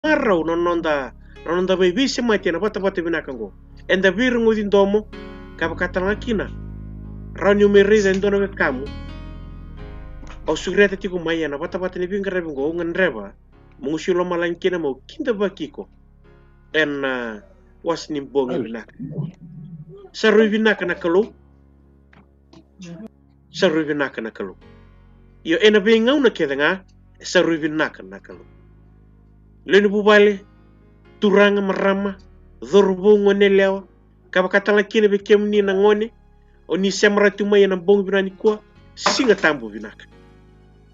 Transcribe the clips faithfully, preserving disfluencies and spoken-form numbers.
marau na noda, na noda vei, veisemati ena vatavata vinaka oqo. Eda veirogoci domo, ka vaka tale ga kina, rawa niu mai raica e dua na wekamu. Au sureta tiko mai ena vatavata ni veiqaravi oqo, au gadreva meu gusu i lomalagi kina meu kidavaki iko ena, ah, wase ni bogi vinaka. Sa rui vinaka na Kalou. Sa rui vinaka na Kalou. Io, ena veigauna kece ga, e sa rui vinaka na Kalou. Lewe ni vuvale, turaga, marama, cauravou, gone yalewa, ka vaka tale ga kina vei kemuni na gone o ni sema rawa tu mai ena bogi vinaka nikua, Siga Tabu vinaka.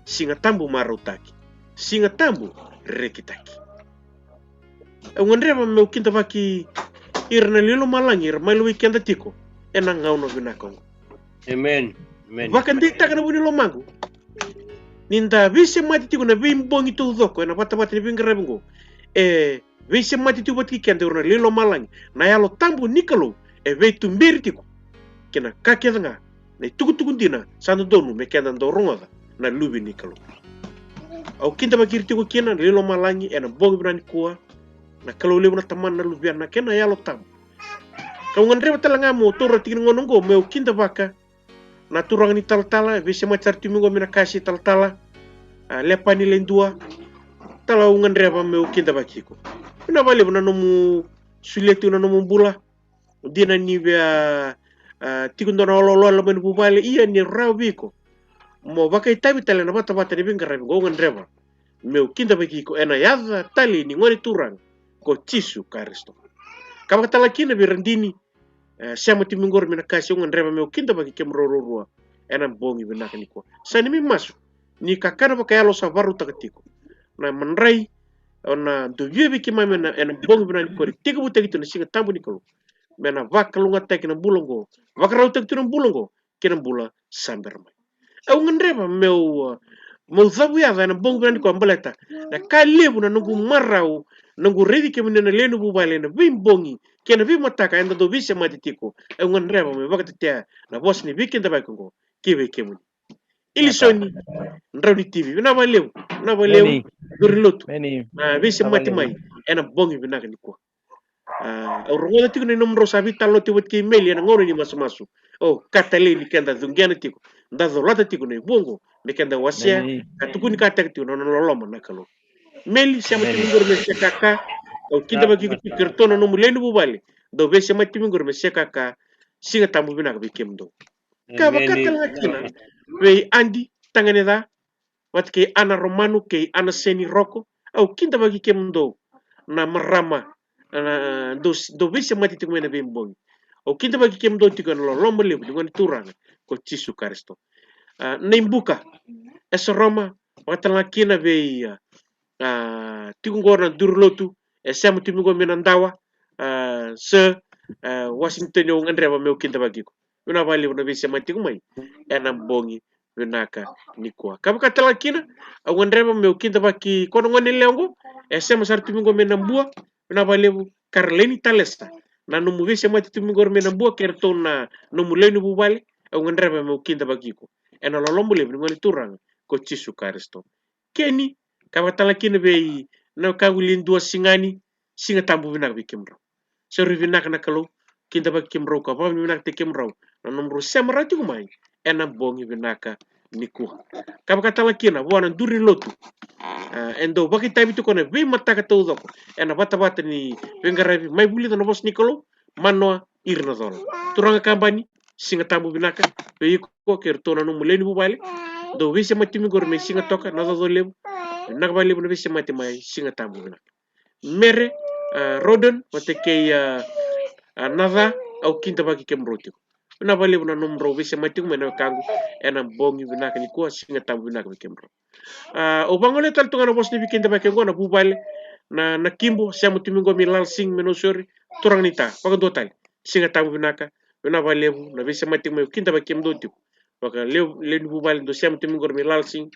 Siga Tabu marautaki. Siga Tabu rekitaki. Au gadreva meu kidavaki ira na lewe i lomalagi era mai lewai keda tiko ena gauna vinaka oqo. Amen. Amen. Vakadeitaka na vu ni lomaqu ni da veisemati tiko na veibogi taucoko ena vatavata ni veiqaravi oqo. E veisemati tiko vata kei keda o ira na lewe i lomalagi. Na Yalo Tabu ni Kalou e veituberi tiko kei na ka kece ga, na itukutuku dina sa dodonu me keda dau rogoca na luve ni Kalou. Au kidavaki ira tiko kina na lewe i lomalagi ena bogi vinaka nikua, na Kalou levu, na Tamana, na Luvena kei na Yalo Tabu. Kau gadreva tale ga meu taura tiko na gauna oqo meu kidavaka na turaga ni talatala e veisemati sara tu mai oqo mai Nakasi, talatala, a, Lepani Ledua. Tala, au gadreva meu kidavaki iko. Vinaka vakalevu na nomu solia tiko na nomu bula. Dina ni via, a, tiko dua na oloolo e loma ni vuvale, ia ni rawa vei iko mo vakaitavi tale ena vatavata ni veiqaravi oqo, au gadreva meu kidavaki iko ena yaca talei ni Gone Turaga ko Jisu Karisito. Ka vaka tale ga kina vei Radini, e, sema tu mai oqori mai Nakasi, au gadreva meu kidavaki kemudrau ruarua ena bogi vinaka nikua. Sa neimami masu ni kakana vakayalo sa vakarautaka tiko, na madrai o na dovia vei keimami ena, ena bogi vinaka nikua, ni tekivutaki tu na Siga Tabu ni Kalou, me na vakalougatataki na bula oqo, vakarautaki tu na bula oqo kei na bula sa bera mai. Au gadreva meu, a, meu cavuyaca ena bogi vinaka nikua, baleta na ka levu na noqu marau, noqu raici kemuni na lewe ni vuvale ena veibogi kei na veimataka eda dau veisemati tiko. Au gadreva meu vakatetea na vosa ni veikidavaki oqo ki vei kemuni. Ilisoni Drau ni T V, vinaka vakalevu, vinaka vakalevu. Emeni. Curu ni lotu. Emeni. Na veisemati mai ena bogi vinaka nikua. A, au rogoca tiko na nomudrau sa veitalanoa tiko vata kei Meli ena gauna ni masumasu. O, ka talei ni keda cuqena tiko, da colata tiko na ivoqo me keda wasea. Emeni. Ka tukuni kataka tiko na nona loloma na Kalou. Meli, sema tu mai oqori mai Sekaka. Au kidavaki iko tiko kei ratou na nomu lewe ni vuvale. Dou veisemati tu mai oqori mai Sekaka. Siga Tabu vinaka vei kemudou. Ka vaka tale ga kina vei Adi Taganeca vata kei Ana Romanu kei Ana Seni Roko. Au kidavaki kemudou na marama, na, dou, dou veisemati tiko mai na veibogi. Au kidavaki kemudou tiko ena loloma levu ni Gone Turaga ko Jisu Karisito. A, Naibuka, e Soroma, vaka tale ga kina vei, a, a, tiko oqo na duru lotu e sema tu mai oqo mai Nadawa, a, Sir, a, Washington, au gadreva meu kidavaki iko. Vinaka vakalevu na veisemati tiko mai ena bogi vinaka nikua. Ka vaka tale ga kina, au gadreva meu kidavaki koya na gone yalewa oqo e sema sara tu mai oqo mai Nabua. Vinaka vakalevu Karolaini Talesa, na nomu veisemati tu mai oqori mai Nabua kei ratou na nomu lewe ni vuvale. Au gadreva meu kidavaki iko ena loloma levu ni Gone Turaga ko Jisu Karisito. Keni, ka vaka tale ga kina vei na wekaqu Lidua Sigani. Siga Tabu vinaka vei kemudrau. Sa rui vinaka na Kalou, kidavaki kemudrau ka vakavinavinakataki kemudrau na nomudrau sema rawa tiko mai ena bogi vinaka nikua. Ka vaka tale ga kina vua na duru ni lotu, a, e dau vakaitavi tiko na veimataka taucoko ena vatavata ni veiqaravi, mai vulica na vosa ni Kalou, Manoa Irinacola. Turaga Kabani, Siga Tabu vinaka vei iko kei ratou na nomu lewe ni vuvale. Dou veisemati tu mai oqori mai Sigatoka, Nacocolevu. Vinaka vakalevu na veisemati mai, Siga Tabu vinaka. Mere, a, Rodon vata kei, a, a, Naca, au kidavaki kemudrau tiko. Vinaka vakalevu na nomudrau veisemati tiko mai na wekaqu ena bogi vinaka nikua. Siga Tabu vinaka vei kemudrau. A, au vagolea tale tu ga na vosa ni veikidavaki oqo na vuvale na, na Kibo, sema tu mai oqo mai Lalsing mai Nausori. Turaga ni Ta, vakadua tale. Siga Tabu vinaka. Vinaka vakalevu na veisemati tiko mai, au kidavaki kemudou tiko. Vakalevu, lewe ni vuvale dou sema tu mai oqori mai Lalsing.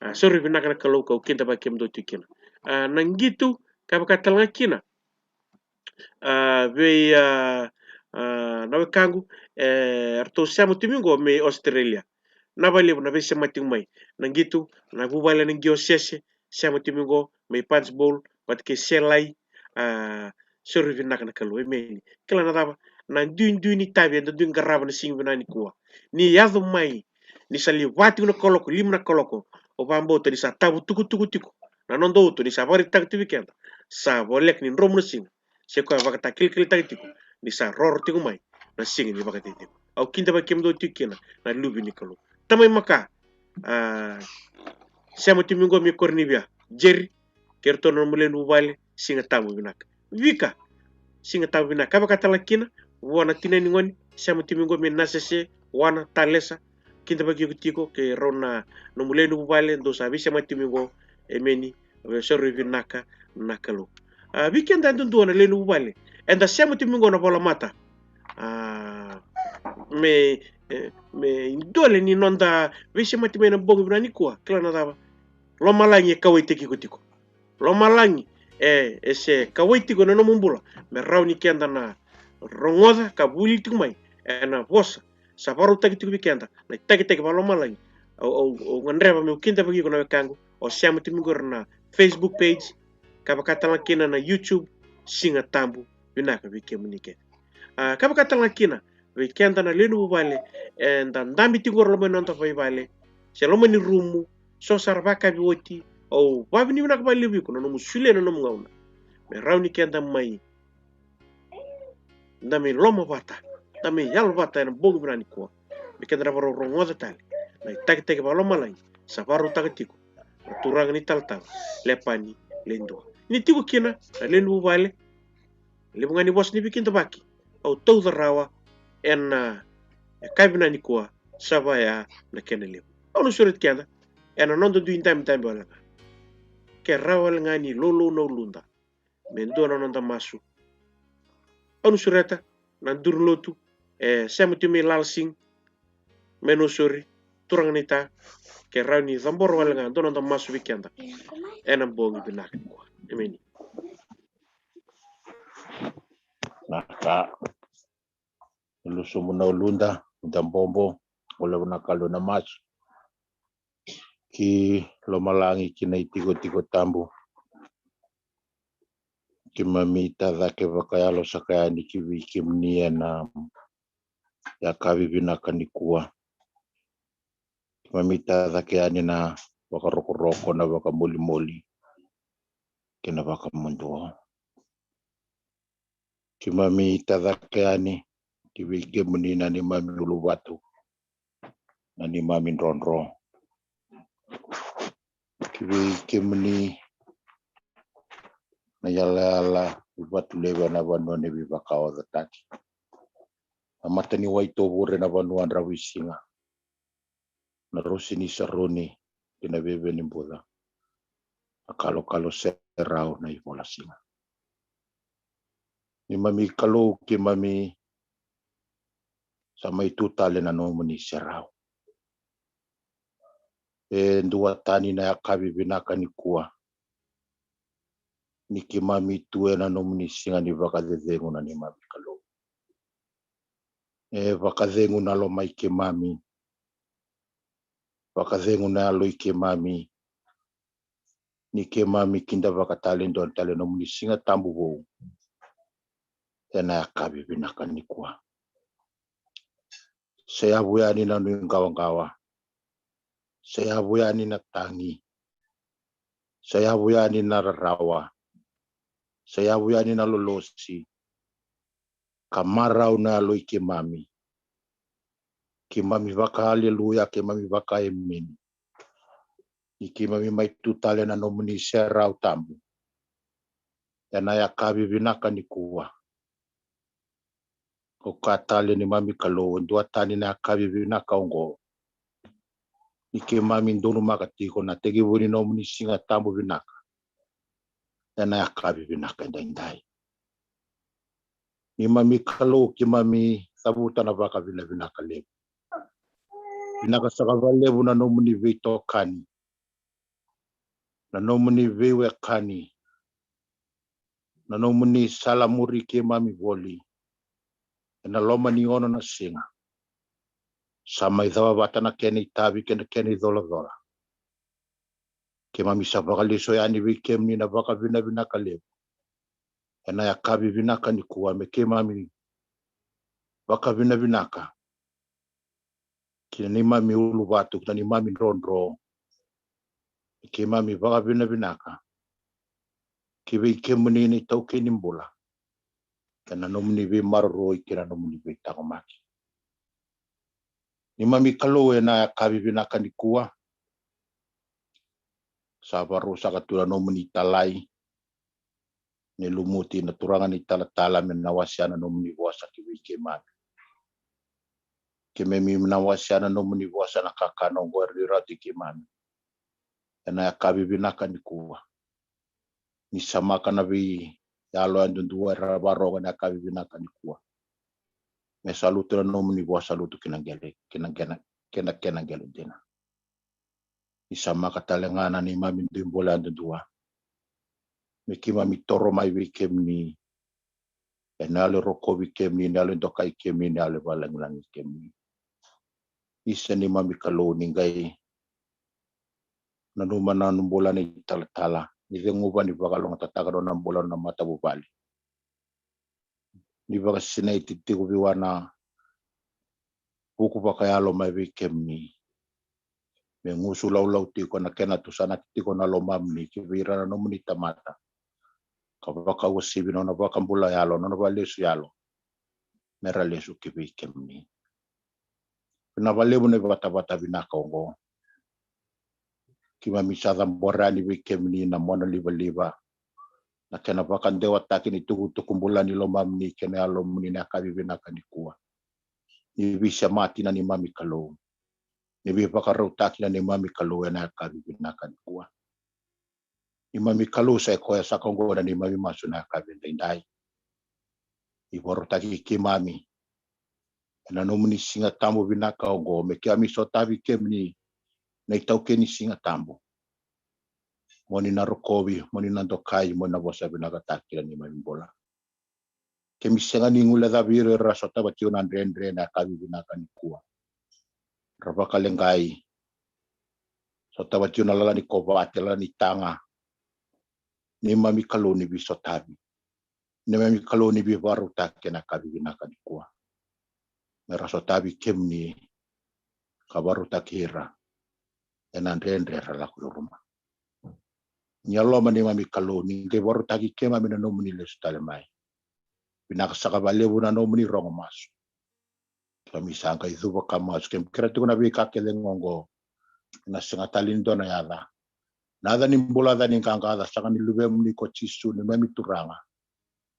A, sa rui vinaka na Kalou, kau kidavaki kemudou tiko kina. A, na Qitu, ka vaka tale ga kina, a, vei, a, a, na wekaqu, e, ratou sema tu mai oqo mai Australia. Vinaka vakalevu na veisemati tiko mai na Qitu, na vuvale na Qiosese, sema tu mai oqo mai Punchbowl. vata kei Selai, a, soro vinaka na Kalou. Emeni. Kila na cava? Na duidui ni tavi eda dui qarava na siga vinaka nikua. Ni yaco mai, ni sa levu tiko na kaloko, lima na kaloko, o vakabauta ni sa tavu tukutuku tiko na noda uto, ni sa vakaraitaka tiko vei keda sa voleka ni dromu na siga. Se koya vakatakilakilataki tiko ni sa roro tiko mai na siga ni vakacecegu. Au kidavaki kemudou tiko kina na luve ni Kalou. Tamai Maka, a, sema timi qo mai Koronivia. Jerry, kei ratou na nomu lewe ni vuvale, Siga Tabu vinaka. Vika, Siga Tabu vinaka. Ka vaka tale ga kina vua na tina ni gone, sema timi qo mai Nasese, Wana, Talesa, kidavaki iko tiko, kei rau na nomu lewe ni vuvale, dou sa veisema timi qo, emeni, veisoro vinaka na Kalou. A, vei keda yadudua na lewe ni vuvale, eda sema timi qo na volamata. A, me, e, me idole ni noda veisemati mai na bogi vinaka nikua, kila na cava? Lomalagi e kauwaitaki iko tiko. Lomalagi e, e se kauwai tiko na nomu bula, me rawa ni keda na rogoca ka vuli tiko mai ena vosa sa vakarautaki tiko vei keda na itakitaki vakalomalagi. Au, au, au gadreva meu kidavaki iko na wekaqu, o sema timi qori na Facebook page, ka vaka tale ga kina na YouTube, Siga Tabu vinaka vei kemuni kece. A, ka vaka tale ga kina vei keda na lewe ni vuvale, eda dabe tiko qori loma ni noda vaivale se loma ni rumu, so sara vakavi oti. Au vakavinavinaka vakalevu vei iko na nomu solia na nomu gauna me rawa ni keda mai, da mai lomavata, da mai yalovata ena bogi vinaka nikua, me keda na vakarau rogoca tale na itakitaki vakalomalagi sa vakarautaka tiko na turaga ni talatala, Lepani Ledua. Ni tiko kina na lewe ni vuvale, levu ga ni vosa ni veikidavaki au tauca rawa ena, e, yakavi vinaka nikua, sa vaya na kena levu. Au na sureti keda ena noda dui dabedabe wale ga. Ke rawa wale ga ni loulou na uluda, me dua na noda masu. Au na sureta na duru lotu, e, sema timi Lalsing mai Nausori, turaga naita, ke rawa ni cabora wale ga dua na noda masu vei keda ena bogi vinaka nikua. Emeni. Na ka lusu mu na uluda, da bobo, o levu na Kalou na masu. Ki lomalagi, ki na itikotiko tabu, keimami tacake vakayalo saka yani ki vei kemuni ena yakavi vinaka nikua. Keimami tacake yani na vakarokoroko, na vakamolimoli kei na vakamuduo. Keimami tacake yani ki vei kemuni na neimami uluvatu, na neimami drodro. Ki vei kemuni na yalayala i Vatulevu ena vanua ni veivakaocataki, na mata ni Waitovu, na vanua dravuisiga, na Rusi ni Saruni kei na Veve ni Buca, na Kalokalo Serau, na iVolasiga. Neimami Kalou, keimami sa mai tu tale na nomuni serau. E duatani na yakavi vinaka nikua, ni keimami tu ena nomuni siga ni vakacecegu, na neimami Kalou. E vakacegu na lomai keimami, vakacegu na yaloi keimami, ni keimami kidavaka tale e dua tale na nomuni Siga Tabu vou ena yakavi vinaka nikua. Sa yavu yani na nuiqawaqawa, sa yavu yani na tagi, sa yavu yani na rarawa, sa yavu yani na lolosi, ka marau na yaloi keimami. Keimami vakaaleluya, keimami vakaemeni, ni keimami mai tu tale na nomuni serau tabu ena yakavi vinaka nikua. Au kaya tale, neimami Kalou, e duatani na yakavi vinaka oqo, ni keimami donumaka tiko na tekivu ni nomuni Siga Tabu vinaka ena yakavi vinaka edaidai. Neimami Kalou, keimami cavuta na vakavinavinaka levu. Vinaka saka vakalevu na nomuni veitokani, na nomuni veiwekani, na nomuni salamuri keimami voli ena loma ni ono na siga. Sa mai cava vata na kena itavi kei na kena icolacola. Keimami sa vakalesu yani vei kemuni na vakavinavinaka levu ena yakavi vinaka nikua, me keimami vakavinavinaka ki na neimami uluvatu, ki na neimami drodro. Me keimami vakavinavinaka ki vei kemuni na itaukei ni bula, ena nomuni veimaroroi kei na nomuni veitaqomaki. Neimami Kalou, ena yakavi vinaka nikua, sa vakarau saka tu na nomuni italai, ni lumuti na turaga ni talatala me na wasea na nomuni vosa ki vei keimami. Keimami na wasea na nomuni vosa, na kakana oqo e rauti keimami ena yakavi vinaka nikua. Ni samaka na veiyalo yadudua era vakarogo ena yakavi vinaka nikua. Me sa lutu na nomuni vosa, lutu ki na qele, ki na kena, kena, kena qele dina. Ni samaka tale ga na neimami dui bula yadudua, me keimami toro mai vei kemuni, ena yalo e rokovi kemuni, na yalo e dokai kemuni, na yalo e vakalagilagi kemuni. Isa neimami Kalou, ni qai nanuma na nona bula na italatala, ni ceguva ni vakalougatataka na nona bula na nona matavuvale. Ni vakasinaiti tiko vua na vuku vakayalo mai vei kemuni, me gusu laulau tiko na kena tusanaki tiko na lomamuni ki vei ira na nomuni tamata, ka vakauasivi na nona vakabula yalo, na nona vakalesu yalo, me ra lesu ki vei kemuni. Vinaka vakalevu na ivatavata vinaka oqo. Keimami sa cabora yani vei kemuni na monalivaliva, na kena vakadewataki ni tukutuku bula ni lomamuni kei na yalomuni ena yakavi vinaka nikua. Ni veisemati na neimami Kalou, ni veivakarautaki na neimami Kalou ena yakavi vinaka nikua. Neimami Kalou, sa i koya saka oqo na neimami masu ena yakavi edaidai. Ni vakarautaki keimami ena nomuni Siga Tabu vinaka oqo, me keimami sotavi kemuni na itaukei ni Siga Tabu. Mo ni na rokovi, mo ni na dokai, mo ni na vosa vinakataki na neimami bula. Keimami sega ni guilecavi ira era sotava tiko na dredre ena yakavi vinaka nikua. Ra vakaleqai, sotava tiko na lala ni kovate, lala ni taga. Neimami Kalou, ni veisotavi. Neimami Kalou, ni veivakarautaki ena yakavi vinaka nikua. Me ra sotavi kemuni ka vakarautaki ira ena dredre era lako curuma. Ni yalololoma neimami Kalou, ni qai vakarautaki keimami ena nomuni lesu tale mai. Vinaka saka vakalevu na nomuni rogo masu. Keimami sa qai cuva ka masu, keimami kerea tiko na veika kece ga oqo ena sega tale ni dua na yaca. Na yaca ni bula, yaca ni qaqa, yaca saka ni Luvemuni ko Jisu, neimami Turaga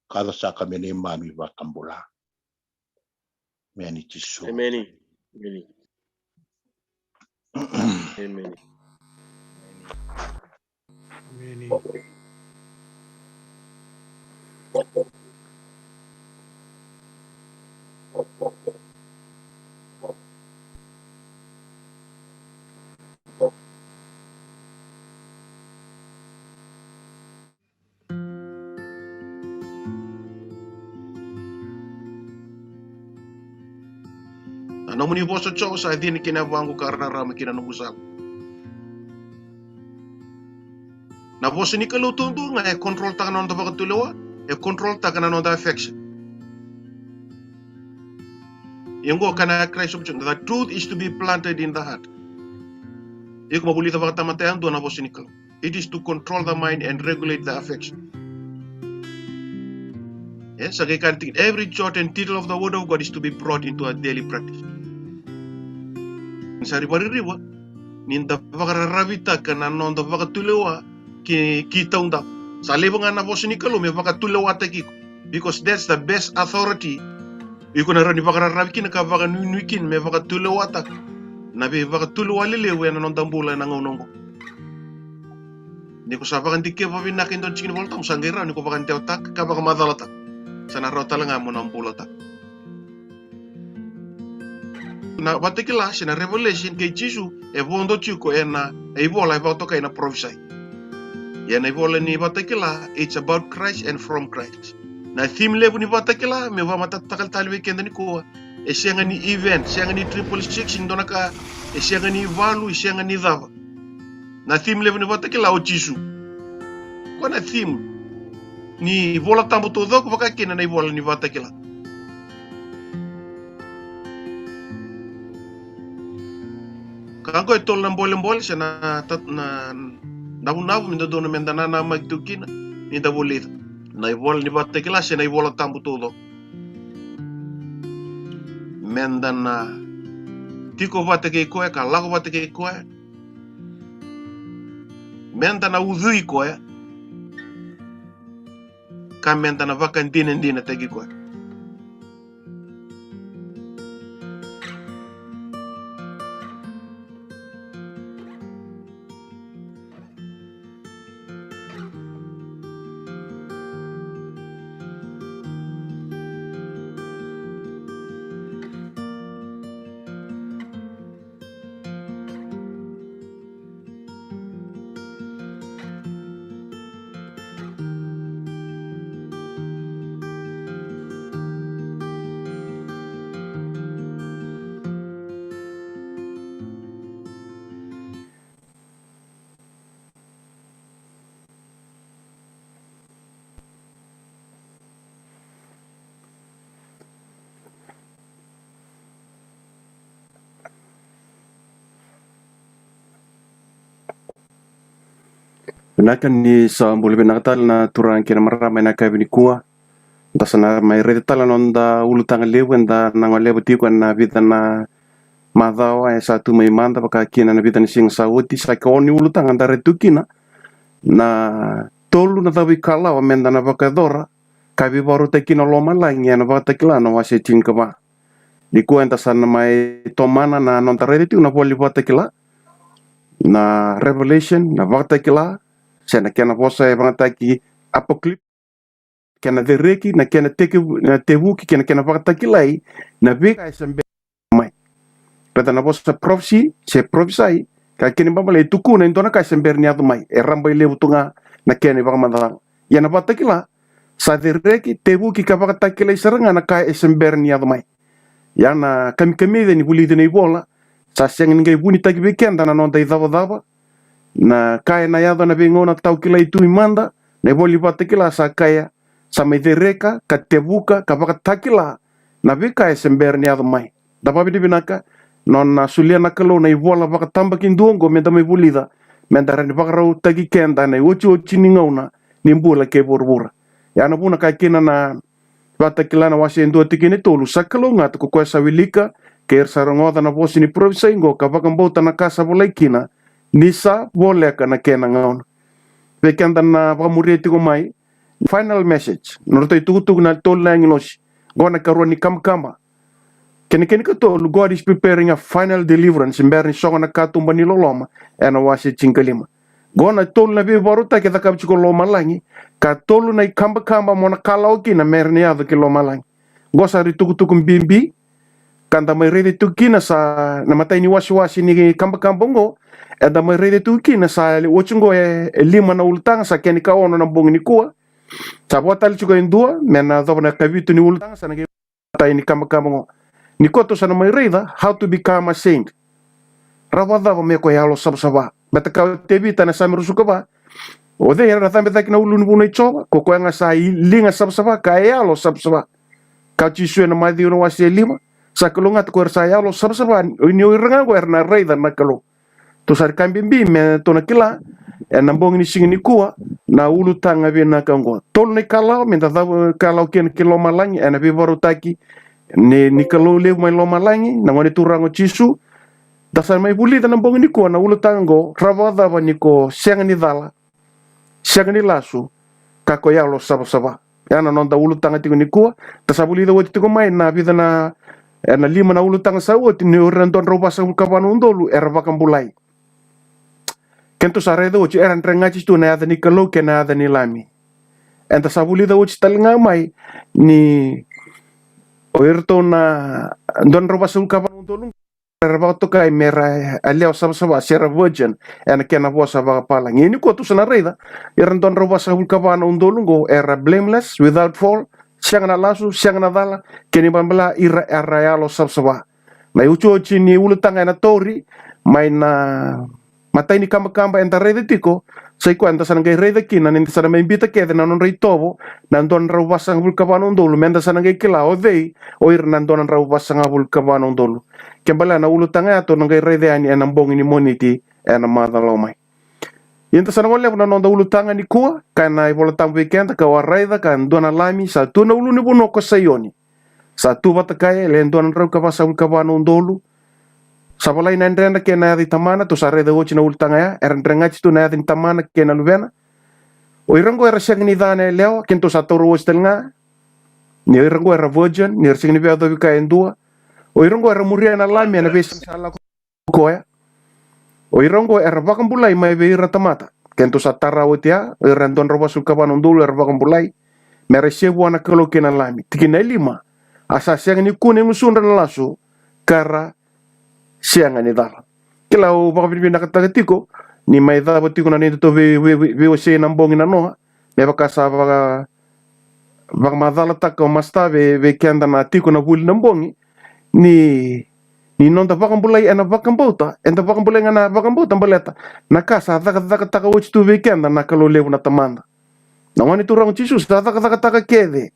ka yaca saka me neimami iVakabula. Me ni Jisu. Emeni. Emeni. Emeni. Emeni. Na nomuni vosa, Jiova, sa cina ki na yavaqu ka rarama ki na noqu sala. Na vosa ni Kalou duadua ga e control taka na noda vakatulewa, e control taka na noda affection. Ia oqo ka na Christ of John, the truth is to be planted in the heart. Iko mo vulica vakatamata yadua na vosa ni Kalou. It is to control the mind and regulate the affection. Yes, sa qai kaya tiko, every jot and tittle of the word of God is to be brought into a daily practice. Sa ririvaririva ni da vakararavitaka na noda vakatulewa ki, ki taudaku. Sa levu ga na vosa ni Kalou me vakatulewataki iko. Because that's the best authority. Iko na rawa ni vakararavi kina ka vakanuinui kina me vakatulewataka na veivakatulewa lelevu ena noda bula ena gauna oqo. Ni ko sa vakadikeva vinaka e dua na tiki ni Volatabu, sa qai rawa ni ko vakadewataka ka vakamacalataka. Sa na rawa tale ga mo na bulataka. Na Vakatakila se na Revelation kei Jisu e vodo tiko ena ivola e vakatokai na Prophesy. Ia na ivola ni Vakatakila, it's about Christ and from Christ. Na theme levu ni Vakatakila, me vakamatatataka tale vei keda nikua, e sega ni event, sega ni triple six, ni dua na ka, e sega ni valu, e sega ni cava. Na theme levu ni Vakatakila o Jisu. Koya na theme ni iVola Tabu taucoko, vaka kina na ivola ni Vakatakila. Ka qo e tolu na bolebole se na ta-, na navunavu me dodonu meda nanamaki tu kina ni da vulica na ivola ni Vakatakila se na iVola Tabu taucoko. Meda na tiko vata kei koya, ka lako vata kei koya. Meda na ucui koya, ka meda na vakadinadinataki koya. Vinaka, ni sa bula vinaka tale na turaga kei na marama ena yakavi nikua. Da sa na mai raica tale na noda ulutaga levu eda na goleva tiko ena vica na macawa e sa tu mai mada, vaka kina na vica na siga sa oti. Sa ka ono ni ulutaga da raica tu kina na tolu na cava ikalawa meda na vakayacora ka veivakarautaki kina lomalagi ena Vakatakila na wase tinikava. Nikua eda sa na mai tomana na noda raica tiko na ivola ni Vakatakila, na Revelation, na Vakatakila, se na kena vosa e vagataki Apocalypse, kena cereki, na kena teke-, na tevuki, kei na kena vakatakilai na veika e se bera mai. Raica na vosa prophecy se prophesy, ka kena ibalebale e tukuna e dua na ka e se bera ni yaco mai, e rabailevu tu ga na kena ivakamacala. Ia na Vakatakila sa cereki, tevuki ka vakatakilai sara ga na ka e se bera ni yaco mai. Ia na kamikamica ni vulici na ivola sa sega ni qai vunitaki vei keda na noda icavacava, na ka ena yaco ena veigauna tawakilai tu i mada. Na ivola ni Vakatakila sa kaya, sa mai cereka ka tevuka ka vakatakila na veika e se bera ni yaco mai. Da vakavinavinaka nona solia na Kalou na ivola vakatabakidua oqo meda mai vulica, meda rawa ni vakarautaki keda ena iotioti ni gauna ni bula kei vuravura. Ia na vuna ka kina na Vakatakila na wase e dua tikina e tolu, sa kalougata ko koya sa wilika kei ira sa rogoca na vosa ni parofisai oqo ka vakabauta na ka sa volai kina, ni sa voleka na kena gauna. Vei keda na vakamuria tiko mai, final message, nodratou itukutuku na tolu na agilosi. Qo na ikarua ni kabakaba. Kena, kena ikatolu, God is preparing a final deliverance, bera ni sogo na katuba ni loloma, ena wase tinikalima. Qo na tolu na veivakarautaki e cakava tiko lomalagi, ka tolu na ikabakaba mo na kalawa kina me rawa ni yaco ki lomalagi. Qo sa itukutuku bibi, ka da mai raica tu kina sa na imatai ni wasewase ni kabakaba oqo, eda mai raica tu kina sa oti oqo e, e lima na ulutaga, sa kena ikaono na bogi nikua. Sa vo tale tiko e dua, me na yacova na ikavitu ni ulutaga, sa na qai imatai ni kabakaba oqo. Nikua tou sa na mai raica how to become a saint. Rawa vakacava me ko yalo savasava. Baleta ka o Tevita ena Same ruasagavulu ka va, o cei era na cabe cake na ulunivanua i Jiova? Ko koya ga sa i-, liga savasava ka yalo savasava. Ka o Jisu ena Maciu na wase e lima, sa kalougata ko ira sa yalo savasava, ni o ira ga oqo era na raica na Kalou. Tou sa raica bibi me tou na kila ena bogi ni siga nikua na ulutaga vinaka oqo. Tolu na ikalawa meda cava, kalawa kina ki lomalagi, ena veivakarautaki ni, ni Kalou levu mai lomalagi, na Gone Turaga o Jisu. Da sa mai vulica na bogi nikua na ulutaga oqo, rawa vakacava ni ko sega ni cala, sega ni lasu, ka ko yalo savasava. Ya na noda ulutaga tiko nikua. Da sa vulica oti tiko mai na vica na, ena lima na ulutaga sa oti, ni o ira na dua na drau vasagavulu ka va na udolu era vakabulai. Kena tou sa raica oti, era dregati tu na yaca ni Kalou kei na yaca ni Lami. Eda sa vulica oti tale ga mai ni o iratou na dua na drau vasagavulu ka va na udolu era vakatokai me ra yalewa savasava, se ra virgin, ena kena vosa vakapalagi. Ia nikua tou sa na raica, ira dua na drau vasagavulu ka va na udolu oqo era blameless, without fault, sega na lasu, sega na cala, kena ibalebale ira era yalo savasava. Na iotioti ni ulutaga ena tauri mai na matai ni kabakaba eda raica tiko, sa i koya eda sa na qai raica kina ni da sa na mai biuta kece na nodra itovo na dua na drau vasagavulu ka va na udolu, meda sa na qai kila o cei o ira na dua na drau vasagavulu ka va na udolu. Ke balea na ulutaga ya tou na qai raica yani ena bogi ni Moniti ena macawa mai. Ia eda sa na gole levu na noda ulutaga nikua, ka na iVola Tabu vei keda, ka waraica ka dua na lami sa tu na ulunivanua ko Saioni. Sa tu vata kaya e le dua na drau ka vasagavulu ka va na udolu. Sa volai na yadredra kei na yaca i Tamana, tou sa raica oti na ulutaga ya, era dregati tu na yaca ni Tamana kei na Luvena. O ira oqo era sega ni ca na yalewa, kedatou sa taura oti tale ga. Ni o ira oqo era virgin, ni ra sega ni veiyacovi kaya e dua. O ira oqo era muria na lami ena veisiga sa lako koya. O ira oqo era vakabulai mai vei ira tamata. Kedatou sa tara oti ya, o ira e dua na drau vasagavulu ka va na udolu era vakabulai. Me ra isevu vua na Kalou kei na lami. Tikina e lima. A sa sega ni kune e gusudra na lasu, ka ra sega ni cala. Kila au vakavinavinakataka tiko ni mai cava tiko na neitou vei, vei, vei, veiwasei na bogi nanoa. Me vaka sa vaka, vakamacalataka o Masta vei, vei keda na tiko na vuli na bogi. Ni, ni noda vakabulai ena vakabauta, eda vakabulai ga na vakabauta baleta na ka sa cakacakataka oti tu vei keda na Kalou levu na Tamada. Na Gone Turaga o Jisu sa cakacakataka kece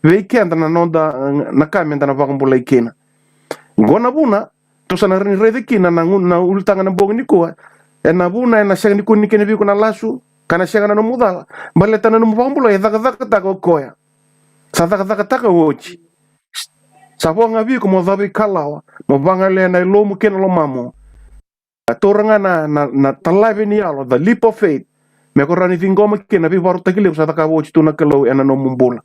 vei keda na noda, na ka meda na vakabulai kina. Qo na vuna tou sa na rawa ni raica kina na gu-, na ulutaga na bogi nikua. Ena vuna ena sega ni kune kina vei iko na lasu, ka na sega na nomu cala, baleta na nomu vakabulai e cakacakataka o koya. Sa cakacakataka oti. Sa vo ga vei iko mo cavuikalawa, mo vagalea na yalomu kei na lomamu. A taura ga na, na, na talave ni yalo, the leap of faith. Me ko rawa ni ciqoma kina na veivakarautaki levu sa cakava oti tu na Kalou ena nomu bula.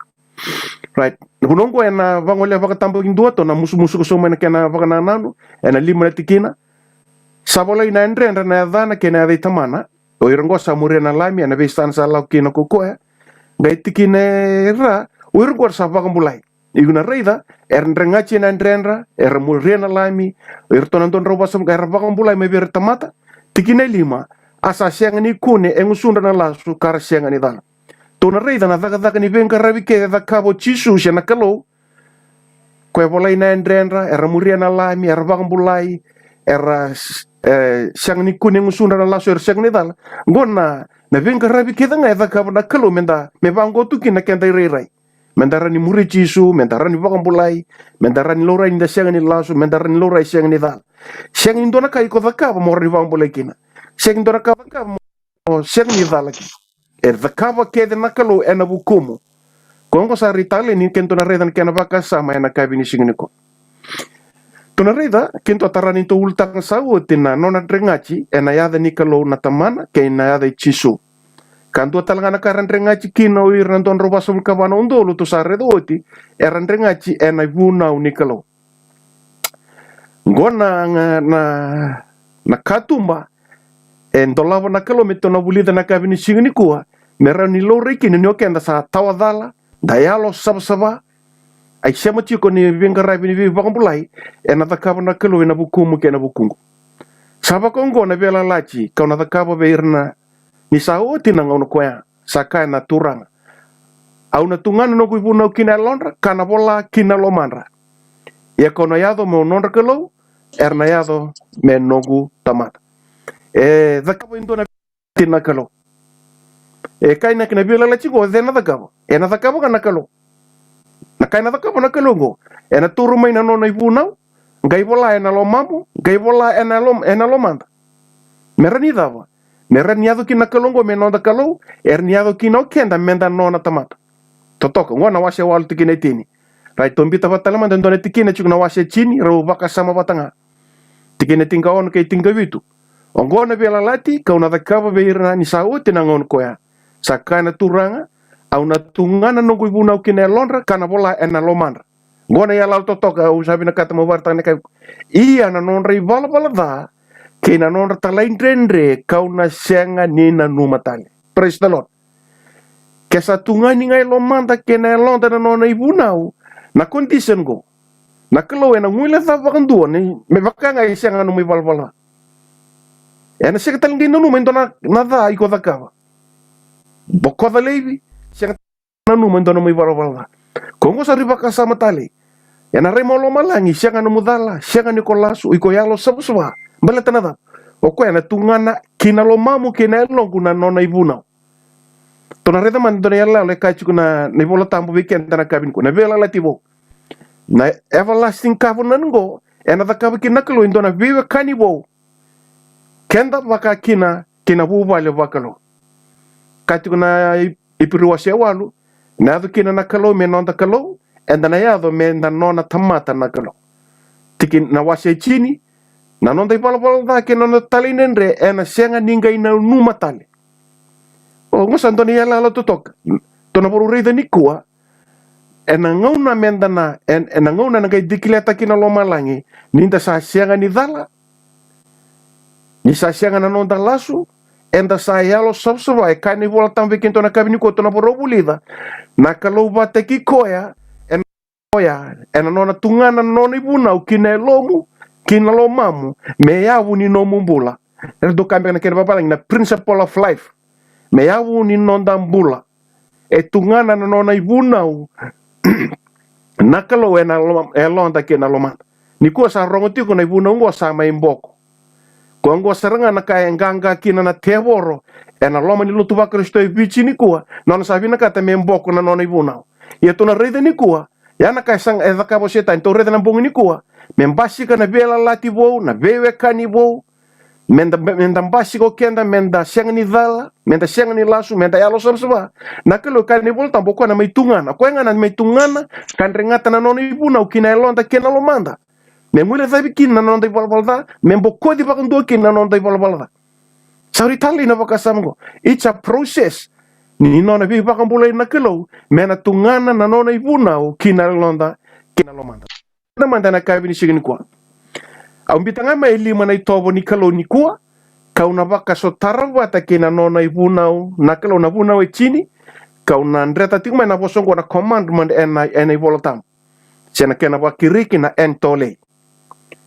Right. Na vuna oqo ena vagolea vakatabakidua, tou na musumusuka sobu mai na kena vakanananu, ena lima na tikina. Sa volai na yadredra, na yacana kei na yaca i Tamana. O ira oqo sa muria na lami ena veisiga sa lako kina ko koya. Qai tikina e ra, o ira oqo era sa vakabulai. Iko na raica, era dregati ena yadredra, era muria na lami, o iratou na dua na drau vasagavulu, era vakabulai mai vei ira tamata. Tikina e lima, a sa sega ni kune e gusudra na lasu, ka ra sega ni cala. Tou na raica na cakacaka ni veiqaravi kece e cakava o Jisu se na Kalou. Koya volai na yadredra, era muria na lami, era vakabulai, era, e, sega ni kune e gusudra na lasu, era sega ni cala. Qo na, na veiqaravi kece ga e cakava na Kalou meda, me vaqo tu kina na keda irairai. Meda rawa ni muri Jisu, meda rawa ni vakabulai, meda rawa ni laurai ni da sega ni lasu, meda rawa ni laurai sega ni cala. Sega ni dua na ka iko cakava mo rawa ni vakabulai kina. Sega ni dua na ka cakava mo sega ni cala kina. E cakava kece na Kalou ena vukumu. Ko oqo sa rai tale ni kedatou na raica na kena vakasama ena yakavi ni siga nikua. Tou na raica, kedatou a tara ni tou ulutaga sa oti na nona dregati ena yaca ni Kalou na Tamana kei na yaca i Jisu. Ka dua tale ga na ka era dregati kina o ira na dua na drau vasagavulu ka va na udolu tou sa raica oti, era dregati ena ivunau ni Kalou. Qo na, na, na katuba e dolava na Kalou me tou na vulica na yakavi ni siga nikua, me rawa ni laurai kina ni o keda sa tawa cala, da yalo savasava, a isema tiko ni veiqaravi ni veivakabulai ena cakava na Kalou ena vukumu kei na vukuqu. Sa vaka oqo na veiyalayalati kau na cakava vei ira na, ni sa oti na gauna koya, sa kaya na Turaga. Au na tugana noqu ivunau ki na yalodra, ka na vola ki na lomadra. Ia kau na yaco meu nodra Kalou, era na yaco me noqu tamata. E cakava e dua na ti na Kalou. E kaya na kena veiyalayalati qo, o cei na cakava? Ena cakava ga na Kalou. Na ka ena cakava na Kalou qo, ena taura mai na nona ivunau, qai vola ena lomamu, qai vola ena lom-, ena lomada. Me rawa ni cava? Me rawa ni yaco kina na Kalou qo me noda Kalou, e rawa ni yaco kina o keda meda nona tamata. Totoka, qo na wase walu tikina e tini. Rai, tou biuta vata tale mada e dua na tikina tiko na wase tini, rau vakasama vata ga. Tikina tinikaono kei tinikavitu. Oqo na veiyalayalati kau na cakava vei ira ni sa oti na gauna koya, sa kaya na Turaga. Au na tugana noqu ivunau ki na yalodra, ka na vola ena lomadra. Qo na iyaloyalo totoka au sa vinakata meu vakaraitaka na ka. Ia na nodra ivalavala ca kei na nodra talaidredre kau na sega ni nanuma tale. Praise the Lord. Ke sa tugani ga e lomada kei na yaloda na nona ivunau, na condition qo, na Kalou ena guilecava vakadua ni me vaka ga e sega na nomu ivalavala ca. Ena sega tale ga ni nanuma e dua na, na ca iko cakava. Bokoca laivi, sega nanuma e dua na nomu ivalavala ca. Ko qo sa ri vakasama tale. Ena rai mai lomalagi, sega nomu cala, sega ni ko lasu, iko yalo savasava. Baleta na cava? O koya ena tugana ki na lomamu kei na yaloqu na nona ivunau. Tou na raica mada e dua na iyaloyalo e kaya tiko na, na iVola Tabu vei keda na yakavi nikua, na veiyalayalati vou. Na everlasting covenant qo, ena cakava kina na Kalou e dua na veiwekani vou. Keda vakakina kei na vuvale vakalou. Kaya tiko na I-, Iperiu wase walu, na yaco kina na Kalou me noda Kalou, eda na yaco meda nona tamata na Kalou. Tiki na wase tini, na noda ivalavala ca kei na noda talaidredre ena sega ni qai nanuma tale. O, qo sa dua na iyaloyalo totoka. Tou na vakarau raica nikua, ena gauna meda na, en-, ena gauna ena qai dikiletaki na lomalagi, ni da sa sega ni cala, ni sa sega na noda lasu, eda sa yalo savasava, e kaya na iVola Tabu vei kedatou na yakavi nikua tou na vakarau vulica, na Kalou vakataki koya, ena koya, ena nona tugana na nona ivunau ki na yalomu, ki na lomamu, me yavu ni nomu bula. Era dau kaya beka na kena vavalagi na principle of life. Me yavu ni noda bula. E tugana na nona ivunau na Kalou ena lo-, e yaloda kei na lomada. Nikua sa rogo tiko na ivunau qo sa mai boko. Koya qo sara ga na ka e qaqa kina na tevoro ena loma ni lotu vaKarisito e Viti nikua, nona sa vinakata me boko na nona ivunau. Ia tou na raica nikua, ya na ka e sa, e cakava o Setani, tou raica na bogi nikua, me basika na veiyalayalati vou, na veiwekani vou, meda, meda basika o keda, meda sega ni cala, meda sega ni lasu, meda yalo savasava. Na Kalou e kaya na iVola Tabu o koya na mai tugana, o koya ga na mai tugana, ka dregata na nona ivunau ki na yaloda kei na lomada. Me guilecavi kina na noda ivalavala ca, me bokoci vakadua kina na noda ivalavala ca. Sa rui talei na vakasama qo. It's a process. Ni nona veivakabulai na Kalou, me na tugana na nona ivunau ki na yaloda, ki na lomada. Na mada na yakavi ni siga nikua. Au biuta ga mai e lima na itovo ni Kalou nikua, kau na vakasotara vata kei na nona ivunau, na Kalou na vunau e tini, kau na dreta tiko mai na vosa qo na commandment ena, ena iVola Tabu. Se na kena vaKiriki na entole.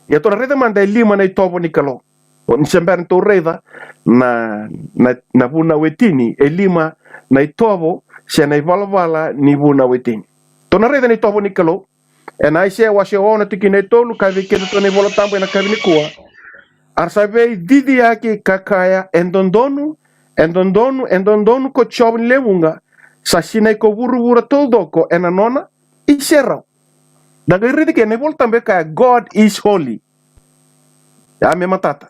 Ia tou na raica mada e lima na itovo ni Kalou. O ni se bera ni tou raica na, na, na vunau e tini, e lima na itovo, se na ivalavala ni vunau e tini. Tou na raica na itovo ni Kalou. Ena Aisea wase ono tikina e tolu, kaya vei kedatou na iVola Tabu ena yakavi nikua. A ra sa veiciciyaki ka kaya, e dodonu, e dodonu, e dodonu ko Jiova ni lewe vuqa, sa sinai ko vuravura taucoko ena nona iserau. Da qai raica kina na iVola Tabu e kaya, God is holy. Ya me matata.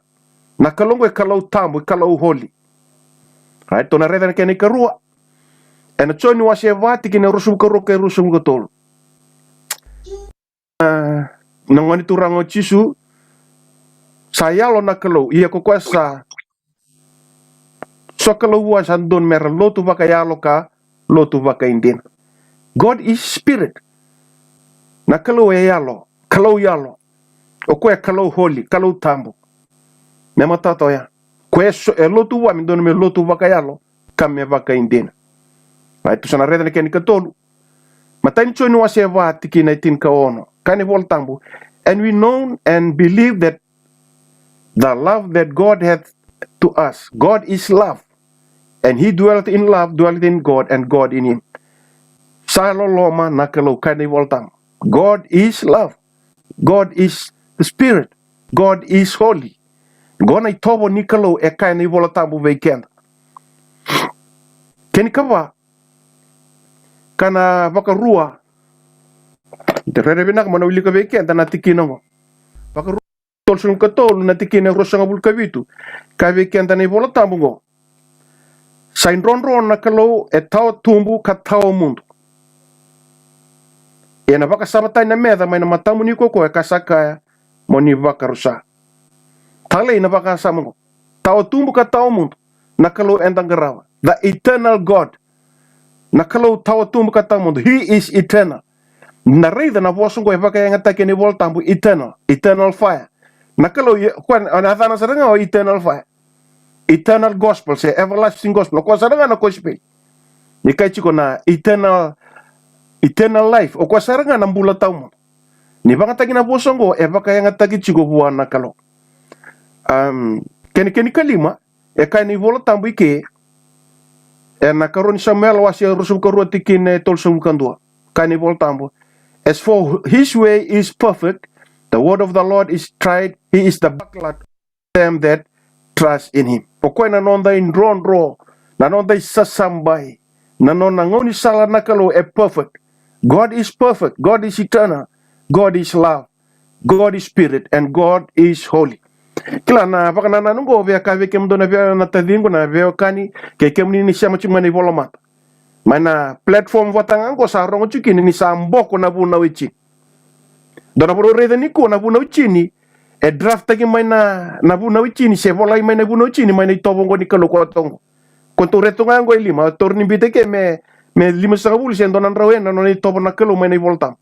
Na Kalou qo e Kalou tabu, e Kalou holy. Right, tou na raica na kena ikarua. Ena Joni wase va tikina e ruasagavulu karua kei ruasagavulu katolu. Ah, na Gone Turaga o Jisu, sa yalo na Kalou, ia ko koya sa sokalou vua sa dodonu me ra lotu vakayalo ka lotu vakaidina. God is spirit. Na Kalou e yalo, Kalou yalo. O koya e Kalou holy, Kalou tabu. Me matata oya. Koya e so-, e lotu vua me dodonu me lotu vakayalo ka me vakaidina. Right, tou sa na raica na kena ikatolu. Matai ni Joni wase va tikina e tinikaono. Kaya na iVola Tabu, and we know and believe that the love that God hath to us. God is love. And he dwelleth in love, dwelleth in God, and God in him. Sa loloma na Kalou, kaya na iVola Tabu. God is love. God is the spirit. God is holy. Qo na itovo ni Kalou e kaya na iVola Tabu vei keda. Kena ikava, ka na Vakarua. Rairai vinaka mo na wilika vei keda na tikina qo. Vakarua tolusagavulu katolu na tikina e ruasagavulu kavitu. Kaya vei keda na iVola Tabu qo. Sa idrodro na Kalou e tawa tubu ka tawa mudu. Ena vakasava tani na meca mai na matamuni ko koya ka sa kaya, mo ni vakarusa. Talei na vakasama qo. Tawa tubu ka tawa mudu. Na Kalou eda qarava. The eternal God. Na Kalou tawa tubu ka tawa mudu. He is eternal. Na raica na vosa qo e vakayagataki ena iVola Tabu eternal. Eternal fire. Na Kalou, e, koya, na yacana sara ga o eternal fire. Eternal gospel, se everlasting gospel. O koya sara ga na kosipeli. Ni kaya tiko na eternal, eternal life. O koya sara ga na bula tawa mudu. Ni vagataki na vosa qo, e vakayagataki tiko vua na Kalou. Am, kena, kena ikalima, e kaya na iVola Tabu i ke, ena karua ni Samuela wase ruasagavulu karua tikina e tolusagavulu kadua. Kaya na iVola Tabu, as for his way is perfect, the word of the Lord is tried, he is the buckler them that trust in him. O koya na noda idrodro, na noda isasabai, na nona gaunisala na Kalou e perfect. God is perfect, God is eternal, God is love, God is spirit, and God is holy. Kila na vakanananu oqo via ka vei kemudou na veiwekani, na taciqu, na veiwekani, kei kemuni ni sema tiko mai na ivolamata. Mai na platform vata ga oqo sa rogo tiko kina ni sa boko na vunau e tini. Dou na vakarau raica nikua na vunau e tini, e draftaki mai na, na vunau e tini, se volai mai na vunau e tini, mai na itovo oqo ni Kalou ko toqo. Ko tou raica tu ga oqo e lima, tou ni bita ke me, me limasagavulu se dua na drau e na nona itovo na Kalou mai na iVolatabu.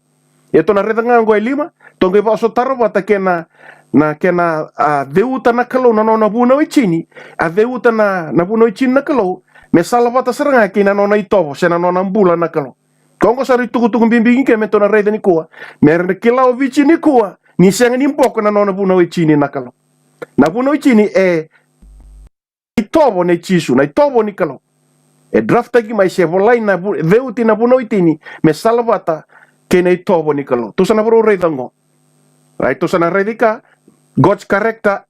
E tou na raica ga oqo e lima, tou qai vakasotara vata kei na, na kena, a, ceuta na Kalou na nona vunau e tini, a ceuta na, na vunau e tini na Kalou, me salavata sara ga kei na nona itovo, se na nona bula na Kalou. Ko oqo sa rui tukutuku bibi ke me tou na raica nikua, me ra na kila o Viti nikua, ni sega ni boko na nona vunau e tini na Kalou. Na vunau e tini e itovo nei Jisu, na itovo ni Kalou. E draftaki mai se volai na vu-, ceuti na vunau e tini, me salavata kei na itovo ni Kalou. Tou sa na vakarau raica oqo. Right, tou sa na raica ka, God's character,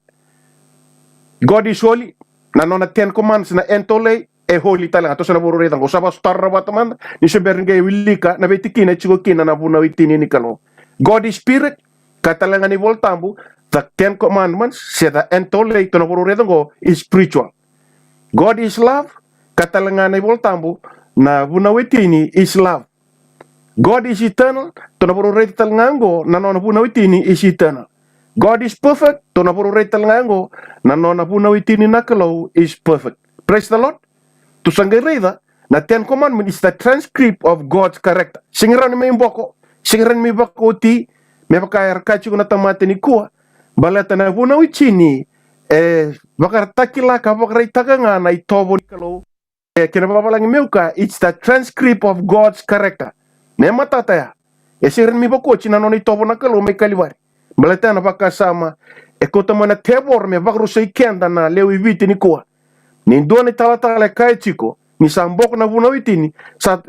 God is holy, na nona Ten Commandments, na entole, e holy tale ga, tou sa na vakarau raica oqo. Sa vakasotara vata mada, ni se bera ni qai wilika, na veitikina e tiko kina na vunau e tini ni Kalou. God is spirit, ka tale ga ni iVolatabu, the Ten Commandments, se the entole, tou na vakarau raica oqo, is spiritual. God is love, ka tale ga na iVolatabu, na vunau e tini is love. God is eternal, tou na vakarau raica tale ga oqo, na nona vunau e tini is eternal. God is perfect, tou na vakarau raica tale ga oqo, na nona vunau e tini na Kalou is perfect. Praise the Lord. Tou sa qai raica, na Ten Commandment is the transcript of God's character. Sega ni rawa ni mai boko, sega ni rawa ni mai vakaoti, me vaka era kaya tiko na tamata nikua. Baleta na vunau e tini, e vakatakila ka vakaraitaka ga na itovo ni Kalou. E kena vavalagi meu kaya, it's the transcript of God's character. Me matata ya. E sega ni mai vakaoti na nona itovo na Kalou mai Kalivari. Baleta na vakasama, e kauta mai na tevoro me vakarusai keda na lewe i Viti nikua. Ni dua na italatala e kaya tiko, ni sa boko na vunau e tini, sa,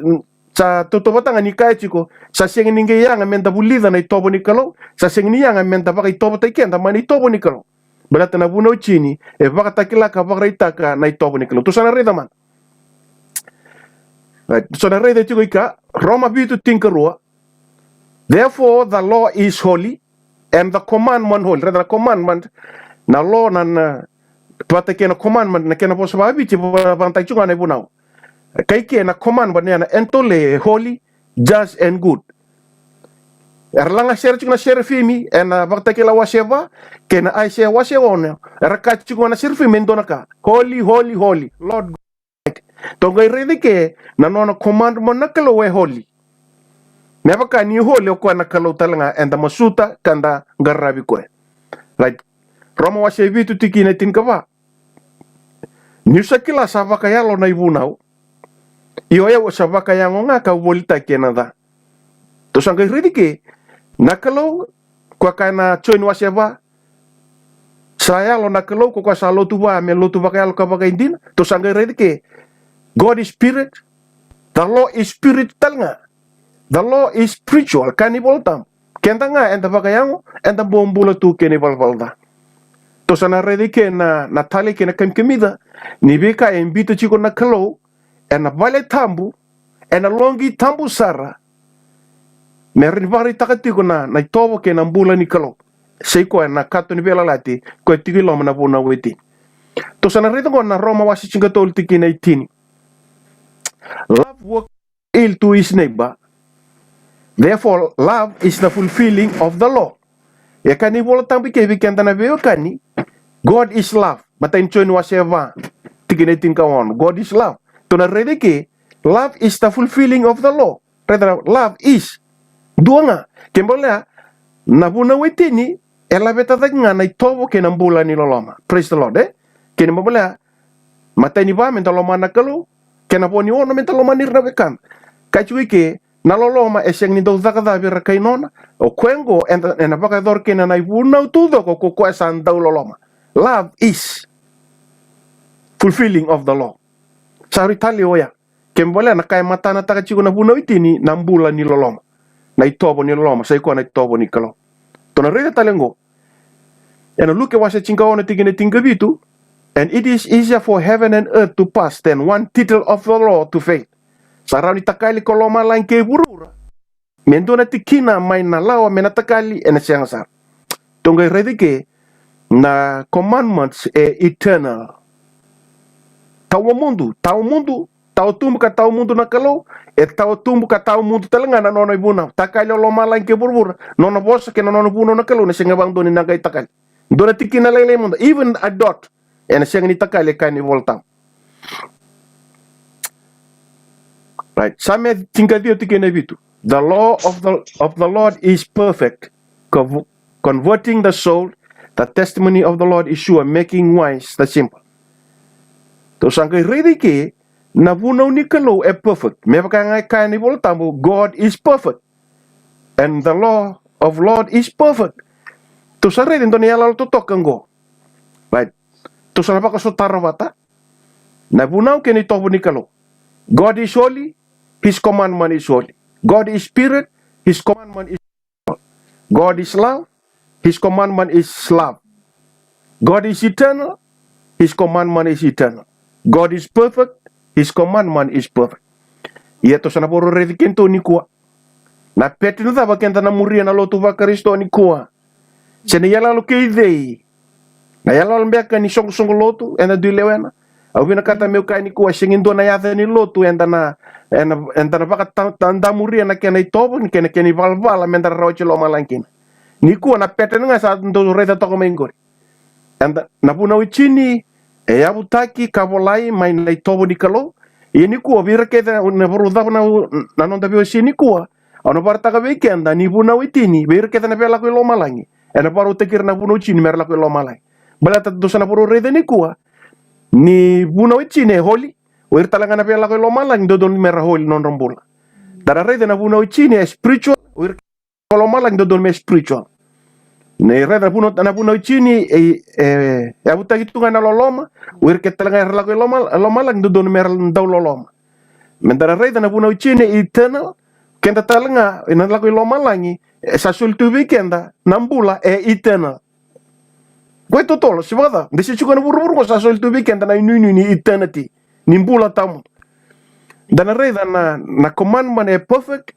sa tautauvata ga ni kaya tiko, sa sega ni qai yaga me da vulica na itovo ni Kalou, sa sega ni yaga me da vakaitovotaki keda mai na itovo ni Kalou. Baleta na vunau e tini, e vakatakila ka vakaraitaka na itovo ni Kalou. Tou sa na raica mada. Right. Tou sa na raica tiko i ka, Roma vitu tinikarua. Therefore, the law is holy, and the commandment holy. Raica na commandment, na law na, na, vata kei na commandment, na kena vosa vakaviti, va-, vakayagataki tiko ga na ivunau. Kai ke na commandment, na entole, holy, just and good. Era laga sere tiko na serafimi, ena Vakatakila wase va, kei na Aisea wase ono, era kaya tiko na serafimi e dua na ka. Holy, holy, holy, Lord God. Tou qai raica ke, na nona commandment na Kalou e holy. Me vaka ni holy o koya na Kalou tale ga eda masuta ka da qaravi koya. Right. Roma wase vitu tikina e tinikava. Niu sa kila sa vakayalo na ivunau. Io, au sa vakayago ga kau volitaki ena ca. Tou sa qai raica ke, na Kalou, koya kaya na Joni wase va, sa yalo na Kalou, ko koya sa lotu va, me lotu vakayalo ka vakaidina. Tou sa qai raica ke, God is spirit, the law is spirit tale ga. The law is spiritual, kaya na iVolatabu. Keda ga eda vakayago, eda bobula tu kei na ivalavala ca. Tou sa na raica ke na, na talei kei na kamikamica, ni veika e biuta tiko na Kalou, ena vale tabu, ena loqi tabu sara, me rawa ni vakaraitaka tiko na, na itovo kei na bula ni Kalou. Sa i koya na kato ni veiyalayalati, koya tiko i loma na vunau e tini. Tou sa na raica oqo na Roma wase tinikatolu tikina e tini. Love work ill to his neighbor. Therefore, love is the fulfilling of the law. E kaya na iVolatabu ke vei keda na veiwekani, God is love. Matai ni Joni wase va, tikina e tinikaono. God is love. Tou na raica ke, love is the fulfilling of the law. Raica na love is. Dua ga. Kena ibalebale, na vunau e tini, e laveta cake ga na itovo kei na bula ni loloma. Praise the Lord, e? Kena ibalebale, matai ni va me da lomana na Kalou, kena vo ni ono me da lomani ira na wekada. Kaya tiko i ke, na loloma e sega ni dau caka ca vei ira kai nona, o koya oqo eda, ena vakayacora kina na ivunau taucoko ko koya sa dau loloma. Love is fulfilling of the law. Sa rui talei oya. Kena ibalebale na ka e matanataka tiko na vunau e tini na bula ni loloma. Na itovo ni loloma, sa i koya na itovo ni Kalou. Tou na raica tale oqo. Ena Luke wase tinikaono tikina tinikavitu. And it is easier for heaven and earth to pass than one tittle of the law to fail. Sa rawa ni takali ko lomalagi kei vuravura me dua na tikina mai na lawa me na takali, ena sega sara. Tou qai raica ke na commandments e eternal. Tawamudu, tawamudu, tawa tubu ka tawa mudu na Kalou, e tawa tubu ka tawa mudu tale ga na nona ivunau. Takali o lomalagi kei vuravura, nona vosa kei na nona vunau na Kalou, na sega vakadua ni na qai takali dua na tikina lailai mada, even a dot, ena sega ni takali, e kaya na iVolatabu. Right. Same tinikaciwa tikina e vitu. The law of the, of the Lord is perfect, conv-, converting the soul. The testimony of the Lord is sure, making wise the simple. Tou sa qai raica ke na vunau ni Kalou e perfect. Me vaka ga e kaya na iVolatabu, God is perfect. And the law of Lord is perfect. Tou sa raica e dua na iyaloyalo totoka qo. Right. Tou sa na vakasotara vata na vunau kei na itovo ni Kalou. God is holy, his commandment is holy. God is spirit, his commandment is God is love, his commandment is love. God is eternal, his commandment is eternal. God is perfect, his commandment is perfect. Ia tou sa na vakarau raica kina nikua na pattern cava keda na muria na lotu vaKarisito nikua. Se na iyaloyalo kei cei, na iyaloyalo beka ni soqosoqo lotu eda dui lewena. Au vinakata meu kaya nikua, sega ni dua na yaca ni lotu eda na, eda, eda na vakadamuria na kena itovo, ni kena, kena ivalavala meda rawati lomalagi kina. Nikua na pattern ga sa dau raica toka mai qori. Eda, na vunau e tini e yavutaki ka volai mai na itovo ni Kalou. Ia nikua vei ira kece na varau cava na, na noda veiwasei nikua, au na vakaraitaka vei keda ni vunau e tini, vei ira kece na via lako i lomalagi, ena vakarautaki ira na vunau e tini mera lako i lomalagi. Baleta tou sa na vakarau raica nikua ni vunau e tini e holy, o ira tale ga na via lako i lomalagi dodonu mera holy na nodra bula. Da na raica na vunau e tini e spiritual, o ira ko lomalagi dodonu me spiritual. Ni raica na vunau, na vunau e tini e, e, e yavutaki tu ga na loloma, o ira kece tale ga era lako i loma, lomalagi dodonu mera dau loloma. Meda na raica na vunau e tini e eternal, keda tale ga ena lako i lomalagi, e sa soli tu vei keda na bula e eternal. Koya totolo, se vakacava? De se tiko na vuravura qo, sa soli tu vei keda na inuinui ni eternity, ni bula tawamudu. Da na raica na, na commandment e perfect.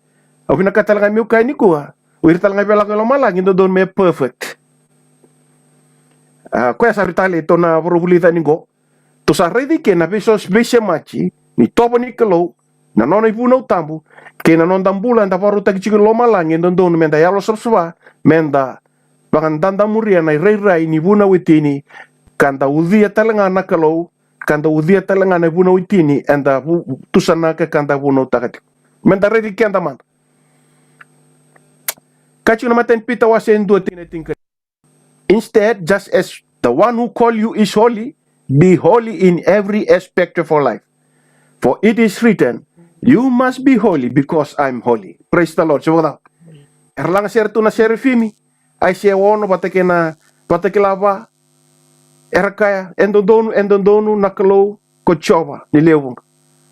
Au vinakata tale ga meu kaya nikua, o ira tale ga via lako i lomalagi dodonu me perfect. A, koya sa rui tale tou na vakarau vulica ni qo. Tou sa raica ke na veiso-, veisemati ni itovo ni Kalou, na nona ivunau tabu, kei na noda bula eda vakarautaki tiko i lomalagi e dodonu meda yalo savasava, meda vakadadamuria na irairai ni vunau e tini, ka da ucuya tale ga na Kalou, ka da ucuya tale ga na vunau e tini eda vu-, tusanaka ka da vunautaka tiko. Meda raici keda mada. Kaya tiko na imatai ni Pita wase e dua tikina e tini. Instead, just as the one who called you is holy, be holy in every aspect of your life. For it is written, "You must be holy because I'm holy." Praise the Lord. Se vakacava? Era laga sere tu na serafimi, Aisea ono vata kei na, vata kei na va. Era kaya, "E dodonu, e dodonu na Kalou ko Jiova ni lewe vuqa.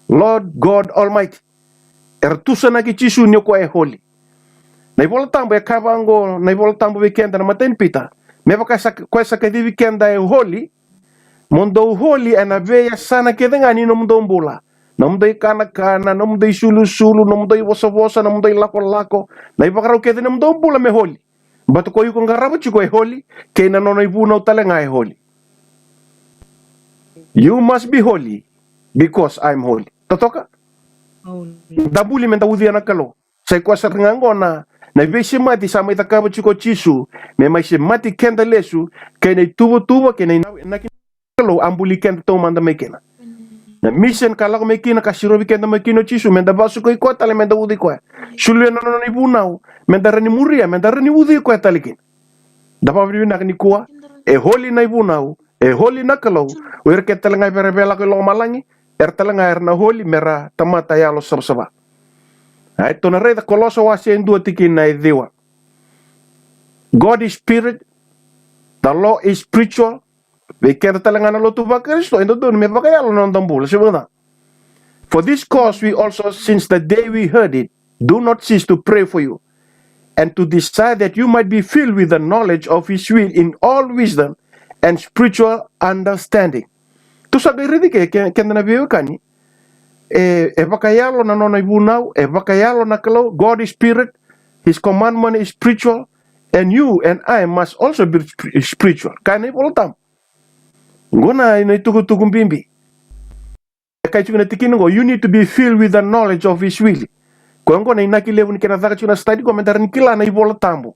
Lord God Almighty." Era tusanaki Jisu ni o koya e holy. Na iVola Tabu e kaya vaqo na iVola Tabu vei keda na imatai ni Pita, me vaka sa, koya sa kacivi keda e holy, mo dou holy ena veiyasana kece ga ni nomudou bula. Nomudou ikanakana, nomudou isulusulu, nomudou ivosavosa, nomudou ilakolako, na ivakarau kece ni nomudou bula me holy. Baleta ko iko qarava tiko e holy, kei na nona ivunau tale ga e holy. "You must be holy because I'm holy." Totoka? Holy. Da buli me da ucuya na Kalou. Sa i koya sara ga oqo na, na veisemati sa mai cakava tiko o Jisu, me mai semati keda lesu kei na ituvatuva kei na ina-, inaki ni Kalou a buli keda taumada mai kina. Na mission ka lako mai kina, ka sirovi keda mai kina o Jisu, me da vakasukai koya tale, me da ucui koya. Solia na nona ivunau me da rawa ni muria, me da rawa ni ucui koya tale kina. Da vakavinavinaka nikua, e holy na ivunau, e holy na Kalou. O ira kece tale ga era via lako i lomalagi, era tale ga era na holy, me ra tamata yalo savasava. Ai, tou na raica Kolosa wase e dua tikina e ciwa. God is spirit, the law is spiritual. Vei keda tale ga na lotu vaKarisito, e dodonu me vakayalo na noda bula, se vakacava? "For this cause we also, since the day we heard it, do not cease to pray for you, and to desire that you might be filled with the knowledge of his will in all wisdom and spiritual understanding." Sa qai raici ke, ke, keda na veiwekani. E, e vakayalo na nona ivunau, e vakayalo na Kalou, God is spirit, his commandment is spiritual, and you and I must also be spir-, spiritual. Kaya na iVola Tabu. Qo na, na itukutuku bibi. E kaya tiko na tikina qo, you need to be filled with the knowledge of his will. Koya qo na inaki levu ni kena caka tiko na study qo, me da rawa ni kila na iVola Tabu.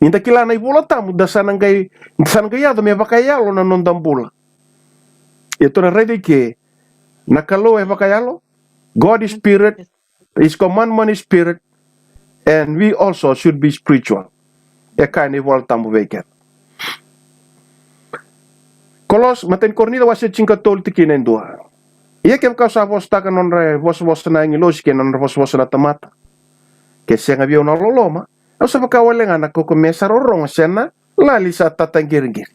Ni da kila na iVola Tabu, da sa na qai, da sa na qai yaco me vakayalo na noda bula. Ia tou na raica i ke, na Kalou e vakayalo, God is spirit, his commandment is spirit, and we also should be spiritual. E kaya na iVola Tabu vei keda. Kolos, matai ni Korinica wase tinikatolu tikina e dua. Ia kevaka au sa vosataka na nodra vosavosa na agilosi kei na nodra vosavosa na tamata, ke sega vei au na loloma, au sa vaka wale ga na kaukamea sa rorogo se na lali sa tataqiriqiri.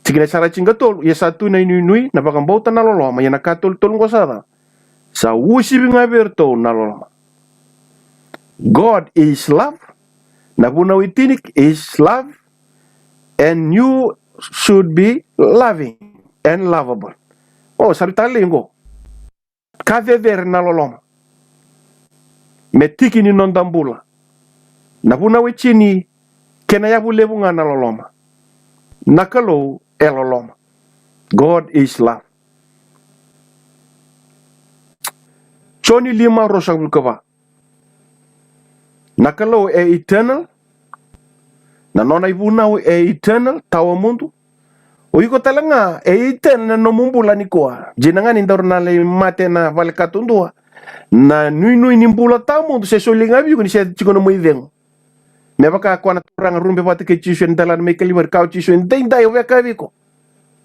Tikina e sa ra tinikatolu, ia sa tu na inuinui, na vakabauta, na loloma, ia na ka tolutolu qo sa ca, sa uasivi ga vei iratou na loloma. God is love. Na vunau e tini is love, and you should be loving and lovable. O, sa rui talei qo. Ka cecere na loloma. Me tiki ni noda bula. Na vunau e tini, kena yavu levu ga na loloma. Na Kalou e loloma. God is love. Joni lima, ruasagavulu ka va. Na Kalou e eternal. Na nona ivunau e eternal, tawa mudu. O iko tale ga e eternal na nomu bula nikua. Dina ga ni daru na lai mate na vale ka tu dua. Na nuinui ni bula tawa mudu se soli ga vei iko ni se tiko nomu icegu. Me vaka koya na turaga rube vata kei Jisu ena delana mai Kalivari, kaya o Jisu, e daidai au via kaya vei iko.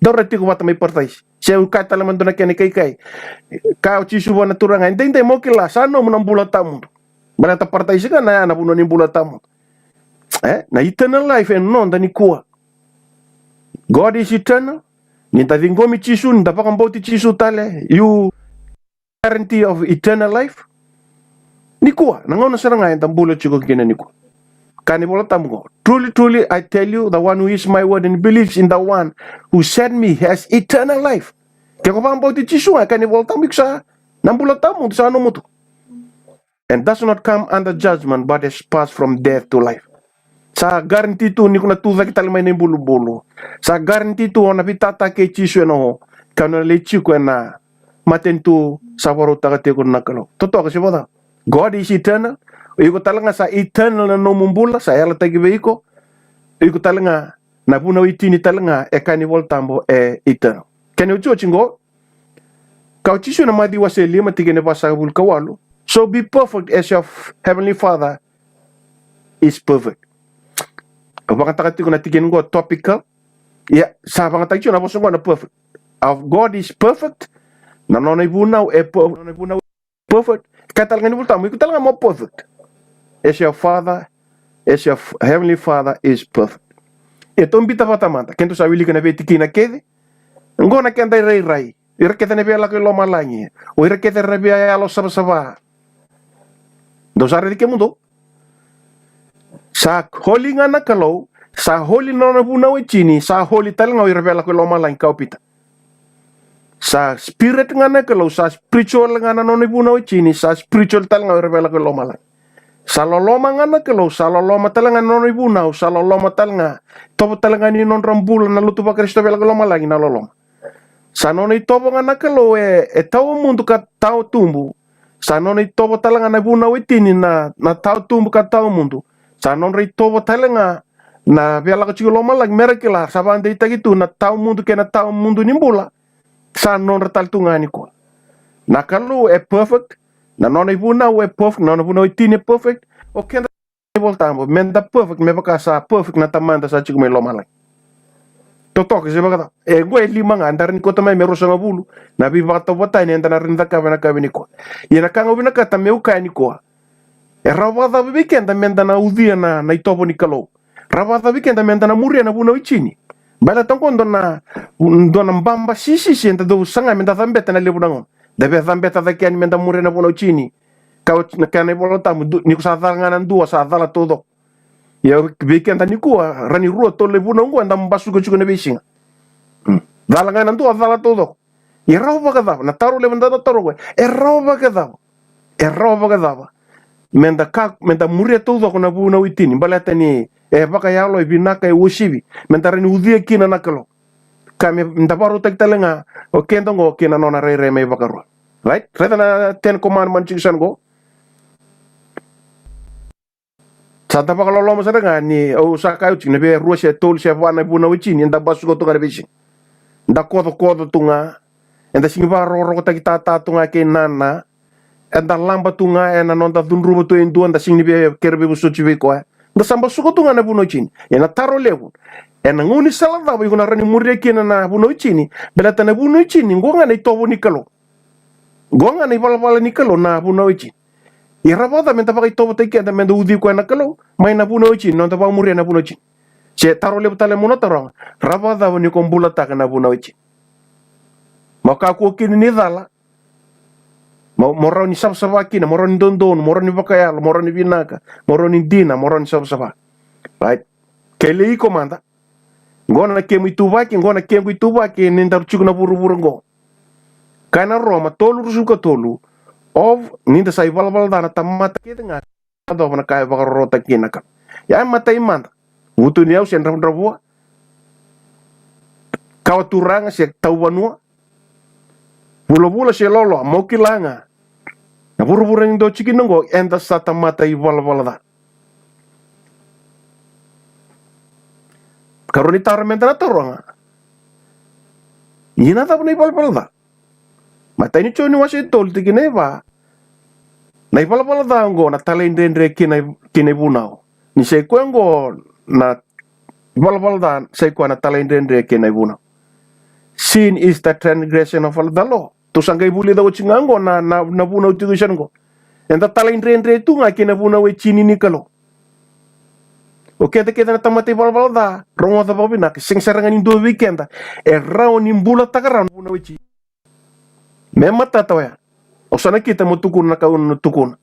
Daru na tiko vata mai Parataisi. Se au kaya tale mada na kena kaikai. Kaya o Jisu vua na turaga, e daidai mo kila, sa nomu na bula tawa mudu. Baleta Parataisi ga na ya na vanua ni bula tawa mudu. E, na eternal life e noda nikua. God is eternal. Ni da ciqomi Jisu, ni da vakabauti Jisu tale, you guarantee of eternal life. Nikua, na gauna sara ga eda bula tiko kina nikua. Kaya na iVola Tabu qo, truly, truly, I tell you, the one who hears my word and believes in the one who sent me has eternal life. Ke ko vakabauti Jisu ga, kaya na iVola Tabu, iko sa na bula tawa mudu, sa nomu tu. And does not come under judgment, but has passed from death to life. Sa guarantee tu ni ko na tu cake tale mai na ibulubulu. Sa guarantee tu o na veitata kei Jisu ena o, ka o na lai tiko ena matanitu sa vakarautaka tiko na Kalou. Totoka se vakacava? God is eternal. O iko tale ga sa eternal na nomu bula, sa yalataki vei iko. O iko tale ga, na vunau e tini tale ga, e kaya na iVola Tabu e eternal. Kena iotioti qo, kaya o Jisu ena Maciu wase lima, tikina e vasagavulu ka walu. So be perfect as your f-, heavenly Father is perfect. Au vagataka tiko na tikina qo topical. Ia, sa vagataki tiko na vosa qo na perfect. Our God is perfect. Na nona ivunau e per-, nona ivunau perfect. Kaya tale ga ni iVola Tabu, iko tale ga mo perfect. As your Father, as your f-, heavenly Father is perfect. E tou biuta vata mada, keda sa wilika na veitikina kece. Qo na keda irairai. Ira kece na via lako i lomalagi. O ira kece era via yalo savasava. Dou sa raici kemudou. Sa holy ga na Kalou, sa holy na nona vunau e tini, sa holy tale ga o ira via lako i lomalagi, kaya o Pita. Sa spirit ga na Kalou, sa spiritual ga na nona ivunau e tini, sa spiritual tale ga o ira via lako i lomalagi. Sa loloma ga na Kalou, sa loloma tale ga na nona ivunau, sa loloma tale ga, tovo tale ga ni nodra bula na lotu vaKarisito via lako i lomalagi na loloma. Sa nona itovo ga na Kalou e, e tawa mudu ka tawa tubu. Sa nona itovo tale ga na vunau e tini na, na tawa tubu ka tawa mudu. Sa nodra itovo tale ga na via lako tiko i lomalagi me ra kila, sa vakadeitaki tu na tawa mudu kei na tawa mudu ni bula. Sa nodra tale tu ga nikua. Na Kalou e perfect, na nona ivunau e perfect, na nona vunau e tini e perfect. O keda iVola Tabu, meda perfect me vaka sa perfect na Tamada sa tiko mai lomalagi. Totoka se vakacava? E qo e lima ga, da rawa ni kauta mai me ruasagavulu na veivakatauvatani eda na rawa ni cakava ena yakavi nikua. Ia na ka ga au vinakata meu kaya nikua, e rawa vakacava vei keda meda na ucuya na, na itovo ni Kalou? Rawa vakacava vei keda meda na muria na vunau e tini? Baleta qo dua na, dua na baba sisisi eda dau saga meda cabeta na levu na gauna. Da via cabeta cake yani meda muria na vunau e tini. Ka oti na kena iVola Tabu, du-, ni ko sa cala ga na dua, sa cala taucoko. Ia vei keda nikua, rawa ni rua, tolu na ivunau qo eda basuka tiko na veisiga. Hmm. Cala ga na dua, cala taucoko. E rawa vakacava? Na taro levu da na taro qo, e rawa vakacava? E rawa vakacava meda ka, meda muria taucoko na vunau e tini? Baleta ni e vakayalo, e vinaka, e uasivi, meda rawa ni ucuya kina na Kalou. Ka meda vakarautaki tale ga o keda qo kina nona rairai mai vakarua. Right? Raica na Ten Commandments tiko sa na qo. Sa da vakaloloma sara ga ni au sa kaya oti, na vei rua se tolu se va na vunau e tini eda basuka tu ga na veisiga. Da kocokoco tu ga, eda sega ni vakarokorokotaki tata tu ga kei nana, eda laba tu ga ena noda cudruva tu e dua, da sega ni via kere veivosoti vei koya. Da sa basuka tu ga na vunau e tini. Ena taro levu, ena gaunisala cava iko na rawa ni muria kina na vunau e tini? Baleta na vunau e tini qo ga na itovo ni Kalou. Qo ga na ivalavala ni Kalou na vunau e tini. E rawa vakacava meda vakaitovotaki keda meda uci koya na Kalou mai na vunau e tini, noda vakamuria na vunau e tini? Se taro levu tale mo na taroga, rawa vakacava ni ko bulataka na vunau e tini? Mo kakua kina ni cala. Mo, mo rawa ni savasava kina, mo rawa ni dodonu, mo rawa ni vakayalo, mo rawa ni vinaka, mo rawa ni dina, mo rawa ni savasava. Right? Ke lei iko mada. Qo na kemu ituvaki, qo na kequ ituvaki ni daru tiko na vuravura qo. Kaya na Roma tolu ruasagavulu ka tolu, of, ni da sa ivalavala ca na tamata kece ga, yacova na ka e vakarorotaki kina ka. Ia e matai mada, vutuniyau se dravudravua, kawa turaga se tauvanua, vulavula se loloa, mo kila ga, na vuravura ni dau tiko kina qo, eda sa tamata ivalavala ca. Karua ni taro meda na taroga, ia na cava na ivalavala ca? Matai ni Joni wase tolu tikina e va. Na ivalavala ca oqo na talaidredre ki na, ki na ivunau. Ni sa i koya oqo na ivalavala ca, sa i koya na talaidredre ki na ivunau. Sin is the transgression of the law. Tou sa qai vulica oti ga oqo na, na, na vunau tiko i sa na oqo. Eda talaidredre tu ga ki na vunau e tini ni Kalou. O keda kece na tamata ivalavala ca, rogoca vakavinaka, sega sara ga ni dua vei keda e rawa ni bulataka rawa na vunau e tini. Me matata oya. O sa na kita mo tukuna na ka au na tukuna.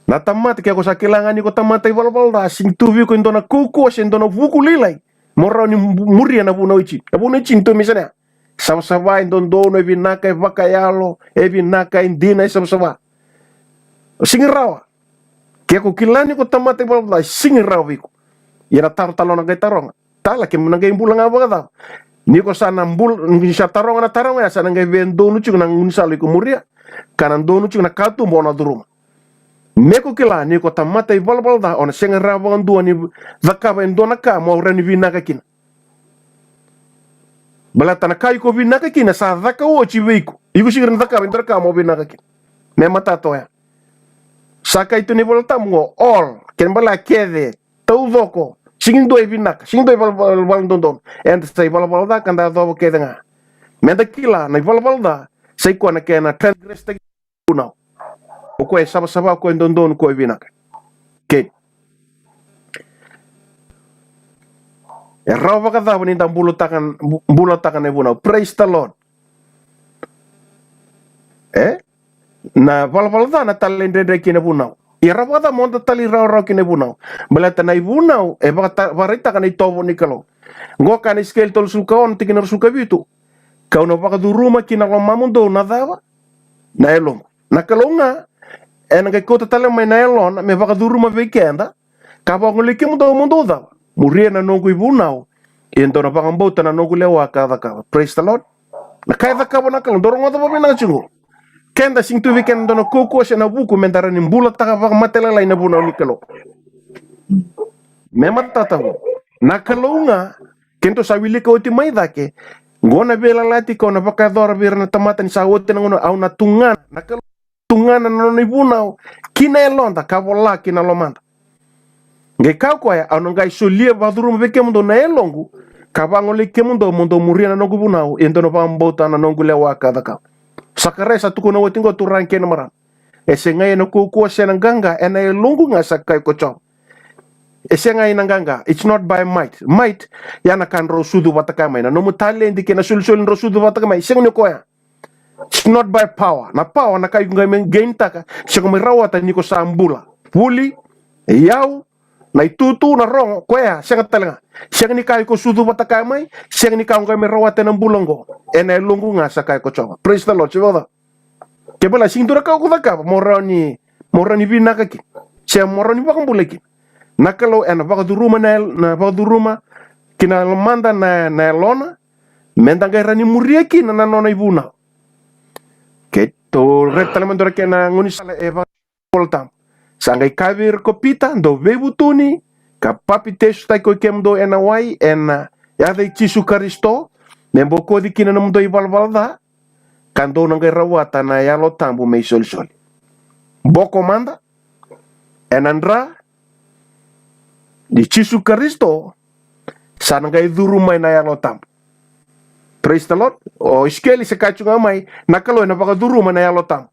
Na tamata, ke ko sa kila ga ni ko tamata ivalavala ca, sega ni tu vei iko e dua na kaukauwa se dua na vuku lailai mo rawa ni mu-, muria na vunau e tini. Na vunau e tini tu mai sa na ya. Savasava, e dodonu, e vinaka, e vakayalo, e vinaka, e dina, e savasava. Sega ni rawa. Ke ko kila ni ko tamata ivalavala ca, sega ni rawa vei iko. Ia na taro tale au na qai taroga. Tale, ke mo na qai bula ga vakacava? Ni ko sa na bula, ni sa taroga na taroga ya, sa na qai via donu tiko na gaunisala iko muria, ka na donu tiko na katuba o na curuma. Me ko kila ni ko tamata ivalavala ca, o na sega rawa vakadua ni cakava e dua na ka mo rawa ni vinaka kina. Baleta na ka iko vinaka kina sa caka oti vei iko. Iko sega ni cakava e dua na ka mo vinaka kina. Me matata oya. Sa kaya tu na iVola Tabu qo, all, kena ibalebale kece, taucoko, sega ni dua e vinaka, sega ni dua e vala-, vala-, vala dodonu. Eda sa ivalavala ca ka da yacova kece ga. Meda kila na ivalavala ca sa i koya na kena transgress-taki vunau. O koya e savasava, o koya e dodonu, o koya e vinaka. Okay. E rawa vakacava ni da bulataka, bu-, bulataka na ivunau? Praise the Lord. E? Na valavala ca na talaidredre ki na vunau. E rawa vakacava mo da talairawarawa ki na ivunau? Baleta na ivunau e vakata-, vakaraitaka na itovo ni Kalou. Qo kaya na Isikeli tolusagavulu ka ono tikina ruasagavulu ka vitu. Ka'u na vakacuruma ki na lomamudou na cava? Na yaloqu. Na Kalou ga ena qai kauta tale mai na yalona me vakacuruma vei keda, ka vagolei kemudou mo dou cava? Muria na noqu ivunau, ia dou na vakabauta na noqu lewa ka cakava. Praise the Lord. Na ka e cakava na Kalou, dou rogoca vakavinaka tiko. Keda, sega ni tu vei keda e dua na kaukauwa se na vuku meda rawa ni bulataka vakamatailalai na vunau ni Kalou. Me matata qo. Na Kalou ga, keitou sa wilika oti mai cake, qo na veiyalayalati ka'u na vakayacora vei ira na tamata ni sa oti na gauna, au na tugana, na Kalou tugana na nona ivunau ki na yaloda ka vola ki na lomada. Qai kaya o koya, au na qai solia, vakacuruma vei kemudou na yaloqu, ka vagolei kemudou mo dou muria na noqu ivunau, ia dou na vakabauta na noqu lewa ka cakava. Sakaraia sa tukuna oti qo, turaga kei na marama. E sega ena kaukauwa se na qaqa, ena yaloqu ga, sa kaya ko Jiova. E sega ena qaqa. It's not by might. Might, ya na ka drau sucu vata kaya mai. Na nomu taledi kei na solisoli drau sucu vata kaya mai. Sega ni o koya. It's not by power. Na power na ka iko qai mai gain-taka, se ko mai rawata ni ko sa bula. Vuli, iyau, Na itutu, na rogo, koya sega tale ga. Sega ni ka iko sucu vata kaya mai, sega ni ka o qai mai rawata ena bula oqo. Ena yaloqu ga, sa kaya ko Jiova. Praise the Lord. Se vakacava? Kevaka e sega ni dua na ka o cakava mo rawa ni, mo rawa ni vinaka kina, se mo rawa ni vakabulai kina, na Kalou ena vakacuruma na yal-, na vakacuruma ki na lomada na, na yalona, meda qai rawa ni muria kina na nona ivunau. Keitou raica tale mada e dua na kena gaunisala e vaka Ivola Tabu. Sa qai kaya vei ira ko Pita, dou veivutuni ka papitaisotaki koi kemudou ena wai ena yaca i Jisu Karisito, me bokoci kina na nomudou ivalavala ca, ka dou na qai rawata na Yalo Tabu me isolisoli. Boko mada, ena dra ni Jisu Karisito, sa na qai curu mai na Yalo Tabu. Praise the Lord. O Isikeli se kaya tu ga mai, na Kalou ena vakacuruma na Yalo Tabu.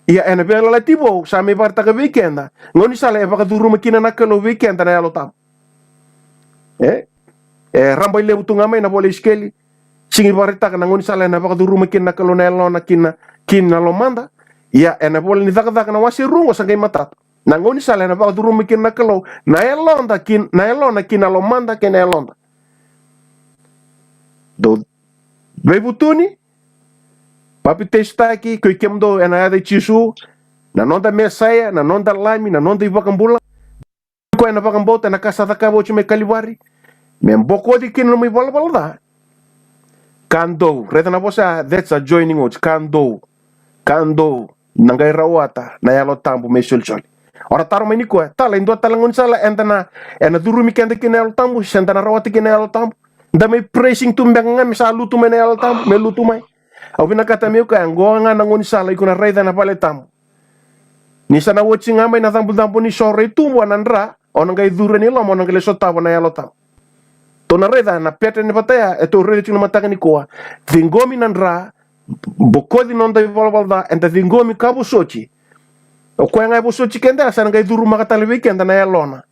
Ia ena Veiyalayalati Vou sa mai vakaraitaka vei keda gaunisala e vakacuruma kina na Kalou vei keda na Yalo Tabu. E? E rabailevu tu ga mai na ivola i Isikeli, sega ni vakaraitaka na gaunisala ena vakacuruma kina na Kalou na yalona kina, kina lomada. Ia ena ivola ni Cakacaka na wase rua oqo sa qai matata na gaunisala ena vakacuruma kina na Kalou na yaloda ki, na yalona kina lomada kei na yaloda. Dou veivutuni, papitaisotaki koi kemudou ena yaca i Jisu, na noda Mesaia, na noda Lami, na noda iVakabula. Koya ena vakabauta na ka sa cakava oti mai Kalivari, me bokoci kina na nomu ivalavala ca. Ka dou, raica na vosa, that's a joining words. Ka dou, ka dou na qai rawata na Yalo Tabu me isolisoli. Ora taro mai nikua, tale, e dua tale gaunisala eda na, ena curumi keda kina na Yalo Tabu, se da na rawata kina na Yalo Tabu? Da mai praising tu beka ga me sa lutu mai na Yalo Tabu, me lutu mai? Au vinakata meu kaya, oqo ga na gaunisala iko na raica ena vale tabu. Ni sa na oti ga mai na cabocabo ni soro e tubu ena dra, o na qai curu yani i loma, o na qai lai sotava na Yalo Tabu. Tou na raica na pattern vata ya, e tou raica tiko na mataka nikua. Ciqomi na dra, bokoci noda ivalavala ca, eda ciqomi ka vosoti. O koya ga e vosoti keda, sa na qai curumaka tale vei keda na yalona.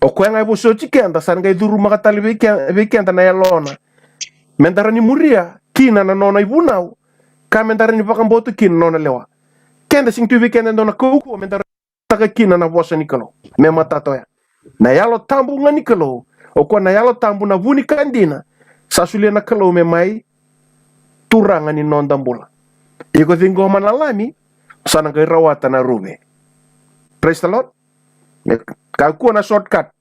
O koya ga e vosoti keda, sa na qai curumaka tale vei ke-, vei keda na yalona. Meda rawa ni muria kina na nona ivunau, ka meda rawa ni vakabauta kina na nona lewa. Keda sega tu vei keda e dua na kaukauwa meda rawa ni taka kina na vosa ni Kalou me matata oya. Na Yalo Tabu ga ni Kalou, o koya na Yalo Tabu na vu ni ka dina, sa solia na Kalou me mai turaga ni noda bula. Iko ciqoma na Lami, sa na qai rawata na Ruve. Praise the Lord. Me kakua na shortcut.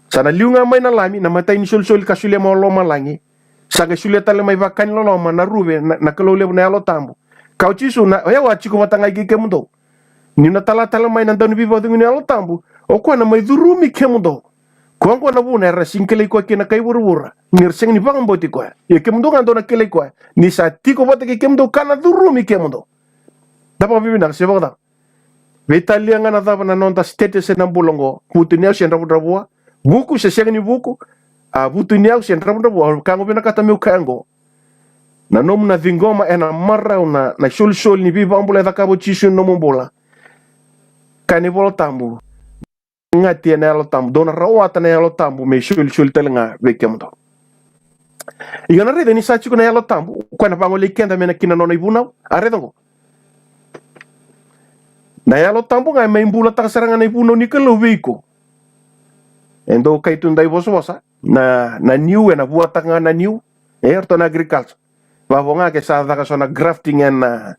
Sa na liu ga mai na Lami, na imatai ni solisoli ka solia mai o lomalagi. Sa qai solia tale mai vaka ni loloma na Ruve, na, na Kalou levu na Yalo Tabu. Ka o Jisu na, o yau a tiko vata ga kei kemudou. Niu na tala tale mai na Dauniveivakacegui ni Yalo Tabu, o koya na mai curumi kemudou. Koya oqo na vuna era sega ni kilai koya kina na kai vuravura, ni ra sega ni vakabauti koya. Ia kemudou ga dou na kilai koya, ni sa tiko vata kei kemudou ka na curumi kemudou. Da vakavinavinaka se vakacava? Veitalia ga na cava na noda status ena bula oqo. Vutuniyau se dravudravua. Vuku se sega ni vuku. A, vutuniyau se dravudravua. Ka qo vinakata meu kaya oqo. Na nomu na ciqoma ena marau na, na isolisoli ni veivakabulai e cakava o Jisu ena nomu bula. Kaya na iVola Tabu, gati ena Yalo Tabu, dou na rawata na Yalo Tabu me isolisoli tale ga vei kemudou. Ia na raica ni sa tiko na Yalo Tabu, o koya na vagolei keda me na kina nona ivunau. A raica oqo. Na Yalo Tabu ga e mai bulataka sara ga na ivunau ni Kalou vei iko. E dau kai tu na daivosavosa, na, na niu, ena vuataka ga na niu. E, ratou na agriculture. Vavo ga ke sa caka so na grafting ena,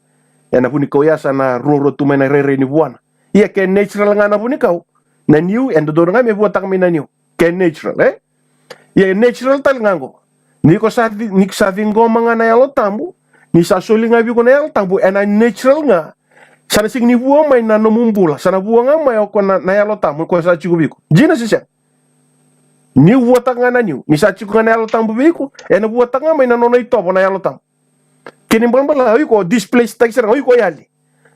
ena vunikau ya sa na ruarua tu mai na rairai ni vuana. Ia ke natural ga na vunikau, na niu, e dodonu ga me vuataka mai na niu. Ke natural, e? Ia e natural tale ga oqo. Ni ko sa ci-, ni ko sa ciqoma ga na Yalo Tabu, ni sa soli ga vei iko na Yalo Tabu, ena natural ga. Sa na sega ni vua mai na nomu bula, sa na vua ga mai o koya na, na Yalo Tabu, o koya sa tiko vei iko. Dina se sega? Niu vuataka ga na niu, ni sa tiko ga na Yalo Tabu vei iko, ena vuataka ga mai na nona itovo na Yalo Tabu. Kena ibalebale, o iko displace taki sara ga, o iko yali.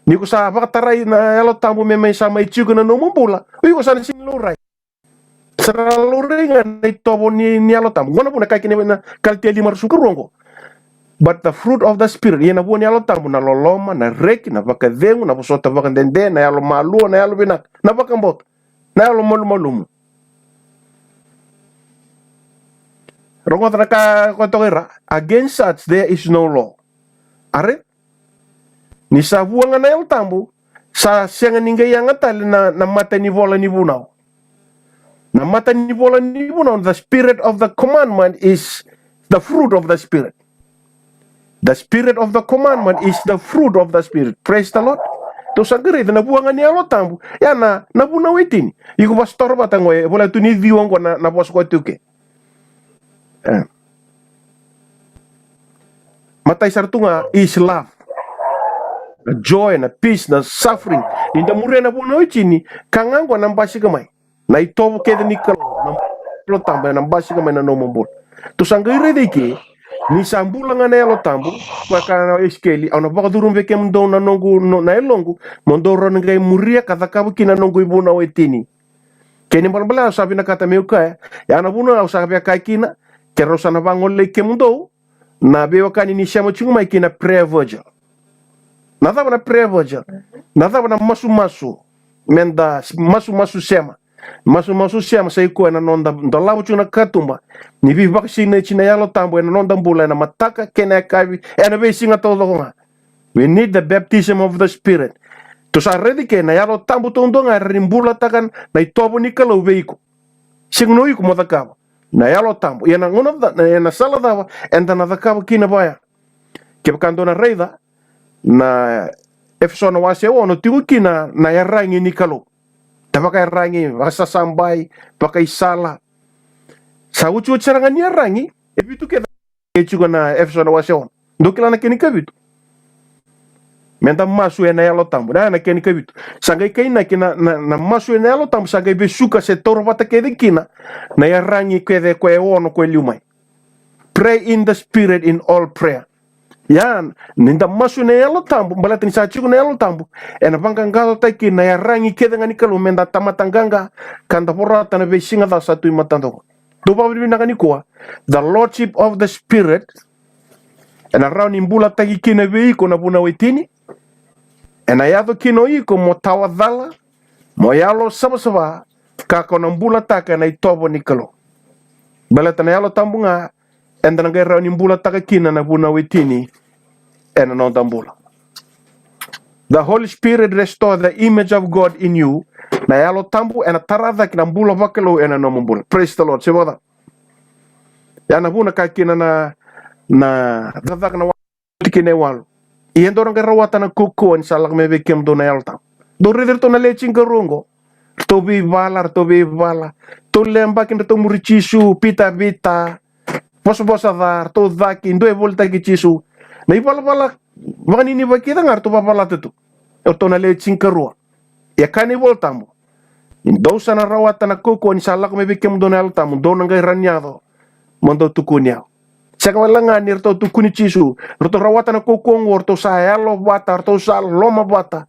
Ni ko sa vakatarai na Yalo Tabu me mai sa mai tiko na nomu bula, o iko sa na sega ni laurai. Sa na laurai ga na itovo ni, ni Yalo Tabu. Oqo na vuna e kaya kina na Kalatia lima ruasagavulu ka rua oqo. But the fruit of the Spirit, ia na vua ni Yalo Tabu, na loloma, na reki, na vakacegu, na vosota vakadede, na yalomalua, na yalovinaka, na vakabauta, na yalomalumalumu. Rogoca na ka ko toka ira, against such there is no law. Are? Ni sa vua ga na Yalo Tabu, Sa sega ni qai yaga tale na, na mata ni vola ni vunau. Na mata ni vola ni vunau, the spirit of the commandment is the fruit of the spirit. The spirit of the commandment is the fruit of the spirit. Praise the Lord. Tou sa qai raica na vua ga ni Yalo Tabu. Ya na, na vunau e tini. Iko vakasatora vata qo, e volai tu ni ciwa qo na, na vosa qo e tu ke. E. Matai sara tu ga is love. Na joy, na peace, na suffering. Ni da muria na vunau e tini, ka ga qo na basika mai. Na itovo kece ni Kalou, na Yalo Tabu, ena basika mai na nomu bula. Tou sa qai raica i ke, ni sa bula ga na Yalo Tabu, koya kaya na Isikeli, au na vakacurumi vei kemudou na noqu, no, na yaloqu, mo dou rawa ni qai muria ka cakava kina na noqu ivunau e tini. Kena ibalebale au sa vinakata meu kaya, ya na vuna au sa via kaya kina, keirau sa na vagolei kemudou, na veiwekani ni sema tiko mai ki na prayer vigil. Na cava na prayer vigil? Na cava na masumasu? Meda masumasu sema. Masumasu sema sa i koya na noda dolava tiko na katuba ni veivakasinaiti na Yalo Tabu ena noda bula ena mataka kei na yakavi, ena veisiga taucoko ga. We need the baptism of the Spirit. Tou sa raica ke na Yalo Tabu taudua ga e rawa ni bulataka na itovo ni Kalou vei iko. Sega ni o iko mo cakava. Na Yalo Tabu. Ia na gauna ca-, na, na sala cava eda na cakava kina vaya. Kevaka dou na raica na Efeso na wase ono, tiko kina na yaragi ni Kalou. Da vakayaragi, vakasasabai, vakaisala. Sa otioti sara ga ni yaragi, e vitu kece e tiko na Efeso na wase ono. Dou kila na kena ikavitu? Meda masu ena Yalo Tabu. Na, na kena ikavitu. Sa qai kainaki na, na, na masu ena Yalo Tabu, sa qai vesuka se taura vata kece kina na yaragi kece koya e ono koya e liu mai. Pray in the Spirit in all prayer. Ia, ni da masu ena Yalo Tabu, baleta ni sa tiko na Yalo Tabu, ena vaqaqacotaki na yaragi kece ga ni Kalou meda tamata qaqa, ka da vorata na veisiga ca sa tu e matadou. Dou vakavinavinaka nikua, the Lordship of the Spirit, ena rawa ni bulataki kina vei iko na vunau e tini, ena yaco kina o iko mo tawa cala, mo yalo savasava, ka ko na bulataka na itovo ni Kalou. Baleta na Yalo Tabu ga, eda na qai rawa ni bulataka kina na vunau e tini ena noda bula. The Holy Spirit restore the image of God in you. Na Yalo Tabu ena tara cake na bula vakalou ena nomu bula. Praise the Lord. Se vakacava? Ya na vuna ka kina na, na cakacaka na tikina e walu. Ia dou na qai rawata na kaukauwa ni sa lako mai vei kemudou na Yalo Tabu. Dou raici iratou na lewe tinikarua oqo. Ratou veivala, ratou veivala. Ratou lewe yabaki ratou muri Jisu, Pita, Pita. Vosavosa ca, ratou cake, dua e volitaki Jisu. Na ivalavala vakaninivaki kece ga ratou vavalata tu. Iratou na lewe tinikarua. Ia kaya na iVola Tabu, ni dou sa na rawata na kaukauwa ni sa lako mai vei kemudou na Yalo Tabu, dou na qai rawa ni yaco mo dou tukuni au. Sega wale ga ni ratou tukuni Jisu, ratou rawata na kaukauwa oqo, ratou sa yalo vata, ratou sa loma vata,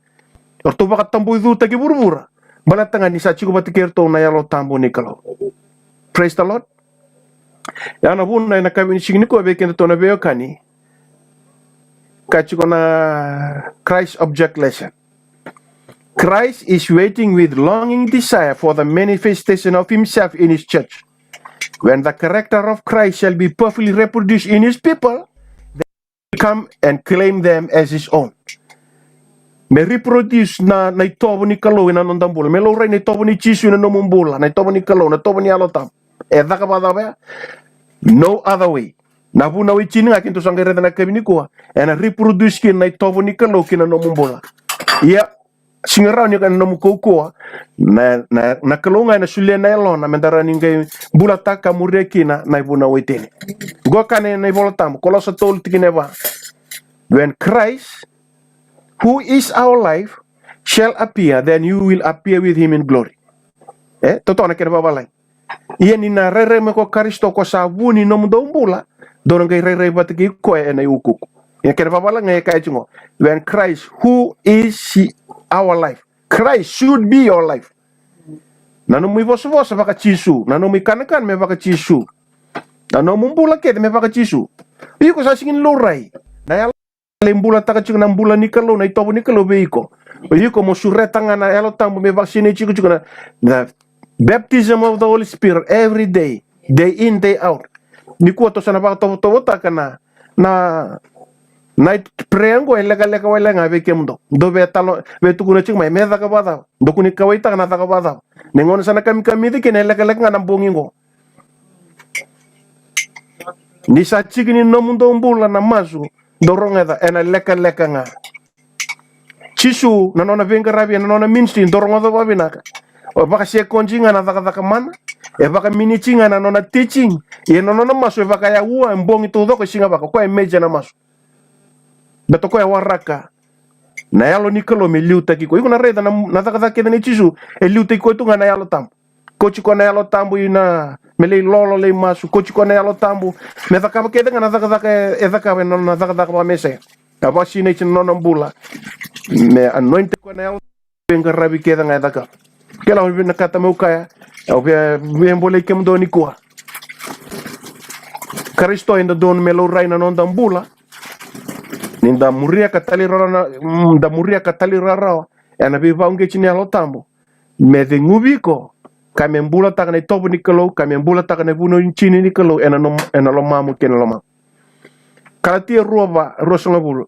ratou vakatabui cutaki vuravura. Baleta ga ni sa tiko vata kei iratou na Yalo Tabu ni Kalou. Praise the Lord. Ya na vuna ena yakavi ni siga nikua vei kedatou na veiwekani, ka tiko na Christ Object Lesson. Christ is waiting with longing desire for the manifestation of himself in his church. When the character of Christ shall be perfectly reproduced in his people, they come and claim them as his own. Me reproduce na, na itovo ni Kalou ena noda bula. Me laurai na itovo ni Jisu ena nomu bula. Na itovo ni Kalou, na itovo ni Yalo Tabu. E caka vakacava ya? No other way. Na vunau e tini ga keitou sa qai raica na yakavi nikua, ena reproduce kina na itovo ni Kalou ki na nomu bula. Ia, sega ni rawa ni ka na nomu kaukauwa, na, na, na Kalou ga ena solia na Yalona meda rawa ni qai bulataka, muria kina na ivunau e tini. Qo kaya na iVola Tabu, Kolosa tolu tikina e va. When Christ, who is our life, shall appear, then you will appear with him in glory. E, totoka na kena vavalagi. Ia ni na rairai mai ko Karisito ko sa vu ni nomudou bula, dou na qai rairai vata kei koya ena iukuuku. Ia kena vavalagi e kaya tiko, when Christ, who is he, our life. Christ should be your life. Na nomu ivosavosa vaka Jisu, na nomu ikanakana me vaka Jisu, na nomu bula kece me vaka Jisu. Iko sa sega ni laurai na Yalo lai bulataka tiko na bula ni Kalou, na itovo ni Kalou vei iko. O iko mo sureta ga na Yalo Tabu me vakasinaiti iko tiko na, na baptism of the Holy Spirit every day, day in, day out. Nikua tou sa na vakatovotovotaka na, na, Night prayer qo e lekaleka wale ga vei kemudou. Dou via talo, via tukuna tiko mai me caka vakacava. Dou kua ni kauwaitaka na caka vakacava. Ni gauna sa na kamikamica kina e lekaleka ga na bogi qo. Ni sa tiki ni nomudou bula na masu, dou rogoca, ena lekaleka ga. Jisu, na nona veiqaravi, ena nona ministry, dou rogoca vakavinaka. E vakasekoji ga na cakacaka mana, e vakaminiti ga na nona teaching, ia na nona masu e vakayaua, e bogi taucoko, e siga vaka, o koya e major na masu. Baleta o koya e waraka na Yalo ni Kalou me liutaki koya. Iko na raica na, na cakacaka kece nei Jisu, e liutaki koya tu ga na Yalo Tabu. Kauti koya na Yalo Tabu ina me lai lolo, lai masu. Kauti koya na Yalo Tabu me cakava kece ga na cakacaka e, e cakava ena nona cakacaka vakaMesaia. A vakasinaiti na nona bula me anoint koya na Yalo Tabu, veiqaravi kece ga e cakava. Kila, au vinakata meu kaya, au via, via bolei kemudou nikua. Karisito e dodonu me laurai na noda bula. Ni da muria ka talairawarawa, mm, da muria ka talairawarawa ena veivakauqeti ni Yalo Tabu. Me ceguvi iko, ka me bulataka na itovo ni Kalou, ka me bulataka na vunau ni tini ni Kalou ena nom-, ena lomamu kei na lomamu. Kalatia rua va, ruasagavulu.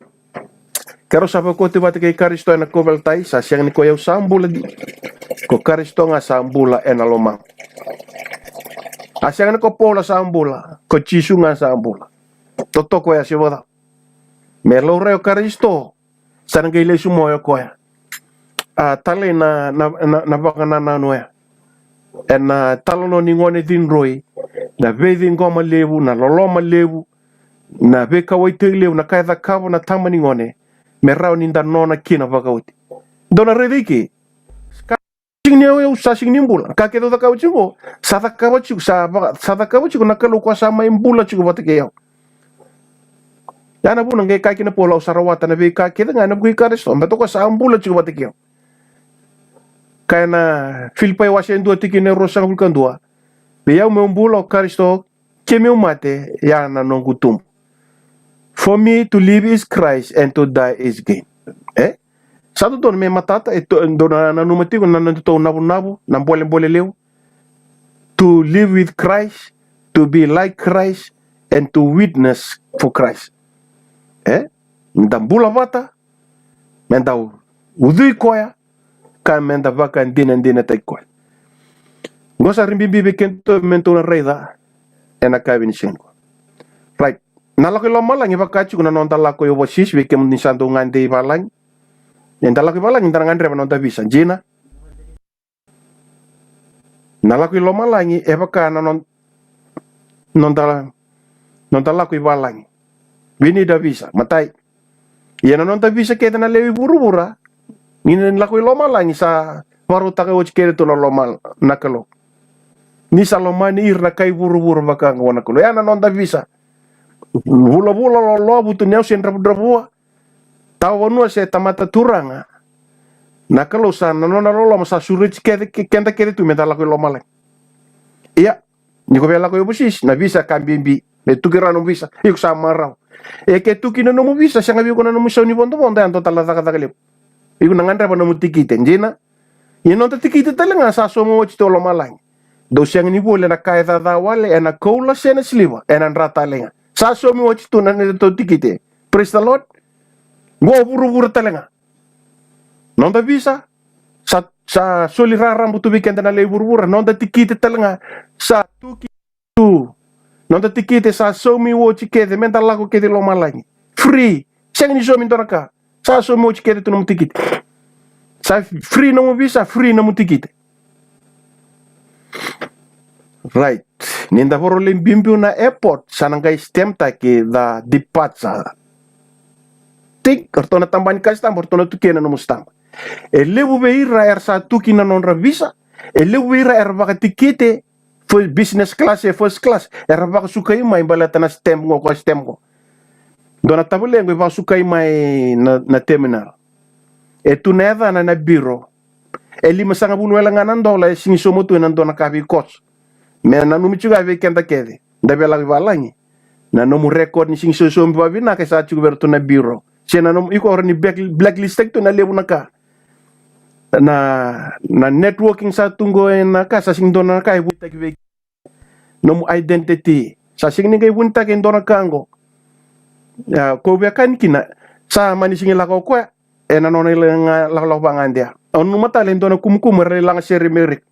Keirau sa vakoti vata kei Karisito ena kauveilatai, sa sega ni ko i au sa bula, ko Karisito ga sa bula ena lomamu. A sega ni ko Paula sa bula, ko Jisu ga sa bula. Totoka oya se vakacava? Me laurai o Karisito, sa na qai lesu mai o koya. A talei na, na, na, na vakanananu oya. Ena italanoa ni gone cidroi, na veiciqoma levu, na loloma levu, na veikauwaitaki levu, na ka e cakava na tama ni gone me rawa ni da nona kina vakaoti. Dou na raica i ke. Sega ni au, au sa sega ni bula. Ka kece au cakava tiko, sa cakava tiko, sa vaka, sa cakava tiko na Kalou, koya sa mai bula tiko vata kei au. Ya na vuna qai kaya kina o Paula, au sa rawata na veika kece ga ena vuku i Karisito, baleta o koya sa bula tiko vata kei au. Kaya na Filipai wase dua tikina e ruasagavulu ka dua: Vei au meu bula o Karisito, ke meu mate, ya na noqu tubu. For me to live is Christ and to die is gain. E? Sa dodonu me matata, e to-, dou na nanuma tiko na nodatou navunavu, na bolebole levu. To live with Christ, to be like Christ, and to witness for Christ. E? Da bula vata, me da ucui koya, ka me da vakadinadinataki koya. Qo sa rui bibi vei kedatou me datou na raica ena yakavi ni siga nikua. Right. Na lako i lomalagi e vaka tiko na noda lako i overseas, vei kemuni sa dau gade i valagi. Eda lako i valagi, da na gadreva na noda visa. Dina? Na lako i lomalagi e vaka na no-, noda, noda lako i valagi. We need a visa. Matai. Ia na noda visa kece na lewe i vuravura, ni na lako i lomalagi, sa vakarautaka oti kece tu na loma na Kalou. Ni sa lomani ira na kai vuravura vaka oqo na Kalou. Ya na noda visa. Vulavula, lolovu, vutuniyau se dravudravua, tawa vanua se tamata turaga, na Kalou sa na nona loloma sa sureti kece, ke-, keda kece tu me da lako i lomalagi. Ia, ni ko via lako i overseas, na visa ka bibi. Me tuki rawa nomu visa, iko sa marau. E ke tuki na nomu visa, sega vei iko na nomu isau ni vodovodo, ya dua tale na cakacaka levu. Iko na gadreva nomu tikite, dina? Ia noda tikite tale ga sa saumi oti tu e lomalagi. Dou sega ni voli ena ka e caca wale, ena koula se na siliva, ena dra tale ga. Sa saumi oti tu na nodatou tikite. Praise the Lord. Qo vuravura tale ga. Noda visa sa, sa soli raraba tu vei keda na lewe i vuravura. Noda tikite tale ga sa tuki tu. Noda tikite sa saumi oti kece, me da lako kece i lomalagi. Free. Sega ni saumi dua na ka. Sa saumi oti kece tu nomu tikite. Sa free nomu visa, free nomu tikite. Right. Ni da voro lai biubiu na airport, sa na qai stamp taki the departure. Tik, o ratou na tabana ni kasitama, o ratou na tukia na nomu stamp. E levu vei ira era sa tuki na nodra visa. E levu vei ira era vakatikite, fir-, business class, e first class, era vakasukai mai baleta na stamp qo, ko stamp qo. Dua na tavale qo e vakasukai mai na, na terminal. E tu na yacana na biro. E limasagavulu wale ga na dola e sega ni sauma tu ena dua na ka veikoso. Me nanumi tiko ga vei keda kece, da via lako i valagi, na nomu record ni sega ni saumi vakavinaka e sa tiko vei iratou na biro. Se na nomu, iko rawa ni black-, blacklist taki tu na levu na ka. Na, na networking sa tu qo ena ka, sa sega ni dua na ka e vunitaki vei nomu identity. Sa sega ni qai vunitaki e dua na ka qo. A, ko via kani kina, sa mani sigi lako o koya ena nona ilaga lakolako vagade ya. Au nanuma tale e dua na kumukumu era lai laga sere mai Riki.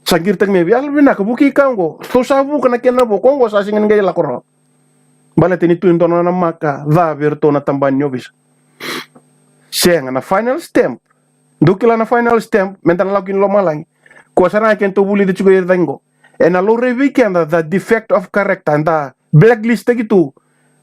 Sa qiritaki mai, yalo vinaka, vukei koya oqo. Tou sa vuka na kena vo, koya oqo sa sega ni qai lako rawa. Baleta ni tu e dua na nona maka ca vei iratou na tabana ni ovisa. Sega, na final stamp. Dou kila na final stamp meda na lako ki na lomalagi. Koya sara ga kedatou vulica tiko e cagi oqo. Ena laurai vei keda the defect of character, eda blacklist-taki tu.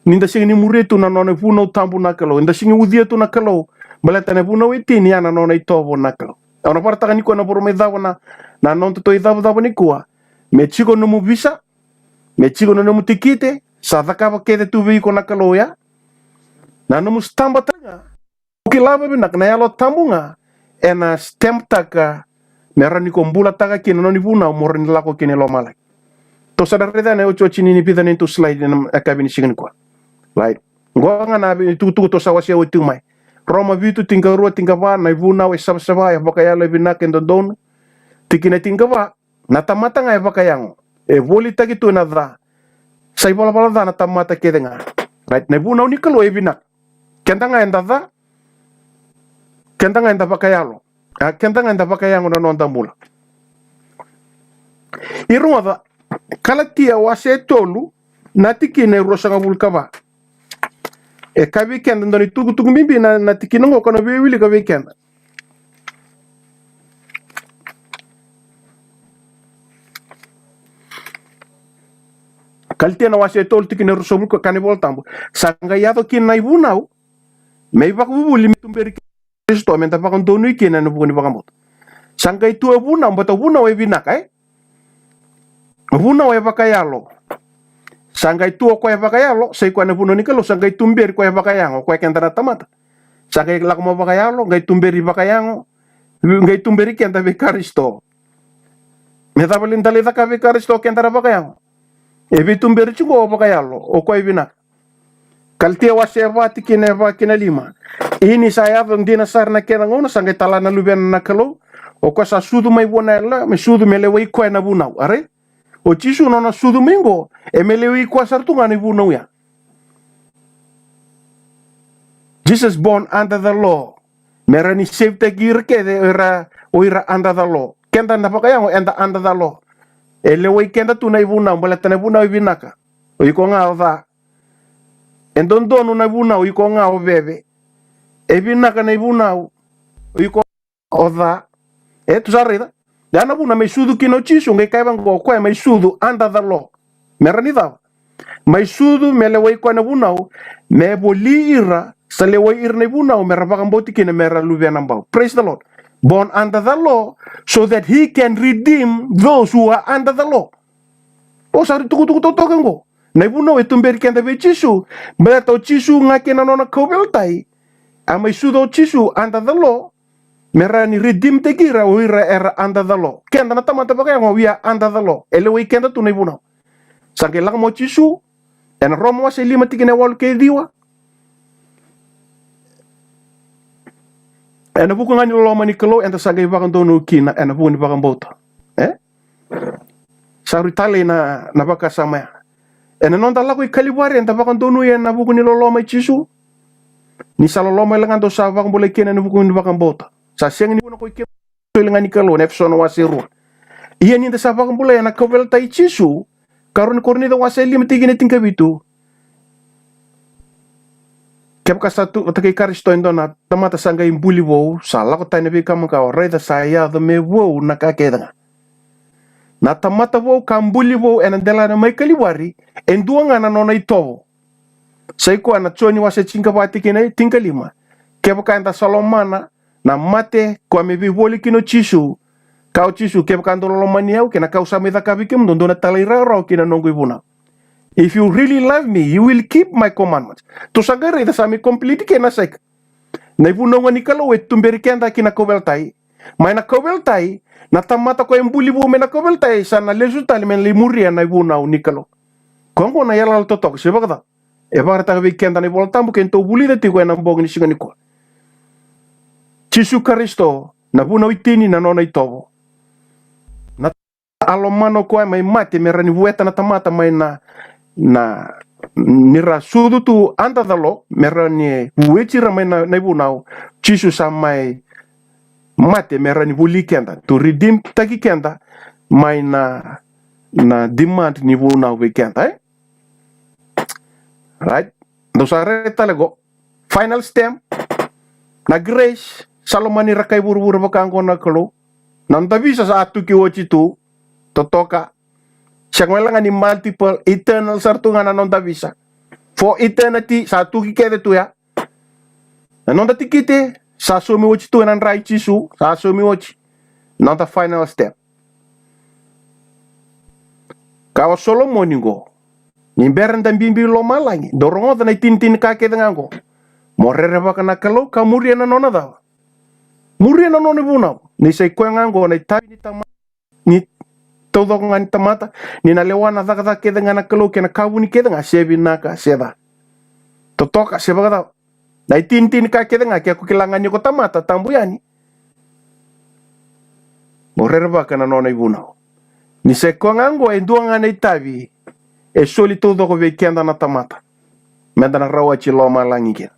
Ni da sega ni muria tu na nona ivunau tabu na Kalou, eda sega ni ucuya tu na Kalou. Baleta na ivunau e tini ya na nona itovo na Kalou. Au na vakaraitaka nikua na voro mai cava na, na nodatou icavacava nikua. Me tiko nomu visa, me tiko na nomu tikite, sa cakava kece tu vei iko na Kalou ya. Na nomu stamp tale ga. Kila vakavinaka na Yalo Tabu ga ena stamp-taka me rawa ni ko bulataka kina na nona ivunau mo rawa ni lako kina i lomalagi. Tou sa na raica na iotioti ni vica na neitou slide ena yakavi ni siga nikua. Right. Qo ga na itukutuku tou sa wasea oti tiko mai. Roma vitu, tinikadua, tinikava, na ivunau e savasava, e vakayalo, e vinaka, e dodonu. Tikina e tinikava, na tamata ga e vakayago. E volitaki tu ena ca. Sa ivalavala ca na tamata kece ga. Right. Na ivunau ni Kalou e vinaka. Keda ga eda ca, keda ga eda vakayalo. A, keda ga eda vakayago na noda bula. Ira oca, Kalatia wase e tolu, na tikina e ruasagavulu ka va. E kaya vei keda dua na itukutuku bibi na, na tikina oqo, ka na veiwilika vei keda. Kalatia na wase e tolu tikina e ruasagavulu ka va, kaya na iVola Tabu. Sa qai yaco kina na ivunau, me ivakavuvuli me tuberi Karisito, meda vakadonui kina ena vuku ni vakabauta. Sa qai tu e vunau, baleta vunau e vinaka, e? Vunau e vakayalo. Sa qai tu o koya e vakayalo, sa i koya na vunau ni Kalou, sa qai tuberi koya e vakayago, o koya keda na tamata. Sa qai lako mai vakayalo, qai tuberi vakayago, qai tuberi keda vei Karisito. Me cava li da lai caka vei Karisito keda na vakayago? E veituberi tiko o vakayalo, o koya e vinaka. Kalatia wase e va tikina e va kina lima. Ia ni sa yaco dina sara na kena gauna sa qai tala na Luvena na Kalou. O koya sa sucu mai vua na Yalo, me sucu me lewai koya na vunau. A rai? O Jisu nona sucu mai oqo, e me lewai koya sara tu ga na ivunau ya. Jesus born under the law. Me rawa ni save-taki ira kece o ira, o ira under the law. Keda na vakayago eda under the law. E lewai keda tu na ivunau, baleta na ivunau e vinaka, o iko ga o ca. E dodonu na ivunau, o iko ga o veve. E vinaka na ivunau, o iko o ca. E, tou sa raica. Ya na vuna me sucu kina o Jisu, qai kaya vaqo o koya me sucu under the law. Me rawa ni cava? Me sucu, me lewai koya na vunau, me voli ira sa lewai ira na ivunau, me ra vakabauti kina me ra luvena bau. Praise the Lord. Born under the law, so that he can redeem those who are under the law. O sa ri tukutuku totoka oqo. Na ivunau e tuberi keda vei Jisu. Baleta o Jisu ga kei na nona kauveilatai. A mai sucu o Jisu under the law, me rawa ni redeem-taki ira o ira era under the law. Keda na tamata vakayago, we are under the law. E lewai keda tu na ivunau. Sa qai lako mai o Jisu ena Roma wase lima tikina e walu kei ciwa. Ena vuku ga ni loloma ni Kalou, eda sa qai vakadonui kina ena vuku ni vakabauta. E? Sa rui talei na, na vakasama ya. Ena noda lako i Kalivari, eda vakadonui ena vuku ni loloma i Jisu. Ni sa loloma, e lako ga dou sa vakabulai kina ena vuku ni vakabauta. Sa sega ni vuna ko i kemuni, e lako ga ni Kalou, na Efeso na wase rua. Ia ni da sa vakabulai ena kauveilatai i Jisu, karua ni Korinica wase lima tikina tinikavitu. Kevaka sa tu vata kei Karisito e dua na tamata, sa qai buli vou, sa lako tani na veika makawa, raica sa yaco me vou na ka kece ga. Na tamata vou ka buli vou ena delana mai Kalivari, e dua ga na nona itovo. Sa i koya na Joni wase tinikava tikina tinikalima. Kevaka eda sa lomana na mate, koya me veivoli kina o Jisu. Kaya o Jisu, kevaka dou lomani au kei na ka au sa mai cakava vei kemudou, dou na talairawarawa ki na noqu ivunau. If you really love me, you will keep my commandments. Tou sa qai raica sa mai complete kina na saika. Na ivunau ga ni Kalou e tuberi keda ki na kauveilatai. Mai na kauveilatai, na tamata koya e buli vou mai na kauveilatai, sa na lesu tale me na lai muria na ivunau ni Kalou. Koya oqo na yalayala totoka, se vakacava? E vakaraitaka vei keda na iVola Tabu, kedatou vulica tiko ena bogi ni siga nikua. Jisu Karisito, na vunau e tini na nona itovo. Na a lomana o koya mai mate me rawa ni vueta na tamata mai na, na, ni ra sucu tu under the law, me ra ni vueti ira mai na, na ivunau, Jisu sa mai mate me ra ni vuli keda, to redeem taki keda mai na, na demand ni vunau vei keda, e? Right? Dou sa raica tale qo. Final stamp. Na grace, sa lomani ira kai vuravura vaka qo na Kalou. Na noda visa sa tuki oti tu. Totoka. Sega wale ga ni multiple, eternal sara tu ga na noda visa. For eternity, sa tuki kece tu ya. Na noda tikite, sa saumi oti tu ena dra i Jisu, sa saumi oti. Noda final step. Ka o Solomoni qo, ni bera da biubiu i lomalagi, dou rogoca na itinitini ka kece ga qo. Mo rerevaka na Kalou ka muria na nona cava? Muria na nona ivunau. Ni sa i koya ga qo na itavi ni tamata, ni taucoko ga ni tamata, ni na lewa na cakacaka kece ga na Kalou kei na ka vuni kece ga, se vinaka se ca. Totoka se vakacava. Na itinitini ka kece ga, ke ko kila ga ni ko tamata tabu yani, mo rerevaka na nona ivunau. Ni sa i koya ga qo e dua ga na itavi e soli taucoko vei keda na tamata, meda na rawati lomalagi kina.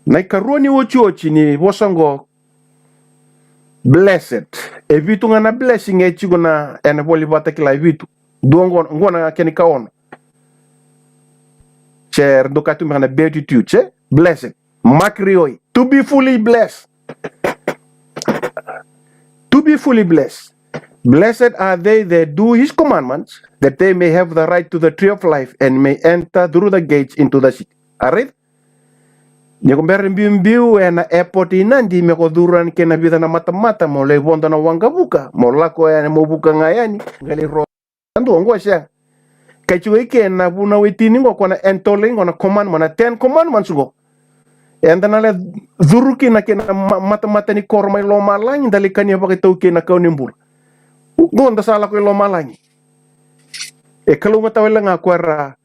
Na ikarua ni otioti ni vosa qo, blessed. E vitu ga na blessing e tiko na, ena iVola ni Vakatakila e vitu. Dua qo, qo na kena ikaono. Se ra dau kaya tu beka na beatitude, se? Blessed. Makarioi. To be fully blessed. To be fully blessed. Blessed are they that do his commandments, that they may have the right to the tree of life and may enter through the gates into the city. A raica? Ni ko bera biubiu ena airport i Nadi, me ko curu yani kei na vica na matamata, mo lai vodo na waqavuka, mo lako yani, mo vuka ga yani, qai lai ro. Dua qo e sega. Kai tiko i ke na vunau e tini qo, ko na entole qo na commandment, na ten commandments qo. Eda na lai curu kina kei na ma-, matamata ni koro mai lomalagi, da lai kania vakaitaukei na kau ni bula. Qo da sa lako i lomalagi. E kalougata wale ga ko era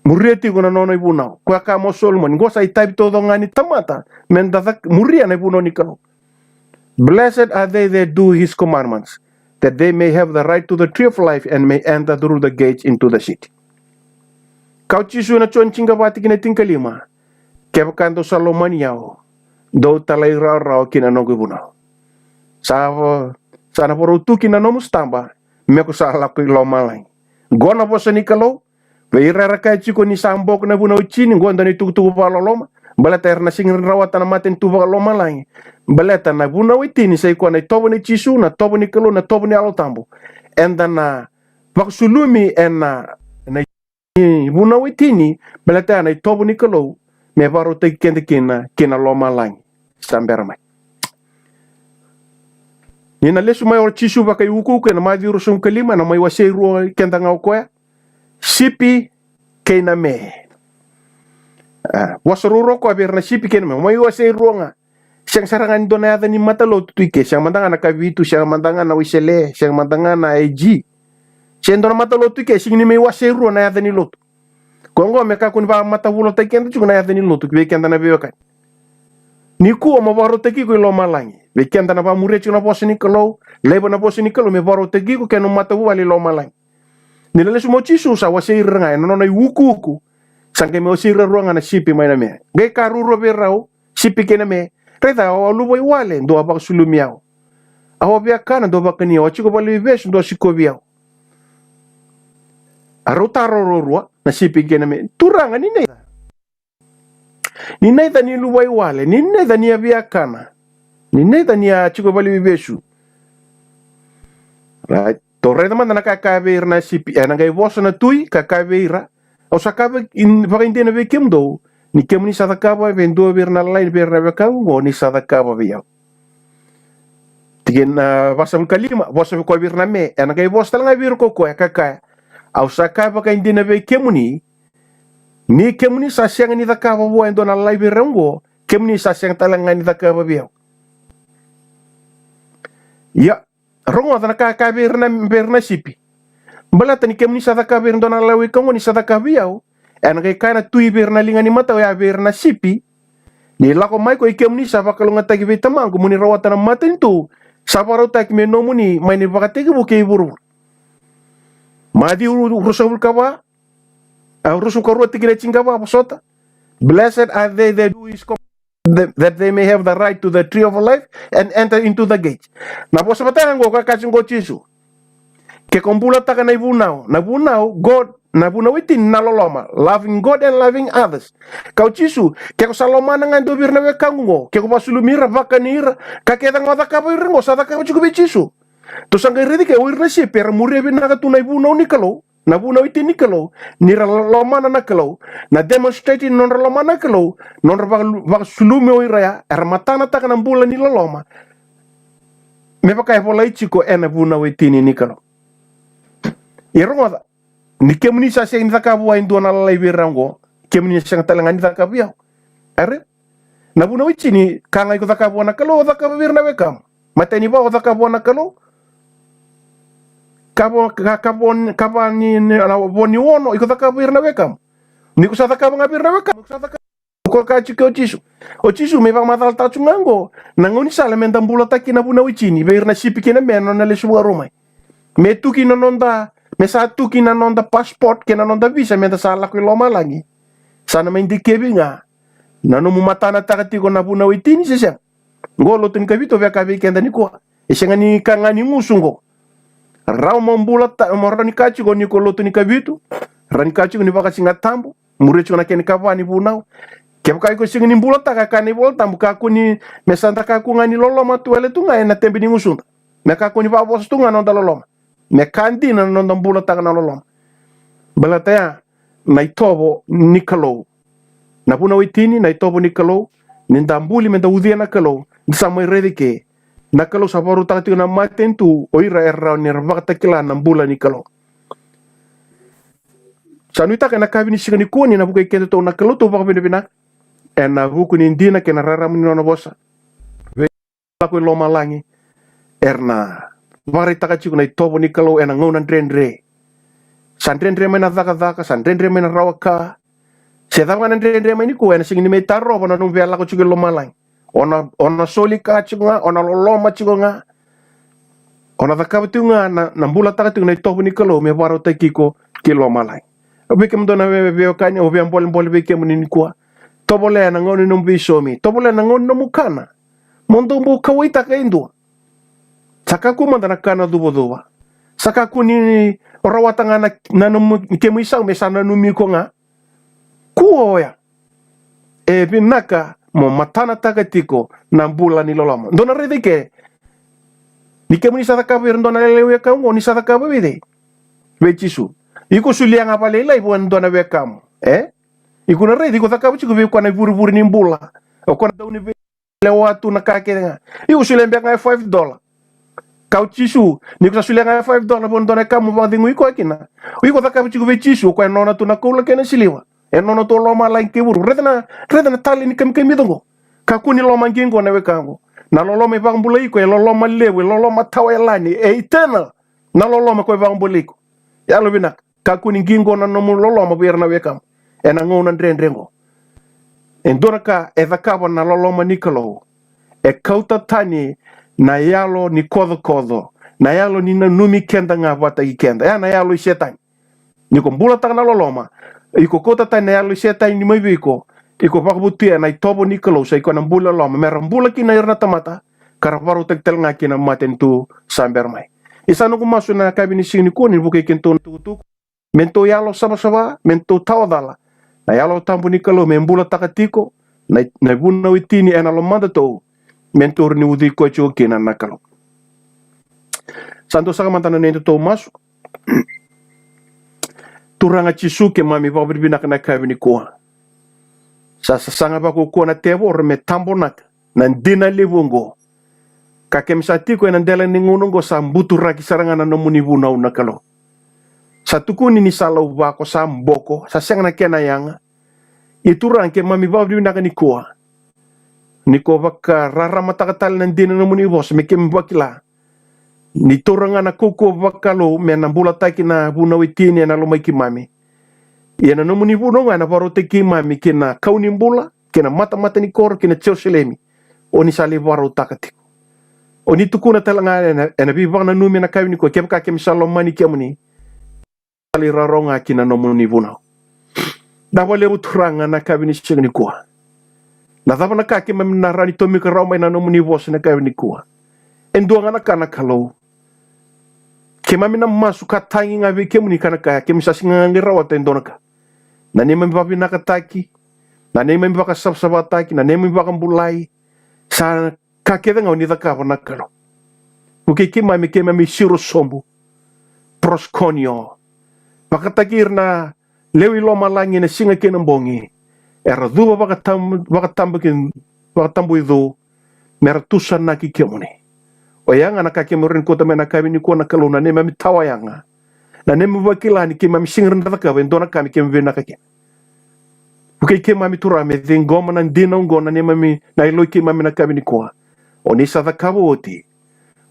muria tiko na nona ivunau. Koya kaya o Solomoni, qo sa itavi taucoko ga ni tamata, meda cak-, muria na ivunau ni Kalou. Blessed are they that do his commandments, that they may have the right to the tree of life and may enter through the gates into the city. Kaya o Jisu ena Joni tinikava tikina tinikalima, kevaka dou sa lomani au, dou talairawarawa ki na noqu ivunau. Sa va-, sa na vakarau tuki na nomu sitaba, me ko sa lako i lomalagi. Qo na vosa ni Kalou, vei ira era kaya tiko ni sa boko na vunau e tini, qo e dua na itukutuku vakaloloma. Baleta era na sega ni rawata na matanitu vakalomalagi. Baleta na vunau e tini sa i koya na itovo nei Jisu, na tovo ni Kalou, na tovo ni Yalo Tabu. Eda na vakasulumi ena, na ivunau e tini, baleta ya na itovo ni Kalou, me vakarautaki keda kina, kina lomalagi. Sa bera mai. Ni na lesu mai o Jisu vakaiukuuku ena Maciu ruasagavulu ka lima, ena mai wasei rua keda ga o koya. Sipi kei na me. A, vosa ruarua o koya vei ira na sipi kei na me. Mai wasei rua ga. Sega sara ga ni dua na yaca ni matalotu tu i ke. Sega mada ga na Kavitu, sega mada ga na Wesele, sega mada ga na A G. Sega dua na matalotu i ke, sega ni mai wasei rua na yaca ni lotu. Koya qo me kakua ni vakamatavulataki keda tiko na yaca ni lotu vei keda na veiwekani. Nikua mo vakarautaki iko i lomalagi. Vei keda na vakamuria tiko na vosa ni Kalou, laiva na vosa ni Kalou me vakarautaki iko kei na nomu matavuvale i lomalagi. Ni na lesu mai o Jisu sa wasei ira ga ena nona iukuuku. Sa qai mai wasei ira rua ga na sipi mai na me. Qai kaya ruarua vei rau, sipi kei na me. Raica, au a luvaiwale, dou a vakasulumi au. Au a viakana, dou a vakani au. Au a tiko valeniveivesu, dou a sikovi au. A rau taro ruarua na sipi kei na me, Turaga, ni naica? Ni naica ni luvaiwale, ni naica ni a viakana, ni naica ni a tiko valeniveivesu. Right. Tou raica mada na ka e kaya vei ira na sipi, ena qai vosa na tui ka kaya vei ira, au sa kaya vaka-, in-, vakaidina vei kemudou, ni kemuni sa cakava vei dua vei ira na lalai vei ira na wekaqu oqo, ni sa cakava vei au. Tikina, a, vasagavulu ka lima, vosa vei koya vei ira na me, ena qai vosa tale ga vei ira ko koya ka kaya, au sa kaya vakaidina vei kemuni, ni kemuni sa sega ni cakava vua e dua na lalai vei ira oqo, kemuni sa sega tale ga ni cakava vei au. Ia, rogoca na ka e kaya vei ira na, vei ira na sipi. Baleta ni kemuni sa cakava vei ira e dua na lalai wai ka oqo, ni sa cakava vei au. Ena qai kaya na tui vei ira na liga ni matau ya vei ira na sipi. Ni lako mai ko i kemuni sa vakalougatataki vei Tamaqu, mo ni rawata na matanitu sa vakarautaki me nomuni mai na ivakatekivu kei vuravura. Maciu ruasagavulu ka va, a, ruasagavulu ka rua tikina e tinikava, vosota. Blessed are they that do his com-, that, that they may have the right to the tree of life and enter into the gate. Na vosa vata ga qo ka kaya tiko qo o Jisu. Ke ko bulataka na ivunau, na vunau, God, na vunau e tini na loloma, loving God and loving others. Kaya o Jisu, ke ko sa lomana ga e dua vei ira na wekaqu qo, ke ko vakasulumi ira, vakani ira, ka kece ga o cakava ira qo, sa cakava tiko vei Jisu. Tou sa qai raica ke o ira na sipi era muria vinaka tu na ivunau ni Kalou, na vunau e tini ni Kalou, ni ra lo-, lomana na Kalou, na demonstrate ni nodra lomana na Kalou, nodra vaka-, vakasulumi o ira ya, era matanataka na bula ni loloma. Me vaka e volai tiko ena vunau e tini ni Kalou. Ia rogoca, ni kemuni sa sega ni cakava vua e dua na lalai vei ira oqo, kemuni sa sega tale ga ni cakava vei au. Are? Na vunau e tini, ka ga iko cakava vua na Kalou, o cakava vei ira na wekamu. Matai ni va o cakava vua na Kalou. Ka vo, ka, ka vo, ka va ni, ni, na vo ni ono, iko cakava vei ira na wekamu. Ni ko sa cakava ga vei ira na wekamu, iko sa cakava. Ko kaya tiko o Jisu. O Jisu me vakamacalataka tiko ga oqo na gaunisala me da bulataki na vunau e tini vei ira na sipi kei na me na nona lesu vakarua mai. Me tuki na noda, me sa tuki na noda passport kei na noda visa me da sa lako i lomalagi. Sa na mai dikevi ga na nomu matanataka tiko na vunau e tini se sega. Qo lotu ni Kavitu, au via kaya vei keda nikua, e sega ni ka ga ni gusu qo. Rawa mo bula ta-, mo rawa ni kaya tiko ni ko lotu ni Kavitu, rawa ni kaya tiko ni vakasigatabu, muria tiko na kena ikava ni vunau. Kevaka iko sega ni bulataka, e kaya na iVola Tabu, kakua ni, me sa da kakua ga ni loloma tu wale tu ga ena tebe ni gusuda. Me kakua ni vakavosa tu ga na noda loloma. Me ka dina na noda bulataka na loloma. Baleta ya na itovo ni Kalou. Na vunau e tini, na itovo ni Kalou, ni da buli me da ucuya na Kalou, da sa mai raica ke na Kalou sa vakarautaka tiko na matanitu, o ira era rawa ni ra vakatakila na bula ni Kalou. Sa nuitaka ena yakavi ni siga nikua ni na vukei kedatou na Kalou, tou vakavinavinaka ena vuku ni dina kei na rarama ni nona vosa. Lako i lomalagi, era na vakaraitaka tiko na itovo ni Kalou ena gauna dredre. Sa dredre mai na cakacaka, sa dredre mai na rawa ka. Se cava ga na dredre mai nikua, ena sega ni mai tarova na nomu via lako tiko i lomalagi. O na, o na soli ka tiko ga, o na loloma tiko ga. O na cakava tiko ga na, na bulataka tiko na itovo ni Kalou me vakarautaki iko ki lomalagi. Au vei kemudou na vei-, veiwekani, au via bolebole vei kemuni nikua. Tovolea na gauna ni nomu veisaumi, tovolea na gauna ni nomu kana. Mo dou bau kauwaitaka e dua. Sa kakua mada na kana cuvacuva. Sa kakua ni rawata ga na, na nomu, kemu isau me sa nanumi iko ga. Kua oya. E vinaka mo matanataka tiko na bula ni loloma. Dou na raica i ke. Ni kemuni sa cakava vei ira dua na lailai wekaqu, ni sa cakava vei cei? Vei Jisu. Iko solia ga vakalailai vua e dua na wekamu. E? Iko na raica, iko cakava tiko vei koya na ivurevure ni bula. O koya na dauniveilewa tu na ka kece ga. Iko solia beka ga e five dollar. Kaya o Jisu, ni ko sa solia ga e five dollar vua e dua na wekamu vakacegui koya kina. Iko cakava tiko vei Jisu, o koya e nona tu na koula kei na siliva. E nona tu o lomalagi kei vuravura. Raica na, raica na talei ni kamikamica oqo. Kakua ni lomaqi oqo na wekaqu. Na loloma e vakabulai iko, e loloma levu, e loloma tawayalani, e eternal. Na loloma ko e vakabulai iko. Yalovinaka. Kakua ni qiqo na nomu loloma vei ira na wekamu ena gauna dredre oqo. E dua na ka e cakava na loloma ni Kalou, e kauta tani na yalo ni kocokoco, na yalo ni nanumi keda ga vakataki keda. Ya na yalo i Setani. Ni ko bulataka na loloma, iko kauta tani na yalo i Setani mai vei iko, iko vakavotuya na itovo ni Kalou, sa i koya na bula loloma, me ra bula kina ira na tamata ka ra vakarautaki tale ga kina matanitu sa bera mai. Ia sa noqu masu ena yakavi ni siga nikua ni vukei kedatou na tukutuku, me datou yalo savasava, me datou tawa cala. Na Yalo Tabu ni Kalou me bulataka tiko na, na vunau e tini ena lomadatou, me datou rawa ni ucui koya tiko kina na Kalou. Sa dou saka mada na nodatou masu. Turaga Jisu, keimami vakavinavinaka ena yakavi nikua. Sa sasaga vakaukauwa na tevoro me tabonaka na dina levu oqo. Ka keimami sa tiko ena dela ni gauna oqo, sa buturaki sara ga na nomuni vunau na Kalou. Sa tukuni ni sa lauva, ko sa boko, sa sega na kena yaga. Ia Turaga, keimami vakavinavinaka nikua ni ko vakararamataka tale na dina ni nomuni vosa me keimami vakila ni taura ga na kaukauwa vakalou me na bulataki na vunau e tini ena lomai keimami. Ia na nomuni vunau ga ena vakarautaki keimami ki na kau ni bula, ki na matamata ni koro, ki na Jerusalemi. O ni sa lai vakarautaka tiko. O ni tukuna tale ga ena, ena veivakananumi ena yakavi nikua, kevaka keimami sa lomani kemuni, talairawarawa ga ki na nomuni vunau. Vinaka vakalevu Turaga na yakavi ni siga nikua. Na cava na ka keimami na rawa ni tomika rawa mai na nomuni vosa na yakavi nikua? E dua ga na ka na Kalou. Keimami na masu ka tagi ga vei kemuni ka na kaya keimami sa sega ga ni rawata e dua na ka. Na neimami vakavinakataki, na neimami vakasavasavataki, na neimami vakabulai, sa ka kece ga o ni cakava na Kalou. Vukei keimami, keimami siro sobu. Proskuneo. Vakataki ira na lewe i lomalagi ena siga kei na bogi. Era cuva vakatam-, vakatabuki-, vakatabuicu. Mera tusanaki kemuni. Oya ga na ka keimami rawa ni kauta mai na yakavi nikua na Kalou, na neimami tawa yaga. Na neimami vakila ni keimami sega ni rawa ni cakava e dua na ka me keimami vinaka kina. Vukei keimami Turaga me ciqoma na dina oqo na neimami, na yaloi keimami na yakavi nikua. O ni sa cakava oti.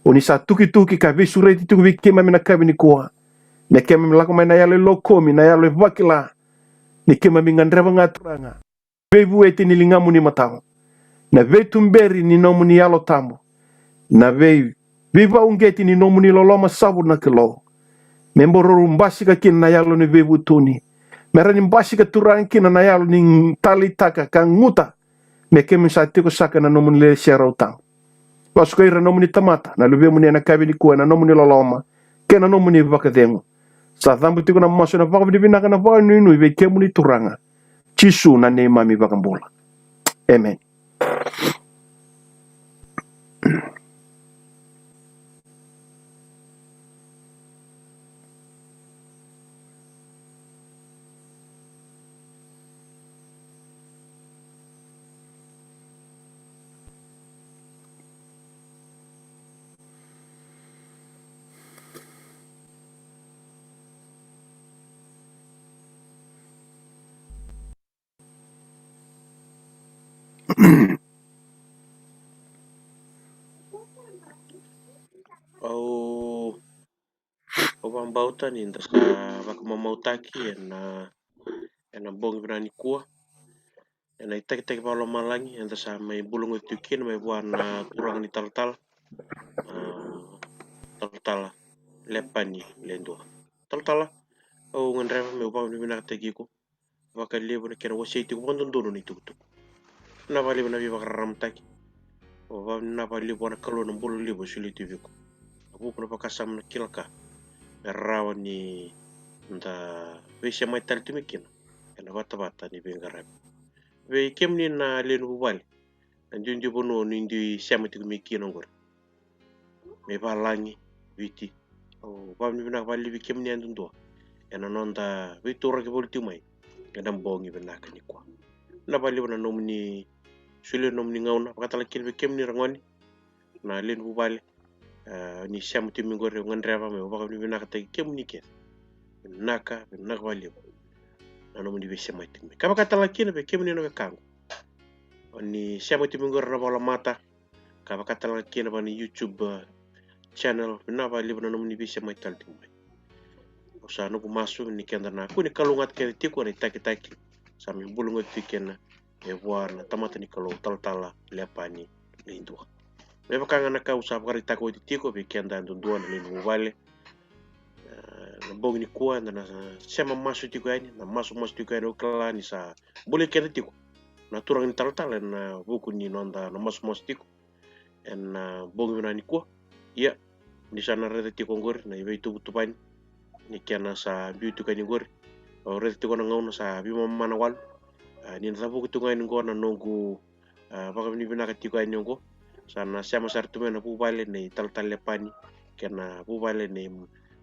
O ni sa tukituki ka veisureti tiko vei keimami na yakavi nikua. Me keimami lako mai na yalo e lokomi, na yalo e vakila. Ni keimami gadreva ga Turaga. Veivueti ni ligamuni matau. Na veituberi ni nomuni Yalo Tabu. Na vei, veivauqeti ni nomuni loloma savu na Kalou. Me boro basika kina na yalo ni veivutuni. Me rawa ni basika Turaga kina na yalo ni taleitaka ka guta. Me keimami sa tiko saka ena nomuni lewe serau tabu. Vasuka ira na nomuni tamata, na luvemuni ena yakavi nikua ena nomuni loloma, kei na nomuni vakacegu. Sa cabe tiko na masu ena vakavinavinaka, na vakanuinui vei kemuni Turaga. Jisu na neimami vakabula. Emeni. Au, au vakabauta ni da sa vakamamautaki ena, ena bogi vinaka nikua. Ena itakitaki vakalomalagi eda sa mai bula goti tiko kina mai vua na turaga ni talatala. Ah, talatala Lepani Ledua. Talatala, au gadreva meu vakavinavinakataki iko vakalevu na kena wasei tiko vakadodonu na itukutuku. Vinaka vakalevu na veivakararamataki. Au vakavinavinaka vakalevu vua na Kalou na bula levu e solia tu vei iko. Na vuku na vakasama, na kila ka me rawa ni da veisemati tale tu mai kina ena vatavata ni veiqaravi. Vei kemuni na lewe ni vuvale, na duidui vanua o ni dui sema tiko mai kina oqori, mai valagi, Viti. Au vakavinavinaka vakalevu vei kemuni yadudua ena noda veituraki voli tiko mai ena bogi vinaka nikua. Vinaka vakalevu na nomuni solia na nomuni gauna, vakatale kina vei kemuni ragone, na lewe ni vuvale. Ah, ni sema tiko mai qori, au gadreva meu vakavinavinakataki kemuni kece. Vinaka, vinaka vakalevu na nomuni veisemati tiko mai. Ka vakatale kina vei kemuni na wekaqu, o ni sema tiko mai qori ena vakalamata, ka vakatale kina va na YouTube, ah, channel, vinaka vakalevu na nomuni veisemati tale tiko mai. Au sa noqu masu ni keda na kua ni kalougata kece tiko ena itakitaki sa mai bula goti tiko kina e vua na tamata ni Kalou, talatala Lepani Ledua. Me vaka ga na ka au sa vakaraitaka oti tiko vei keda yadudua na lewe ni vuvale, eh, na bogi nikua eda na sema masu tiko yani, na masumasu tiko yani, au kila ni sa bulai keda tiko na turaga ni talatala ena vuku ni noda na masumasu tiko ena bogi vinaka nikua. Ia, ni sa na raica tiko oqori na iveituvatuva ni kena sa biu tiko yani oqori. Au raica tiko na gauna sa veimama na walu. Ah, ni na cavuka tiko yani oqo na noqu, ah, vakavinavinaka tiko yani oqo. Sa na sema sara tu mai na vuvale nei talatala Lepani kei na vuvale nei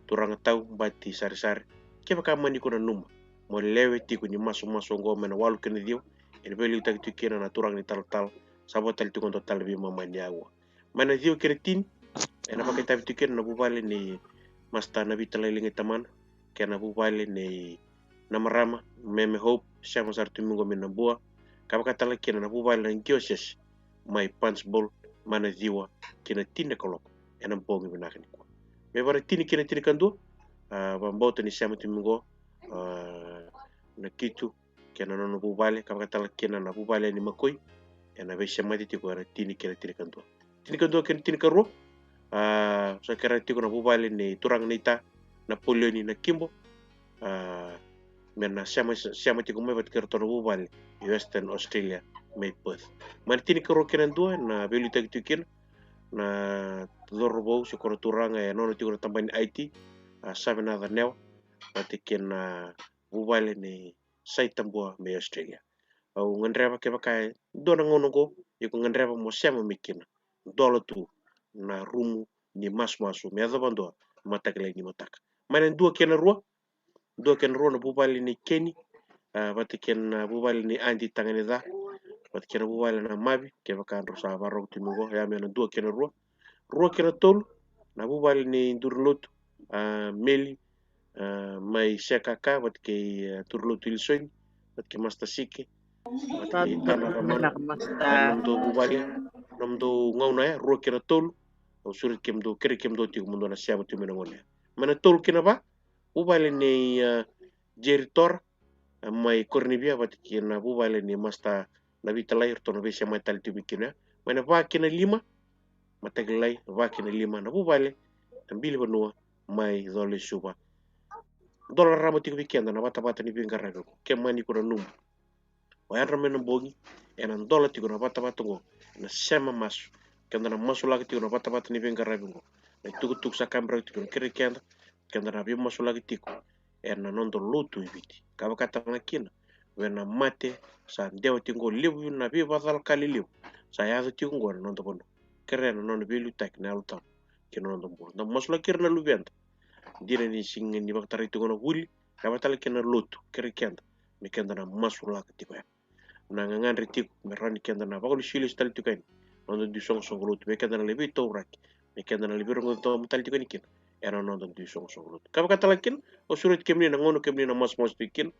turaga Tau Bati Sarisari. Kevaka mani ko nanuma mo lewe tiko ni masumasu oqo mai na walu kei na ciwa, ena veiliutaki tiko kina na turaga ni talatala, sa vo tale tiko dua tale veimama ni aua. Mai na ciwa kei na tini, ena vakaitavi tiko kina na vuvale nei Masta Navita Lailagi Tamana kei na vuvale nei na marama Meme Hope, sema sara tu mai qo mai Nabua, ka vakatale kina na vuvale na Giosese mai Punchbowl, mai na ciwa kei na tini na kaloko ena bogi vinaka nikua. Me vaka na tini kei na tinikadua, ah, vakabauta ni sema tu mai qo, ah, na Kitu kei na nona vuvale, ka vakatale kina na vuvale ni Makoi, ena veisemati tiko ena tini kei na tinikadua. Tinikadua kei na tinikarua, ah, sa kerea tiko na vuvale ni turaga ni Ta, Napoleoni Nakibo, a, me na sema, sema tiko mai vata kei iratou na vuvale e Western Australia mai Perth. Mai na tinikarua kei na dua na veiliutaki tiko kina na cauravou se ko na turaga e nona tiko na tabana ni I T, a, Savenaca Newa, vata kei na vuvale ni Saitabua mai Australia. Au gadreva kevaka e dua na gauna oqo, iko gadreva mo sema mai kina, dola tu na rumu ni masumasu me yacova dua na mataka lailai ni mataka. Mai na dua kei na rua, dua kei na rua na vuvale ni Keni, a, vata kei na vuvale ni Adi Taganeca, vata kei na vuvale na Mavi, kevaka drau sa vakarorogo tu mai oqo, ya mai na dua kei na rua. Rua kei na tolu na vuvale ni Durilotu, a, Meli, a, mai Sekaka, vata kei, a, Durilotu Ilisoni, vata kei Master Sike, vata kei Tana Ramana. Nomudou vuvale, nomudou gauna ya, rua kei na tolu. Au sureti kemudou, kerei kemudou tiko mo dou na sema tiko mai na gauna ya. Mai na tolu kei na va, vuvale nei, a, Jerry Tora, a, mai Koronivia, vata kei na vuvale ni Master Navitalai, ratou na veisemati tale tiko mai kina. Mai na va kei na lima, mataka lailai, va kei na lima, na vuvale na Bilivanua mai Colesuva. Dola raraba tiko vei keda na vatavata ni veiqaravi oqo. Ke mani ko nanuma o yadra mai na bogi, ena dola tiko na vatavata oqo, ena sema masu. Keda na masulaka tiko na vatavata ni veiqaravi oqo. Na itukutuku sa kaburaki tiko, na kerei keda, keda na veimasulaki tiko ena noda lotu e Viti. Ka vaka tale ga kina vei na mate sa dewa tiko oqo, levu na veivakacalaka lelevu sa yaco tiko oqo ena noda vanua. Kerea na nona veiliutaki na Yalo Tabu kei na noda bula. Da masulaki ira na luveda. Dina ni siga ni vakatarai tiko na vuli, ka vaka tale kei na lotu, kerei keda me keda na masulaka tiko ya. Na gagadre tiko me rawa ni keda na vakalesui lesu tale tiko yani na noda dui soqosoqo lotu, me keda na lai veitauraki, me keda na lai veirogoci tale tiko yani kina ena noda dui soqosoqo lotu. Ka vaka tale kina, au sureti kemuni na gauna kemuni na masumasu tiko kina,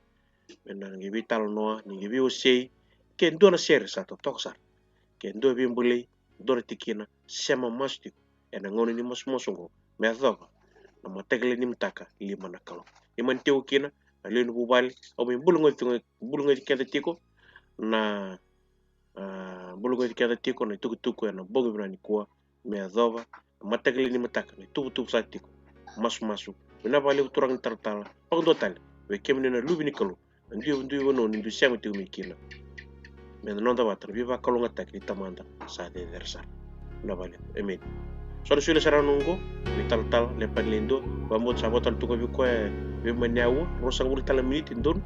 me na qai veitalanoa, ni qai veiwasei, ke dua na sere sa totoka sara, ke dua veibolei, dua na tikina, sema masu tiko ena gauna ni masumasu oqo, me yacova na mataka lailai ni mataka, lima na Kalou. Ni mani tiko kina na lewe ni vuvale, au mai bula goci, bula goci keda tiko na, a, bula goci keda tiko na itukutuku ena bogi vinaka nikua, me yacova na mataka lailai ni mataka, na ituvatuva sa tiko. Masumasu. Vinaka vakalevu turaga ni talatala. Vakadua tale vei kemuni na luve ni Kalou, na dui, dui vanua ni dui sema tiko mai kina, me na noda vata na veivakalougatataki ni Tamada sa cecere sara. Vinaka vakalevu. Emeni. So na solia sara na noqu italatala, Lepani Ledua, vakabauta sa vo tale tu ga vei koya e veimani aua, ruasagavulu tale na miniti donu,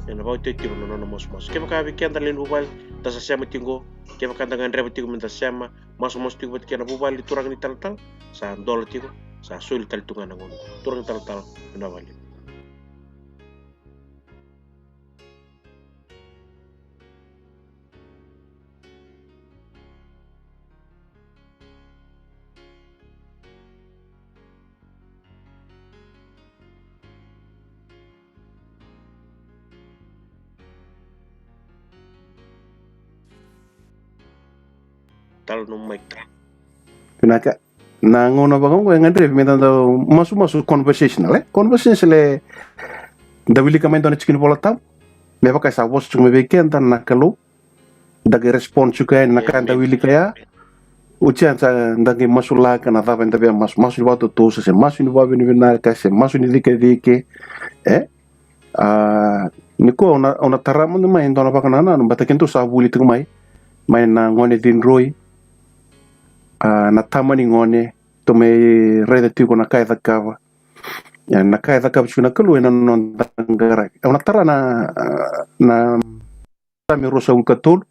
ena vakaotia tiko na nona masumasu. Kevaka vei keda na lewe ni vuvale da sa sema tiko, kevaka da gadreva tiko me da sema masumasu tiko vata kei na vuvale ni turaga ni talatala, sa dola tiko, sa soli tale tu ga na gauna. Turaga ni talatala, vinaka vakalevu. Talo no mic. Vinaka. Na gauna vaka oqo e gadrevi me da dau masumasu conversational, e? Conversational, e da wilika mai dua na tiki ni Vola Tabu. Me vaka sa vosa tiko mai vei keda na Kalou. Da qai respond tiko yani na ka da wilika ya. Oti ya sa da qai masulaka na cava eda via masu, masu ni vakatotosa, se masu ni vakavinavinaka, se masu ni cikecike. E? A, nikua au na, au na tara mada mai e dua na vakanananu, baleta keitou sa vuli tiko mai, mai na gone cidroi, a, na tama ni gone, tou mai raica tiko na ka e cakava. E, na ka e cakava tiko na Kalou ena noda qaravi. Au na tara na, na Same ruasagavulu ka tolu.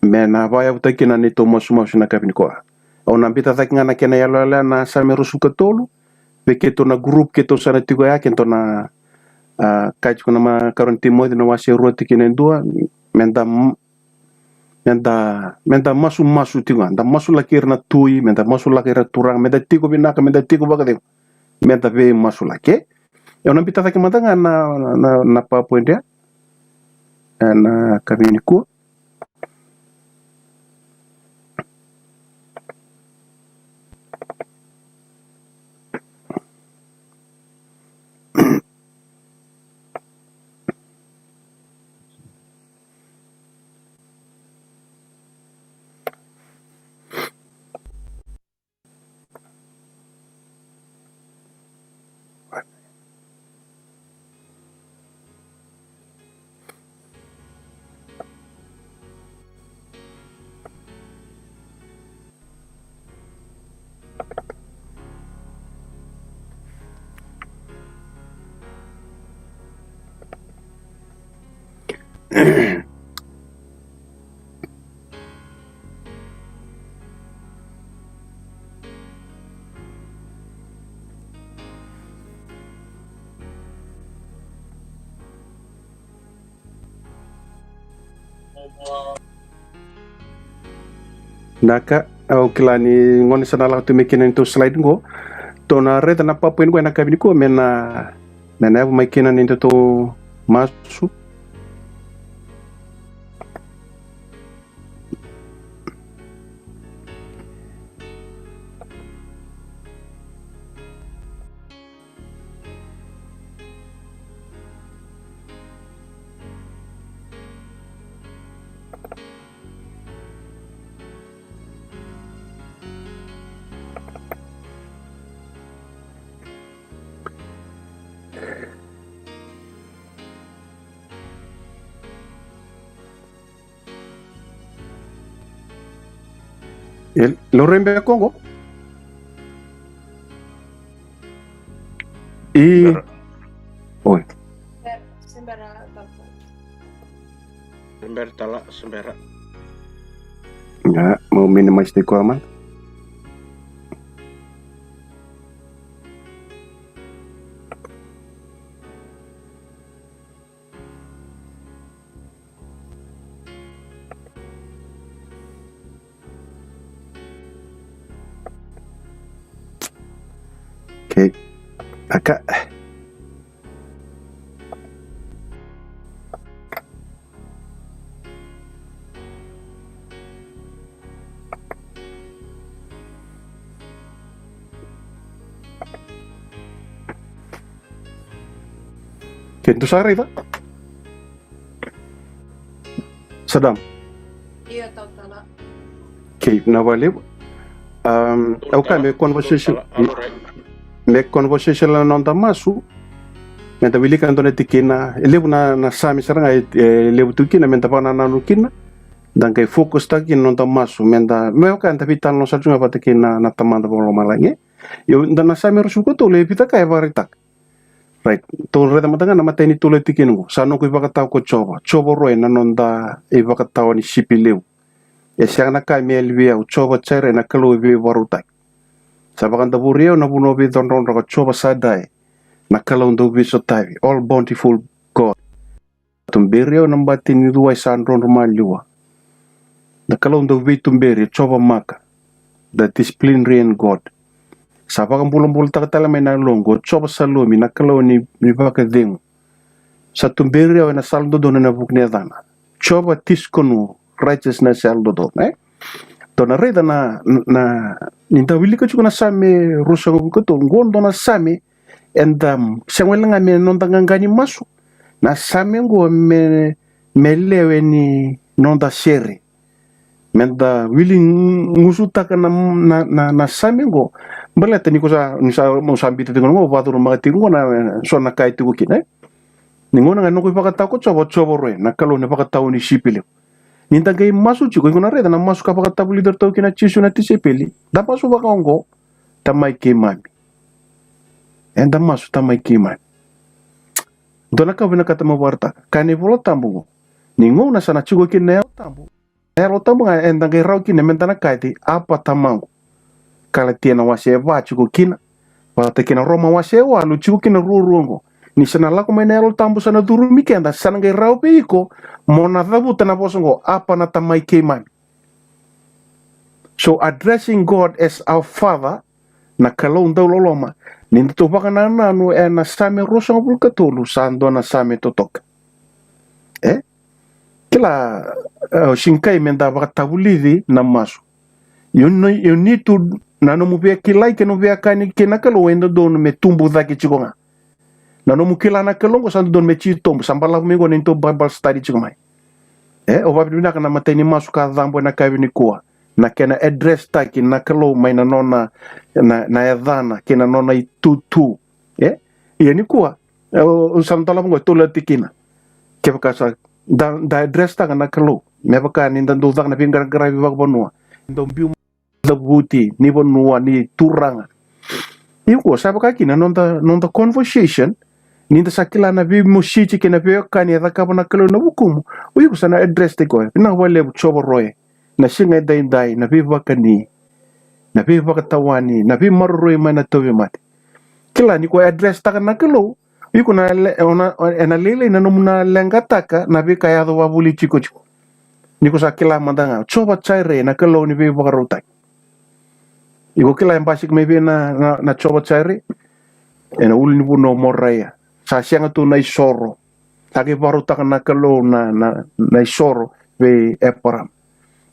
Me na vakayavutaki kina na neitou masumasu na yakavi nikua. Au na biuta cake ga na kena iyaloyalo ya na Same ruasagavulu ka tolu. Vei keitou na group keitou sa na tiko ya, keitou na, a, kaya tiko na ma-, karua ni Timoci na wase rua tikina e dua. Me da m-, me da, me da masumasu tiko ga. Da masulaki ira na tui, me da masulaki ira na turaga, me da tiko vinaka, me da tiko vakacegu. Me da veimasulaki. Au na biuta cake mada ga na, na, na PowerPoint ya ena yakavi nikua. Naka, au kila ni gone sa na lako tu mai kina ni tou slide qo. Tou na raica na PowerPoint qo ena kavi ni kua me na, me na yavu mai kina ni tou masu. E laurai beka qo. I. Oi. Se bera tala, se bera. Ia, mau minimize tiko mada. Okay. Aka. Kei tou sa raica. Sadam. Io, tautala. Okay, na vale. Um, okay, me conversation. Me conversation na noda masu. Me da wilika na dua na tikina. E levu na, na same sara ga e, e levu tu kina, me da vakanananu kina. Da qai focus taka kina na noda masu. Me da, me vaka da veitalanoa sara tu ga vata kei na, na Tamada vakalomalagi. Io, da na Same ruasagavulu ka tolu e vica ka e vakaraitaka. Right. Tou raica mada ga na matai ni tolu e tikina qo. Sa noqu ivakatawa ko Jiova. Jiova Roe na noda ivakatawa ni sipi levu. E sega na ka me yali vei au. Jiova Jaire na Kalou e veivakarautaki. Sa vakadavori au na vanua veicaudrocadro ko Jiova Sadae. Na Kalou dau veisotavi. All bountiful God. Tuberi au na bati ni cuwai sa drodro maliwa. Na Kalou dau veituberi, Jiova Maka, the disciplinarian God. Sa vakabulabulataka tale mai na yaloqu, Jiova Salomi, na Kalou ni, ni vakacegu. Sa tuberi au ena sala dodonu ena vuku ni yacana. Jiova Tisikonu, righteousness yalododonu, e? Tou na raica na, na, ni da wilika tiko na Same ruasagavulu ka tolu, qo dua na Same eda sega wale ga me noda qaqa ni masu. Na Same qo me, me lewe ni noda sere. Meda wili gusutaka na, na, na, na Same qo. Baleta ni ko sa, ni sa, mo sa biuta tiko qo, vacurumaka tiko qo na, so na ka e tiko kina, e? Ni gauna ga noqu ivakatawa ko Jiova, Jiova Roe, na Kalou ni vakatawa ni sipi levu. Ni da qai masu tiko, iko na raica na masu ka vakatavulici iratou kina Jisu na tisaipeli. Da masu vakaoqo, Tamai keimami. Eda masu Tamai keimami. Dua na ka vinakata mo vakaraitaka. Kaya na iVola Tabu qo. Ni gauna sa na tiko kina na Yalo Tabu. Na Yalo Tabu ga eda qai rawa kina meda na kaci Apa Tamaqu. Kalatia na wase e va tiko kina. Vata kei na Roma wase e walu tiko kina ruarua qo. Ni sa na lako mai na Yalo Tabu sa na curumi keda sa na qai rawa vei iko mo na cavuta na vosa qo Apa na Tamai keimami. So addressing God as our Father, na Kalou dau loloma, ni datou vakanananu ena Same ruasagavulu ka tolu sa dua na Same totoka. E? Kila, e, o sega ni kai meda vakatavulici na masu. You need, you need to, na nomu via kilai kei nomu via kani kei na Kalou e dodonu me tubu cake tiko ga. Na nomu kila na Kalou qo sa dodonu me titobu, sa balavu mai qo na neitou Bible study tiko mai. E, o vakavinavinaka na matai ni masu ka cabo ena kavi ni kua. Na kena address taki na Kalou mai na nona, na, na yacana, kei na nona itutu. E, ia ni kua, e, o, o sa na dolavu qo e tolu na tikina. Kevaka sa, da, da address taka na Kalou. Me vaka ni da dau caka na veiqaraqaravi vakavanua. Dau biu cavuti, ni vanua, ni turaga. Iko, sa vaka kina noda, noda conversation, Ni da sa kila na veimositi kei na veiwekani e cakava na Kalou ena vukumu, o iko sa na address-taki koya. Vinaka vakalevu Jiova Roe, na siga edaidai, na veivakani, na veivakatawani, na veimaroroi mai na tauvimate. Kila ni ko address-taka na Kalou, o iko na le-, o na, o, ena lailai na nomu na leqataka na veika e yaco vakavoliti iko tiko. Ni ko sa kila mada ga, Jiova Jaire, na Kalou ni veivakarautaki. Iko kila e basika mai vei na, na, na Jiova Jaire? Ena ulunivanua o Moraia. Sa sega tu na isoro. Sa qai vakarautaka na Kalou na, na, na isoro vei Eparama.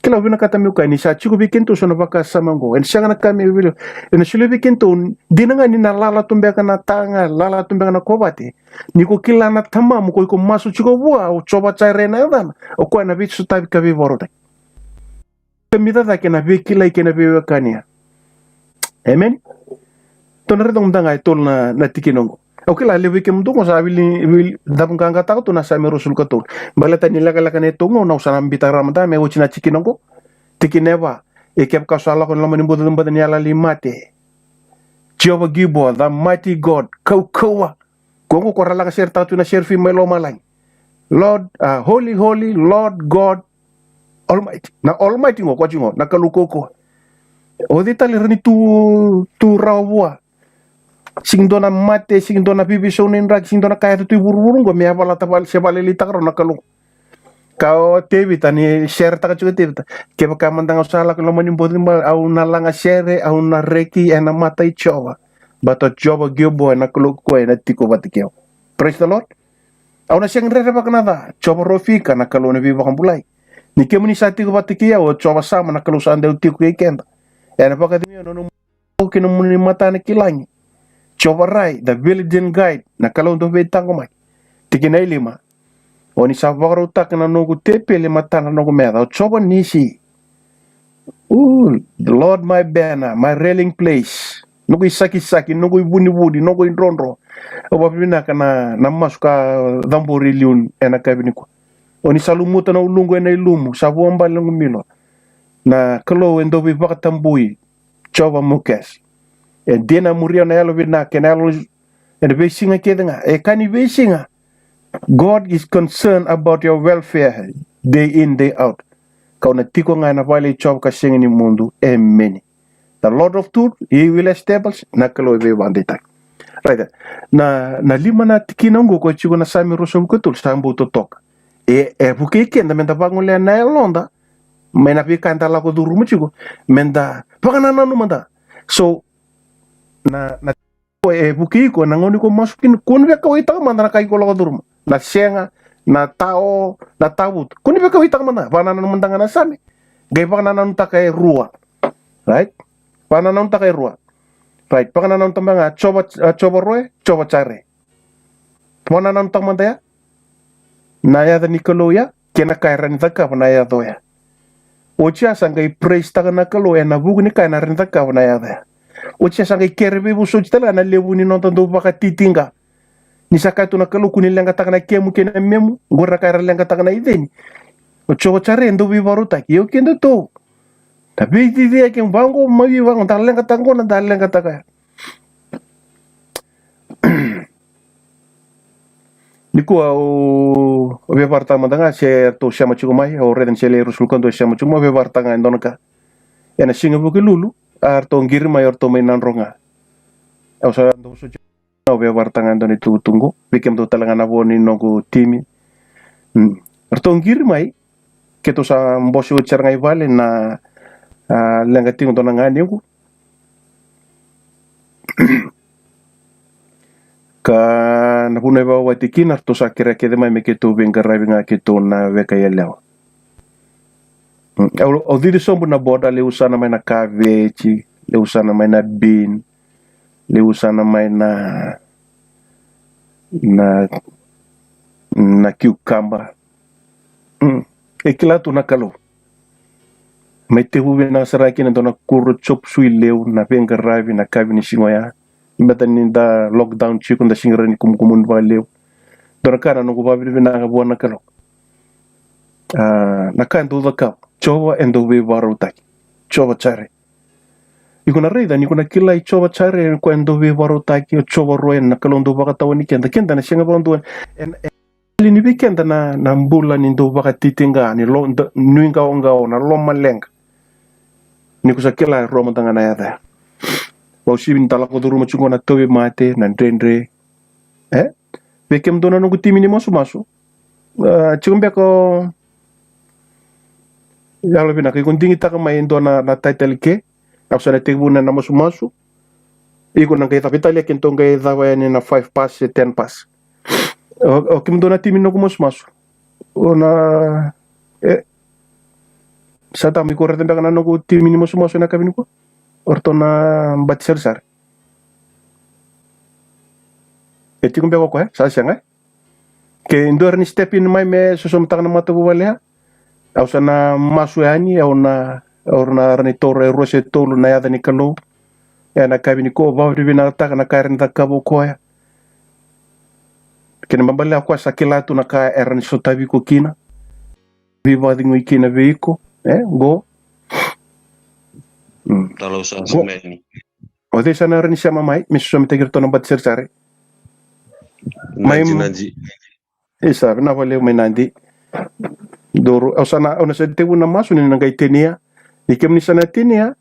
Kila, au vinakata meu kaya ni sa tiko vei kedatou so na vakasama oqo. Ena sega na ka me vili. Ena solia vei kedatou, dina ga ni na lala tu beka na taga, lala tu beka na kovate. Ni ko kila na Tamamu, ko iko masu tiko vua, o Jiova Jaire na yacana. O koya na veisotavi ka veivakarautaki. Ka mita cake na veikilai kei na veiwekani ya. Amen. Tou na raica mada ga e tolu na, na tikina oqo. Au kila levu vei kemudou qo sa wili, wili, cavuqaqataka tu na Same ruasagavulu ka tolu. Baleta ni lekaleka na itoqo, au sa na biuta rawa mada ga me oti na tikina oqo. Tikina e va. Ia kevaka au sa lako ena loma ni bucabuca ni yalani mate. Jehovah Gibor, the mighty God, kaukauwa. Ko qo ko ra laga sere tatu na serefi mai lomalagi. Lord, uh, holy, holy, Lord God Almighty. Na Almighty qo, ko tiko qo, na Kalou kaukauwa. O cei tale ra ni tu, tu rawa vua? Sigi dua na mate, sigi dua na vivisau ni draki, sigi dua na ka e tu i vuravura qo me a valata vale, se valeleitaka rawa na Kalou. Ka o Tevita ni seretaka tiko o Tevita. Kevaka mada ga au sa lako loma ni bucabuca, au na laga sere, au na reki ena mata i Jiova. Baleta o Jiova Gibor ena Kalou koya ena tiko vata kei au. Praise the Lord. Au na sega ni rerevaka na ca. Jiova Rofika na Kalou na veivakabulai. Ni kemuni sa tiko vata kei au, o Jiova Sama na Kalou sa dau tiko kei keda. Ena vakacegui au na nomu kei na nomuni mata na kilagi. Jehovah Rai, the village and guide, na Kalou dau veitaqomaki. Tikina e lima. O ni sa vakarautaka na noqu tepeli e matadra na noqu meca. O Jehovah Nisi. Ooh, the Lord my banner, my rallying place. Noqu isakisaki, noqu ivunivuni, noqu idrodro. Au vakavinavinaka na, na masu ka cabori liu ena yakavi nikua. O ni sa lumuta na uluqu ena ilumu, sa vuabale noqu milo. Na Kalou e dau veivakatabui. Jehovah Mokes. E dina muri au na yalo vinaka, ena yalo, ena veisiga kece ga. E ka ni veisiga. God is concerned about your welfare day in, day out. Kau na tiko ga ena vale i Jiova ka sega ni mudu. Emeni. The Lord of truth, he will establish, na Kalou e veivakadeitaki. Right. Na, na lima na tikina oqo ko tiko na Same ruasagavulu ka tolu, sa bau totoka. E, e vukei keda meda vagolea na yaloda, mai na veika eda lako curuma tiko, meda vakanananu mada. So, na, na, e vukei iko, na gauna iko masu kina, kua ni via kauwaitaka mada na ka iko lako curuma. Na sega, na tao, na tavutu. Kua ni via kauwaitaka mada, vakanananu mada ga na Same. Qai vakanananutaka e rua. Right? Vakanananutaka e rua. Right, vakanananutaka mada ga, Jiova, a, Jiova Roe, Jiova Jaire. Vakanananutaka mada ya. Na yaca ni Kalou ya, kei na ka e rawa ni cakava na yaca oya. Oti ya sa qai praise-taka na Kalou ena vuku ni ka ena rawa ni cakava na yaca ya. Oti ya sa qai kere veivosoti tale ga na levu ni noda dau vakatitiqa. Ni sa kaya tu na Kalou, kua ni leqataka na kemu kei na memu, qori na ka era leqataka na iceni. O Jiova Jaire e dau veivakarautaki, ia o kedatou. Da veiciciyaki, vaqo, mai vaqo, da leqataka qo, na da leqataka ya. Nikua au, au via vakaraitaka mada ga se ratou sema tiko mai, au raica ni se lewe ruasagavulu ka dua e sema tiko mai, au via vakaraitaka ga e dua na ka. Ena siga Vukelulu, a ratou qiri mai, o ratou mai Nadroga. Au sa dau soti, au via vakaraitaka ga e dua na itukutuku qo. Vei kemudou tale ga na vo ni noqu timi. Mm. Ratou qiri mai, keitou sa bose oti sara ga i vale na, a, leqa tiko dua na ganequ. Ka na vuna e vakawati kina, ratou sa kerea kece mai me keitou veiqaravi ga keitou na weka yalewa. Mm, au, au cici sobu na boda, levu sana mai na kaveji, levu sana mai na bean, levu sana mai na, na, na cucumber. Mm. E kila tu na Kalou. Mai tekivu vinaka sara kina dua na kuro chop suey levu, na veiqaravi na yakavi ni siga oya. Baleta ni da lockdown tiko, da sega ni rawa ni kumukumuni vakalevu. Dua na ka na noqu vakavinavinaka vua na Kalou. A, na ka e dau cakava, Jiova e dau veivakarautaki. Jiova Jaire. Iko na raica ni ko na kilai Jiova Jaire, o koya e dau veivakarautaki, o Jiova Roe, na Kalou dau vakatawani keda, keda na sega vakadua. E, e, e, ni vei keda na, na bula ni dau vakatitiqa, ni lo, da, nuiqawaqawa, na lomaleqa. Ni ko sa kila e rua mada ga na yaca ya. Vakauasivi ni da lako curuma tiko na tauvimate, na dredre. E? Vei kemudou na noqu timi ni masumasu. A, tiko beka o, yalovinaka, iko digitaka mai e dua na, na title ke. Au sa na tekivu na, na masumasu. Iko na qai cava, italia keitou qai cava yani na five pass se ten pass. O, o kemudou na timi ni noqu masumasu. O na, e, sa tama, iko raica beka na noqu timi ni masumasu ena yakavi nikua. O ratou na bati sarisari. E tiko beka o koya, e? Sa sega, e? Ke dua era ni step in mai me sosomitaka na matavuvale ya. Au sa na masu yani, au na, au na rawa ni taura e rua se tolu na yaca ni Kalou. Ena yakavi nikua, vakavinavinakataka na ka era ni cakava o koya. Kena ibalebale o koya sa kila tu na ka era ni sotavi iko kina. Veivakacegui kina vei iko, e, qo. Mm. Talo sa Qo. Sumeni. O cei sa na rawa ni sema mai me sosomitaki iratou na bati sarisari? Mai Nadi, m- Nadi. Isa, vinaka vakalevu mai Nadi. Duru, au sa na, au na sa tekivu na masu ni na qai tinia. Ni kemuni sa na tinia.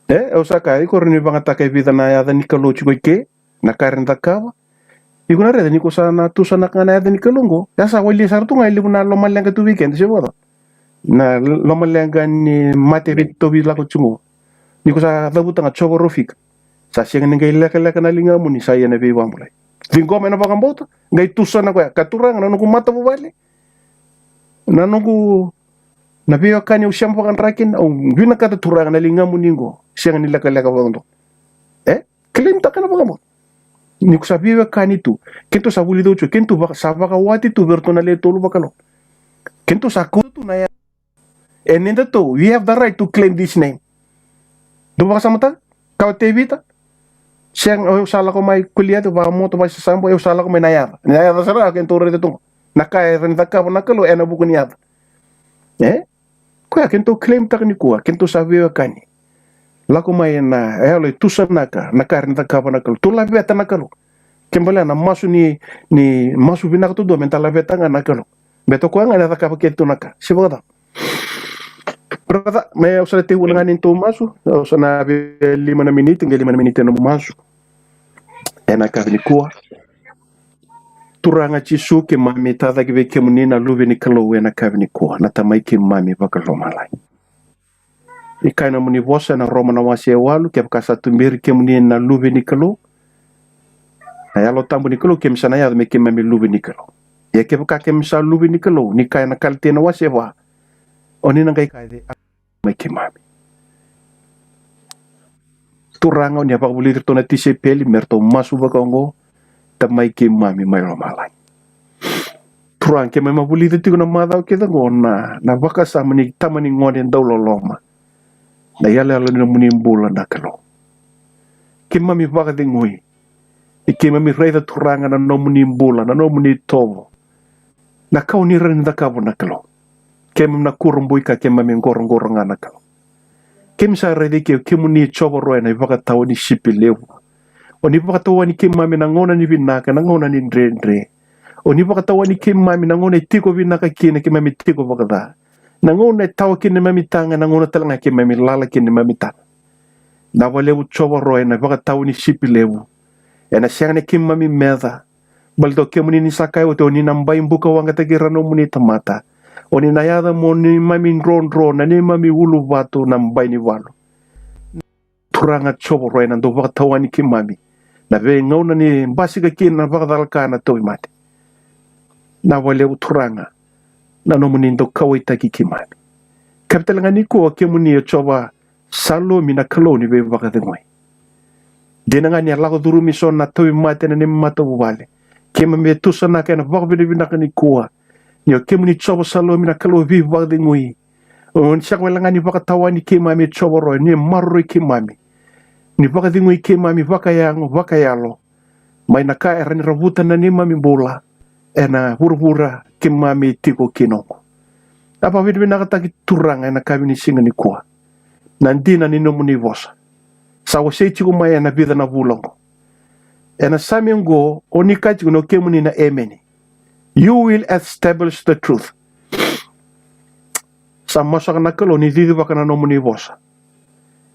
E, au sa kaya, iko rawa ni vagataka e vica na yaca ni Kalou tiko i ke, na ka era ni cakava. Iko na raica ni ko sa na tusanaka ga na yaca ni Kalou qo. Ya sa walia sara tu ga e levu na lomaleqa tu vei keda, se vakacava? Na lomaleqa ni mate veitauvi lako tiko qo. Ni ko sa cavuta ga Jiova Rofika. Sa sega ni qai lekaleka na ligamuni, sa ia na veivakabulai. Ciqoma ena vakabauta, qai tusa na koya. Ka Turaga na noqu matavuvale, na noqu, na veiwekani au sema vakadraki kina, au vinakata Turaga na ligamuni qo. Sega ni lekaleka vakadua. E? Claim taka ena vakabauta. Ni ko sa veiwekani tu. Keitou sa vulica oti, keitou vaka, sa vakawati tu vei iratou na lewe tolu vakalou. Keitou sa kauta tu na ya. E ni datou, we have the right to claim this name. Dou vakasamataka, ka o Tevita. Sega, au sa lako mai Koliati, vakamoto, vakasasabo, au sa lako mai na yaca. Na yaca sara, keitou raica tu qo. Na ka era ni cakava na Kalou, ena vuku ni yaca. E? Koya, keitou claim taka nikua, keitou sa veiwekani. Lako mai na, e, yalo e tusanaka, na ka era ni cakava na Kalou. Tou laveta na Kalou. Ke balea na masu ni, ni masu vinaka tu dua, me da laveta ga na Kalou. Baleta o koya ga ena cakava keitou na ka. Se vakacava? Brother, me au sa na tekivu ga ni tou masu, au sa na vei lima na miniti, qai lima na miniti ena nomu masu. Ena yakavi nikua. Turaga Jisu, keimami tacake vei kemuni na Luve ni Kalou ena yakavi nikua, na Tamai keimami vakalomalagi. Ni kaya na nomuni vosa ena Roma na wase e walu, kevaka sa tuberi kemuni na Luve ni Kalou, na Yalo Tabu ni Kalou, keimami sa na yaco me keimami luve ni Kalou. Ia kevaka keimami sa luve ni Kalou, ni kaya na Kalatia na wase e va, o ni na qai kaya, mai keimami. Turaga, o ni a vakavulici iratou na tisaipeli me ratou masu vakaoqo, Tamai keimami mai lomalagi. Turaga, keimami a vulica tiko na macawa kece oqo na, na vakasama ni tama ni gone dauloloma. Na iyaloyalo ni nomuni bula na Kalou. Keimami vakacegui. Ni keimami raica Turaga na nomuni bula, na nomuni tovo. Na ka o ni rawa ni cakava na Kalou. Keimami na kurabui ka keimami qoroqoro ga na Kalou. Keimami sa raici ke, kemuni Jiova Roe na ivakatawa ni sipi levu. O ni vakatawani keimami na gauna ni vinaka, na gauna ni dredre. O ni vakatawani keimami na gauna e tiko vinaka kina keimami tiko vakaca. Na gauna e tawa kina neimami taga, na gauna tale ga keimami lala kina neimami taga. Na vakalevu Jiova Roe na ivakatawa ni sipi levu. Ena sega ni keimami meca. Baleta o kemuni ni sa kaya oti, o ni na bai buka waqa taki ira na nomuni tamata. O ni na yaca mo neimami drodro, na neimami uluvatu, na bai ni valu. Turaga Jiova Roe na dau vakatawani keimami. Na veigauna ni basika kina na vakacalaka na tauvimate. Na vakalevu Turaga, na nomuni dau kauwaitaki keimami. Kevaka tale ga nikua o kemuni o Jiova Salomi na Kalou ni veivakacegui. Dina ga ni a lako curumi so na tauvimate ena neimami matavuvale. Keimami e tusanaka ena vakavinavinaka nikua. Ni o kemuni Jiova Salomi na Kalou veivakacegui. O ni sega wale ga ni vakatawani keimami Jiova Roe, ni maroroi keimami. Ni vakacegui keimami vakayago, vakayalo. Mai na ka era ni ravuta na neimami bula. Ena vuravura keimami tiko kina oqo. A vakavinavinakataki Turaga ena yakavi ni siga nikua. Na dina ni nomuni vosa. Sa wasei tiko mai ena vica na vula oqo. Ena Same oqo, o ni kaya tiko na kemuni na emeni. You will establish the truth. Sa masu saka na Kalou ni cicivaka na nomuni vosa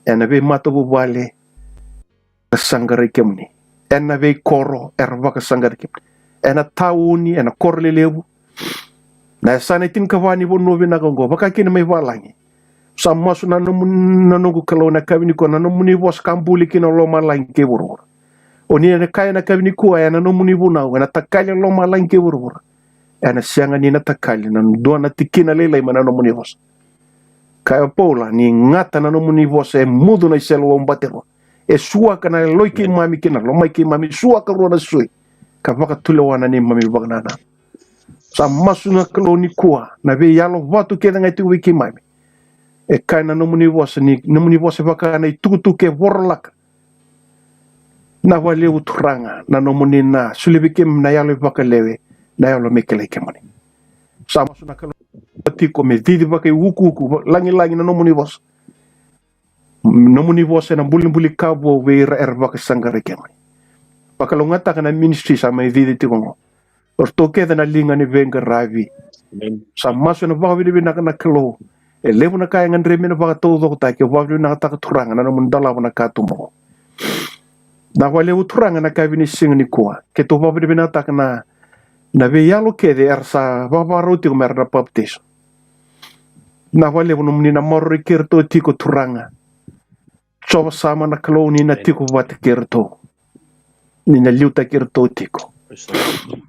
ena veimatavuvale, vakasaqarai kemuni. Ena veikoro era vakasaqarai kemuni. Ena tauni, ena koro lelevu. Na yasana e tinikava ni vanua vinaka oqo, vaka kina mai valagi. Sa masu na nomu, na noqu Kalou, na yakavi nikua, na nomuni vosa ka buli kina lomalagi kei vuravura. O ni na kaya na yakavi nikua, ena nomuni vunau ena takali lomalagi kei vuravura. Ena sega ni na takali na dua na tikina lailai mai na nomuni vosa. Kaya o Paula ni gata na nomuni vosa e mucu na isele waubati rua. E suaka na yaloi keimami kei na lomai keimami, suaka rua na sui, ka vakatulewa na neimami vakanananu. Sa masu na Kalou nikua, na veiyalo vatu kece ga e tiko vei keimami. E kaya na nomuni vosa ni, nomuni vosa e vaka na itukutuku ke vorolaka. Na vakalevu Turaga na nomuni na solia vei keimami na yalo e vakalewe, na yalo me kilai kemuni. Sa masu na Kalou tiko me cici vakaiukuuku, lagilagi na nomuni vosa. Nomuni vosa ena bulibuli ka vou vei ira era vakasaqarai kemuni. Vakalougatataka na ministry sa mai cici tiko oqo. O ratou kece na liga ni veiqaravi. Amen. Sa masu ena vakavinavinaka na Kalou. E levu na ka e gadrevi me na vakataucokotaki, au vakavinavinakataka Turaga na nomuni dolava na katuba oqo. Na vakalevu Turaga na yakavi ni siga nikua. Keitou vakavinavinakataka na, na veiyalo kece era sa vakavakarau tiko me ra na papitaiso. Na vakalevu nomuni na maroroi kei iratou tiko Turaga. Jiova Sama na Kalou, ni na tiko vata kei iratou. Ni na liutaki iratou tiko. Praise the Lord.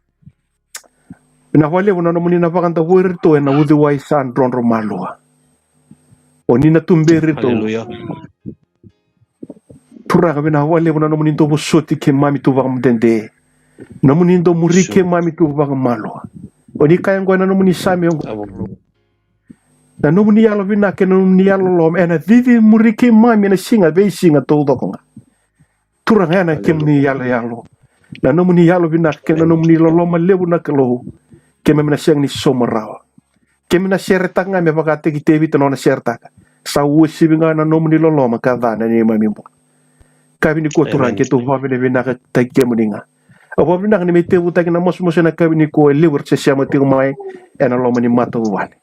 Na vakalevu na nomuni na vakadavori iratou ena uciwai sa drodro malua. O ni na tuberi iratou. Hallelujah. Turaga, vinaka vakalevu na nomuni dau vosoti keimami tu vakamudede. Nomuni dau muri keimami tu vakamalua. O ni kaya oqo ena nomuni Same oqo. Na nomuni yalo vinaka, na nomuni yalo loloma ena cici muri keimami ena siga, veisiga taucoko ga. Turaga, ena kemuni yaloyalo, na nomuni yalo vinaka kei na nomuni loloma levu na Kalou, keimami na sega ni sauma rawa. Keimami na seretaka ga me vakataki Tevita na nona seretaka. Sa uasivi ga na nomuni loloma ka ca na neimami bula. Yakavi nikua Turaga, keitou vakavinavinakataki kemuni ga. Au vakavinavinaka ni mai tevutaki na masumasu ena yakavi nikua, e levu era se sema tiko mai ena loma ni matavuvale.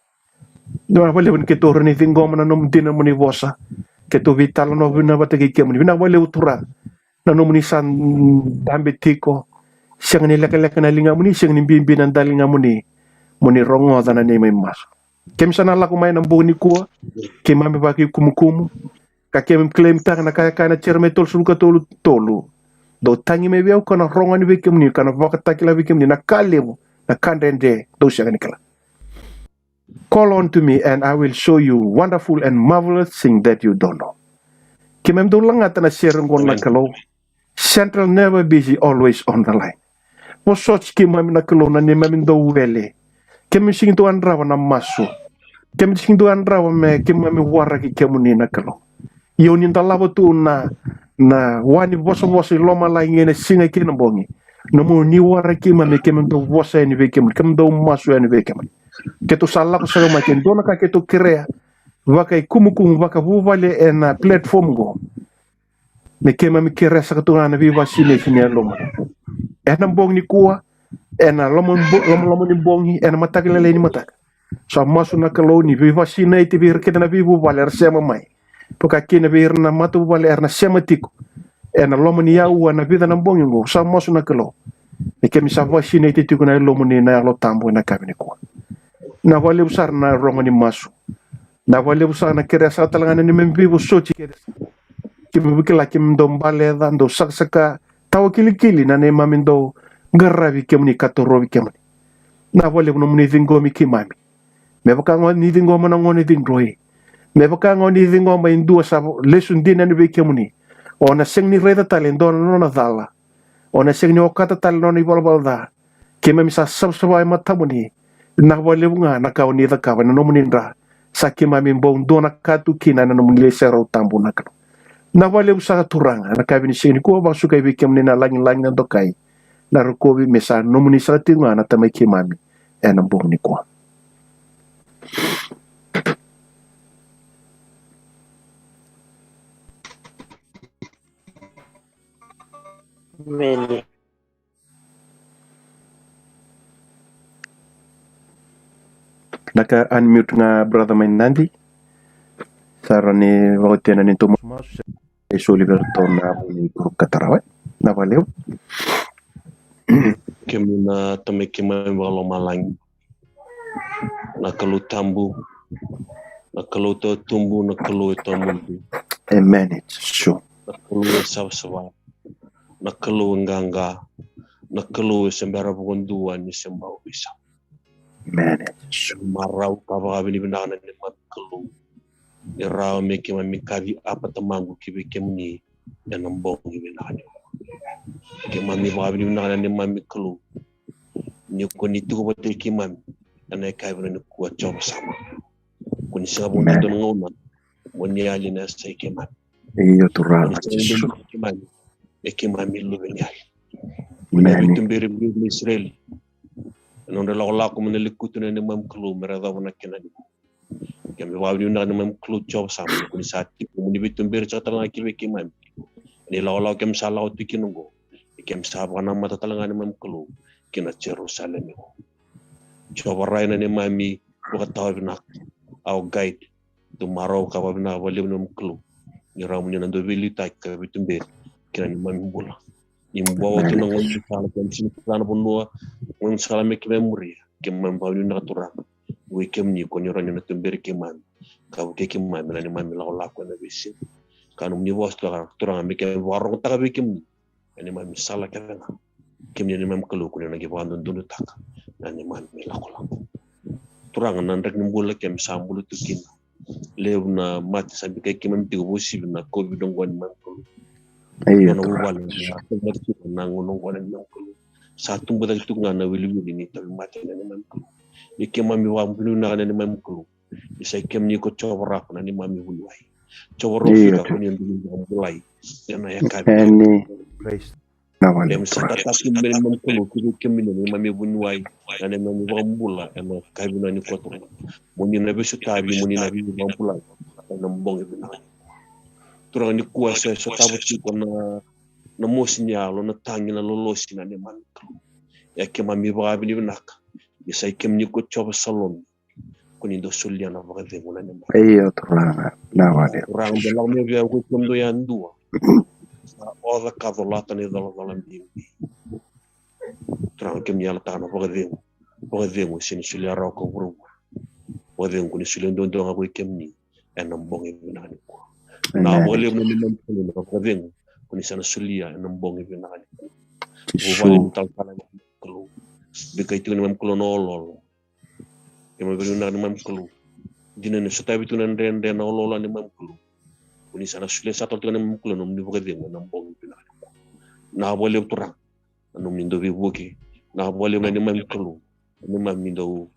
Vinaka vakalevu ni keitou rawa ni ciqoma na nomuni dina, nomuni vosa. Keitou veitalanoa vinaka vata kei kemuni. Vinaka vakalevu Turaga. Na nomuni sa dabe tiko. Sega ni lekaleka na ligamuni, sega ni bibi na daligamuni. Mo ni rogoca na neimami masu. Keimami sa na lako mai na bogi nikua. Keimami vakaikumukumu. Ka keimami claim-taka na ka e kaya na Jeremaia tolusagavulu ka tolu, tolu. Dou tagi mai vei au, kau na rogo yani vei kemuni, kau na vakatakila vei kemuni na ka levu, na ka dredre dou sega ni kila. Call unto me and I will show you wonderful and marvelous thing that you don't know. Keimami dau lagata na sere oqo na Kalou. Central never busy, always on the line. Vosoti keimami na Kalou na neimami dau wele. Keimami sega ni dau yadrava na masu. Keimami sega ni dau yadrava me keimami waraki kemuni na Kalou. Ia o ni dolava tu na, na wa ni vosavosa i lomalagi ena siga kei na bogi. Nomuni waraki keimami, keimami dau vosa yani vei kemuni, keimami dau masu yani vei kemuni. Keitou sa lako sara mai, ke dua na ka keitou kerea vakaikumukumu, vakavuvale ena platform oqo. Me keimami kerea saka tu ga na veivakasinaiti ni yalomuni. Ena bogi nikua, ena loma ni bo-, loma, loma ni bogi, ena mataka lailai ni mataka. Sa masu na Kalou ni veivakasinaiti vei ira kece na veivuvale era sema mai. Vaka kina vei ira na matavuvale era na sema tiko ena loma ni aua ena vica na bogi oqo. Sa masu na Kalou ni keimami sa vakasinaiti tiko ena yalomuni na Yalo Tabu ena yakavi nikua. Vinaka vakalevu sara na rogo ni masu. Vinaka vakalevu sara na kerea sara tale ga na neimami veivosoti kece. Keimami kila keimami dau baleca, dau sakasaka, tawa kilikili na neimami dau qaravi kemuni ka torovi kemuni. Vinaka vakalevu nomuni ciqomi keimami. Me vaka ga o ni ciqoma na gone cidroi. Me vaka ga o ni ciqoma e dua sa lesu dina yani vei kemuni. O na sega ni raica tale e dua na nona cala. O na sega ni okata tale na nona ivalavala ca. Keimami sa savasava e matamuni. Vinaka vakalevu ga na ka o ni cakava ena nomuni dra. Sa keimami bau dua na ka tu kina ena nomuni lai serau tabu na Kalou. Vinaka vakalevu saka Turaga, ena yakavi ni siga nikua vakasukai vei kemuni na lagilagi, na dokai, na rokovi me sa nomuni saka tiko ga na Tamai keimami ena bogi nikua. Emeni. Na ka unmute ga brother mai Nadi. Sa rawa ni vakaotia na neitou masumasu se soli vei iratou na vuli group ka tara, e? Na vakalevu. Kemuni na Tamai keimami vakalomalagi, na Kalou tabu, na Kalou tautubu, na Kalou e tawamudu, Emeni Jisu. na Kalou e savasava, na Kalou e qaqa, na Kalou e se bera vakadua ni se bau veisau. Emeni Jisu. Marau ka vakavinavinaka na neimami Kalou, ni rawa me keimami kaci apa Tamaqu ki vei kemuni ena bogi vinaka nikua. Keimami vakavinavinaka na neimami Kalou, ni ko ni tiko vata kei keimami ena yakavi nikua, Jiova Sama. Ko ni sega vakadua na gauna mo ni yali ena yasai keimami. Io Ko Turaga ni sega Jisu. Vakadua keimami, e keimami luve ni yali. Ko ni Emeni. veituberi vei ira na Isireli ena nodra lakolako mai na lekutu, na neimami Kalou, me ra yacova na Kenani. Keimami vakavinavinaka na neimami Kalou, Jiova Sama, ko ni sa tiko mo ni veituberi saka tale ga ki vei keimami ena ilakolako keimami sa lako tu kina oqo. Keimami sa vakanamata tale ga na neimami Kalou ki na Jerusalemi. Jiova, rai na neimami vakatawa vinaka, our guide. Dou marau ka vakavinavinaka vakalevu na neimami Kalou, ni rawa mo ni na dau veiliutaki ka veituberi ki na neimami bula. Ni bau tu na gaunisala, keimami sega ni kila na vanua, gaunisala me keimami muria. Keimami vakavinavinaka Turaga, vei kemuni ko ni rawa ni na tuberi keimami ka vukei keimami ena neimami lakolako ena veisiga. Ka nomuni vosa Turaga, Turaga, me keimami vakarogotaka vei kemuni ena neimami sala kece ga. Kemuni na neimami Kalou, ko ni na qai vakadodonutaka na neimami lakolako. Turaga, na draki ni bula keimami sa bula tu kina, levu na mate sa bikai keimami tiko, vakauasivi na COVID oqo, neimami Kalou. Io Nona Turaga. Vuvale na tauvimate tiko na gauna oqo, neimami Kalou. Sa tubu cake tiko ga na wiliwili ni tauvimate, na neimami Kalou. Ia keimami vakavinavinaka, na neimami Kalou, ni sa i kemuni ko Jiova Rafa, na neimami vuniwai. Jiova Rofika, ko ni dau vakabulai ena yakavi. Emeni. Praise. Na vale Keimami sa tataki, na neimami Kalou, ki vei kemuni, na neimami vuniwai, na neimami vakabula ena yakavi nikua, Turaga. Mo ni na veisotavi, mo ni na veivakabulai ena bogi vinaka. Turaga, nikua sa sotava tiko na, na mosi ni yalo, na tagi, na lolosi, na neimami Kalou. Ia keimami vakavinavinaka ni sa i kemuni ko Jiova Salomi, ko ni dau solia na vakacegu, na neimami. Io Turaga. Na vale. Turaga, dou lako mai vei au ko kemudou yadua sa oca ka colata na icolacola bibi. Turaga, keimami yalataka na vakacegu, vakacegu sega ni solia rawa ko vuravura. Vakacegu ko ni solia duadua ga ko i kemuni ena bogi vinaka nikua. Na Emeni. Vakalevu na neimami Kalou na vakacegu ko ni sa na solia ena bogi vinaka nikua. Vuvale ni Jisu. talatala, neimami Kalou. Bikai tiko, neimami Kalou, na oloolo. Keimami vakavinavinaka, neimami Kalou. Dina ni sotavi tu na dredre, na oloolo, neimami Kalou. Ko ni sa na solia sara tale tiko, neimami Kalou, na nomuni vakacegu ena bogi vinaka nikua. Na vakalevu Turaga na nomuni dau veivuke. Na vakalevu na neimami Kalou, na neimami dau,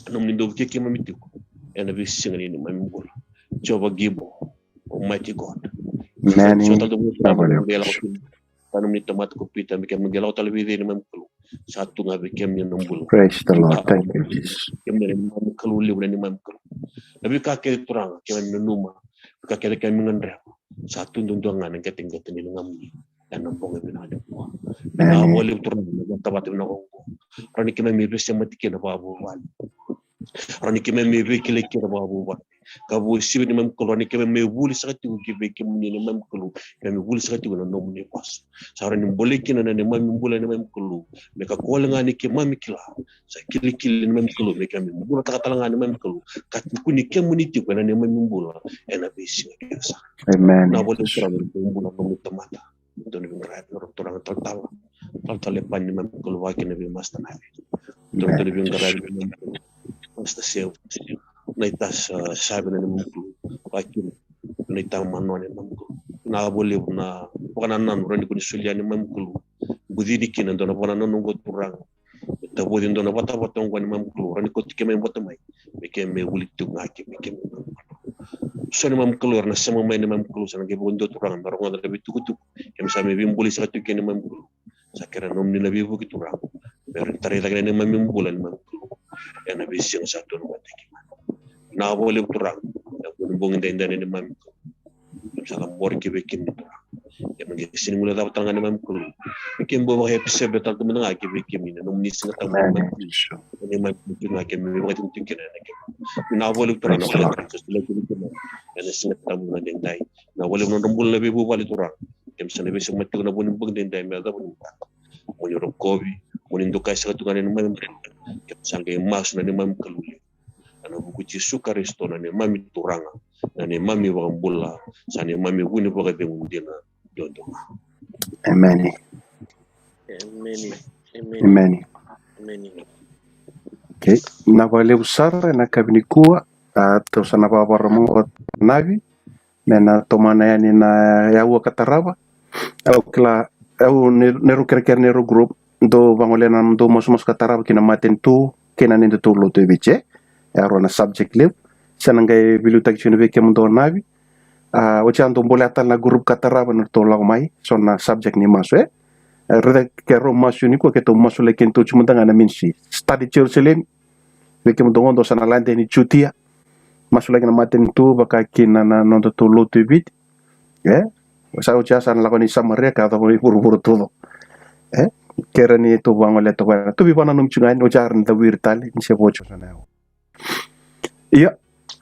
na nomuni dau vukei keimami tiko ena veisiga ni neimami bula. Jehovah Gibor, Almighty God. Emeni. Sa tale tiko, Na vale. Sa nomuni tamata ko Pita, me keimami qai lako tale vei cei, neimami Kalou? Sa tu ga vei kemuni na bula. Praise the Lord. Thank you Jesus. Kemuni na neimami Kalou levu, na neimami Kalou. Na veika kece Turaga keimami nanuma, veika kece keimami gadreva, sa tu duadua ga na qeteqete ni ligamuni ena bogi vinaka nikua. Na Emeni. Vakalevu Turaga na vatavata vinaka oqo, rawa ni keimami veisemati kina vakavuvale. Rawa ni keimami veikilai kina vakavuvale. Ka vakauasivi, neimami Kalou, rawa ni keimami vuli saka tiko ki vei kemuni, neimami Kalou. Keimami vuli saka tiko na nomuni vosa. Sa rawa ni bolei kina na neimami bula, neimami Kalou, me kakua ga ni keimami kila. Sa kilikili, neimami Kalou, me keimami bulataka tale ga, neimami Kalou, ka tukuni kemuni tiko ena neimami bula ena veisiga kece sara. Emeni. Na Vakalevu Turaga, na bula na nomuni tamata. Dou ni veiqaravi, Turaga, talatala, talatala Epani, neimami Kalou, vaka kina vei Master Nave. Dou ni veiqaravi, neimami Kalou, Master Seu, na ita sa, sa vei na neimami Kalou, vaka kina na ita Manoa, neimami Kalou. Na Vakalevu na vakanananu rawa ni ko ni solia, neimami Kalou. Bucini kina dua na vakanananu oqo Turaga. Me tavoci dua na vatavata oqo, neimami Kalou, rawa ni kauti keimami vata mai, me keimami vuli tiko ga ki vei kemuni. So neimami Kalou era na sema mai, neimami Kalou, sa na qai vakadua Turaga me rogoca na veitukutuku keimami sa mai veibuli saka tiko kina, neimami Kalou. Sa kerea na nomuni na veivuke Turaga me rawa ni tarai cake na neimami bula, neimami Kalou, ena veisiga sa tu ena mata i keimami. Na Vakalevu Turaga, na bogi daidai, neimami Kalou, keimami sa cabori ki vei kemuni Turaga. Ia me qai sega ni guilecava tale ga na neimami Kalou. Vei kemi bau vakayapi sebe tale tu mada ga ke vei kemuni na nomuni Siga Tabu na neimami Kalou. Na neimami Kalou ga kemi vakatinitini kina ena kemi. Vinaka vakalevu Turaga na vale tale sa solia kina kina ena Siga Tabu na daidai. Na vale na nodra bula na veivuvale Turaga. Kemi sa na veisemati tiko na vo ni bogi daidai me yacova ni bula. Mo ni rokovi, mo ni dokai saka tu ga na neimami bula. Kemi sa qai masu na neimami Kalou. Ena vuku i Jisu Karisito na neimami Turaga, na neimami Vakabula, sa neimami vu ni vakacegu dina duadua ga. Emeni. Emeni. Emeni. Emeni. Emeni. Okay. Vinaka vakalevu sara ena yakavi nikua. A, tou sa na vakavakarau mai o Navi me na tomana yani na aua ka tarava. Au kila, au ni, ni rau kerekere ni rau group, dou vagolea na nomudou masumasu ka tarava ki na matanitu kei na nodatou lotu e Viti, e? E a rua na subject levu. Sa na qai veiliutaki tiko vei kemudou Navi. A, oti ya dou bolea tale na group ka tarava na ratou lako mai, so na subject ni masu, e? E, raica ke rau masu nikua, keitou masulaki keitou tiko mada ga na ministry. Study Jerusalem, vei kemudou qo dou sa na lade yani Jutia. Masulaki na matanitu vaka kina na nodatou lotu e Viti. E? Sa oti ya sa na lako ni Samaria ka yacova i vuravura taucoko. E? Kere ni tou vagolea toka na. Tou veivakananumi tiko ga yani, oti ya era na cawiri tale, ni se vo tiko sa na yawa. Ia.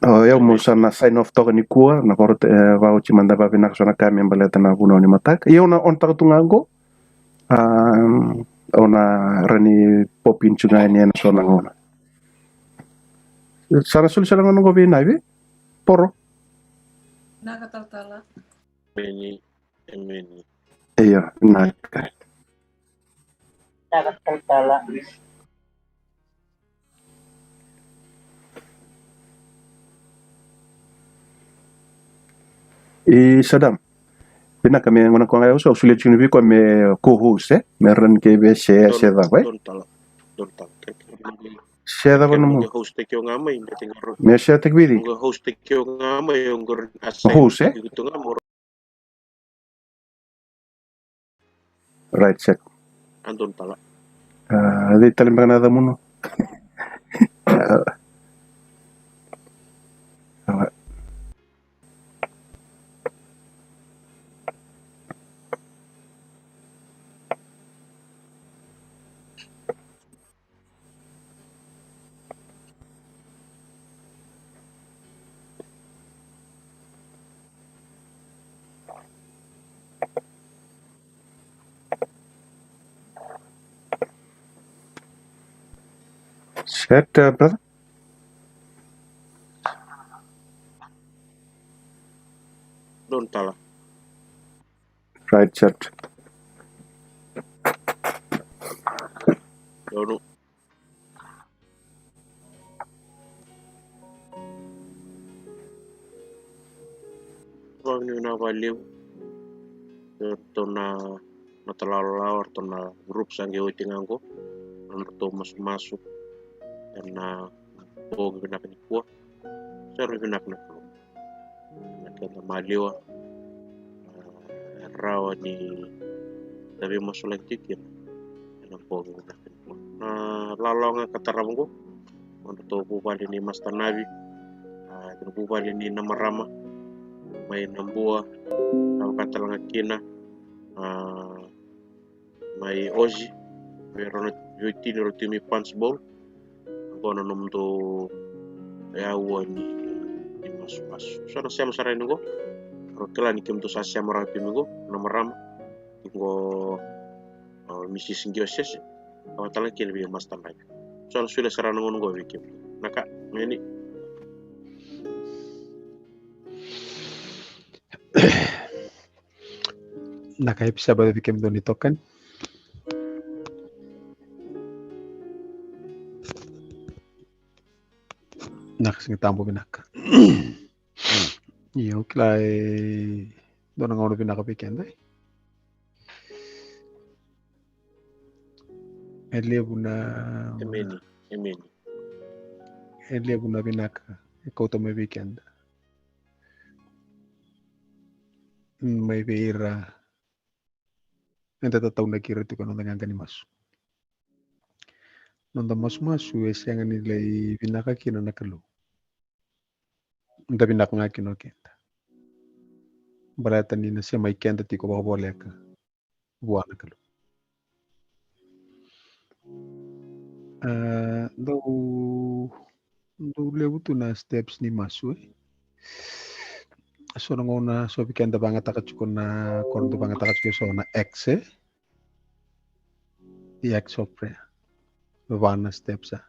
O, ia mo sa na sign off toka nikua, na koro, e, vakaoti mada vakavinaka so na ka me baleta na vunau ni mataka. Ia o na, o na taka tu ga qo. A, o na rawa ni pop in tiko ga yani ena so na gauna. Sa na soli sara ga na qo vei Navi. Poro. Vinaka talatala. Emeni. Emeni. Io, vinaka. Vinaka talatala. I Sadam. Vinaka me gona ko ga au sa solia tiko vei iko me co-host, e? Me ran ke vei se, se cava, e? Don tala. Don tala. Se cava nomu? Host tiko ga mai, me tiko. Me se tiko vei. Host tiko ga mai, host, e? Right, set. Anton tala. A, dei tale beka na yaca munu. A, a. Set, uh, brother. Don tala. Right, set. Donu. Vakavinavinaka vakalevu. Eratou na, na talawalawa, eratou na group sa qai oti ga qo. Nodratou masumasu ena bogi vinaka nikua. Sa rui vinaka na Kalou. Na keda maliwa, a, e rawa ni da veimasulaki tiko kina ena bogi vinaka nikua. Na lalawa ga ka tarava qo, nodratou vuvale ni Master Navi, a, kei na vuvale ni na marama mai Nabua, na vaka tale ga kina, a, mai Ozi, vei rau na veitini rau timi Punchbowl. Qo na nomudou aua ni, ni masumasu. So na sema sara yani qo. Rau kila ni kemudou sa sema rawa timi qo, na marama. Qo, a, Mrs Giosese. Au tala kina vei Master Navi. So na solia sara na gauna qo vei kemudou. Na ka, meni. Na ka e pisa bau vei kemudou ni tokani. Na ka Siga Tabu vinaka. Io, kila e dua na gauna vinaka vei keda. E levu na, emeni, emeni. E levu na vinaka e kauta mai vei keda. Mai vei ira eda tataunaki ira tiko ena noda qaqa ni masu. Noda masumasu e sega ni lai vinaka kina na Kalou. Da vinaka ga kina o keda. Baleta ni na semai keda tiko vakavoleka vua na Kalou. A, dau dau levu tu na steps ni masu e. So na gauna so vei keda vagataka tiko na, ko na dau vagataka tiko so na X e. The X of prayer. Va na steps a.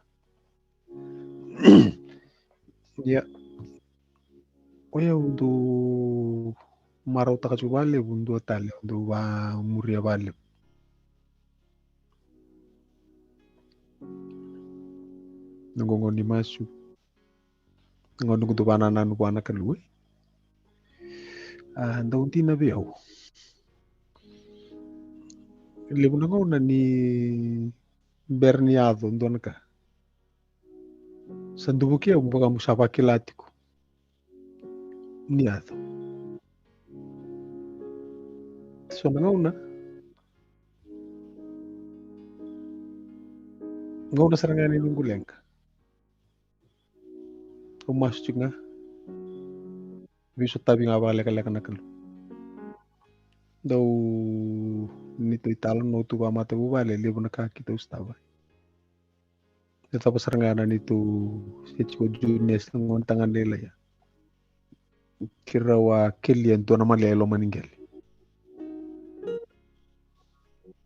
Ia. Oya au dau marautaka tiko valevu dua tale, au dau vamuria valevu. Na gogo ni masu. Na gauna noqu dau vanananu vua na Kalou e. A, dau dina vei au. Levu na gauna ni bera ni yaco dua na ka. Sa duvuki au vaka mu sa vakila tiko. Ni yaco. So na gauna. Gauna sara ga ni noqu leqa. Au masu tiko ga. Veisotavi ga vakalekaleka na Kalou. Dau ni tu italanoa tu vakamatavuvale, levu na ka keitou sotava. E cava sara ga na neitou se tiko juniors na gone tagane lailai. Keirau a kelia dua na maleya e loma ni qele.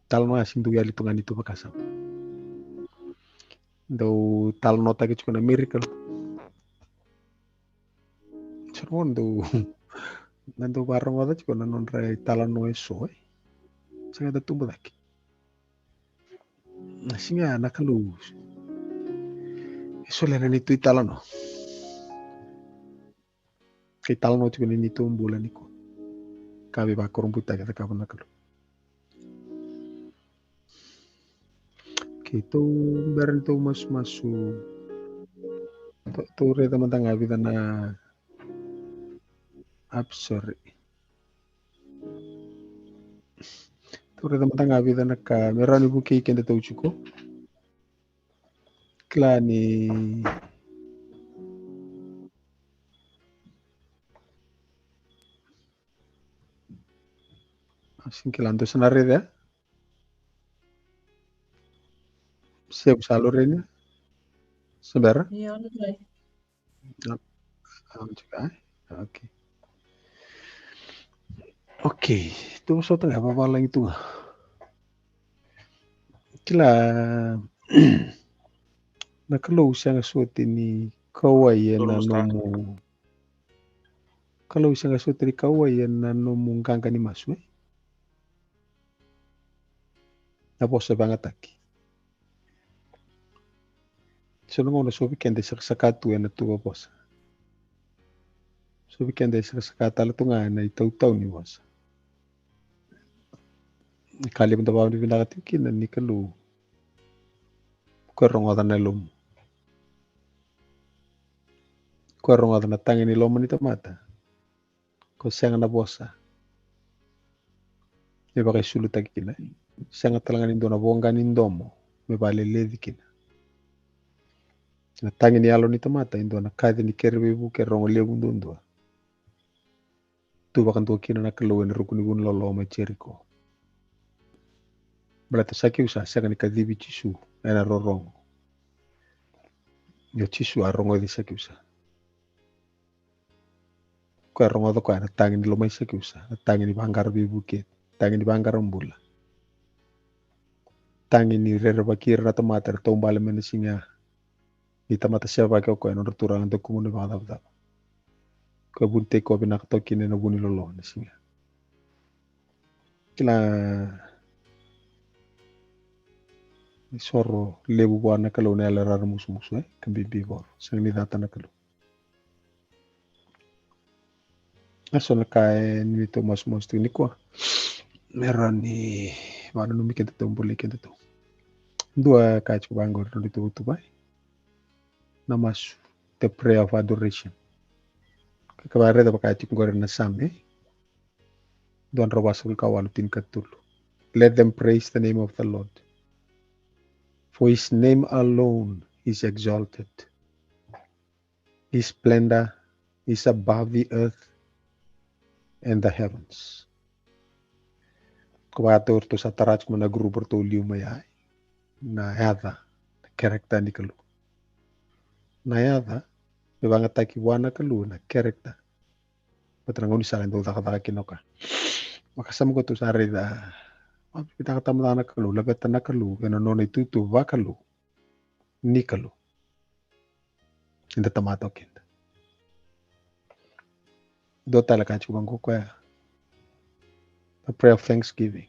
Talanoa a sega ni dau yali tu ga neitou vakasama. Dau talanoataki tiko na miracle. Sa na dau na dau vakarogoca tiko na nodra italanoa e so e. Sega da tubu cake. Na siga na Kalou e solia na neitou italanoa. Kei talanoa tiko na neitou bula nikua. Ka veivakurabuitaki e cakava na Kalou. Keitou bera ni tou masumasu. Tou raica mada ga vica na, ah, sorry. Tou raica mada ga vica na ka me rawa ni vukei keda tou tiko. Kila ni Sega ni kila dou sa na raica. Sevu sa Lorena. Se bera? Io, Lorena. Okay. Okay. Tou sota ga vavalagi tu ga. Kila na Kalou sega soti ni kauwai ena nomu Kalou sega soti ni kauwai ena nomu qaqa ni masu e. Na vosa vagataki. So na gauna so vei keda e sakasaka tu ena tuva vosa. So vei keda e sakasaka tale tu ga ena itautau ni vosa. Ka levu da vavinavinaka tiko kina ni Kalou ko e rogoca na lomu. Ko e rogoca na tagi ni loma ni tamata. Ko sega na vosa me vakaisulutaki kina. Sega tale ga ni dua na voqa ni domo me vakaleleci kina. Na tagi ni yalo ni tamata e dua na kaci ni kere veivuke rogo levu duadua. Tu vakadua kina na Kalou ena ruku ni vu ni loloma e Jeriko. Baleta Sakiusa a sega ni kacivi Jisu ena rorogo. Ia Jisu a rogoci Sakiusa. Koya a rogoca koya na tagi ni lomai Sakiusa, na tagi ni vaqara veivuke, tagi ni vaqara bula. Tagi ni rerevaki ira na tamata era taubale mai na siga ni tamata sevaki o koya na nodra Turaga, dakumuna vakacavacava. Koya vunitaki koya vinaka toka kina ena vu ni loloma na siga. Kila ni soro levu vua na Kalou na yalo e raramusumusu e ka bibi voro. Sega ni cata na Kalou. A so na ka e ni tou masumasu tiko nikua me rawa ni vakananumi kedatou, bolei kedatou. Dua ka e tiko vaqori na neitou tuvai na masu, the prayer of adoration. Ka vakaraica vaka e tiko qori na Same dua na drau vasagavulu ka walu, tinikatolu. Let them praise the name of the Lord, for his name alone is exalted. His splendor is above the earth. and the heavens. Ko vaka ratou sa tara tiko mai na group ratou liu mai ai. Na yaca, na character ni Kalou. Na yaca, me vagataki vua na Kalou na character. Vata na gaunisala e dau cakacaka kina o koya. Vakasama ko tou sa raica. Vakavitaka tamata na Kalou, laveta na Kalou, ena nona itutu vakalou. Ni Kalou. Eda tamata o keda. Dua tale ka tiko vaqo koya. A prayer of thanksgiving.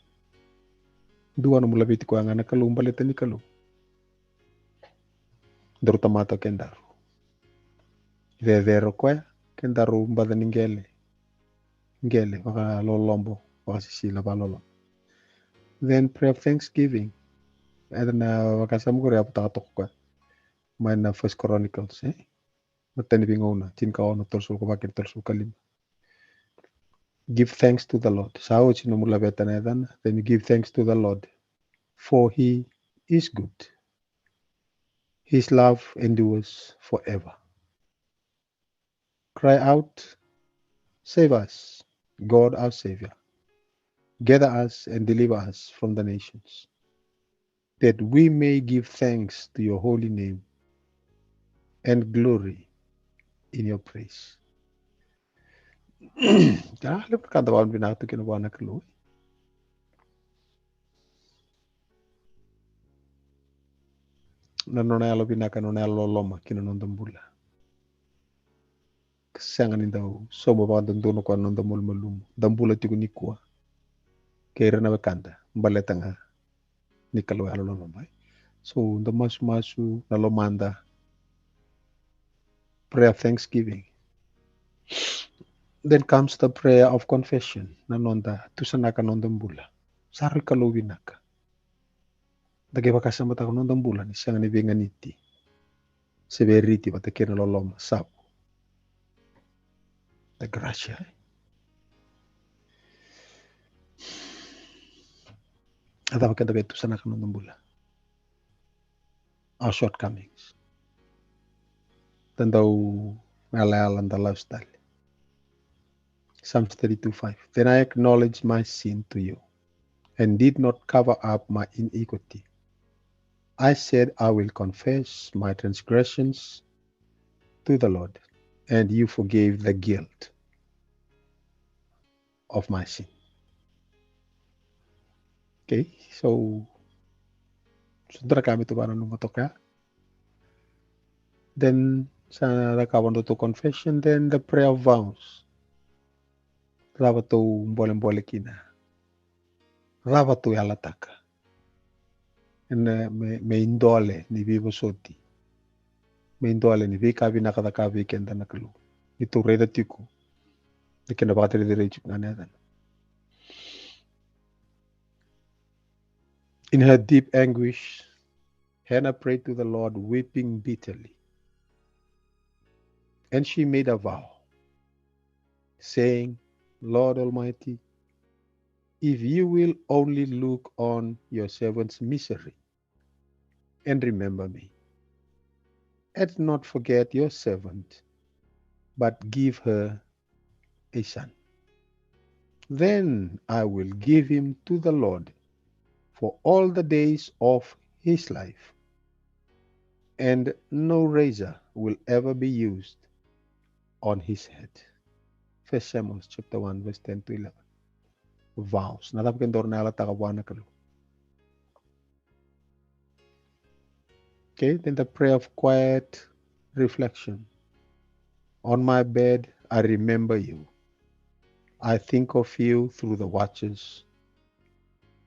Dua nomu laveti koya ga na Kalou, baleta ni Kalou. Daru tamata o kedaru. Cecere o koya, kedaru baca ni qele. Qele, vakalolobo, vakasisila, vakalolobo. Then prayer of thanksgiving. Eda na vakasama qori a vutaka toka koya. Mai na First Chronicles, e? Matai ni Veigauna, tinikaono, tolusagavulu ka va kei na tolusagavulu ka lima. Give thanks to the Lord. Sa oti nomu laveta na yacana, then you give thanks to the Lord. For he is good. His love endures forever. Cry out, save us, God our Savior. Gather us and deliver us from the nations, that we may give thanks to your holy name and glory in your praise. Ka levu na ka da vakavinavinaka tu kina vua na Kalou. Na nona yalo vinaka, na nona yalo loloma ki na noda bula. Ka sega ni dau sauma vakadodonu koya na noda malumalumu. Da bula tiko nikua. Kei ira na wekada, baleta ga ni Kalou yalo loloma. So, da masumasu na lomada. Prayer of thanksgiving. Then comes the prayer of confession. Na noda tusanaka noda bula. Sa rui Kalou vinaka. Da qai vakasamataka noda bula ni sega ni veiganiti. Se veiriti vata kei na loloma, savu. The gracia. A cava keda vei tusanaka noda bula. Our shortcomings. Da dau yalayala, da lifestyle. Psalms thirty-two five. Then I acknowledge my sin to you and did not cover up my iniquity. I said, I will confess my transgressions to the Lord, and you forgave the guilt of my sin. Okay, so, so dua na ka me tou vakananuma toka. Then sa na cakava nodatou confession, then the prayer of vows. Cava tou bolebole kina. Cava tou yalataka. Ena me, me idole ni veivosoti. Me idole ni veika vinaka caka vei keda na Kalou. Ni tou raica tiko. Ni kena vakacerecerei tiko ga na yacana. In her deep anguish, Hannah prayed to the Lord, weeping bitterly. And she made a vow, saying, Lord Almighty, if you will only look on your servant's misery and remember me, and not forget your servant, but give her a son. Then I will give him to the Lord for all the days of his life, and no razor will ever be used on his head. First Samuel chapter one, verse ten to eleven. Vows. Na cava ke dou na yalataka vua na Kalou. Okay, then the prayer of quiet reflection. On my bed, I remember you. I think of you through the watches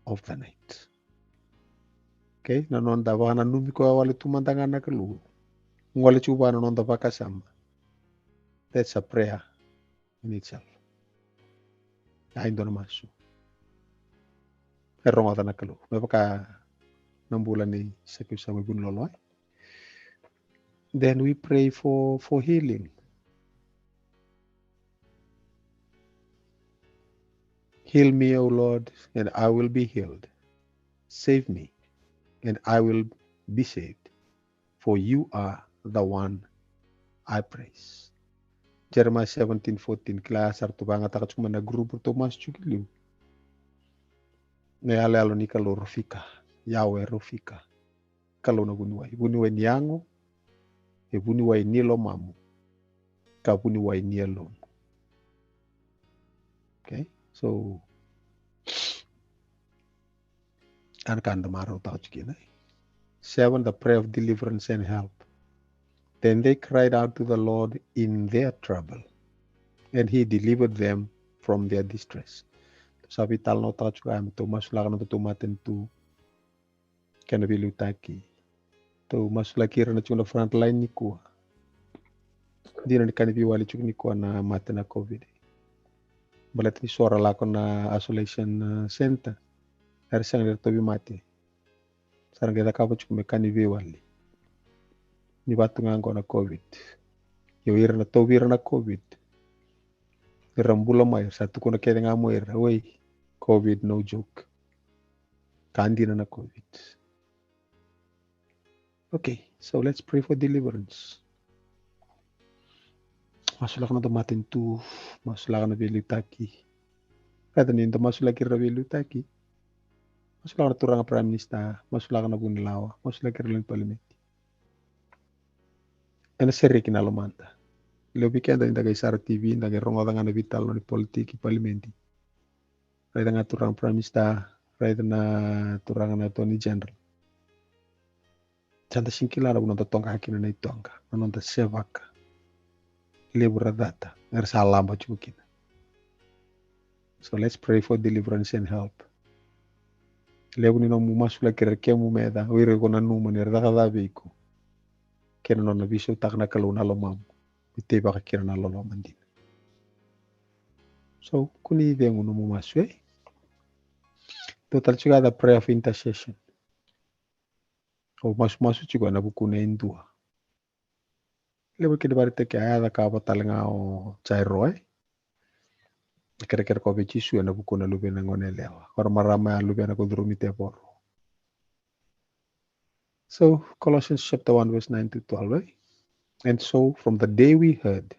of the night. Okay, na noda vakananumi koya wale tu mada ga na Kalou. Gole tu vua na noda vakasama. That's a prayer in itself. Ai dua na masu. E rogoca na Kalou. Me vaka na bula ni Sakiu sa mai Vunilolo. Then we pray for, for healing. Heal me, O Lord, and I will be healed. Save me, and I will be saved. For you are the one I praise. Jeremiah seventeen fourteen, kila, sa ratou vakayagataka tiko mai na group ratou masu tiko i liu. Na yaloyalo ni Kalou, Rofika, Yahweh Rofika, Kalou na vuniwai, vuniwai ni yago, e vuniwai ni lomamu, ka vuniwai ni yalomu. Okay, so a na ka da marautaka tiko kina. Seven, the prayer of deliverance and help. Then they cried out to the Lord in their trouble, and he delivered them from their distress. Sa veitalanoataka tiko ya me tou masulaka na nodatou matanitu kei na veiliutaki. Tou masulaki ira na tiko na front line nikua. Dina ni ka ni veiwali tiko nikua na mate na COVID. Baleta ni so ra lako na isolation, uh, center, era sega ni ra tauvimate. Sa ra qai cakava tiko me ka ni veiwali. Ni vatu ga oqo na COVID. Io, ira na tauvi ira na COVID, ira bula mai, sa tukuna kece ga mo ira, oi, COVID no joke. Ka dina na COVID. Okay, so let's pray for deliverance. Masulaka na noda matanitu, masulaka na veiliutaki. Raica ni da masulaki ira na veiliutaki, masulaka na turaga Prime Minister, masulaka na vunilawa, masulaki ira na lewe ni palimedi. Ena sereki na lomada. Levu vei keda ni da qai sara TV, da qai rogoca ga na veitalanoa ni politiki, palimedi. Raica ga turaga Prime Minister, raica na turaga na Attorney General. Sa da sega ni kila na vuna da toqa kina na itoqa, na noda sevaka. Levu ra cata, era sa laba tiko kina. So let's pray for deliverance and help. Levu ni nomu masulaki ira kemu meca, o ira iko nanuma ni ra caka ca vei iko. Kei na nona veisautaka na Kalou na lomamu, me teivaka kina na loloma dina. So kua ni cegu nomu masu, e? Dua tale tiko ya, the prayer of intercession. Au masumasu tiko ena vukuna e dua. Levu kina vakaraitaki a yaca ka vata tale ga o Jairo, e? Na kerekere ko vei Jisu ena vukuna luvena gone yalewa. Ko ra marama ya luvena ko curumi tevoro. So Colossians chapter one verse nine to twelve, e? And so from the day we heard,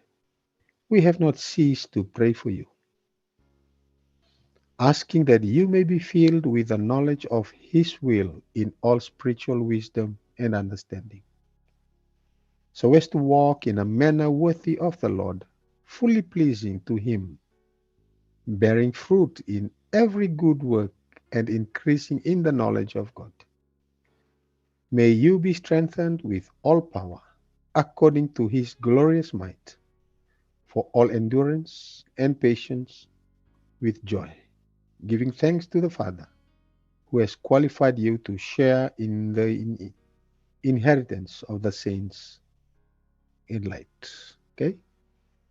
we have not ceased to pray for you, asking that you may be filled with the knowledge of his will in all spiritual wisdom and understanding, so as to walk in a manner worthy of the Lord, fully pleasing to him, bearing fruit in every good work and increasing in the knowledge of God. May you be strengthened with all power, according to his glorious might, for all endurance and patience with joy, giving thanks to the Father, who has qualified you to share in the in- inheritance of the saints in light. Okay?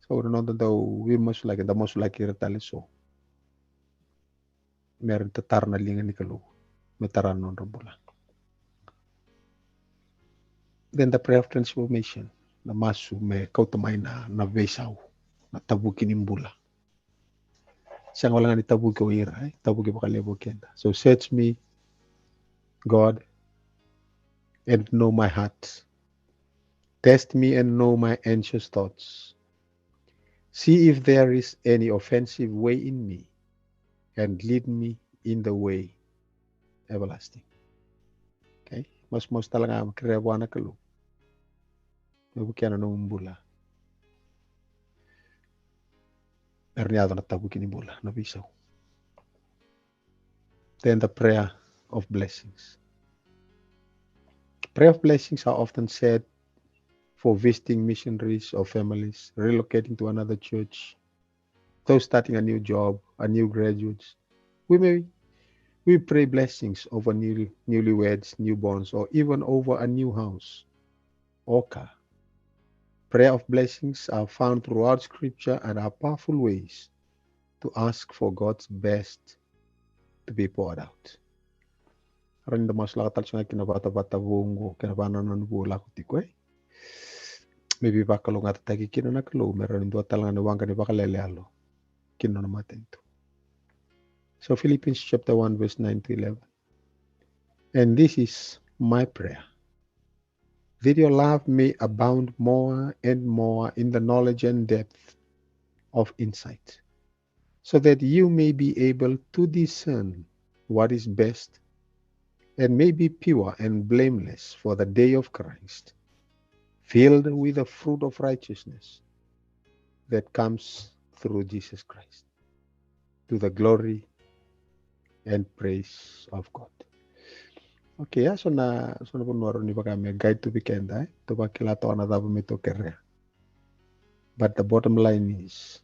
So na noda dau veimasulaki, da masulaki ira tale so me ra tatara na liga ni Kalou, me tara na nodra bula. Then the prayer of transformation, na masu me kauta mai na, na veisau, na tavuki ni bula. Sega wale ga ni tavuki o ira, e? Tavuki vakalevu o keda. So search me, God, and know my heart. Test me and know my anxious thoughts. See if there is any offensive way in me, and lead me in the way everlasting. Okay? Masumasu tale ga, kerea vua na Kalou me vukea na nomu bula. Era ni yaco na tavuki ni bula, na veisau. Then the prayer of blessings. Prayer of blessings are often said for visiting missionaries or families relocating to another church, those starting a new job, a new graduates. We may we pray blessings over new, newlyweds, newborns, or even over a new house or car. Prayer of blessings are found throughout Scripture and are powerful ways to ask for God's best to be poured out. Rawa ni da masulaka tale tiko ga kina vatavata vou oqo kei na vanananu vou lako tiko, e? Me veivakalougatataki kina na Kalou, me rawa ni dua tale ga na waqa ni vakalelelo kina nona matanitu. So Philippians chapter one verse nine to eleven. And this is my prayer, that your love may abound more and more in the knowledge and depth of insight, so that you may be able to discern what is best, and may be pure and blameless for the day of Christ, filled with the fruit of righteousness that comes through Jesus Christ, to the glory and praise of God. Okay, ya so na, so na vanua rawa ni vaka me guide tu vei keda, e? Tou vakila toka na cava me tou kerea. But the bottom line is,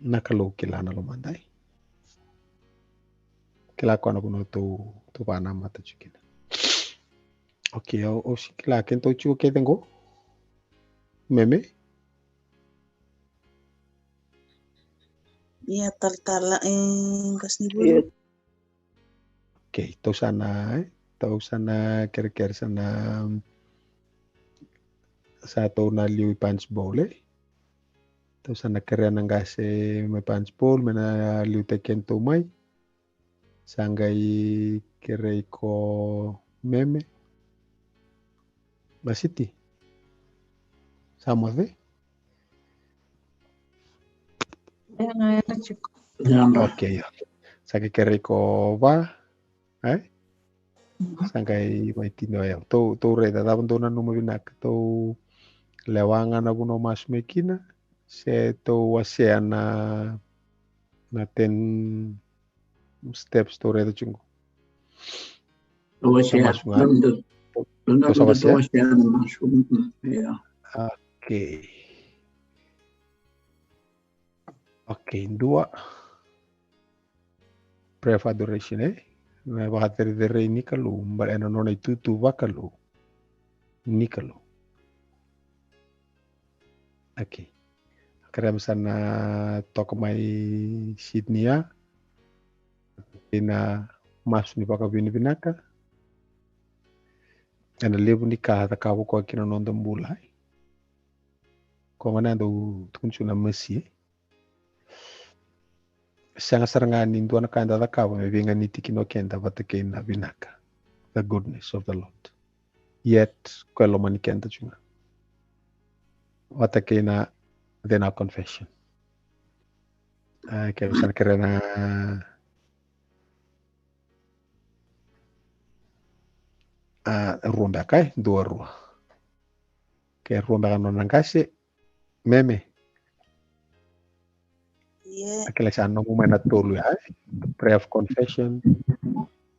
na Kalou kila na lomada, e? Kila koya na vanua tou, tou vakanamata tiko kina. Okay, au, au sega ni kila, kedatou tiko kece qo? Meme? Ia, talatala, e, qasenivuli. Ia. Okay, tou sa na, e, tou sa na kerekere, sa na, sa tou na liu i Punchbowl, e? Tou sa na kerea na qase mai Punchbowl me na liutaki kedatou mai. Sa qai kerei ko Meme. Vasiti. Sa moce? Ia, na yadra tiko. Ia, na. Okay, okay. Sa qai kerei ko Va, e? Mhm. Sa qai mai tini o yau. Tou, tou raica, cava dou nanuma vinaka? Tou lewa ga na vanua masu mai kina, se tou wasea na, na ten steps tou raica tiko qo? Tou wasea. Masu ga. Tou, tou, tou sa wasea? Tou wasea na masu. Mm, mm, ia. Okay. Okay, dua. Prayer of adoration, e? Na vakacerecerei ni Kalou, baleta na nona itutu vakalou ni Kalou. Okay. Kerea me sa na toka mai Sydney ya. Ena masu ni vakavinavinaka. Ena levu ni ka e cakava o koya ki na noda bula. Koya gona dau tukuni tiko na mercy. Sega sara ga ni dua na ka eda cakava me veiganiti kina o keda vata kei na vinaka. The goodness of the Lord. Yet, koya e lomani keda tiko ga. Vata kei na, then our confession. A, kevaka sa na kerea na, a, rua beka, e? Dua, rua. Ke rua beka na nona qase. Meme. Ia. A, kila sa nomu mai na tolu ya, e? Prayer of confession.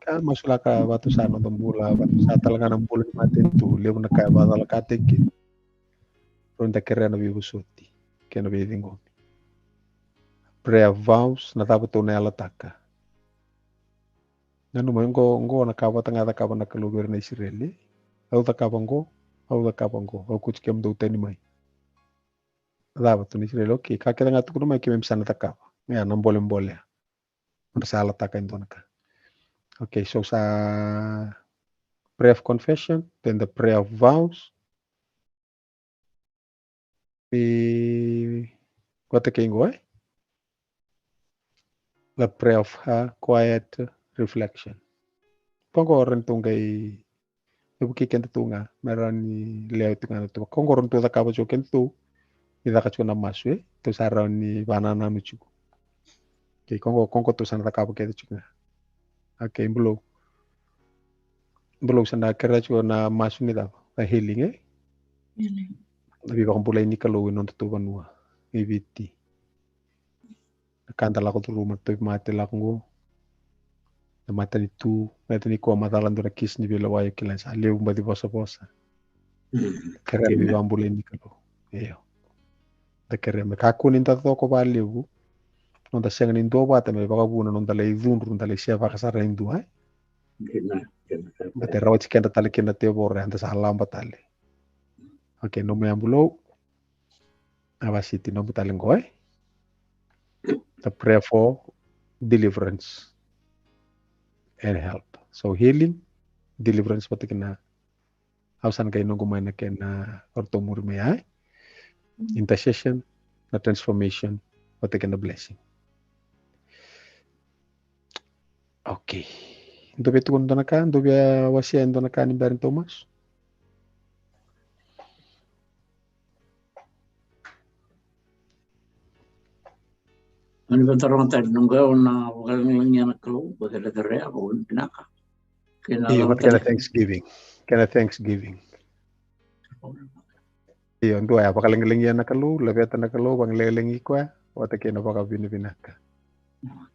Ka masulaka vata sa noda bula, vata sa tale ga na bula ni matanitu, levu na ka e vakacalakataki kina. Rau da kerea na veivosoti kei na veiciqomi. Prayer of vows, na cava tou na yalataka. Nanuma qo, qo na ka vata ga e cakava na Kalou vei ira na Isireli. Au cakava qo, au cakava qo, au kauti kemudou tani mai. Cava tu na Isireli, okay, ka kece ga tukuna mai keimami sa na cakava. Ia, na bolebole ya. Nodra sa yalataka e dua na ka. Okay, so sa prayer of confession, then the prayer of vows. E vata kei qo, e? The prayer of, uh, quiet reflection. Qo rawa ni tou qai, e vukei kedatou ga me rawa ni lewe tu ga na tu. Qo rawa ni tou cakava tiko kedatou ni caka tiko na masu, e? Tou sa rawa ni vakanananu tiko. Okay, qo, qo tou sa na cakava kece tiko ga. Okay, Bulou. Bulou, sa na kerea tiko na masu ni cava? Na healing, e? Healing. Na veivakabulai ni Kalou e nodatou vanua e Viti. Na ka da lako curuma, tauvimate lako qo. Na matanitu, na matanitu, koya macala dua na kisi ni veilewai, o kila sa levu baci vosavosa. Mm. Kerea na veivakabulai ni Kalou. Io. Da kerea me kakua ni da coko vakalevu. Noda sega ni duavata me vakavuna noda lai cudru, da lai sevaka sara e dua, e? Dina, dina, dina. Baleta e rawati keda tale kina na tevoro, eda sa laba tale. Okay, nomu ya, Bulou. A, Vasiti, nomu tale qo, e? The prayer for deliverance and help. So healing, deliverance, vata kina, au sa na qai noqu mai na kena, o ratou muri mai ya, e? Intercession, na transformation, vata kina blessing. Okay. Dou via tukuna dua na ka, dou via wasea e dua na ka ni bera ni tou masu? Mani vataroga tale noqu, au na vakalagilagi na Kalou, vakacerecerei, vakavinavinaka. Kena Io, vata kena Thanksgiving. Kena Thanksgiving. Io, dua ya, vakalagilagi na Kalou, laveta na Kalou, vakalagilagi koya, vata kena vakavinavinaka.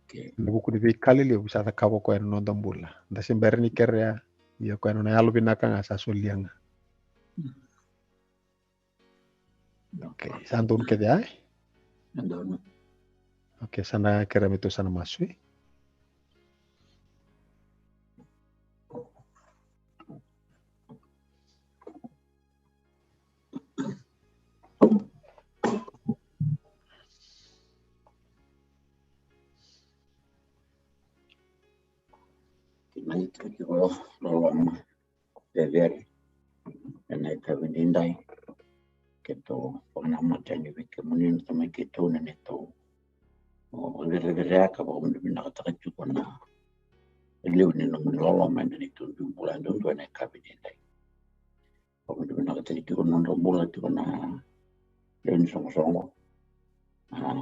Okay. Na vuku ni veika lelevu sa cakava koya na noda bula. Da se bera ni kerea, ia koya na nona yalovinaka ga sa solia ga. Mm. Okay, sa donu kece, e? Sa donu. Okay, sa na kerea me tou sa na masu, e? Tinai, tiko loloma. Cecere ena yakavi edaidai. Keitou vakanamata yani vei kemuni na Tamai keitou na neitou o cerecereyaka, vakavinavinakataka tiko na levu ni nomuni loloma ena neitou dui bula duadua ena yakavi edaidai. Vakavinavinakataki tiko na nodra bula tiko na lewe ni soqosoqo. A,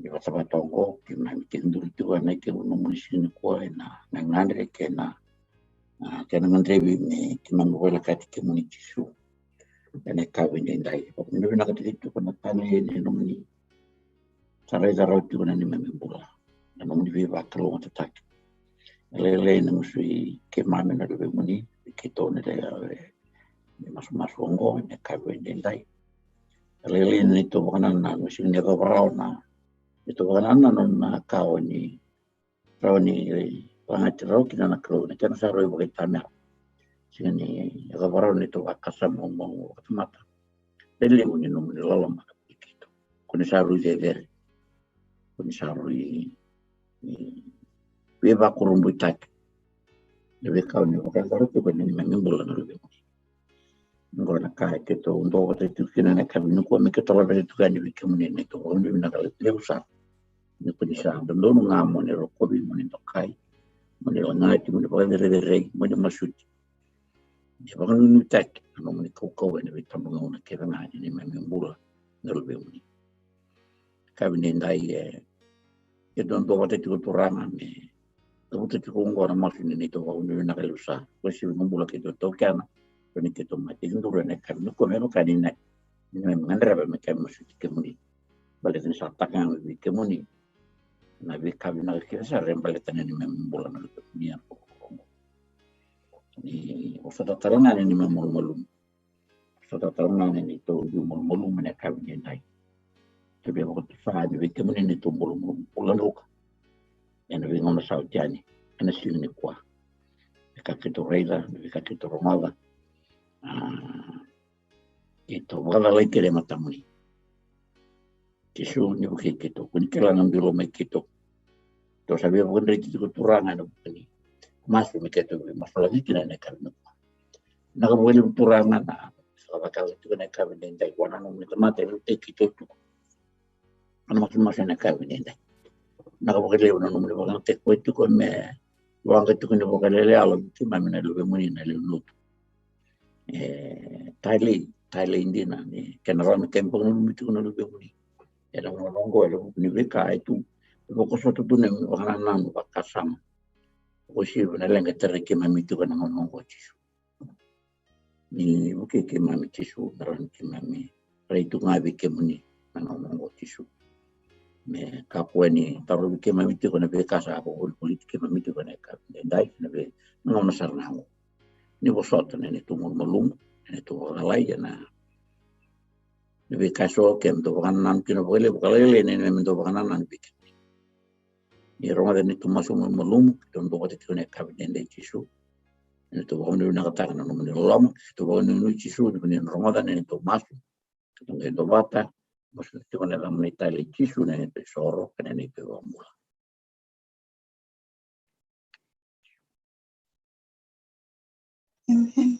ni vatavata oqo keimami tekiduru tiko ena itekivu ni nomuni siga nikua ena gagadre kei na, a, kei na gadrevi me keimami volekati kemuni Jisu ena yakavi edaidai. Vakavinavinakataki tiko na tani ni nomuni sa raica rawa tiko na neimami bula, na nomuni veivakalougatataki. E lailai na gusu i keimami na luvemuni, keitou na lewe ni masumasu oqo ena yakavi edaidai. E lailai na neitou vakanananu, sega ni yacova rawa na neitou vakanananu na ka o ni rawa ni vagati rawa kina na Kalou, na kena sa rui vakaitamera. Sega ni yacova rawa na neitou vakasama, mo vakatamata. E levu ni nomuni loloma vei keitou. Ko ni sa rui cecere. Ko ni sa rui, e, veivakurabuitaki. Na veika o ni vakayacora tiko ena neimami bula na luvemuni. Oqo na ka e keitou duavata tiko kina ena yakavi nikua me keitou laveta tiko yani vei kemuni na neitou vakavinavinaka levu sara. Ni ko ni sa dodonu ga mo ni rokovi, mo ni dokai, mo ni lagati, mo ni vakacerecerei, mo ni masuti. Ni vakanuinuitaki na nomuni kaukauwa ena veitabagauna kece ga ni neimami bula na luvemuni. Yakavi edaidai, e, keitou duavata tiko Turaga me cavuta tiko oqo na masu ni neitou vakavinavinaka levu sara. Ko sivi na bula keitou taukena, ko ni keitou mai tekiduru ena yakavi nikua me vaka ni na, ni na gadreva me keimami masuti kemuni. Baleta ni sa taka ga vei kemuni na veika vinaka kece sara e baleta na neimami bula na luvemuni. Ni vosota tale ga na neimami malumalumu. Vosota tale ga na neitou dui malumalumu ena yakavi edaidai. Keitou via vakatusa yani vei kemuni na neitou malumalumu bula druka ena veigauna sa oti yani ena siga nikua. Na veika keitou raica, na veika keitou rogoca. A, keitou vakacalai kina e matamuni. Jisu, ni vukei keitou, ko ni kila na bilo mai keitou. Tou sa via vakadreti tiko Turaga ena vuku ni masu me keitou veimasulaki kina ena yakavi nikua. Vinaka vakalevu Turaga na sa vakayacori tiko ena yakavi edaidai vua na nomuni tamata e liutaki keitou tiko. Ana masumasu ena yakavi edaidai. Vinaka vakalevu na nomuni vakayagataki koya tiko me waqa tiko ni vakalele yalo vei keimami na luvemuni na lewe ni lotu. E, talei, talei dina ni kena rawa me keimami vakananumi tiko na luvemuni ena gauna oqo ena vuku ni veika e tu, e vakosota tu na vakanananu, vakasama. Ko sivi na leqa e tarai keimami tiko ena gauna oqo Jisu. Ni vukei keimami Jisu, me rawa ni keimami rai tu ga vei kemuni na gauna oqo Jisu. Me kakua ni tarovi keimami tiko na veika sa vakavolivoliti keimami tiko ena yakavi edaidai, na vei, na gauna sara ga oqo. Ni vosota na neitou malumalumu, na neitou vakacalai, ena, na veika eso keimami dau vakanananu kina vakalevu, vakalailai na neimami dau vakanananu vei kemuni. Ni rogoca na neitou masu malumalumu, keitou duavata tiko ena yakavi edaidai Jisu. Keitou vakavinavinakataka na nomuni loloma, keitou vakanuinui Jisu ni ko ni na rogoca na neitou masu. Keitou qai duavata, masu tiko ena yacamuni talei Jisu, na neitou isoro kei na neitou iVakabula. Amen.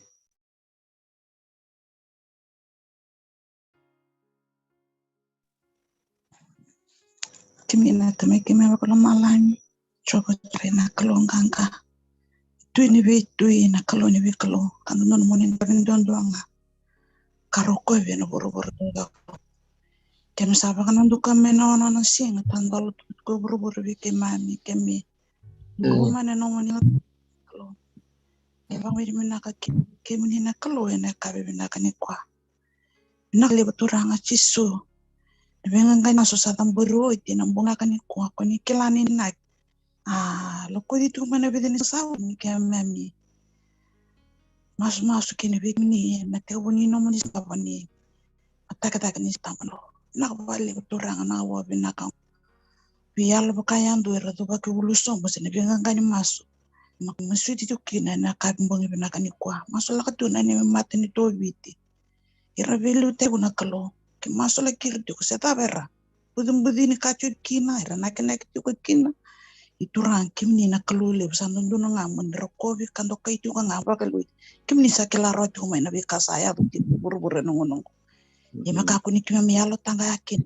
Kemuni na Tamai keimami vakalomalagi, Jiova, Tamai na Kalou qaqa, Tui ni veitui, na Kalou ni veikalou, ka dodonu mo ni dau veiduaduaga ka rokovi ena vuravura taucoko. Keimami sa vakanaduka mai na ono na siga, tadola tukutuku e vuravura vei keimami, keimami. Mm. Ruma na nomuni Kalou. Ke vakavinavinaka kemuni na Kalou ena yakavi vinaka nikua. Vinaka levu Turaga Jisu. Na veiqaqani masu sa cabori oti ena bogi vinaka nikua, ko ni kila ni na a lokuci tu mai na vica ni sa oti ni keimami masumasu kina vei kemuni ena tekivu ni nomuni sava ni matakitaki ni sitama. Vinaka vakalevu Turaga na vakavinavinaka. Vei yalo vaka yadua era cuvaki ulu sobu se na veiqaqani masu, masuti tu kina ena yakavi bogi vinaka nikua. Masulaka tu na neimami matanitu o Viti. Era veiliutaki na Kalou, ke masulaki ira tiko se cava era bucibuci ni ka tiko kina, era nakinaki tiko kina. I Turaga kemuni na Kalou levu, sa dodonu ga mo ni rokovi ka dokai tiko ga vakaliuti. Kemuni sa kila rawa tiko mai na veika sa yaco tiko e vuravura ena gauna oqo. Ia me kakua ni keimami yalo taqaya kina,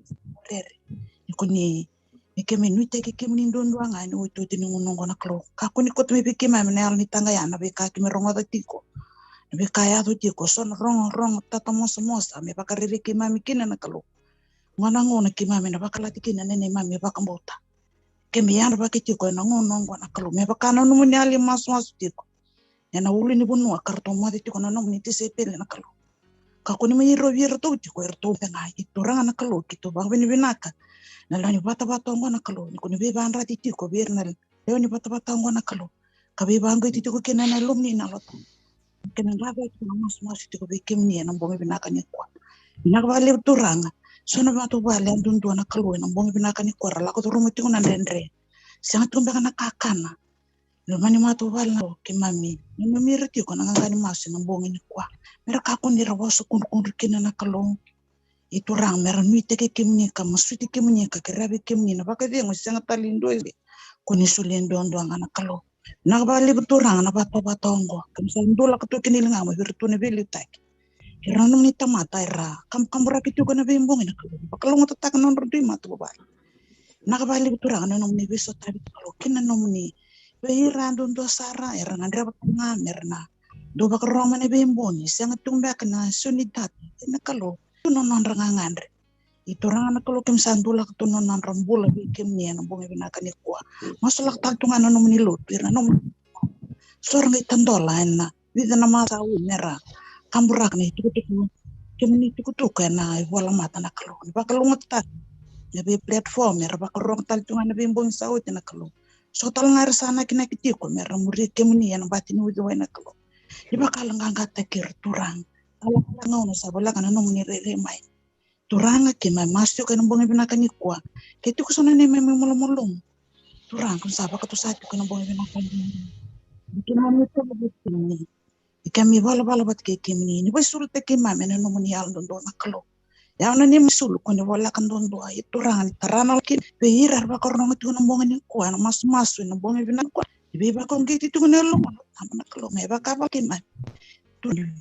rere. Ni ko ni me keimami nuitaki kemuni duadua ga ena iotioti ni gauna oqo na Kalou. Kakua ni kauta mai vei keimami na yalo ni taqaya na veika keimami rogoca tiko, na veika yaco tiko, so na rogorogo tatamosamosa me vakarerei keimami kina na Kalou. Gauna, gauna keimami na vakalati kina na neimami vakabauta. Keimami yadrava tiko ena gauna oqo na Kalou, me vaka na nomuni yalo e masumasu tiko ena ulunivanua ka ratou moce tiko na nomuni tisaipeli na Kalou. Kakua ni mai rovi iratou tiko, iratou beka ga. I Turaga na Kalou, keitou vakavinavinaka na lewe ni vatavata oqo na Kalou, ni ko ni veivadrati tiko vei ira na lewe ni vatavata oqo na Kalou, ka veivaqeti tiko kina ena yalomuni na Yalo Tabu. Kei na qaqaco tiko na masumasu tiko vei kemuni ena bogi vinaka nikua. Vinaka vakalevu Turaga. So na matavuvale yadudua na Kalou ena bogi vinaka nikua ra lako curuma tiko na dredre. Sega tiko beka na kakana. Loma ni matavuvale na Kalou, keimami nanumi ira tiko na qaqani masu ena bogi nikua. Me ra kakua ni ra vosa kudrukudru kina na Kalou. I Turaga, me ra nuitaki kemuni ka masuti kemuni ka kerea vei kemuni na vakacegu e sega tale ni dua e ko ni solia duadua ga na Kalou. Vinaka vakalevu Turaga na vatavata oqo. Keimami sa dulaka tu kina e ligamu vei iratou na veiliutaki, ira na nomuni tamata era kabukaburaki tiko ena veibogi na Kalou. Vakalougatataka na nodra dui matavuvale. Vinaka vakalevu Turaga na nomuni veisotavi Kalou, kina nomuni vei ira duadua sara era gadreva tu ga me ra na dau vakarorogo mai na veibogi, sega tu beka na so ni data, na Kalou, tu na nodra gagadre. I Turaga na Kalou, keimami sa dulaka tu na nodra bula vei kemuni ena bogi vinaka nikua. Masulaka tale tu ga na nomuni lotu, ira na nomuni, so ra qai tadola ena vica na macawa sa oti me ra kaburaka na itukutuku, kemuni tukutuku ena ivolamata na Kalou. Ni vakalougatataka na vei platform era vakarorogo tale tu ga ena veibogi sa oti na Kalou. So tale ga era sa nakinaki tiko me ra muria kemuni ena bati ni uciwai na Kalou. Ni vakayaloqaqataki ira Turaga. Tale ga na gauna sa voleka na nomuni rairai mai. Turaga, keimami masu tiko ena bogi vinaka nikua. Ke tiko so na neimami malumalumu, Turaga, keimami sa vakatusa tiko ena bogi vinaka nikua. Keimami toro vei kemuni. Ni keimami valavala vata kei kemuni, ni veisulutaki keimami ena nomuni yalo duadua na Kalou. Ia na neimami sulu ko ni voleka duadua, i Turaga, ni tara na laki vei ira era vakarorogo tiko na bogi nikua ena masumasu ena bogi vinaka nikua. Ni veivakauqeti tiko na yalo, na Tama na Kalou, me vakavaka keimami. Turaga,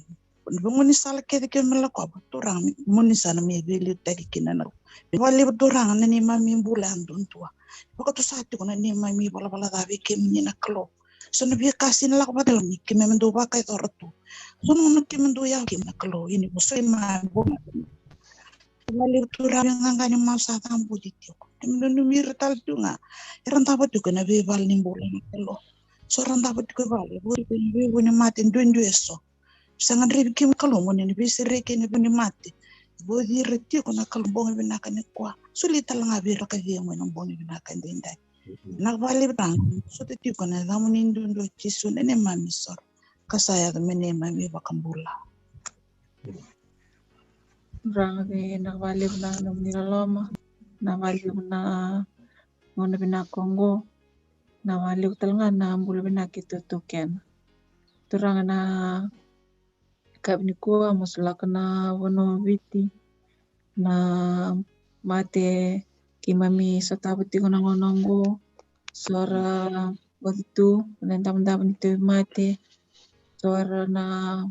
na veigauna ni sala kece keimami lakova, Turaga, mo ni sa na mai veiliutaki kina na. Ni vakalevu Turaga na neimami bula yadudua. Vakatusa tiko na neimami valavala ca vei kemuni na Kalou. So na veika sega ni lako vata, ni keimami dau vakayacora tu. So na gauna keimami dau yawa kemuni na Kalou, ia ni vosoti keimami. Vakalevu Turaga, veiqaqani masu sa cabuti tiko. Keimami nanumi ira tale tu ga era davo tiko ena veivale ni bula na Kalou. So ra davo tiko e vale, vou tiko ena veivunimate duidui eso. Sa gadrevi kemuni Kalou mo ni na veisereki ena vunimate. Vauci ira tiko na Kalou bogi vinaka nikua. Soli tale ga vei ira ka cegu ena bogi vinaka edaidai. Vinaka vakalevu Turaga, sota tiko ena yacamuni duadua Jisu na neimami isoro ka sa yaco me neimami iVakabula. Turaga, vinaka vakalevu na nomuni loloma, vinaka vakalevu na gauna vinaka oqo, vinaka vakalevu tale ga na bula vinaka keitou taukena. Turaga, na yakavi nikua masulaka na vanua o Viti, na mate keimami sotava tiko na gauna oqo, so ra oca tu na idavodavo ni tauvimate, so ra na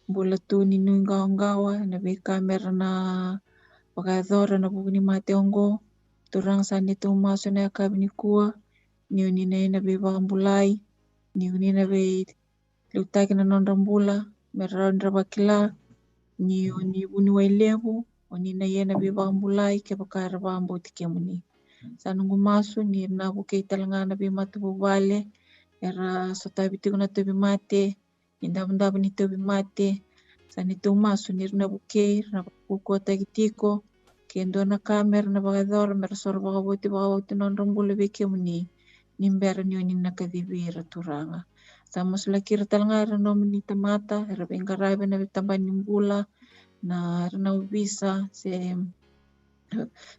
bula tu ni nuiqawaqawa, na veika me ra na vakayacora ena vuku ni mate oqo. Turaga, sa neitou masu ena yakavi nikua, ni o ni na veivakabulai, ni o ni na veiliutaki na nodra bula, me ra rawa ni ra vakila ni o ni vuniwai levu, o ni na ia na veivakabulai kevaka era vakabauti kemuni. Sa noqu masu ni ra na vukei tale ga na veimatavuvale era sotavi tiko na tauvimate, idavodavo ni tauvimate. Sa neitou masu ni ra na vukei, ra na vakaukauwataki tiko, ke dua na ka me ra na vakayacora me ra soro vakavoti, vakavoti na nodra bula vei kemuni ni bera ni oni na kacivi ira, Turaga. Sa masulaki ira tale ga era nomuni tamata era veiqaravi ena tabana ni bula, na era na ovisa se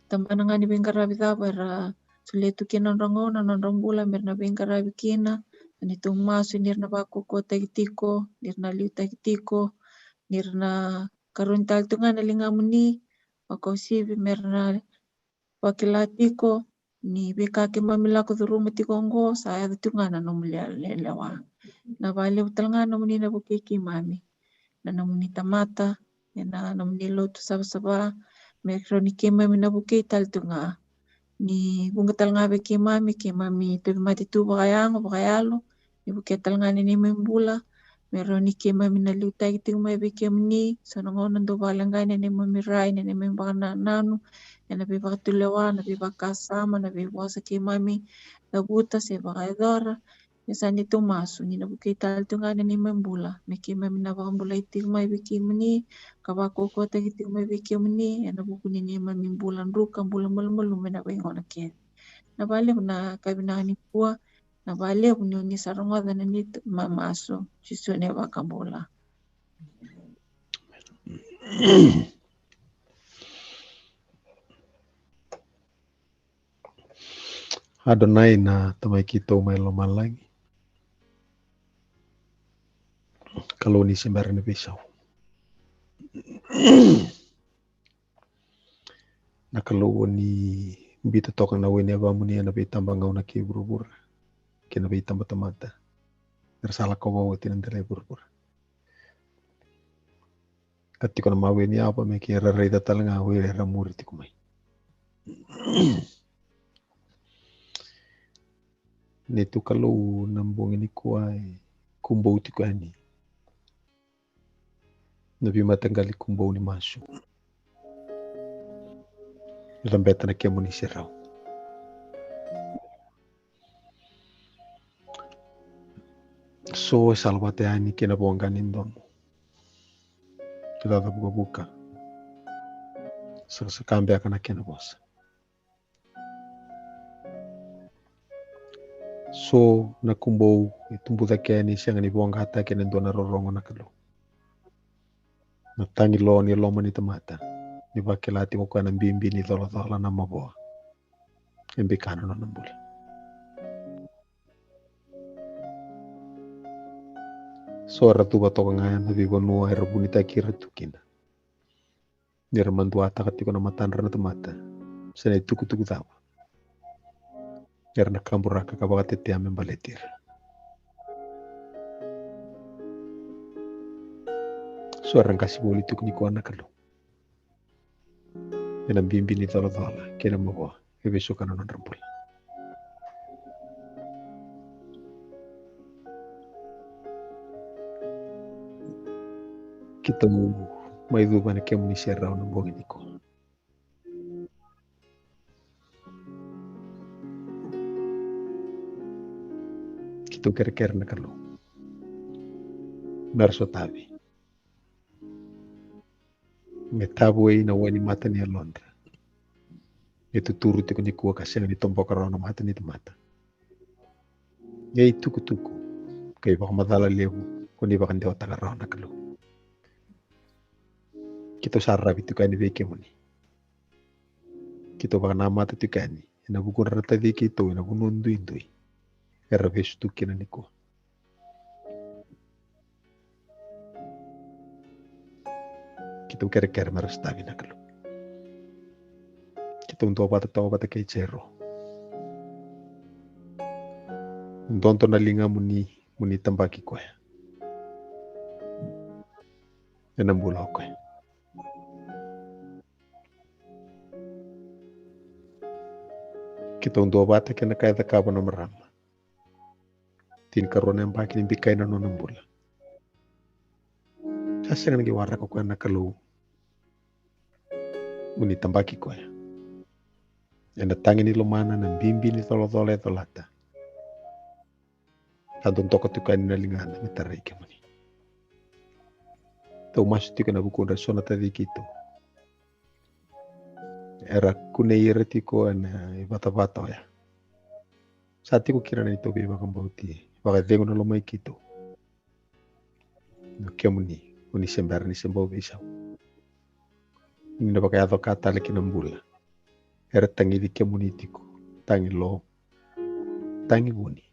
tabana ga ni veiqaravi cava era solia tu kina na nodra gauna, na nodra bula me ra na veiqaravi kina. Sa neitou masu ni ra na vakaukauwataki tiko, ni ra na liutaki tiko, ni ra na karoni tale tu ga na ligamuni vakauasivi me ra na vakila tiko ni veika keimami lako curuma tiko oqo sa yaco tiko ga na nomu le-, le-, lewa. Na vakalevu tale ga nomuni na vukei keimami, na nomuni tamata ena nomuni lotu savasava, me rawa ni keimami na vukei tale tu ga ni vuqa tale ga vei keimami, keimami tauvimate tu vakayago, vakayalo, ni vukea tale ga na neimami bula me rawa ni keimami na liutaki tiko mai vei kemuni. So na gauna dau vakaleqai na neimami rai, na neimami vakanananu ena veivakatulewa, na veivakasama, na veivosa keimami cavuta se vakayacora. Ia sa neitou masu ni na vukei tale tu ga na neimami bula me keimami na vakabulai tiko mai vei kemuni, ka vakaukauwataki tiko mai vei kemuni ena vuku ni neimami bula druka, bula malumalumu ena veigauna kece. Na vakalevu na ka vinaka nikua, na vakalevu ni oni sa rogoca na neitou mamasu. Jisu na iVakabula. Adonai, na Tamai keitou mai lomalagi, Kalou ni se bera ni veisau, na Kalou o ni biuta toka na wai ni yavamuni ena veitabagauna kei vuravura kei na veitabatamata era sa lakova oti na dela i vuravura. Ka tiko na mawe ni yava me keira raica tale ga o ira era muri tiko mai. Neitou Kalou, na bogi nikua e kubou tiko yani na veimataqali kubou ni masu. Cabeta na kemuni serau. So e salavata yani kei na voqa ni domo, kei na cavukavuka, sakasaka beka na kena vosa. So na kubou e tubu cake yani, sega ni voqataki ena dua na rorogo, na Kalou. Na tagi lo ni loma ni tamata ni vakila tiko o koya na bibi ni colacola, na mavoa e bika na nona bula. So era cuva toka ga ena veivanua era vunitaki ira tu kina, ni ra maduataka tiko na matadra na tamata se na itukutuku cava, era na kaburaka ka vakatetea me baleti ira. So era qasi voli tiko nikua, na Kalou, ena bibi ni colacola kei na mavoa e vesuka na nodra bula. Keitou mai cuva ena kemuni serau na bogi nikua. Keitou kerekere, na Kalou, me ra sotavi, me tavuei na wai ni mata ni yalodra, me tuturu tiko nikua ka sega ni toboka rawa na mata ni tamata. Ia itukutuku kei vakamacala levu ko ni vakadewataka rawa, na Kalou, keitou sa ravi tiko yani vei kemuni. Keitou vakanamata tiko yani ena vukudra na taci keitou ena vanua duidui era vesu tu kina nikua. Keitou kerekere me ra sotavi, na Kalou. Keitou duavata toka vata kei Jairo. Dodo na ligamuni, mo ni tabaki koya ena bula o koya. Keitou duavata kei na ka e cakava na marama. Tinikarua na yabaki ni bikai na nona bula. Sa sega ni qai waraka o koya, na Kalou, Mo ni tabaki koya ena tagi ni lomana, na bibi ni colacola e colata. Sa dodoka tiko yani na ligana me tarai kemuni. Tou masu tiko ena vukudra eso na taci keitou era kunei ira tiko ena ivatavata oya. Sa tiko kina na neitou veivakabauti, vakacegu na lomai keitou. Na kemuni, o ni se bera ni se bau veisau. Ni na vakayaco ka tale ki na bula era tagici kemuni tiko, tagi lo, tagi vuni,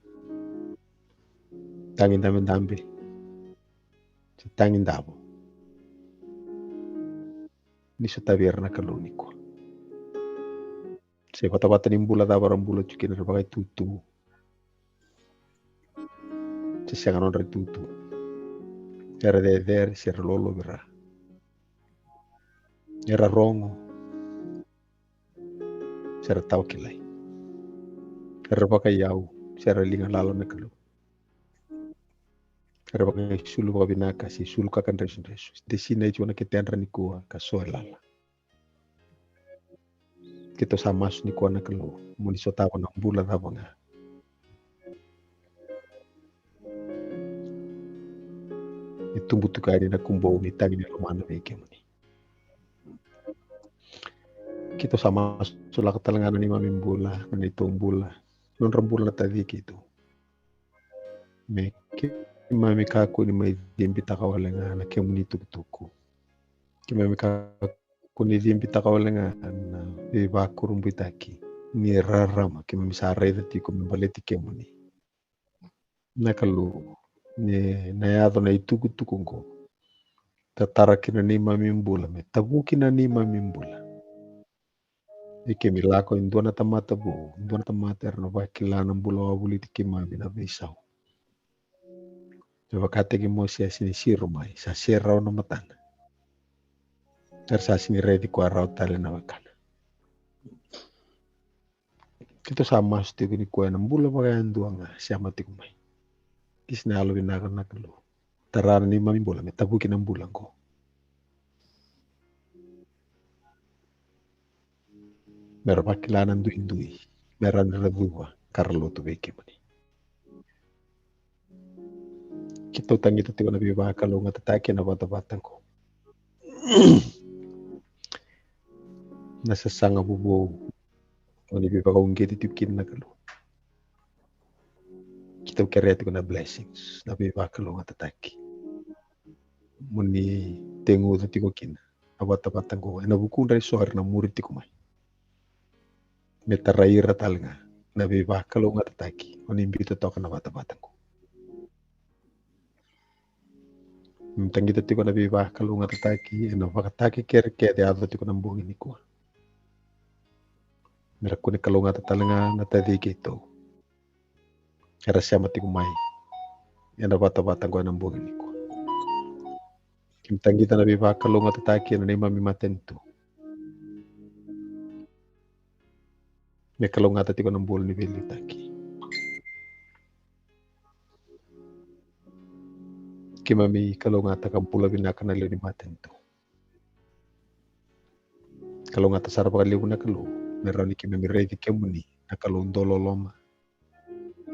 tagi dabedabe, se tagi davo. Ni sotavi ira na Kalou nikua. Se vatavata ni bula cava ra bula tiko kina, era vakaitutu se sega nodra itutu, era cecere se ra lolovira, era rogo se ra tawa kilai, era vakaiyau se ra liga lala na Kalou, era vakaisulu vakavinaka se isulu kakadresudresu. De sinai tiko na ketedra nikua ka so e lala. Keitou sa masu nikua na Kalou, mo ni sotava na bula cava ga e tubu tiko yani na kubou ni tagi ni lomana vei kemuni. Keitou sa masulaka tale ga na neimami bula, na neitou bula, nodra bula na taci keitou. Me keimami kakua ni mai cibitaka wale ga na kemuni tukutuku. Keimami kakua ni cibitaka wale ga na veivakurabuitaki ni rarama keimami sa raica tiko me baleti kemuni. Na Kalou, ni na yaco na itukutuku oqo, tatara kina neimami bula, me tavuki na neimami bula. Ni keimami lako e dua na tamata vou, dua na tamata era na vakila na bula wavoliti keimami na veisau. Me vakataki Mosese ni siro mai, sa siro rawa na matana. Era sa sini raici koya rawa tale na wekana. Keitou sa masu tiko nikua ena bula vakayadua ga sema tiko mai. Kisi na yalovinaka na Kalou. Tara na neimami bula me tavuki na bula oqo. Me ra vakila na duidui, me ra na ra cuva ka ra lotu vei kemuni. Keitou tagita tiko na veivakalougatataki ena vatavata oqo. Na sasaga vovou o ni veivakauqeti tiko kina na Kalou. Keitou kerea tiko na blessings, na veivakalougatataki mo ni teguca tiko kina na vatavata oqo ena vukudra eso era na muri tiko mai. Me tarai ira tale ga na veivakalougatataki o ni biuta toka na vatavata oqo. Me tagita tiko na veivakalougatataki ena vakatakekere kece e yaco tiko na bogi nikua. Me ra kune kalougata tale ga na taci keitou era sema tiko mai ena vatavata oqo ena bogi nikua. Keimami tagita na veivakalougatataki ena neimami matanitu. Me kalougata tiko na bula ni veiliutaki. Keimami kalougata ka bula vinaka na lewe ni matanitu. Kalougata sara vakalevu na Kalou me rawa ni keimami raici kemuni na Kalou dau loloma,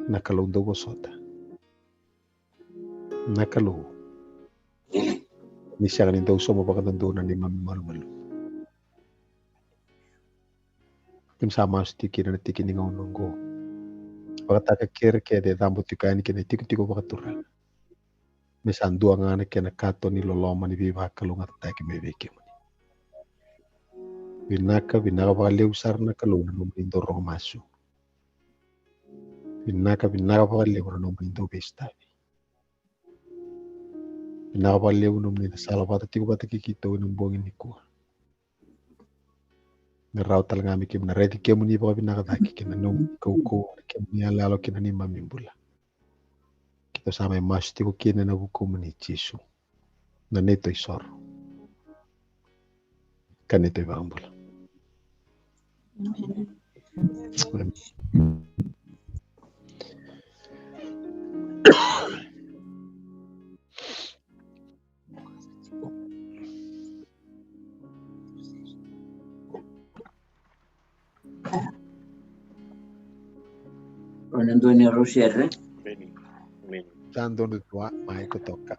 na Kalou dau vosota, na Kalou ni sega ni dau sauma vakadodonu na neimami malumalumu. Keimami sa masu tiko kina na tiki ni gauna oqo. Vakatakekere kece e cabo tiko yani kei na itikotiko vakaturaga. Me sa dua ga na kena kato ni loloma ni veivakalougatataki mai vei kemuni. Vinaka, vinaka vakalevu sara na Kalou na nomuni dau rogo masu. Vinaka, vinaka vakalevu na nomuni dau veisotavi. Vinaka vakalevu nomuni na sala vata tiko vata kei keitou ena bogi nikua. Me rawa tale ga me keimami na raici kemuni vakavinaka cake kei na nomuni kaukauwa, na kemuni yaloyalo kei na neimami bula. Keitou sa mai masu tiko kina ena vukumuni Jisu, na neitou isoro ka neitou ivakabula. Amen. Ena dua ni rau sere. Meni. Meni. Sa donu tua mai ko toka.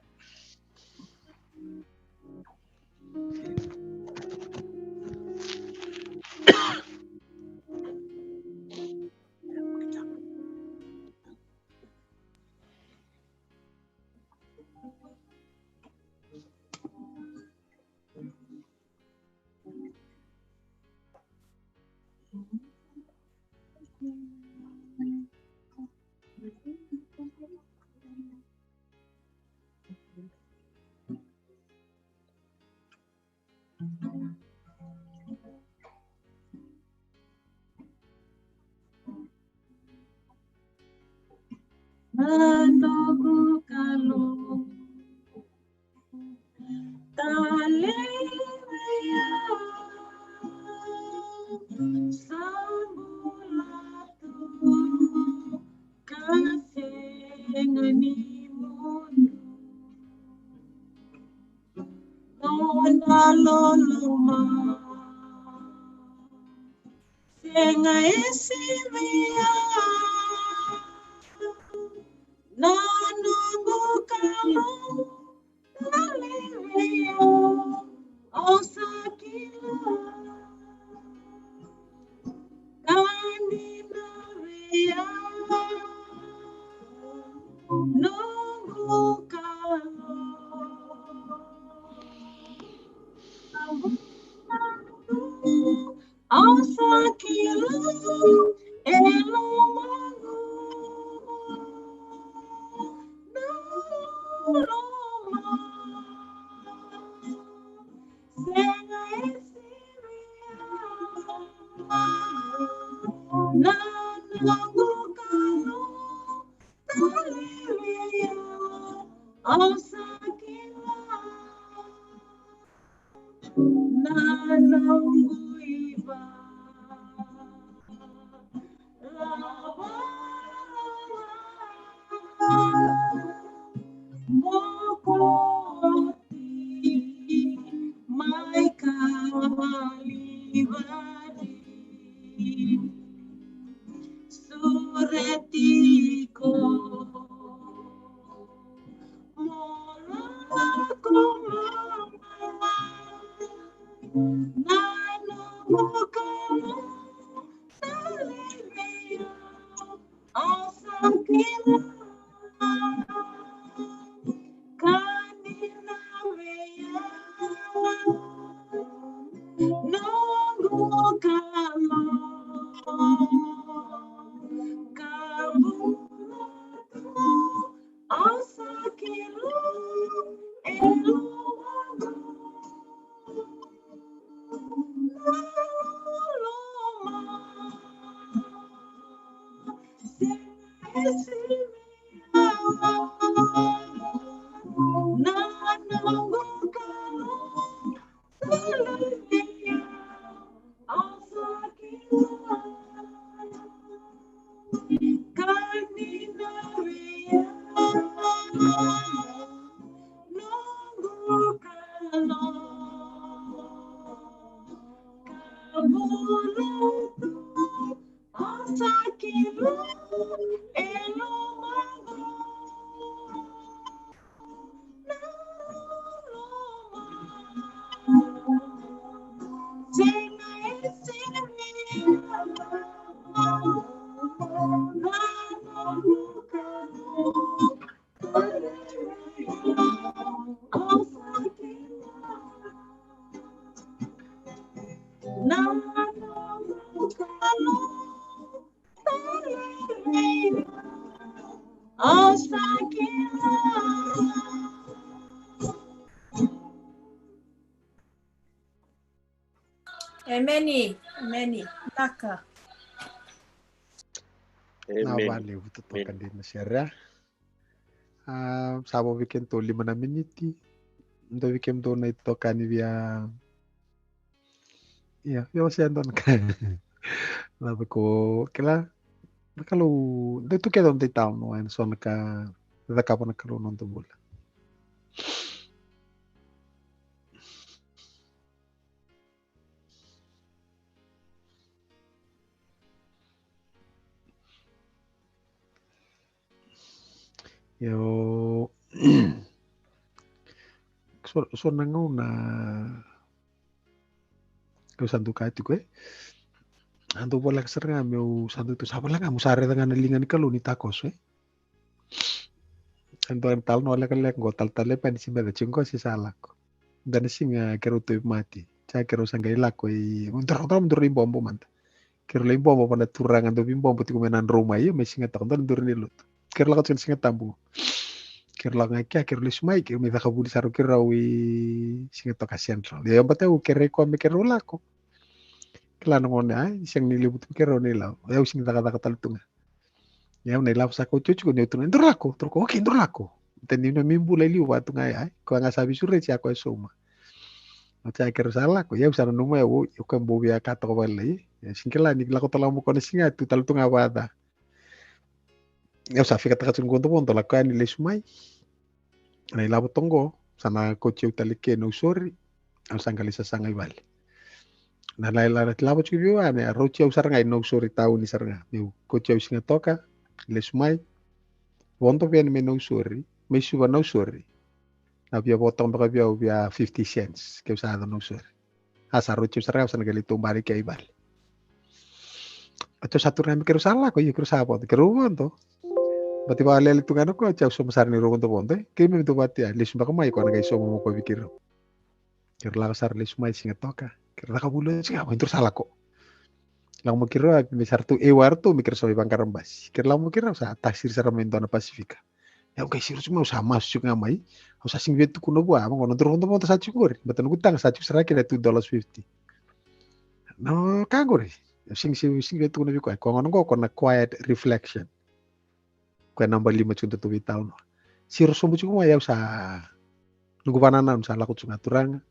Na noqu Kalou, talei vei au, sa bula tu ka sega ni mudu. Nona loloma sega e sivia. Na noqu Kalou, talei vei au, au sa kila. Ka dina vei au, noqu Kalou. Au sa kila e lomaqu na loloma. Sega e sivia. Na noqu Kalou, talei vei au, au sa kila. Na noqu ivakarau, mokoti mai Kalivari. Sureti iko mo lako mai. Na noqu Kalou, talei vei au, au sa kila. Ka dina vei au, noqu Kalou. Ka bula tu, au sa kila e lomaqu na loloma. Sega e sivia. Na noqu Kalou, talei vei au, au sa kila. Ka dina vei au, noqu Kalou. Ka bula tu, au sa kila e lomaqu na loloma. Sega e sivia. Na noqu Kalou, Emeni, emeni. Vinaka. Vinaka vakalevu, totoka dina sara. A, sa vo vei kemudou lima na miniti. Dou vei kemudou na itokani via. Ia, via wasea dua na ka. Na vei ko kila. Na Kalou, dou tu kece, dou tau no, ena so na ka cakava na Kalou na noda bula. Io. So, so na gauna kau sa dau kaya tiko e, a dau voleka sara ga meu sa dau tu sa voleka ga meu sa raica ga na liga ni Kalou ni takoso e. A dua na talanoa lekaleka qo, talatala Lepani se meca tiko qo se sa lako. Da na siga keirau tauvimate, sa keirau sa qai lako i, dua, dua, dua na ibobo mada. Keirau lai bobo vua na turaga dau veibobo tiko mai Nadromu, ia mai Sigatoka, dua na duru ni lotu. Keirau lako tiko na Siga Tabu. Keirau lako ga i kea, keirau lesu mai, keirau mai caka vuli sara keirau i Sigatoka Central. Ia, baleta au keirau koya me keirau lako. Kila na gone, ai, sega ni levu tu keirau na ilavo. Ia, au sega ni cakacaka tale tu ga. Ia, au na ilavo sa kauti au tiko, ni au tu na, duru lako, duru lako, okay, duru lako. Tani na mi bula i liu vatu ga, ai, koya ga sa veisureti, a koya e sauma. Oti a keirau sa lako, ia, au sa nanuma, ia, o, o koya bau via ka toka vale, ia, sega ni kila ni lako tale ga mo koya na siga, tu tale tu ga vaca. Ia, au sa fikataka tiko qo vodo, lako yani lesu mai. Na ilavo toqo, sa na kauti au tale ke Nausori, au sa qai lai sasaga i vale. Na, na, na ilavo tiko vei au, a na rauti au sara ga i Nausori tauni sara ga. Meu kauti au Sigatoka, lesu mai, vodo vei yani mai Nausori, mai Suva Nausori. Na via vodo toka beka vei au via fifty cents, ke au sa yaco Nausori. A sa rauti au sara ga, au sa na qai lai taubale ke i vale. Oti au sa turaga me keirau sa lako, ia keirau sa vodo, keirau vodo. Baleta vakalele tu ga na koya, oti au sauma sara ni rau vodo vodo, e. Keimami dau vata, ia, lesu beka mai, koya na qai sauma mo koya vei keirau. Keirau lako sara lesu mai Sigatoka, keirau caka vuli oti ga, mai duru sa lako. Lako mo keirau, a, me sara tu, e, wara tu, me keirau sa mai vaqara basi. Keirau lako mo keirau, sa tasiri sara mai dua na Pasifika. Ia, au qai siro tiko mai, au sa masu tiko ga mai. Au sa sega ni via tukuna vua, a, vaqo na duru vodo vodo sa tiko qori. Baleta noqu taga sa tiko sara kina two dollars fifty. Na ka qori. Au sega ni, sega ni via tukuna vei koya. Koya gona qo, koya na quiet reflection. Koya naba lima tiko datou veitalanoa. Siro sobu tiko mai, au sa, noqu vakanananu sa lako tiko ga, turaga.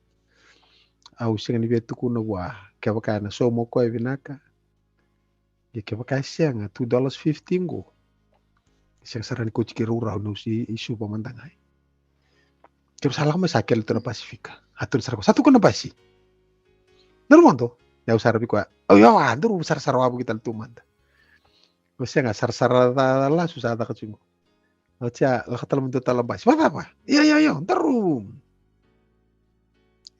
Au sega ni via tukuna vua, kevaka ena sauma o koya vinaka. Ia kevaka e sega, two dollars fifty qo, e sega sara ni kauti keirau rawa niu se i Suva mada ga. Keirau sa lako mai, sa kele tu na Pasifika. A tukuna sara o koya, sa tu qo na basi. Daru vodo. Ia au sa ra vei koya, au, io, a, daru sarasara wavoki tale tu mada. Au sega, sarasara ca, ca lasu sa caka tiko qo. Oti a lako tale mai dua tale na basi. Vacava? Io, io, io, daru.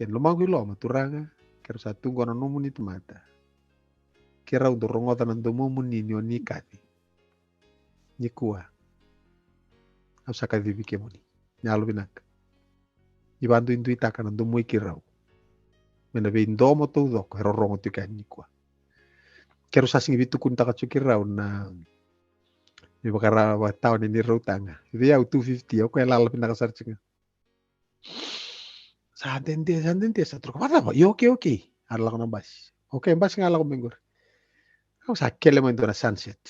Ia, lomaqu i loma, turaga, keirau sa tu qo na nomuni tamata. Keirau dau rogoca na domomuni ni o ni kaci. Nikua au sa kacivi kemuni. Ni yalovinaka. Ni vakaduiduitaka na domo i keirau mai na veidomo taucoko e rorogo tiko yani nikua. Keirau sa sega ni veitukunitaka tiko keirau na, ni vakarau vakatawa ni neirau taga. Vei au two fifty, o koya e lala vinaka sara tiko ga. Sa dede, sa dede, sa toroka, vacava? Io, okay, okay. A ra lako na basi. Okay, basi ga lako mai qori. Au sa kele mai dua na Sunset.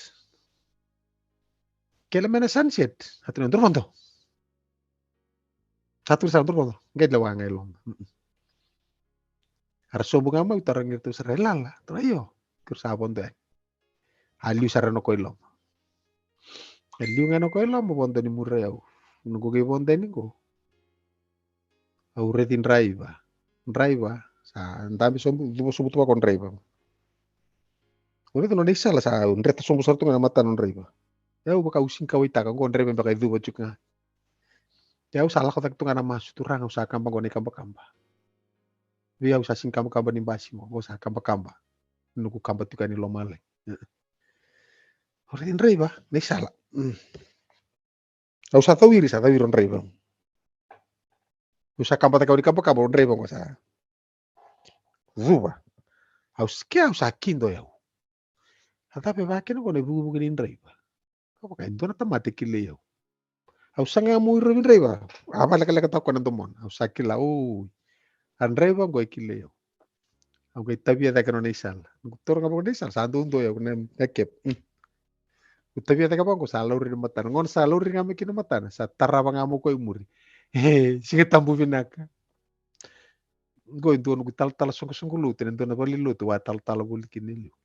Kele mai na Sunset. Sa tukuna, daru vodo. Sa tukuna sara, daru vodo. Qai lewa ga i loma. Mm-mm. A ra sobu ga mai, au tarogi iratou sara, e lala? Tara, io. Keirau sa vodo yani. A liu sara na koya i loma. A liu ga na koya i loma, vodo ni muri au. Noqu qai vodo yani qo, au raici draiva. Draiva sa dabe sobu, cuva sobu tu vaka o draiva. Au raici nona isala sa dreta sobu sara tu ga na matana o draiva. Ia au vaka au sega ni kauaitaka, qo draiva beka e cuva tiko ga. Ia au sa lako cake tu ga na masu, turaga, au sa kaba qo na ikabakaba. Vei au sa sega ni kabakaba ni basi qo, qo sa kabakaba. Noqu kaba tiko yani lomalagi. Au raici draiva, na isala. Mm. Au sa cawiri, sa cawiri o draiva. Au sa kaba cake au na ikabakaba, o draiva qo sa cuva. Au s-, ke au sa kidoi au. A cava e vakina qo na ivukivuki ni draiva? Ka vaka e dua na tamata e kilai au. Au saga meu rovi draiva. A vakalekalekataka koya na domona. Au sa kila, oi. A draiva qo e kilai au. Au qai tavia cake nona isala. Noqu taura ga vaka na isala, sa doudou au na, na cap. Mm. Au tavia cake vaka qo, sa laurai na matana. Gauna sa laurai ga mai kina na matana, sa tarava ga mai o koya i muri. E, Siga Tabu vinaka. Qo e dua noqu talatala soqosoqo lotu, ena dua na valenilotu au a talatala voli kina e liu.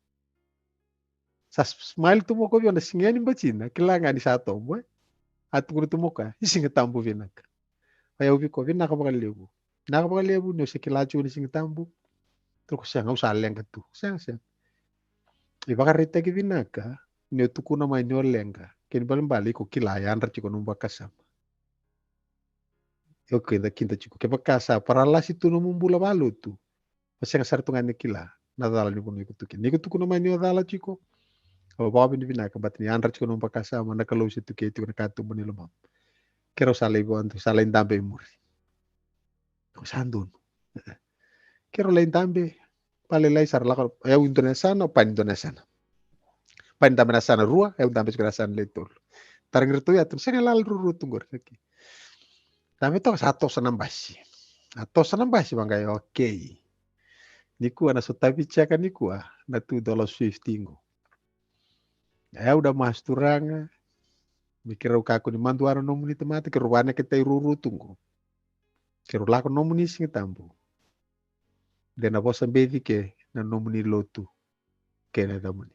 Sa s-, smile tu mai o koya vei au na siga yani batina, kila ga ni sa tobo, e. A tukuna tu mai o koya, i Siga Tabu vinaka. Vei au vei koya, vinaka vakalevu. Vinaka vakalevu, niu se kila tiko ni Siga Tabu. Toro ko sega, au sa leqa tu. Sega, sega. E vakaraitaki vinaka ni o tukuna mai ni o leqa. Kena ibalebale iko kila, yadra tiko nomu vakasama. Io, kida, kida tiko. Kevaka sa paralasi tu nomu bula valotu, o sega sara tu ga ni kila na cala ni vanua iko tu kina. Ni ko tukuna mai ni o cala tiko, o vakavinavinaka, baleta ni yadra tiko nomu vakasama, na Kalou se tukei tiko na katuba ni lomamu. Keirau sa lai vodo, sa lai dabe i muri. Au sa donu. Keirau lai dabe, valailai sara, lako, au dua na yasana, o Pani dua na yasana. Pani dabe na yasana rua, au dabe tiko na yasana le tolu. Tarogi iratou yatu, sega, lala ruarua tu qori. Okay. Dabe toka, sa toso na basi. A toso na basi, vaqai, okay. Nikua na sotavi cheka nikua na two dollars fifty qo. Au da masu, Turaga, me keirau kakua ni madua na nomuni tamata, keirau vakaneketai ruarua tu qo. Keirau lako nomuni Siga Tabu. De na vosa beci ke na nomuni lotu kei na yacamuni.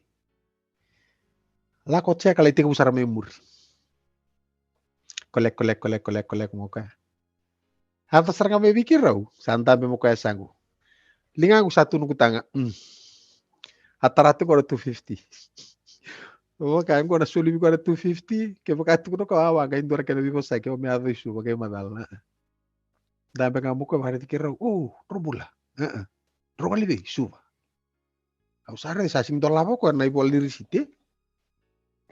Lako cheka, lai tekivu sara mai muri. Collect, collect, collect, collect, collect mo koya. A yaco sara ga mai vei keirau, sa dabe mo koya, sa qo. Ligaqu sa tu noqu taga. Mm. A tara tu qo na two fifty. Vaka qo na soli vei koya na two fifty, kevaka tukuna o koya, a, waqa, e dua na kena veivosaki, o me yaco i Suva, qai macala. Dabe ga mo koya, vakaraici keirau. O, drau bula. E, e. Drau gole vei Suva. Au sa raica sa sega ni dolava o koya na ivola ni risiti.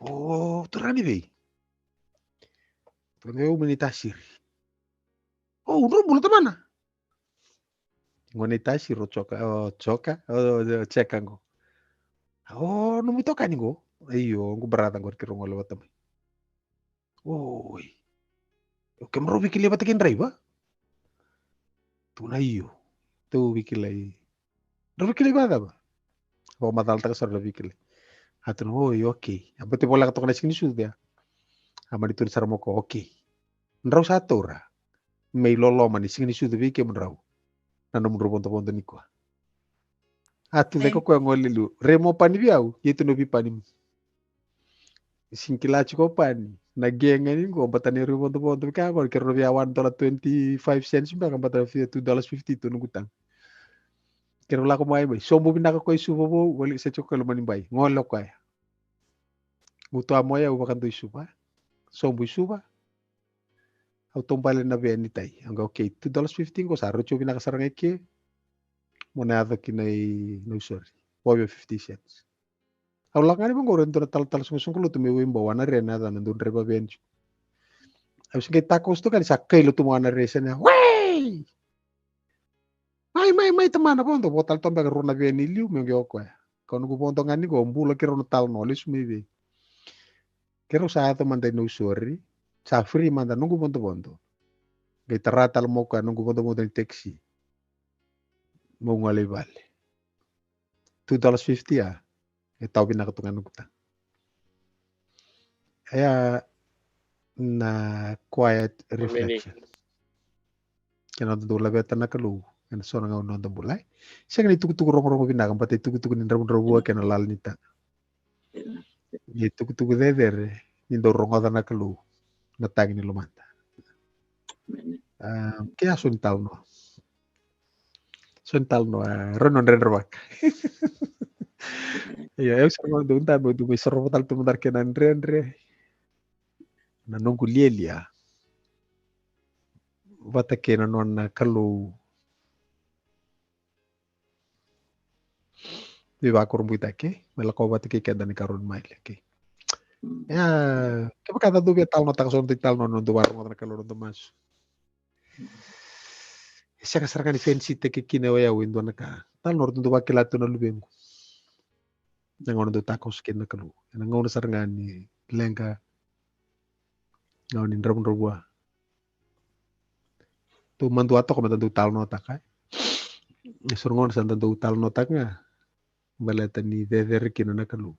O, turaga ni vei? Turaga ni vei, au mai Naitasiri. O, drau bula tamana. Qo Naitasiri, o Choka, o Choka, o, o, o Cheka qo. O, nomu itokani qo? Io, qo brother qori, keirau gole vata mai. Oi. O, kemudrau veikilai vata kei draiva? Tukuna io. Tou veikilai. Drau veikilai vakacava? Vakamacalataka sara na veikilai. A tukuna, oi, okay. A bau voleka toka na siga ni sucu ya. A mani tukuna sara mai o koya, okay. Drau sa taura me iloloma ni siga ni sucu vei kemudrau na nomudrau vodovodo nikua. A tucake o koya, gole i liu. Rei mo Pani vei au, ia tu na veipani. Sega ni kila tiko o Pani na qe ga ni qo, baleta ni rau vodovodo vaka qo, keirau via one dollar twenty-five cents beka, baleta via two dollars fifty tu noqu taga. Keirau lako mai, mai sobu vinaka o koya i Suva vou, voli se tiko o koya loma ni bai. Gole o koya. Gutu a mo yau vakadua i Suva. Sobu i Suva. Au taubale na veni tai. Au qai, okay, two dollars fifty qo sa rauti au vinaka sara ga i ke. Mo na yaco kina i Nausori. Vauya fifty cents. Au lako ga ni vaqori e dua na talatala soqosoqo lotu mai Waibo, o Anare na yacana, dau draiva veni tiko. Au se qai takoso tu ga ni sa kaila tu mai o Anare, sa na, wei! Mai, mai, mai tamana, vodo, vo tale toka beka rua na veni i liu, me qai o koya. Kau noqu vodo ga ni qo, bula keirau na talanoa, lesu mai vei. Keirau sa yaco mada i Nausori, sa free mada noqu vodovodo. Qai tara tale mai o koya noqu vodovodo ni taxi. Meu gole i vale. Two dollars fifty ya. E tau vinaka tu ga noqu taga. Ia na quiet reflection. Kena noda dau laveta na Kalou ena so na gauna ni noda bula. Sega ni tukutuku rogorogo vinaka, baleta itukutuku ni dravudravua kei na lala ni taga. Ia itukutuku cecere ni dau rogoca na Kalou na tagi ni lomada. A, ke a so ni talanoa. So ni talanoa, e, rau na dredre vaka. Ia, au sa na dau dabe, au dau mai sorova tale tu mada kei na dredre. Na noqu lialia vata kei na nona Kalou veivakurabuitaki, me lako vata kei keda ni karua ni maile, okay. Ia, kevaka da dau via talanoataka so na dau italanoa na noda vakarogoca na Kalou, na noda masu. E sega sara ga ni fensitaki kina o yau e dua na ka. Talanoa ratou dau vakila tu na luvequ. Na gauna dau takoso kina na Kalou. Ena gauna sara ga ni leqa, gauna ni dravudravua. Dau madua toka meda dau talanoataka. E so na gauna sa da dau talanoataka ga. Baleta ni cecere kina na Kalou.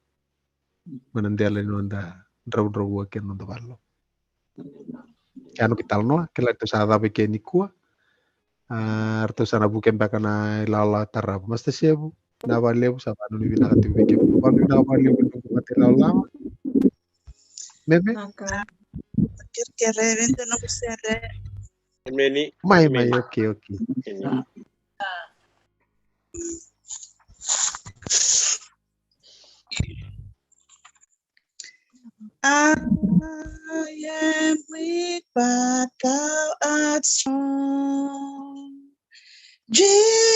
Mai na dela ni noda dravudravua kei na noda vakaloloma. Ia noqu italanoa, kila ratou sa cava i ke nikua. A, ratou sa na vuke beka na ilawalawa tarava. Master Sevu, vinaka vakalevu, sa vanuinui vinaka tiko vei kemuni. Vanuinui vinaka vakalevu vei noqu mata ilawalawa. Meme? Vinaka. Kerekere, vei noqu sere. Meni. Mai, mai, okay, okay. Meni. I am weak, but thou art strong. Jesus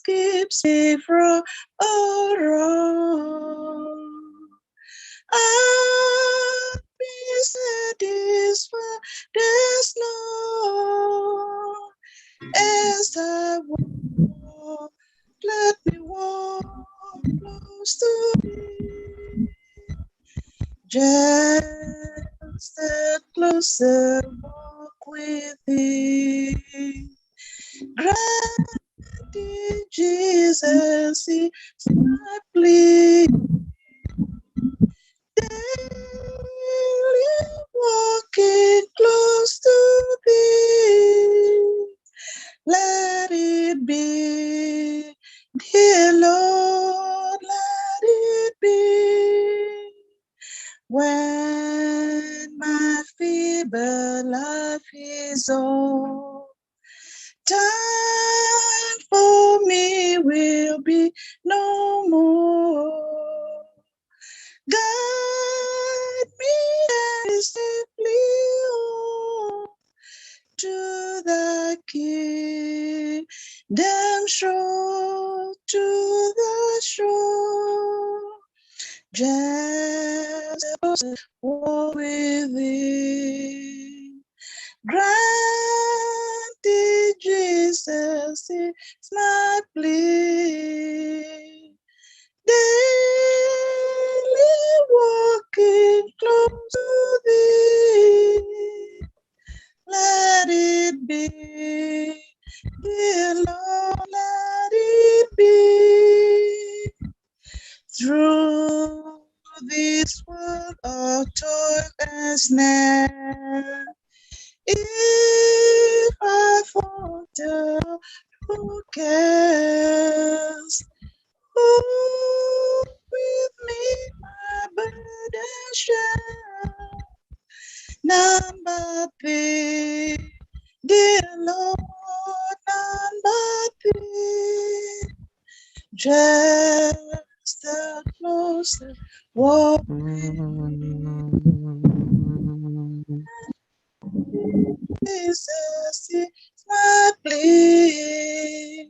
keeps me from all wrong. I be satisfied as long as I walk, let me walk close to thee. Just a closer walk with thee. Granted, Jesus is my plea. Daily walking close to thee. Let it be, dear Lord, let it be. When my feeble life is old, time for me will be no more. Guide me safely home to the kingdom shore, to the shore. Just a closer walk with thee. Granted, Jesus is my plea. Daily walking close to thee. Let it be, dear Lord, let it be. Through this world of toil and snare, if I falter, who cares? Who with me my burden share? None but thee, dear Lord, none but thee. Just a closer walk with thee. Jesus is my plea.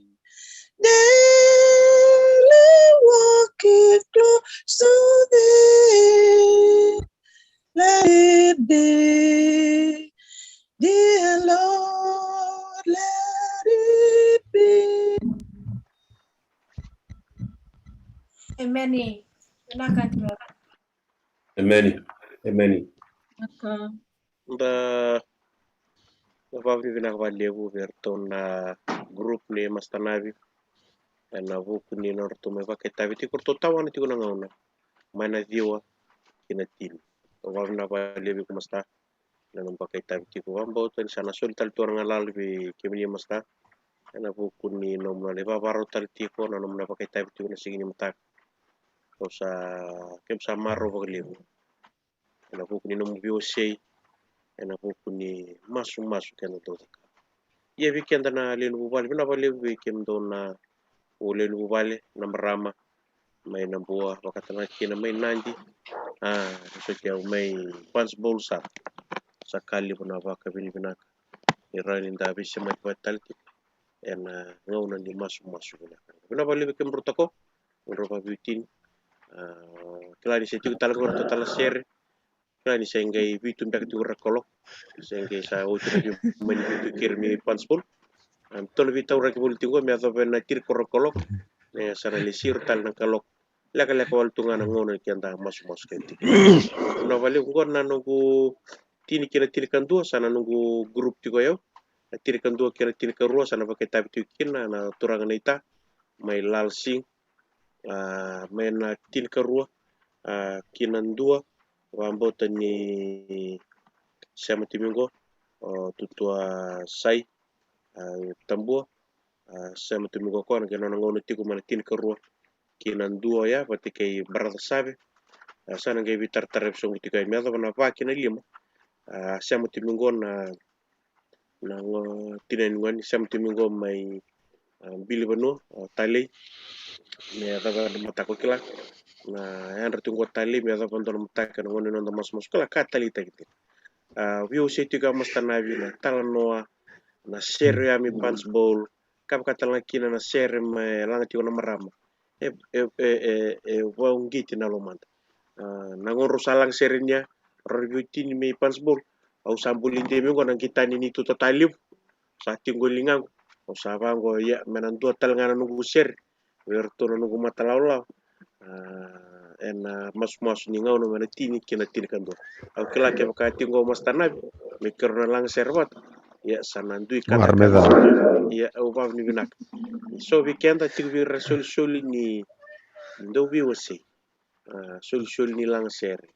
Daily walking close to thee. Let it be, dear Lord, let it be. Emeni. Vinaka. Emeni. Emeni. Vinaka. Da, da vakavinavinaka vakalevu vei iratou na group ni Master Navi ena vuku ni nodratou mai vakaitavi tiko, ratou tawana tiko na gauna mai na ciwa ki na tini. Da vakavinavinaka vakalevu vei iko Master ena nomu vakaitavi tiko. Vakabauta ni sa na soli tale tu na galala vei kemuni Master ena vuku ni nomu na ivakavakarautaki tiko na nomu na vakaitavi tiko na siga ni mataka. Kau sa, keimami sa marau vakalevu ena vuku ni nomu veiwasei, ena vuku ni masumasu keda dau cakava. Ia vei keda na lewe ni vuvale, vinaka vakalevu vei kemudou na lewe ni vuvale, na marama mai Nabua, vakatalega kina mai Nadi. A, na sotia au mai Punchbowl South. Sa ka levu na vakavinavinaka ni rawa ni da veisemati vata tale tiko ena gauna ni masumasu vinaka. Vinaka vakalevu vei kemudou tale, kemudou vakaveitini. A, kila ni se tiko tale qori na tala sere. Kila ni se qai vitu beka tiko ra kaloko. Se qai sa oti na veimama ni vitu keri mai Punchbowl. A, me tolu veitauraki voli tiko qo me yacova na tinikarua kaloko. E, sa na lai siro tale na kaloko. Lekaleka wale tu ga na gauna ni keda masumasu keda tiko. Vinaka vakalevu, qo na noqu tini kei na tinikadua, sa na noqu group tiko o yau. Na tinikadua kei na tinikarua sa na vakaitavi tiko kina na turaga na ita mai Lal Singh. A, mai na tinikarua, a, ki na dua, vakabauta ni sema timi qo o Tutua Sai, a, Tabua. A, sema timi qo o koya na qai nona gauna tiko mai na tinikarua ki na dua oya vata kei Brother Save. A, sa na qai veitarataravi sobu tiko ya me yacova na va ki na lima. A, sema timi qo na na go, tina ni gone, sema timi qo mai, a, Bilivanua, a, Talei. Me yacova na mataka, o kila, na yadra tiko qo talei me yacova dua na mataka ena gauna ni noda masumasu, kila ka taleitaki tiko. A, veiwasei tiko ya Master Navi na talanoa, na sere ya mai Punch Bowl, ka vaka tale ga kina na sere me laga tiko na marama. E, e, e, e, e vauqeti na lomada. A, na gauna rau sa laga sere ni ya, rau veiwatini mai Punch Bowl. Au sa buli dei mai qo na qitani ni tuta talevu. Sa tiko qo ligaqu. Au sa vaqo, ia, me na dua tale ga na noqu sere vei iratou na noqu matalawalawa. A, ena masumasu ni gauna mai na tini ki na tinikadua. Au kila kevaka tiko qo Master Navi, me keirau na laga sere vata, ia sa na dui kata. Ia, au vavinavinaka. So vei keda tiko vei ira solisoli ni dau veiwasei. A, solisoli ni laga sere.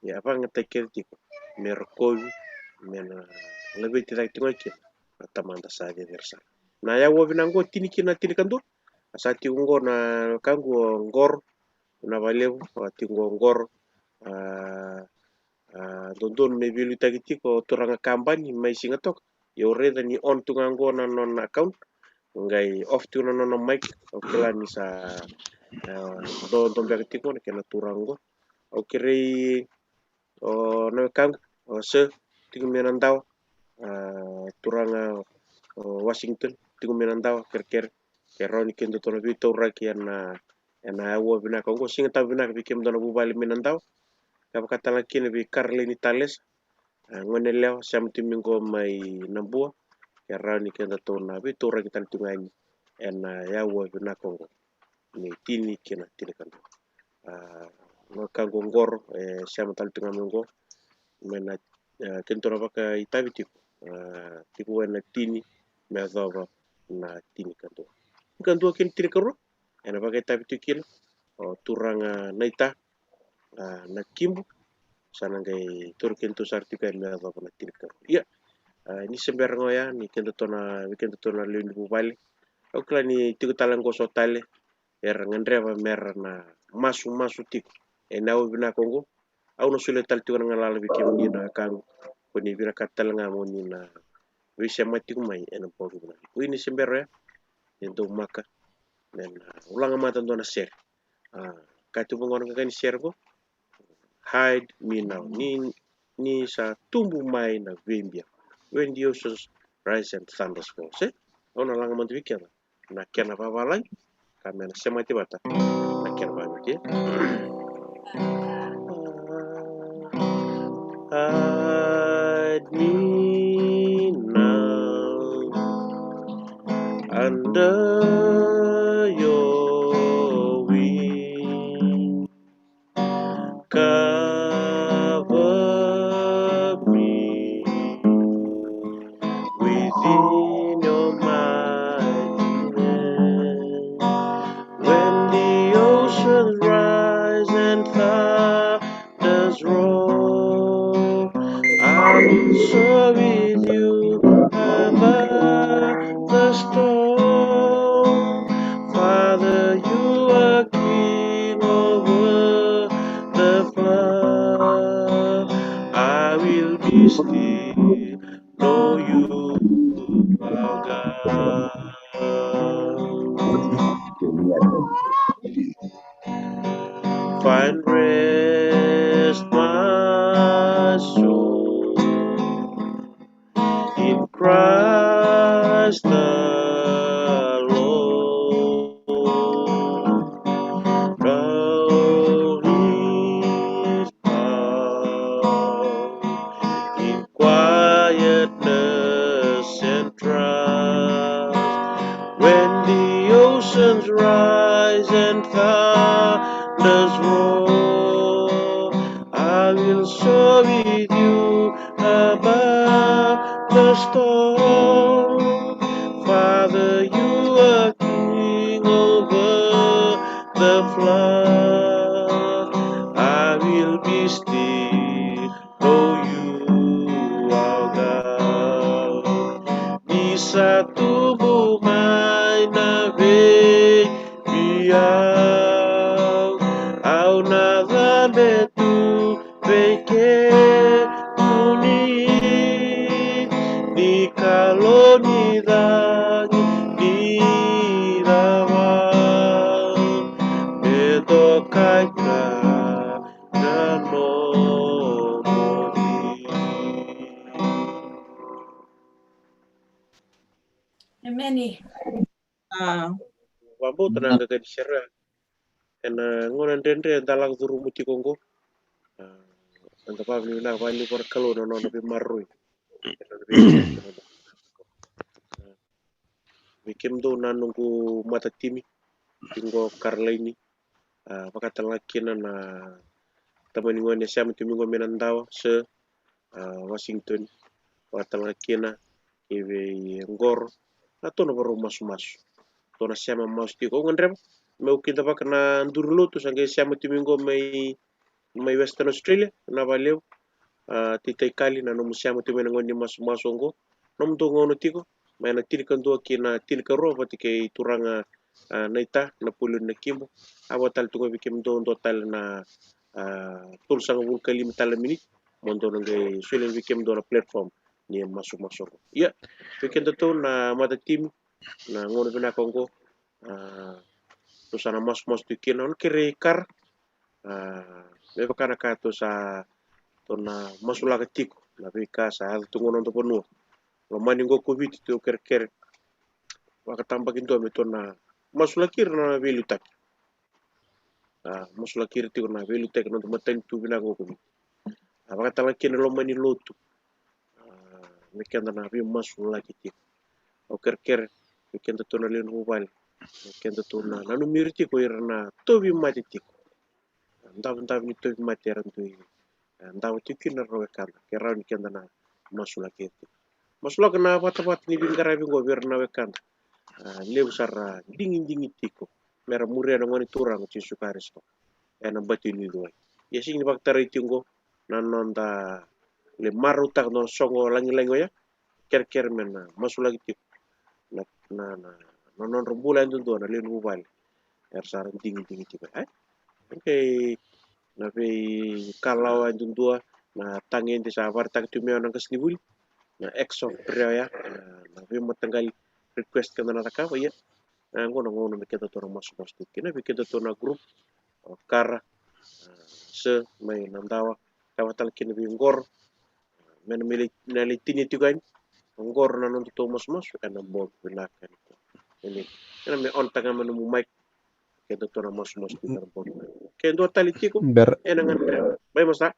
Ia, a vakayagataki kece tiko me rokovi, me na laveti cake tiko ga kina na Tamada sa cecere sara. Na yaua vinaka qo, tini ki na tinikadua. A sa tiko qo na wekaqu o Qoro, na valevu, a tiko qo o Qoro. A, a, dodonu me veiliutaki tiko o turaga Kabani mai Sigatoka. Ia au raica ni on tu ga qo na nona account. Qai off tiko na nona mic. Au kila ni sa, a, dodo beka tiko na kena turaga qo. Au kerei o na wekaqu o Sir, tiko mai Nadawa, a, turaga o Washington, tiko mai Nadawa, kerekere. Ke rawa ni keitou na veitauraki ena, ena yaua vinaka qo, Sigatabu vinaka vei kemudou na vuvale mai Nadawa. Ka vaka tale ga kina vei Karalaini Talesa, a, gone yalewa, sema tiko mai qo mai Nabua. Ke rawa ni keitou na veitauraki tale tiko ga yani ena yaua vinaka qo, me tini ki na tinikadua. A, na wekaqu o Qoro, e, sema tale tiko ga mai qo, mai na, e, keitou na vakaitavi tiko, a, tiko ena tini me yacova na tinikadua. Tinikadua ki na tinikarua, ena vakaitavi tiko kina o turaga Naita, a, Nakibu. Sa na qai tauri keitou sara tiko yani me yacova na tinikarua. Ia, a, ni se bera ga oya, ni keitou na, vei keitou na lewe ni vuvale. Au kila ni tiko tale qo so tale era gadreva mera na masumasu tiko ena yaua vinaka qo. Au na solia tale tiko na galala vei kemuni na wekaqu, ko ni vinakata tale ga mo ni na veisemati tiko mai ena bogi vinaka. Oi, ni se bera oya, e dau maka, me na ulaga mada dua na sere. A, ka tu vaqo na qaqa ni sere qo. Hide me now. Ni, ni sa tubu mai na veibiau. When the oceans rise and thunders fall. Se, au na laga mada vei keda na kena vavalagi, ka me na semati vata na kena vavalagi. Hide me now under your wing. Cover me within your mighty hand. When the oceans rise and thunders roar, I will soar with you above the storm. Father, you are king over the flood. I will be still, know you are God. Find rest, my soul, in Christ the Lord. Drown his power in quietness and trust. When the oceans rise and thunders roar, I will soar with you above the storm. Father, you are king over the flood. I will be still, know you are God. Ni sa tubu mai na veibiau, au na cabe tu vei kemuni. Ni kalo ni cagi ni cava, me dokai na Meni. A, vakabauta na qaqani sere ena gauna dredre eda lako curuma tiko oqo. A, eda vakavinavinaka vakalevu vua na Kalou na nona veimaroroi. Vei kemudou na noqu matatimi, tiko qo Karolaini, a, vakatalega kina na tamani gone e sema tiko mai qo mai Nadawa, Sir, a, Washington, vakatalega kina ki vei Qoro, na tou na varau masumasu. Tou na sema masu tiko, au gadreva meu kidavaka na duru lotu sa qai sema tiko mai qo mai mai Western Australia, na vakalevu, a, Tita Ikali, na nomu sema tiko mai na gauna ni masumasu oqo. Nomudou gauna tiko mai na tinikadua ki na tinikarua vata kei turaga, a, Naita, na Polioni Nakibo. A, vakatale tu ga vei kemudou dua tale na, a, tolusagavulu ka lima tale na miniti mo dou na qai solia vei kemudou na platform ni masumasu oqo. Ia, vei kedatou na matatimi, na gauna vinaka oqo, a, tou sa na masumasu tu kina, au na kerei Kara, a, me vaka na ka tou sa, tou na masulaka tiko, na veika sa yaco tu qo na noda vanua. Lomani qo Koviti, tou kerekere vakatabakidua me tou na masulaki ira na veiliutaki. A, masulaki ira tiko na veiliutaki na noda matanitu vinaka qo Koviti. A, vakatalega kina lomani lotu. A, me keda na veimasulaki tiko. Au kerekere me kedatou na lewe ni vuvale, me kedatou na nanumi ira tiko ira na tauvimate tiko. A, davodavo ni tauvimate era dui, a, davo tiko kina na wekada, ke rawa ni keda na masulaki ira tiko. Masulaka na vatavata ni veiqaravi oqo vei ira na wekada. A, levu sara digidigi tiko mera muria na Gone Turaga o Jisu Karisito ena bati ni uciwai. Ia sega ni vakatarai tiko qo na noda lai marautaka na nona soqo lagilagi oya, kerekere me na masulaki tiko na, na, na, na nodra bula yadudua na lewe ni vuvale era sa digidigi tiko, e? Okay. Na veikalawa yadudua, na tagede sa vakaraitaka tiko mai na qasenivuli, na X of Prayer oya, na, na veimataqali request keda na cakava, ia. E, qo na gauna me kedatou na masumasu tiko kina vei kedatou na group, o Kara, a, Sir mai Nadawa, ka vakatalega kina vei Qoro, me na, me lai, na lai tinia tiko yani o Qoro na nodatou masumasu ena bogi vinaka nikua. Ena, ena me on-taka ga mai nomu mic, kedatou na masumasu tiko ena bogi vinaka. Ke dua tale tiko, bera, ena gadreva. Mai Masta.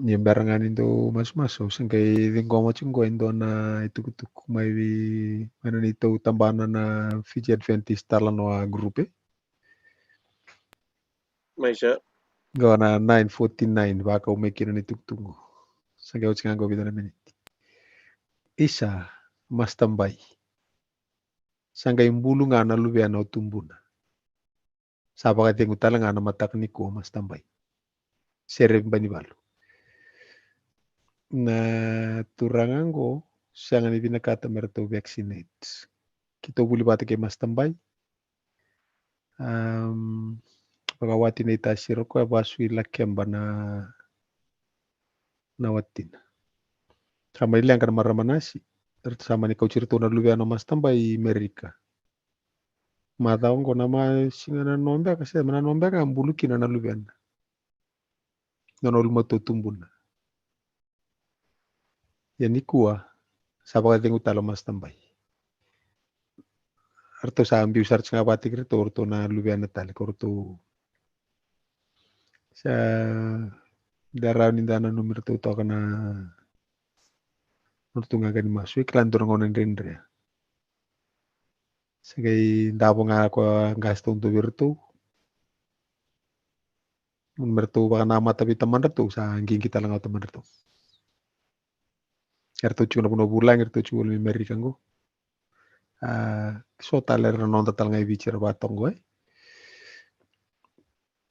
Ni bera ga ni dou masumasu, au se qai ciqoma tiko qo e dua na itukutuku mai vei, mai na neitou tabana na Fiji Adventist Talanoa group, e? Mai Sir. Qo na nine forty-nine, vakau mai kina na itukutuku. Sa qai oti ga qo vica na miniti. Isa, Masta Bai. Sa qai bulu ga na luvena o tubuna. Sa vakacegu tale ga na mataka nikua, Masta Bai. Sere Banivalu. Na turaga qo sega ni vinakata me ratou vaccinate. Keitou vuli vata kei Masta Bai. Am, vakawati na itasi ira o koya, vakasui Lakeba na, na watina. Sa mai leqa na marama nasi, ratou sa mani kauti iratou na luvena o Masta Bai i Merika. Macawa oqo na ma siga na nona beka, se ma na nona beka ga bulu kina na luvena. Na nona ulumatua tubuna. Ia nikua sa vakacegu tale o Masta Bai. Ratou sa biu sara tiko ga vata kei iratou, ratou na luvena tale, ko ratou sa da rawa ni da nanumi iratou toka na nodratou qaqa ni masu, e kila ni dua na gauna dredre. Se qai davo ga ko qase taudua vei iratou. Me ratou vakanamata vei tamadratou, sa qiqi tale ga o tamadratou. Eratou tiko na vanua vulagi, eratou tiko voli mai Merika qo. A, so tale era noda tale ga i Viti era vatoqo, e.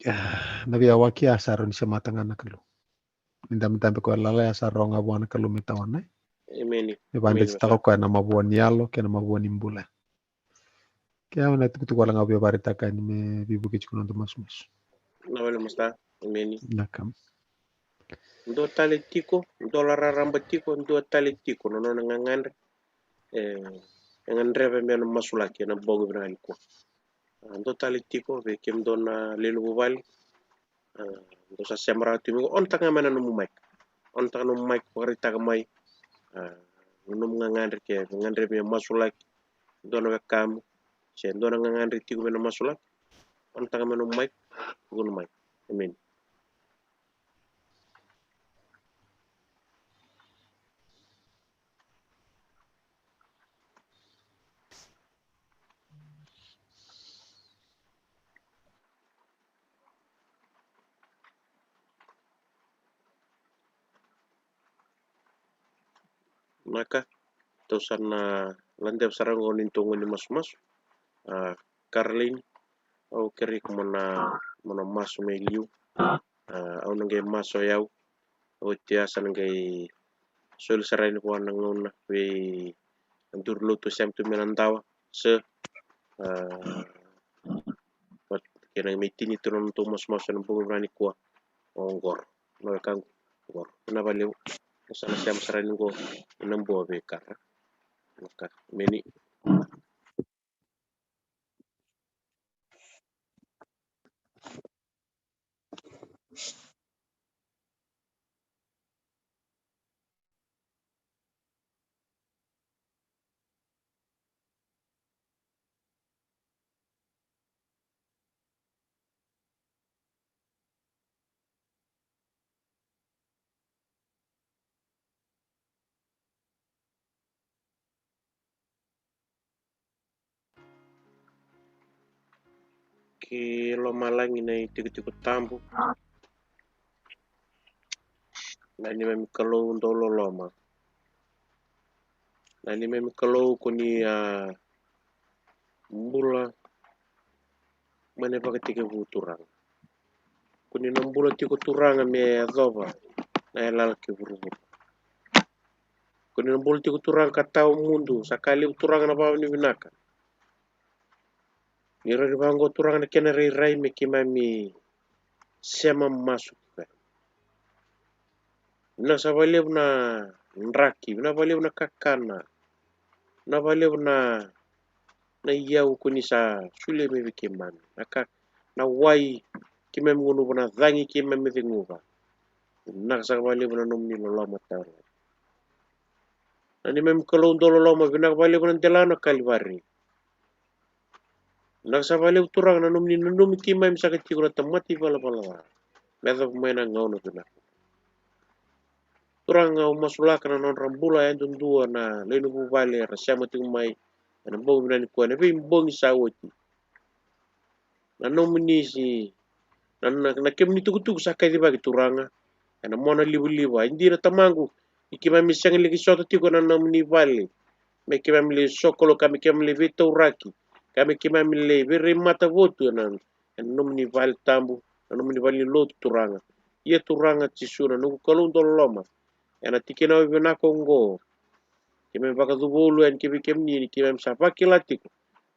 A, na veiyawaki a sa rawa ni semata ga na Kalou. Ni dabedabe koya lala ya sa rawa ga vua na Kalou me tawana, e. Emeni. Me vakadretitaka o koya na mavoa ni yalo kei na mavoa ni bula. Ke au na tukutuku wale ga au via vakaraitaka yani me veivuke tiko na noda masumasu. Na wale Masta, emeni. Na kam. Dua tale tiko, dua la raraba tiko, dua tale tiko na nona gagadre. E, e gadreva me na masulaki ena bogi vinaka nikua. A, dua tale tiko vei kemudou na lewe ni vuvale. A, dou sa sema rawa tiko mai qo, on-taka ga mai na nomu mic. On-taka nomu mic, vakaraitaka mai, a, na nomu gagadre, ke gadreva me masulaki, dua na wekamu se dua na gagadre tiko me na masulaki, o na taka mai na mic, tukuna mai. Emeni. Naka, tou sa na ladeva sara qo ni tou gone masumasu. A, Caroline, au kerei iko mo na, mo na masu mai liu. A, au na qai masu o yau. Oti a sa na qai soli sara yani vua na gauna vei na duru lotu sema tu mai na dawa. Se, a, but kena me tini tu na nodatou masumasu ena bogi vinaka nikua. O qoro na wekaqu, qoro. Vinaka vakalevu. Sa na sema sara yani qo ena bua vei Kara. Naka, emeni. Ki lomalagi na itikotiko tabu. Na neimami Kalou dau loloma. Na neimami Kalou ko ni a bula mai na ivakatekivu, Turaga. Ko ni na bula tiko, Turaga, me yacova na yalayala kei vuravura. Ko ni na bula tiko, Turaga, ka tawa mudu. Sa ka levu, Turaga, na vavinavinaka ni rairai vaqo, Turaga, na kena rairai me keimami sema masu tiko yani. Vinaka saka vakalevu na draki, vinaka vakalevu na kakana, vinaka vakalevu na, na iyau ko ni sa solia mai vei keimami. Na ka, na wai keimami gunuva, na cagi keimami ceguva. Vinaka saka vakalevu na nomuni loloma tawa. Na neimami Kalou dau loloma, vinaka vakalevu na delana o Kalivari. Vinaka saka vakalevu, Turaga, na nomuni nanumi keimami saka tiko na tamata ivalavala ca me yacova mai na gauna vinaka. Turaga, au masulaka na nodra bula yadudua na lewe ni vuvale era sema tiko mai ena bogi vinaka nikua, ena veibogi sa oti. Na nomuni si, na, na, na kemuni tukutuku sa kacivaki, Turaga, ena mona livaliva. E dina, Tamaqu, ni keimami sega ni lai sota tiko ena nomuni vale me keimami lai sokalou, ka me keimami lai veitauraki, ka me keimami lai veiraimatavotu ena, ena nomuni vale tabu, na nomuni vale ni lotu, Turaga. Ia, Turaga Jisu, na noqu Kalou dau loloma, ena tikina vinaka oqo keimami vakacuva ulu yani ki vei kemuni, ni keimami sa vakila tiko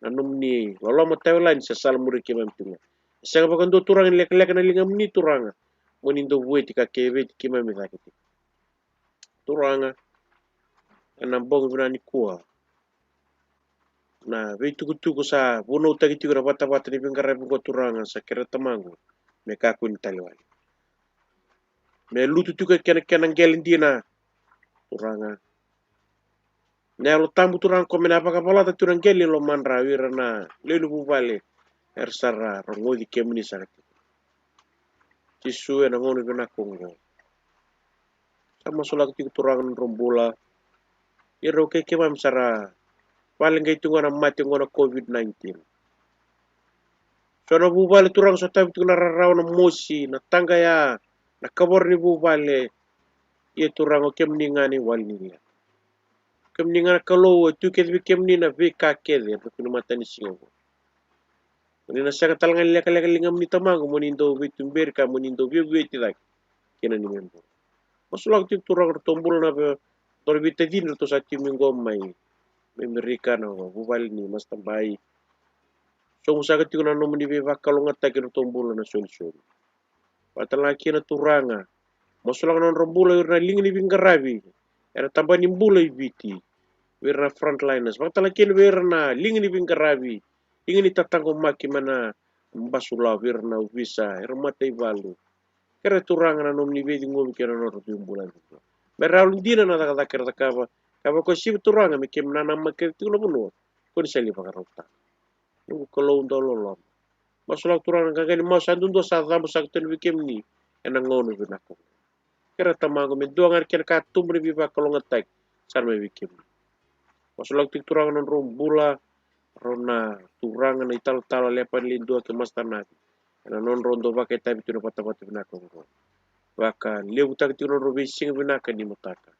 na nomuni loloma tawa yalani sa salamuri keimami tu ga. E sega vakadua, Turaga, ni lekaleka na ligamuni, Turaga, mo ni dau vueti ka keveti keimami cake tiko, Turaga, ena bogi vinaka nikua. Na veitukutuku sa vunautaki tiko na vatavata ni veiqaravi oqo, Turaga, sa kerea, Tamaqu, me kakua ni tale wale. Me lutu tiko e kena, kena qele dina, Turaga. Na Yalo Tabu, Turaga, ko me na vakavalata tu na qele e lomadra, o ira na lewe ni vuvale era sa ra rogoci kemuni saka tiko, Jisu, ena gauna vinaka oqo. Sa masulaka tiko, Turaga, na nodra bula. Ia rau kei keimami sa ra vakaleqai tiko ga na mate oqo na COVID nineteen. So na vuvale, Turaga, sotavi tiko na rarawa, na mosi, na taqaya, na kavoro ni vuvale. Ia, Turaga, o kemuni ga na iwali ni leqa. Kemuni ga na Kalou, e tu kece vei kemuni na veika kece ena vuku ni matanisiga oqo. Mo ni na sega tale ga ni lekaleka ligamuni, Tamaqu, mo ni dau veituberi ka mo ni dau veivueti cake kina ni me bula. Masulaka tiko, Turaga, ratou bula na ve-, ratou na veitacini ratou sa tiko mai qo mai, mai Merika, na vuvale ni Master Bai. Sobu saka tiko na nomuni veivakalougatataki ratou bula na solisoli. Vakatalega kina, Turaga, masulaka na nodra bula o ira na liga ni veiqaravi ena tabana ni bula i Viti, vei ira na frontliners. Vakatalega kina vei ira na liga ni veiqaravi, liga ni tataqomaki mai na basulawa, vei ira na ovisa, era mataivalu. Kerea, Turaga, na nomuni veiciqomi kei na nodra veibula. Me ra yalodina na cakacaka era cakava, ka vakauasivi, Turaga, me keimami nanamaki kece tiko na vanua Ko ni sa lai vakarautaka. Noqu Kalou dau loloma. Masulaka Turaga na qaqa ni masu yadudua sa cabu saka tu vei kemuni ena gauna vinaka oqo. Kerea Tamaqu me dua ga na kena ka tubu ni veivakalougatataki sara mai vei kemuni. Masulaka tiko Turaga na nodrau bula, rau na turaga na italatala Lepa ni Lewe Dua kei Master Navi. Ena nodrau dau vakaitavi tu na vatavata vinaka oqo. Vakalevutaka tiko na nodrau veisiga vinaka ni mataka.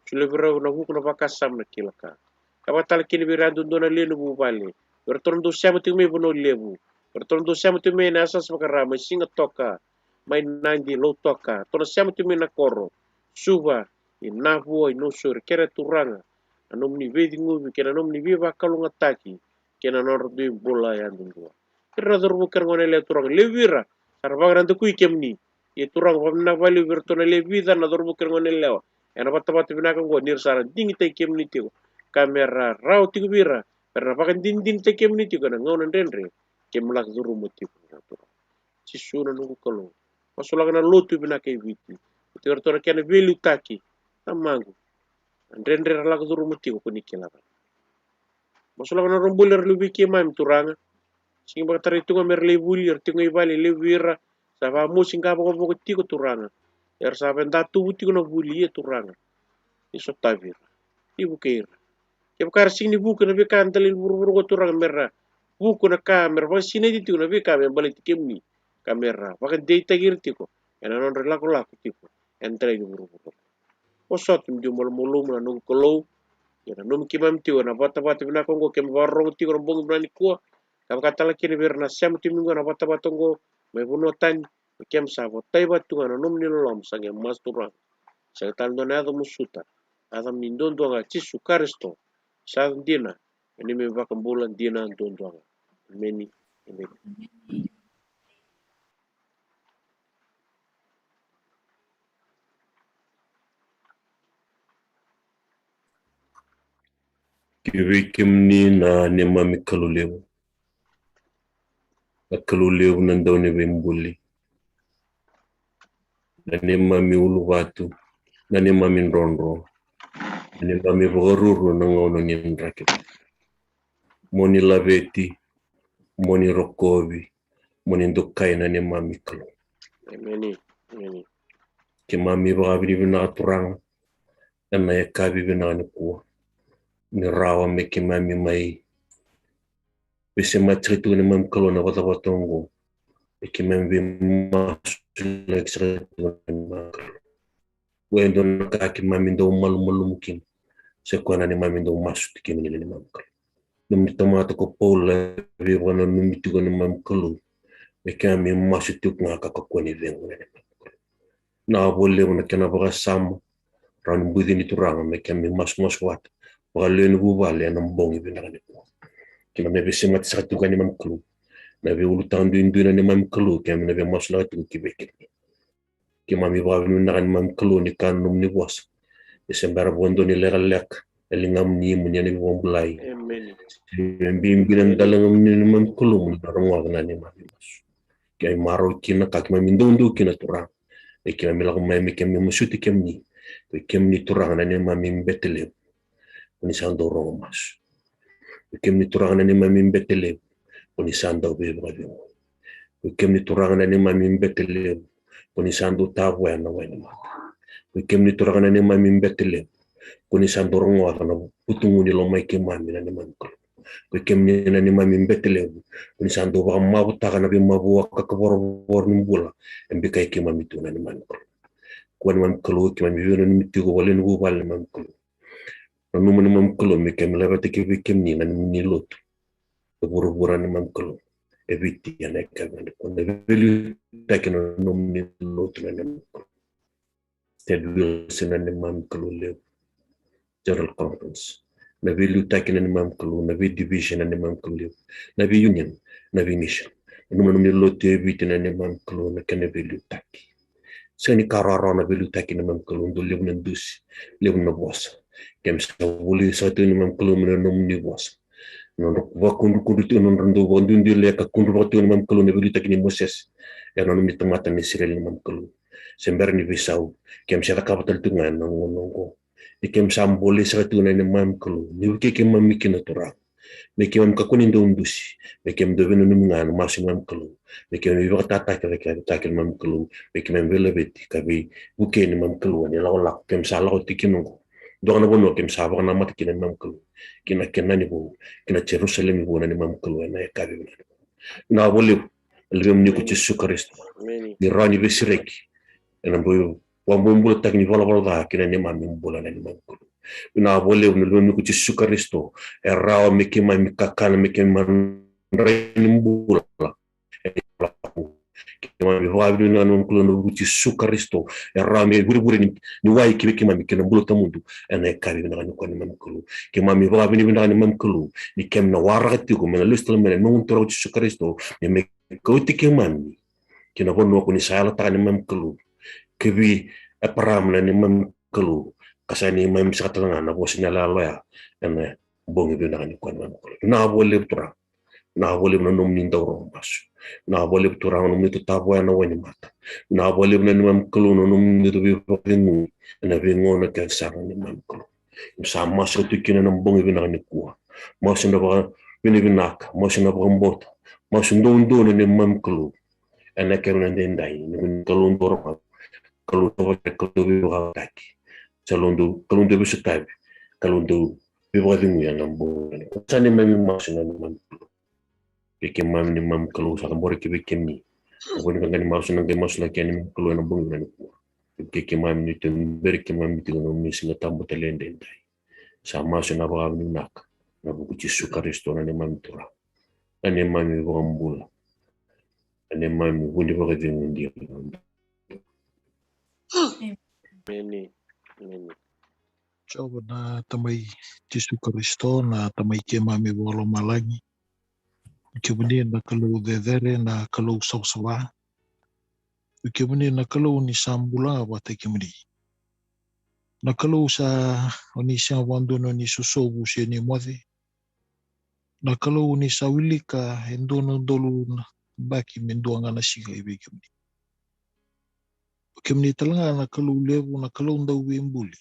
Solia vei rau na vuku na vakasama na kila ka. Ka vakatale kina vei ira yadudua na lewe ni vuvale. Vei iratou na dau sema tiko mai Vanua Levu. Vei iratou na dau sema tiko mai na yasayasa vaka-Ra, mai Sigatoka, mai Nadi, Lautoka. Ratou na sema tiko mai na koro. Suva, i Navua, i Nausori. Kerea Turaga na nomuni veiciqomi kei na nomuni veivakalougatataki kei na nodra dui bula yadudua. Ira na cauravou kei ira na goneyalewa Turaga, levu vei ira sa ra vakanadakui kemuni. Ia Turaga, vakavinavinaka vakalevu vei iratou na lewe vica na cauravou kei ira na goneyalewa ena vatavata vinaka oqo, ni ra sa ra digitaki kemuni tiko ka me ra rawa tiko vei ira me ra na vakadinadinataki kemuni tiko ena gauna dredre keimami lako curuma tiko, Turaga. Jisu na noqu Kalou, masulaka na lotu vinaka e Viti. Oti iratou na kena veiliutaki, Tamaqu, na dredre era lako curuma tiko ko ni kila. Masulaka na nodrau bula era levu vei keimami Turaga. Sega ni vakatarai tu ga me ra lai vuli, era tiko ga i vale, levu vei ira sa vakamosi qavokavoka tiko Turaga. Era sa vakadatuvu tiko na vuli, ia Turaga, ni sotavi ira, ni vukei ira. Kevaka era sega ni vuka na veika ena dela ni vuravura oqo Turaga, me ra vuku na ka me ra vakasinaiti tiko na veika me baleti kemuni, ka me ra vakadeitaki ira tiko ena nodra ilakolako tiko ena dela ni vuravura. Vosota me dua malumalumu na noqu Kalou. Ia nanumi keimami tiko ena vatavata vinaka oqo keimami vakarorogo tiko ena bogi vinaka nikua. Ka vakatale kina vei ira na sema tiko mai oqo ena vatavata oqo mai vanua tani, me keimami sa votai vata tu ga na nomuni loloma. Sa qai masu Turaga, sega tale dua na yaca masuta, yaca ni duadua ga Jisu Karisito. Sa yaca dina, ena neimami vakabula dina duadua ga. Emeni. Emeni. Ki vei kemuni na neimami Kalou levu, na Kalou levu na dauniveibuli, na neimami uluvatu, na neimami drodro, na neimami vakaruru na gauna ni draki. Mo ni laveti, mo ni rokovi, mo ni dokai na neimami Kalou. Emeni. Emeni. Keimami vakavinavinaka Turaga ena yakavi vinaka nikua, ni rawa me keimami mai veisemati saka tiko neimami Kalou na vatavata oqo, me keimami veimasulaki saka tiko neimami Kalou. Ko e dua na ka keimami dau malumalumu kina, se koya na neimami dau masu tiko kina neimami Kalou. Nomuni tamata ko Paula e veivakananumi tiko neimami Kalou, me keimami masu tiko ga ka kakua ni cegu neimami Kalou. Na vo levu na kena vakasama, rawa ni bucini Turaga me keimami masumasu vata vakalewe ni vuvale ena bogi vinaka nikua. Keimami na veisemati saka tiko ga neimami Kalou, na veiulutaga duidui na neimami Kalou, keimami na veimasulaka tiko ki vei kemuni. Keimami vakavinavinaka neimami Kalou ni kaya na nomuni vosa, e se bera vakadua ni lekaleka e ligamuni, mo ni na veivakabulai. Emeni. E bibi na daligamuni neimami Kalou, mo ni na rogoca na neimami masu. Keimami marau kina ka keimami doudou kina Turaga, me keimami lako mai me keimami masuti kemuni. Ko i kemuni Turaga na neimami bete levu, ko ni sa dau rogo masu. Ko i kemuni Turaga na neimami bete levu, ko ni sa dau veivakacegui. Ko i kemuni Turaga na neimami bete levu, ko ni sa dau tavoya na wainimata. Ko i kemuni Turaga na neimami bete levu, ko ni sa dau rogoca na vutugu ni loma i keimami na neimami Kalou. Ko i kemuni na neimami bete levu, ko ni sa dau vakamavutaka na veimavoa ka kavoravora ni bula e bikai keimami tu na neimami Kalou. Ko neimami Kalou, keimami veinanumi tiko vakalewe ni vuvale neimami Kalou. Nanuma neimami Kalou me keimami laveta ki vei kemuni na nomuni lotu e vuravura neimami Kalou, e Viti ena yakavi nikua. Na veiliutaki na nomuni lotu na neimami Kalou, Ted Wilson na neimami Kalou levu, General Conference. Na veiliutaki na neimami Kalou, na vei division na neimami Kalou levu, na vei union, na vei mission. Nanuma na nomuni lotu e Viti na neimami Kalou, na kena veiliutaki. Sega ni ka rawarawa na veiliutaki neimami Kalou, dau levu na dusi, levu na vosa. Keimami sa vuli saka tiko neimami Kalou mai na nomuni vosa. Nodra vakudrukudru tiko, nodra dau vakaduiduile ka kudruvaka tiko neimami Kalou na veiliutaki nei Mosese ena nomuni tamata na Isireli neimami Kalou. Se bera ni veisau, keimami sa cakava tale tiko ga ena gauna oqo. Ni keimami sa bolei saka tiko na neimami Kalou, ni vukei keimami kina Turaga. Me keimami kakua ni dau dusi, me keimami dau veinanumi ga na masu ni neimami Kalou, me keimami veivakatataki, veivakatataki neimami Kalou, me keimami veilaveti ka veivukei neimami Kalou ena ilakolako keimami sa lako tiko kina oqo. Dua ga na vanua keimami sa vakanamata kina neimami Kalou, ki na Kenani vou, ki na Jerusalemi vou na neimami Kalou ena yakavi vinaka. Vinaka vakalevu na luvemuni ko Jisu Karisito. Ni rawa ni veisereki ena boi vakabobulataki ni valavala ca ki na neimami bula na neimami Kalou. Vinaka vakalevu na luvemuni ko Jisu Karisito, e rawa me keimami kakana, me keimami drai ni bula. Keimami vakavinavinaka neimami Kalou na vuku Jisu Karisito, e rawa me vurevure ni, ni wai ki vei keimami kei na bula tawamudu ena yakavi vinaka nikua neimami Kalou. Keimami vakavinavinaka neimami Kalou ni keimami na waraka tiko me na lesu tale mai na nomu Turaga Jisu Karisito, me, me kauti keimami ki na vanua ko ni sa yalataka neimami Kalou, ki vei Eparama na neimami Kalou, ka sa neimami saka tale ga na vosa ni yalayala oya ena bogi vinaka nikua neimami Kalou. Vinaka vakalevu Turaga. Vinaka vakalevu na nomuni dau rogo masu. Vinaka vakalevu Turaga na nomuni tatavoya na wainimata. Vinaka vakalevu na neimami Kalou na nomuni dau veivakacegui ena veigauna kece sara neimami Kalou. Keimami sa masu tu kina na bogi vinaka nikua. Masu na vakavinavinaka, masu na vakabauta, masu doudou na neimami Kalou. Ena kena na daidai, ni ko ni Kalou dau rogo, Kalou dau vaka, Kalou dau veivakataki, Kalou dau, Kalou dau veisotavi, Kalou dau veivakacegui ena bogi. Sa neimami masu na neimami Kalou. Ke keimami neimami Kalou sa cabora ki vei kemuni. Ko ni ka qai masu na qai masulaki neimami Kalou ena bogi vinaka nikua. Ke keimami ni tuberi keimami tiko na nomuni Siga Tabu tale edaidai. Sa masu na vakavinavinaka ena vuku Jisu Karisito na neimami Turaga, na neimami Vakabula, na neimami Vu ni Vakacegu. Emeni. Emeni. Jiova na Tamai Jisu Karisito, na Tamai keimami vakalomalagi. Kemuni na Kalou cecere, na Kalou savasava. Kemuni na Kalou ni sa bula ga vata kei kemuni. Na Kalou sa, o ni sega vakadua ni sosovu se ni moce. Na Kalou ni sa wilika e dua na udolu na yabaki me dua ga na siga e vei kemuni. O kemuni tale ga na Kalou levu, na Kalou dauveibuli.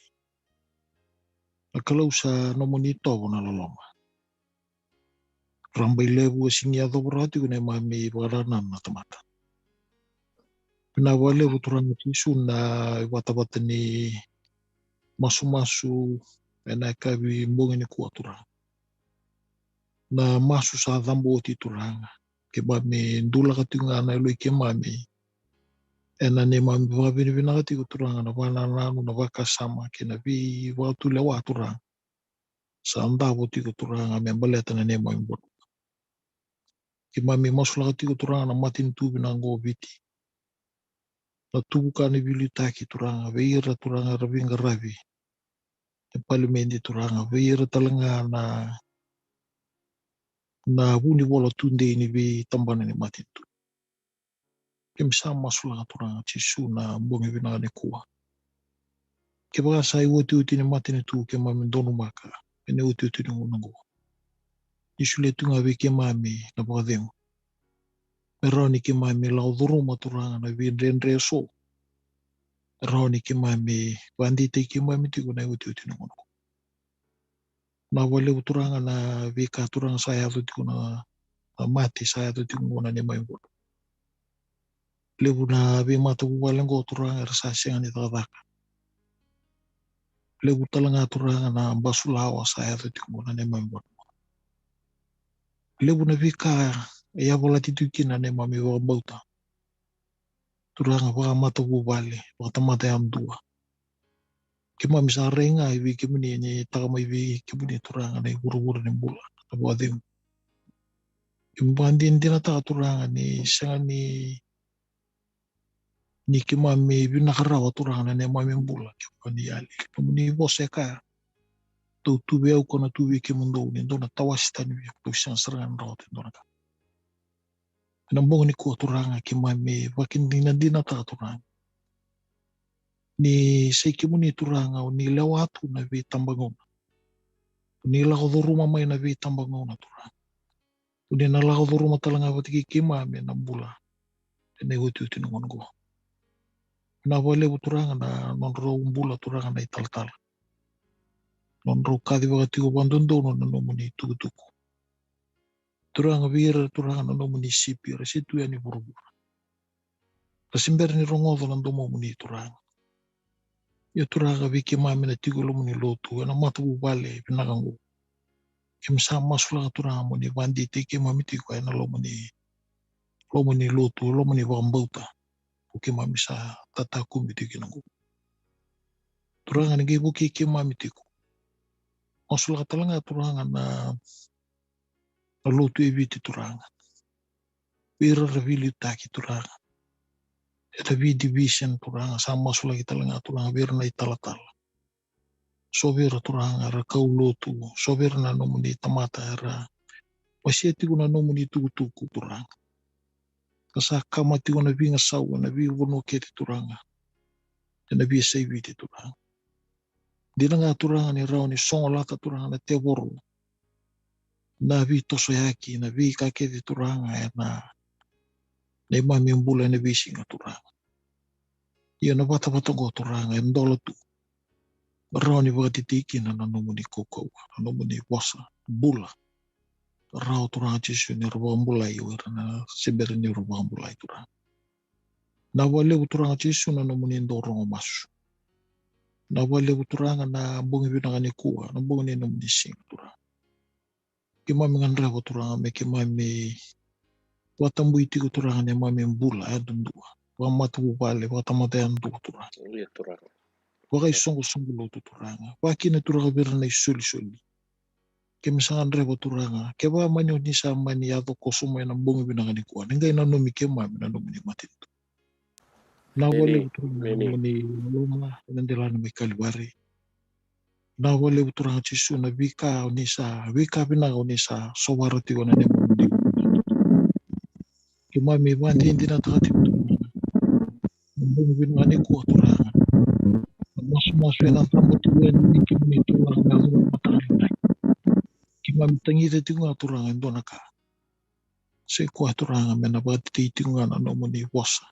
Na Kalou sa nomuni itovo na loloma. Rabailevu e sega ni yacova rawa tiko na neimami vakanananu na tamata. Vinaka vakalevu Turaga Jisu na ivatavata ni masumasu ena yakavi bogi nikua Turaga. Na masu sa cabo oti Turaga. Keimami dulaka tiko ga na yalo i keimami ena neimami vakavinavinaka tiko Turaga na vakanananu, na vakasama kei na veivakatulewa Turaga. Sa davo tiko Turaga me baleta na neimami bula. Keimami masulaka tiko Turaga na matanitu vinaka oqo o Viti. Na tuvuka ni veiliutaki Turaga vei ira Turaga era veiqaravi e palimedi Turaga, vei ira tale ga na, na vunivola tudei ni veitabana ni matanitu. Keimami sa masulaka Turaga Jisu na bogi vinaka nikua. Kevaka sa iotioti ni matanitu keimami donumaka ena iotioti ni gauna oqo, ni solia tu ga vei keimami na vakacegu me rawa ni keimami lako curuma Turaga na veidredre eso. Me rawa ni keimami vakadeitaki keimami tiko na iotioti ni gauna oqo. Vinaka vakalevu Turaga na veika Turaga sa yaco tiko na, na mate sa yaco tiko oqo na neimami bula. Levu na veimatavuvale oqo Turaga era sa sega ni cakacaka. Levu tale ga Turaga na basulawa sa yaco tiko oqo na neimami bula. Levu na veika e yavalati tiko kina na neimami vakabauta. Turaga vakamatavuvale, vakatamata yadua. Keimami sa rai ga i vei kemuni ni taka mai vei kemuni Turaga na ivurevure ni bula, na vakacegu. Keimami vakadinadinataka Turaga ni sega ni, ni keimami vinaka rawa Turaga na neimami bula, keimami yali. Keimami ni vosa e kaya, dou tu vei au kau na tu vei kemudou, ni dou na tawase tani vei au, dou sega sara ga ni rawata e dua na ka. Ena bogi nikua Turaga keimami vakadinadinataka Turaga ni sai kemuni Turaga o ni lewa tu na veitabagauna. O ni lako curuma mai na veitabagauna Turaga. O ni na lako curuma tale ga vata kei keimami ena bula ena iotioti ni gauna oqo. Vinaka vakalevu Turaga na nodrau bula Turaga na italatala. Nodrau kacivaka tiko vakadodonu na nomuni itukutuku. Turaga, vei ira, Turaga, na nomuni sipi era se tu yani vuravura, ra se bera ni rogoca na domomuni, Turaga. Ia, Turaga, vei keimami na tiko e loma ni lotu, ena matavuvale vinaka oqo, keimami sa masulaka, Turaga, mo ni vakadeitaki keimami tiko ena loma ni, loma ni lotu, loma ni vakabauta ko keimami sa tatakumi tiko kina oqo. Turaga, ni qai vukei keimami tiko. Masulaka tale ga, Turaga, na, na lotu e Viti, Turaga. Vei ira era veiliutaki, Turaga, ena V D vision, Turaga, sa masulaki tale ga, Turaga, vei ira na italatala. So vei ira, Turaga, era kau lotu, so vei ira na nomuni tamata era wasea tiko na nomuni tukutuku, Turaga. Ka sa kama tiko na veigasau ena veivanua kece, Turaga, ena veiyasai Viti, Turaga. Dina ga, Turaga, ni rawa ni sogolata, Turaga, na tevoro na veitosoyaki, na veika kece, Turaga, ena neimami bula ena veisiga, Turaga. Ia, na vatavata oqo, Turaga, e dola tu, rawa ni vakatetei kina na nomuni kaukauwa, na nomuni vosa bula. Rawa, Turaga Jisu, ni ra vakabulai o ira na se bera ni ra vakabulai, Turaga. Vinaka vakalevu, Turaga Jisu, na nomuni dau rogo masu. Vinaka vakalevu, Turaga, na bogi vinaka nikua, na bogi ni nomuni siga, Turaga. Keimami gadreva, Turaga, me keimami vakatabui tiko, Turaga, neimami bula yadudua, vakamatavuvale, vakatamata yadudua, Turaga. Io, Turaga. Vakaisoqosoqo lotu, Turaga. Vakakina, Turaga, vei ira na isolisoli. Keimami sa gadreva, Turaga, kevaka mani o ni sa mani yaco koso mai ena bogi vinaka nikua, ni qai nanumi keimami na nomuni matanitu. Vinaka vakalevu, Turaga, na nomuni loloma ena delana mai Kalivari. Vinaka vakalevu, Turaga Jisu, na veika o ni sa, veika vinaka o ni sa sovara tiko ena neimami. Keimami vakadinadinataka tiko, Turaga, na bogi vinaka nikua, Turaga. Na masumasu ena cabo tiko yani vei kemuni, Turaga, na cava na mataka lailai. Keimami tagica tiko ga, Turaga, e dua na ka. Sa i koya, Turaga, me na vakatetei tiko ga na nomuni vosa,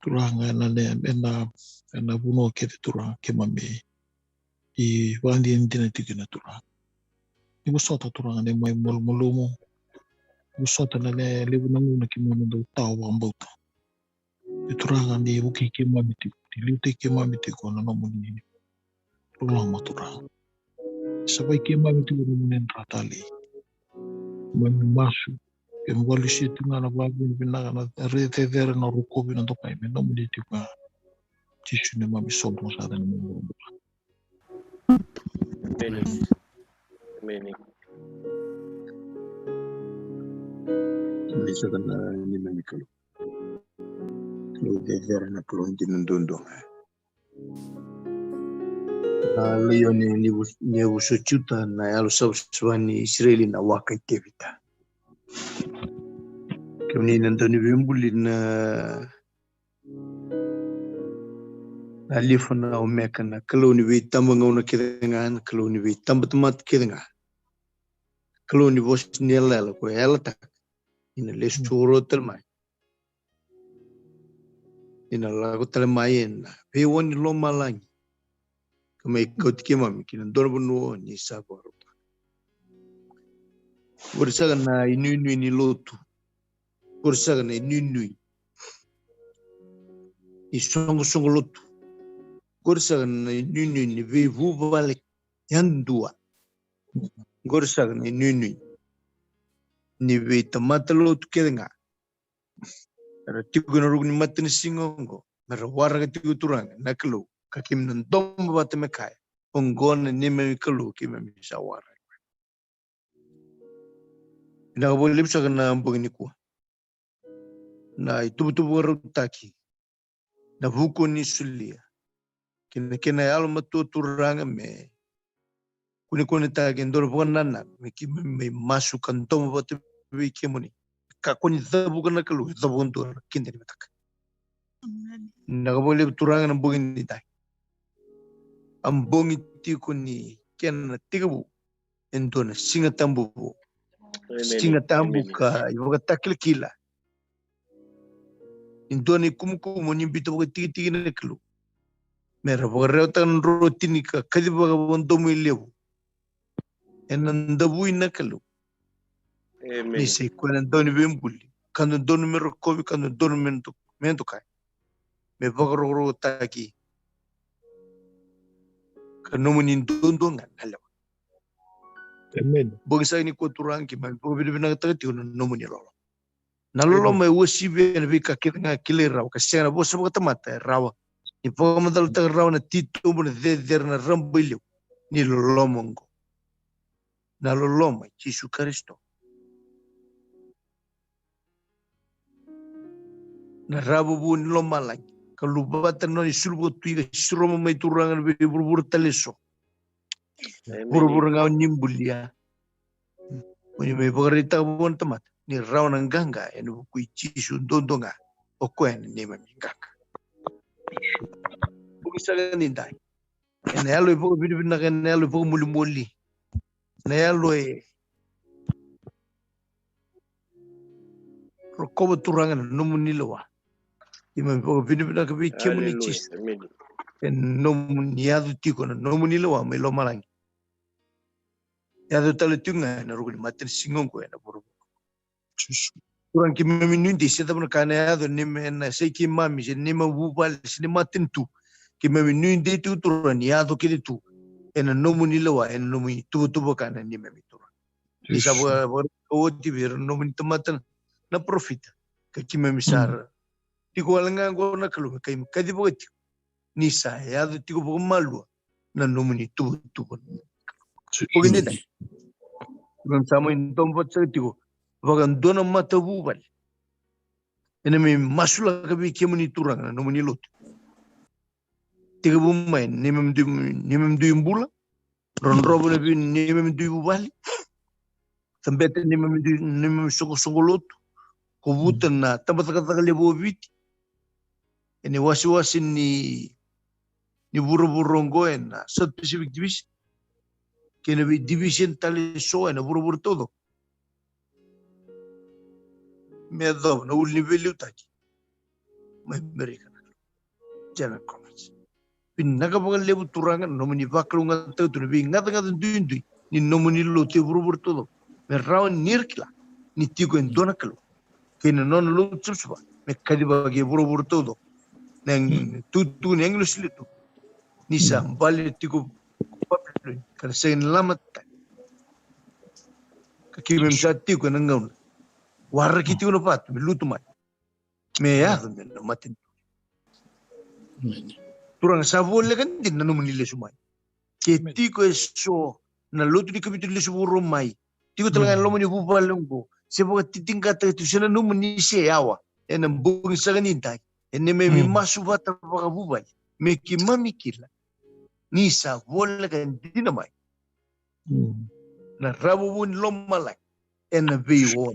Turaga, ena, ena, ena vanua kece, Turaga, keimami vakadinadina tiko kina, Turaga. Ni vosota, Turaga, neimami malumalumu. Vosota na levu na gauna keimami dau tawa vakabauta. Ia, Turaga, ni vukei keimami tiko, ni liutaki keimami tiko na nomuni loloma, Turaga. Savai keimami tiko na nomuni dra talei. Keimami masu, keimami vakalesuya tiko ga na vakavinavinaka, na cecere, na rokovi, na dokai, me nomuni tiko ga. Jisu, neimami isolisoli sara, neimami iVakabula. Emeni. Emeni. Emeni saka na neimami Kalou. Kalou cecere, na Kalou dina duadua ga. Na laione ni vu-, ni yavusa o Juta, na yalo savasava ni Isireli, na waka i Tevita. Kemuni na Dauniveibuli, na Alifa, na Omeka, na Kalou ni veitabagauna kece ga, na Kalou ni veitabatamata kece ga, Kalou ni vosa ni yalayala, ko e yalataka ni na lesu oro tale mai, ni na lako tale mai ena veiwa ni lomalagi, ka mai kauti keimami ki na dua na vanua ni sa vakarautaka. Qori saka na inuinui ni lotu. Qori saka na inuinui ni soqosoqo lotu. Qori saka na inuinui ni veivuvale yadua. Qori saka na inuinui ni veitamata lotu kece ga era tiko ena ruku ni matanisiga oqo, me ra waraka tiko, Turaga na Kalou, ka keimami na domo vata me kaya, oqo na neimami Kalou, keimami sa waraka. Vinaka vakalevu saka na bogi nikua. Na ituvatuva vakarautaki, na vuku ni solia, kei na kena yalomatua, Turaga, me kunekunetaki e dua na vakanananu me keimami mai masu ka domo vata vei kemuni. Kakua ni cavuka na Kalou e cova dua na kida ni mataka. Vinaka vakalevu, Turaga, na bogi ni dai. A bogi tiko ni kena tekivu e dua na Siga Tabu vou. Emeni. Siga Tabu. Emeni. Ka ivakatakilakila ni dua na ikumukumu ni biuta vakatikitiki na Kalou, me ra vakarewataka na drotini ka kacivaka vakadomoilevu ena davui na Kalou. Ni sa i koya na Dauniveibuli, ka dodonu me rokovi, ka dodonu me do-, me dokai, me vakarokorokotaki, ka nomuni duadua ga na lewa. Bogi saka nikua Turaga, keimami vakavinavinakataka tiko na nomuni loloma. Na loloma e uasivi ena veika kece ga kilai rawa, ka sega na vosa vakatamata e rawa ni vakamacalataka rawa na titobu, na cecere, na rabailevu ni loloma oqo. Na loloma i Jisu Karisito. Na ravovu ni lomalagi, ka luvata na nona isulu vakatui, ka siroma mai Turaga na veivuravura tale eso. Vuravura ga o ni bulia. Mo ni mai vakaraitaka vua na tamata ni rawa na qaqa ena vuku i Jisu duadua ga. O koya na neimami qaqa. Bogi saka nidai, ena yalo e vakavinavinaka, ena yalo e vakamolimoli, ena yalo e rokova Turaga na nomuni lewa. Keimami vakavinavinaka vei kemuni Jisu. Ena nomuni yaco tiko na nomuni lewa mai lomalagi. Yaco tale tiko ga ena ruku ni matanisiga oqo ena vuravura. Turaga keimami nuidei se cava na ka ena yaco, neimami, ena sa i keimami se neimami vuvale se neimami matanitu. Keimami nuidei tiko Turaga ni yaco kece tu ena nomuni lewa, ena nomuni tuvatuva ka na neimami Turaga. Ni sa vaka, vaka oti vei ira na nomuni tamata na parofita, ka keimami sa ra tiko wale ga oqo na Kalou me kai, kacivaka tiko. Ni sa yaco tiko vakamalua na nomuni tuvatuva. Bogi nidai, keimami sa mai domo vata saka tiko vaka dua na matavuvale ena mai masulaka vei kemuni Turaga na nomuni lotu. Tekivu mai neimami dui, neimami dui bula, rodrova na vei neimami dui vuvale, cabeta neimami dui, neimami soqosoqo lotu, kovuta na tabacakacaka levu o Viti ena iwasewase ni, ni vuravura oqo ena South Pacific Division kei na vei division tale eso ena vuravura taucoko. Me yacova na ulu ni veiliutaki mai Amerika na General Conference. Vinaka vakalevu Turaga na nomuni vakalougatataka tu na veigacagaca duidui ni nomuni lotu e vuravura taucoko, me rawa ni ra kila ni tiko e dua na Kalou kei na nona lotu savasava me kacivaki e vuravura taucoko. Na tukutuku ni agilosi letu ni sa bale tiko ko Papiloni ka na sega ni lama tani. Ka keimami sa tiko ena gauna waraki tiko na vatu me lutu mai, me yaco me na matanitu. Turaga, sa voleka dina na nomuni lesu mai. Ke tiko eso na lotu ni kavitu ni lesu vakarua mai, tiko tale ga ena loma ni vuvale oqo, se vakatitiqataka tiko se nanuma ni se yawa ena bogi saka nidai, ena neimami masu vata vakavuvale, me keimami kila ni sa voleka dina mai na ravovu ni lomalagi ena veiwau.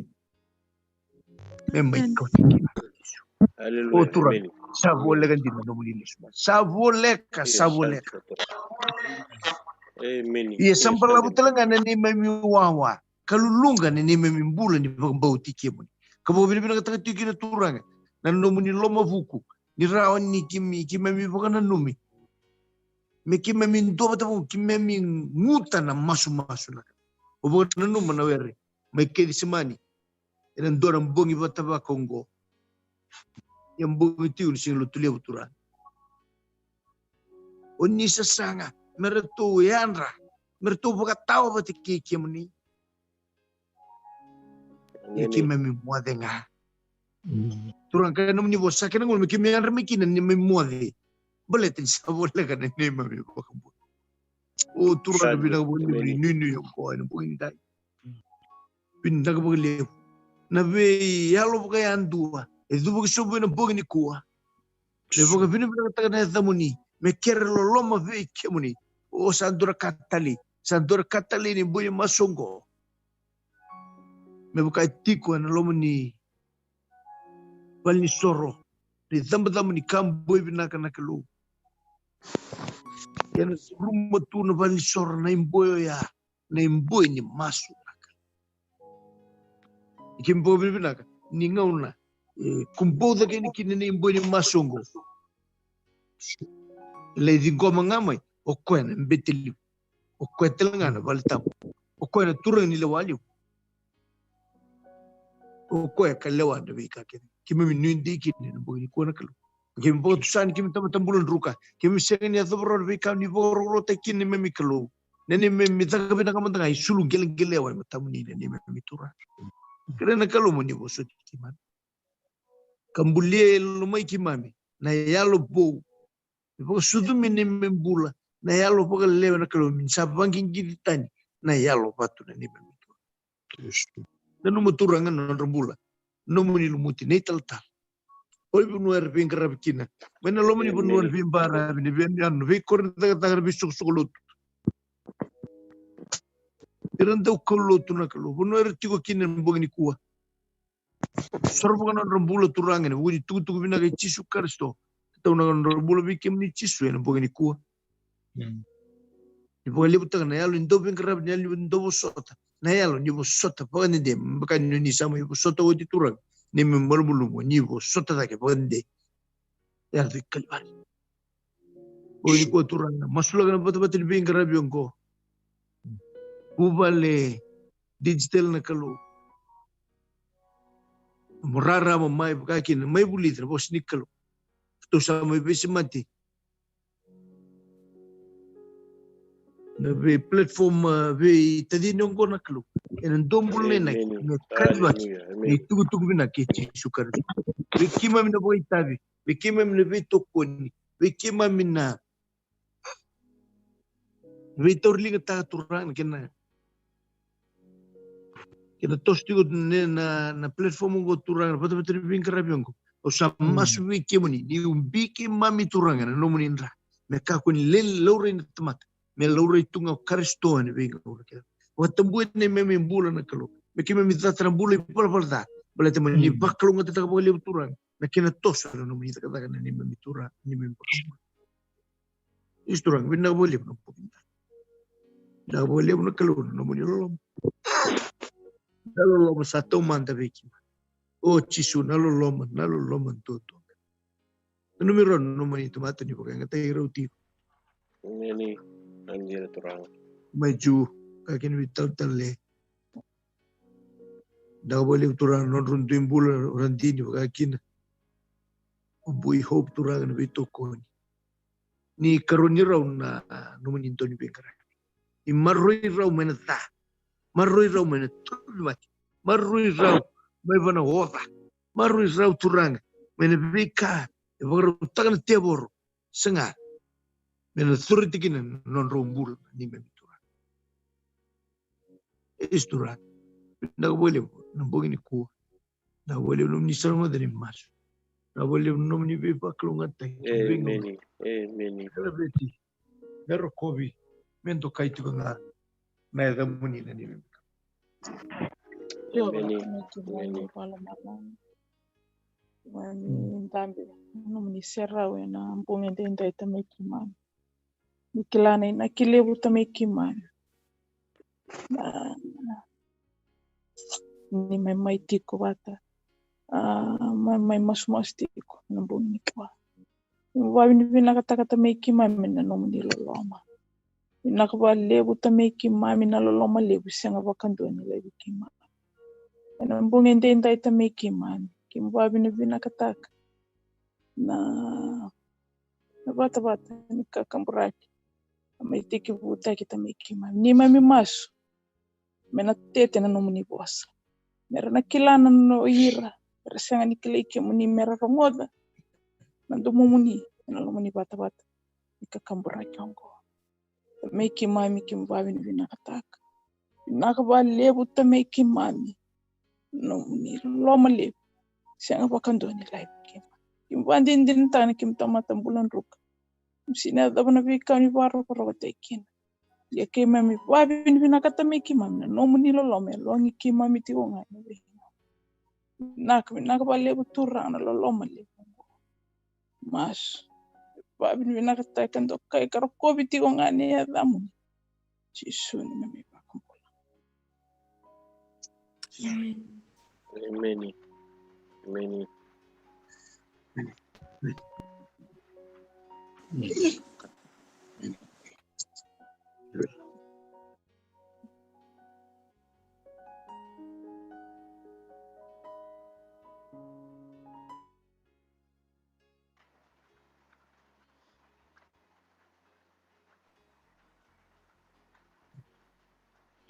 Me mai kauti kina. O Turaga, sa voleka dina na nomuni lesu mai. Sa voleka, sa voleka. Ia sa balavu tale ga na neimami wawa ka luluqa na neimami bula ni vakabauti kemuni. Ka vakavinavinakataka tiko kina Turaga na nomuni lomavuku, ni rawa ni keimami, keimami vakananumi me keimami dua vata vou, keimami guta na masumasu na ka. O vakananuma na were mai Kecisemani ena dua na bogi vata vaka oqo. Ia bogi tiko ni Siga Lotulevu Turaga, o ni sasaga me ratou yadra, me ratou vakatawa vata kei kemuni. Ia keimami moce ga. Turaga, ka nomuni vosa kena gauna me keimami yadra mai kina ni keimami moce. Baleta ni sa voleka na neimami vakabauta. O Turaga, vinaka vakalevu ni nuinui oqo ena bogi nidai. Vinaka vakalevu na veiyalo vakayadua e cuva ki sobu ena bogi nikua. Me vakavinavinakataka na yacamuni, me kere loloma vei kemuni. O sa dua na ka talei, sa dua na ka talei ni bogi ni masu oqo. Me vaka e tiko ena loma ni valenisoro na icabocabo ni ka boi vinaka na Kalou. Ia na curuma tu na valenisoro na iboi oya, na iboi ni masu na Kalou. Ni keimami vakavinavinaka ni gauna e kubou cake yani kina na iboi ni masu oqo, e lai ciqoma ga mai o koya na bete levu. O koya tale ga na vale tabu. O koya na turaga ni lewa levu. O koya ka lewa na veika kece keimami nuidei kina ena bogi nikua na Kalou. Keimami vakatusa ni keimami tamata bula druka, keimami sega ni yacova rawa na veika ni vakarokorokotaki kina neimami Kalou. Na neimami caka vinaka mada ga e sulu qeleqelewa e matamuni na neimami Turaga. Kerea na Kalou mo ni vosoti keimami ka bulia e lomai keimami na yalo vou. Me vakasucumi neimami bula na yalo vakalewe na Kalou, me ni sa vaqiqidi tani na yalo vatu na neimami Turaga. Nanuma Turaga na nodra bula, nomuni lumuti na italatala. Oi vanua era veiqaravi kina, mai na loma ni vanua na veibaravi, na veiyanuyanu, na veikoro ni cakacaka, na veisokosoko lotu. Era dau kaulotu na Kalou, vanua era tiko kina ena bogi nikua. Soro vaka na nodra bula Turaga ena vuku ni tukutuku vinaka i Jisu Karisito. Taunaka na nodra bula vei kemuni Jisu ena bogi nikua. Ni vakalevutaka na yalo ni dau veiqaravi, na yalo ni dau vosota, na yalo ni vosota vakadede, me vaka ni o ni sa mai vosota oti Turaga, neimami malumalumu ni vosota cake vakadede. Yalo i Kalivari. Bogi nikua Turaga, masulaka na vatavata ni veiqaravi oqo. Vuvale digital na Kalou. Mo rarama mai vaka kina, mai vulica na vosa ni Kalou. Tou sa mai veisemati na vei platform, ah, veitacini oqo na Kalou. Ena dua bula na inaki me Kalivari na itukutuku vinaka i Jisu Karisito. Vei keimami na vakaitavi, vei keimami na veitokoni, vei keimami na veitauriligataka Turaga na kena, kena toso tiko na, na, na platform oqo Turaga, na vatavata ni veiqaravi oqo. Au sa masu vei kemuni ni ubi keimami Turaga na nomuni dra, me kakua ni laurai na tamata, me laurai tu ga o Karisito ena veigauna kece. Vakatabui neimami bula na Kalou, me keimami cata na bula ivalavala ca, baleta mo ni vakalougatataka vakalevu Turaga na kena toso na nomuni cakacaka na neimami Turaga, neimami vakabula. Io Turaga, vinaka vakalevu na bogi. Vinaka vakalevu na Kalou na nomuni loloma. Na loloma sa taumada vei keimami. O Jisu, na loloma, na loloma duadua. Nanumi rau na nomuni tamata ni vakayagataki rau tiko. Emeni. Naqi ira Turaga. Mai Jiu, ka kena veitalatala. Vinaka vakalevu Turaga na nodra dui bula, o Radini vaka kina o Bui Hope Turaga na veitokoni. Ni karoni rau na nomuni dau ni veiqaravi. Ni maroroi rau mai na ca, maroroi rau mai na tauvimate, maroroi rau mai vua na oca, maroroi rau Turaga mai na veika e vakarautaka na tevoro. Saga me na sureti kina na nodrau bula na neimami Turaga. Io Turaga, vinaka vakalevu na bogi nikua. Vinaka vakalevu na nomuni sala mada ni masu. Vinaka vakalevu na nomuni veivakalougatataki. Emeni. Emeni. Laveti, me rokovi, me dokai tiko ga na yacamuni na neimami. Io, emeni. Emeni. Mani dabe na nomuni serau ena bogi edaidai Tamai keimami. Ni kila na inaki levu Tamai keimami. Na, ni mai mai tiko vata. A, mai, mai masumasu tiko ena bogi nikua. Ni vavinavinakataka Tamai keimami na nomuni loloma. Vinaka vakalevu Tamai keimami na loloma levu sega vakadua ni laivi keimami. Ena bogi edaidai Tamai keimami, keimami vavinavinakataka na, na vatavata ni kakaburaki. A mai tekivutaki Tamai keimami. Neimami masu me na tete na nomuni vosa. Me ra na kila na no ira, me ra sega ni kilai kemuni, me ra rogoca na domomuni ena loma ni vatavata ni kakaburaki oqo. Tamai keimami, keimami vavinavinakataka. Vinaka vakalevu Tamai keimami. Nomuni loloma levu sega vakadua ni laivi keimami. Keimami vakadinadinataka ni keimami tamata bula druka. Keimami sega ni yacova na veika ni vakarokorokotaki kina. Ia keimami vavinavinaka Tamai keimami na nomuni loloma e logi keimami tiko ga ena veigauna. Vinaka, vinaka vakalevu Turaga na loloma levu. Masu. Vavinavinakataka, dokai ka rokovi tiko ga na yacamuni. Jisu neimami iVakabula. Emeni. Emeni. Emeni.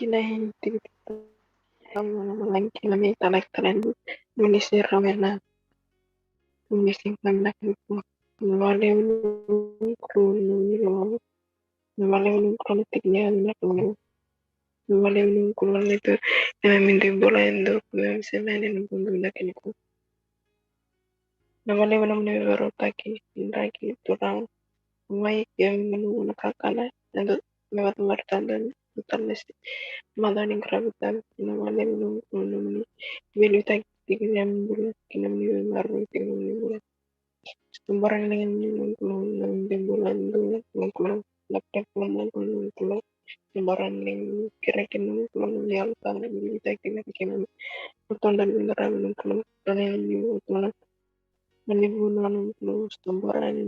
kina e tikitiki. Kina me talaki tale ni muni se rawa ena muni se kina na kina. Na vale ni kuru ni lo. Na vale ni kuru ni tikina na kuru. Na vale ni kuru ni tu. Ena mindi bula endo. Kuru ni se mene ni bundu na kina kuru. Na vale ni muni vero taki. Indaki tu rau. Mai ke munu na kakana. Endo. Me vata martanda. Tale si. Mada ni kravita. Na vale ni kuru ni muni. Velu taki. Tikina muni bula. Kina muni vemaru. Tikina muni bula. Sombora na liga ni noqu lotu na debula dua noqu lotu. Laptop na noqu lotu. Sombora na liga ni kereke noqu lotu ni yalo tana ni liga taki na kena ni. Rotonda ni liga rami noqu lotu. Rani ni lotu na. Mani vuna noqu lotu. Sombora ni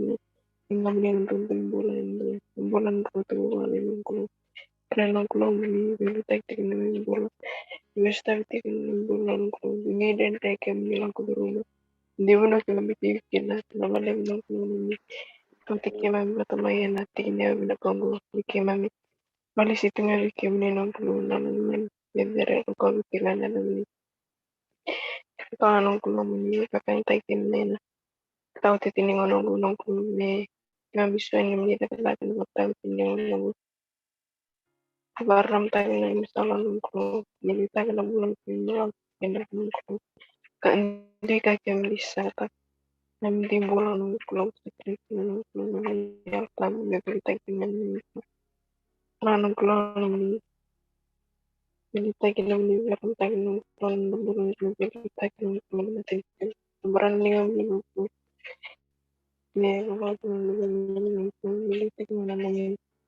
liga ni noqu debula ni debula ni rotonda ni noqu lotu. Kena noqu lotu ni vesu taki na debula. Vesu taki na debula noqu lotu. Ni dede taki ni lotu ruma. Ni vuna kina miti kina na vale ni noqu lotu ni. Kauti keimami vata mai ena tiki ni au vinaka oqo vei keimami. Vale si tu ga vei keimami noqu lotu na noqu lotu. Ni vere rokovi kina na noqu lotu. Ka noqu lotu ni vakayagataki kina na. Tau titini ga noqu lotu me. Keimami sua ni mani cakacaka ni vakatau tini ga noqu. Varamataka na imisala noqu lotu. Ni vitaka na bula ni lotu. Kena noqu lotu. Ka dika kemuni saka. Na midi bula noqu lotu. Sa kiri kina noqu lotu. Na yalo tabu me vitaki na noqu lotu. Na noqu lotu ni. Ni taki na muni varamataka noqu lotu. Na bula ni lotu. Ni taki noqu lotu. Na taki na bula ni lotu. Ni lotu. Ni taki na noqu lotu.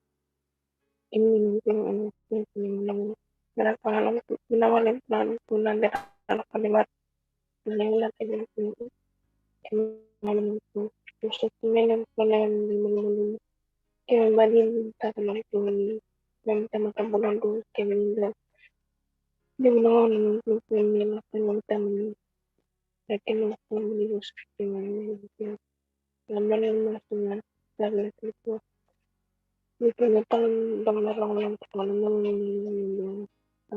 Ni pena talo dau na lagolago tiko na nomu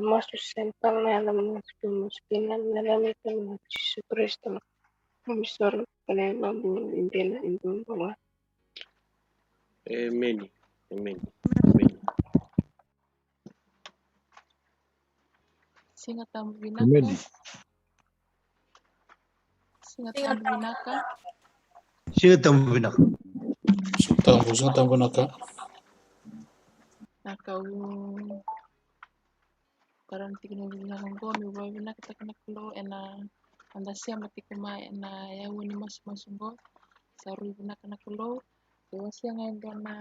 masu sega tale na yaca masu kei masu kei na yaca mai kei na Jisu Karisito na nomu isoro kei na yaca bula ni dina e dua bula. Emeni. Emeni. Emeni. Siga tabu vinaka. Emeni. Siga tabu vinaka. Siga tabu vinaka. Siga tabu, siga tabu vinaka. Na kau tara na tikina vinaka oqo, meu vakavinakataka na Kalou ena noda sema tiko mai ena aua ni masumasu oqo. Sa rui vinaka na Kalou. E wasea ga e dua na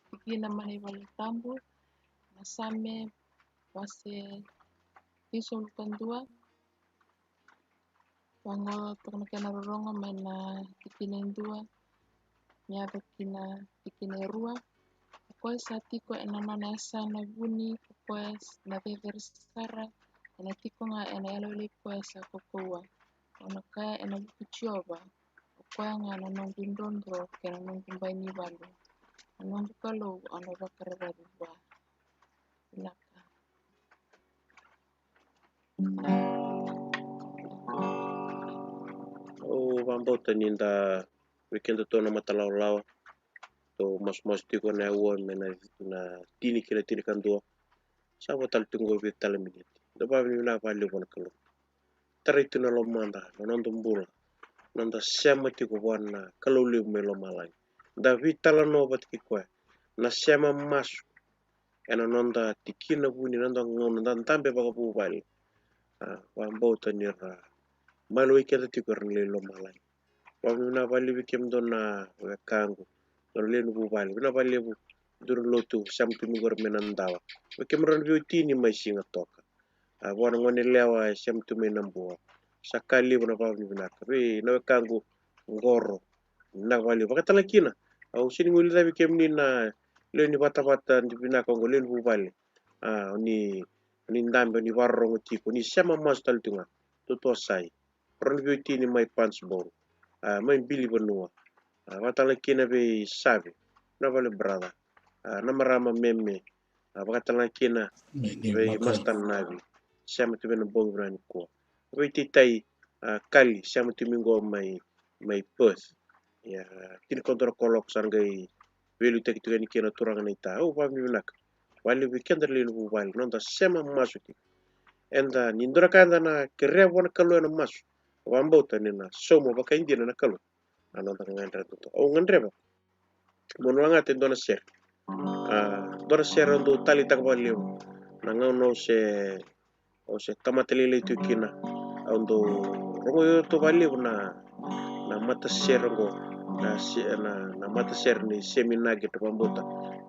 tikina mai na iVolatabu, na Same wase tinisagavulu ka dua. Vaqo toka na kena rorogo mai na tikina e dua me yaco ki na tikina e rua. O koya sa tiko ena nona yasana vuni, o koya na cecere sara, ena tiko ga ena yaloyalo i koya sa kaukauwa. Au na kaya ena vuku i Jiova, o koya ga na noqu idrodro kei na noqu bai ni valu, na noqu Kalou au na vakararavi vua. Vinaka. Au vakabauta ni da vei kedatou na matalawalawa, tou masumasu tiko na aua mai na tini ki na tinikadua. Sa vaka tale tiko qo e vica tale na miniti. Da vakavinavinaka vakalevu vua na Kalou. Tarai tu na lomada, na noda bula, na noda sema tiko vua na Kalou levu mai lomalagi. Da veitalanoa vata kei koya, na sema masu ena noda tikina vuni, na noda gauna, da dabe vakavuvale. A, vakabauta ni ra mai lawai keda tiko era na lewe i lomalagi. Vakavinavinaka vakalevu vei kemudou na wekaqu, dou na lewe ni vuvale, vinaka vakalevu. Dou na lotu, sema tu mai qori mai Nadawa. Vei kemudrau na veiwatini mai Sigatoka. A, vua na gone yalewa e sema tu mai Nabua. Sa ka levu na vakavinavinaka vei na wekaqu Qoro. Vinaka vakalevu. Vakatale kina, au sega ni guilecavi kemuni na lewe ni vatavata ni vinaka oqo, lewe ni vuvale. A, o ni, o ni dabe, o ni vakarorogo tiko, o ni sema masu tale tu ga. Totoa sai. Rau na veiwatini mai Punchbowl, a, mai Bilivanua. A, vakatale kina vei Save, na vale brother. A, na marama Meme, A, vakatalega kina vei Masitana Navi, sema tu vei na bogi vinaka nikua. Vei Taitai, a, Kali, sema tu mai qo mai, mai Perth. Ia, tini ka dua na kaloko sa qai veiliutaki tiko yani kina na turaga na ita. Au vakavinavinaka vakalevu vei keda na lewe ni vuvale, noda sema masu tiko. Eda, ni dua na ka eda na kerea vua na Kalou ena masu, vakabauta ni na sauma vakaidina na Kalou na noda gagadre duadua. Au gadreva mo ni lagata e dua na sere. A, dua na sere au dau taleitaka vakalevu na gauna au se, au se tamata lailai tu kina. Au dau rogoci iratou vakalevu na, na matasere oqo, na se-, na, na matasere ni Semi Nugget, vakabauta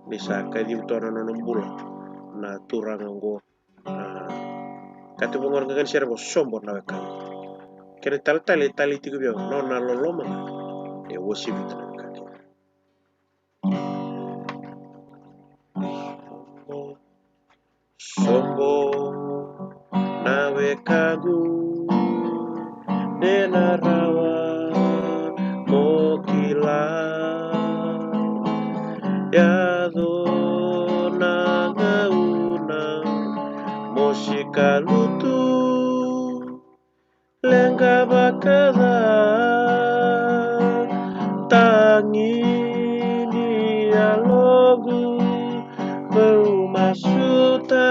ni sa kacivi toka na nona bula na turaga oqo. A, ka tu vaqo na qaqa ni sere vou, Sobo na wekaqu. Kena italetale e talei tiko vei au, Nona loloma ga e uasivi tu na wekaqu. Sobo na wekaqu, de na rawa mo kila. Yaco na gauna mo sikalutu, leqa vakaca, tagi ni yaloqu, meu masuta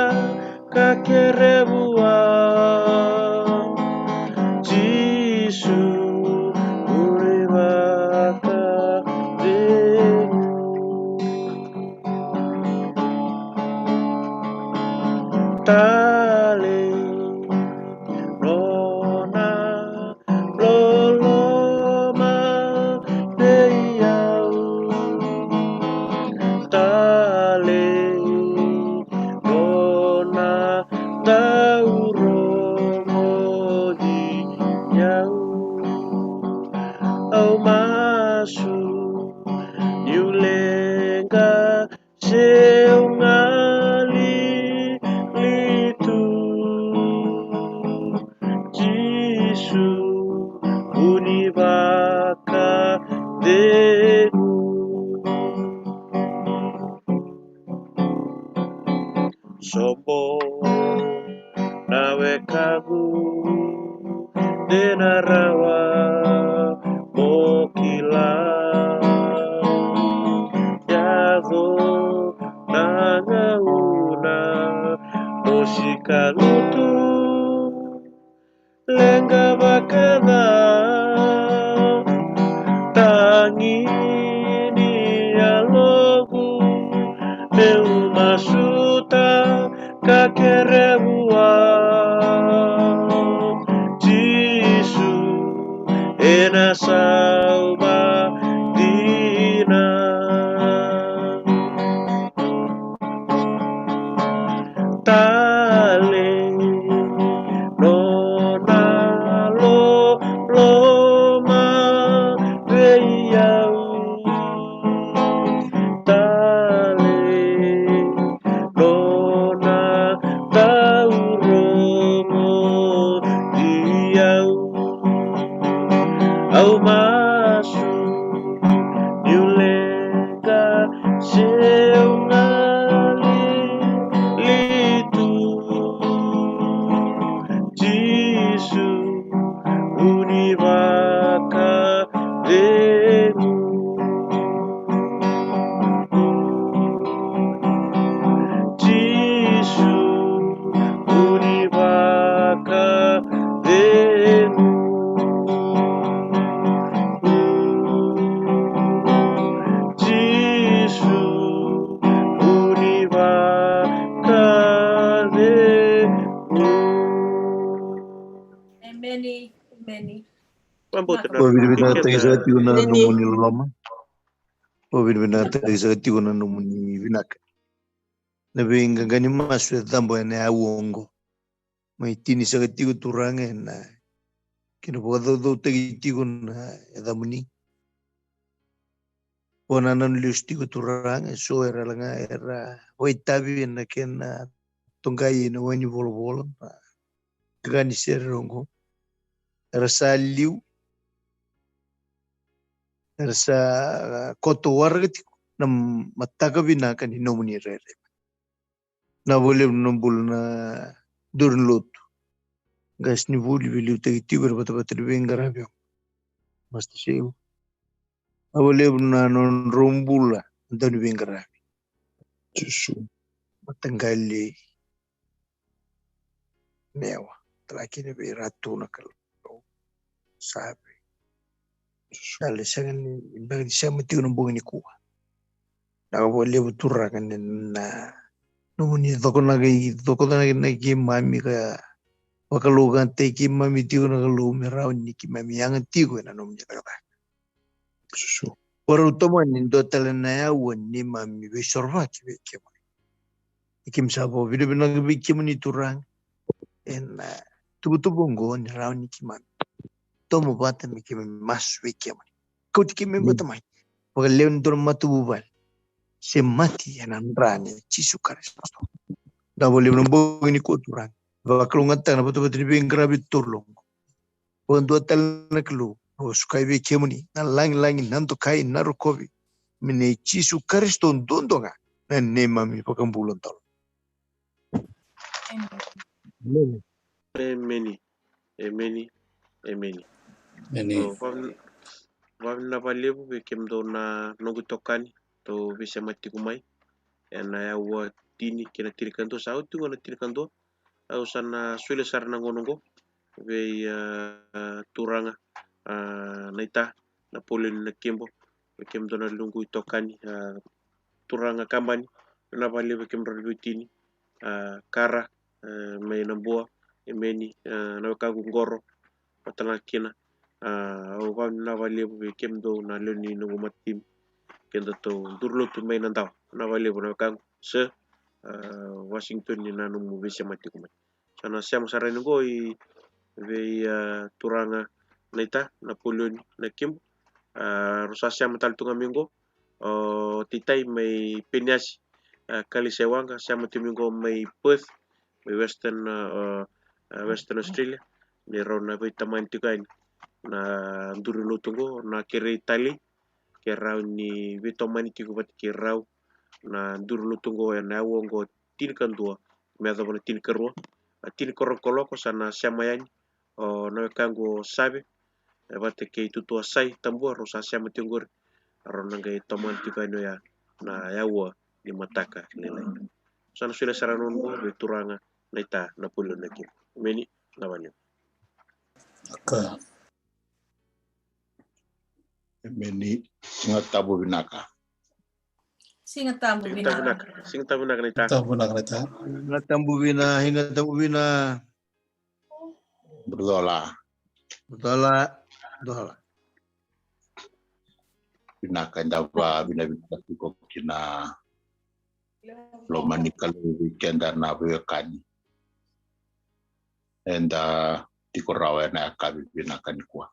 ka kere vua. Jisu, vuri vakacegu. Talei nona loloma vei au. Talei nona dau rogoci au. Au masu niu leqa, se au galili tu. Jisu, vu ni vakacegu. Sobo na wekaqu, de na rawa mo kila. Yaco na gauna mo sikalutu, leqa vakaca, tagi ni yaloqu, meu masuta ka kere vua. Jisu, ena sauma dina. Talei nona loloma vei au. Talei nona dau rogoci au. Au masu niu leqa, se au galili tu. Jisu, vu ni vakacegu. Jisu, vu ni vakacegu. Jisu, vu ni vakacegu. Emeni, emeni. Vakavinavinakataki saka tiko na nomuni loloma. Vakavinavinakataki saka tiko na nomuni vinaka. Na veiqaqa ni masu e cabo ena yau oqo. Mai tini saka tiko Turaga ena kena vakacaucautaki tiko na yacamuni. Vo na nanu lesu tiko Turaga, eso era laga era vakaitavi ena kena toqai ena wai ni volavola na qaqa ni sere oqo. Era sa liu, era sa koto waraka tiko na mataka vinaka ni nomuni rairai. Na vakalevu na bula na duru ni lotu. Qase ni vuli veiliutaki tiko ena vatavata ni veiqaravi. Master Seiu. Na vakalevu na nodrau bula na dau ni veiqaravi. Susu. Mataqali Mewa. Tala kina vei Ratu na Kalou. Save. Tale sega ni beka ni sema tiko na bogi nikua. Na vakalevu Turaga ni na nomuni cokonaka i cokonaka na keimami ka vakalougatataki keimami tiko na Kalou me rawa ni keimami yaga tiko ena nomuni cakacaka. Susu. Varau tomani dua tale na yaua ni neimami veisorovaki vei kemuni. Ni keimami sa vakavinavinaka vei kemuni Turaga ena tuvatuva oqo ni rawa ni keimami tomo vata me keimami masu vei kemuni. Kauti keimami vata mai vakalewe ni dua na matavuvale se mati ena dra nei Jisu Karisito. Da vakalevu na bogi nikua Turaga. Vakalougatataka na vatavata ni veiqaravi totolo oqo. Vakadua tale na Kalou, au sukai vei kemuni na lagilagi, na dokai, na rokovi. Me nei Jisu Karisito duadua ga na neimami vakabula dolo. Emeni. Emeni. Emeni. Emeni. Emeni. Au vakavinavinaka vakalevu vei kemudou na noqu itokani dou veisemati tiko mai ena yaua tini kei na tinikadua, sa oti tiko na tinikadua. Au sa na solia sara na gauna oqo vei, a, Turaga, a, Naita Napolioni Nakibo, vei kemudou na noqu itokani, a, Turaga Kabani, na vakalevu vei kemudrau na veiwatini, a, Kara, a, mai Nabua, Emeni, a, na wekaqu qoro, vata ga kina, a, au vakavinavinaka vakalevu vei kemudou na lewe ni noqu matatimi, kedatou duru lotu mai Nadawa, na vakalevu na wekaqu, se, a, Washington ni na nomu veisemati tiko mai. Sa na sema sara yani oqo i vei, a, Turaga Naita Napolioni Nakibo. A, rau sa sema tale tu ga mai oqo o Taitai mai Peniasi, a, Kalise Waqa, sema tu mai oqo mai Perth, mai Western, a, a, Western Australia. Ni rau na veitamani tiko yani na duru ni lotu oqo, na kerei tale ke rau ni veitomani tiko vata kei rau na duru ni lotu oqo ena yaua oqo tinikadua me yacova na tinikarua. A, tini koro koloko sa na sema yani o na wekaqu o Save, e, vata kei Tutua Sai Tabua, rau sa sema tiko oqori. Rau na qai tomani tiko yani oya na yaua ni mataka lailai. Sa na solia sara na gauna oqo vei Turaga Naita Napolioni Nakibo. Emeni. Na vakalevu. Ka. Emeni. Siga Tabu vinaka. Siga Tabu vinaka. Siga Tabu vinaka Naita. Tabu vinaka Naita. Siga Tabu vina, Siga Tabu vina. Budola. Budola. Budola. Vinaka, eda vakavinavinaka tiko ki na loma ni Kalou vei keda na veiwekani. Eda tiko rawa ena yakavi vinaka nikua.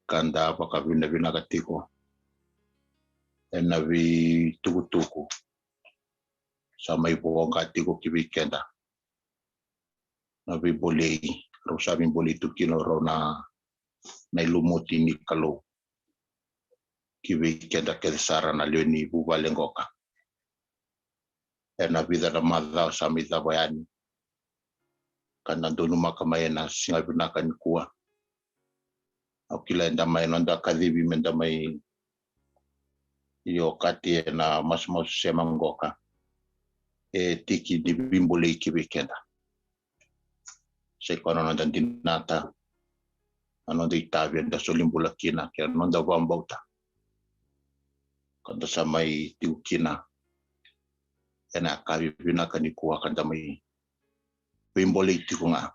Ka da vakavinavinaka tiko ena veitukutuku sa mai voqa tiko ki vei keda. Na veibolei rau sa veibolei tu kina rau na, na ilumuti ni Kalou ki vei keda kece sara na lewe ni vuvale qoka. Ena vica na macawa sa mai cava yani ka da donumaka mai ena siga vinaka nikua. Au kila eda mai noda kacivi meda mai okati ena masumasu sema qoka. E tiki ni veibolei ki vei keda. Sa i koya na noda dinata, na noda itavi eda soli bula kina kei na noda vakabauta. Ka da sa mai tiko kina ena yakavi vinaka nikua ka da mai veibolei tiko ga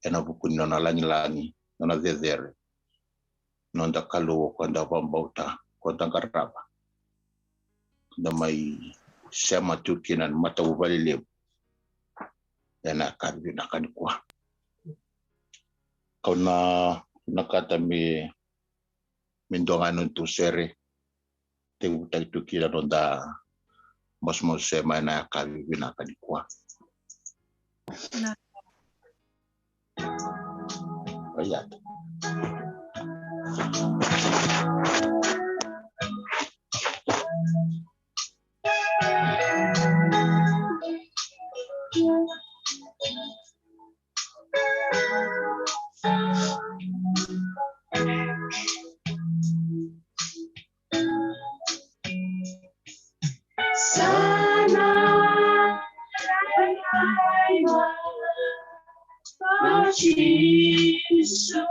ena vuku ni nona lagilagi, nona cecere, noda Kalou o koya da vakabauta, koya da qarava. Da mai sema tu kina na matavuvale levu ena yakavi vinaka nikua. Kau na vinakata me, me dua ga na noda tou sere, tekivutaki tu kina noda masumasu sema ena yakavi vinaka nikua. Na. Oya. Sana, Jisu.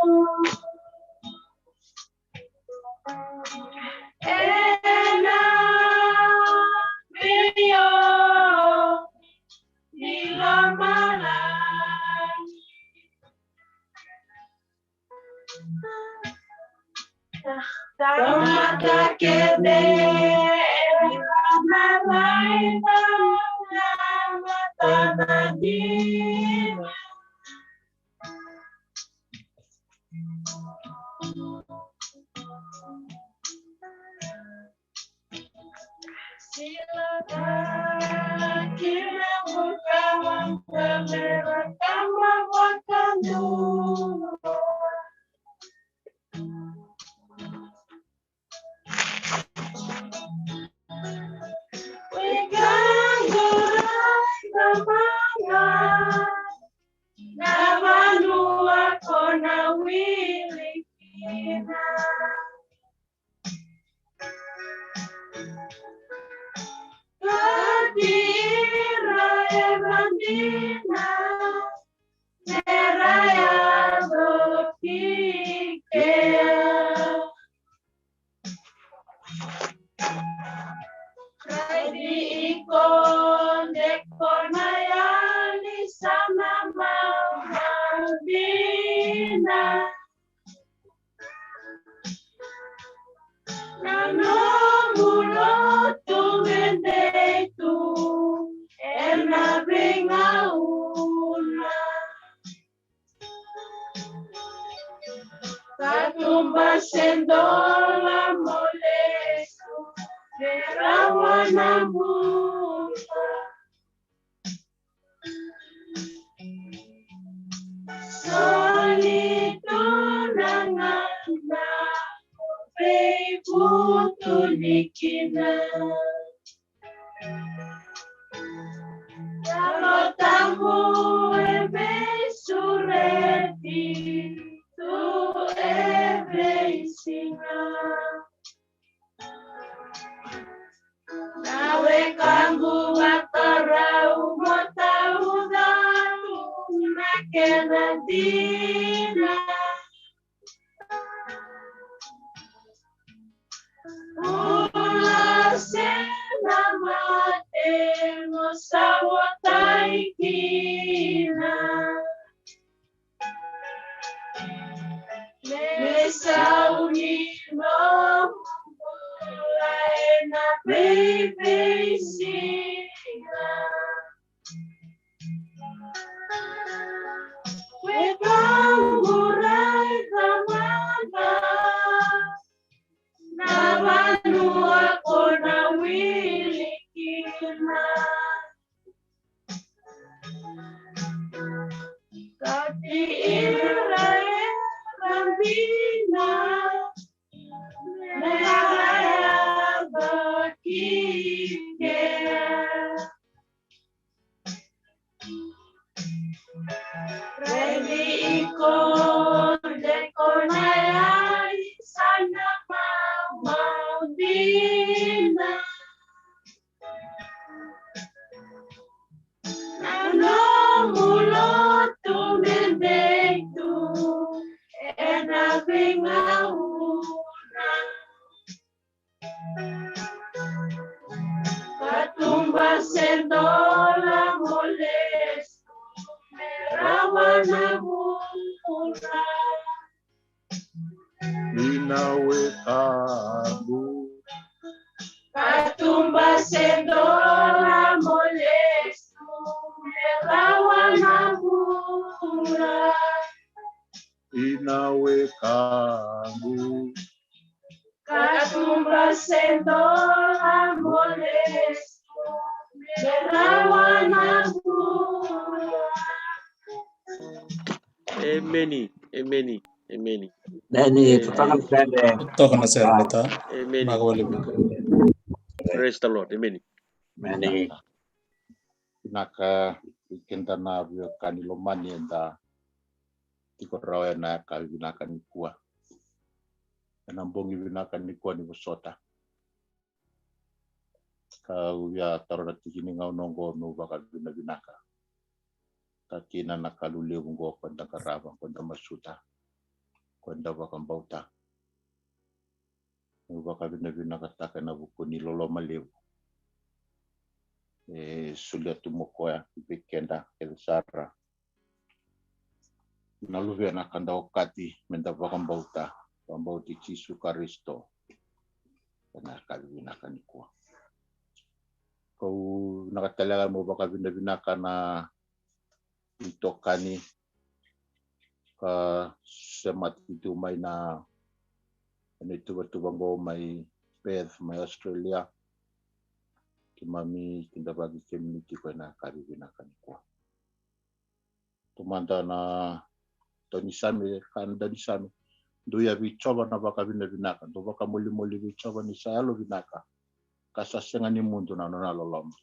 Ena veiyalayalati ni lomalagi. Tamata kece era na raica na matana dina. Na vanua ko na wili kina. Kati ira e vadina, era yaco ki kea. Raici iko de ko na yali sa na mama dina. Na nomu lotu me dei tu ena veigauna. Katuba se dola mo lesu me rawa na bula. Soli tu na gana mo veivutuni kina. Yalo Tabu e veisureti tu e veisiga. Na wekaqu vakarau mo tauca tu na kena dina. Bula se na mate mo sa votai kina. Me sau ni nomu bula ena veiveisiga. Wekaqu raica mada na vanua ko na wili kina. Kati ira e vadina, me ra yaco ki kea. Raici iko de ko na yali sa na mama dina. Na nomu lotu me dei tu ena veigauna. Katuba se dola mo lesu me rawa na bula. Ni na wekaqu. Katuba se dola mo lesu me rawa na bula. Ni na wekaqu. Katuba se dola mo lesu me rawa na bula. Emeni, emeni, emeni. Emeni, e, totoka na sere. Totoka na sere, Leta. Emeni. Vinaka vakalevu. Praise the Lord. Emeni. Emeni. Vinaka, keda na veiwekani lomani, eda tiko rawa ena yakavi vinaka nikua. Ena bogi vinaka nikua ni vosota. Ka'u via taura na tiki ni gauna oqo me'u vakavinavinaka. Ka kina na Kalou levu oqo ko da qarava, ko da masuta, ko da vakabauta. Me'u vakavinavinakataka ena vuku ni loloma levu e solia tu mai o koya vei keda kece sara na luvena ka da okati me da vakabauta, vakabauti Jisu Karisito. Ena yakavi vinaka nikua, ka'u vinaka tale ga me'u vakavinavinaka na itokani ka semati tu mai na ena ituvatuva oqo mai Perth, mai Australia. Keimami kidavaki kemuni tiko ena yakavi vinaka nikua. Taumada na daunisame, ka na daunisame: Dou yavi Jiova na vakavinavinaka, dou vakamolimoli vei Jiova ni sa yalovinaka, ka sa sega ni mudu na nona loloma.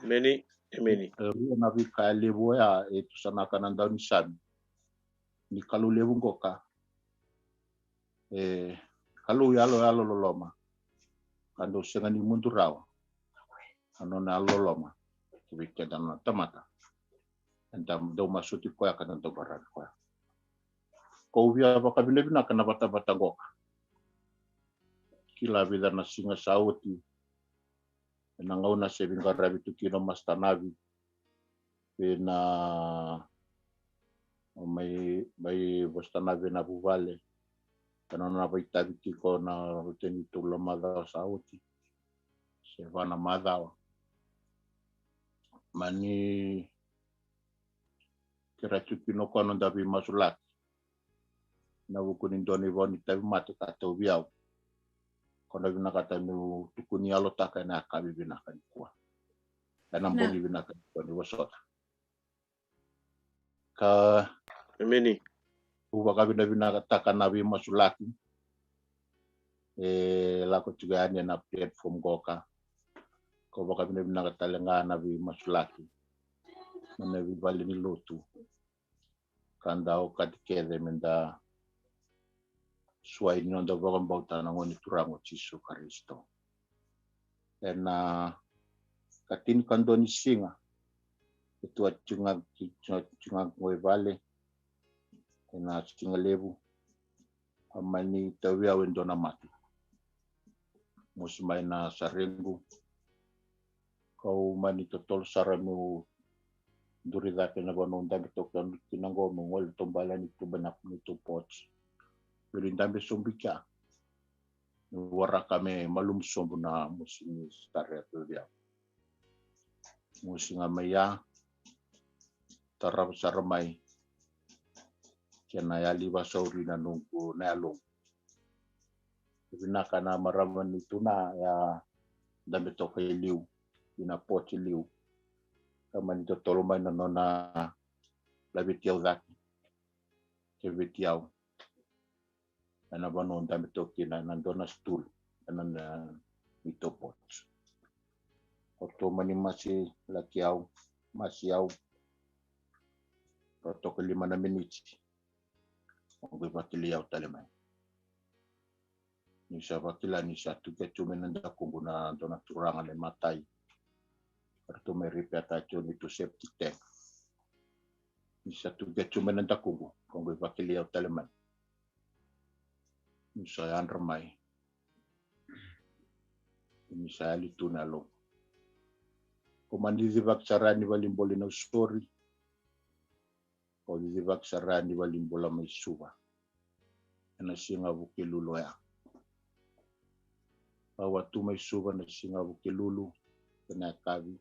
Emeni. Emeni. E rua na veika e levu oya e tusanaka na daunisame ni Kalou levu qoka. E Kalou yalo, yalo loloma, ka dau sega ni mudu rawa na nona yalo loloma ki vei keda na nona tamata. Eda dau masuti koya ka da dau baravi koya. Ka'u via vakavinavinaka na vatavata qoka. Kila vica na siga sa oti, ena gauna se veiqaravi tu kina o Masta Navi vei na mai, mai Vosa Navi ena vuvale, ena nona vaitavi tiko na ruteni tolu na macawa sa oti se va na macawa. Mani kerea tu kina o koya na noda veimasulaki ena vuku ni dua na ivau ni tauvimate ka tauvi au. Ko na vinakata me'u tukuni yalotaka ena yakavi vinaka nikua, ena bogi vinaka nikua ni vosota. Ka Emeni. Au vakavinavinakataka na veimasulaki e lako tiko yani ena platform qoka. Ka'u vakavinavinaka tale ga na veimasulaki mai na veivale ni lotu ka da okati kece me da suai ni noda vakabauta na Gone Turaga o Jisu Karisito. Ena ikatinikadua ni siga e tu a tiko ga, tiko ga qo i vale ena siga levu, a mani tauvi au e dua na mate. Mosi mai na sarequ, ka'u mani totolo sara me'u duri cake na vanua au dabe toka kina qo, me'u gole taubale yani tuba na Newport. Me'u lai dabe sobu i kea, me'u waraka me malumu sobu na mosi ni sare e tauvi au. Mosi ga mai ya, tarava sara mai kena yali vasauri na noqu, na yaloqu. Vinaka na marama ni tuna ya dabe toka i liu, ina port i liu, ka mani totolo mai na nona laveti au cake, keveti au ena vanua au dabe toka kina, ena dua na stool ena, na Newport. O ratou mani masi laki au, masi au, ratou toka lima na miniti, o qai vakilai au tale mai. Ni sa vakila ni sa tukia tu mai na dakuqu na dua na turaga na imatai, ratou mai repair-taka tu neitou septic tank. Ni sa tukia tu mai na dakuqu, o qai vakilai au tale mai. Ni sa yadra mai, ni sa yali tu na yaloqu. Ka'u mani cicivaki sara yani valenibula i Nausori, ka'u cicivaki sara yani valenibula mai Suva ena siga Vukelulu oya. Ka'u a tu mai Suva ena siga Vukelulu ena yakavi,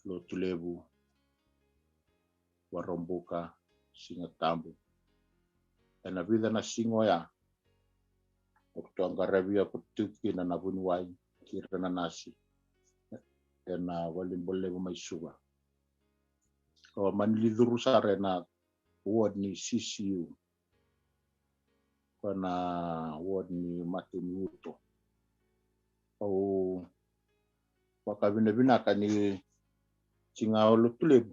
lotu levu, Vakaraubuka, Siga Tabu. Ena vica na siga oya, o ratou a qaravi au tiko kina na vuniwai kei ira na nasi ena valenibula levu mai Suva. Ka'u a mani lai curu sara ena ward ni C C U, ko na ward ni mate ni uto. Au vakavinavinaka ni siga o Lotulevu,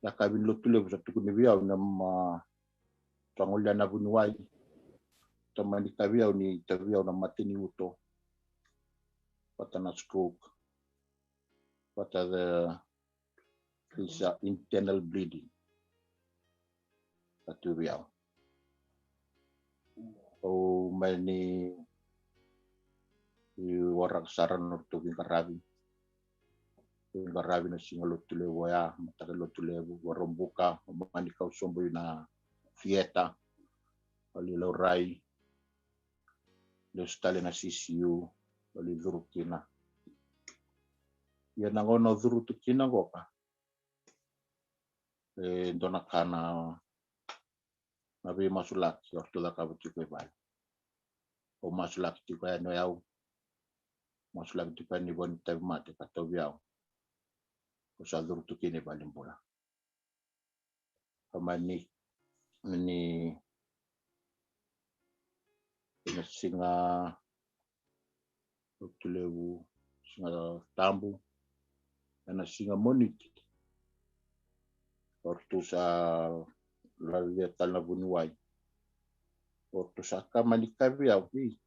yakavi ni Lotulevu sa tukuni vei au na ma, ratou a goleya na vuniwai, ratou mani tavi au ni tavi au na mate ni uto. vata na stroke, vata the, this, uh, internal bleeding. Ka tu vei au. Au mani waraka sara na nodratou veiqaravi. Veiqaravi na siga Lotulevu oya, mataka Lotulevu, Vakaraubuka, au mani kau sobu ina theatre, au lai laurai, lesu tale na C C U, au lai curu kina. Ia na gauna au curu tu kina qoka, e dua na ka na, na veimasulaki au ratou cakava tiko e vale. Au masulaki tiko yani o yau, masulaki tiko yani vua ni tauvimate ka tauvi au. Au sa curu tu kina i valenibula. Ka mani, mani, ena siga Lotulevu, Siga Tabu, ena siga Moniti. O ratou sa lavia tale na vuniwai. O ratou sa ka mani kaya vei au, "Ei,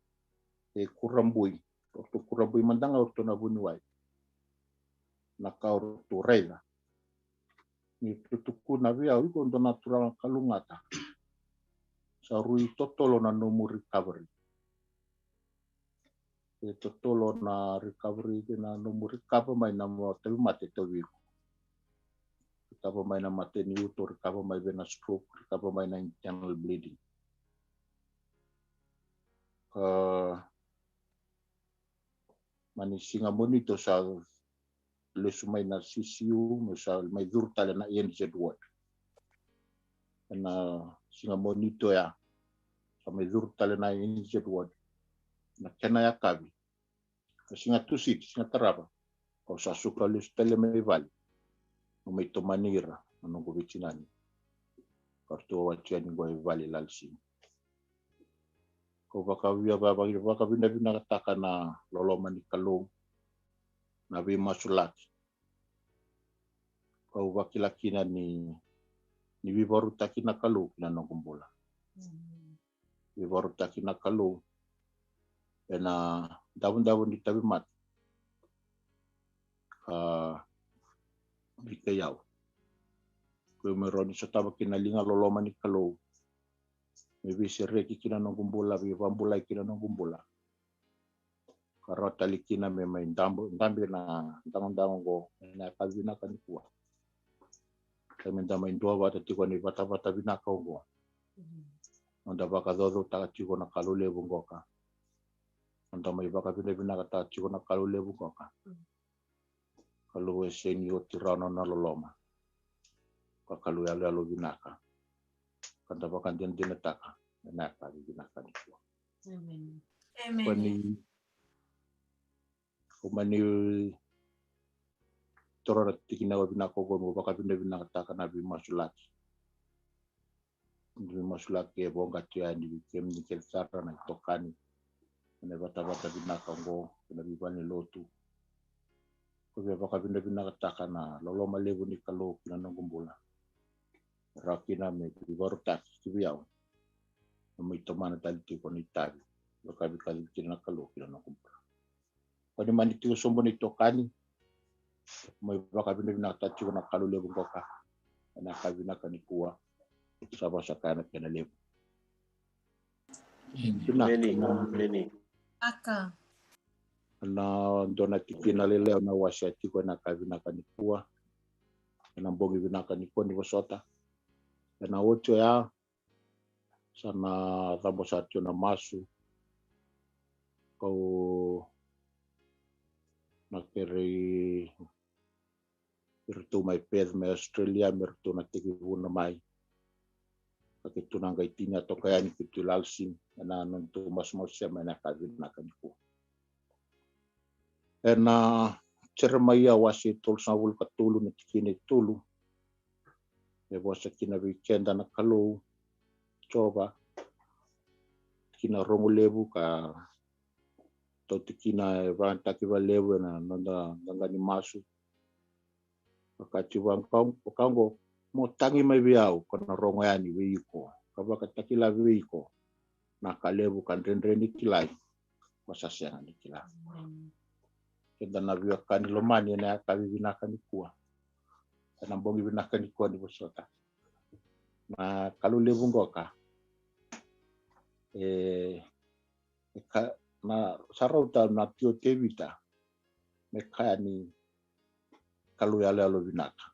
e kurabui." O ratou kurabui mada ga o ratou na vuniwai. Na ka o ratou raica, ni ratou tukuna vei au, "Iko dua na turaga kalougata. Sa rui totolo na nomu recovery." E totolo na recovery, na nomu recover mai na mo tauvimate tauvi iko. Recover mai na mate ni uto, recover mai vei na stroke, recover mai na internal bleeding. Ka mani siga Moniti au sa lesu mai na C C U, meu sa mai curu tale na A N Z ward. Ena siga Moniti oya, sa mai curu tale na A N Z ward. Na kena yakavi, na siga Tusiti, siga tarava, au sa suka lesu tale mai vale. Au mai tomani ira na noqu veitinani. Ka ratou wati yani qo i vale i Lalsini. Kau vakavia, vaka, vakavinavinakataka na loloma ni Kalou, na veimasulaki. Kau vakila kina ni, ni veivakarautaki na Kalou ki na noqu bula. Veivakarautaki na Kalou ena davodavo ni tauvimate. Ka vei kei au, kau me rawa ni sotava kina na liga loloma ni Kalou, me veisereki kina noqu bula, veivakabulai kina noqu bula. Ka rawa tale kina me mai dabe, dabe na dagodago oqo ena yakavi vinaka nikua. Ka me da mai duavata tiko ena ivatavata vinaka oqo. Noda vakacaucautaka tiko na Kalou levu qoka. Noda mai vakavinavinakataka tiko na Kalou levu qoka. Kalou e sega ni oti rawa na nona loloma. Ka Kalou yaloyalo vinaka. Ka da vakadinadinataka ena yakavi vinaka nikua. Emeni. Ko ni, ko mani toro na tikina vinaka oqo, meu vakavinavinakataka na veimasulaki. Ni veimasulaki e voqa tu yani vei kemuni kece sara na itokani ena vatavata vinaka oqo, ena veivalenilotu. Ko via vakavinavinakataka na loloma levu ni Kalou ki na noqu bula. Rawa kina me veivakarautaki ki vei au me mai tomana tale tiko na itavi, vaka vei kacivi kina na Kalou ki na noqu bula. Ko ni mani tiko sobu na itokani, mai vakavinavinakataka tiko na Kalou levu qoka ena yakavi vinaka nikua. Sa vosota na kena levu. Emeni. Emeni. Aka. Na dua na tikina lailai au na wasea tiko ena yakavi vinaka nikua, ena bogi vinaka nikua ni vosota. Ena oti oya, sa na cabo sara tiko na masu. Kau na kerei iratou mai Perth, mai Australia, me ratou na tekivuna mai. Ka keitou na qai tini toka yani keitou i Lalsini ena nodatou masumasu sema ena yakavi vinaka nikua. Ena Jeremaia wase tolusagavulu ka tolu na tikina e tolu. E vosa kina vei keda na Kalou Jiova, tikina rogo levu ka tau tikina e vakayagataki vakalevu ena noda qaqa ni masu. Vaka tiko vaqo, mo tagi mai vei au, ko na rogo yani vei iko, ka vakatakila vei iko na ka levu ka dredre ni kilai, ko sa sega ni kila. Emeni. keda na veiwekani lomani ena yakavi vinaka nikua. Ena bogi vinaka nikua ni vosota. Na Kalou levu qoka. E, e ka, na sa rauta na tio Tevita me kaya ni Kalou yaloyalo vinaka,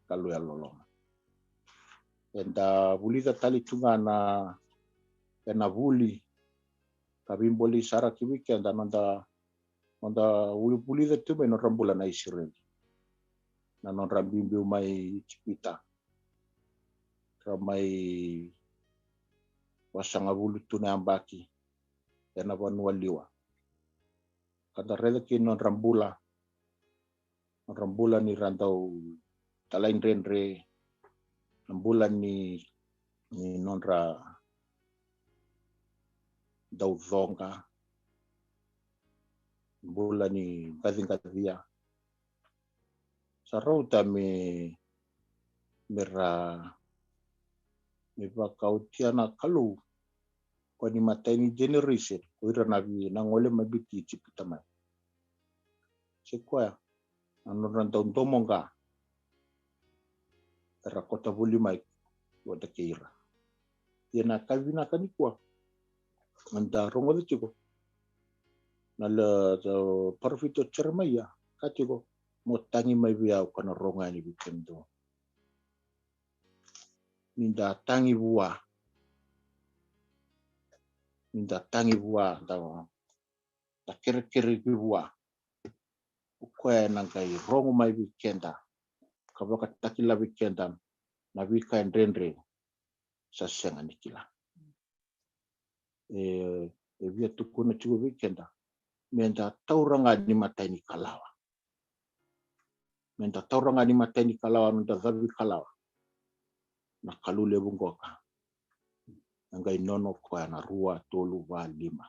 Kalou yalololoma. Eda vulica tale tu ga na, ena vuli ka veibolei sara ki vei keda noda, noda vuli, vulica tu mai nodra bula na Isireli, na nodra biubiu mai Ijipita, ra mai vasagavulu tu na yabaki ena vanua liwa. Ka da raica kei nodra bula, nodra bula ni ra dau talaidredre, na bula ni, ni nodra dau coqa, bula ni qaciqacia. Sa rauta me, me ra, me vakaotia na Kalou ko ni matai ni generation ko ira na vi na gole mai Biti Ijipita mai. Se koya na nodra dau domoqa era kota voli mai vata kei ira. Ia na ka vinaka nikua da rogoca tiko na le, parofita o Jeremaia ka tiko, mo tagi mai vei au ka na rogo yani vei kemudou. Ni da tagi vua, ni da tagi vua, da, da kerekere ki vua, o koya ena qai rogo mai vei keda ka vakatakila vei keda na veika e dredre sa sega ni kila. E, e via tukuna tiko vei keda me da taura ga ni matai ni kalawa. Me da taura ga ni matai ni kalawa, noda cavi kalawa. Na Kalou levu qoka e qai nono koya na rua, tolu, va, lima.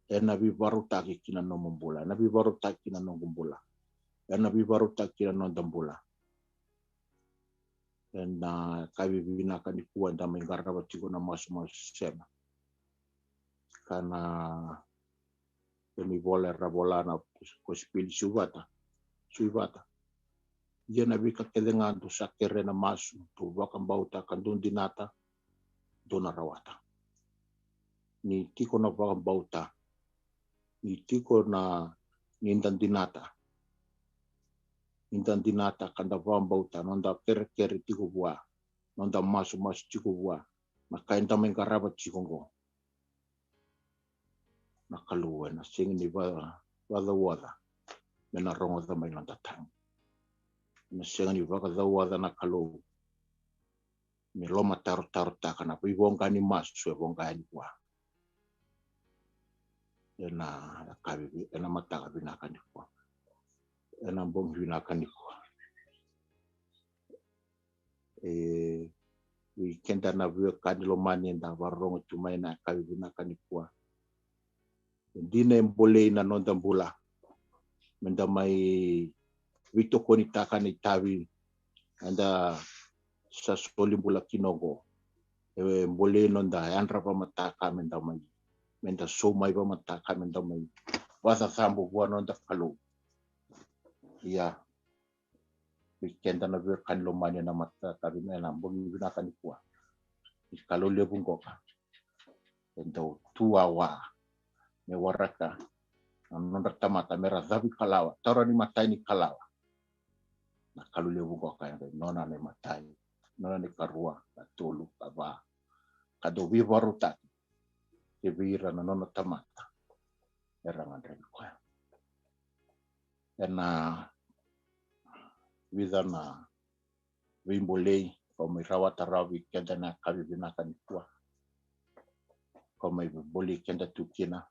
Ena veivarautaki ki na nomu bula, ena veivarautaki ki na noqu bula, ena veivarautaki ki na noda bula. Ena ka vivinaka nikua eda mai qarava tiko na masumasu sema. Ka na, ena ivola era vola na kosipeli sui vata, sui vata. Ia na veika kece ga dou sa kere na masu, dou vakabauta ka dou dinata, dou na rawata. Ni tiko na vakabauta, ni tiko na, ni da dinata, ni da dinata ka da vakabauta, noda kerekere tiko vua, noda masumasu tiko vua, na ka eda mai qarava tiko oqo. Na Kalou ena sega ni va-, vakacauoca me na rogoca mai noda tagi. Ena sega ni vakacauoca na Kalou me lomatarotarotaka na veivoqa ni masu e voqa yani vua. Ena yakavi, ena mataka vinaka nikua, ena bogi vinaka nikua. E, vei keda na veiwekani lomani eda vakarorogo tu mai na yakavi vinaka nikua. E dina e bolei na noda bula me da mai veitokonitaka na itavi eda sa soli bula kina oqo. E bolei noda yadra vamataka me da mai, me da sou mai vamataka me da mai vakacacabu vua noda Kalou. Ia, vei keda na veiwekani lomani ena mataka vinaka, ena bogi vinaka nikua, ni Kalou levu qoka e dau tu wawa me waraka na nodra tamata me ra cavi kalawa, taura ni matai ni kalawa. Na Kalou levu qoka e qai nona na imatai, nona na ikarua, ka tolu, ka va, ka dau veivarautaki ki vei ira na nona tamata era gadrevi koya. Ena vica na veibolei kau mai rawata rawa vei keda na yakavi vinaka nikua, kau mai bolei keda tu kina.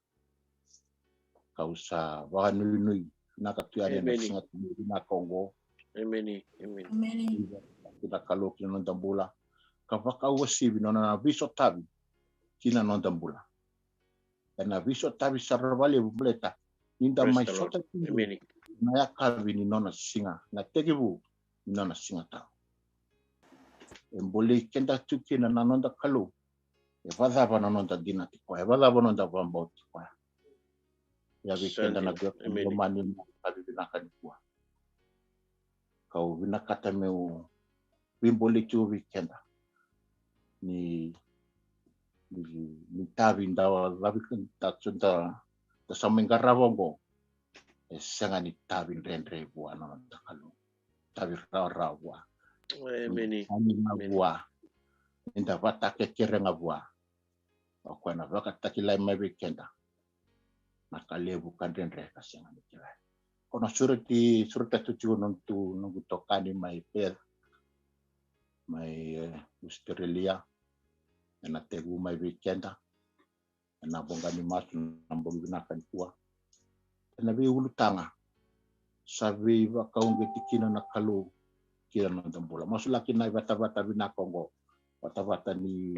Kau sa vakanuinui vinaka tu yani ena siga tu mai vinaka oqo. Emeni. Emeni. Emeni. Kina Kalou kina noda bula ka vakauasivi nona na veisotavi kina noda bula. Ena veisotavi sara vakalevu baleta ni da mai sota kina na yakavi ni nona siga, na tekivu ni nona siga tau. E bolei keda tu kina na noda Kalou. E vakacava na noda dinati koya, e vakacava na noda vakabauti koya. Ia vei keda na veiwekani lomani, na ka vivinaka nikua. Kau vinakata meu veibolei tiko vei keda ni, ni, ni tavi da, da, da, da sa mai qarava oqo. E sega ni tavi dredre vua na noda Kalou. Tavi rawarawa vua. Emeni. Ni da vakatakekere ga vua. O koya na vakatakilai mai vei keda na ka levu, ka dredre, ka sega ni kilai. Ko na sureti, sureta tu tiko noqu, noqu itokani mai Perth, mai, eh, Australia. Ena tekivu mai vei keda ena voqa ni masu na bogi vinaka nikua. Ena veiulutaga sa veivakauqeti kina na Kalou ki na noda bula. Masulaki na ivatavata vinaka oqo, vatavata ni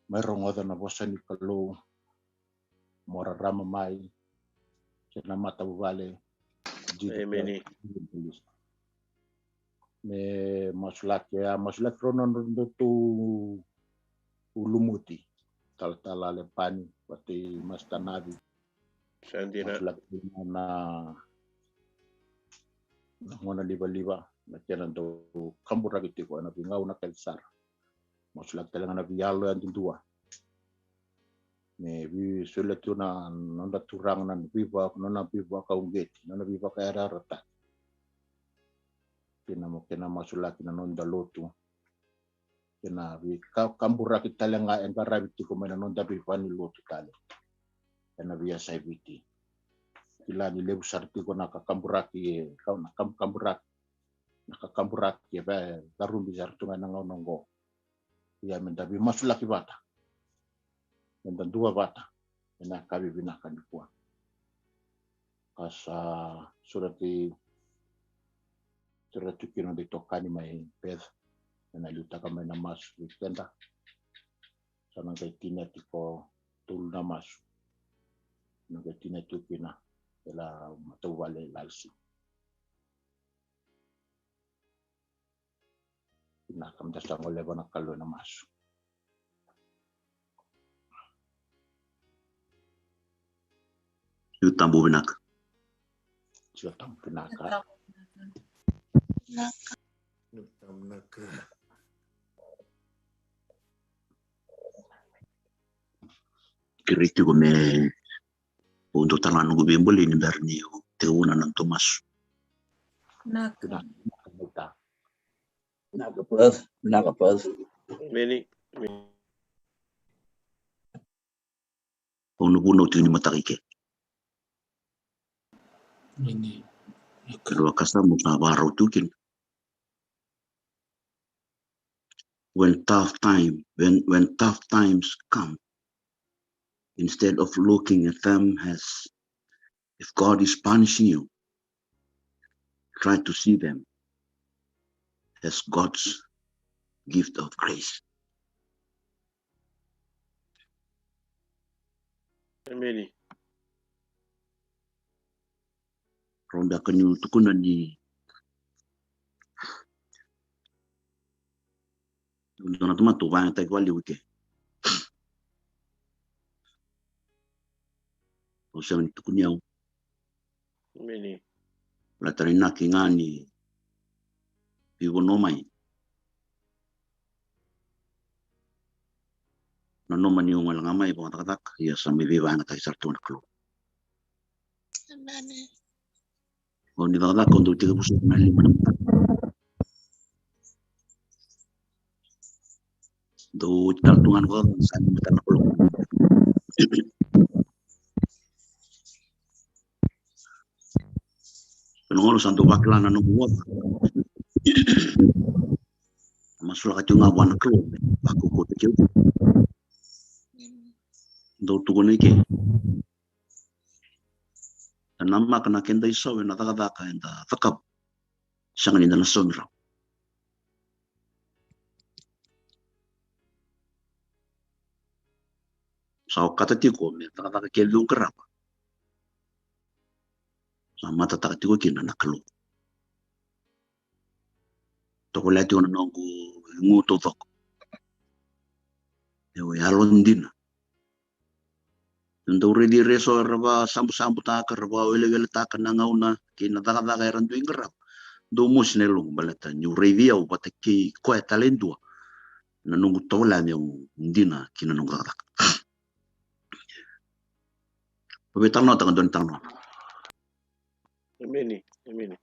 mai rogoca na vosa ni Kalou, mo rarama mai kei na matavuvale. Emeni. Me masulaki, a masulaki rau na nodratou lumuti, talatala Lepani vata kei Masta Navi. Sa dina. Masulaki na, na gone livaliva, na kena dau kaburaki tiko ena veigauna kece sara. Masulaki tale ga na veiyalo yadudua. Me veisolia tu na noda Turaga na veiva, nona veivakauqeti, nona veivakayarayarataki. Kei na, kei na masulaki na noda lotu. Kei na veika, kaburaki tale ga e qaravi tiko mai na noda veivale ni lotu tale ena veiyasai Viti. Kila ni levu sara tiko na kakaburaki, e, ka, na kam, kaburaki, na kakaburaki e vakarubi sara tu ga ena gauna oqo. Ia me da veimasulaki vata, me da dua vata ena yakavi vinaka nikua. Ka sa sureti, sureti kina noda itokani mai Perth, ena liutaka mai na masu vei keda. Sa na qai tinia tiko tolu na masu. Na qai tinia tiko kina e la matavuvale Lalisi. Vinaka, me da sa goleva na Kalou ena masu. Tiko tabu vinaka. Tiko tabu vinaka. Tiko tabu vinaka. Kerei tiko me Au dau tala na noqu veibolei ni bera niu tekivuna na nodatou masu. Vinaka. Vinaka, Paz. Vinaka, Paz. Meni. Au na vunau tiko ni mataka i ke. Meni. Vinaka. Rua ka sa mo sa vakarau tu kina. When tough time, when, when tough times come, instead of looking at them as if God is punishing you, try to see them as God's gift of grace. Emeni. Rau beka niu tukuna ni dua na tamata au vakayagataki vakalevu i ke. Au sega ni tukuni au. Emeni. Baleta na inaki ga ni veivanua mai. Nanuma niu gole ga mai vakacakacaka, ia sa mai veivakayagataki sara tu na Kalou. Emeni. O ni cakacaka o dau tekivu sara na lima na mataka. Dau oti tale tu ga na cakacaka sa lima tale na kaloko. Ena gauna sa dau vakila na noqu oca. Masulaka tiko ga vua na Kalou me vakaukauwataki au. Dau tukuna i ke. Na namaka na keda isau ena cakacaka eda cakava. Sega ni da na saumi rawa. Sa okata tiko me cakacaka kece au qarava. Sa matataka tiko kina na Kalou. Tovolea tiko na noqu igu taucoko. Meu yalodina. Dou raici ira eso era vakasabusabutaka, era vakaweleweletaka na gauna kei na cakacaka era dui qarava. Dou mosi na yaloqu baleta niu raici au vata kei koya tale e dua na noqu tovolea meu dina ki na noqu cakacaka. Au veitalanoataka dua na italanoa. Emeni, emeni.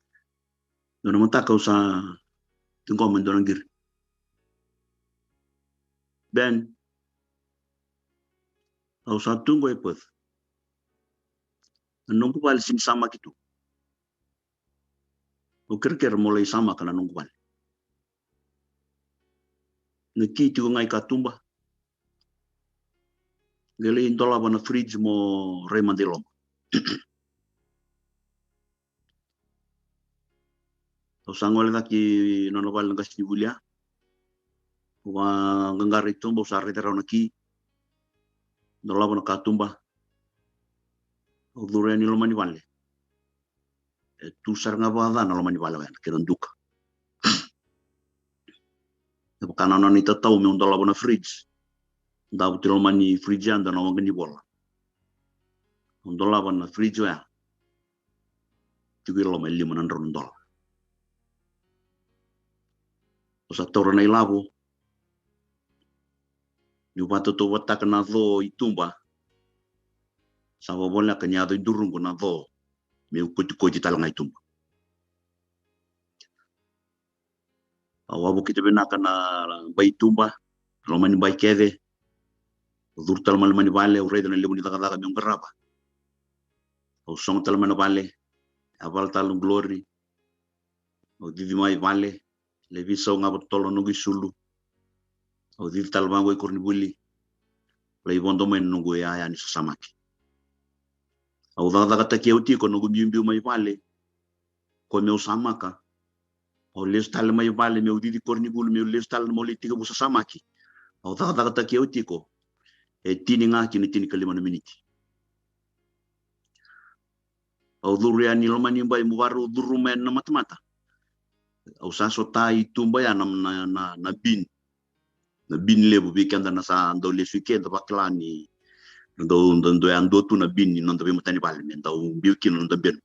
Dua na mataka au sa ciqoma e dua na qiri. Ben, au sa tu qo e Perth. Na noqu vale sini samaki tu. Au kerekere mo lai samaka na noqu vale. Na ki tiko ga i katuba. Qai lai dolava na fridge mo rai mada i loma. Au sa gole cake i nona vale na qasenivuli ya. Au vaqaqara i tuba, au sa raica rawa na ki. Dolava na katuba. Au curu yani i loma ni vale. E tu sara ga vakaca na loma ni vale oya, na kena duka. E vaka na nona itatau meu dolava na fridge. Davo tu i loma ni fridge ya dua na waqa ni vola. Au dolava na fridge oya. Tiko i loma e lima na drau na dola. Au sa taura na ilavo. Niu vakatautauvatataka na co i tuba, sa vavoleka ni yaco i duruqu na co meu kotikoti tale ga i tuba. Au a vukita vinaka na bai tuba, loma ni bai kece. Au curu tale mai loma ni vale, au raica na levu ni cakacaka meu qarava. Au sogo tale mai na vale, a vala tale na Glory. Au cici mai vale, lai veisau ga vakatotolo na noqu isulu. Au cici tale vaqo i koronivuli. Lai vodo mai na noqu iyaya ni sasamaki. Au cakacakataki au tiko na noqu biubiu mai vale. Ko meu samaka. Au lesu tale mai vale meu cici koronivuli, meu lesu tale na meu lai tekivu sasamaki. Au cakacakataki au tiko e tini ga ki na tinikalima na miniti. Au curu yani loma ni bai, meu varau curu mai na matamata. Au sa sota i tuba ya na, na, na, na bin. Na bin levu vei keda na sa dau lesu i ke, da vakila ni dau, dau, dau ya dua tu na bin ni noda veimatani vale me dau biu kina na noda benu.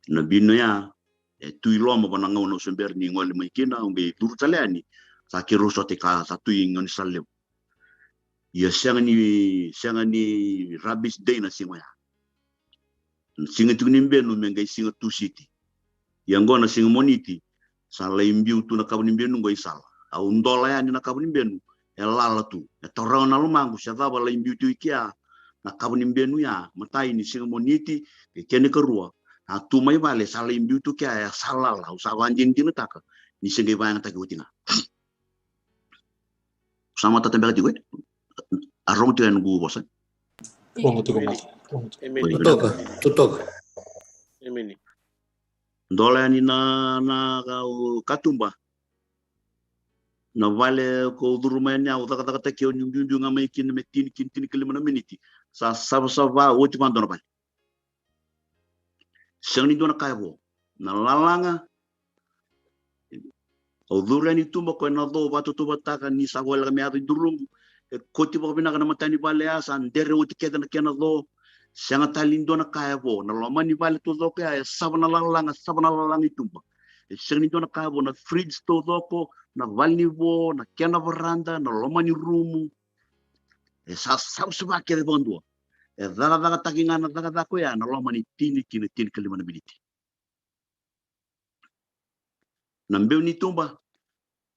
Na bin oya e tu i loma va na gauna au se bera ni gole mai kina, au qai curu tale yani. Sa keirau sota i ka sa tu i gaunisala levu. Ia sega ni, sega ni rubbish day na siga oya. Na siga tiko ni benu me qai siga Tusiti. Ia qo na siga Moniti sa lai biu tu na kavu ni benu qo i sala. Au dola yani na kavu ni benu e lala tu. E tauraga na lomaqu se cava lai biu tu i kea na kavu ni benu ya, matai ni siga Moniti, ke kena ikarua. A tu mai vale sa lai biu tu kea e sa lala, au sa vakadinadinataka ni se qai vakayagataki oti ga. Sa matata beka tiko e? A rogo tiko e noqu vosa? Rogo tiko mata. Emeni. Totoka, totoka. Emeni. Dola yani na, na ka, katuba. Na vale ko curu mai yani au cakacakataki au ni biubiu ga mai kina me tini, kina tinikalima na miniti. Sa savasava oti vadua na vale. Sega ni dua na ka e vo. Na lalaga. Au curu yani tuba ko e na co, vakatautauvataka ni sa voleka me yaco i duruqu. E koti vakavinaka na matani vale ya, sa dere oti kece na kena co. Sega tale ni dua na ka e vo. Na loma ni vale taucoko ya e sava na lalaga, sava na lalaga i tuba. E sega ni dua na ka e vo, na fridge taucoko, na vale ni vo, na kena varada, na loma ni rumu. E sa savasava kece vakadua. E cakacakataki ga na cakacaka oya na loma ni tini ki na tinikalima na miniti. Na beu ni tuba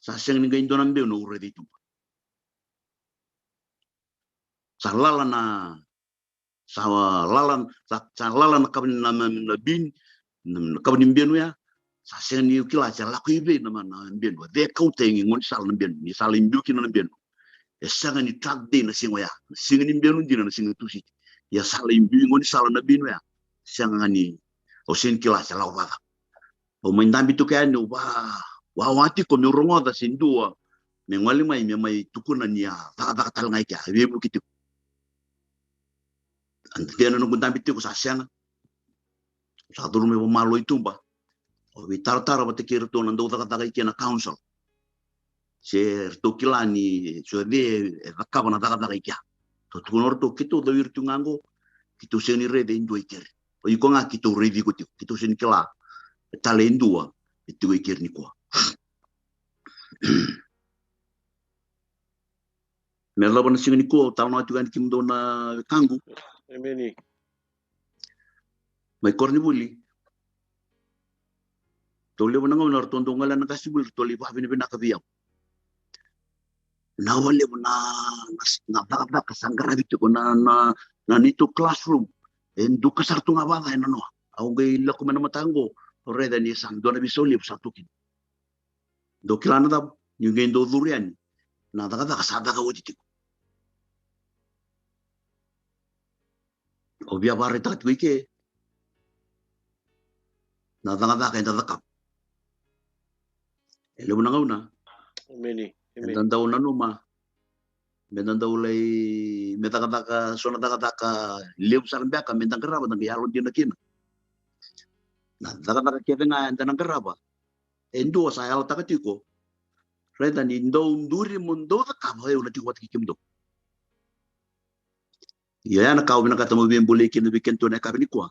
sa sega ni qai dua na beu na uraica i tuba. Sa lala na, sa lala, sa, sa lala na kavu ni, na, na, na bin, na, na kavu ni benu ya. Sa sega ni kila se lako i vei na, na benu. E kauta e gaunisala na benu, ni sa lai biu kina na benu. E sega ni track day na siga oya. Na siga ni benu dina na siga Tusiti. Ia sa lai biu i gaunisala na benu ya. Sega ga ni, au sega ni kila se lako vacava. Au mai dabe tiko yani, au va, wawa tiko meu rogoca se dua me gole mai me mai tukuna ni a cakacaka tale ga i kea, e veivuke tiko. A dede na noqu dabe tiko sa sega. Sa curu mai vamalua i tuba. Au veitaratara vata kei iratou na dau cakacaka i kea na council. Se ratou kila ni so e cei e cakava na cakacaka i kea. Tou tukuna o ratou, keitou cau ira tiko ga qo, keitou sega ni raica e dua i keri. O iko ga keitou raici iko tiko, keitou sega ni kila e tale e dua e tiko i keri nikua. Me yacova na siga nikua, au talanoa tiko yani kemudou na wekaqu. Emeni. Mai koronivuli. Tou levu na gauna ratou dau gole na qasenivuli, ratou lai vakavinavinaka vei au. Na vakalevu na, na, na cakacaka sa qaravi tiko na, na, na neitou classroom. E duka sara tu ga vakaca e nanoa. Au qai lako mai na mataka qo, au raica ni sa dua na veisau levu sa tu kina. Dou kila na cava? Niu qai dau curu yani, na cakacaka sa caka oti tiko. Au via vakaraitaka tiko i ke na cakacaka eda cakava. E levu na gauna, emeni, emeni, eda dau nanuma me da dau lai, me cakacaka, so na cakacaka levu sara beka me da qarava, da qai yalodina kina. Na cakacaka kece ga eda na qarava, e dua sa yalataka tiko. Raica ni dou duri mo dou cakava, au na tiko vata kei kemudou. Ia ya na ka au vinakata mo via bolei kina vei kedatou na yakavi nikua.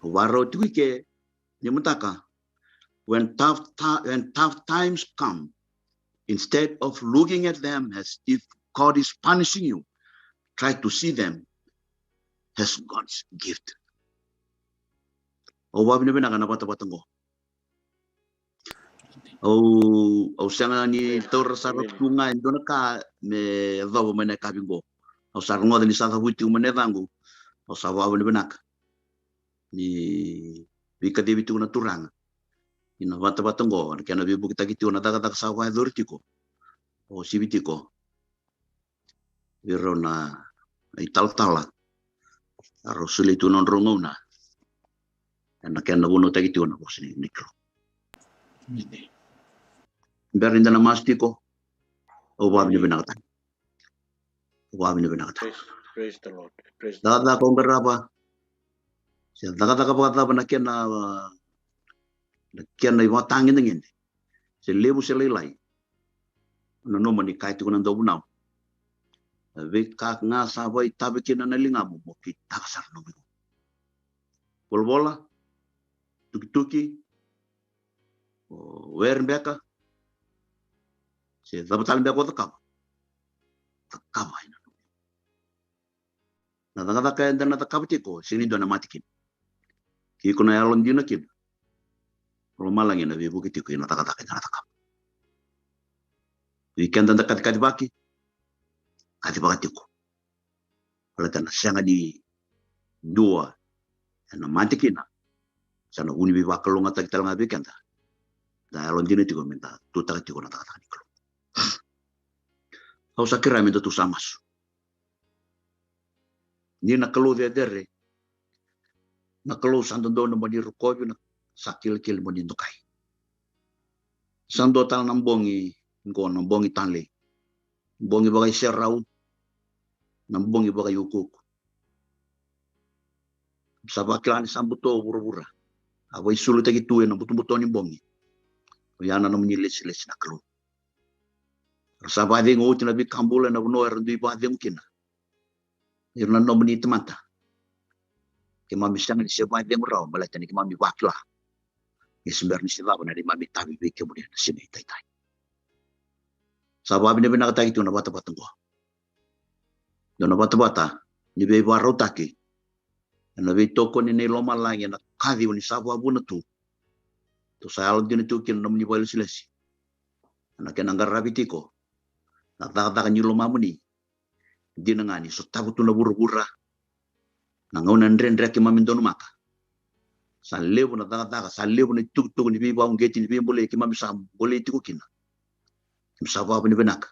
Au vakarau tiko i ke ni mataka. When tough ti-, when tough times come, instead of looking at them as if God is punishing you, try to see them as God's gift. Au vakavinavinaka na vatavata qo. Au, au sega ni taura sara tu ga e dua na ka me yacova mai na yakavi qo. Au sa rogoca ni sa cavuti tiko mai na yacaqu. Au sa vakavinavinaka ni veikacivi tiko na Turaga. Ia na vatavata qo, na kena veivukitaki tiko na cakacaka sa vakayacori tiko. Au sivi tiko vei rau na italatala. A rau solia tu na nodrau gauna ena kena vunautaki tiko na vosa ni, ni Kalou. Bera ni da na masu tiko, au vakavinavinakataka. Au vakavinavinakataka. Praise, praise the Lord. Praise the Lord. Cakacaka o qarava, se cakacaka vakacava na kena, na kena ivakatagedegede, se levu se lailai. Na nomuni kaya tiko na dauvunau, na veika ga sa vakaitavi kina na ligamu mo kitaka sara na nomu. Volavola, tukituki, o were beka, se cava tale beka o cakava, cakava ena nomu. Na cakacaka eda na cakava tiko, sega ni dua na mate kina. Ke iko na yalodina kina, lomalagi ena veivuke tiko ena cakacaka eda na cakava. Vei keda da kacikacivaki, kacivaka tiko. Baleta na sega ni dua ena mate kina, sa na vu ni veivakalougatataki tale ga vei keda. Da yalodina tiko me da tutaka tiko na cakacaka ni Kalou. Au sa kerea me da tu sa masu. Ni na Kalou cecere, na Kalou sa dodonu mo ni rokovi, na sa kilikili mo ni dokai. Sa dua tale na bogi qo, na bogi talei, bogi vakaiserau, na bogi vakaiukuuku. Sa vakila ni sa buto vuravura. A vakaisulutaki tu ena butobuto ni bogi, oya na nomuni lesilesi na Kalou. Ra sa vakacegu oti na veika bula ena vanua era dui vakacegu kina. Ira na nomuni tamata. Keimami sega ni se vakacegu rawa baleta ni keimami vakila ni se bera ni se cava na neimami itavi vei kemuni ena siga edaidai. Sa vakavinavinakataki tu na vatavata qo. Dua na vatavata ni veivakarautaki ena veitokoni nei lomalagi ena kaci oni sa vakavuna tu. Tou sa yalodina tiko kina na nomuni vakailesilesi ena kena qaravi tiko na cakacaka ni lomamuni. Dina ga ni sotava tu na vuravura na gauna dredre keimami donumaka. Sa levu na cakacaka, sa levu na itukutuku ni veivakauqeti, ni veibolei keimami sa bolei tiko kina. Keimami sa vakavinavinaka.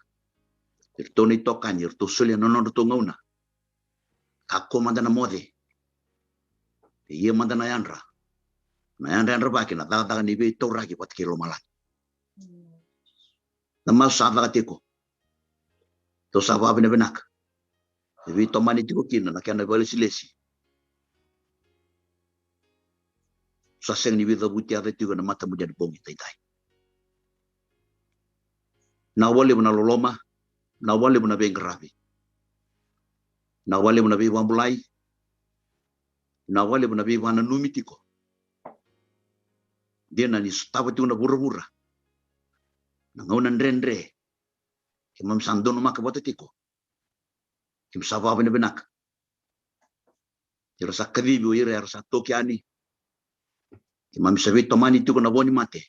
Iratou na itokani, iratou solia na nodratou gauna. Kakua mada na moce. E ia mada na yadra, na yadrayadravaki, na cakacaka ni veitauraki vata kei lomalagi. Na masu sa caka tiko. Tou sa vakavinavinaka. E veitomani tiko kina na kena vakailesilesi. Sa sega ni veicavuti yaco tiko ena matamuni ena bogi edaidai. Na vakalevu na loloma, na vakalevu na veiqaravi. Vinaka vakalevu na veivakabulai. Vinaka vakalevu na veivakananumi tiko. Dina ni sotava tiko na vuravura na gauna dredre keimami sa donumaka vata tiko. Keimami sa vakavinavinaka. Era sa kacivi o ira era sa toki yani. Keimami sa veitomani tiko na vo ni mate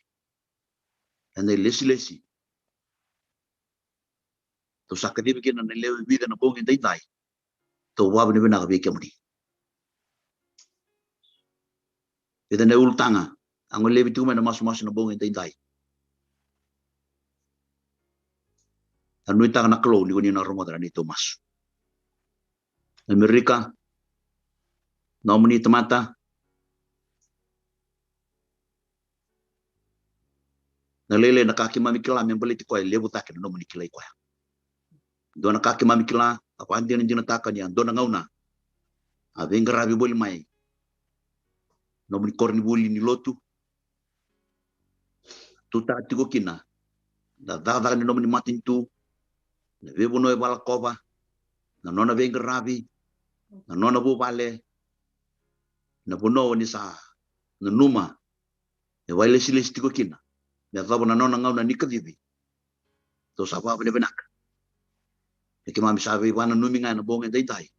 ena ilesilesi. Tou sa kacivi kina na lewe vica na bogi edaidai. Tou vakavinavinaka vei kemuni. Vica na ulutaga a golevi tiko mai na masumasu na bogi edaidai. A nuitaka na Kalou ni ko ni na rogoca na neitou masu. Amerika, nomuni tamata, na lailai na ka keimami kila me baleti koya, e levu cake na nomuni kilai koya. Dua na ka keimami kila, a vakadinadinataka ni a dua na gauna a veiqaravi voli mai nomuni koronivuli ni lotu, tutaka tiko kina na cakacaka ni nomuni matanitu, na veivanua e valakova, na nona veiqaravi, na nona vuvale, na vanua o ni sa nanuma me vakailesilesi tiko kina me yacova na nona gauna ni kacivi. Tou sa vakavinavinaka. E keimami sa veivakananumi ga ena bogi edaidai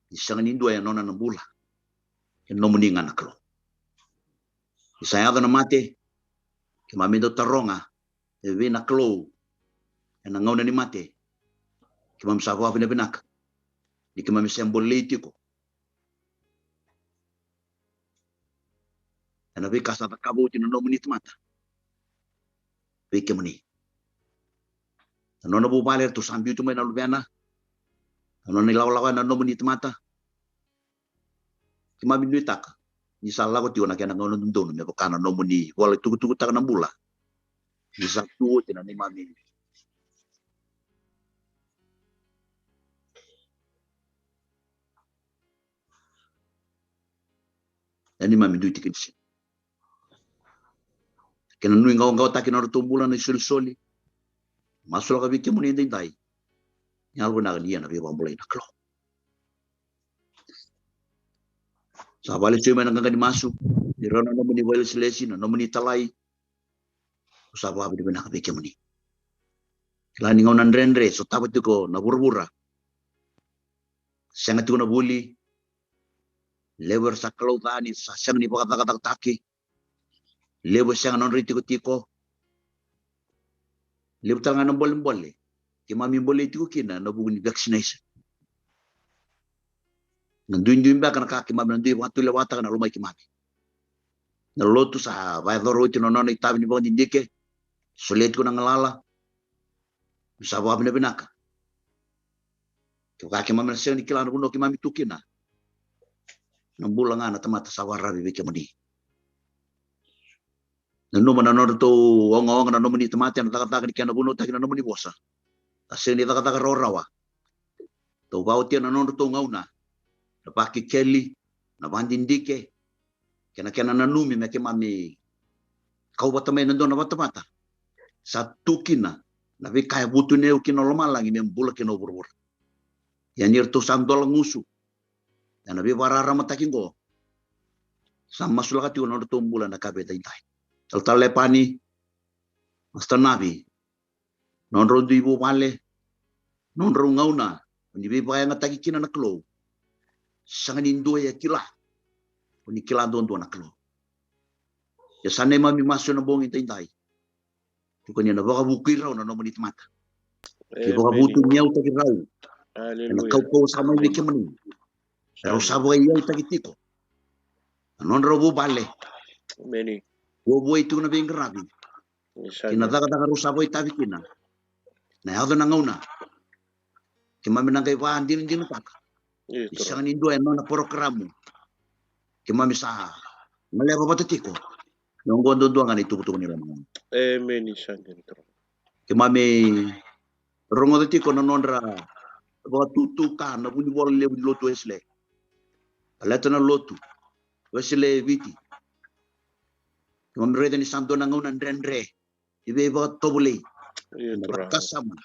ni sega ni dua e nona na bula, e nomuni ga na Kalou. Ni sa yaco na mate, keimami dau taroga e vei na Kalou ena gauna ni mate. Keimami sa vakavinavinaka ni keimami se bolei tiko ena veika sa cakava oti na nomuni tamata vei kemuni. Na nona vuvale eratou sa biu tu mai na luvena, na nona ilakolako ena nomuni tamata. Keimami nuitaka ni sa lako tiko na kena gauna dodonu me vaka na nomuni vola e tukutukutaka na bula. Ni sa tu oti na neimami, na neimami dui tikina siga. Kena nuiqawaqawataki na nodratou bula na isolisoli. Masulaka vei kemuni edaidai. Ni yalovinaka ni ia na veivakabulai na Kalou. Sa vakalesuya mai na qaqa ni masu, ni rau na nomuni vakailesilesi, na nomuni talai. Sa vakavinavinaka vei kemuni. Kila ni gauna dredre sotava tiko na vuravura. Sega tiko na vuli. Levu era sa kalou ca ni sa sega ni vakacakacakataki. Levu e sega na nodra itikotiko. Levu tale ga na bolebole keimami bolei tiko kina na vuku ni vaccination. Na duidui beka na ka keimami na dui vakatulewataka na lomai keimami. Na lotu sa vakayacora oti na nona itavi ni vakadidike. Solia tiko na galala. Sa vakavinavinaka. Kevaka keimami na sega ni kila na vanua keimami tu kina, na bula ga na tamata sa vakararavi vei kemuni. Nanuma na nodratou ogaoga na nomuni tamata ena cakacaka ni kena vunautaki na nomuni vosa. A sega ni cakacaka rawarawa. Tou vakaotia na nodratou gauna, na vakekeli, na vakadidike, kei na kena nanumi me keimami kau vata mai na dua na vatavata. Sa tu kina na veika e vutuniyau kina o lomalagi me bula kina o vuravura. Ia ni ratou sa dola gusu ena veivakararamataki oqo, sa masulaka tiko na nodratou bula ena ka vei daidai. Talatala Lepani, Master Navi, nodrau dui vuvale, nodrau gauna o ni veivakayagataki kina na Kalou. Sega ni dua e kila, o ni kila duadua na Kalou. Ia sa neimami masu ena bogi daidai, tiko ni na vakavukui rau na nomuni tamata. Ke vakavutuniyautaki rau ena kaukauwa sa mai vei kemuni. Rau sa vakaiyautaki tiko na nodrau vuvale. Vuavuai tiko na veiqaravi kei na cakacaka rau sa vakaitavi kina. Na yaco na gauna keimami na qai vakadinadinataka ni sega ni dua e nona porokaramu. Keimami sa galeva vata tiko. Ia oqo duadua ga na itukutuku ni lomana. Keimami rogoca tiko na nodra vakatutu ka na vunivola levu ni lotu Wesele. Baleta na lotu Wesele e Viti, keimami raica ni sa dua na gauna dredre ni veivakatovolei, na vakasama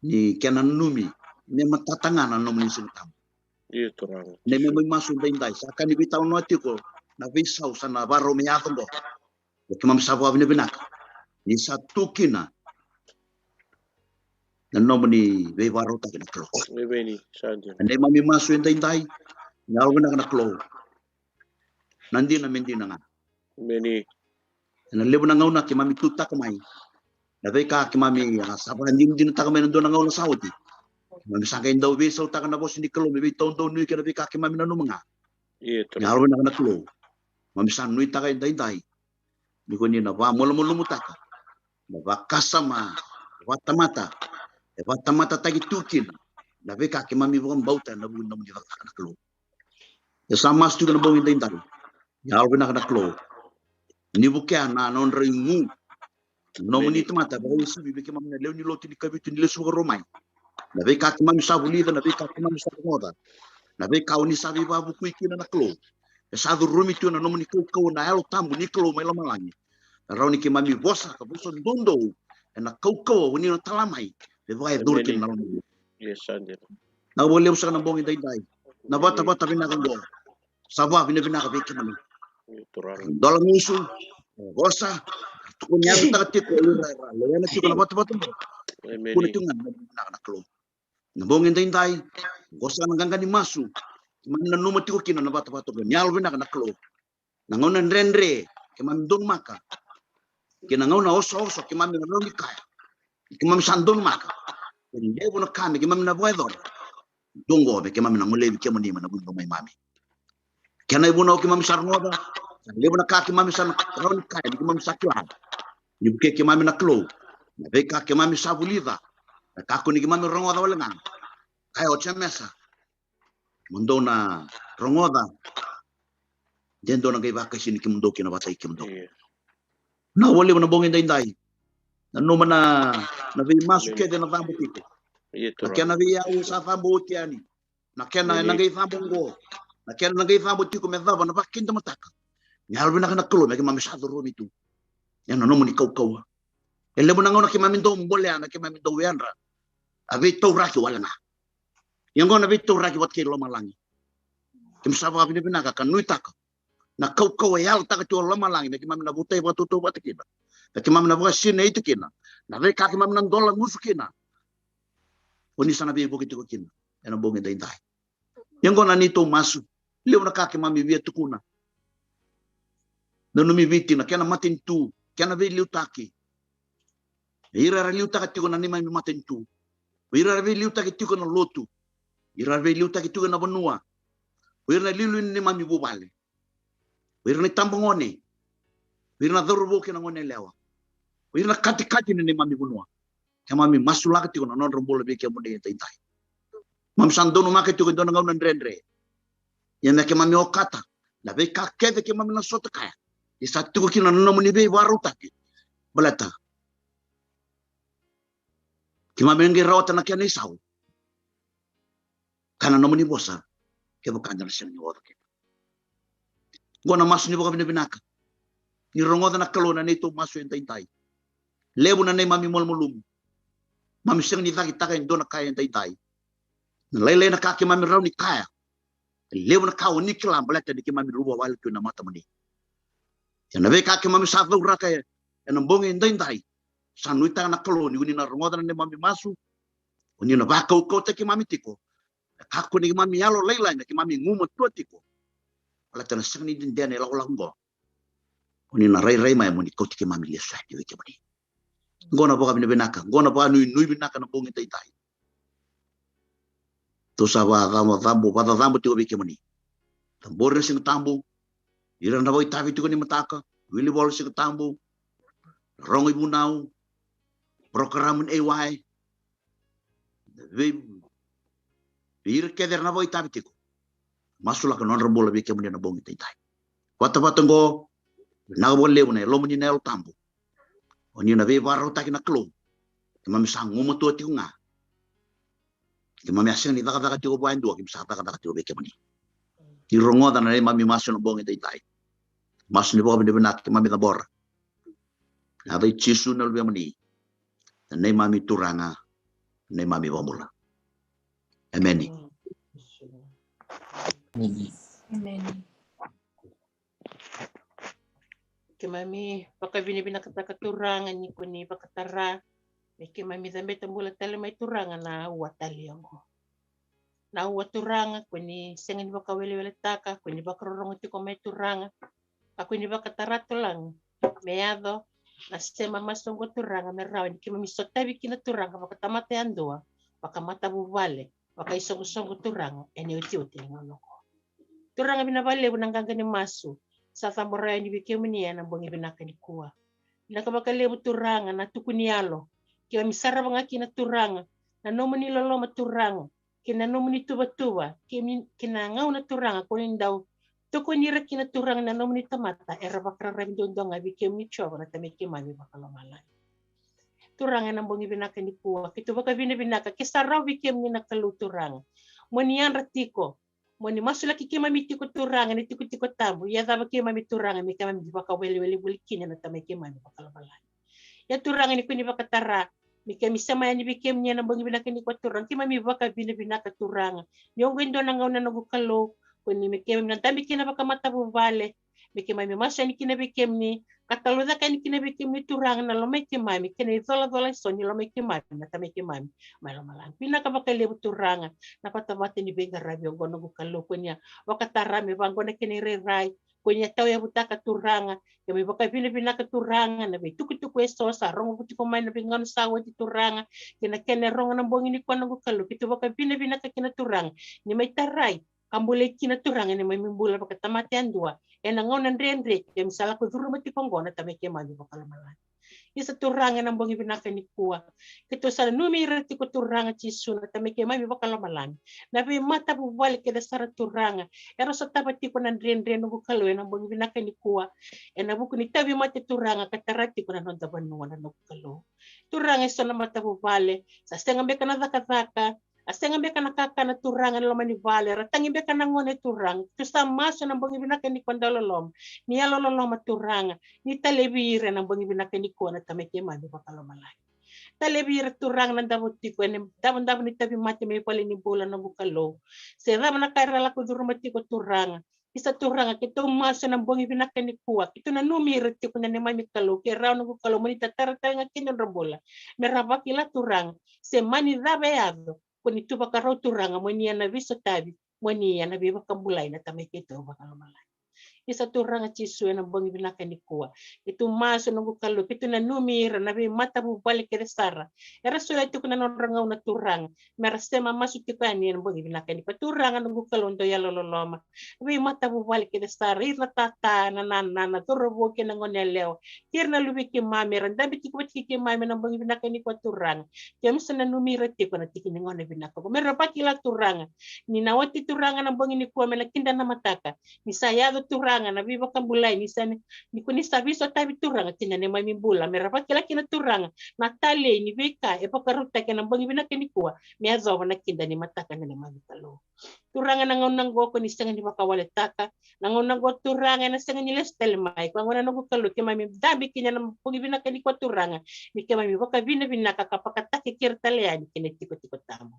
ni kena nanumi me matata ga na nomuni Siga Tabu. Io, Turaga. Na neimami masu edaidai, sa ka ni veitalanoa tiko na veisau sa na vakarau me yaco oqo. Ia keimami sa vakavinavinaka ni sa tu kina na nomuni veivakarautaki na Kalou. Emeni. Sa dina. Na neimami masu edaidai, ni yalovinaka na Kalou. Na dina me dina ga. Emeni. Ena levu na gauna keimami tutaka mai na veika keimami, a, sa vakadinadinataka mai na dua na gauna sa oti. Keimami sa qai dau veisautaka na vosa ni Kalou me veitaudonui kei na veika keimami nanuma ga. Io, Turaga. Ni yalovinaka na Kalou. Keimami sa nuitaka edaidai ni ko ni na vakamalumalumutaka na vakasama, vakatamata, e vakatamatataki tu kina na veika keimami vakabauta ena vuku ni nomuni cakacaka na Kalou. E sa masu tiko na bogi edaidai, ni yalovinaka na Kalou, ni vukea na nodra igu na nomuni tamata, vakauasivi vei keimami na lewe ni lotu ni Kavitu ni lesu vakarua mai. Na veika keimami sa vulica, na veika keimami sa rogoca, na veika oni sa veivakavukui kina na Kalou, e sa curumi tu na nomuni kaukauwa na Yalo Tabu ni Kalou mai lomalagi. Na rawa ni keimami vosa ka vosa doudou ena kaukauwa oni na tala mai me vakayacori kina na loma. Io, sa dina. Na vakalevu saka na bogi edaidai, na vatavata vinaka oqo. Sa vakavinavinaka vei kemuni. Io, Turaga. Dola gusu, vosa, tukuni yacataka tiko o ira era lewena tiko na vatavata oqo. Emeni. Tukuna tiko ga na vinaka na Kalou. Na bogi edaidai, oqo saka na qaqa ni masu keimami nanuma tiko kina na vatavata oqo, ni yalovinaka na Kalou. Na gauna dredre keimami donumaka kei na gauna osooso keimami na rawa ni kaya, keimami sa donumaka. E levu na ka me keimami na vakayacora. Dua oqo me keimami na golevi kemuni mai na vunau maimami. Kena ivunau keimami sa rogoca, sa levu na ka keimami sa na rawa ni kaya ni keimami sa kila. Ni vukei keimami na Kalou na veika keimami sa vulica, na kakua ni keimami rogoca wale ga. Kaya o Jemesa, mo dou na rogoca, de dou na qai vakasini kemudou kina vata kei kemudou. Io. Na vakalevu na bogi edaidai, nanuma na, na veimasu kece na cabo tiko. Io, Turaga. Na kena veiyau sa cabo oti yani. Na kena, emeni, na qai cabo oqo. Na kena na qai cabo tiko me cava na vakakidamataka. Ni yalovinaka na Kalou me keimami sa curumi tu ena nomuni kaukauwa. E levu na gauna keimami dau bolea na keimami dau yadra, a veitauraki wale ga. Ia oqo na veitauraki vata kei lomalagi. Keimami sa vakavinavinaka ka nuitaka na kaukauwa e yalataka tiko o lomalagi me keimami na votai vakatautauvata kina, me keimami na vakasinaiti kina na veika keimami na dola gusu kina. Oni sa na veivuke tiko kina ena bogi edaidai. Ia oqo na neitou masu. Levu na ka keimami via tukuna. Nanumi Viti, na kena matanitu, kena veiliutaki. Ira era liutaka tiko na neimami matanitu, ira era veiliutaki tiko na lotu, ira era veiliutaki tiko na vanua, o ira na iliuliu ni neimami vuvale, o ira na itabagone, o ira na cauravou kei na goneyalewa, o ira na katikati ni neimami vanua. Keimami masulaka tiko na nodra bula vei kemuni edaidai. Keimami sa donumaka tiko e dua na gauna dredre. Ia me keimami okata na veika kece keimami na sota kaya, ni sa tiko kina na nomuni veivakarautaki. Baleta keimami qai rawata na kena isau. Ka na nomuni vosa, kevaka da na sega ni oca kina. Oqo na masu ni vakavinavinaka. Ni rogoca na Kalou na neitou masu edaidai. Levu na neimami malumalumu. Keimami sega ni cakitaka e dua na ka edaidai. Na lailai na ka keimami rawa ni kaya. E levu na ka oni kila baleta ni keimami luvawale tu ena matamuni. Ia na veika keimami sa cauraka ena bogi edaidai, sa nuitaka na Kalou ni oni na rogoca na neimami masu. Oni na vakaukauwataki keimami tiko. Me kakua ni keimami yalolailai, me keimami gumatua tiko. Baleta na sega ni dede na ilakolako oqo. Oni na rairai mai moni kauti keimami lesu yani vei kemuni. Oqo na vakavinavinaka, oqo na vakanuinui vinaka na bogi edaidai. Tou sa vakacabo, cabo, vakacabo tiko vei kemuni. Cabori na Siga Tabu, ira na vakaitavi tiko ni mataka, wili vola Siga Tabu, rogo ivunau, porokaramu ni A Y, vei, vei ira kece era na vakaitavi tiko. Masulaka na nodra bula vei kemuni ena bogi edaidai. Vatavata oqo, vinaka vakalevu na yalomuni na Yalo Tabu. Oni na veivakarautaki na Kalou. Keimami sa gumatua tiko ga. Keimami a sega ni cakacaka tiko vua e dua, keimami sa cakacaka tiko vei kemuni. Ni rogoca na neimami masu ena bogi edaidai. Masu ni vakavinavinaka keimami cabora. Ena yaca i Jisu na Luvemuni, na neimami Turaga, na neimami iVakabula. Emeni. Emeni. Keimami vakavinavinakataka Turaga ni ko ni vakatara me keimami cabeta bula tale mai Turaga na aua tale oqo. Na aua Turaga ko ni sega ni vakaweleweletaka, ko ni vakarorogo tiko mai Turaga, ka ko ni vakatara Turaga me yaco na sema masu oqo Turaga me rawa ni keimami sotavi kina Turaga vakatamata yadua, vakamatavuvale, vakaisoqosoqo Turaga ena iotioti ni gauna oqo. Turaga vinaka vakalevu na qaqa ni masu sa cabora yani vei kemuni ena bogi vinaka nikua. Vinaka vakalevu Turaga na tuku ni yalo keimami sarava ga kina Turaga, na nomuni loloma Turaga, kei na nomuni tuvatuva, kei na gauna Turaga ko ni dau tokoni ira kina Turaga na nomuni tamata era vakararavi duadua ga vei kemuni Jiova na Tamai keimami vakalomalagi. Turaga ena bogi vinaka nikua keitou vakavinavinaka ke sa rawa vei kemuni na Kalou Turaga mo ni yadra tiko, mo ni masulaki keimami tiko Turaga ena tikotiko tabu, ia cava keimami Turaga me keimami vakawelewele voli kina na Tamai keimami vakalomalagi. Ia Turaga ni ko ni vakatara me keimami sema yani vei kemuni ena bogi vinaka nikua Turaga, keimami vakavinavinaka Turaga ni oqo e dua na gauna noqu Kalou ko ni me keimami na dabe kina vakamatavuvale, me keimami masu yani kina vei kemuni ka talo cake yani kina vei kemuni Turaga na lomai keimami kei na icolacola eso ni lomai keimami na Tamai keimami mai lomalagi. Vinaka vakalevu Turaga na vatavata ni veiqaravi oqo noqu Kalou ko ni a vakatara me vaqo na kena irairai, ko ni a tauyavutaka Turaga. Keimami vakavinavinaka Turaga na veitukutuku eso sa rogo tiko mai na veigauna sa oti Turaga, kei na kena e rogo na bogi nikua noqu Kalou keitou vakavinavinaka kina Turaga ni mai tarai ka bulai kina Turaga neimami bula vakatamata yadua ena gauna dredre keimami sa lako curuma tiko oqo na Tamai keimami vakalomalagi. Isa Turaga ena bogi vinaka nikua keitou sa nanumi ira tiko Turaga Jisu na Tamai keimami vakalomalagi, na veimatavuvale kece sara Turaga era sotava tiko na dredre noqu Kalou ena bogi vinaka nikua, ena vuku ni tauvimate Turaga ka tara tiko na noda vanua na noqu Kalou. Turaga eso na matavuvale sa sega beka na cakacaka, a sega beka na kakana Turaga ena loma ni vale, era tagi beka na gone Turaga. Keitou sa masu ena bogi vinaka nikua dauloloma, ni yalololoma Turaga ni talevi ira ena bogi vinaka nikua na Tamai keimami vakalomalagi. Talevi ira Turaga na davo tiko ena davodavo ni tauvimate mai vale ni bula noqu Kalou, se cava na ka era lako curuma tiko Turaga. Isa Turaga keitou masu ena bogi vinaka nikua keitou nanumi ira tiko na neimami Kalou, ke rawa noqu Kalou mo ni tatara tale ga kina nodra bula, me ra vakila Turaga se mani cava e yaco, ko ni tu vakarau Turaga mo ni ia na veisotavi, mo ni ia na veivakabulai na Tamai keitou vakalomalagi. Isa Turaga Jisu ena bogi vinaka nikua keitou masu noqu Kalou keitou nanumi ira na veimatavuvale kece sara era solia tiko na nodra gauna Turaga, me ra sema masu tiko yani ena bogi vinaka nikua Turaga noqu Kalou dau yalololoma. Veimatavuvale kece sara, ira na tata, na nana, na cauravou kei na gone yalewa, kei ira na luvei keimami era dabe tiko vata kei keimami ena bogi vinaka nikua Turaga. Keimami sa nanumi ira tiko ena tiki ni gauna vinaka oqo, me ra vakila Turaga ni na oti Turaga na bogi nikua me na kida na mataka, ni sa yaco Turaga na veivakabulai, ni sa ni, ni ko ni sa veisotavi Turaga kina neimami bula, me ra vakila kina Turaga na talei ni veika e vakarautaki ena bogi vinaka nikua me yacova na kida ni mataka na neimami Kalou. Turaga na gauna oqo ko ni sega ni vakawaletaka, na gauna oqo Turaga ena sega ni lesu tale mai, ko a gauna noqu Kalou keimami dabe kina ena bogi vinaka nikua Turaga, ni keimami vakavinavinaka ka vakatakekere tale yani kina tikotiko tabu.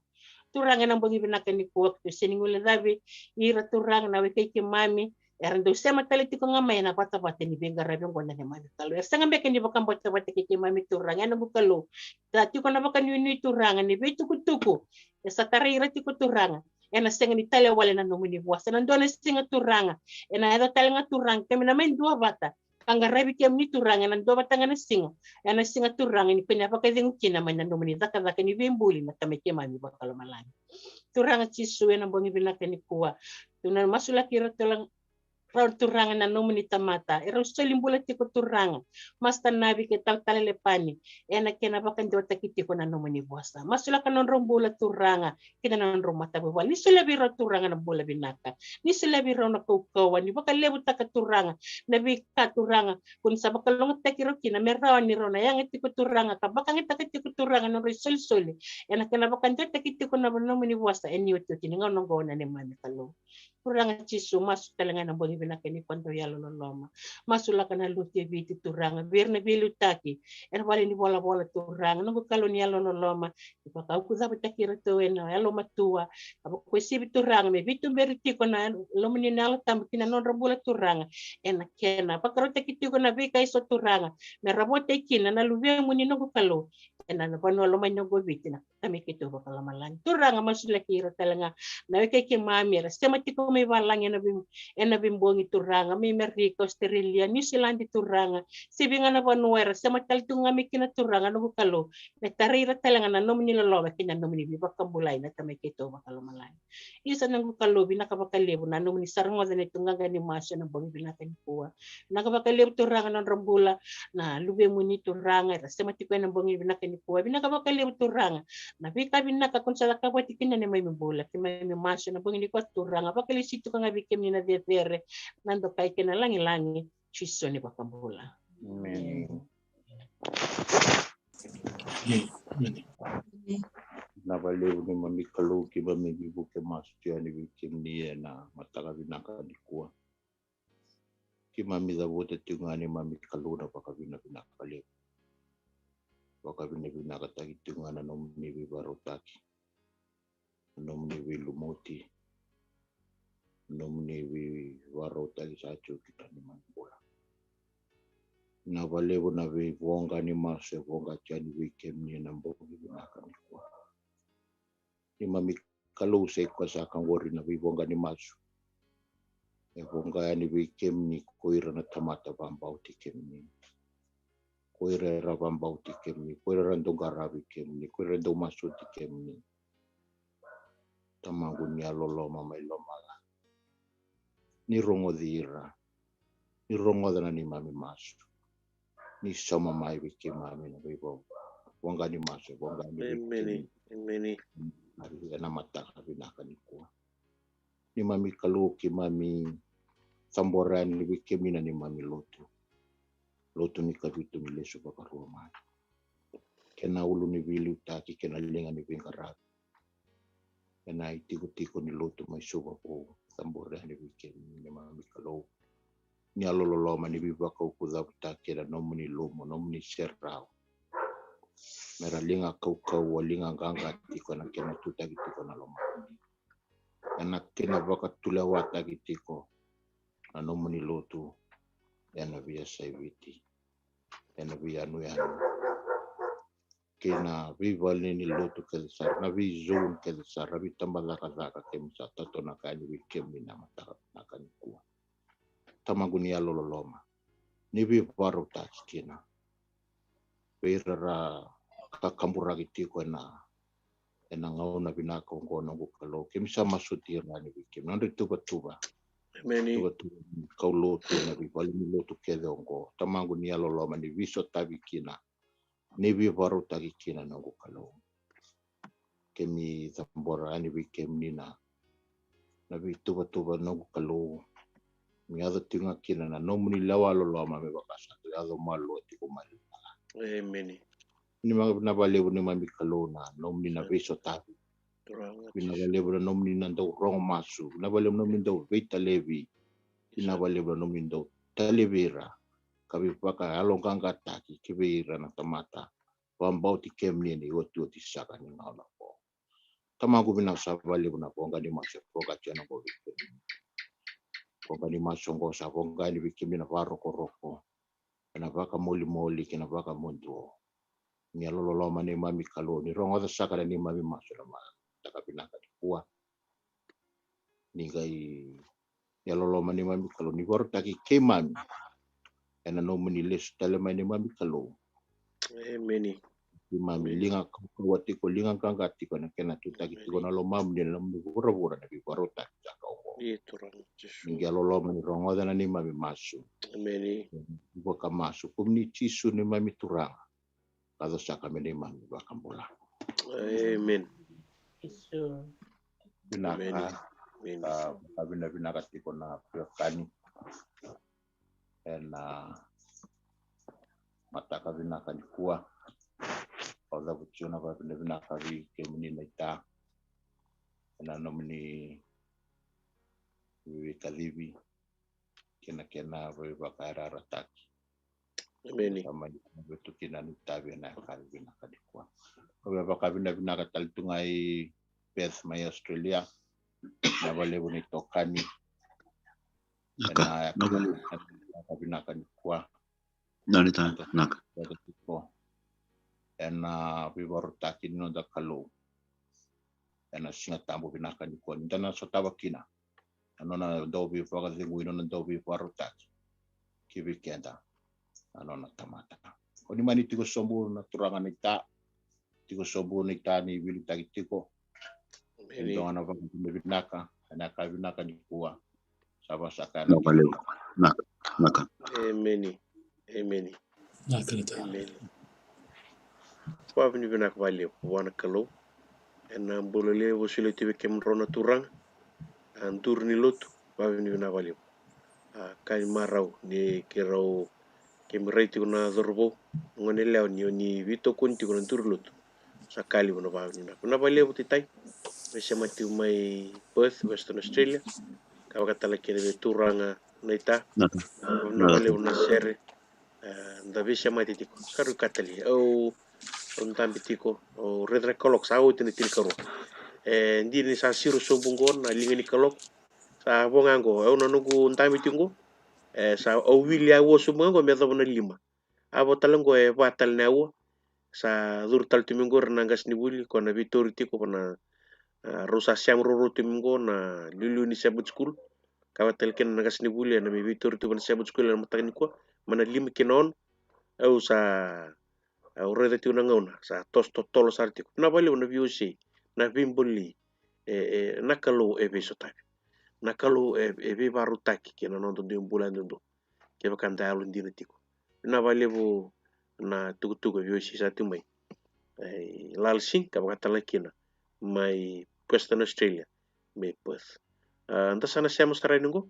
Turaga ena bogi vinaka nikua keitou sega ni guilecavi ira Turaga na wekai keimami era dau sema tale tiko ga mai ena vatavata ni veiqaravi oqo na neimami Kalou, era sega beka ni vakabauta vata kei keimami Turaga ena noqu Kalou. Sa tiko na vakanuinui Turaga ni veitukutuku e sa tarai ira tiko Turaga, ena sega ni tale wale na nomuni vosa ena dua na siga Turaga. Ena yaco tale ga Turaga keimami na mai dua vata ka qaravi kemuni Turaga ena dua vata ga na siga, ena siga Turaga ni ko ni a vakacegu kina mai na nomuni cakacaka ni veibuli na Tamai keimami vakalomalagi. Turaga Jisu ena bogi vinaka nikua keitou na masulaki ira Turaga, rau Turaga na nomuni tamata e rau soli bula tiko Turaga, Masta Navi kei Talatala Lepani, ena kena vakadewataki tiko na nomuni vosa. Masulaka nodrau bula Turaga kei na nodrau matavuvale, ni solia vei rau Turaga na bula vinaka, ni solia vei rau na kaukauwa, ni vakalevutaka Turaga na veika Turaga ko ni sa vakalougatataki rau kina me rawa ni rau na yaga tiko Turaga ka vakayagataka tiko Turaga na nodrau isolisoli ena kena vakadewataki tiko na nomuni vosa ena iotioti ni gauna oqo na neimami Kalou. Turaga Jisu, masu tale ga ena bogi vinaka nikua, dou yalololoma. Masulaka na lotu e Viti, Turaga, vei ira na veiliutaki ena vale ni volavola, Turaga, noqu Kalou ni yalololoma. Ni vakaukucavataki iratou ena yalomatua, ka vakuasivi, Turaga, me veituberi tiko na lomani na Yalo Tabu ki na nodra bula, Turaga. Ena kena vakarautaki tiko na veika eso, Turaga, me ra votaki kina na luvemuni, noqu Kalou, ena vanua lomani oqo o Viti, na Tamai keitou vakalomalagi. Turaga, masulaki ira tale ga na wekai keimami era sema tiko mai valagi ena vei, ena veibogi, Turaga, mai Merika, Australia, New Zealand, Turaga, se vei ga na vanua era sema tale tiko ga mai kina, Turaga, noqu Kalou, me tarai ira tale ga na nomuni loloma kei na nomuni veivakabulai, na Tamai keitou vakalomalagi. Isa, noqu Kalou, vinaka vakalevu na nomuni sa rogoca na neitou qaqa ni masu ena bogi vinaka nikua. Vinaka vakalevu, Turaga, na nodra bula na luvemuni, Turaga, era sema tiko ena bogi vinaka nikua. Vinaka vakalevu, Turaga, na veika vinaka ko ni sa cakava oti kina neimami bula. Keimami masu ena bogi nikua, Turaga, vakalesui tiko ga vei kemuni na cecere, na dokai kei na lagilagi. Jisu ni vakabula. Amen. Vinaka vakalevu neimami Kalou, keimami veivuke masu tiko yani vei kemuni ena mataka vinaka nikua. Keimami cavuta tiko ga neimami Kalou na vakavinavinaka levu. Vakavinavinakataki tiko ga na nomuni veivakarautaki, na nomuni veilumuti, na nomuni veivakarautaki sa tiko ki na neimami bula. Vinaka vakalevu na veivoqa ni masu e voqa tiko yani vei kemuni ena bogi vinaka nikua. Neimami Kalou, sa i koya saka oqori na veivoqa ni masu e voqa yani vei kemuni, ko ira na tamata vakabauti kemuni, ko ira era vakabauti kemuni, ko ira era dau qaravi kemuni, ko ira era dau masuti kemuni. Tamaqu ni yaloloma mai lomalagi, ni rogoci ira, ni rogoca na neimami masu, ni sauma mai vei keimami na veivoqa ni masu e voqa yani vei kemuni. Emeni. Ena mataka vinaka nikua, neimami Kalou, keimami cabora yani vei kemuni na neimami lotu, lotu ni Kavitu ni Lesu Vakarua Mai, kei na ulu ni veiliutaki, kei na liga ni veiqaravi ena itikotiko ni lotu mai Suva Vou. Cabora yani vei kemuni, neimami Kalou, ni yalololoma, ni veivakaukucavutaki ena nomuni ilumu, nomuni serau, me ra liga kaukauwa, liga qaqa tiko ena kena tutaki tiko na lomamuni, ena kena vakatulewataki tiko na nomuni lotu ena veiyasai Viti, ena veiyanuyanu, kei na veivale ni lotu kece sara, na veizone kece sara, na veitabacakacaka, keimami sa tatonaka yani vei kemuni na mataka vinaka nikua. Tamaqu ni yalololoma, ni veivakarautaki kina vei ira ra kakaburaki tiko ena, ena gauna vinaka oqo, noqu Kalou. Keimami sa masuti ira yani vei kemuni, nodra ituvatuva. Emeni. Tuvatuva ni kaulotu, na veivale ni lotu kece oqo, Tamaqu ni yaloloma, ni veisotavi kina, ni veivakarautaki kina, noqu Kalou. Keimami cabora yani vei kemuni na, na veituvatuva, noqu Kalou, me yaco tiko ga kina na nomuni lewa loloma, me vaka sa dau yaco malua tiko mai lomalagi. Emeni. Ni ma, vinaka vakalevu neimami Kalou na nomuni na veisotavi. Vinaka vakalevu na nomuni na dau rogo masu. Vinaka vakalevu na nomuni dau veitalevi. Vinaka vakalevu na nomuni dau talevi ira ka veivakayaloqaqataki ki vei ira na tamata vakabauti kemuni ena iotioti saka ni gauna oqo. Tamaqu vinaka saka vakalevu na voqa ni masu e voqa tiko yani oqo vei kemuni. Voqa ni masu oqo sa voqa yani vei kemuni na vakarokoroko, ena vakamolimoli kei na vakamuduo. Ni yalololoma neimami Kalou, ni rogoca saka na neimami masu ena mataka vinaka nikua. Ni qai yalololoma neimami Kalou, ni vakarautaki keimami ena nomuni lesu tale mai neimami Kalou. Emeni. Keimami liga kaukauwa tiko, liga qaqa tiko ena kena tutaki tiko na lomamuni ena nomuni vuravura na veivakarautaki saka oqo. Ni qai yalololoma ni rogoca na neimami masu. Emeni. Vakamasu, kumuni Jisu neimami Turaga. Ka yaco saka me neimami vakabula. Emeni. Jisu. Vinaka. Emeni. Ka vakavinavinaka tiko na veiwekani ena mataka vinaka nikua. Au cavuta tiko na vakavinavinaka vei kemuni naita ena nomuni veikacivi kei na kena veivakayarayarataki. Emeni. Sa mai tu kina ni tavi ena yakavi vinaka nikua. Au via vakavinavinaka tale tu ga i Perth mai Australia. Vinaka vakalevu na itokani. Naka. Ena yakavi vinaka nikua. Naka. Ena veivakarautaki ni noda Kalou ena Siga Tabu vinaka nikua, ni da na sotava kina na nona dauveivakacegui, nona dauveivakarautaki ki vei keda na nona tamata. Ko ni mani tiko sobu na Turaga naita, tiko sobu naita ni veiliutaki tiko. Emeni. Dua ga na vakavinavinaka ena yakavi vinaka nikua. Sa vakasaka na. Naka. Emeni. Emeni. Naka. Emeni. Vakavinavinaka vakalevu vua na Kalou ena bula levu e solia tu vei kemudrau na turaga, a duru ni lotu. Vakavinavinaka vakalevu. A ka ni marau ni keirau, keimami rai tiko na cauravou, na gone yalewa, ni oni veitokoni tiko na duru ni lotu. Sa ka levu na vakavinavinaka. Vinaka vakalevu taitai, veisemati tiko mai Perth, Western Australia. Ka vaka tale kina vei turaga naita. Naka. Vinaka vakalevu na sere. E, da veisemati tiko. Sa rui ka tale. Au, au dabe tiko, au raica na kaloko, sa oti na tinikarua. E dina ni sa siro sobu oqo na liga ni kaloko. Sa vo ga oqo, au na noqu dabe tiko oqo. E, sa au wili aua sobu ga oqo me yacova na lima. A vo tale oqo e va tale na aua. Sa curu tale tu mai oqori na qasenivuli, ko na veitori tiko, ko na, a, rau sa sema ruarua tu mai oqo na liuliu ni Sabbath School. Ka vaka tale kina na qasenivuli ena mai veitori tiko na Sabbath School ena mataka nikua, mai na lima ki na ono. Au sa, au raica tiko na gauna sa toso totolo sara tiko. Vinaka vakalevu na V O C, na veiboli. E, e, na Kalou e veisotavi. Na Kalou e, e veivakarautaki kei na noda dui bula yadudua. Kevaka da yalodina tiko. Vinaka vakalevu na tukutuku e V O C sa tu mai. E, Lalsing, ka vaka tale kina mai Western Australia, mai Perth. A, da sa na sema sara yani oqo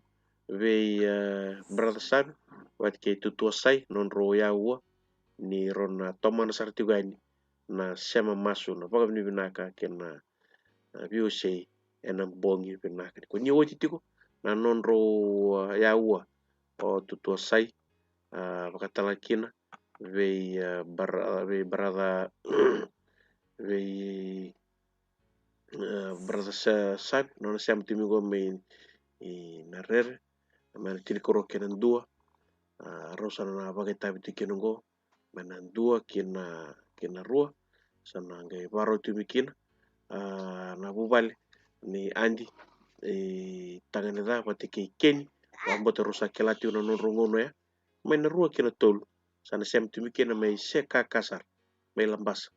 vei, a, Brother Savi vata kei Tutua Sai, nodrau yaua, ni rau na tomana sara tiko yani na sema masu, na vakavinavinaka kei na, a, V O C ena bogi vinaka nikua. Ni oti tiko na nodrau, a, yaua o Tutua Sai, a, vaka tale kina vei, a, bara-, vei brother, vei, a, brother Sa-, Savi, nona sema tu mai oqo mai, i, na rere, mai na tinikarua kei na dua. A, rau sa na vakaitavi tu kina oqo mai na dua ki na, ki na rua. Sa na qai vakarau tu mai kina, a, na vuvale ni Adi, i, Taganeca vata kei Keni. Vakabauta rau sa kila tiko na nodrau gauna oya. Mai na rua ki na tolu sa na sema tu mai kina mai Sekaka sara, mai Labasa.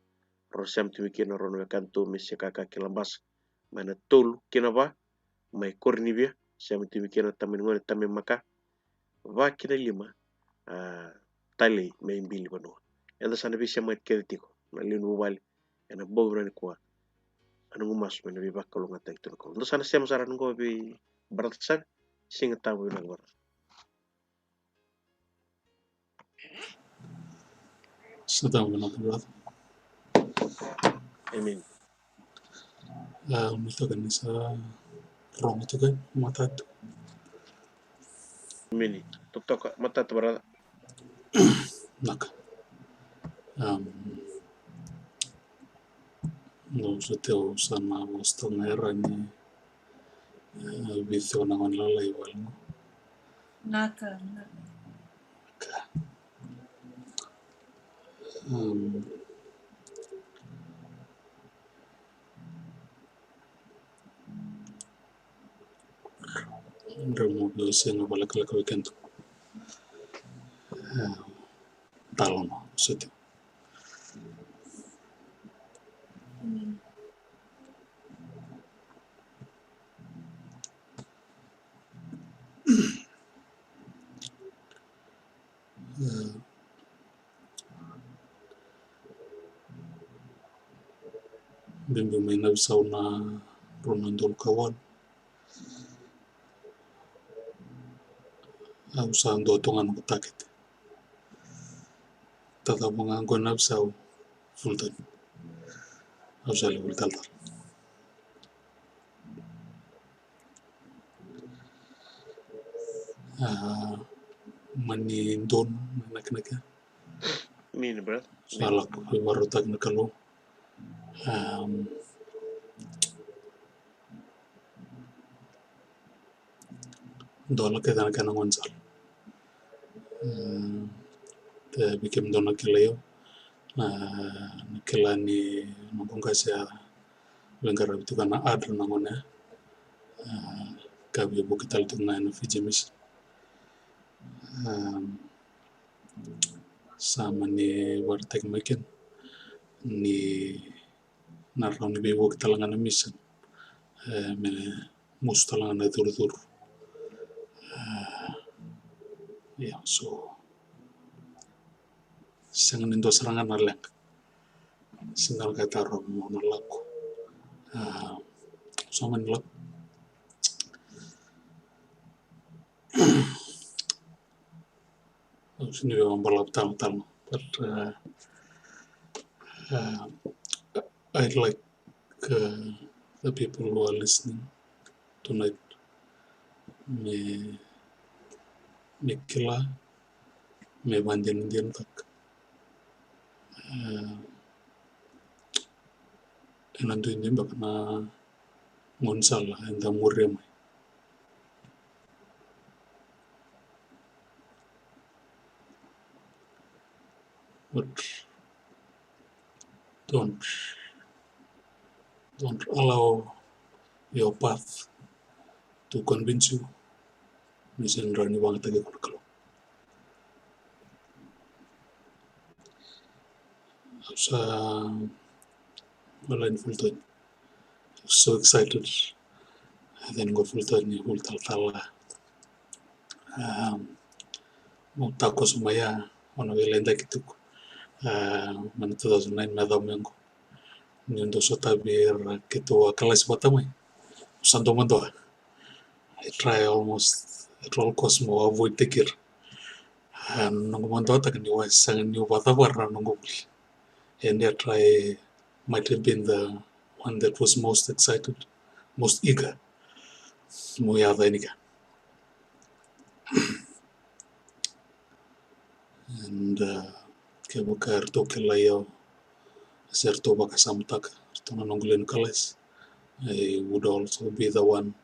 Rau sema tu mai kina rau na wekadatou mai Sekaka ki Labasa. Mai na tolu ki na va, mai Koronivia, sema tu mai kina tamani gone, tamai Maka. Va ki na lima, a, Talei, mai Bilivanua. Eda sa na veisemati kece tiko na lewe ni vuvale ena bogi vinaka nikua. Sa noqu masu me na veivakalougatataki tu na Kalou. Da sa na sema sara yani oqo vei brother Savi. Siga Tabu vinaka, brother. Sa tabu vinaka, brother. Amen. A, au nuitaka ni sa rogo tiko e matata. Amen. Totoka matata, brother. Naka. Am, au sa teu sa na vosa toka ga e ra ni, e, vica na gone lalai vale. Naka, naka. Naka. Am, drau mo biu sega vakalekaleka vei keda. E, talo no, seti. E, bibi mai Navisau na rua na udolu ka walu. Au sa dua tu ga noqu takete. Tacava ga qo Navisau, full time. Au sa lai vuli talatala. mani donu na nakinaki. Sa lako veivakarautaki na Kalou. Dola kece na kena gaunisala. Te vei kemudou na kilai au, na kila ni noqu qase a veiqaravi tiko ena ADRA na gauna ya. Ka via vuki tale tiko ga ena Fiji Mission. Sa mani vakaraitaki mai kina ni na rawa ni veivuke tale ga na mission, me musu tale ga na icurucuru. Ia, so sega ni dua sara ga na leqa. Sega na ka e tarova mo na lako. Sa mani lako. Au sega ni via vakabalavu talatala, but I'd like the people who are listening tonight me, me kila, me vakadinadinataka ena duidui beka na gaunisala eda muria mai. But don't, don't allow your path to convince you ni sega ni rawa ni vakayagataki iko na Kalou. Au sa, wallahi, ni full time. So excited. Then qo full time ni full talatala. Mo takoso mai ya, o na veilaidaki tiko mai na two thousand nine me yacova mai qo. Niu dau sotavi ira keitou a kalasi vata mai. Sa dau madua. I try almost at all cost mo avoid-taki ira. Noqu madua taka niu a sega niu vakacavara na noqu vuli. And yet I might have been the one that was most excited, most eager mo yaco yani kea. And kevaka eratou kilai au se ratou vakasamataka ratou na noqu lewe ni kalasi, I would also be the one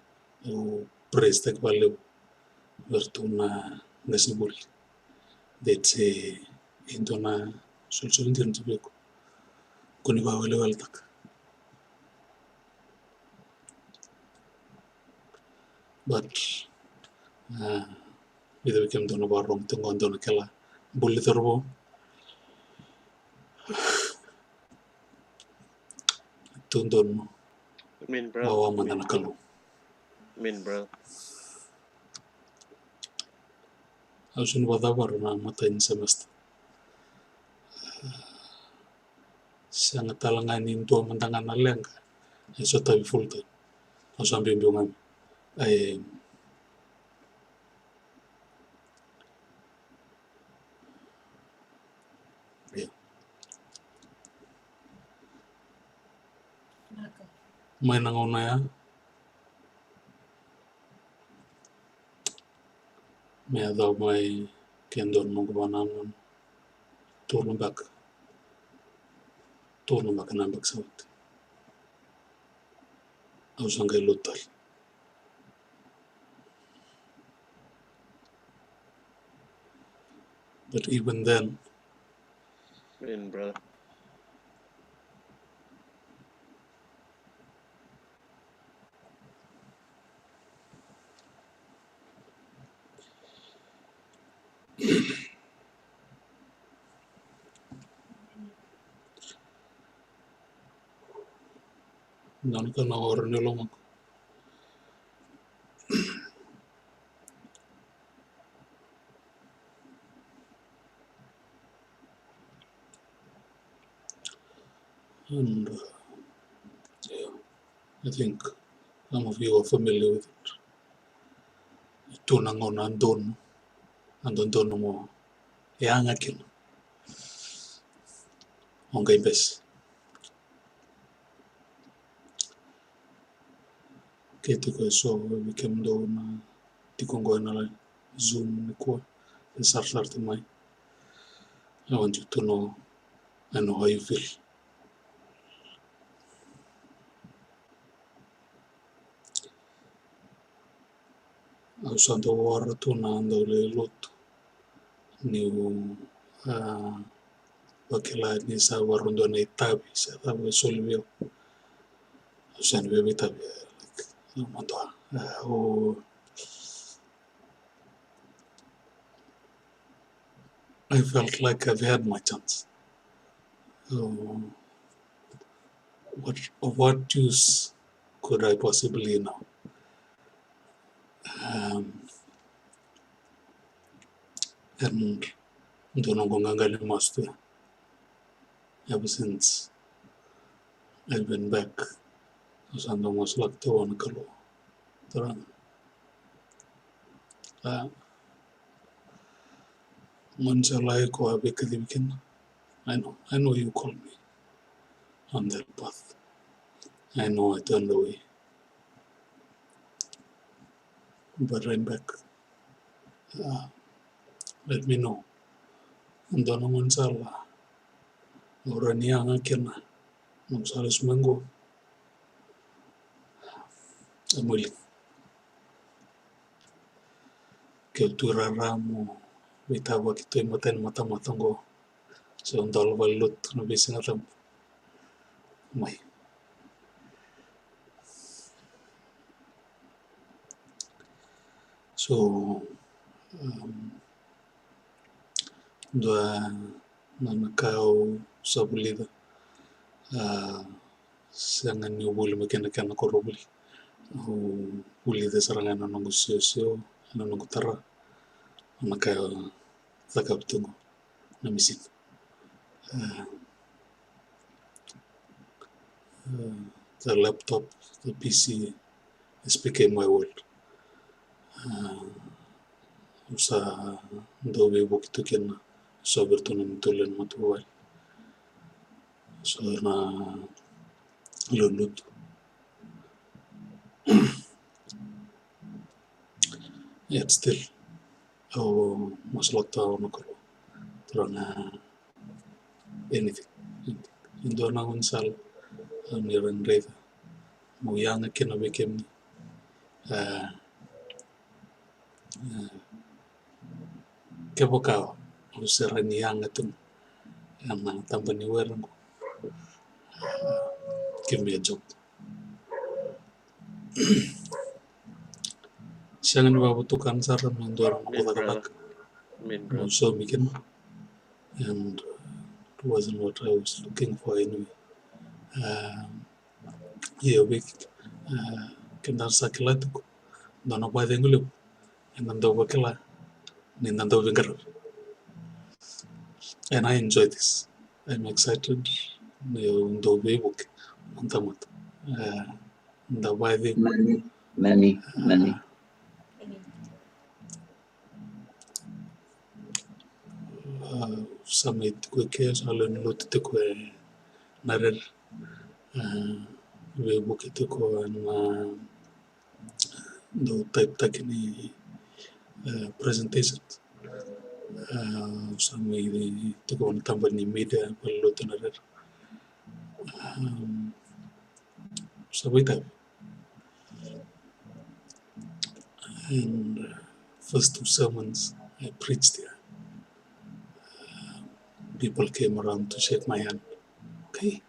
who praise-taki vakalevu vei ratou na qasenivuli. They'd say, e dua na solisoli dina tu vei iko, ko ni vakaweleweletaka. But vica vei kemudou na vakarorogo tiko qo, dou na kila, buli cauravou. Tou donu. Wawa mada na Kalou. Au sega ni vakacavara na imatai ni semester. Sega tale ga ni dua mada ga na leqa e sotavi full time. Au sa biubiu ga mai. Io. Mai na gauna ya me yacova mai ke dua na noqu vakanananu, tolu na beka, tolu na beka na beka sa oti. Au sa qai lotu tale. But even then, Dua na ka na oro ni lomaqu. And, uh, yeah, I think some of you are familiar with it. Tu na gauna donu, a dodonu mo yaga kina. O qai bese. Ke tiko eso vei kemudou na tiko qo ena live, Zoom nikua, e sarasara tu mai. I want you to know, I know how you feel. Au sa dau ora tu na dau lai lotu niu, a, vakila ni sa vakarau dua na itavi sa cava e soli vei au. Au sa ni via veitavi, like, au madua. A, au I felt like I've had my chance. So, what, of what use could I possibly now? Um, and dua noqu qaqa ni masu tu ya. Ever since I've been back, au sa dau masulaka tiko vua na Kalou. Turaga, a, gaunisala iko a veikacivi kina. I know, I know you call me on that path. I know I turned away. But I'm back. A, let me know. Dua na gaunisala au rawa ni yaga kina, noqu sa lesu mai qo. I'm willing. Keu tu rara mo veitavaki tu e matai ni matamata qo. So, dola vale lotu na veisiga tabu mai. So, um, dua na, na ka au sa vulica, a, sega niu vuli mai kina kena koronivuli. Au vulica sara ga ena noqu siosio, ena noqu tara, na ka au cakava tu qo, na misini. A, a, the laptop, the P C has became my world. A, au sa dau veivuke tu kina, so vei iratou na matavuvale. So na lewe ni lotu. Yet still, au masulaka tu vua na Kalou. Turaga, anything, anything. E dua na gaunisala au ni rawa ni raica meu yaga kina vei kemuni. A, a, kevaka au se rawa ni yaga tu ena taba ni were qo, a, give me a job. Sega ni vakavotukana sara me dua na noqu cakacaka meu saumi kina. And, uh, it wasn't what I was looking for anyway. Um, io, vei, uh, keda sa kila tiko, dua na vakacegu levu eda dau vakila ni da dau veiqaravi. And I enjoy this. I'm excited. Niu dau veivuke na tamata. Uh, da vakacegu. Nani, nani, nani. A, sa mai tiko e ke, sa lewe ni lotu tiko e Narere. A, veivuke tiko ena dau type taki ni, a, presentation. A, sa mai tiko na taba ni media, vale lotu Narere. A, sa vakaitavi. And, uh, first two sermons I preached there, uh, people came around to shake my hand. Okay.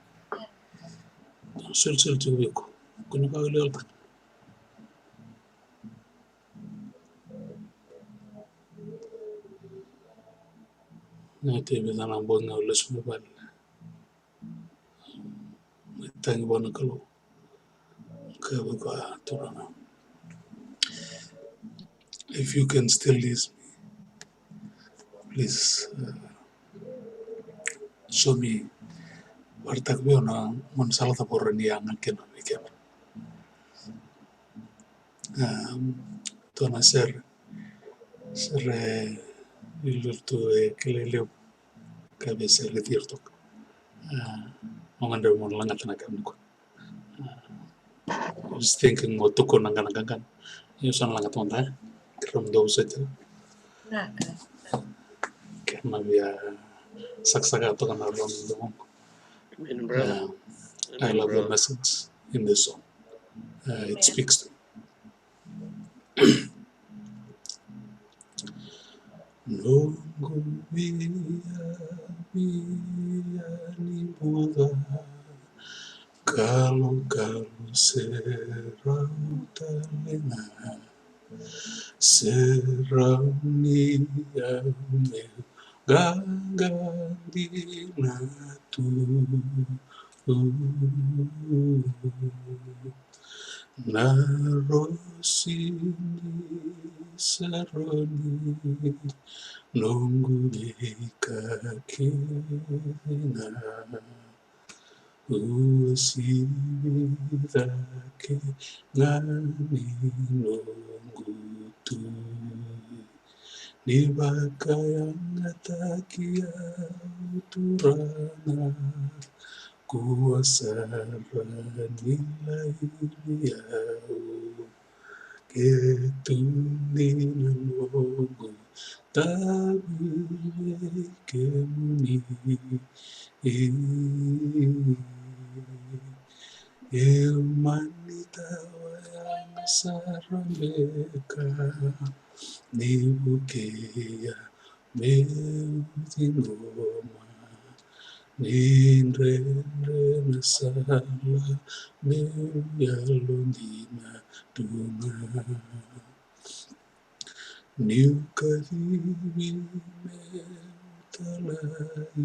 Solisoli tiko vei iko. Ko ni vakaliwalata. Na tei vei na bogi au lesu mai vale. Mai tagi vua na Kalou. Kaya vua, Turaga, if you can still use me, please, uh, show me. Vakaraitaka vei au na gaunisala cava au rawa ni yaga kina vei kemuni. Um, tou na sere, sere iliuliu tu e kilai levu, ka vei sere tiro toka. A, au gadreva mo na lagata na ka nikua. A, I was thinking mo tukuna ga na qaqana. Io, sa na lagata mada, e? Keirau dau vosoti. Kena via sakasaka toka na rua na domoqu. Amen, brother. Um, I love the message in this song. Uh, it speaks to me. Noqu via, via ni buca, kalokalo serau tale ga, serau ni au meu qaqa dina tu. Na rosi ni Saroni, noqu veika kece ga, uasivi cake ga ni noqu Tui. Ni vakayagataki au Turaga, kua sara ni laivi au. Ke tu dina noqu tavi vei kemuni. E mani tawayaga sara beka, ni vukei au meu ciqoma, ni dredre na sala meu yalodina tu ga. Niu kacivi meu talai,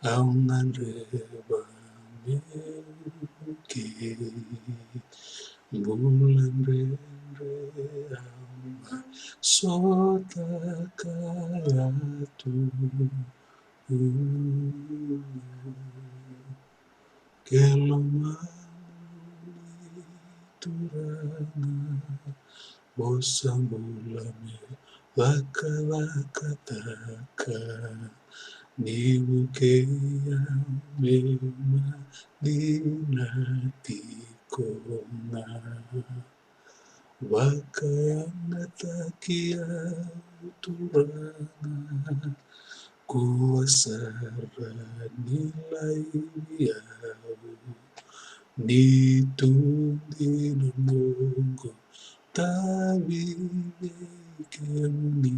au gadreva meu vukei. Bula dredre au mai sotaka tu. Ke lomamuni Turaga, vosa bula me cakacakataka, ni vukei au meu madina tiko ga. Vakayagataki au Turaga, kua sara ni laivi au. Ni tu dina noqu tavi vei kemuni,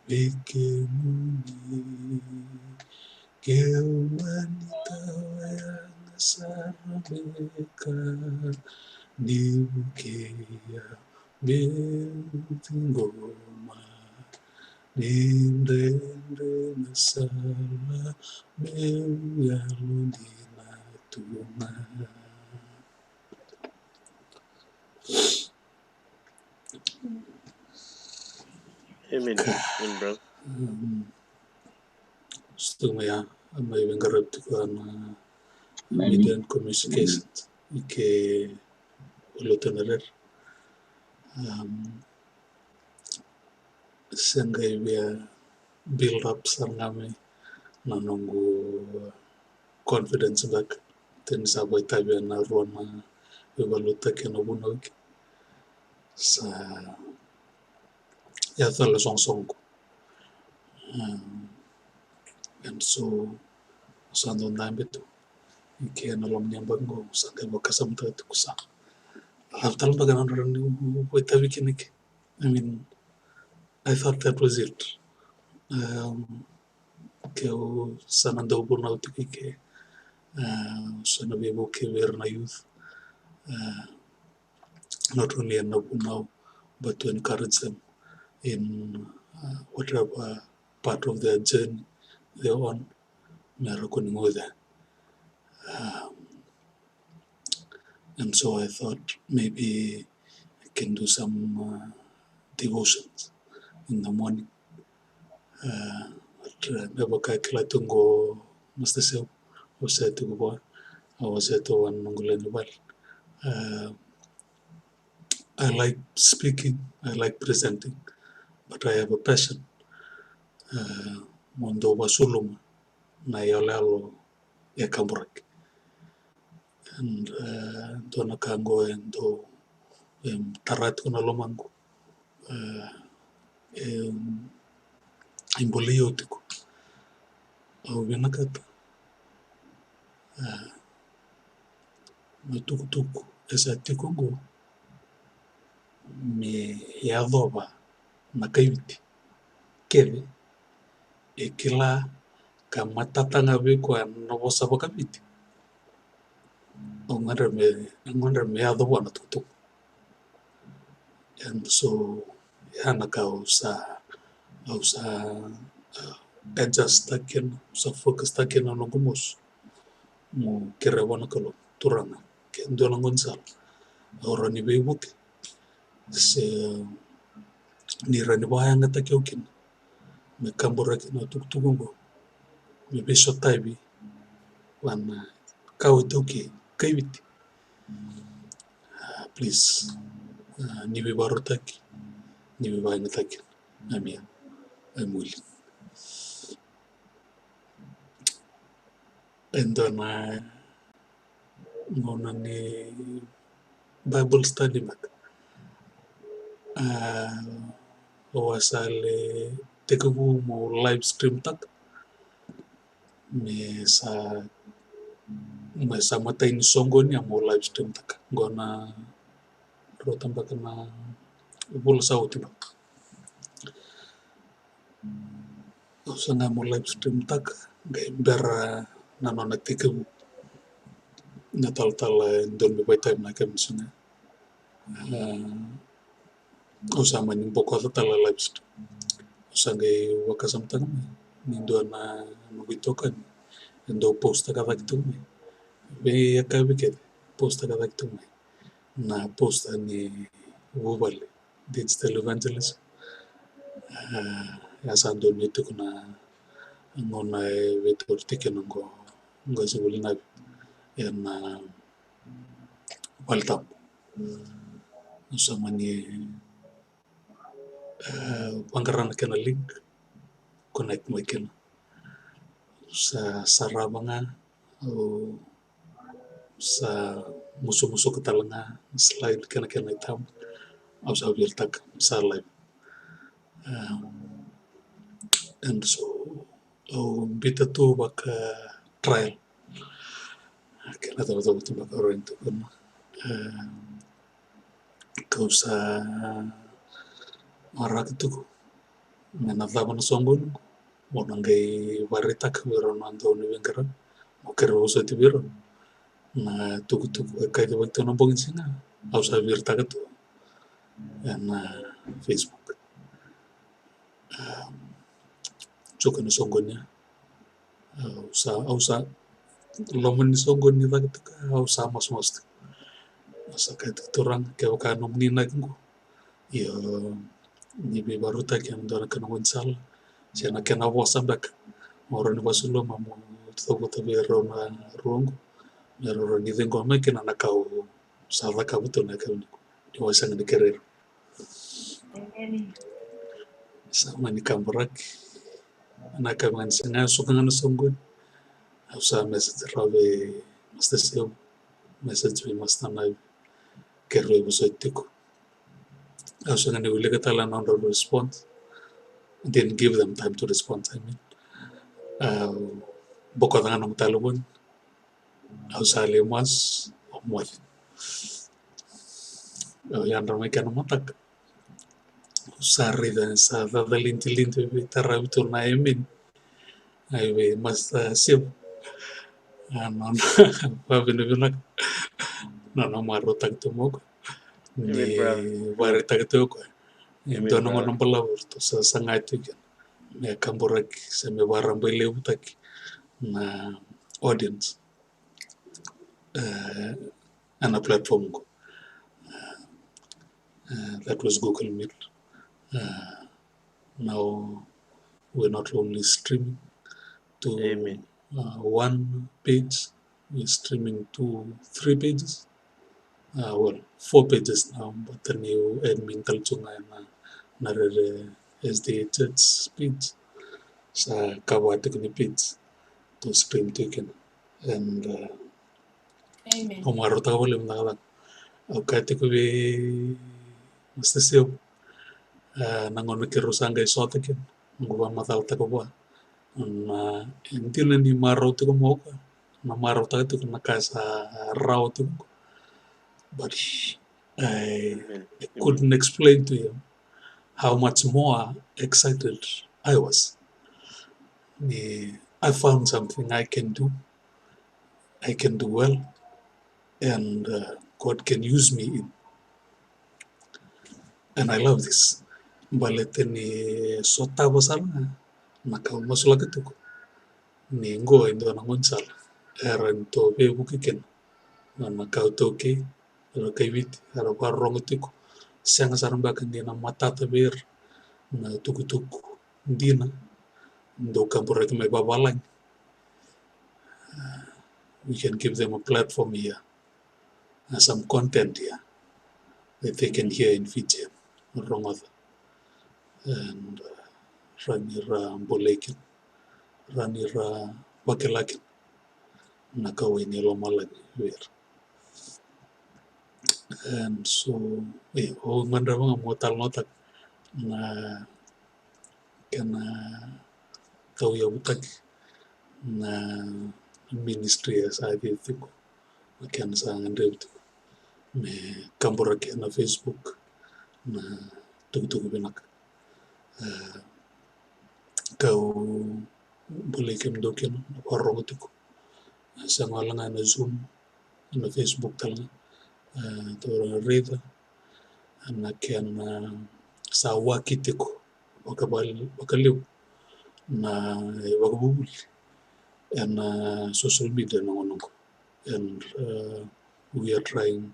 vei kemuni. Keu mani tawayaga sara beka, ni vukei au meu ciqoma, ni dredre na sala meu yalodina tu ga. Amen. Amen, brother. Um, so mai ya, mai veiqaravi tiko na media and communications, i ke valuta na rere. Um, se qai via build up sara ga mai na noqu confidence beka. Teni sa vakaitavi ena rua na veivaluta kei na vunau i ke. Sa yaco tale soqosoqo. Um, and so, sa dau dabe tu i ke na loma ni yabaki qo, sa qai vakasamataka tiko sa. Lavo tale beka na nodra ni vakaitavi kina i ke. I mean, I thought that was it. Um, keu sa na dau vunau tiko i ke, uh, sa na veivuke vei ira na youth. Uh, not only ena vunau, but to encourage them in, uh, whatever part of their journey they're on, me ra kua ni guce. Um, and so I thought maybe I can do some, uh, devotions in the morning. Uh, but, uh, me vaka e kila tu qo Master Seu, au wasea tiko vua, au wasea tu vua na noqu lewe ni vale. Uh, I like speaking, I like presenting, but I have a passion, uh, mo dau vakasuluma na iyaloyalo e kaburaki. And, uh, dua na ka qo e dau, e tara tiko na lomaqu. Uh, e bolei au tiko. Au vinakata, a, na tukutuku e sa tiko oqo me yacova na kaiviti kece e kila ka matata ga vei koya na vosa vakaviti. Au gadreva me, au gadreva me yaco vua na tukutuku. And so, ya na ka au sa, au sa, uh, adjust-taka kina, au sa focus-taka kina na noqu mosi. Mo kerea vua na Kalou, Turaga, ke dua na gaunisala au rawa ni veivuke, se ni rawa ni vakayagataki au kina me kaburaki na tukutuku oqo, me veisotavi vua na kawa iTaukei, kaiviti. Ah, please, ah, ni veivakarautaki, ni veivakayagataki. Amia, I'm willing. E dua na gauna ni Bible study beka. Ah, au a sa lai tekivu mo live stream-taka. Me sa, me sa matai ni soqoni au mo live stream-taka. Qo na rauta beka na vula sa oti beka. Au saga mo live stream-taka, qai bera na nona tekivu na talatala e dua me vakaitavi na kena siga. Ah, au sa mani bokoca tale live stream. Au sa qai vakasamataka mai ni dua na noqu itokani e dau post-taka cake tu mai. Veiyakavi kece, post-taka cake tu mai na post ni vuvale, digital evangelism. Ah, ya sa donu tiko na gauna e veitauri tiko kina qo, qo se vuli na, ena valetabu. Au sa mani, eh, vaqara na kena link, connect mai kina. Sa sarava ga, au sa musumusuka tale ga na slide kei na kena itabu. Au sa viritaka sa live. Um, and so, au biuta tu vaka trial. Kena icavacava tu beka au rawa ni tukuna. Um, kau sa waraki tiko me na cava na soqoni qo, mo na qai vakaraitaka vei rau na dau ni veiqaravi, mo kerea vosoti vei rau na tukutuku e kacivaki tu na bogi ni siga. Au sa viritaka tu ena Facebook. Um, tiko na soqoni ya. Au sa, au sa, loma ni soqoni cake tiko, au sa masumasu tiko. Au sa kaya tiko, Turaga, kevaka nomuni inaki qo, io, ni veivakarautaki ena dua na kena gaunisala se na kena vosa beka, mo rawa ni vakasuluma mo cavuta vei rau na rua qo, me rau rawa ni ciqoma mai kina na ka au sa cakava tu na ka ni, ni au sega ni kerei rau. Sa mani kaburaki. Na ka vaka ni siga, suka ga na soqoni, au sa message rawa vei Master Sevu, message vei Master Naivi, kerea vosoti tiko. Au sega ni wilika tale na nodra response. I didn't give them time to respond, I mean. Au bokoca ga noqu talevoni. Au sa lai masu, au moce. Au yadra mai kena mataka, au sa raica sa cacalidilidi veitaravi tu na amen. Ai vei Master Sevu, a, nona vakavinavinaka, nona marautaka tu mai o koya ni vakaraitaka tu o koya e dua na gauna balavu ratou sa saga tu kina me kaburaki se me vakarabailevutaki na audience, e, ena platform qo. E, that was Google Meet. E, now we're not only streaming to, e, one page, we're streaming to three pages. E, well, four pages now, but the new admin tale tu ga ena, na rere SDA Church page. Sa ka va tiko ni page to stream tiko kina. And, e, au marautaka vakalevu na cakacaka. Au kaya tiko vei Master Sevu, na gauna keirau sa qai sota kina, noqu vakamacalataka vua na, e dina ni marau tiko mai o koya, na marautaka tiko na ka sa rawa tiko qo. But I, I couldn't explain to him how much more excited I was. Ni, I found something I can do, I can do well, and uh, God can use me in. And I love this. Baleta ni sotava sara ga na ka au masulaka tiko. Ni qo e dua na gaunisala era ni tou veivuke kina. Na ka au taukei, era kaiviti, era vakarorogo tiko. Sega sara beka ni na matata vei ira na tukutuku dina dou kaburaki mai vavalagi. Uh, we can give them a platform here, uh, some content here that they can hear in Fijian, rogoca. And uh, ra ni ra bolei kina, ra ni ra vakila kina na kauwai ni lomalagi vei ira. And so, e, au gadreva ga mo talanoataka na kena tauyavutaki na ministry e sa cici tiko, na kena sa gadrevi tiko me kaburaki ena Facebook na tukutuku vinaka. E, kau bolei kemudou kina na vakarorogo tiko. E, sega wale ga ena Zoom, ena Facebook tale ga. E, tou raica na kena sa waki tiko vakalevu na ivakavuvuli ena social media na gauna qo. And uh, we are trying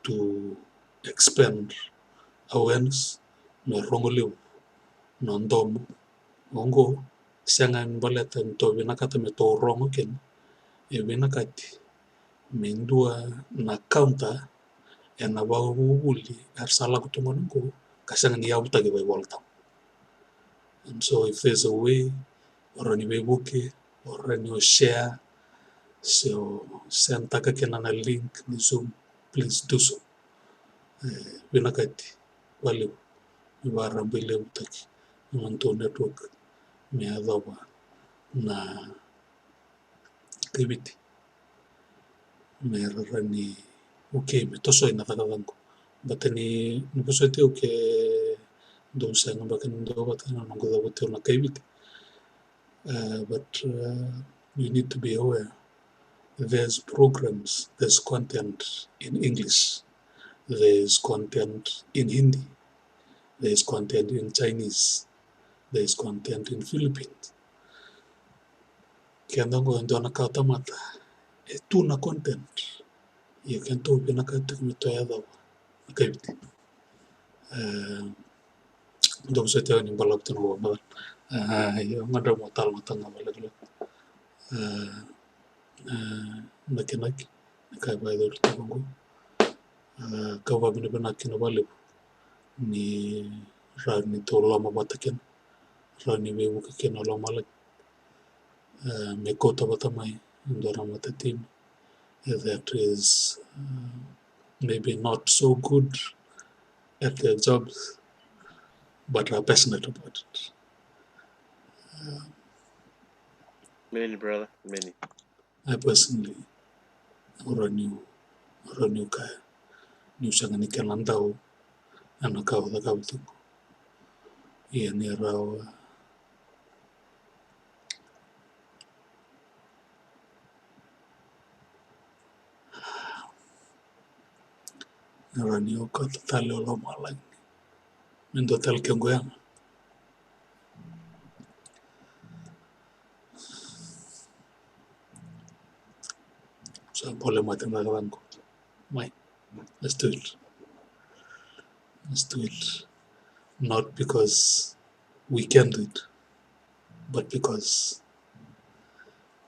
to expand awareness me rogo levu na domo. Oqo sega ni baleta ni tou vinakata me tou rogo kina, e vinakati me dua na counter ena vakavuvuli era sa lako tu gona qo ka sega ni yavutaki vakaivolatabu. And so if there's a way, o rawa ni veivuke, o rawa ni o share, se o sendtaka kina na link ni Zoom, please do so. E, vinakati vakalevu me vakarabailevutaki na nodatou network me yacova na kaiviti me ra rawa ni, okay, me toso ina cakacaka qo. But ni, ni vosoti au ke dou sega beka ni dua vata na noqu cavuti au na kaiviti. Uh, but uh, you need to be aware. There's programs, there's content in English, there's content in Hindi, there's content in Chinese, there's content in Philippines. Keda qo e dua na kawatamata e tu na content. Ia kedatou vinakata tiko me tou yacova na kaiviti. E, dou sa tiko ni balavu tu na vakamacalataka. E, ia, au gadreva mo talanoataka ga vakalekaleka. E, e, nakinaki, na ka e vakayacori tiko qo. E, kau vakavinavinaka kina vakalevu ni rawa ni tou lomavata kina, rawa ni veivuke kina lomalagi. E, me kauta vata mai e dua na matatimi that is uh, maybe not so good at their jobs but are passionate about it. Uh, Many, brother, many. I personally, au rawa niu, au rawa niu kaya niu sega ni kena dau ena ka au cakava tiko. Ia ni rawa Era ni okata tale o lomalagi me dua tale kequ yaga. Sa bole mate na cakacaka qo. Mai, let's do it. Let's do it. Not because we can do it, but because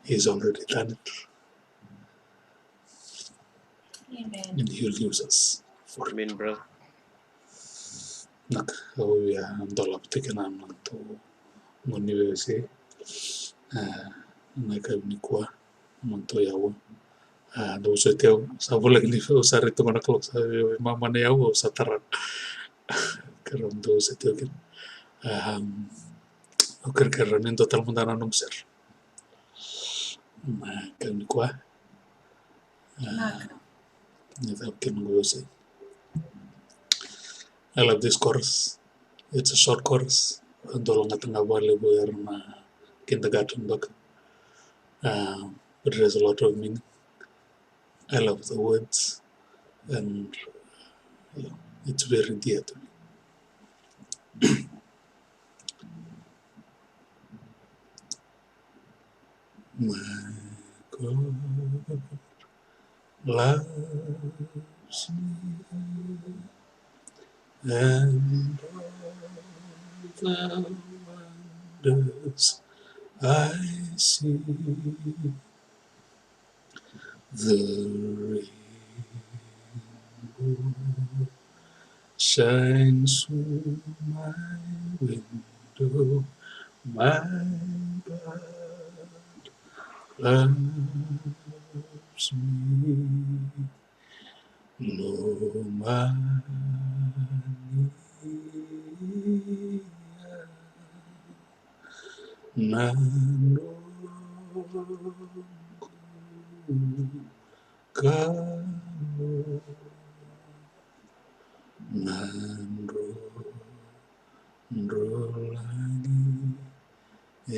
he's already done it. Amen. And he'll use us for it. Amen, brother. Naka, au via dolava tiko na nodatou gauna ni veiwasei. Ah, na ka nikua, nodatou yaua. Ah, dou sa teu, sa voleka ni au sa rai toka na kaloko, sa veimama na yaua, au sa tara. Keirau dau se tiko kina. Am, au kerekere ni dua tale mada na nomu share. Na ka nikua. A, ni cava kina noqu vosoti. I love this chorus. It's a short chorus. Au dau lagata ga vakalevu era na kindergarten beka. Uh, but it has a lot of meaning. I love the words and, yeah, it's very dear to me. My God loves me, and all the wonders I see. The rainbow shines through my window. My God loves me. Lomani au na noqu Kalou, na dro-, drodrolagi e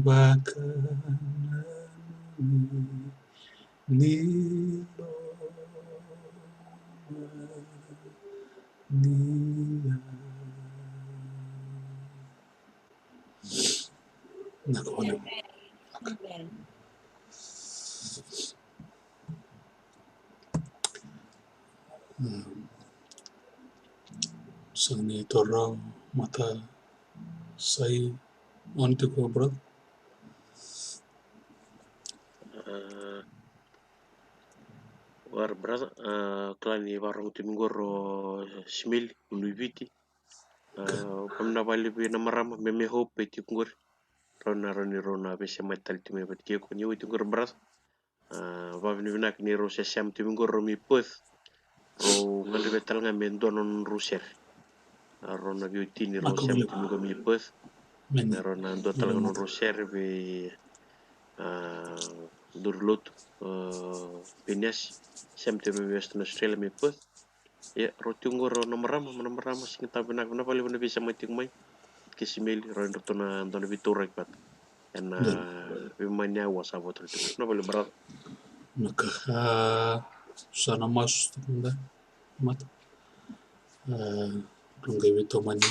vakananumi ni lomani au. Vinaka vakalevu. Amen. Mm. Sa ni toro mata sai on tiko, brother. Ah, wara, brother, ah, kila ni vakarorogo tiko qori o Simeli, o Lui Viti. Ah, vinaka vakalevu na marama, me, me hope e tiko qori. Rau na, rau ni rau na veisemati tale tiko mai vata kei iko ni oti qori, brother. Ah, vakavinavinaka ni rau se sema tiko qori rau mai Perth. Rau gadreva tale ga me dua na nodrau sere. Ah, rau na veiwatini rau sema tiko qori mai Perth. Me rau na dua tale ga nodrau sere vei, ah, duru lotu, ah, Peniasi. Sema tiko mai Western Australia mai Perth. Ia, rau tiko qori rau na marama, na marama, Siga Tabu, vinaka, vinaka vakalevu na veisemati tiko mai. Kei Simeli, rau, e ratou na dua na veitauraki vata ena veimama ni aua sa vo tale tiko. Vinaka vakalevu, brother. Vinaka, ah, sa na masu tiko mada, mata. Ah, rau qai veitomani.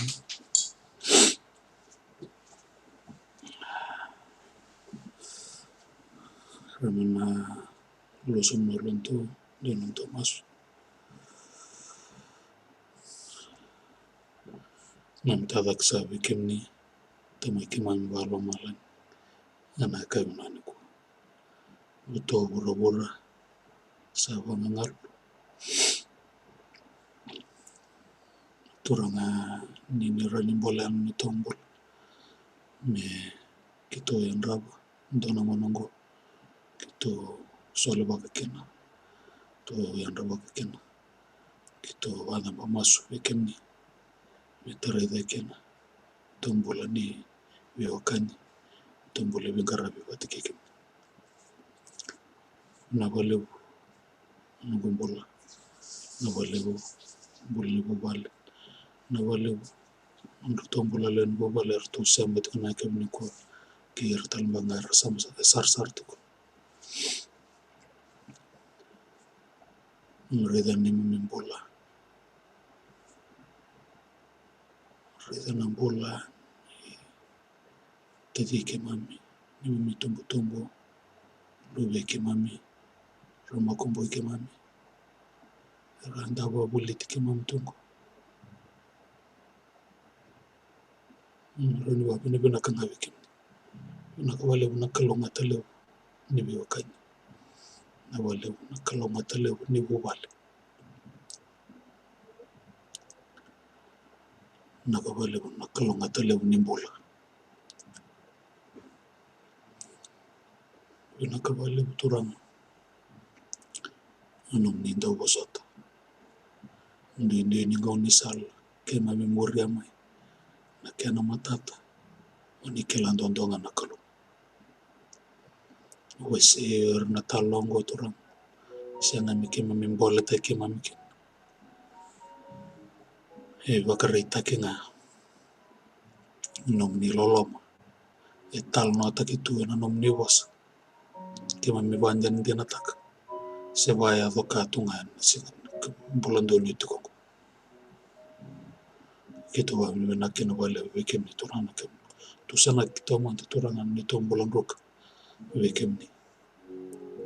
Rau na loso mai lotu, dua na nodatou masu. Nodatou cakacaka sa vei kemuni, Tamai keimami vakalomalagi, ena yakavi nikua. Lotu vuravura sa vagagalu. Turaga, ni, ni rawa ni bole yani na nodatou bula. Me keitou yadrava dua na gauna oqo, keitou solevaka kina, keitou yadravaka kina, keitou vakacaba masu vei kemuni, me tarai cake kina nodatou bula ni veiwekani, nodatou bula ni veiqaravi vata kei kemuni. Vinaka vakalevu na noqu bula. Vinaka vakalevu bula ni vuvale. Vinaka vakalevu nodratou bula lewe ni vuvale eratou sema tiko ena yakavi nikua, kei ira tale beka ga era sema sa-, sarasara tiko. Raica na neimami bula. Raica na bula ni taci keimami, neimami itubutubu, luve i keimami, ra makubui keimami, ra dau vakavoliti keimami tu qo. Mm, rawa ni vakavinavinaka ga vei kemuni. Vinaka vakalevu na kalougata levu ni veiwekani. Vinaka vakalevu na kalougata levu ni vuvale. Vinaka vakalevu na kalougata levu ni bula. Vinaka vakalevu Turaga na nomuni dau vosota. Duidui ni gaunisala, keimami muria mai na kena matata, o ni kila duadua ga na Kalou. Wasei ira na talo oqo Turaga, sega ni keimami boletaki keimami kina. E vakaraitaki ga na nomuni loloma, e talanoataki tu ena nomuni vosa. Keimami vakadinadinataka se vakayaco ka tu ga ena siga ni bula donu e tiko oqo. Keitou vakavinavinaka kina vakalevu vei kemuni Turaga na kemu tusanaki taumada Turaga na neitou bula druka vei kemuni.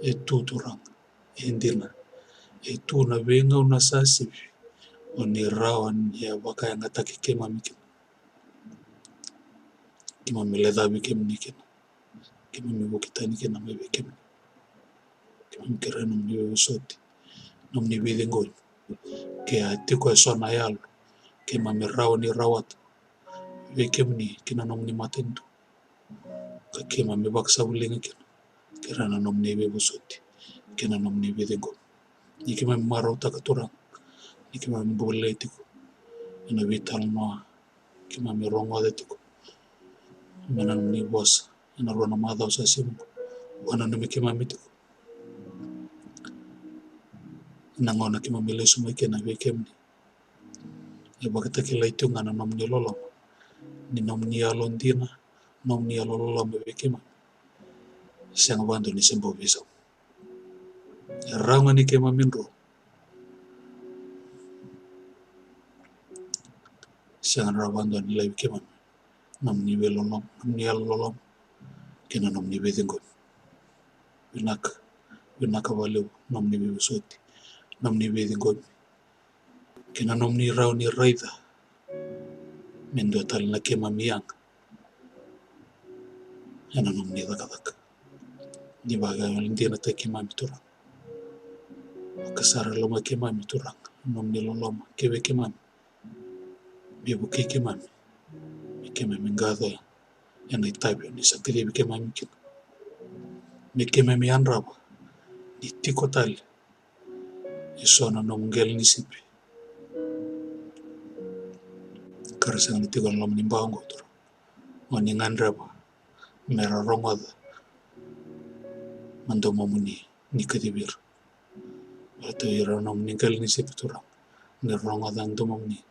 E tu Turaga, e dina, e tu na veigauna sa sivi o ni rawa ni vakayagataki keimami kina. Keimami lecavi kemuni kina, keimami vuki tani kina mai vei kemuni. Keimami kerea nomuni veivosoti, nomuni veiciqomi. Ke a tiko eso na yalo keimami rawa ni rawata vei kemuni ki na nomuni matanitu, ka keimami vakasavuliga kina, kerea na nomuni veivosoti kei na nomuni veiciqomi. Ni keimami marautaka Turaga, ni keimami bolei tiko ena veitalanoa keimami rogoca tiko mai na nomuni vosa ena rua na macawa sa sivi oqo, vakananumi keimami tiko ena gauna keimami lesu mai kina vei kemuni. E vakatakilai tiko ga na nomuni loloma, ni nomuni yalodina, nomuni yalololoma vei keimami. Sega vakadua ni se bau veisau. E rawa ga ni keimami dro, sega ni rawa vakadua ni laivi keimami nomuni veiloloma, nomuni yalololoma kei na nomuni veiciqomi. Vinaka, vinaka vakalevu nomuni veivosoti, nomuni veiciqomi kei na nomuni rawa ni raica me dua tale na keimami yaga ena nomuni cakacaka. Ni vakayalodinataki keimami Turaga, vakasara lomaki keimami Turaga, nomuni loloma kei vei keimami, me vukei keimami me keimami qaca ena itavi o ni sa kacivi keimami kina, me keimami yadrava ni tiko tale eso na nomu qele ni sipi ka ra sega ni tiko ena loma ni ba oqo Turaga. O ni gadreva me ra rogoca na domomuni ni kacivi ira. Baleta o ira na nomuni qele ni sipi Turaga, ni ra rogoca na domomuni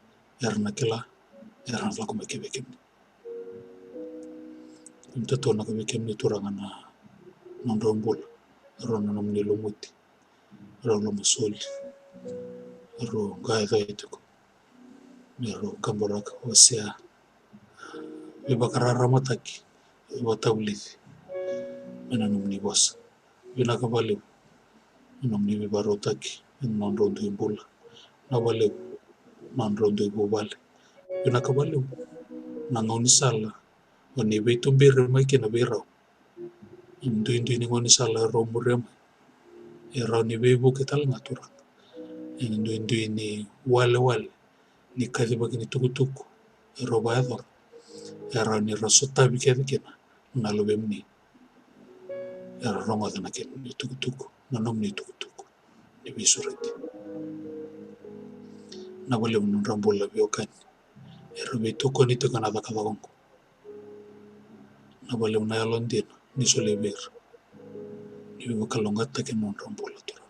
era na kila, era na lako mai ki vei kemuni. Keimami tautaunaka vei kemuni Turaga na nodrau bula, rau na nomuni lumuti, rau lomasoli, rau qai yaco tiko me rau kaburaka, wasea, veivakararamataki, veivakatavulici mai na nomuni vosa. Vinaka vakalevu na nomuni veivakarautaki ena nodrau dui bula. Vinaka vakalevu na nodrau dui vuvale. Vinaka vakalevu na gaunisala o ni veituberi mai kina vei rau. Ena duidui ni gaunisala e rau muria mai, e rawa ni veivuke tale ga Turaga. Ena duidui ni walewale ni kacivaki ni tukutuku e rau vakayacora, e rawa ni ra sotavi kece kina na luvemuni. Era rogoca na kena itukutuku, na nomuni itukutuku ni veisureti. Vinaka vakalevu na nodra bula veiwekani era veitokoni tiko ena cakacaka oqo. Vinaka vakalevu na yalodina ni solia vei ira, ni veivakalougatataki na nodra bula Turaga.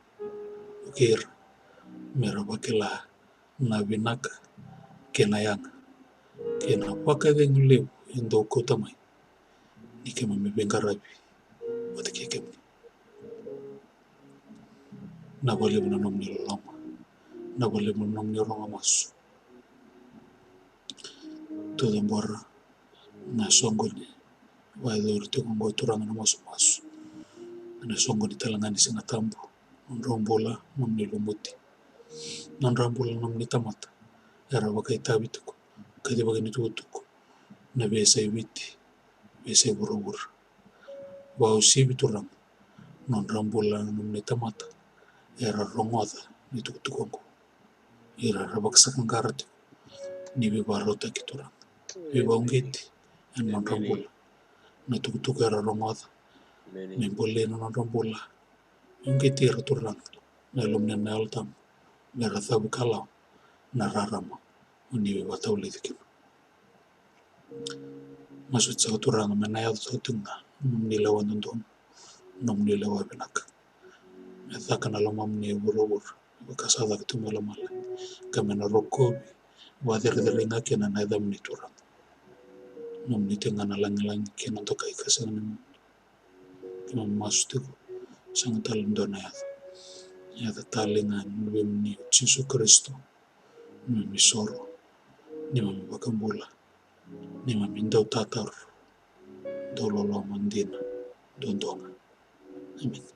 Vukei ira me ra vakila na vinaka kei na yaga kei na vakacegu levu e dau kauta mai ni keimami veiqaravi vata kei kemuni. Vinaka vakalevu na nomuni loloma. Vinaka vakalevu na nomuni rogo masu. Tucabora na soqoni vakayacori tiko oqo Turaga na masumasu. Na soqoni tale ga ni Siga Tabu, nodrau bula nomuni lumuti, nodrau bula nomuni tamata era vakaitavi tiko, kacivaki ni tukutuku na veiyasai Viti, veiyasai vuravura. Vakauasivi Turaga nodrau bula nomuni tamata era rogoca ni tukutuku oqo. Ira era vakasaqaqara tiko ni veivakarautaki Turaga, veivakauqeti ena nodra bula na tukutuku era rogoca. Me bolei na nodra bula, uqeti ira Turaga na Yalomuni na Yalo Tabu me ra cavuikalawa na rarama o ni veivakavulici kina. Masu tiko Turaga me na yaco tiko ga na nomuni lewa dodonu, na nomuni lewa vinaka. Me caka na lomamuni e vuravura, me vaka sa caka tu mai lomalagi. Ka me na rokovi, vakacerecerei ga kina na yacamuni Turaga. Nomuni tiko ga na lagilagi kei na dokai ka sega ni mudu. Keimami masu tiko, sega tale ni dua na yaca. Yaca tale ga ni luvemuni o Jisu Karisito. Neimami isoro, neimami iVakabula, neimami dautataro, dauloloma dina duadua ga. Emeni.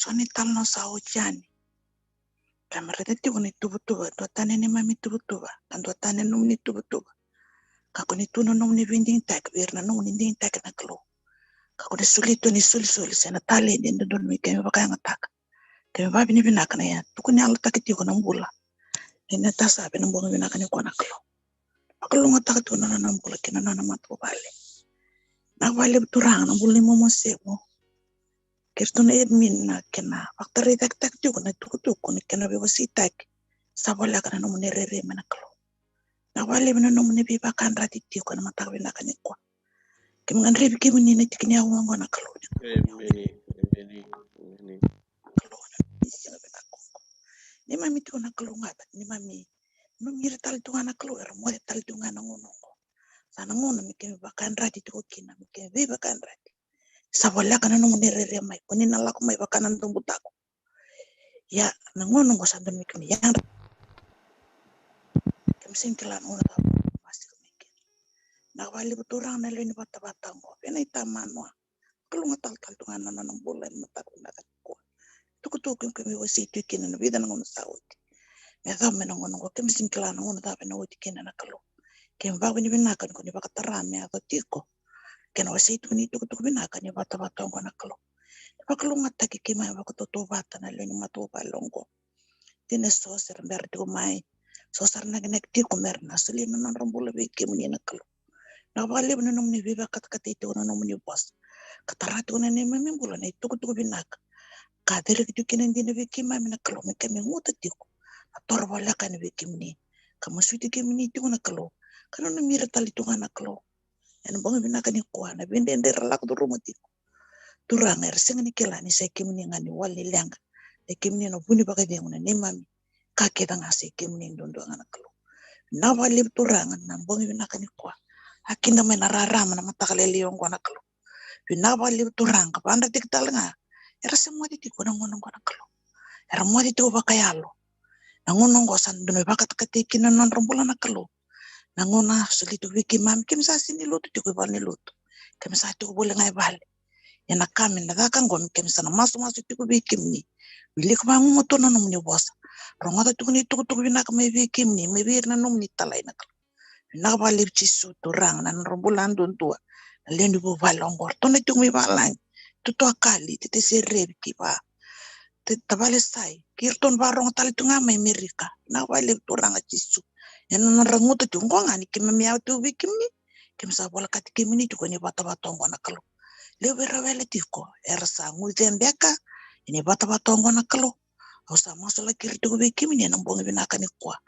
So ni talanoa sa oti yani. Keimami raica tiko na ituvatuva, dua tani neimami ituvatuva, ka dua tani nomuni ituvatuva. Ka ko ni tu na nomuni veidigitaki vei ira na nomuni digitaki na Kalou. Ka ko ni soli tu na isolisoli se na taledi e dodonu me keimami vakayagataka. Keimami vakavinavinaka na ia tukuni yalotaki tiko na bula nei Natasa ena bogi vinaka nikua na Kalou. Vakalougatataka tiko na nona bula kei na nona matavuvale. Vinaka vakalevu Turaga na bula nei Momosemo kei iratou na admin na kena vakatarai caketaki tiko na itukutuku na kena veiwaseitaki. Sa voleka na nomuni rerei mai na Kalou. Vinaka vakalevu na nomuni veivakayadrati tiko ena mataka vinaka nikua. Keimami gadrevi kemuni na tiki ni aua oqo na Kalou. Emeni, emeni, emeni. Kalou na nomuni siga vinaka oqo. Neimami tiko na kalougata, neimami, nomuni ira tale tu ga na Kalou era moce tale tu ga na gauna oqo. Sa na gauna me keimami vakayadrati tiko kina, me keimami veivakayadrati. Sa voleka na nomuni rerei mai, ko ni na lako mai vaka na daubutako. Ia na gauna oqo sa dodonu me keimami yadra. Keimami sega ni kila na gauna cava me siko mai kina. Vinaka vakalevu Turaga na lewe ni vatavata oqo, vei na itamanoa. Kalougata tale tu ga na nona bula ena mataka vinaka nikua. Tukutuku keimami wasei tu kina na vica na gauna sa oti. Me yacova mai na gauna oqo, keimami sega ni kila na gauna cava ena oti kina na Kalou. Keimami vakavinavinaka ni ko ni vakatara me yaco tiko. Kena wasei tiko ni tukutuku vinaka ni vatavata oqo na Kalou. Vakalougatataki keimami vakatautauvata na lewe ni matavuvale oqo. Dina eso era bera tiko mai, so era nakinaki tiko mera na solia na nodra bula vei kemuni na Kalou. Vinaka vakalevu na nomuni veivakatakataki tiko na nomuni vosa ka tara tiko na neimami bula na itukutuku vinaka. Ka cereki tiko kina dina vei keimami na Kalou me keimami guta tiko na toro voleka yani vei kemuni ka masuti kemuni tiko na Kalou. Ka nanumi ira tale tu ga na Kalou ena bogi vinaka nikua na veidredre era lako curuma tiko. Turaga era sega ni kila ni sa i kemuni ga ni wali ni leqa, na i kemuni na vu ni vakacegu na neimami ka kece ga sa i kemuni duadua ga na Kalou. Vinaka vakalevu Turaga na bogi vinaka nikua. A kida mai na rarama na mataka lailai oqo na Kalou. Vinaka vakalevu Turaga, vakadretaki tale ga era se moce tiko na gauna oqo na Kalou. Era moce tiko vakayalo na gauna oqo sa dodonu me vakatakatai kina na nodra bula na Kalou. Na gauna soli tiko vei keimami, keimami sa sega ni lotu tiko i vale ni lotu, keimami sa tiko voli ga i vale. Ia na ka me na caka oqo me keimami sa na masumasu tiko vei kemuni. Wilika vagumatua na nomuni vosa, rogoca tiko na itukutuku vinaka mai vei kemuni, mai vei ira na nomuni italai na Kalou. Vinaka vakalevu Jisu Turaga na nodra bula duadua na lewe ni vuvale oqo, ratou na tiko mai valagi, Tutuakali, Tete Serevi kei va, Tete Tavalesai kei iratou na vakarogo tale tu ga mai Merika. Vinaka vakalevu Turaga Jisu ena nodra guta tiko oqo ga ni keimami yawa tiko vei kemuni. Keimami sa volekati kemuni tiko ena ivatavata oqo na Kalou. Levu era wele tiko era sa guce beka ena ivatavata oqo na Kalou. Au sa masulaki ira tiko vei kemuni ena bogi vinaka nikua.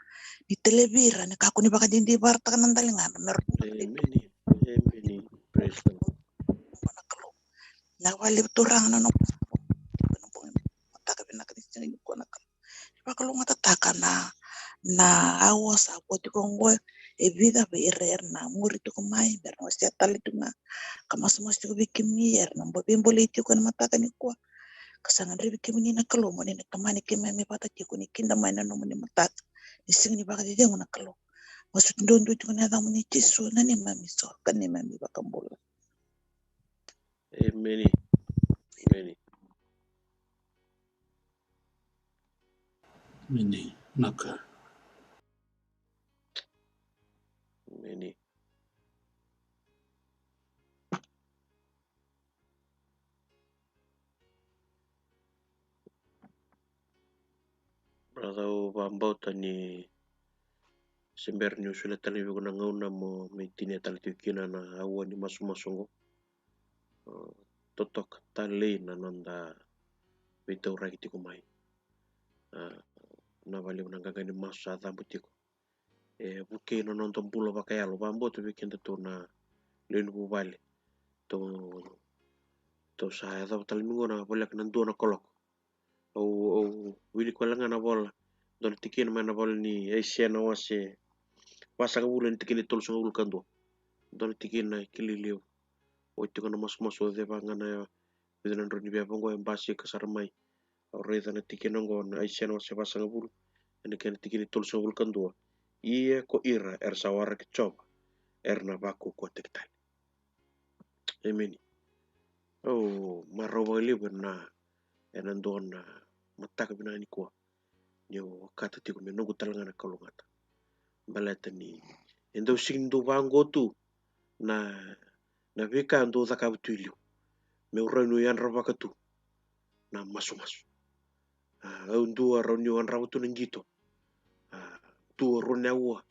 Ni talevi ira, ni kakua ni vakadidivacataka na daligana me ra Emeni. Emeni. Praise the Lord. Na Kalou. Vinaka vakalevu Turaga na nomu tiko ena bogi, mataka vinaka ni siga nikua na Kalou. Ni vakalougatataka na, na aua sa vo tiko oqo e vica vei ira era na muri tiko mai me ra na wasea tale tiko ga ka masumasu tiko vei kemuni, era na veibolei tiko ena mataka nikua. Ka sa gadrevi kemuni na Kalou mo ni na tomani keimami vata tiko ni kida mai na nomuni mataka ni siga ni vakacecegu na Kalou. Masuti duadua tiko na yacamuni Jisu na neimami isoro ka neimami iVakabula. Emeni. Emeni. Emeni. Naka. Meni. Brother, au vakabauta ni se bera niu solia tale vei iko na gauna mo me tinia tale tiko kina na aua ni masumasu oqo. A, totoka talei na noda veitauraki tiko mai. A, na vakalevu na qaqa ni masu sa cabu tiko. E vukei na noda bula vakayalo, vakabauta vei kedatou na lewe ni vuvale. Tou, tou sa yacova tale mai qo na voleka na dua na kaloko. Au, au wilika wale ga na vola, dua na tikina mai na vola ni Aisea na wase vasagavulu, ena tikina e tolusagavulu ka dua. Dua na tikina e kilai levu. Oti tiko na masumasu, au ceva ga na vica na drau ni veva oqo e basika sara mai. Au raica na tikina oqo, na Aisea na wase vasagavulu, ena kena tikina e tolusagavulu ka dua. Ia ko ira era sa waraki Jiova, era na vakaukauwataki tale. Emeni. Au marau vakalevu ena, ena dua na mataka vinaka nikua. Niu okata tiko me noqu tale ga na kalougata. Baleta ni e dau sega ni dau vaqo tu na, na veika dau cakava tu e liu. Meu rawa niu yadravaka tu na masumasu. A, au dua rawa niu yadrava tu na qito. A, dua, rua na aua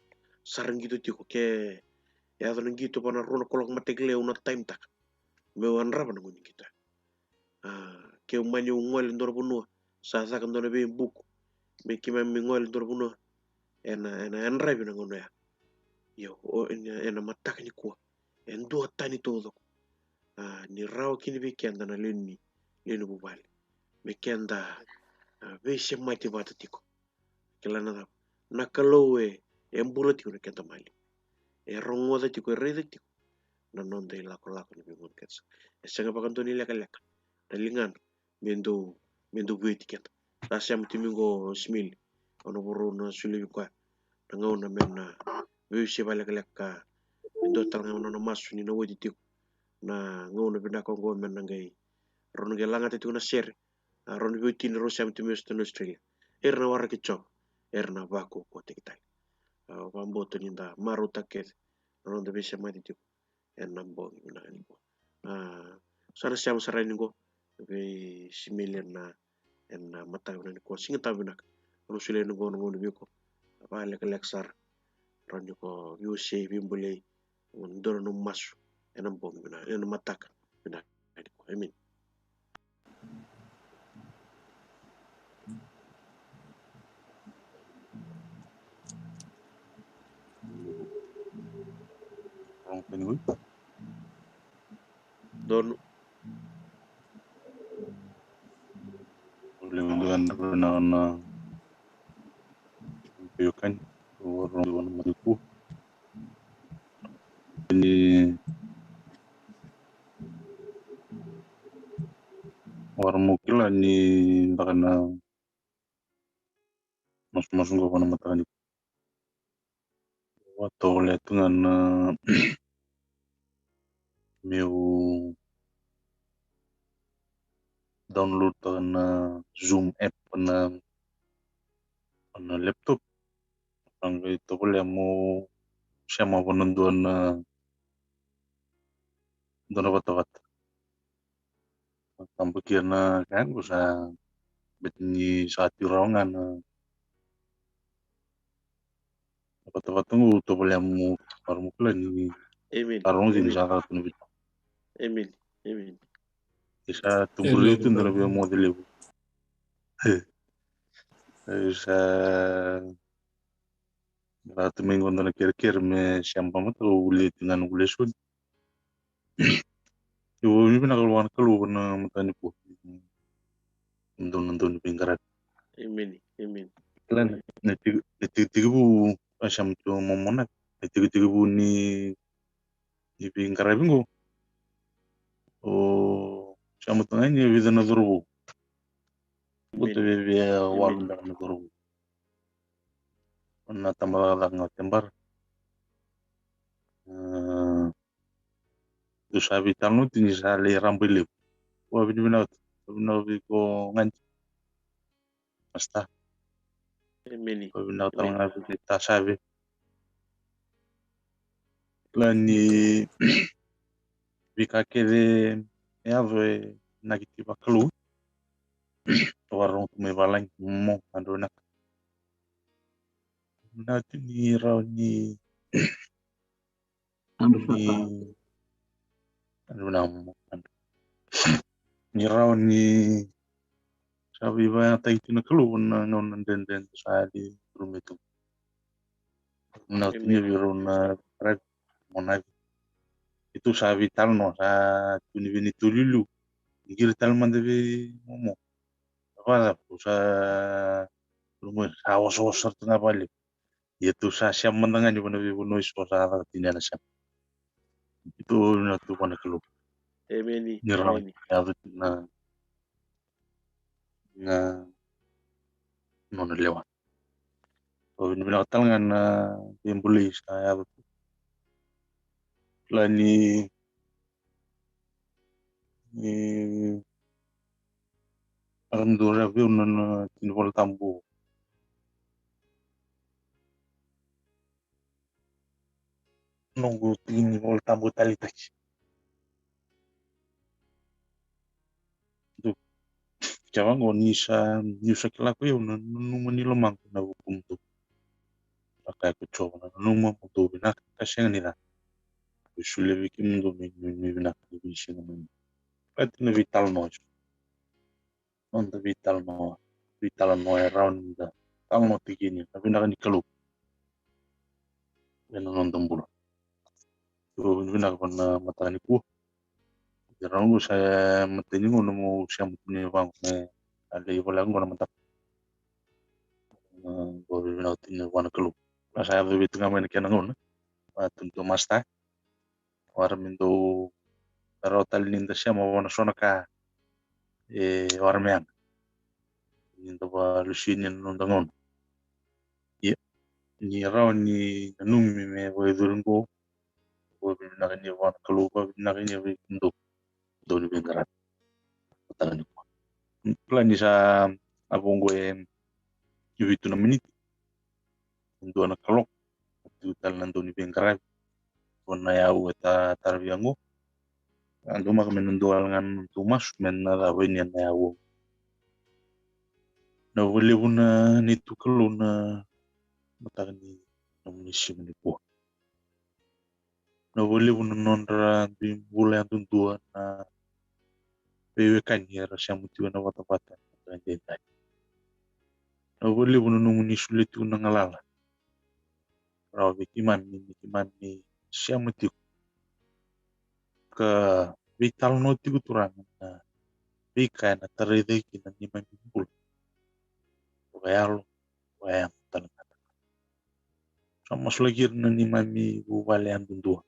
sara qito tiko, ke yaco na qito va na rua na kaloko mataka lailai, au na time taka meu yadrava na gauna ni qito. A, keu mani au gole dua na vanua, sa caka dua na veibuku me keimami gole dua na vanua, ena, ena yadravi na gauna ya. Io, o, ena, ena mataka nikua e dua tani taucoko. A, ni rawa kina vei keda na lewe ni, lewe ni vuvale me keda, a, veisemati vata tiko. Kila na cava? Na Kalou e, e bula tiko na keda maliwa. E rogoca tiko, e raica tiko na noda ilakolako ni veigauna kece sara. E sega vakadua ni lekaleka na ligana me dau, me dau vueti keda. Sa sema timi qo Simili, au na vorou na solia vei koya na gauna me na veiwasei vakalekaleka. E dua tale ga na nona masu ni na oti tiko na gauna vinaka oqo me na qai, rau na qai lagata tiko na sere. A, rau na veiwatini rau sema timi Western Australia. Era na waraki Jiova, era na vakaukauwataki tale. A, au vakabauta ni da marautaka kece na noda veisemati tiko ena bogi vinaka nikua. A, sa na sema sara yani qo vei Simili ena, ena mataka vinaka nikua. Siga Tabu vinaka. Au na solia yani qo na gauna vei iko vakalekaleka sara. Rawa ni ko veiwasei, veibolei, dua na nomu masu ena bogi vinaka, ena mataka vinaka nikua. Emeni. Donu. Levu dua na, na, na, veiwekani, au warau dua na maliku. Ni warau mo kila ni baka na masumasu qo vua na mataka ni. Au tovolea tu ga na meu download taka na Zoom app na, na laptop. Sa qai tovolea meu sema vua na dua na, dua na vatavata. Tabakia na ka qo sa beti ni sa tiko rawa ga na vatavata qo, tovolea mo, mo kila ni sa rogoci ni sa caka tu na video. Emeni. Emeni. Ni sa tuburi tu dua na via moce levu. Ni sa caka tu mai qo dua na kerekere me sema vata, au vulica tu ga na noqu lesoni. Io, ni vinaka vua na Kalou na mataka nikua. Donu, donu veiqaravi. Emeni, emeni. Kila na, na tiki, na tikitiki vou, a, sema tu mo mona. Na tikitiki vou ni, ni veiqaravi qo. O, sema tu ga ni vica na cauravou. Emeni. Buta via, via walu beka na cauravou. Na tabacakacaka ga o Tebara. A, dou sa veitalanoa tu ni sa lai raba i levu. Au vakavinavinaka tu, vakavinavinaka vei iko Gadi. Masta. Emeni. Ko vinaka tale ga vei kei Tasave. Kila ni veika kece e yaco e nakiti vakalou. Vakarorogo tu mai valagi mo, adra vinaka. Vinaka tu ni rawa ni Andru ni sata. Andru na mo, andru. Ni rawa ni sa veivayagataki tu na Kalou na gauna dredre sa li rume tu. Na tu ni vei rau na rag mo na vi. Itu sa veitalanoa sa tu ni vei ni tu liuliu. Ni qiri tale mada vei momo. Vacava sa rume sa osaosa tu ga vale. Ia tu sa sema mada ga ni vana veivanua eso sa caka tini na sema. Itu na tu vana Kalou. Emeni. Ni rawa ni yaco tu na na nona lewa. Ko vinavinaka tale ga na veibulai sa yaco tu. Kila ni ni a dua vei au na tini Vola Tabu. Noqu tini Vola Tabu taleitaki. Kevaka ni sa niu sa kila ko i au na nanuma ni lomaqu na vukumudou. Sa kaya ko Jiova na nanuma mo dou vinaka ka sega ni ca. Ko i solia vei kemudou me ni vinaka ni veisiga mai. Kati na veitalanoa eso. Noda veitalanoa, veitalanoa e rawa ni da talanoa tiko ni na vinaka ni Kalou ena noda bula. Io, vinaka vana mataka ni kua. E rawa qo sa mataka ni gauna mo sema tu ni vaqo me a lei vale qo na mataka. Qo vinaka tu ni vana Kalou. Na sa yaco vei tu ga mai na kena gauna. Vatutu masta. Wara me dou rawa tale ni da sema vana so na ka e wara me yaga ni da valusi ni na noda gauna. Ia ni rawa ni nanumi me vakayacori qo. Ko vinaka ni vana Kalou, ko vinaka ni vei dou dou ni veiqaravi. Mataka ni kua. Kila ni sa a vo qo e vitu na miniti. Dua na kaloko. Tiko tale na dau ni veiqaravi. Ko na yau e ta taravi qo. A dau maka me na dua wale ga na tou masu me na cava ini na yau. Na vakalevu na neitou Kalou na mataka ni nomuni siga ni kua. Na vakalevu na nodra dui bula yadudua na veiwekani era sema tiko ena vatavata na edaidai. Na vakalevu na nomuni solia tiko na galala rawa vei keimami ni keimami sema tiko ka veitalanoa tiko Turaga na veika ena tarai cake kina neimami bula vakayalo, vakayago tale ga. Sa masulaki ira na neimami vuvale yadudua.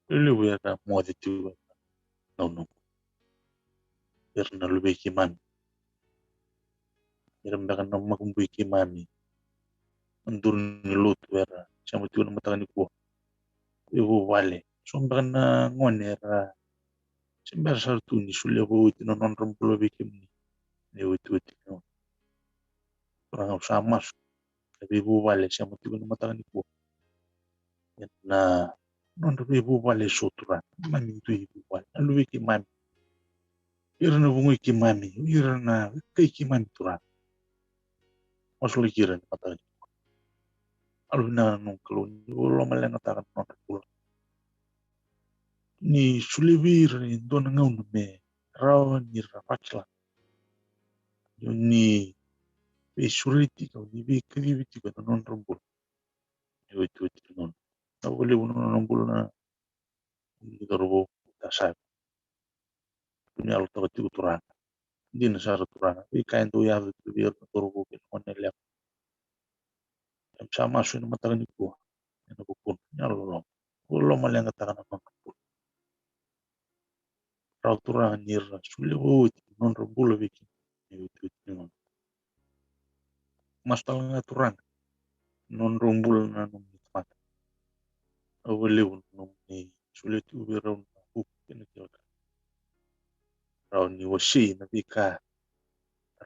Levu era moce tiko ena gauna qo. Era na luvei keimami. Era beka na makubui keimami. Na duru ni lotu era sema tiko na mataka ni kua. Veivuvale. So beka na gone era se bera sara tu ni solia vakaoti na nodra bula vei kemuni. Ni otioti ni gauna. Turaga au sa masu. Na veivuvale sema tiko na mataka ni kua. Ena nodra veivuvale eso Turaga. Mami dui vuvale. Na luvei keimami. Ira na vugoi keimami. Ira na kai keimami Turaga. Masulaki ira ena mataka ni kua. Yalo vinaka na noqu Kalou ni vakalomaleqataka na nodra bula. Ni solia vei ira e dua na gauna me rawa ni ra vakila. Ni veisureti ka ni veikacivi tiko ena nodra bula. Ni otioti ni gauna. Na vakalevu na nona bula na ni cauravou Tasave. Ni yalo toka tiko Turaga. Dina sara Turaga. Veika e dau yaco tu vei ira na cauravou kei na gone yalewa. Em sa masu ena mataka ni kua. Ena vukuna. Ni yalo loloma. Vakalomaleqataka na nodra bula. Rawa Turaga ni ra solia vakaoti na nodra bula vei kemuni. Ni otioti ni gauna. Masu tale ga Turaga. Nodra bula na nomuni tamata. Au vakalevu na nomuni solia tiko vei rau na vuku kei na kila ka. Rawa ni wasei na veika.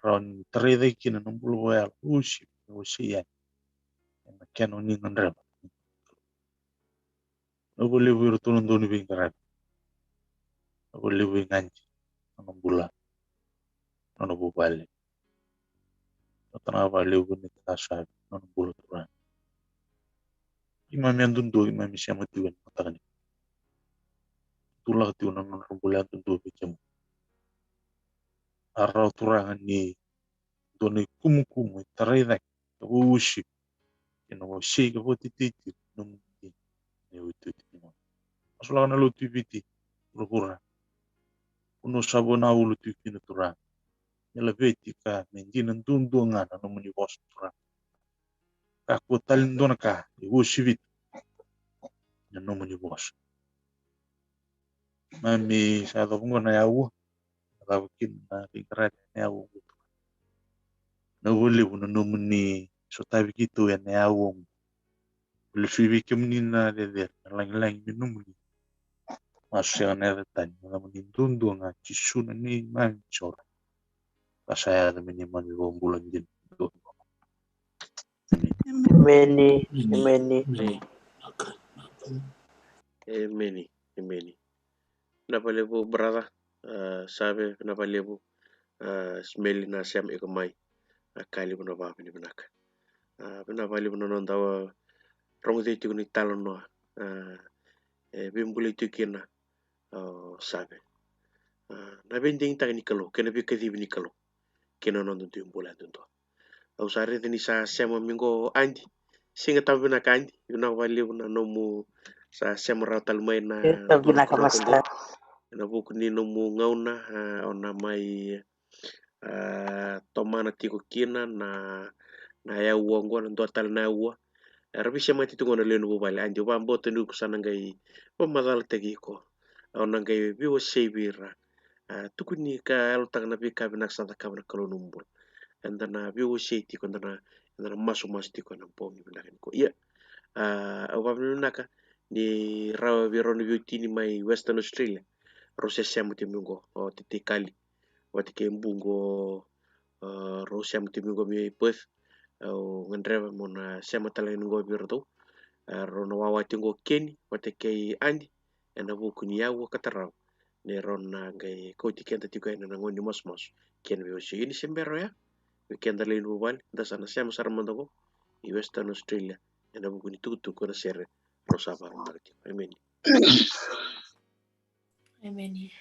Rawa ni tarai cake kina na bula vakayalo. Usi ni wasei yani. kena o ni gadreva. Na vakalevu iratou na dau ni veiqaravi. Na vakalevu i gadi, nona bula, nona vuvale. Nona tana vakalevu ni tana savi, nona bula Turaga. Keimami yadudua, keimami sema tiko ena mataka ni. Tulaka tiko na nodra bula yadudua vei kemuni. A rawa Turaga ni dua na ikumukumu e tarai cake, na vousivi kei na wasei ka vakatetei tiko na nomuni dina na iotioti ni gauna. Masulaka na lotu i Viti, vuravura. Vanua sa vanua ulu tiko kina Turaga. Me laveti ka me dina duadua ga na nomuni vosa Turaga. Kakua tale ni dua na ka e uasivita na nomuni vosa. Mami sa yacova oqo na aua, yacova kina na veiqaravi ena aua oqo. Na vakalevu na nomuni sotavi keitou ena aua oqo. Lesu vei kemuni na cecere, na lagilagi me nomuni. Masu sega na yaca tani, na nomuni duadua ga Jisu na neimami Isoro. Ka sa yaco me neimami iVakabula dina duadua. Emeni. Emeni. Emeni. Emeni. Emeni. Vinaka vakalevu brother, ah, Save, vinaka vakalevu, ah, Smeli na sema iko mai. Ah, ka levu na vakavinavinaka. Ah, vinaka vakalevu na noda, ah, rogoci tiko ni talanoa. Ah, e veibulai tiko kina, ah, Save. Ah, na veidigitaki ni Kalou kei na veikacivi ni Kalou kei na noda dui bula yadudua. Au sa raica ni sa sema mai qo Adi. Siga Tabu, vinaka Adi, vinaka vakalevu na nomu sa sema rawa tale mai na, e, Tabu, vinaka Master. Ena vuku ni nomu gauna, ah, o na mai, ah, tomana tiko kina na, na aua oqo, na dua tale na aua. Era veisemati tiko na lewe ni vuvale. Adi, au vakabauta ni iko sa na qai vakamacalataki iko. Au na qai veiwasei vei ira. Ah, tukuni ka yalotaka na veika vinaka sa cakava na Kalou nomu bula. Eda na veiwasei tiko, eda na, eda na masumasu tiko ena bogi vinaka nikua. Ia, ah, au vakavinavinaka ni rawa vei rau na veiwatini mai Western Australia. Rau se sema tiko mai qo, o Tete Kali vata kei Buqo, ah, rau sema tiko mai qo mai Perth. Au gadreva mo na sema tale ga ni qo vei iratou. Ah, rau na wawa tiko qo Keni vata kei Adi ena vuku ni aua ka tarava. Ni rau na qai kauti keda tiko yani ena gauna ni masumasu kei na veiwasei. Ia ni se bera oya, vei keda lewe ni vuvale, da sa na sema sara mada qo i Western Australia ena vuku ni tukutuku ena sere rau sa vakarogotaka tiko. Emeni. Emeni.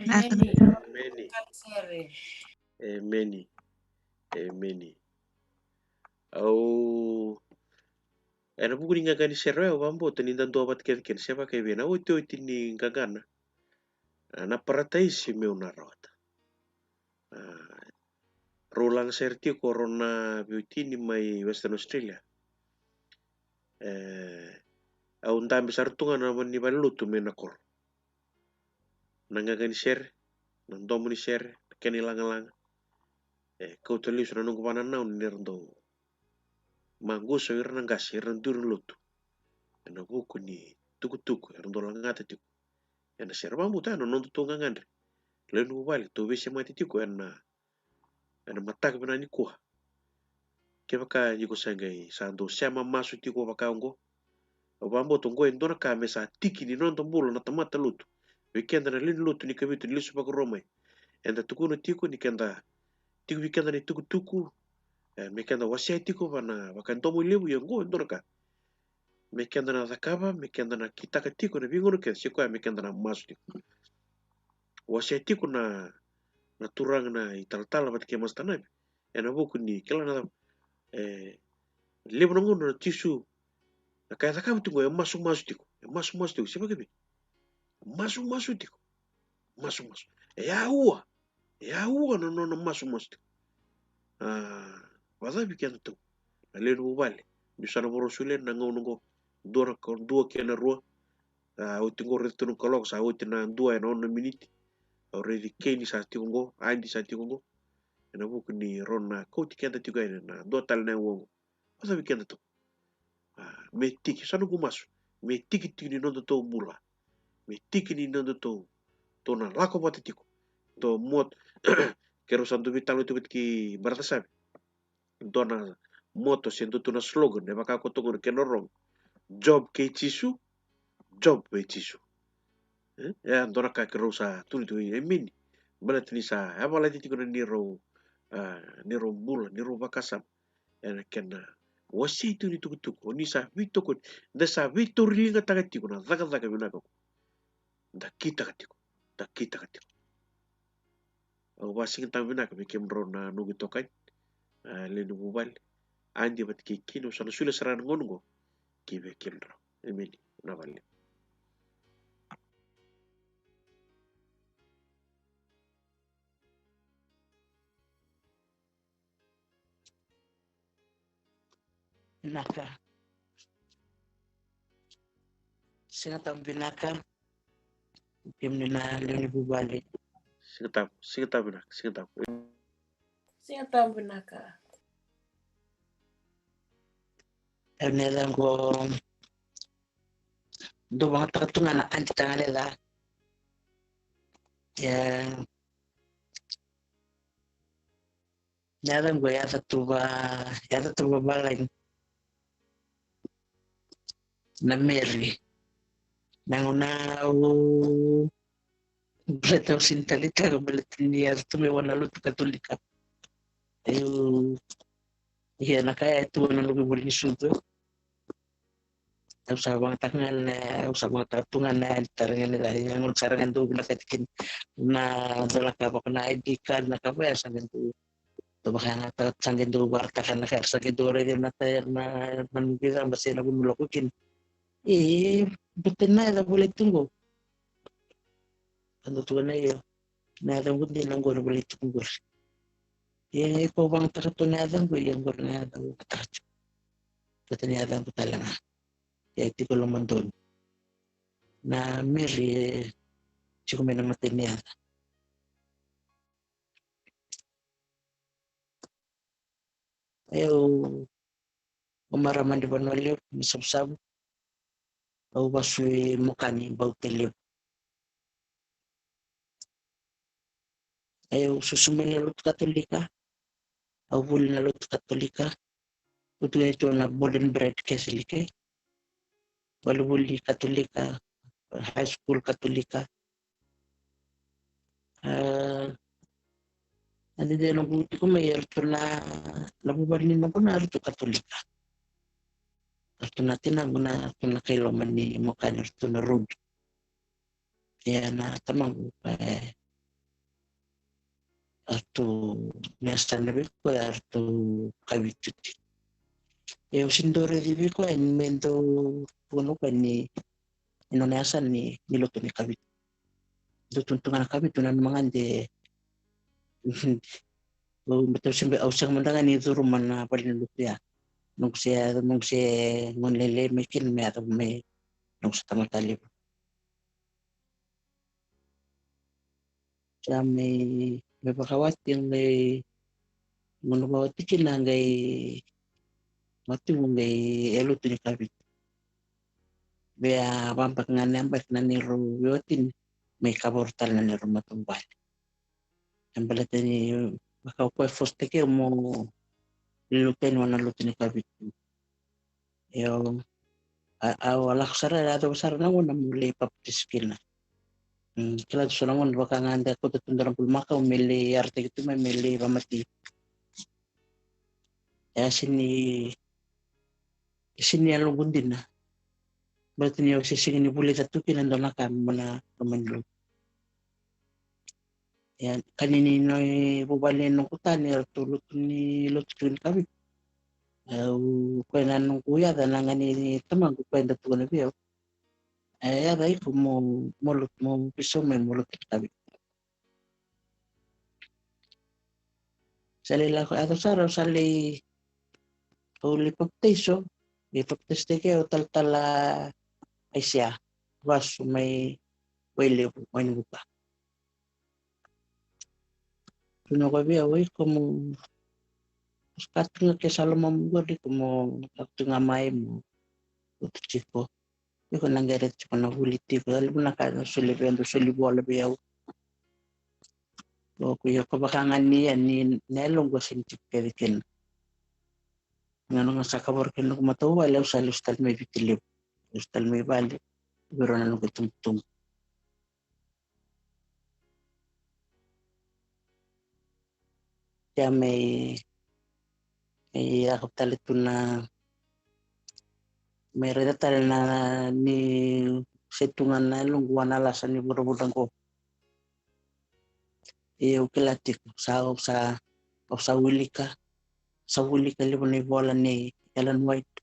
Emeni. Emeni. Kanisere. Emeni. Emeni. Au ena vuku ni qaqani sere, au vakabauta ni da dua vata kece kina se vakaivei na otioti ni qaqana. A, na parataisi meu na rawata. A, rau laga sere tiko rau na veiwatini mai Western Australia. E, au dabe sara tu ga na mani valenilotu mai na koro. Na qaqani sere, na domo ni sere, na kena ilagalaga. E kauta lesu na noqu vananau ni ra dau maqusa o ira na qase, ira na duri ni lotu. Ena vuku ni tukutuku era dau lagata tiko ena sere. Vakabauta ya na nodatou gagadre, lewe ni vuvale, tou veisemati tiko ena, ena mataka vinaka nikua. Kevaka iko sa qai sa dau sema masu tiko vaka oqo, au vakabauta oqo e dua na ka me sa tiki ni noda bula na tamata lotu. Vei keda na lewe ni lotu ni Kavitu ni lesu vakarua mai, eda tukuna tiko ni keda tiko vei keda na itukutuku, e, me keda wasea tiko vaka na, vaka domo levu. Ia oqo e dua na ka me keda na cakava, me keda na kitaka tiko na veigauna kece, se koya me keda na masu tiko. Wasea tiko na, na turaga na italatala vata kei Master Navi ena vuku ni kila na cava, e, levu na gauna na Jisu, na ka e cakava tiko e masumasu tiko, e masumasu tiko, se vakaevei? Masumasu tiko. Masumasu. E aua. E aua na nona masumasu tiko. A, vacava vei kedatou na lewe ni vuvale? Niu sa na vakarau solia na gauna oqo, dua na ka, dua kei na rua. A, oti oqo raica tu na kaloko, sa oti na dua ena ono na miniti. Au raici Keni sa tiko oqo, Adi sa tiko oqo. Ena vuku ni rau na kauti keda tiko yani ena dua tale na aua oqo. Vacava vei kedatou? A, me tiki, sa noqu masu, me tiki tiko ni nodatou bula, me tiki ni nodatou, tou na lako vata tiko. Dua moto, keirau sa dau veitalanoa tiko vata kei Brother Sami. Dua na moto se dua tu na slogan e vaka ko toka na kena rorogo: Job kei Jisu, Job vei Jisu. E, e dua na ka keirau sa tukuna tiko, emeni. Baleta ni sa yavalati tiko na neirau, a, neirau bula, neirau vakasama ena kena wasei tu ni tukutuku. O ni sa veitokoni, da sa veitauriligataka tiko na cakacaka vinaka ko da kitaka tiko, da kitaka tiko. Au vakasigatabu vinaka vei kemudrau na noqu itokani, a, lewe ni vuvale, Adi vata kei Keni. Au sa na solia sara na gauna oqo ki vei kemudrau. Emeni. Na vale. Vinaka. Siga Tabu vinaka. Kemuni na lewe ni vuvale. Siga Tabu, Siga Tabu vinaka, Siga Tabu. Siga Tabu vinaka. Au na yacaqu, dou vakayagataka tu ga na Aunty Tagane ca. Ia, na yacaqu e yaca tu va, yaca tu vavalagi. Na Mary. Na gauna au, baleta au sega ni taleitaka baleta ni yaca tu mai vua na lotu Katolika. Au, ia na ka e tu ena noqu ivola ni sucu. Au sa vakayagataka ga na, au sa vakayagataka tu ga na Aunty Tagane ca, ia gauna sa ra qai dau vinakati kina na dau na ka vaka na I D card na ka vaya sa qai dau, dau vakayagataka, sa qai dau vakaraitaka na ka, sa qai dau raica na taya na, na noqu icaba se na vanua au lako kina. E, baleta na yaca volai tu qo. Ka dau tukuna io, na yaca qo dina qo na volai tu qori. Ia iko vakayagataka tu na yaca qo, ia qori na yaca au vakayagataka tu. Baleta na yaca qo tale ga. Ia tiko lomadonu. Na Mary e tiko mai na matai ni yaca. Au, au marama ni Vanua Levu, ni Savusavu. Au vasu i Mokani, Bau, Tailevu. Au susu mai na lotu Katolika. Au vuli na lotu Katolika. Au tu e tu na Born and Bred Catholic, e. Vuli Katolika, high school Katolika. A, na dede noqu tiko mai eratou na, na vuvale ni noqu na eratou Katolika. Eratou na tinaqu na, eratou na kai loma ni Mokani, eratou na Road. Ia na tamaqu, e, eratou na yasana vei koya eratou Kavitu. Ia au sega ni dau raici vei koya ni me dau tukuna o koya ni, ni nona yasana ni, ni lotu ni Kavitu. Dau tukuna tu ga na Kavitu, nanuma ga de, au, baleta au sega, au sega mada ga ni curuma na vale ni lotu ya. Noqu se, noqu se gone lailai mai kina me yaco mai noqu se tamata levu. Sa mai, mai vakawati, qai gauna vakawati kina qai watiqu qai e lotu ni Kavitu. Via vabaki ga na yabaki na neirau veiwatini, mai kavoro tale na neirau matavuvale. E baleta ni vaka o koya e fositaki au mo luteni vua na lotu ni Kavitu. Io, a, au a lako sara, a yacova sara na gauna meu lai papitaiso kina. Mm, kila tu so na gauna vaka ga de kauta tu dua na bulumakau me lai yarataki tu mai me lai vamati. E a sega ni, e sega ni yaloqu dina. Baleta ni au se sega ni vulica tu kina e dua na ka mai na loma ni lotu. Ia, ka ni ni na vuvale ni noqu tani, eratou lotu ni, lotu tu ni Kavitu. Au, koya na noqu yaca, na gane ni tamaqu, koya e dau tukuna vei au. E, yaca iko mo, mo lotu, mo veisau mai mo lotu ni Kavitu. Sa lai lako, yaco sara, au sa lai, au lai papitaiso, lai papitaisotaki au talatala Aisea, vasu mai Wailevu, Wainibuka. Tukuna o koya vei au, iko mo, o sa ka tu ga ke sa lomamu qori, iko mo lako tu ga mai mo lotu tiko. Iko na qai raica tiko na vuli tiko, e levu na ka na soli vei au, dau soli vola vei au. O koya, io, ko vaka ga ni, ia ni na yaloqu a sega ni tiko kece kina. Gauna ga sa kavoro kina noqu matavuvale, au sa lesu tale mai Viti Levu. Lesu tale mai vale vei rau na noqu itubutubu. Ia me, e, lako tale tu na, me raica tale na ni se tu ga na yaloqu vua na lasa ni vuravura qo. Ia au kila tiko, sa, au sa, au sa wilika, sa wilika levu na ivola nei Ellen White.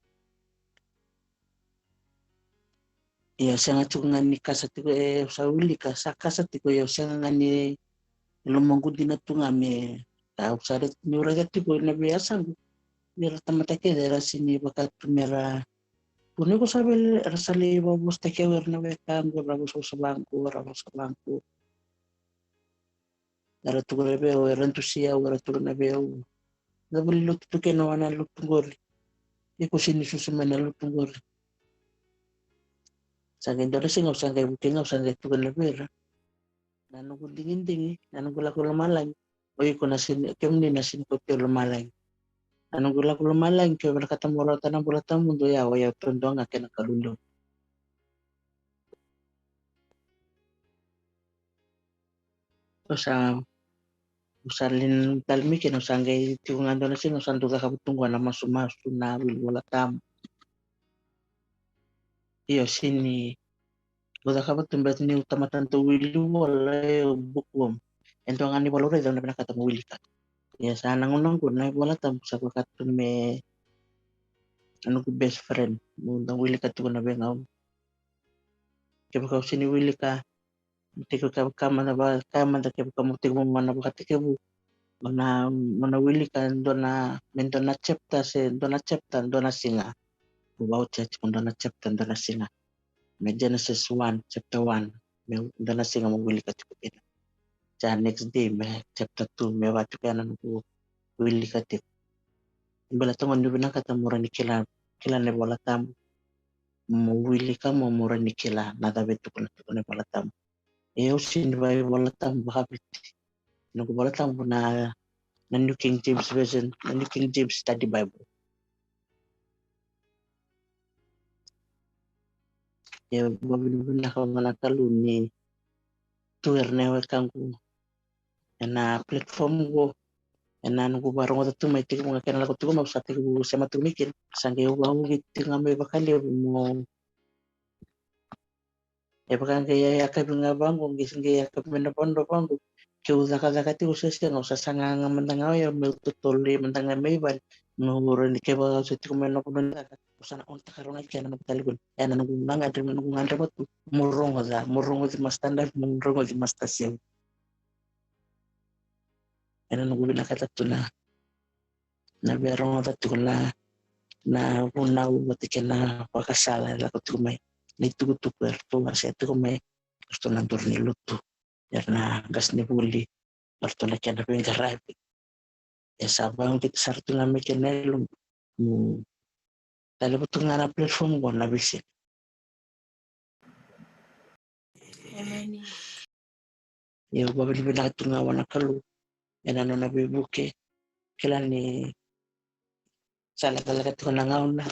Ia au sega tiko ga ni kasa tiko, e, au sa wilika, sa kasa tiko, ia au sega ga ni lomaqu dina tu ga me, au sa raica, niu raica tiko na veiyasaqu. Vei ira tamata kece era sini vaka tu mera. Kua ni ko sa vei, era sa lai vakavosataki au era na wekaqu, ra vosavosa vaqu, ra vosa vaqu. Era tukuna vei au, era dusia au, era tukuna vei au, na vale ni lotu tu kei na wana lotu qori. Iko sini susu mai na lotu qori. Sa qai dua na siga au sa qai vuke ga au sa qai tukuna vei ira. Na noqu digidigi, na noqu lako i lomalagi. O iko na sini, kemuni na sini kauti au i lomalagi. Na noqu lako i lomalagi, ke o vinakata mo rawata na bula tawamudu, ia o yau taudua ga kei na Kalou levu. Au sa, au sa lin tale mai kina, au sa qai tiko ga dua na siga, au sa dau cakava tu qo na masumasu, na wili Vola Tabu. Io, sini, au cakava tu beka niu tamata dau wili vola, e bookworm. E dua ga na ivola au raica au na vinakata mo wilika. Ia sa na gauna qo na iVola Tabu sa vaka tu me na noqu best friend, mo dau wilika tiko na veigauna. Kevaka au sini wilika, tekivu kevaka mada, vaka mada kevaka mo tekivu mo na vakatekivu, mo na, mo na wilika dua na, me dua na chapter se dua na chapter dua na siga. Mo vakaotia tiko dua na chapter dua na siga. Me Genesis one, chapter one, me dua na siga mo wilika tiko kina. Sa next day me chapter two, me vaka tiko ya na noqu wilika tiko. Baleta gona niu vinakata mo rawa ni kila, kila na iVola Tabu. Mo wilika mo, mo rawa ni kila na cava e tukuna tiko na iVola Tabu. E, au sini vaiVola Tabu vakaviti. Noqu Vola Tabu na, na New King James Version, na New King James Study Bible. E, vakavinavinaka vua na Kalou ni tu era na wekaqu ena platform qo. Ena noqu vakarogoca tu mai, tekivu ga kena lako tiko mai, au sa tekivu sema tu mai kina. Sa qai vakavuki tiko ga mai vakalevu mo, e vaka qai yakavi ga vaqo, qai, qai yakavi mai na vanua vaqo. Keu cakacaka tiko se sega, au sa saga ga mada ga oya meu totolo mada ga mai vale. Meu rawa ni, kevaka au se tiko mai na vanua ni caka, au sa na on taka rawa ga kina na noqu talevoni. Ena noqu gagadre, noqu gadreva tu mo rogoca, mo rogoci Master Dave, mo rogoci Master Seu. Ena noqu vinakata tu na, na via rogoca tiko na, na vunau vata kei na vakasala e lako tiko mai. Na itukutuku eratou wasea tiko mai eratou na duru ni lotu, era na qasenivuli, eratou na kena veiqaravi. E sa vakaoqo sara tu ga me kena yalo. Mo taleva tu ga na platform qo na veisiga. Emeni. Ia au vakavinavinaka tu ga vua na Kalou ena nona veivuke. Kila ni sa lekaleka tiko na gauna.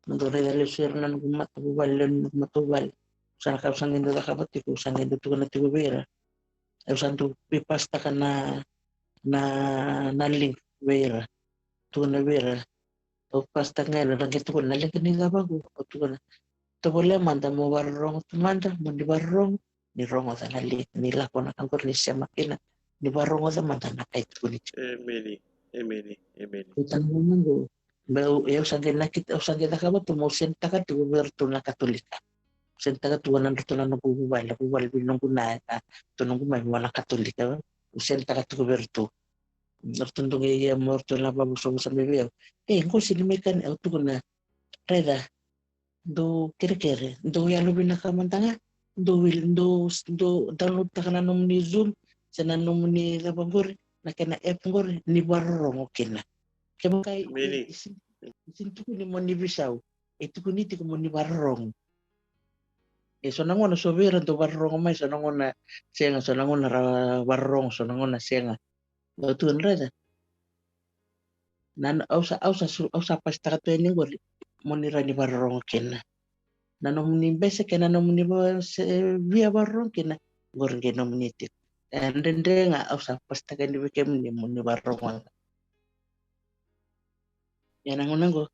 Mo dau raica lesu ira na noqu matavuvale, lewe ni noqu matavuvale. Sa na ka au sa qai dau cakava tiko, au sa qai dau tukuna tiko vei ira. Au sa dau veipasitaka na, na, na link vei ira. Tukuna vei ira. Au pasitaka ga ena, ra qai tukuna na leqa ni cava qo, au tukuna. Tovolea mada mo vakarorogo tu mada, mo ni vakarorogo, ni rogoca na link, ni lako na ka qori ni sema kina, ni vakarogoca mada na ka e tukuni tiko. Emeni, emeni, emeni. Au tale ga qo, me au, au sa qai nakita, au sa qai cakava tu, meu senditaka tiko vei iratou na Katolika. Senditaka tu vua na nodratou na noqu vuvale, vuvale vei noqu na, na, ratou noqu mai vua na Katolika, au senditaka tiko vei iratou. Ratou dau qai ia mo ratou na vavosavosa mai vei au. E, qo sini mai kani, au tukuna, raica, dou kerekere, dou yalovinaka mada ga, dou wil-, dou, dou download taka na nomuni Zoom se na nomuni cava qori, na kena app qori, ni vakarorogo kina. Kevaka e, e, e sini, e sini tukuni mo ni veisau, e tukuni tiko mo ni vakarorogo. E so na gauna so vei ira dau vakarorogo mai, so na gauna sega, so na gauna ra vakarorogo, so na gauna sega. Au tukuna, raica. Na, au sa, au sa su-, au sa pasitaka tu yani qori mo ni rawa ni vakarorogo kina. Na nomuni bese kei na nomuni va-, se via vakarorogo kina, qori qai nomuni tiko. E dredre ga au sa pasitaka yani vei kemuni mo ni vakarorogo ga. Ia na gauna qo.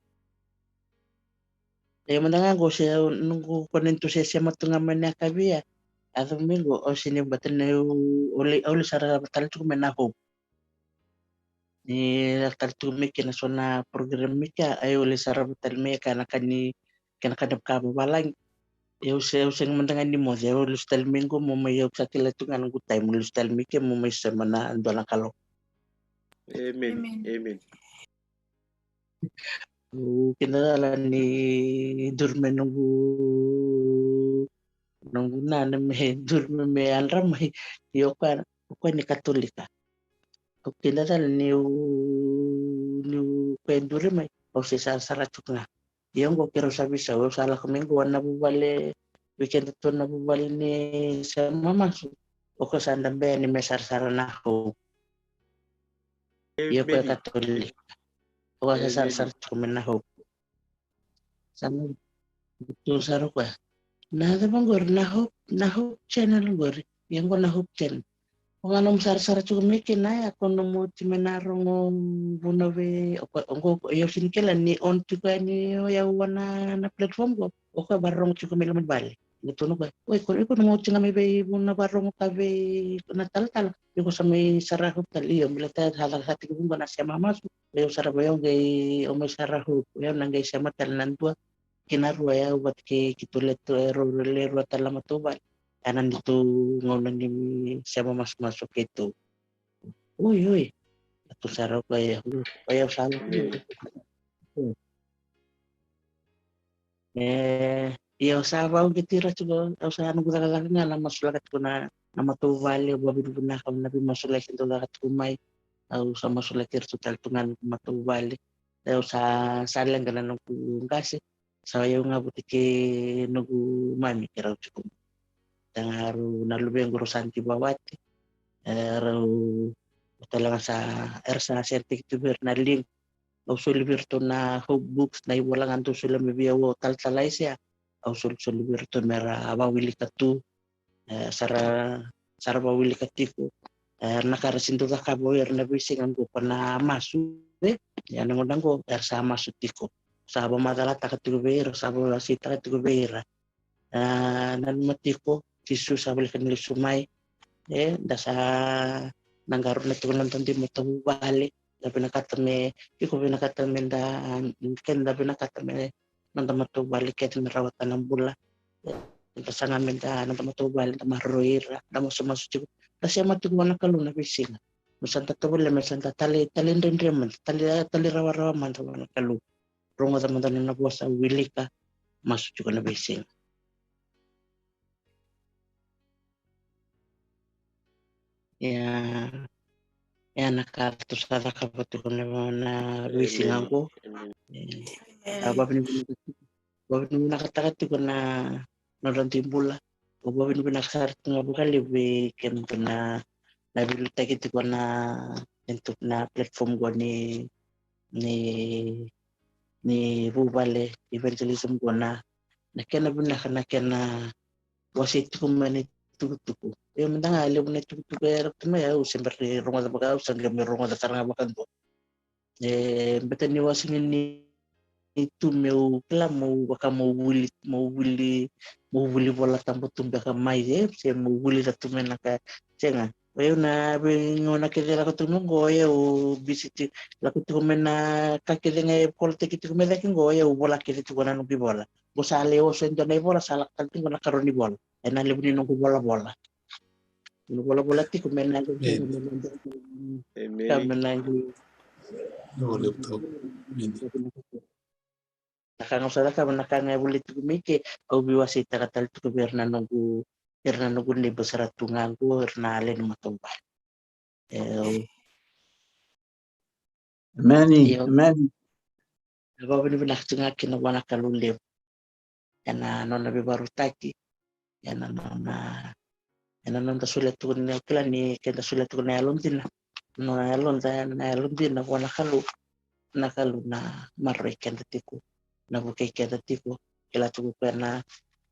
Ia mada ga qo se noqu kona ni tu se sema tu ga mai na yakavi ya. A yaco mai qo au sini vata na au, au lai, au lai sara vata tale tiko mai na Hope. Ni lako tale tiko mai kina so na program mai kea, au lai sara vata tale mai kea na ka ni, kena ka ni vaka vavalagi. Au se, au sega mada ga ni moce, au lesu tale mai qo mo mai, au sa kila tu ga noqu taim, au lesu tale mai ke mo mai sema na dua na Kalou. Amen. Amen. Amen. Au kidacala ni duri mai noqu, noqu nana me duri mai me yadra mai. Io, o koya, o koya ni Katolika. Au kidacala niu, niu koya e duri mai, au se sarasara tiko ga. Ia oqo keirau sa veisau, au sa lako mai qo na vuvale, vei keda tu na vuvale ni sema masu. O koya sa dabe yani me sarasara na Hope. Ia o koya e Katolika. O koya sa sarasara tiko mai na Hope. Sa na tu sara o koya. Na cava qori, na Hope, na Hope Channel qori. Ia qo na Hope Channel. O ga nomu sarasara tiko mai kina ya, ko nomu oti mai na rogo vuna vei, o koya, o qo, o yau sega ni kila ni on tiko yani o yau ena, na platform qo. O koya vakarorogo tiko mai loma ni vale. Qai tukuna o koya, oi, ko, iko nomu oti ga mai vei vuna vakarorogo ka vei na talatala. Iko sa mai sara Hope tale, io, baleta sa caka sa tiko vaqo na sema masu. O yau sara, o yau qai, o mai sara Hope, o yau na qai sema tale na dua ki na rua, o yau vata kei keitou le tu, e rau le rua tale na matavuvale. Ena neitou gauna ni sema masumasu o keitou. Oi, oi. A tu sara o koya, o yau sa lako. E, ia au sa vakauqeti ira tiko, au sa noqu cakacaka ga na masulaka tiko na, na matavuvale, au vakavinavinaka na veimasulaki dau caka tiko mai. Au sa masulaki ira tiko tale tu ga na matavuvale. Au sa, sa leqa na noqu qase, sa yau ga vata kei noqu mami keirau tiko. Taga rau na luvequ rau sa divawati. E, rau, tale ga sa, era sa sere tiko vei ira na liqu. Au soli vei iratou na Hope Books, na ivola ga dau soli mai vei au o talatala Aisea. Au solisoli vei iratou me ra vakawilika tu. E, sa ra, sa ra vakawilika tiko. E, na ka ra sega ni dau cakava o ira na veisiga qo ko na masu, e. Ia na gauna qo era sa masu tiko. Sa vakamacalataka tiko vei ira, sa vakawasei taka tiko vei ira. A, nanuma tiko, Jisu sa voleka ni lesu mai. E, da sa na qarauna tiko na noda dui matavuvale. Da vinakata me, iko vinakata me da, keda vinakata me noda matavuvale kece me rawata na bula. E, da saga me da, noda matavuvale, da maroroi ira, da masumasu tiko. Da sema tiko vua na Kalou na veisiga. Me sa da tovolea, me sa da tale, tale dredre mada, tale, tale rawarawa mada vua na Kalou. Rogoca mada na nona vosa, wilika, masu tiko na veisiga. Ia, ia na ka ratou sa cakava tiko na, na veisiga qo. E, au vakavinavinaka tiko, vakavinavinakataka tiko na nodra dui bula. Au vakavinavinaka sara tiko ga vakalevu vei kemudou na, na veiliutaki tiko na, na platform qo ni, ni, ni vuvale evangelism qo na, na kena vinaka, na kena wasei tiko mai na itukutuku. Io, mada ga levu na itukutuku era tu mai, au se bera ni rogoca vaka, au sa qai mai rogoca sara ga vakadua. E, beta ni wasei ni tu meu kila meu vaka meu wili, meu wili, meu wili Vola Tabu tu beka mai, e, se meu wili ra tu mai na ka, sega. O yau na veigauna kece lako tu mai qo, o yau bisi tiko, lako tiko mai na ka kece ga e volitaki tiko mai cake qo, o yau vola kece tiko na noqu ivola. Qo sa lai oso e dua na ivola, sa lako tale tiko na karua ni vola. Ena levu ni noqu volavola. Noqu volavola tiko me na levu, me na levu. Ka me na levu. Na ka ga au sa cakava, na ka ga e volai tiko mai ke, au veiwaseitaka tale tiko vei ira na noqu, ira na noqu neighbors era tu ga qo, ira na lewe ni matavuvale. E, au, emeni, io, emeni. Au vakavinavinaka tiko ga kina vua na Kalou levu ena nona veivakarautaki, ena nona, ena noda solia tiko ni, au kila ni keda solia tiko na yalodina, na yaloda, na yalodina vua na Kalou. Na Kalou na maroroi keda tiko, na vukei keda tiko, kila tiko o koya na,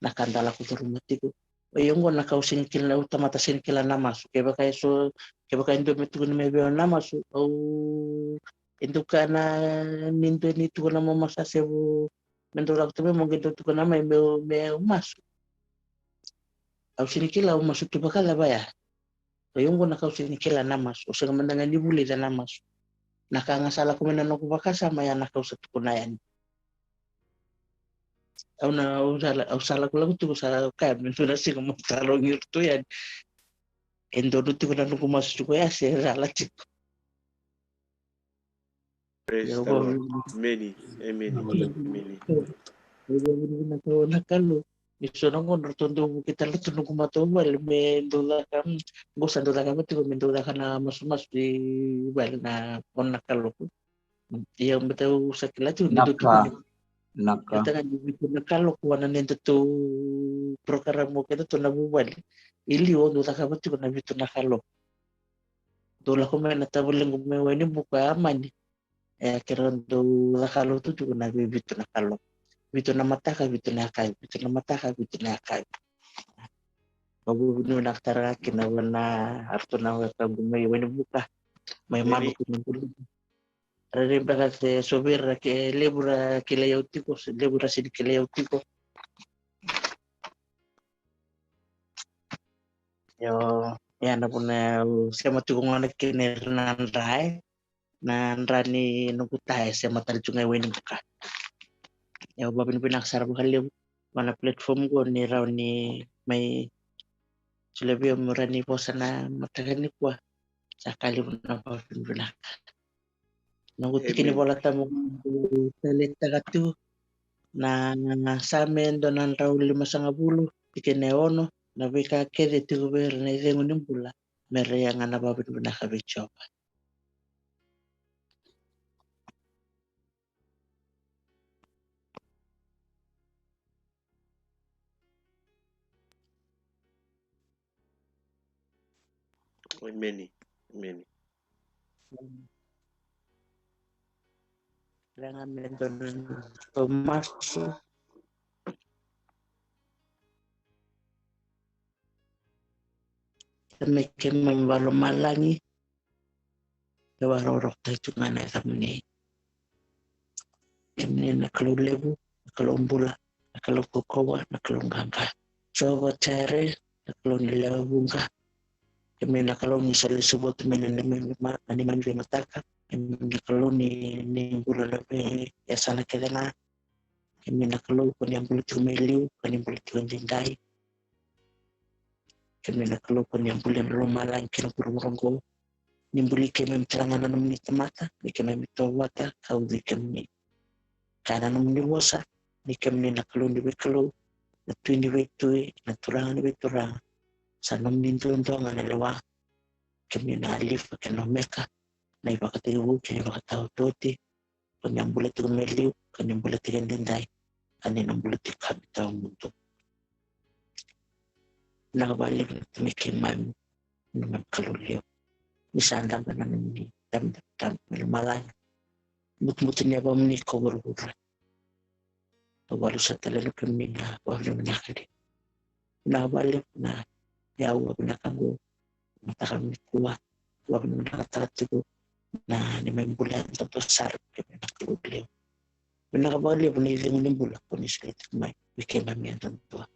na ka da lako curuma tiko. O yau qo na ka au sega ni kila, au tamata sega ni kila na masu. Kevaka e so, kevaka e dua me tukuna mai vei au na masu, au, e dua ka na, ni dua ni tukuna mo masu, a se vu, me dau lako tu mai mo qai dau tukuna mai meu, meu masu. Au sega ni kila au masu tu vakacava ya. O yau qo na ka au sega ni kila na masu, au sega mada ga ni vulica na masu. Na ka ga sa lako mai na noqu vakasama ya na ka au sa tukuna yani. Au na, au sa la, au sa lakolako tiko sa kaya me dua na siga mo tarogi iratou yani. E donu tiko na noqu masu tiko ya se cala tiko. Praise the Lord. Emeni. Emeni. Emeni. Io, vavinavinaka na Kalou. Ni so na gauna ratou dau vuki tale tu noqu matavuvale me dau caka, mm, qo sa dau caka vata tiko me dau caka na masumasu i vale na, o na kaloko. Mm, ia, baleta au sa kila tiko ni dau tukuni. Naka. Ia, taga ni vitu na kaloko, a na nodatou program o kedatou na vuvale. I liu au dau caka vata tiko na vitu na kaloko. Dau lako mai na tavalequ mai Wainibuka, a mani. E, keirau dau caka lotu tiko na vei vitu na kaloko. Vitu na mataka, vitu na yakavi, vitu na mataka, vitu na yakavi. Au vavinavinaka tale ga kina vua na, aratou na wekaqu mai Wainibuka, mai Maluku na bula. Rairai beka se so vei ira ke levu ra kilai au tiko, se levu ra sega ni kilai au tiko. Io, ia na vuna au sema tiko gona kina ira na dra, e, na dra ni noqu ta e sema tale tu ga i Wainibuka. Io, vavinavinaka sara vakalevu vua na platform qo ni rawa ni mai solia vei au meu rawa ni vosa na mataka nikua. Sa ka levu na vavinavinaka. Noqu tiki ni Vola Tabu, taleitaka tu na Same dua na drau limasagavulu, tikina e ono, na veika kece tiko vei ira na icegu ni bula, me ra ia ga na vavinavinaka vei Jiova. Emeni. Emeni. Rega me dua na masu. Tamai keimami vakalomalagi, e vakarokorokotaki tu ga na yacamuni. Kemuni na Kalou levu, na Kalou bula, na Kalou kaukauwa, na Kalou qaqa. Jiova Jaire, na Kalou ni lewe vuqa. Kemuni na Kalou ni sa lesu vata mai na neimami ma-, na neimami veimataka. Kemuni na Kalou ni, ni bula na veiyasana kece ga. Kemuni na Kalou ko ni a bula tiko mai liu, ko ni bula tiko edaidai. Kemuni na Kalou ko ni a bula ena lomalagi kei na vuravura oqo. Ni buli keimami tale ga na nomuni tamata, ni keimami tovata ka ucui kemuni. Kaya na nomuni vosa, ni kemuni na Kalou ni veikalou, na Tui ni veitui, na Turaga ni veituraga. Sa nomuni duadua ga na lewa. Kemuni na Alifa kei na Omeka, na ivakatekivu kei na ivakataotioti. Ko ni a bula tiko mai liu, ko ni bula tiko edaidai, ka ni na bula tiko kina tawamudu. Vinaka vakalevu na Tamai keimami, na neimami Kalou levu. Ni sa dabe na nomuni dabedabe tabu mai lomalagi. Butubutu ni yavamuni ko vuravura. Au vakavinavinaka tale na kemuni na vakavinavinaka levu. Vinaka vakalevu na yau vinaka qo. Mataka nikua, vakavinavinakataka tiko na neimami bula yadua sara, kemuni na Kalou levu. Vinaka vakalevu na icegu ni bula ko ni solia tiko mai vei keimami yadua.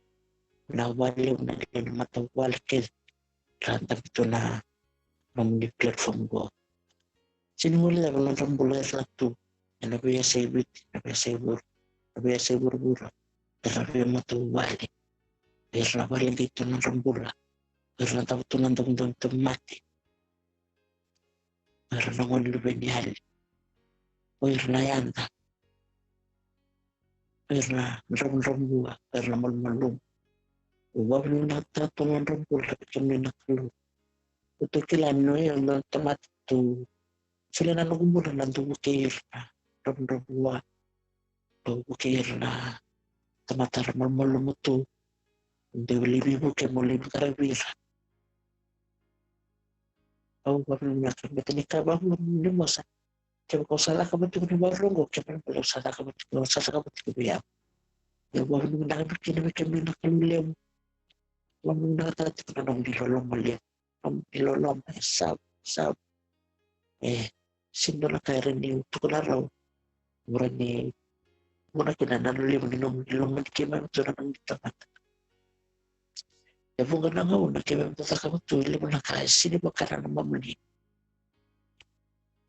Vinaka vakalevu na lewe ni matavuvale kece ra dabe tu na nomuni platform qo. Sega ni guilecava na nodra bula era tu ena veiyasai Viti, na veiyasai vuru, na veiyasai vuravura, era veimatavuvale, era na vakaleqai tu na nodra bula, era na davo tu na davodavo ni tauvimate, era na gone luveniyali, o ira na yada, o ira na dravudravua, o ira na malumalumu. Au vakavinavinakataka tu na nodra bula vei kemuni na Kalou. Au tu kila ni o yau na tamata tu solia na noqu bula na dau vukei ira na dravudravua, dau vukei ira na tamata ra malumalumu tu. Dau lai veivuke mo lai veiqaravi ira. Au vakavinavinaka, baleta ni ka vakavuravura ni vosa. Kevaka o sa cakava tiko na ivakarau oqo, kevaka o sa cakava tiko, o sa cakava tiko vei au. Au vakavinavinaka kina vei kemuni na Kalou levu. Vakavinavinakataka tiko na nomuni loloma levu. Nomuni loloma e sau, sau. E, sega ni dua na ka e rawa niu tukuna rawa. Vura ni, vura kina na levu ni nomuni lomani keimami tu na nomuni tamata. E vuqa na gauna keimami dau cakava tu e levu na ka e sega ni vaka na nomuni.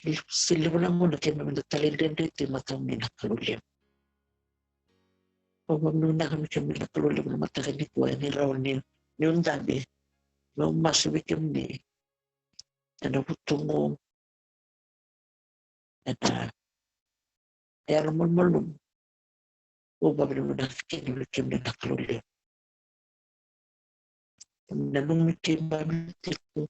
E levu na gauna keimami dau talaidredre tu e matamuni na Kalou levu. Au vakavinavinaka vei kemuni na Kalou levu na mataka nikua, ni rawa ni, niu dabe meu masu vei kemuni ena vutugu, ena yalo malumalumu. Au vakavinavinaka kina vei kemuni na Kalou levu. Nanumi keimami tiko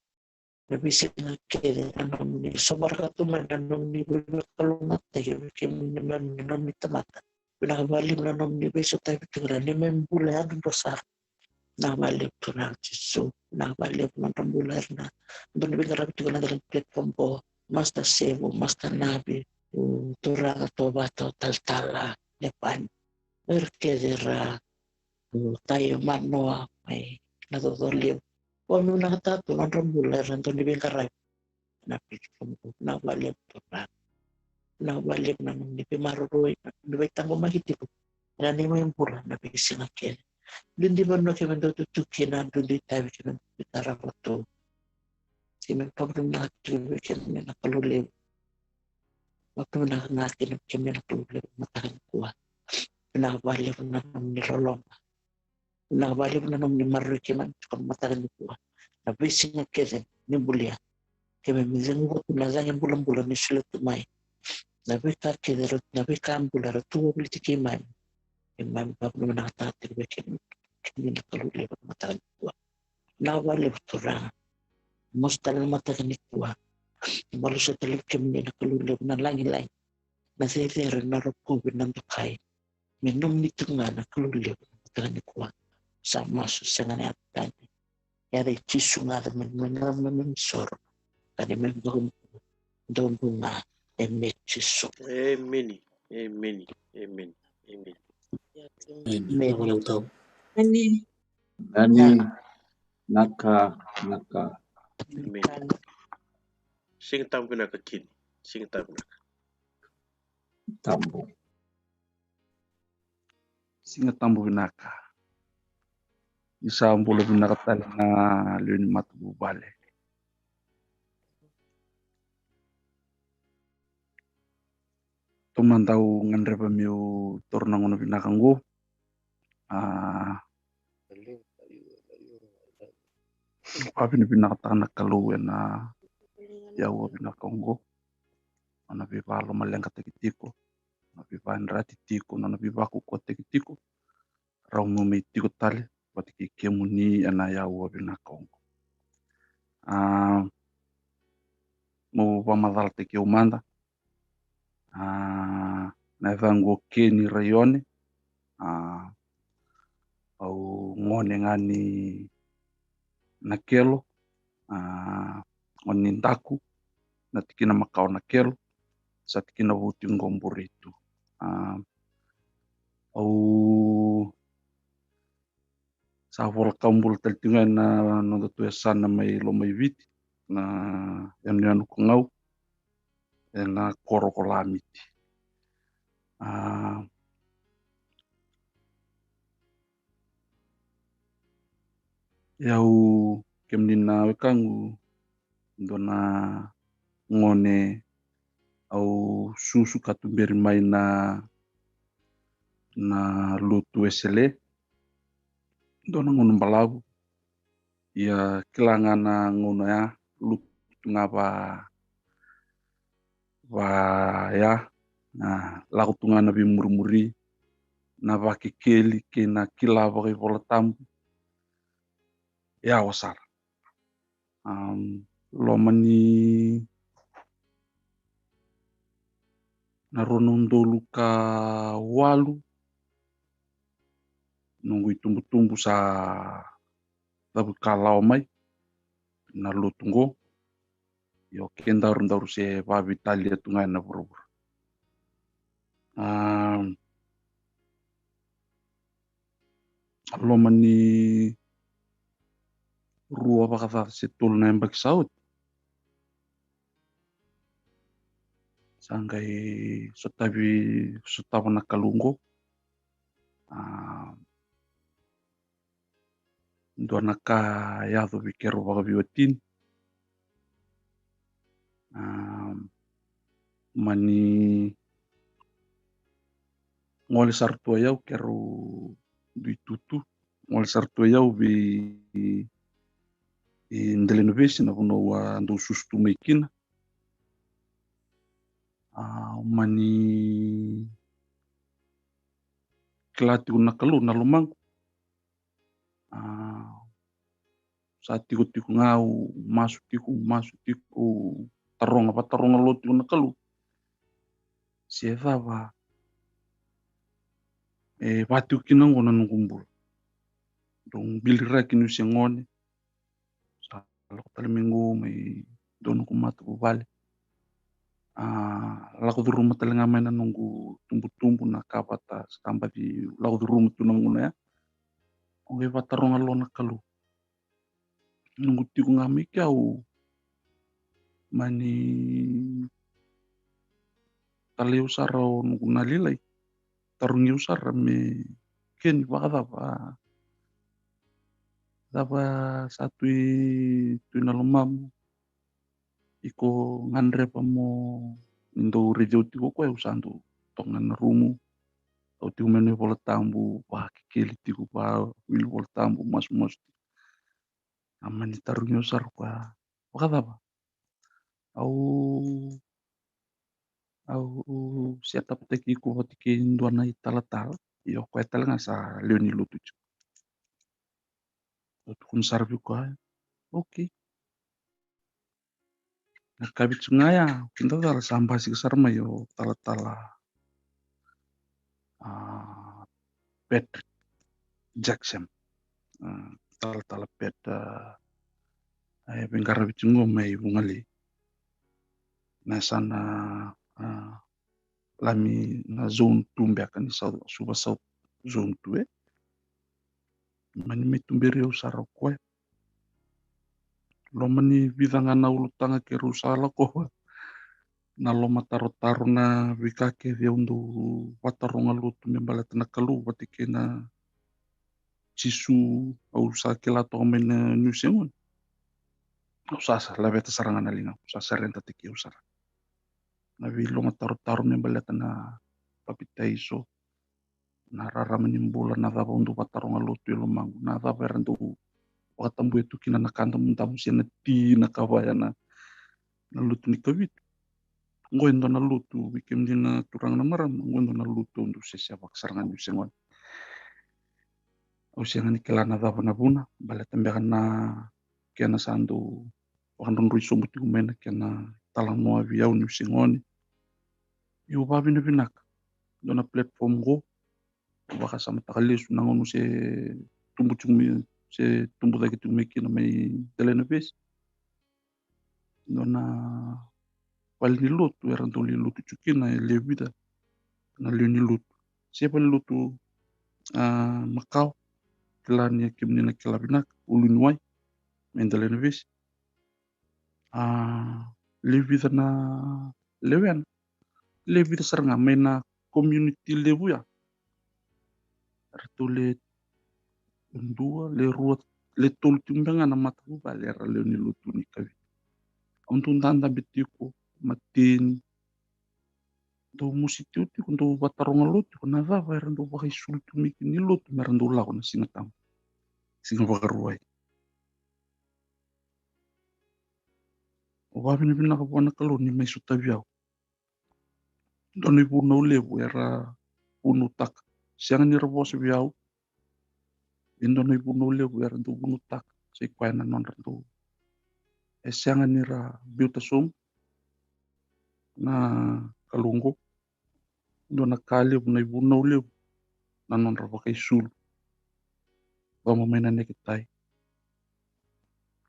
na veisiga kece na nomuni sovaraka tu mai na nomuni veivakalougatataki vei kemuni na nomuni tamata. Vinaka vakalevu na nomuni veisotavi tiko na neimami bula yadudua sara. Vinaka vakalevu Turaga Jisu. Vinaka vakalevu na nodra bula era na dau ni veiqaravi tiko na dela ni platform qo. Master Sevu, Master Navi, Turaga Tovata, Talatala Lepani. Era kece era, Taio Manoa mai na Cocolevu. Vakavinavinakataka tu na nodra bula era dau ni veiqaravi. Na platform qo, vinaka vakalevu Turaga. Vinaka vakalevu na nomuni veimaroroi, na nomuni veitaqomaki tiko ena neimami bula na veisiga kece. Duidui vanua keimami dau tu kina, duidui tavi keimami dau tarava tu. Keimami vakavinavinaka tiko vei kemuni na Kalou levu. Vakavinavinaka ga kina vei kemuni na Kalou levu mataka nikua. Vinaka vakalevu na nomuni loloma. Vinaka vakalevu na nomuni maroroi keimami tiko na mataka nikua. Na veisiga kece ni bulia, keimami cegu tu na cagi bulabula ni solia tu mai. Na veika kece, na veika bula era tu vakavoliti keimami. Keimami vakavinavinakataka tiko vei kemuni, kemuni na Kalou levu na mataka nikua. Vinaka vakalevu Turaga. Masu tale na mataka nikua. Malusa tale vei kemuni na Kalou levu na lagilagi, na cecere, na rokovi, na dokai. Me nomuni tu ga na Kalou levu na mataka nikua. Sa masu sega na yaca tani. Yaca i Jisu ga, yaca me nomuni na soro. Ka ni me dou ga e me Jisu. Emeni. Emeni. Emeni. Emeni. Emeni. Emeni. Emeni. Vinaka vakalevu tau. Emeni. Nani, naka, naka. Emeni. Siga Tabu vinaka kina. Siga Tabu vinaka. Tabu. Siga Tabu vinaka. Ni sa bula vinaka tale na lewe ni matavuvale. Taumada au gadreva meu taura na gauna vinaka oqo. A, vakavinavinakataka na Kalou ena yaua vinaka oqo. Nona veivakalomalegati tiko, nona veivayadrati tiko, nona veivakaukauataki tiko. Rau meu mai tiko tale vata kei kemuni ena yaua vinaka oqo. A, meu vakamacalataki au mada. A, na yacaqu o Keni Raione. A, au gone ga ni Nakelo. A, gone ni Daku, na tikina makawa Nakelo, sa tikina vou tiko qo Bureitu. A, au sa vola kawa bula tale tiko ga ena noda tu yasana mai Lomaiviti, na yanuyanu ko Gau, ena koro ko Lamiti. A, o au, kemuni na wekaqu, dua na gone au susu ka tuberi mai na, na lotu Wesele. Dua na gauna balavu. Ia kila ga na gauna ya, lutu tu ga va, va ya, na lako tu ga na veimurimuri, na vakekeli kei na kila vakaivola tabu. Yawa sara. Am, loma ni na rua na udolu ka walu, noqu itubutubu sa cavuikalawa mai na lotu qo. Io, kedaru daru se vakaveitalia tu ga ena vuravura. A, loma ni rua vakacaca se tolu na yabaki sa oti, sa qai sotavi, sotava na Kalou qo. A, dua na ka yaco vei keirau vakaveiwatini. A, mani gole sara tu o yau, keirau dui tutu, gole sara tu o yau vei, e, Delainavesi, na vanua au a dau susu tu mai kina. A, mani kila tiko na Kalou na lomaqu. A, sa tikotiko ga au masu tiko, masu tiko, taroga, vataroga lo tiko na Kalou. Se cava e vaka tiko kina oqo na noqu bula. Dou biliraki niu se gone. Sa lako tale mai qo mai dua noqu matavuvale. A, lako curuma tale ga mai na noqu tubutubu na ka vata sa baci lako curuma tu na gauna ya. Oqo e vataroga lo na Kalou. Noqu tiko ga mai ke au mani talai au sara o noqu na lailai. Tarogi au sara me keni vakacava, cava sa tu i, tu i na lomamu. Iko gadreva mo ni dau raici au tiko koya, au sa dau toka ga na rumu. Au tiko mai na iVola Tabu, vakekeli tiko, va, wili Vola Tabu, masumasu tiko. A mani tarogi au sara koya, vakacava? Au, au set up taki iko vata kei dua na italatala. Io, koya tale ga sa lewe ni lotu tiko. Au tukuna sara vei koya, okay. Na kavitu ga ya, kidacala sa basika sara mai o talatala, a, Patrick Jackson. A, talatala Pat, a, e veiqaravi tiko qo mai Vugalei. Na yasana, a, Lami na zone two beka ni South, Suva South zone two, e. Mani mai tuberi au sara o koya. Loma ni vica ga na ulutaga keirau sa lakova. Na lomatarotaro, na veika kece au dau vataroga lotu me baleta na Kalou vata kei na Jisu, au sa kila toka mai na niu se gone. Au sa, sa laveta sara ga na liga, au sa surrender taki au sara. Na veilomatarotaro me baleta na papitaiso, na rarama ni bula, na cava au dau vataroga lotu e lomaqu, na cava era dau vakatabuya tu kina na kadamudamu se na ti, na kava ya na, na lotu ni kavitu. Oqo e dua na lotu, vei kemuni na turaga na marama, oqo e dua na lotu au dau sesevaka sara ga niu se gone. Au sega ni kila na cava na vuna, baleta beka na kena sa dau vakadrodroi sobu tiko mai na kena talanoa vei au niu se gone. Ia au vakavinavinaka dua na platform qo, vakasamataka lesu na gauna se tubu tiko mai, se tubu cake tiko mai kina mai Delainavesi. Dua na vale ni lotu era dau lai lotu tiko kina e lewe vica na lewe ni lotu. Se vale ni lotu, a, makawa, kila ni kemuni na kila vinaka, Uluniwai mai Delainavesi. A, lewe vica na lewena, lewe vica sara ga mai na community levu ya. Eratou le dua, le rua, le tolu tiko beka ga na matavuvale era lewe ni lotu ni kavitu. Au dau dadabe tiko, mateni, dau mosi tiko, tiko, dau vataroga lotu tiko, na cava era dau vakaisulu tu mai kina ni lotu mera dau lako na Siga Tabu, Siga Vakarauwai. Au vakavinavinaka vua na Kalou ni mai sotavi au. Dua na ivunau levu era vunautaka. Sega ni ra vosa vei au. E dua na ivunau levu era dau vunautaka. Sa i koya na nodra dau. E sega ni ra biuta sobu na Kalou oqo. Dua na ka levu, na ivunau levu, na nodra vakaisulu. Coma mai na neketai,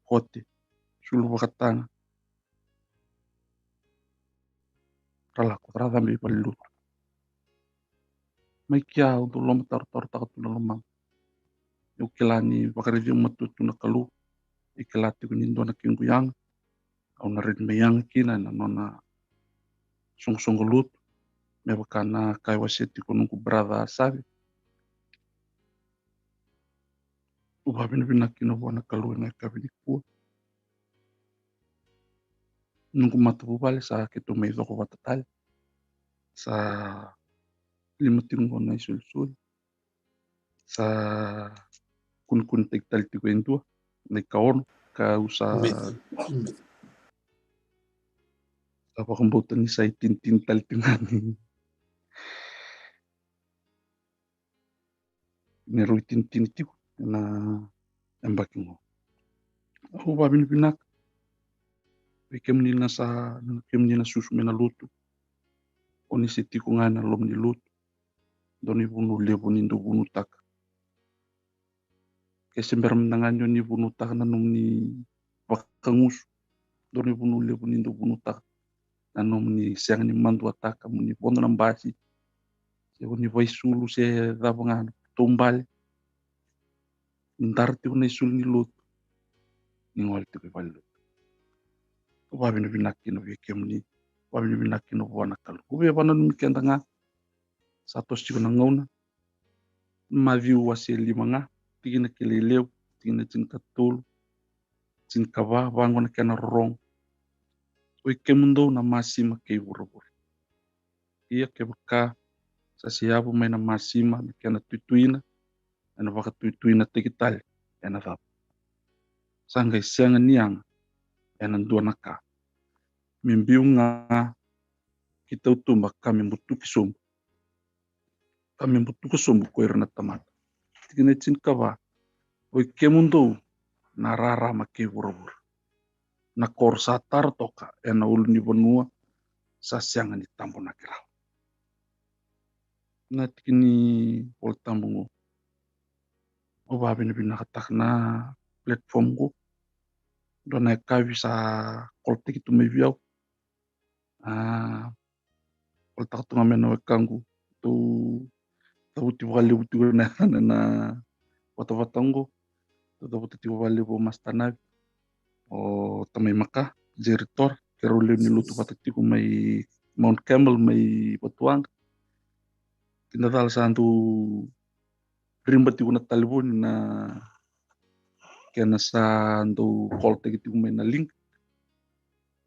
kote, sulu vakataga. Ra lako, ra cabe i valenilotu. Mai kea au dau lomatarotarotaka tu na lomaqu. Au kila ni vakaraici au matua tu na Kalou. E kila tiko ni dua na kequ yaga au na rawa ni mai yaga kina ena nona soqosoqo lotu, me vaka na ka e wasea tiko noqu brother Save. Au vakavinavinaka kina vua na Kalou ena yakavi nikua. Noqu matavuvale sa keitou mai coko vata tale. Sa lima tiko qo na isolisoli. Sa kunekunetaki tale tiko e dua na ikaono, ka au sa, Sa vakabauta ni sa itinitini tale tiko ga ni, ni rau itinitini tiko ena yabaki qo. Au vakavinavinaka vei kemuni na sa, kemuni na susu mai na lotu. O ni se tiko ga ena loma ni lotu, dua na ivunau levu ni dau vunutaka. Ke se bera mada ga ni o ni vunutaka na nomuni vakagusu, dua na ivunau levu ni dau vunutaka na nomuni sega ni maduataka mo ni vodo na basi, se o ni vaisulu se cava ga na taubale. Ni dara tiko na isulu ni lotu, ni gole tiko i vale ni lotu. Au vakavinavinaka kina vei kemuni, vakavinavinaka kina vua na Kalou. Au via vakananumi keda ga, sa toso tiko na gauna. Maciu wase lima ga, tikina kilai levu, tikina tinikatolu, tinikava, vaqo na kena rorogo. Oi kemudou na masima kei vuravura. Ia kevaka sa se yavu mai na masima na kena tuituina, ena vakatuituinataki tale ena cava? Sa qai sega ni yaga ena dua na ka, me biu ga ki tautuba ka me butuki sobu, ka me butuka sobu ko ira na tamata. Tikina e tinikava, oi kemudou na rarama kei vuravura, na koro sa tara toka ena ulunivanua sa sega ni tabonaki rawa. Na tiki ni Volatabu qo, au vakavinavinakataka na platform qo. Dua na yakavi sa kolotaki tu mai vei au. A, kolotaka tu ga mai na wekaqu. Tou cavuti vakalevu tiko na, na, na vatavata qo. Tou cavuta tiko vakalevu o Master Navi, o Tamai Maka, Jerry Tora, keirau lewe ni lotu vata tiko mai Mount Campbell, mai Vatuwaqa. Kina cala sa dau riba tiko na talevoni na kena sa dau kolotaki tiko mai na link.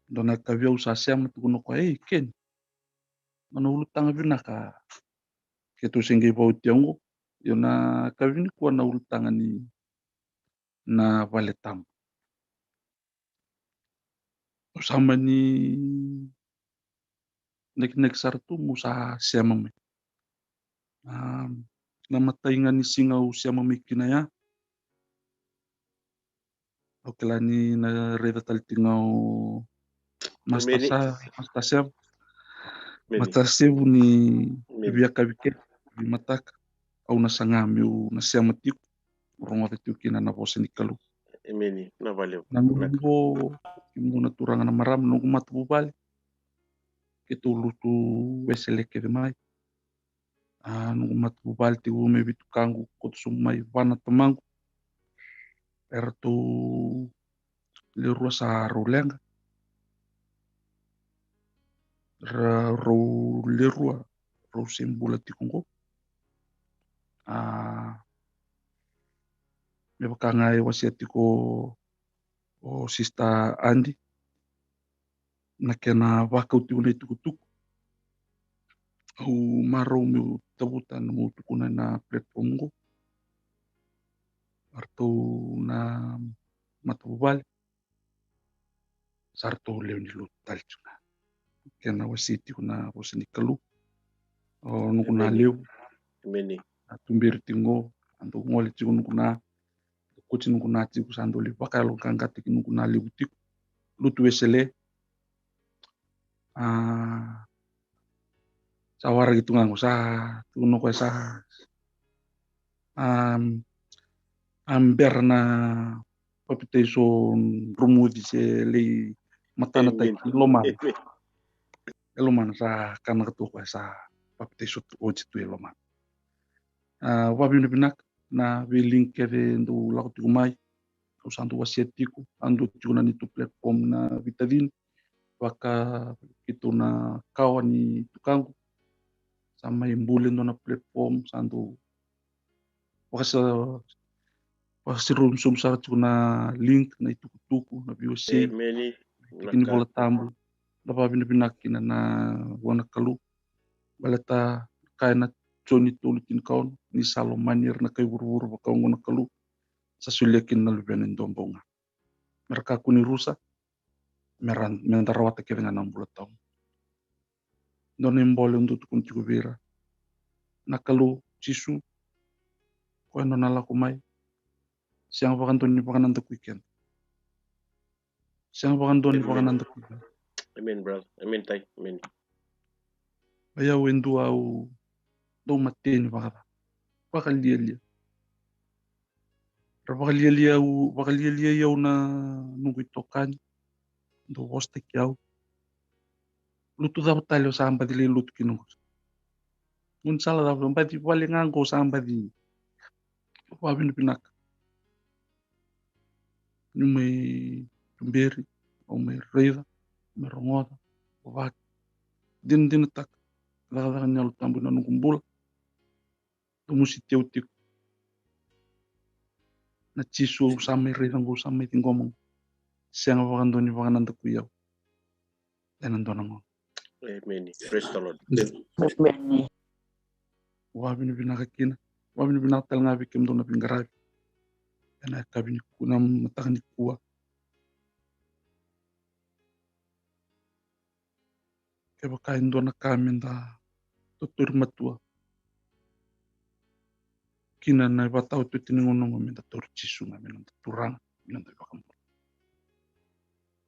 Dua na yakavi au sa sema, tukuna o koya, "Ei, Ken, na ulutaga vinaka." Keitou se qai vauti qo, io, na yakavi nikua na ulutaga ni na vale tabu. Au sa mani nakinaki sara tu meu sa sema mai. A, na imatai ga ni siga au sema mai kina ya, au kila ni na raica tale tiko ga o Master Sa, Master Sevu. Master Sevu ni veiyakavi kece, veimataka, au na saga meu na sema tiko, rogoca tiko kina na vosa ni Kalou. Na gauna qo, kemudou na turaga na marama, noqu matavuvale, keitou lotu Wesele kece mai. A, noqu matavuvale tiko mai veitukaqu, koto sobu mai vua na tamaqu. Eratou le rua sa rau leqa. Ra, rau le rua rau se bula tiko qo. A, me vaka ga e wasea tiko o Sister Adi, na kena vakau tiko na itukutuku. Au marau meu tavuta na meu tukuna na platform qo. Eratou na matavuvale, sa ratou lewe ni lotu tale tiko ga. Kena wasei tiko na vosa ni Kalou. O noqu na levu. A tuberi tiko qo, a dau gole tiko noqu na, koti noqu na tiko, sa dau lai vakayaloqaqataki noqu na levu tiko. Lotu Wesele. A, sa waraki tu ga qo, sa tukuna o koya sa, a, a bera na papitaiso dromuci se lai matanataki e lomana. E lomana, sa kanaka tu o koya sa papitaiso oti tu e lomana. A, vakavinavinaka na vei link kece dou lako tiko mai. Au sa dau wasea tiko, a dua tiko na neitou platform na veitacini, vaka keitou na kawa ni tukaqu. Sa mai buli e dua na platform, sa dau vakasa, vakaserovi sobu sara tiko na link, na itukutuku, na veiwasei, na tiki ni Vola Tabu. Da vakavinavinaka kina na vua na Kalou. Baleta kaya na Joni tolu tinikaono, ni sa lomani ira na kai vuravura vaka oqo na Kalou, sa solia kina na Luvena e dua bau ga. Me ra kakua ni rusa, me ra, me da rawata kece ga na bula tawamudu. Dua na ibole au dau tukuna tiko vei ira, na Kalou Jisu, koya e dua na lako mai. Sega vakadua ni vakanadakui keda. Sega vakadua ni vakanadakui keda. Amen, brother. Amen, tai. Amen. O yau e dua au dau mateni vakaca, vakalialia. Ra vakalialia au, vakalialia au na noqu itokani, dau vosataki au. Lutu cava tale au sa baci lai lutu kina qo? Gaunisala cava, baci vale ga qo au sa baci? Vakavinavinaka ni mai tuberi, au mai raica, mai rogoca, au vakadinadinataka cakacaka ni Yalo Tabu ena noqu bula. Dau mositi au tiko na Jisu au sa mai raica qo, au sa mai ciqoma qo. Sega vakadua ni vakanadakui au ena dua na gauna. Amen. Praise the Lord. Amen. Vakavinavinaka kina. Vakavinavinaka tale ga vei kemudou na veiqaravi ena yakavi nikua, na mataka nikua. Kevaka e dua na ka meda totori matua kina na ivakataotioti ni gauna oqo, meda tauri Jisu ga me noda Turaga, me noda iVakabula.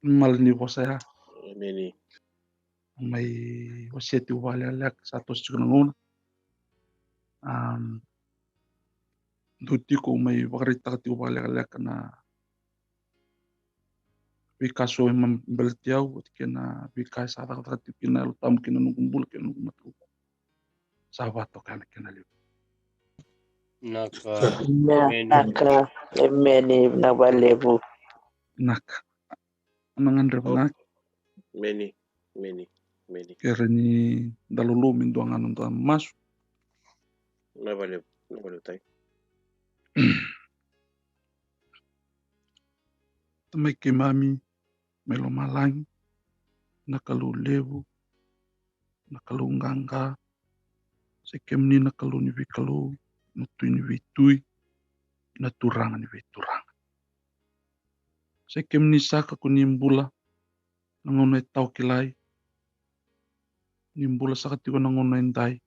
Mala ni vosa ya. Amen. Mai wasea tiko vakalekaleka, sa toso tiko na gauna. Am, dau tiko mai vakaraitaka tiko vakalekaleka na veika so e baleti au, oti kei na veika e sa cakacaka tiko kina na Yalo Tabu kina noqu bula kei na noqu mataka. Sa vakatoka na kena levu. Naka. Amen. Naka. Amen. Na valevu. Naka. Ana gadreva na. Amen. Amen. Amen. Kere ni da lolou me dua ga na noda masu. Na valevu, na valevu tai. Tamai keimami mai lomalagi, na Kalou levu, na Kalou qaqa, sa i kemuni na Kalou ni veikalou, na Tui ni veitui, na Turaga ni veituraga. Sa i kemuni saka ko ni bula na gauna e tawa kilai, ni bula saka tiko na gauna e dai,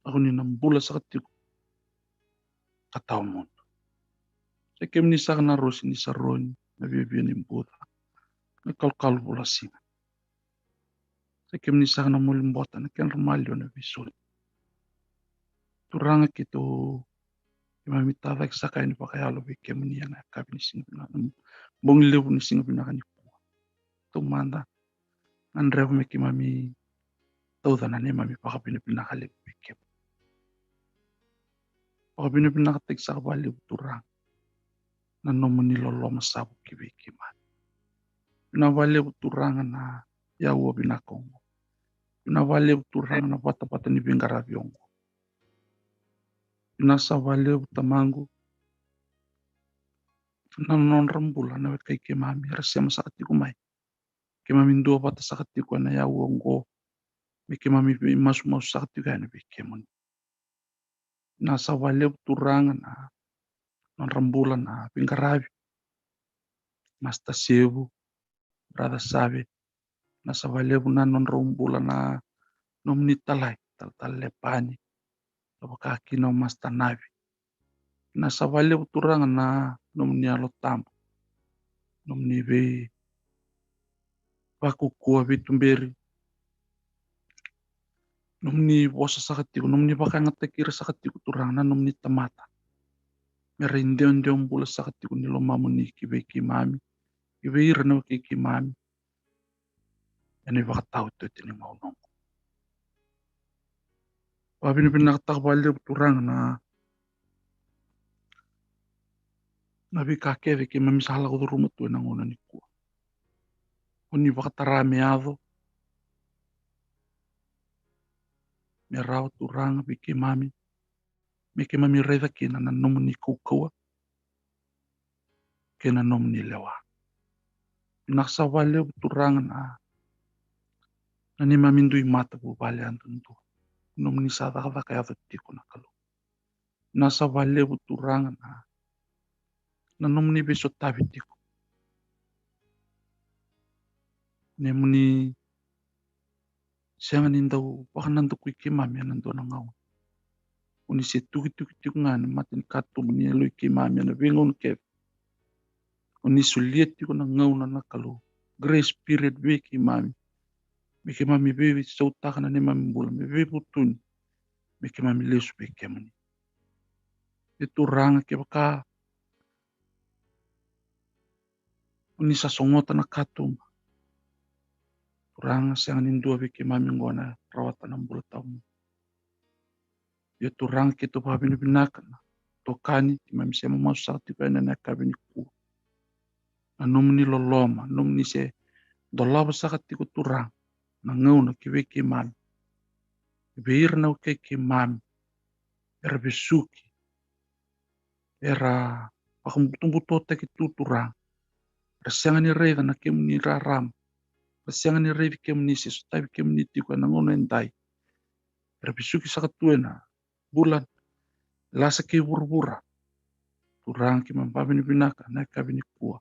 a ko ni na bula saka tiko ka tawa mudu. Sa i kemuni saka na rosi ni Saroni, na viavia ni buca, na kalukalu vula siga. Sa i kemuni saka na moli bota, na kedra maliwa na veisoli. Turaga keitou, keimami tacake saka yani vakayalo vei kemuni ena yakavi ni siga vinaka, na bogi levu ni siga vinaka nikua. Taumada, gadreva me keimami tauca na neimami vakavinavinaka levu vei kemuni. Vakavinavinakataki saka vakalevu Turaga na nomuni loloma sa vuki vei keimami. Vinaka vakalevu Turaga na yaua vinaka oqo. Vinaka vakalevu Turaga na vatavata ni veiqaravi oqo. Vinaka saka vakalevu Tamaqu na nodra bula na wekai keimami era sema saka tiko mai. Keimami duavata saka tiko ena yaua oqo me keimami veimasumasu saka tiko yani vei kemuni. Vinaka saka vakalevu Turaga na nodra bula na veiqaravi, Master Sevu, Brother Save. Vinaka saka vakalevu na nodrau bula na nomuni talai, Talatala Lepani, ka vaka kina o Master Navi. Vinaka saka vakalevu Turaga na nomuni Yalo Tabu, nomuni veivakaukauwa, veituberi, nomuni vosa saka tiko, nomuni vakayagataki ira saka tiko Turaga na nomuni tamata, me ra idewadewa bula saka tiko ni lomamuni ki vei keimami, ki vei ira na wekai keimami ena ivakataotioti ni gauna oqo. Vakavinavinakataka vakalevu Turaga na, na veika kece keimami sa lako curuma tu ena gauna nikua. Ko ni vakatara me yaco, me rawa Turaga vei keimami, me keimami raica kina na nomuni kaukauwa kei na nomuni lewa. Vinaka saka vakalevu Turaga na, na neimami dui matavuvale yadudua, nomuni sa cakacaka yaco tiko na Kalou. Vinaka saka vakalevu Turaga na, na nomuni veisotavi tiko. Nomuni sega ni dau vakanadakui keimami ena dua na gauna. Oni se tukituki tiko ga ni mata ni katuba ni yaloi keimami ena veigauna kece. Oni solia tiko na gauna na Kalou, grace period vei keimami, me keimami veisautaka na neimami bula, me veivutuni, me keimami lesu vei kemuni. E Turaga, kevaka oni sa sogota na katuba, Turaga, sega ni dua vei keimami oqo na rawata na bula tawamudu. Ia Turaga, keitou vakavinavinaka na itokani keimami se mamasu saka tiko yani ena yakavi nikua. Na nomuni loloma, nomuni se dolava saka tiko Turaga na gauna ki vei keimami, vei ira na wekai keimami era vesuki, era vakabutobutotaki tu Turaga. Era sega ni raica na kemuni rarama, era sega ni raici kemuni se sotavi kemuni tiko ena gauna edai. Era vesuki saka tu ena bula lasa kei vuravura. Turaga, keimami vakavinavinaka na yakavi nikua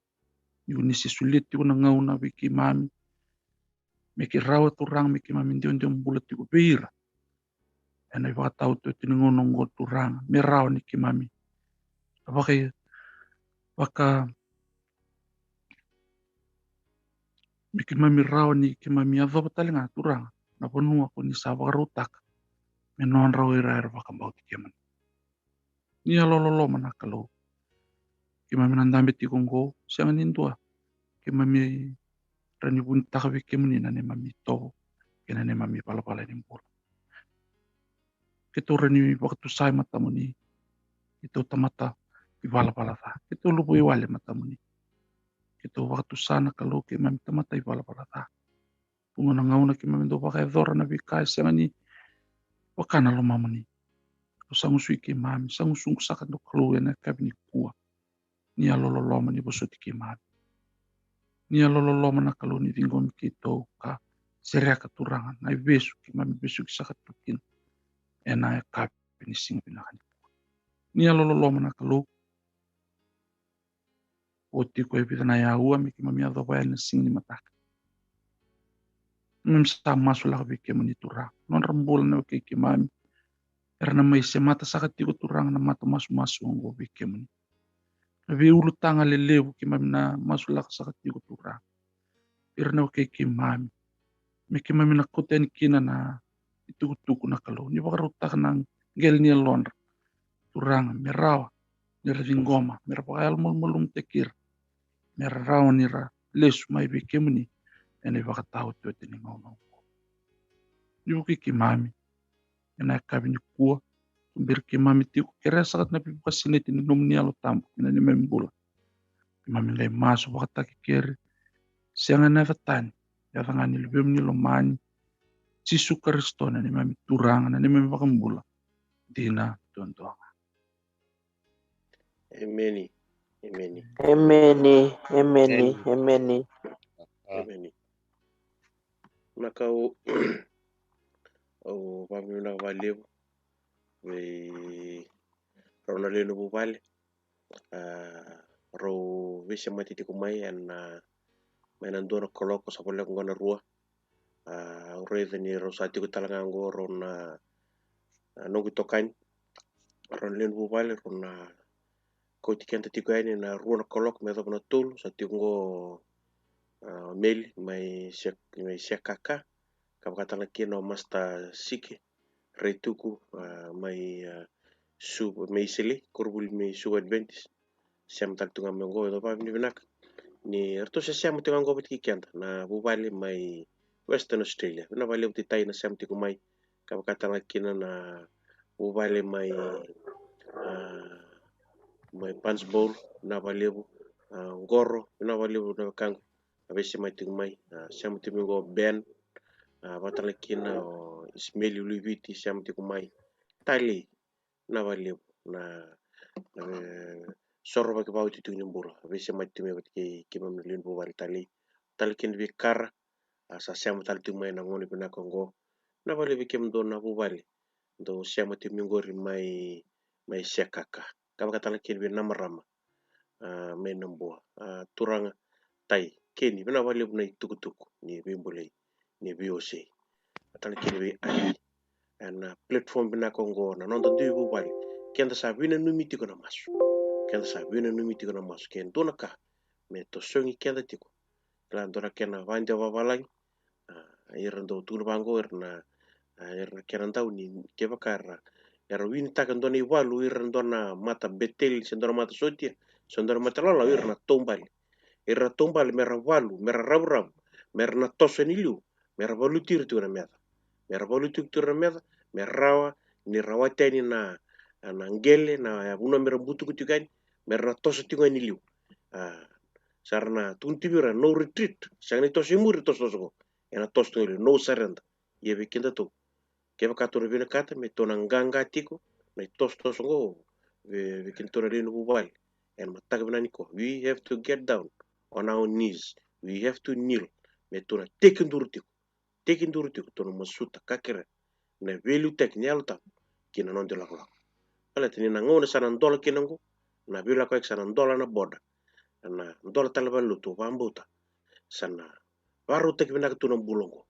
ni oni se solia tiko na gauna vei keimami, me ke rawa Turaga me keimami dewadewa bula tiko vei ira ena ivakataotioti ni gauna oqo Turaga, me rawa ni keimami vaka, vaka me keimami rawa ni keimami yacova tale ga Turaga na vanua ko ni sa vakarautaka me nodra o ira era vakabauti kemuni. Ni yalololoma na Kalou. Keimami na dabe tiko oqo, sega ni dua keimami rawa ni vunitaka vei kemuni na neimami itovo kei na neimami valavala ni bula. Keitou rawa ni vakatusa e matamuni, keitou tamata ivalavala ca, keitou luvawale e matamuni. Keitou vakatusa na Kalou, keimami tamata ivalavala ca. Vuqa na gauna keimami dau vakayacora na veika e sega ni vaka na lomamuni. Keitou sa gusui keimami, sa gusuqu saka dou Kalou ena yakavi nikua. Ni yalololoma ni vosoti keimami. Ni yalololoma na Kalou ni ciqomi keitou ka sereka Turaga na ivesu keimami vesuki saka tu kina ena yakavi ni siga vinaka nikua. Ni yalololoma na Kalou. Oti ko e vica na aua me keimami yacova yani na siga ni mataka. Keimami sa masulaka vei kemuni Turaga, nodra bula na wekai keimami era na mai semata saka tiko Turaga na mata masumasu oqo vei kemuni. Na veiulutaga lelevu keimami na masulaka saka tiko Turaga. Ira na wekai keimami, me keimami na kauta yani kina na itukutuku na Kalou ni vakarautaka na qele ni yalodra Turaga, me rawa ni ra ciqoma, me ra vakayalomalumalumutaki ira, me ra rawa ni ra lesu mai vei kemuni ena ivakataotioti ni gauna oqo. Ni vukei keimami ena yakavi nikua, tuberi keimami tiko, kerea saka na veivakasinaiti ni nomuni Yalo Tabu ena neimami bula. Keimami qai masu vakataki keri, sega ena yaca tani, yaca ga ni Luvemuni lomani, Jisu Karisito na neimami Turaga, na neimami iVakabula dina duadua ga. Emeni. Emeni. Emeni. Emeni. Emeni. Emeni. Na ka au, au vakavinavinaka vakalevu vei rau na lewe ni vuvale, a, rau veisemati tiko mai ena, mai na dua na kaloko sa voleka oqo na rua. A, au raica ni rau sa tiko tale ga oqo rau na, a, noqu itokani, rau na lewe ni vuvale, rau na kauti keda tiko yani na rua na kaloko me yacova na tolu, sa tiko oqo, a, Meli mai Sek-, mai Sekaka, ka vaka tale ga kina o Master Siki Raituku, a, mai, a, Su-, mai Iselei, koronivuli mai Suva Adventist. Sema tale tu ga mai oqo, au vakavinavinaka ni ratou se sema tu ga oqo vata kei keda na vuvale mai Western Australia. Vinaka vakalevu tiko na sema tiko mai, ka vaka tale ga kina na vuvale mai, a, mai Punchbowl, vinaka vakalevu, a, Qoro, vinaka vakalevu na wekaqu na veisemati tiko mai, a, sema tiko mai oqo Ben, a, vaka tale ga kina o Ismail Luiviti, sema tiko mai. Talei, vinaka vakalevu na, na, e, sorovaki vakaoti tiko ni bula, veisemati tiko mai vata kei keimami na lewe ni vuvale Talei. Tale kina vei Kara, a, sa sema tale tiko mai na gauna vinaka oqo. Vinaka vakalevu vei kemudou na vuvale dou sema tiko mai oqori mai, mai Sekaka. Ka vaka tale kina vei na marama, a, mai Nabua. A, turaga, tai, Keni, vinaka vakalevu na itukutuku ni veibolei, ni veiwasei. Tale kei na veiwasei ena platform vinaka oqo, na noda dui vuvale. Keda sa veinanumi tiko na masu. Keda sa veinanumi tiko na masu. Ke dua na ka me tosogi keda tiko, kila, dua na kena vakadewa vavalagi. A, ira dau tukuna vaqo, ira na, a, ira na kena dau ni kevaka era, era winitaka dua na ivalu, ira dua na mata Beteli, se dua na mata sotia, se dua na mata lawalawa, ira na taubale. Ira na taubale mera valu, mera ravuravu, mera na toso ni liu, mera valuti ira tiko na meca. Mera valuti ira tiko na meca, me rawa ni rawati yani na, na qele, na vanua mera butuka tiko yani, mera na toso tiko yani liu. A, sa ra na tukuna tiko vei ira, no retreat, sega ni toso i muri, tosotoso qo. Ena toso tiko liu, no surrender. Ia vei kedatou, kevaka tou na vinakata me tou na qaqa tiko na itosotoso oqo, vei, vei kedatou na lewe ni vuvale ena mataka vinaka nikua, we have to get down on our knees, we have to kneel. Me tou na tekiduru tiko, tekiduru tiko, tou na masuta, kakere na veiliutaki ni Yalo Tabu ki na noda ilakolako. Baleta ni na gauna sa na dola kina oqo, na veilakoyaki sa na dola na boda, na dola tale vale lotu, vakabauta sa na vakarautaki vinaka tu na bula oqo.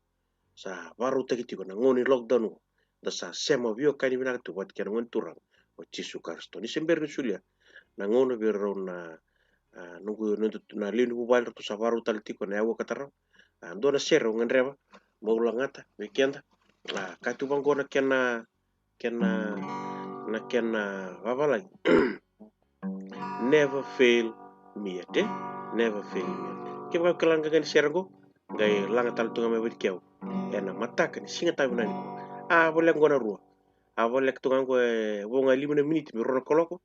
Sa vakarautaki tiko na gauna ni lockdown oqo. Da sa sema veiwekani vinaka tu vata kei na Gone Turaga o Jisu Karisito. Ni se bera ni solia na gauna vei rau na, a, noqu, noqu, na lewe ni vuvale, ratou sa vakarau tale tiko na yau ka tarava. A, dua na sere au gadreva meu lagata vei keda. A, ka tu vaqo na kena, kena, na kena vavalagi. Never fail me yet, e? Never fail me yet. Kevaka o kila na qaqa ni sere oqo, qai laga tale tu ga mai vata kei au ena mataka ni siga tavinaka nikua. A voleka oqo na rua. A voleka tu ga oqo, e vo ga lima na miniti me rua na kaloko.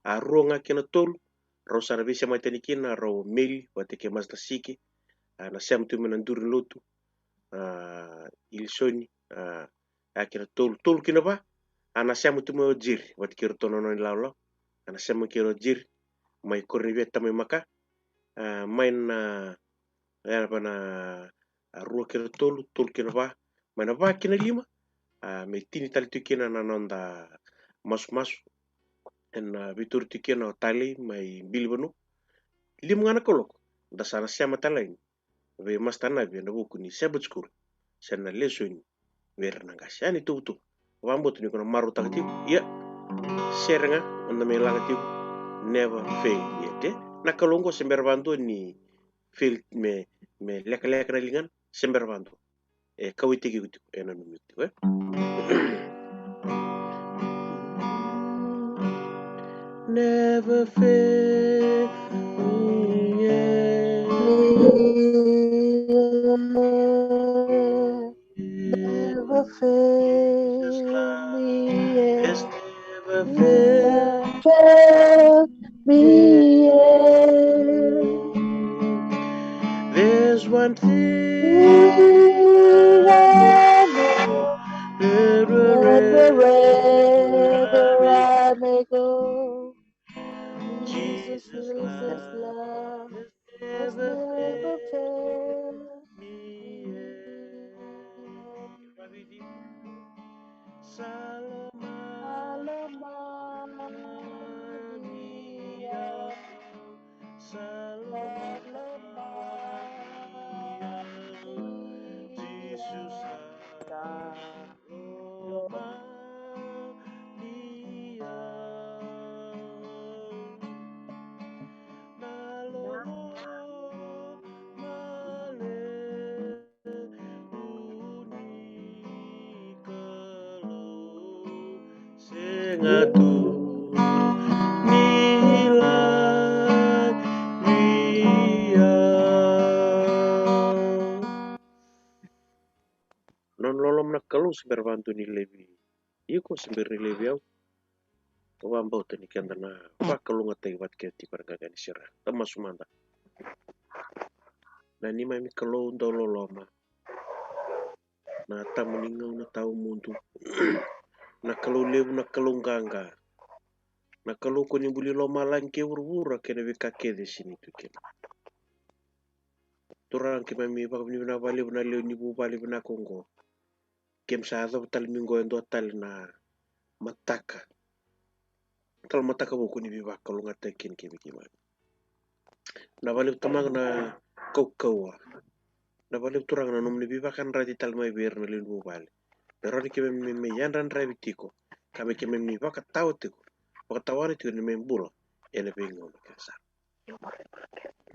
A rua ga kei na tolu, rau sa na veisemati yani kina rau o Meli vata kei Master Siki. A na sema tu mai na duru ni lotu, a, Ilisoni, a, a kei na tolu, tolu kei na va, a na sema tu mai o Jeri vata kei iratou na nona ilawalawa. A na sema kei ira o Jeri mai Koroniveta mai Maka. A, mai na, a, va na, a, rua kei na tolu, tolu kei na va, mai na va kei na lima, a, me tini tale tu kina na noda masumasu ena, a, veitauri tu kina o Talei mai Bilivanua. Lima ga na kaloko da sa na sema tale yani vei Master Navi ena vuku ni Sabbath School se na lesoni vei ira na qase. A, ni tuvatuva, vakabauta ni ko na marautaka tiko. Ia, sere ga o na mai laga tiko. Never fail me yet, e? Na Kalou oqo se bera vakadua ni fail, me, me lekaleka na ligana, se bera vakadua. E kauwaitaki iko tiko, e nanumi iko tiko, e? Never fail me yet. Never fail me yet. Has never failed. Fail me yet. There's one thing I know. That wherever I may go, Jesus' love has never failed me yet. Sa lomani au, sa lomani au, Jisu sa lomani au. Na loloma levu ni Kalou, sega tu ni laivi au. Nona loloma na Kalou se bera vakadua ni laivi iko, se bera ni laivi au. Au vakabauta ni keda na vakalougatataki vata kece tiko ena qaqa ni sere. Da masu mada. Na neimami Kalou dauloloma, na Tama ni gauna tawamudu, na Kalou levu, na Kalou qaqa, na Kalou ko ni buli lomalagi kei vuravura kei na veika kece e sega ni tu kina. Turaga, keimami vakavinavinaka vakalevu na lewe ni vuvale vinaka oqo. Keimami sa yacova tale mai oqo e dua tale na mataka, tale mataka vou ko ni veivakalougatataki kina kei keimami. Na vakalevu Tamaqu na kaukauwa. Na vakalevu Turaga na nomuni veivakayadrati tale mai vei ira na lewe ni vuvale. Me rawa ni keimami me, me yadrayadravi tiko, ka me keimami vakatawa tiko, vakatawana tiko ni me bula ena veigauna kece sara.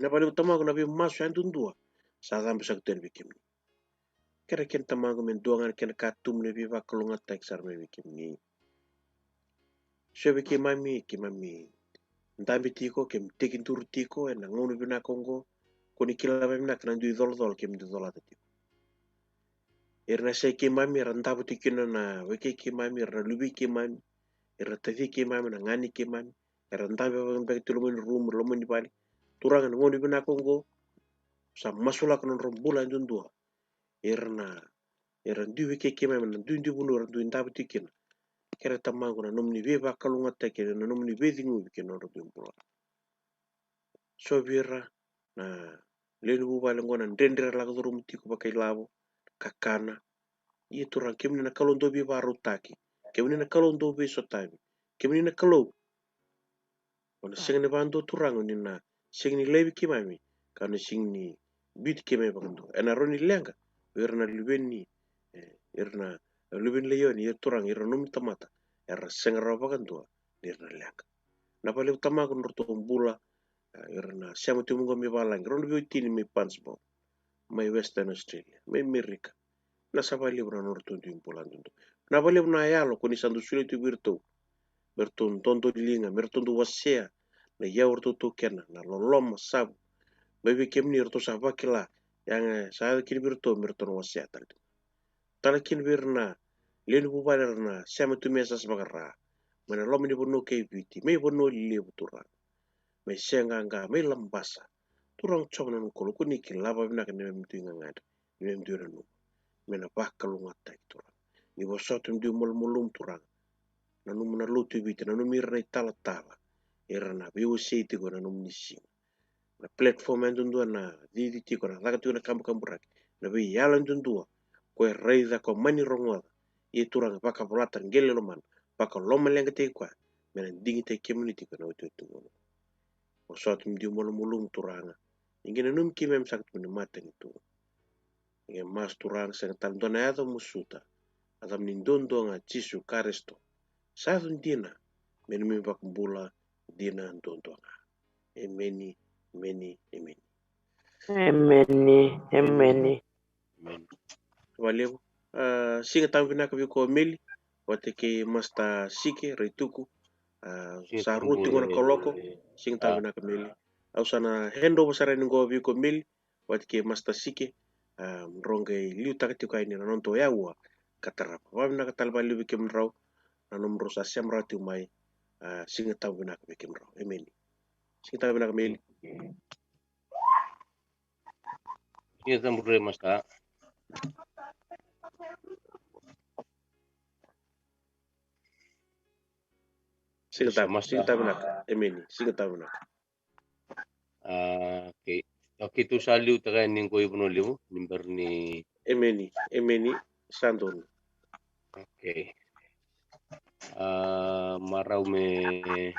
Na vakalevu Tamaqu na veimasu yadudua sa cabe saka tu yani vei kemuni. Kere kena Tamaqu me dua ga na kena katuba ni veivakalougatataki sara mai vei kemuni. So vei keimami, keimami dabe tiko, keimami tekiduru tiko ena gauna vinaka oqo. Ko ni kila vakavinaka na dui colacola keimami dui colata tiko. Era na yasai keimami, era davo tiko kina na wekai keimami, era na luvei keimami, era na taci keimami, na gane keimami, era dabe vakavinaka tiko loma ni rumu, loma ni vale. Turaga, na gauna vinaka oqo sa masulaka na nodra bula yadudua. Era na, era dui wekai keimami na duidui vanua era dui davo tiko kina. Kere Tamaqu na nomuni veivakalougatataki, na nomuni veiciqomi kei na nodra dui bula. So vei ira na lewe ni vuvale oqo na dredre era lako curuma tiko vakailavo, kakana. Ia Turaga, kemuni na Kalou dau veivakarautaki, kemuni na Kalou dau veisotavi, kemuni na Kalou o na sega ni vakadua Turaga, ni na sega ni laivi keimami, ka na sega ni biuti keimami vakadua. Ena rawa ni leqa vei ira na luveni, e, ira na luveni laioni, ira Turaga, ira na nomuni tamata, era sega rawa vakadua ni ra na leqa. Na vakalevu Tamaqu na nodratou bula, e, ira na sema tu mai qo mai valagi, rau na veiwatini mai Punchbowl, mai Western Australia, mai Merika. Na sa vakalevu na nodratou dui bula dudu. Na vakalevu na yalo ko ni sa dau solia tu vei iratou, me ratou dodoliga, me ratou dau wasea na iyau ratou taukena, na loloma savu mai vei kemuni, ratou sa vakila. Ia ga sa yaco kina vei iratou me ratou na wasea tale tu. Tale kina vei ira na lewe ni vuvale era na sema tu mai Sasavakara, mai na loma ni vanua kei Viti, mai vanua levu Turaga, mai Seaqaqa, mai Labasa. Turaga Jiova na noqu Kalou, ko ni kila vakavinaka na neimami dui gagadre, neimami dui nanuma. Me na vakalougatataki Turaga. Ni vosota me dui malumalumu Turaga. Nanuma na lotu e Viti, nanumi ira na italatala, ira na veiwasei tiko na nomuni siga. Na platform yadudua na cici tiko, na caka tiko na kabukaburaki, na veiyalo yadudua ko e raica, ko mani rogoca. Ia Turaga, vakavolata na qele lomana, vakalomaleqataki koya, me na digitaki kemuni tiko ena iotioti ni gauna. Vosota me dui malumalumu Turaga. Ni qai nanumi keimami saka tu ni matanitu. Ni qai masu Turaga, sega tale dua na yaca masuta, a yacamuni duadua ga Jisu Karisito. Sa yaco dina me neimami vakabula dina duadua ga. Emeni, emeni, emeni. Emeni, emeni. Emeni. Vakalevu. A, Siga Tabu vinaka vei iko Meli, vata kei Master Sike Raituku. A, sa rua tiko na kaloko. Siga Tabu vinaka Meli. Au sa na hand over sara yani qo vei iko Meli, vata kei Master Sike. A, drau qai liutaka tiko yani na nodrau yaua ka tarava. Vakavinaka tale vakalevu vei kemudrau na nomudrau sa sema rawa tiko mai. A, Siga Tabu vinaka vei kemudrau. Emeni. Siga Tabu vinaka Meli. Siga Tabu re Master. Siga Tabu, Master. Siga Tabu vinaka. Emeni. Siga Tabu vinaka. A, okay. Okay, keitou sa liutaka yani qo i Vanua Levu ni bera ni. Emeni, emeni. Sa donu. Okay. A, marau me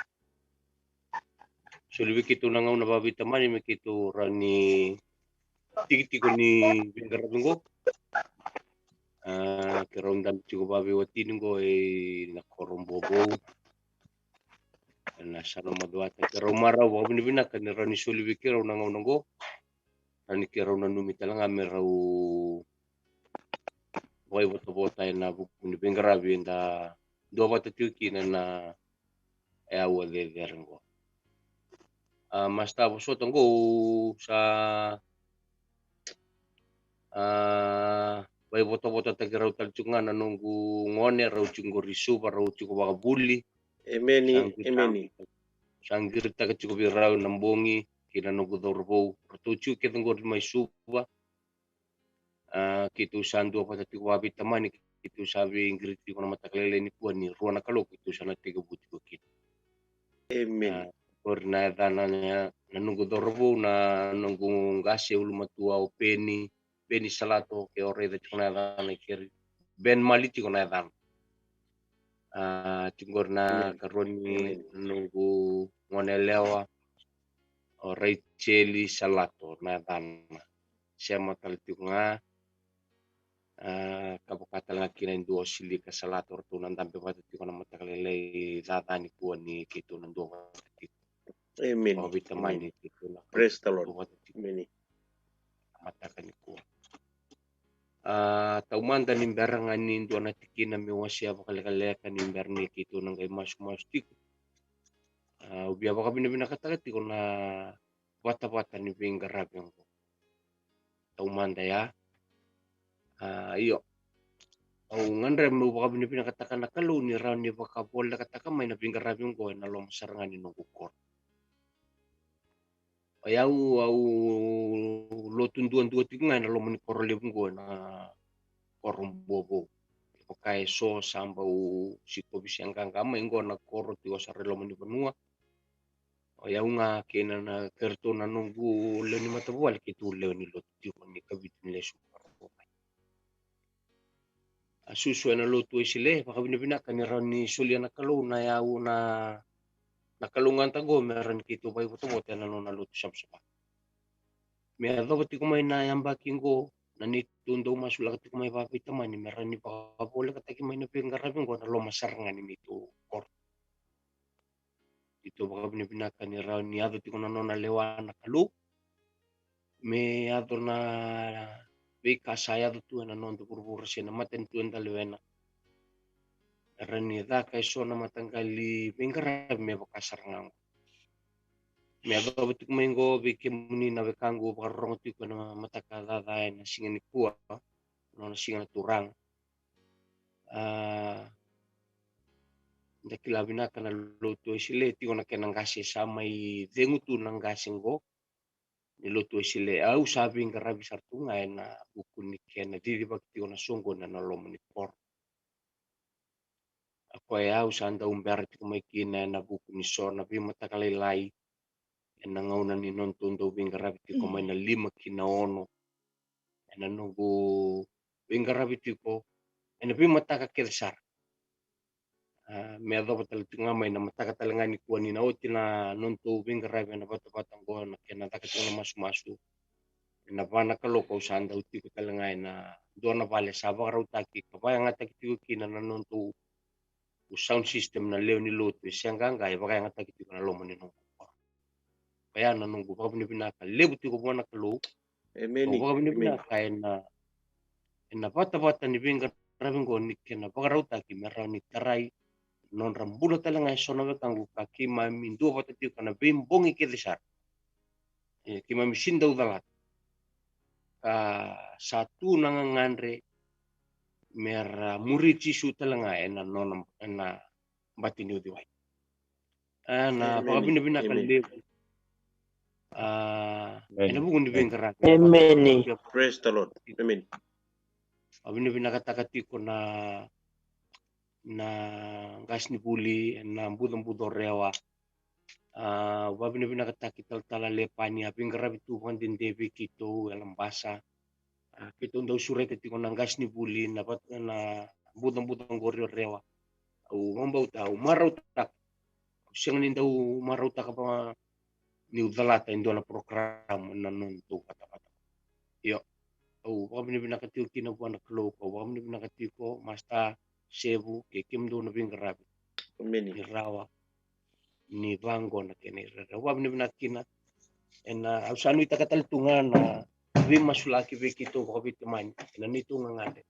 soli vei keitou na gauna vakaveitamani me keitou rawa ni tiki tiko ni veiqaravi qo. A, keirau dabe tiko vakaveiwatini qo ena koro Bovou, ena Salo Macuata. Keirau marau vakavinavinaka ni rawa ni soli vei keirau na gauna qo, rawa ni keirau nanumi tale ga me rau vakaivotavota ena vuku ni veiqaravi eda duavata tiko kina ena aua cecere qo. A, Master, vosota qo au sa, a, vakaivotavotataki rau tale tiko ga na noqu gone, rau tiko qori Suva, rau tiko vakavuli. Emeni, emeni. Sa qiritaka tiko vei rau na bogi kei na noqu cauravou, ratou tiko kece qori mai Suva. A, keitou sa duavata tiko vakaveitamani, keitou sa veiqiriti tiko na mataka lailai nikua ni rua na kaloko keitou sa na tekivu tiko kina. Emeni. A, qori na yacana na, na noqu cauravou, na noqu qase ulumatua o Peni, Peni Salato, ke o raica tiko na yacana i keri. Ben Mali tiko na yacana. A, tiko qori na karua ni noqu gone yalewa, O Raicheli Salato na yacana. Sema tale tiko ga, a, ka vaka tale ga kina e dua o Silika Salato, ratou na dabe vata tiko na mataka lailai caca nikua ni keitou na dua vata tiko. Amen. Vakaveitamani, amen, keitou na, praise the Lord, dua vata tiko. Amen. Mataka nikua. A, taumada ni bera ga ni dua na tikina meu wasea vakalekaleka ni bera ni keitou na qai masumasu tiko. A, au via vakavinavinakataka tiko na vatavata ni veiqaravi oqo. Taumada ya. A, io. Au gadreva meu vakavinavinakataka na Kalou ni rawa ni vakavolekataka mai na veiqaravi oqo ena loma sara ga ni noqu koro. O yau au lotu duadua tiko ga ena loma ni koro levu oqo, ena koro Bovou. Vaka eso sa bau sikovi se qaqa mai oqo na koro tiko sara e loma ni vanua. O yau ga kei na, na keratou na noqu lewe ni matavuvale keitou lewe ni lotu tiko ni kavitu ni lesu. A susu ena lotu Wesele, vakavinavinaka ni rawa ni solia na Kalou na yau na, na kalougata oqo me rawa ni keitou vakaivotavota ena nona lotu savasava. Me yacova tiko mai na yabaki oqo, na neitou dau masulaka tiko mai vakaveitamani me rawa ni vakavolekataki mai na veiqaravi oqo ena loma sara ga ni neitou koro. Keitou vakavinavinaka ni rawa ni yaco tiko na nona lewa na Kalou. Me yaco na veika sa yaco tu ena noda vuravura se na matanitu eda lewena. Era ni caka eso na mataqali veiqaravi me vaka sara ga oqo. Me yacova tiko mai oqo vei kemuni na wekaqu vakarorogo tiko ena mataka caca ena siga nikua, nona siga na Turaga. A, da kila vinaka na lotu Wesele tiko na kena qase sa mai cegu tu na qase oqo. Ni lotu Wesele au sa veiqaravi sara tu ga ena vuku ni kena cicivaki tiko na soqoni ena loma ni koro. A koya au sa dau bera tiko mai kina ena vuku ni so na veimataka lailai ena gauna ni nodatou dau veiqaravi tiko mai na lima ki na ono. Ena noqu veiqaravi tiko ena veimataka kece sara. A, me yacova tale tiko ga mai na mataka tale ga nikua ni na oti na nodatou veiqaravi ena vatavata oqo na kena caka tiko na masumasu. Ena va na kaloko au sa dau tiko tale ga ena dua na vale sa vakarautaki ka vakayagataki tiko kina na nodatou sound system na lewe ni lotu e sega ga e vakayagataki tiko na loma ni noqu koro. Koya na noqu vakavinavinaka levu tiko vua na Kalou. Emeni. Au vakavinavinaka ena, ena vatavata ni veiqaravi oqo ni kena vakarautaki me rawa ni tarai nodra bula tale ga eso na wekaqu ka keimami duavata tiko ena veibogi kece sara. E, keimami sini dau calata. Ka sa tu na gagadre me ra muri Jisu tale ga ena nona, ena bati ni uciwai. A, na vakavinavinaka levu. A, ena vuku ni veiqaravi. Emeni. Praise the Lord. Emeni. Vakavinavinakataka tiko na, na qasenivuli ena bucabuca o Rewa. A, vakavinavinakataki talatala Lepani a veiqaravi tu vakadede vei keitou e Labasa. A, keitou dau sureta tiko na qasenivuli na vat-, na bucabuca oqori o Rewa. Au vakabauta, au marautaka. Au sega ni dau marautaka vaka niu calata e dua na program na nodatou vatavata. Io, au vakavinavinaka tiko kina vua na Kalou, au vakavinavinaka tiko Master Sevu kei kemudou na veiqaravi. Emeni. Ni rawa ni vaqo na kena irairai. Au vakavinavinaka kina ena, au sa nuitaka tale tu ga na veimasulaki vei keitou vakaveitamani ena neitou gagadre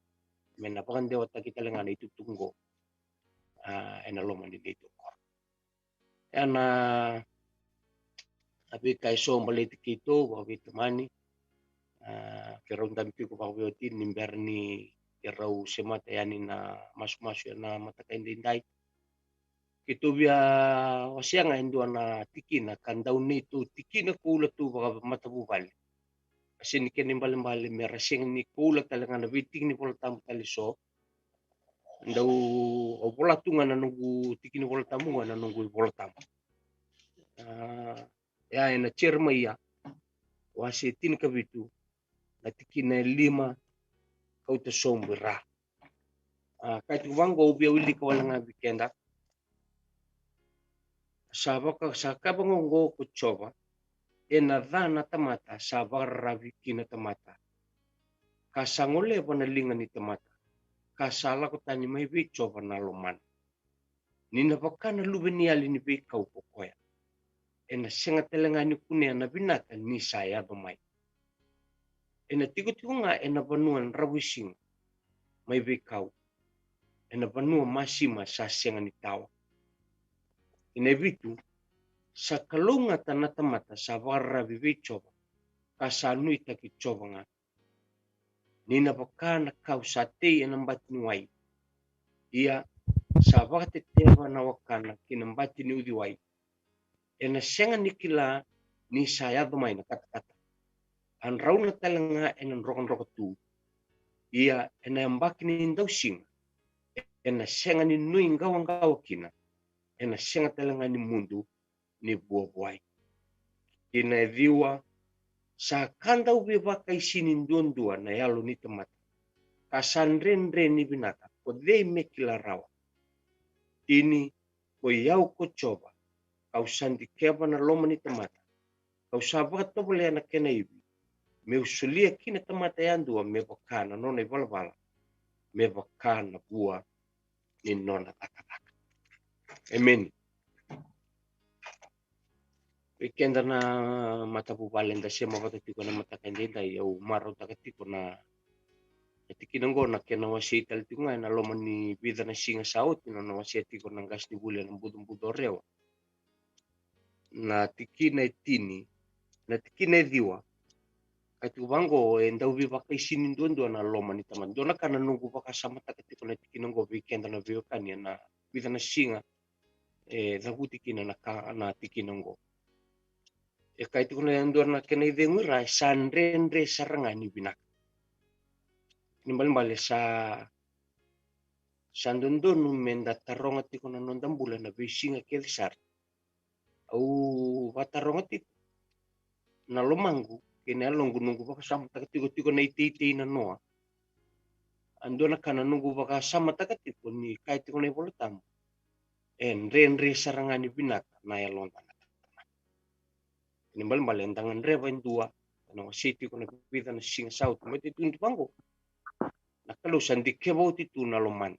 me na vakadewataki tale ga na itukutuku oqo, a, ena loma ni neitou koro. Ena, a, veika eso baleti keitou vakaveitamani, a, keirau dabe tiko vakaveiwatini ni bera ni keirau semata yani na masumasu ena mataka edaidai. Keitou via wasea ga e dua na tikina ka dau neitou tikina koula tu vakamatavuvale. A, sega ni kena ibalebale me ra sega ni koula tale ga na veitiki ni Vola Tabu tale so. Dau, au vola tu ga na noqu tiki ni Vola Tabu ga na noqu iVola Tabu. A, ia ena Jeremaia wase tinikavitu na tikina e lima kauta sobu i ra. A, kaya tiko vaqo, au via wilika wale ga vei keda. Sa vaka, sa kaya vaqo ko Jiova, Ena ca na tamata sa vakararavi ki na tamata, ka sa goleva na liga ni tamata, ka sa lako tani mai vei Jiova na lomana. Ni na vaka na luveniyali ni veikau ko koya, ena sega tale ga ni kunea na vinaka ni sa yaco mai. Ena tikotiko ga ena vanua dravuisiga mai veikau, ena vanua masima sa sega ni tawa. Ena vitu, sa kalougata na tamata sa vakararavi vei Jiova, ka sa nuitaki Jiova ga. Ni na vaka na kau sa tei ena bati ni wai, ia sa vakateteva na wakana ki na bati ni uciwai. Ena sega ni kila ni sa yaco mai na katakata. A drauna tale ga ena drokadroka tu. Ia ena yabaki ni dausiga, ena sega ni nuiqawaqawa kina, ena sega tale ga ni mudu ni vuavuai. Ki na ciwa, sa ka dauveivakaisini duadua na yalo ni tamata, ka sa dredre ni vinaka, ko cei me kila rawa? Tini, koi au ko Jiova, kau sa dikeva na loma ni tamata, kau sa vakatovolea na kena ivi, meu solia ki na tamata yadua me vaka na nona ivalavala, me vaka na vua ni nona cakacaka. Emeni. Vei keda na matavuvale da sema vata tiko na mataka edaidai, au marautaka tiko na, na tikina oqo na kena wasei tale tiko ga ena loma ni vica na siga sa oti na nona wasea tiko na qasenivuli ena bucobuco o Rewa. Na tikina e tini, na tikina e ciwa. Ka tiko vaqo, e dauveivakaisini duadua na loma ni tamata. Dua na ka na noqu vakasamataka tiko na tikina oqo vei keda na veiwekani ena vica na siga e cavuti kina na ka na tikina oqo. E kaya tiko na dua na kena icegu i ra, e sa dredre sara ga ni vinaka. Ni balebale sa, sa dodonu me da taroga tiko na noda bula ena veisiga kece sara. Au vakataroga tiko na lomaqu kei na yaloqu noqu vakasamataka tiko, tiko na iteitei na noa. A dua na ka na noqu vakasamataka tiko ni kaya tiko na iVola Tabu, e dredre sara ga ni vinaka na yaloda na tamata. Ni balebale eda gadreva e dua, ena wasei tiko na vica na siga sa oti, mai tiko tu vaqo. Na Kalou sa dikeva oti tu na lomada.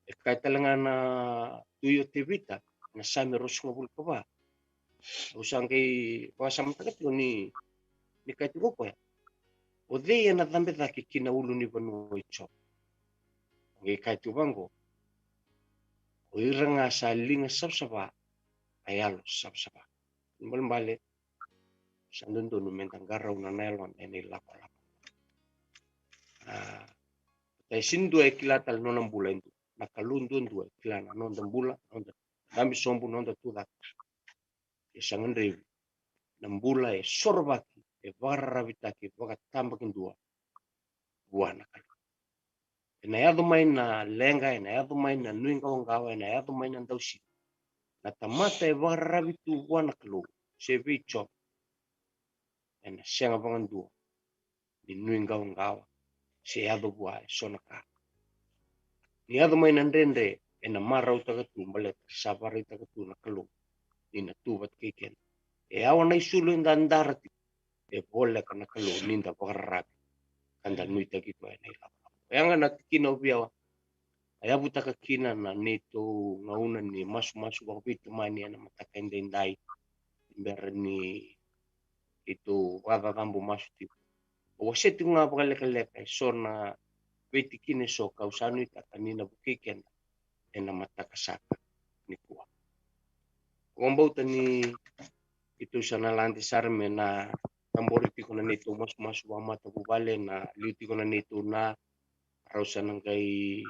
E kaya tale ga na tui o Tevita, na Same ruasagavulu ka va. Au sa qai vakasamataka tiko ni, ni kaya tiko o koya, o cei ena cabe cake ki na ulunivanua i Jiova? Qai kaya tiko vaqo, o ira ga sa liga savasava, a yalo savasava. Balebale, sa dodonu me da qarauna na yaloda ena ilakolako. A, e sega ni dua e kila tale na nona bula e dua. Na Kalou duadua e kila na noda bula, noda dabe sobu, noda tucake. E sa gadrevi na bula e sorovaki, e vakararavitaki vakatabakidua vua na Kalou. Ena yaco mai na leqa, ena yaco mai na nuiqawaqawa, ena yaco mai na dausiga. Na tamata e vakararavi tu vua na Kalou se vei Jiova, ena sega vakadua ni nuiqawaqawa se yaco vua e so na ka. Ni yaco mai na dredre, ena marautaka tu baleta sa vakaraitaka tu na Kalou ni na tu vata kei keda. E yawa na isulu eda dara tiko, e voleka na Kalou ni da vakararavi ka da nuitaki koya ena ilakolako. Oya ga na tikina au via a yavutaka kina na neitou gauna ni masumasu vakaveitamani ena mataka edaidai, ni bera ni keitou vakacacabu masu tiko. Au wasea tiko ga vakalekaleka e so na veitikina e so kau sa nuitaka ni na vukei keda ena mataka saka nikua. Au vakabauta ni keitou sa na lade sara me na cabori tiko na neitou masumasu vakamatavuvale, na liu tiko na neitou na, rau sa na qai,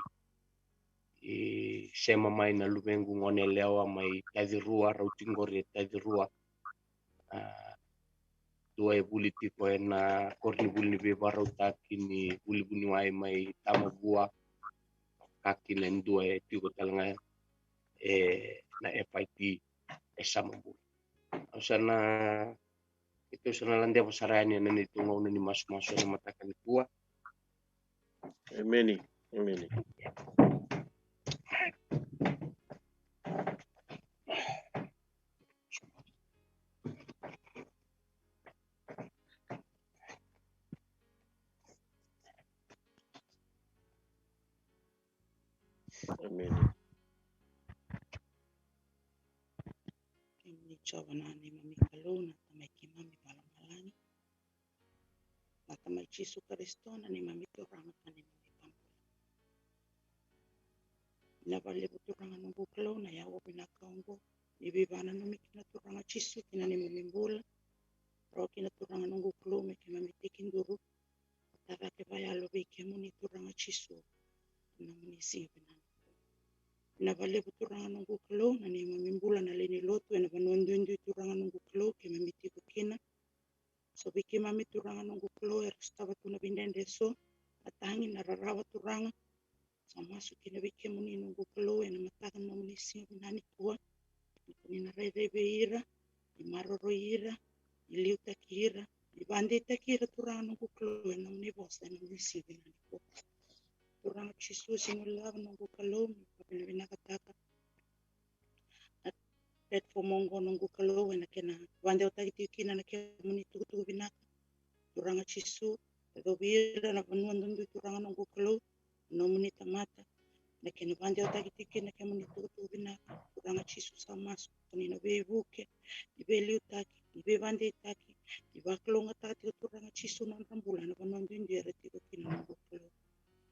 e, sema mai na luvequ gone yalewa mai Tacirua, rau tiko qori e Tacirua. A, dua e vuli tiko ena koronivuli ni veivakarautaki ni vuli vuniwai mai Tamavua, ka kina e dua e tiko tale ga ena F I T e Samabula. Au sa na Keitou sa na ladeva sara yani ena neitou gauna ni masumasu ena mataka nikua. Emeni. Emeni. Emeni. Kemuni Jiova na neimami Kalou, na Tamai keimami vakalomalagi. Na Tamai Jisu Karisito na neimami Turaga ka neimami iVakabula. Vinaka vakalevu Turaga noqu Kalou na yawa vinaka oqo ni veivakananumi kina Turaga Jisu ki na neimami bula. Rawa kina Turaga noqu Kalou me keimami tekiduru ka tacake vakayalo vei kemuni Turaga Jisu. Na nomuni siga vinaka. Vinaka vakalevu Turaga noqu Kalou na neimami bula na lewe ni lotu ena vanua duidui Turaga noqu Kalou keimami tiko kina. So vei keimami Turaga noqu Kalou era sotava tu na veidredre eso, na tagi, na rarawa Turaga. Sa masu kina vei kemuni noqu Kalou ena mataka na nomuni siga vinaka nikua. Ni ko ni na rairai vei ira, ni maroroi ira, ni liutaki ira, ni vakadeitaki ira Turaga noqu Kalou ena nomuni vosa ena nomuni siga vinaka nikua. Turaga Jisu, sega ni guilecava noqu Kalou, ni vakavinavinakataka na platform oqo noqu Kalou ena kena vakadewataki tiko kina na kemuni tukutuku vinaka. Turaga Jisu, yacovi ira na vanua duidui Turaga noqu Kalou, na nomuni tamata, na kena vakadewataki tiko kina na kemuni tukutuku vinaka. Turaga Jisu sa masu, ko ni na veivuke, ni veiliutaki, ni veivakadeitaki, ni vakalougatataka tiko Turaga Jisu na nodra bula ena vanua duidui era tiko kina noqu Kalou.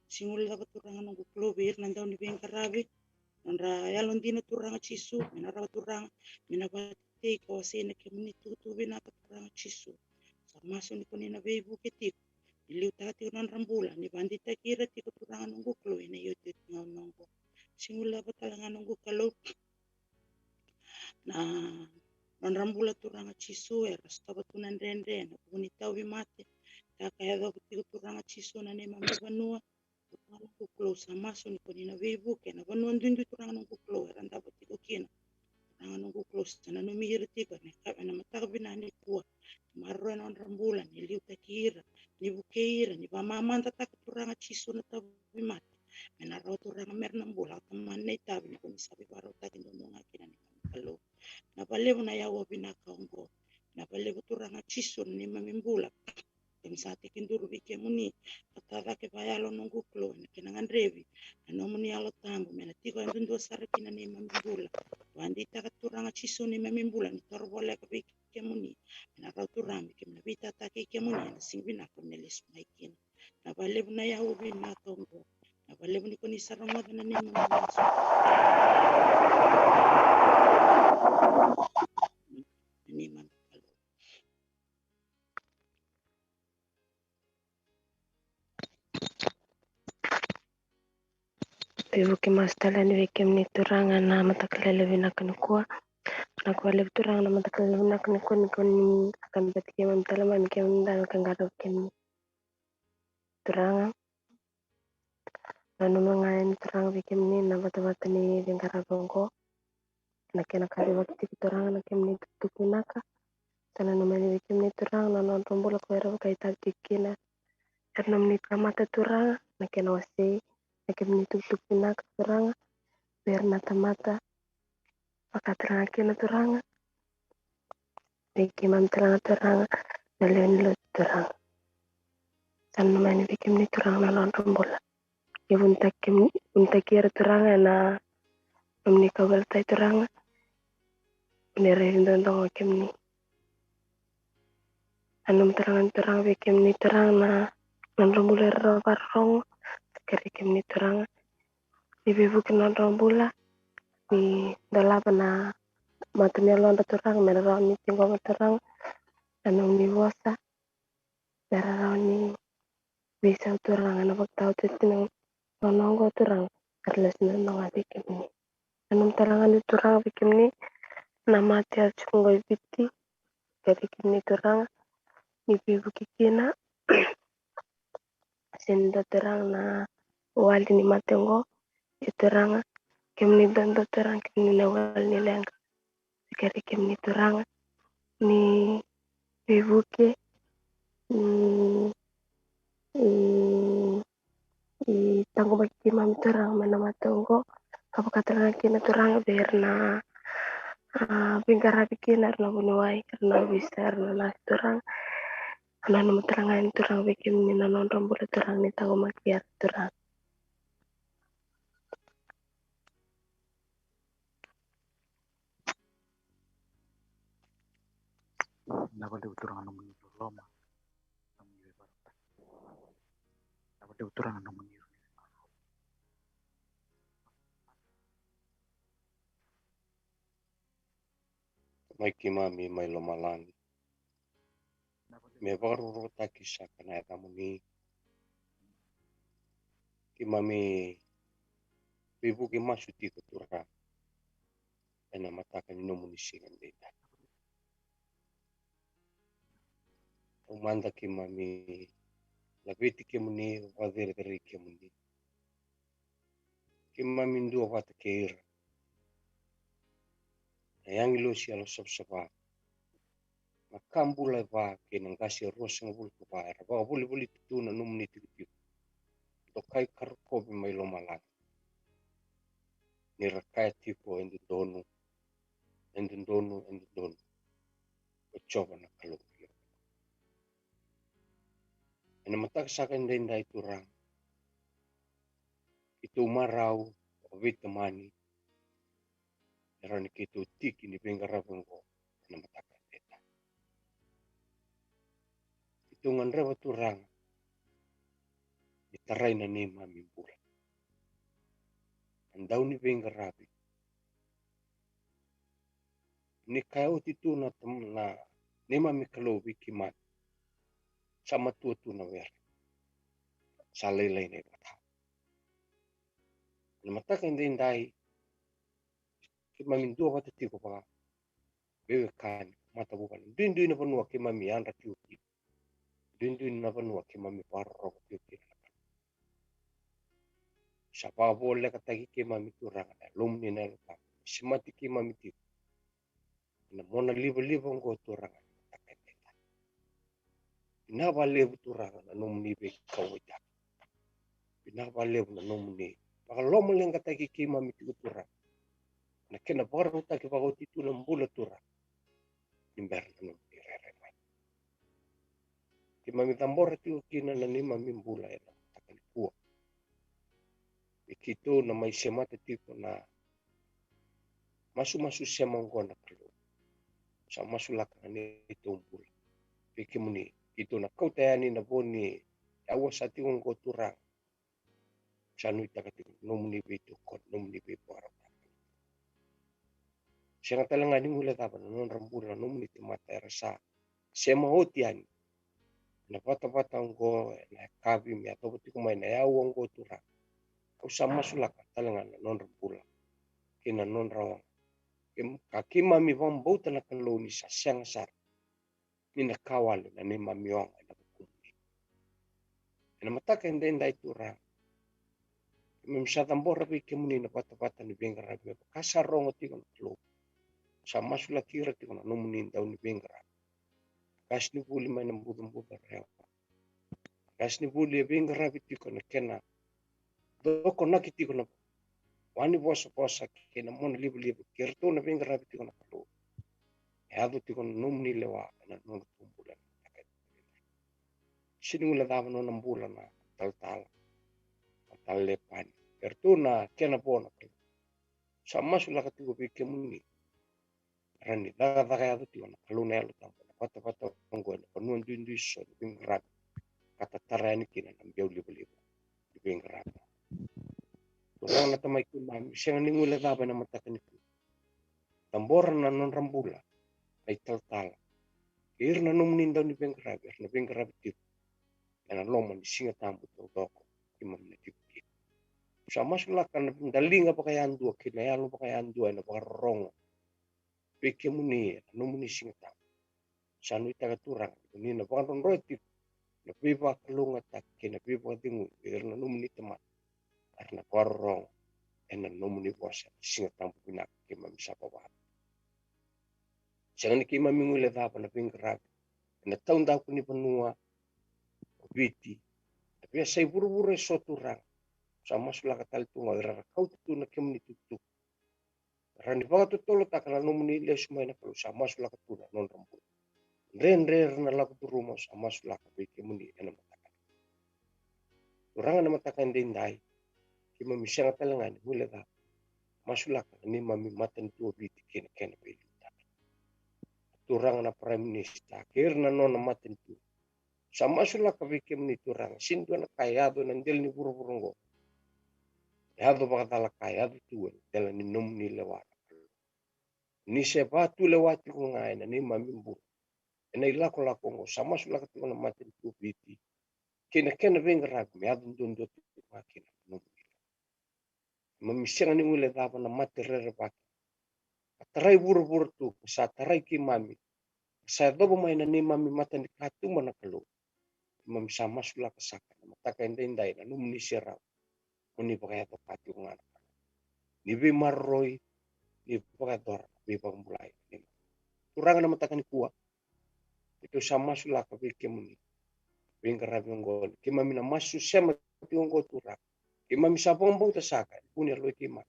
Sega ni guilecava Turaga noqu Kalou vei ira na dau ni veiqaravi, nodra yalodina Turaga Jisu, me na rawa Turaga, me na vakatei ka wasei na kemuni tukutuku vinaka Turaga Jisu. Sa masu ni ko ni na veivuke tiko, ni liutaka tiko na nodra bula, ni vakadeitaki ira tiko Turaga noqu Kalou ena iotioti gauna oqo. Sega ni guilecava tale ga noqu Kalou na nodra bula Turaga Jisu era sotava tu na dredre ena vuku ni tauvimate. Ka ka yacova tiko Turaga Jisu na neimami vanua. Turaga noqu Kalou sa masu ni ko ni na veivuke ena vanua duidui Turaga noqu Kalou era davo tiko kina. Turaga noqu Kalou sa nanumi ira tiko ena ka ena mataka vinaka nikua. Ni maroroi na nodra bula, ni liutaki ira, ni vukei ira, ni vakamamadataka Turaga Jisu na tauvimate. Me na rawa Turaga mera na bula, ka tamani na itavi ni ko ni sa veivakarautaki duadua ga kina neimami Kalou. Vinaka vakalevu na yawa vinaka oqo. Vinaka vakalevu Turaga Jisu na neimami bula. Keimami sa tekiduru vei kemuni ka tacake vakayalo noqu Kalou ena kena gadrevi na nomuni Yalo Tabu me na tiko yadudua sara kina neimami bula. Vakadeitaka Turaga Jisu neimami bula ni toro voleka vei kemuni. Me na rawa Turaga me keimami na veitataki kemuni ena siga vinaka me na lesu mai kina. Vinaka vakalevu na yawa vinaka oqo. Vinaka vakalevu ni ko ni sa rogoca na neimami masu. Na neimami Kalou. Veivuke masu tale yani vei kemuni Turaga na mataka lailai vinaka nikua. Vinaka vakalevu Turaga na mataka lailai vinaka nikua ni ko ni a kabati keimami tale mai me keimami dabe ka qaravi kemuni. Turaga, nanuma ga yani Turaga vei kemuni na vatavata ni veiqaravi oqo. Na kena kacivaki tiko Turaga na kemuni tukutuku vinaka. Sa nanuma yani vei kemuni Turaga na nodra bula ko era vakaitavi tiko kina. Era nomuni tamata Turaga na kena wasei na kemuni tukutuku vinaka Turaga. Vei ira na tamata vaka Turaga kina Turaga. Vei keimami Turaga, Turaga na lewe ni lotu Turaga. Sa nanuma yani vei kemuni Turaga na nodra bula. Ia vunitaki kemuni, vunitaki ira Turaga ena nomuni kauveilatai Turaga. Ni raici dodogo kemuni. Nanuma Turaga ni Turaga vei kemuni Turaga na nodra bula era vakarorogo. Kerei kemuni Turaga ni veivuke na nodra bula, ni dolava na mata ni yalodra Turaga me ra rawa ni ciqoma Turaga na nomuni vosa, me ra rawa ni veisau Turaga na vakataotioti na gauna oqo Turaga, ka ra lesu na noga vei kemuni. Nanuma tale ga ni Turaga vei kemuni na mate yaco tiko oqo i Viti, kerei kemuni Turaga ni veivuke kina. Sega ni dua Turaga na wali ni mate oqo. Ia Turaga, kemuni dua dua Turaga, kemuni na wali ni leqa. Kerei kemuni Turaga ni veivuke, ni, ni, ni taqomaki keimami Turaga mai na mate oqo. Ka vaka tale ga kina Turaga vei ira na, a, veiqaravi kina, ira na vuniwai, ira na ovisa, ira na nasi Turaga. Nanuma tale ga yani Turaga vei kemuni na nodra bula Turaga ni taqomaki ira Turaga. Vinaka vakalevu Turaga na nomuni loloma, nomuni veivakarautaki. Vinaka vakalevu Turaga na nomuni. Mai keimami mai lomalagi, me vakarokorokotaki saka na yacamuni. Keimami veivuke masu tiko Turaga ena mataka ni nomuni siga edaidai. Taumada keimami laveti kemuni, vakacerecerei kemuni. Keimami dua vata kei ira na agilosi yalosavasava, na ka bula e va kei na qase e ruasagavulu ka va era vakavolivoliti tu na nomuni tikotiko. Dokai ka rokovi mai lomalagi, ni ra kaya tiko, e dodonu, e dodonu, e dodonu, o Jiova na Kalou. Ena mataka saka edaidai Turaga, keitou marau vakaveitamani, e rawa ni keitou tiki ni veiqaravi oqo ena mataka edaidai. Keitou gadreva Turaga ni tarai na neimami bula na dau ni veiqaravi. Ni kaya oti tu na, na neimami Kalou vei keimami, sa matua tu na were, sa lailai na ivakatawa. Na mataka edaidai, keimami dua vata tiko vakaveiwekani, matavuvale, duidui na vanua keimami yadra tiko kina, duidui na vanua keimami vakarorogo tiko kina. Sa vakavolekataki keimami Turaga na Yalomuni na Yalo Tabu, semati keimami tiko ena mona livaliva oqo Turaga. Vinaka vakalevu Turaga na nomuni veikauwaitaki. Vinaka vakalevu na nomuni vakalomaleqataki keimami tiko Turaga, na kena vakarautaki vakaoti tu na bula Turaga, ni bera na nomuni rairai mai. Keimami cabora tiko kina na neimami bula ena mataka nikua. E keitou na mai semata tiko na masumasu sema oqo na Kalou. Sa masulaka na neitou bula vei kemuni. Keitou na kauta yani na vo ni aua sa tiko oqo Turaga. Sa nuitaka tiko na nomuni veitokoni, nomuni veivakarautaki. Sega tale ga ni guilecava na nodra bula na nomuni tamata era sa sema oti yani ena vatavata oqo ena yakavi me yacova tiko mai na aua oqo Turaga. Au sa masulaka tale ga na nodra bula kei na nodra oga. Ka keimami vakabauta na Kalou ni sa sega sara ni na ka wale na neimami oga ena vukumuni. Ena mataka edaidai Turaga, keimami sa cabora vei kemuni na vatavata ni veiqaravi me vaka sa rogo tiko na Kalou. Sa masulaki ira tiko na nomuni dau ni veiqaravi. Qasenivuli mai na Bucabuca Rewa, qasenivuli e veiqaravi tiko na kena cokonaki tiko na wa ni vosavosa kei na mona livaliva kei iratou na veiqaravi tiko na Kalou. E yaco tiko na nomuni lewa ena nodratou bula. Sega ni guilecava na nona bula na talatala, na tala Lepani, kei iratou na kena vo na Kalou. Sa masulaka tiko vei kemuni. Rawa ni cakacaka yaco tiko na Kalou na Yalo Tabu ena vatavata oqo ena vanua duidui so ni veiqaravi, ka tatara yani kina na biau livaliva ni veiqaravi. Turaga na Tamai keimami, sega ni guilecava ena mataka nikua. Cabora na nodra bula na italatala kei ira na nomuni dau ni veiqaravi era na veiqaravi tiko ena loma ni Siga Tabu taucoko keimami na tiko kina. Sa masulaka na daliga vakayadua kei na yalo vakayadua ena vakarorogo vei kemuni ena nomuni Siga Tabu. Sa nuitaka Turaga ni na vakadrodroi tiko na veivakalougatataki kei na veivakacegui vei ira na nomuni tamata era na vakarorogo ena nomuni vosa ena Siga Tabu vinaka keimami sa vavata. Sega ni keimami guilecava na veiqaravi ena taudaku ni vanua o Viti, na veiyasai vuravura eso Turaga. Sa masulaka tale tu ga o ira era kauta tu na kemuni tukutuku, rawa ni vakatotolotaka na nomuni lesu mai na Kalou. Sa masulaka tu na nodra bula. Dredre era na lako curuma, sa masulaka vei kemuni ena mataka. Turaga na mataka edaidai, keimami sega tale ga ni guilecava. Masulaka na neimami matanitu o Viti kei na kena veiliutaki. Na turaga na Prime Minister kei ira na nona matanitu. Sa masulaka vei kemuni Turaga, sega ni dua na ka e yaco ena dela ni vuravura oqo e yaco vakacala, ka e yaco tu ena dela ni nomuni lewa na Kalou. Ni se vatulewa tiko ga ena neimami bula ena ilakolako oqo, sa masulaka tiko na matanitu o Viti kei na kena veiqaravi me yaco duadua tiko ga kina na nomuni lewa. Keimami sega ni guilecava na mate rerevaki ka tarai vuravura tu, ka sa tarai keimami, ka sa yacova mai na neimami mata ni katuba na Kalou. Keimami sa masulaka saka ena mataka edaidai na nomuni serau, mo ni vakayaco ka tiko ga na Kalou. Ni veimaroroi, ni vakayacora na veivakabulai. Turaga, na mataka nikua keitou sa masulaka vei kemuni veiqaravi oqo, ni keimami na masu sema tiko oqo Turaga. Keimami sa vakabauta saka ena vu ni yaloi keimami,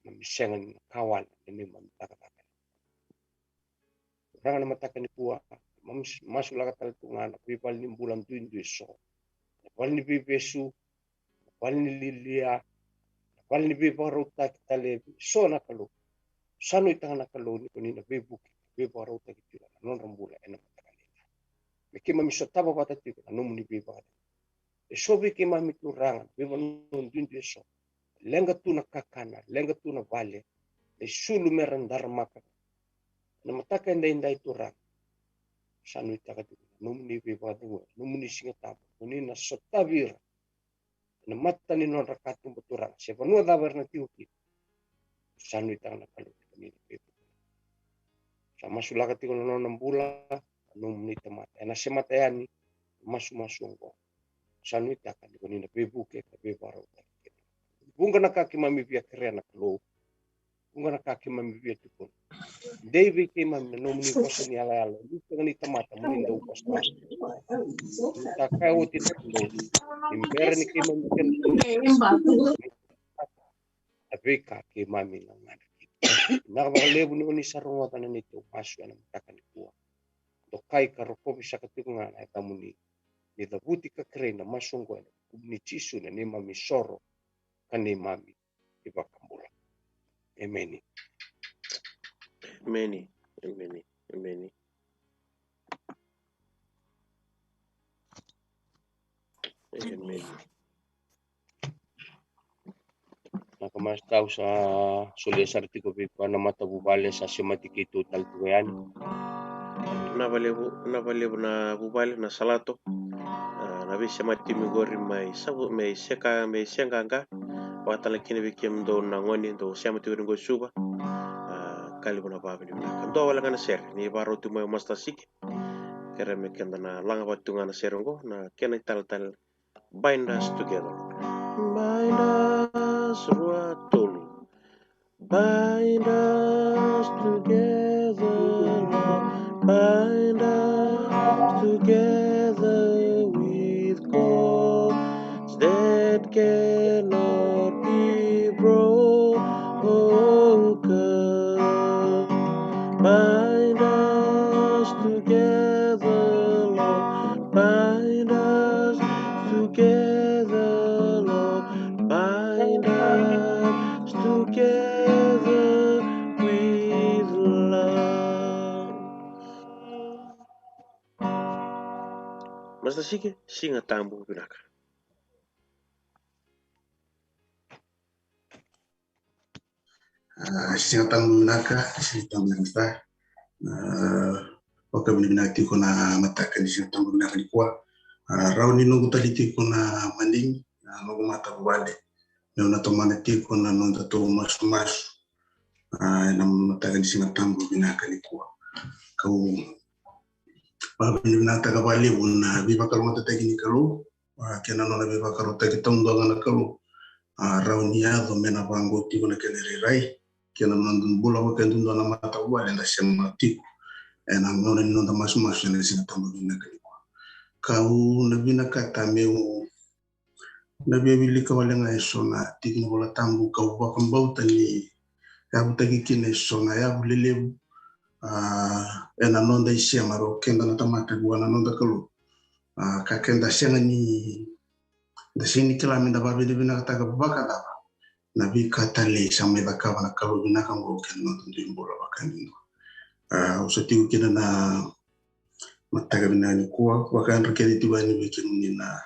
keimami sega ni na kawale na neimami cakacaka. Turaga, na mataka nikua keimami masulaka tale tu ga na veivale ni bula duidui eso, na vale ni veivesu, na vale ni lialia, na vale ni veivakarautaki tale eso na Kalou. Sa nuitaka na Kalou ni ko ni na veivuke, veivakarautaki tiko na nodra bula ena mataka nikua, me keimami sotava vata tiko na nomuni veivakacegui. Eso vei keimami Turaga na veivanua duidui eso, leqa tu na kakana, leqa tu na vale, na isulu mera daramaka. Na mataka edaidai Turaga, sa nuitaka tiko na nomuni veivakacegui, na nomuni Siga Tabu, ko ni na sotavi ira ena mata ni nodra katuba Turaga, se vanua cava era na tiko kina. Sa nuitaka na Kalou ni ko ni na veivuke. Sa masulaka tiko na nona bula na nomuni tamata, ena semata yani na masumasu oqo. Sa nuitaka ni ko ni na veivuke ka veivakarautaki kina. Vuqa na ka keimami via kerea na Kalou, vuqa na ka keimami via tukuna. Dei vei keimami na nomuni vosa ni yalayala, ni sega ni tamata mo ni dau vosa. Ni ta kaya oti na Kalou, ni bera ni keimami kena na veika keimami na gana kina. Vinaka vakalevu ni ko ni sa rogoca na neitou masu ena mataka nikua. Dokai ka rokovi saka tiko ga na yacamuni. Ni cavuti ka kerei na masu oqo ena vuku ni Jisu na neimami soro ka neimami iVakabula. Emeni. Emeni. Emeni. Emeni. Emeni. Na ka masu, au sa solia sara tiko vei koya na matavuvale sa semati keitou tale tiko yani. Na valevu, na valevu na vuvale na salato. Ah, na veisemati mi qori mai Savu, mai Seka, mai Seqaqa. Vakatale kina vei kemudou na gone dou sema tiko qori Suva. Ah, ka levu na vavinavinaka. Dua wale ga na sere ni vakarau tu mai o Master Siki. Kere me keda na laga vata tu ga na sere oqo, na kena italetale Bind Us Together. Bind us, rua, tolu. Bind us together, Lord. Bind us together with cords that cannot be broken. Bind us together, Lord. Bind us together, Lord. Bind us together with love. Master Siki, Siga Tabu vinaka. Ah, Siga Tabu vinaka, Siga Tabu vinaka. Ah, vakavinavinaka tiko na mataka ni Siga Tabu vinaka nikua. Ah, rawa ni noqu tali tiko na madigi, na noqu matavuvale, meu na tomana tiko na nodatou masumasu. Ah, ena mataka ni Siga Tabu vinaka nikua, kau vakavinavinakataka vakalevu na veivakalougatataki ni Kalou, ah, kei na nona veivakarautaki taudua ga na Kalou. Ah, rawa ni yaco me na vaqo tiko na kena irairai kei na noda bula vakayadudua na matavuvale eda sema tiko ena gauna ni noda masumasu ena Siga Tabu vinaka nikua. Kau na vinakata meu na via wilika wale ga eso na tiki ni Vola Tabu, kau vakabauta ni yavutaki kina eso na yavu lelevu, ah, ena noda isema o keda na tamata vua na noda Kalou. Ah, ka keda sega ni, da sega ni kila me da vakavinavinakataka vakacava na veika talei sa mai cakava na Kalou vinaka oqo kei na noda dui bula vakayadudua. A, au sa tiko kina na mataka vinaka nikua, vakadra kece tiko yani vei kemuni na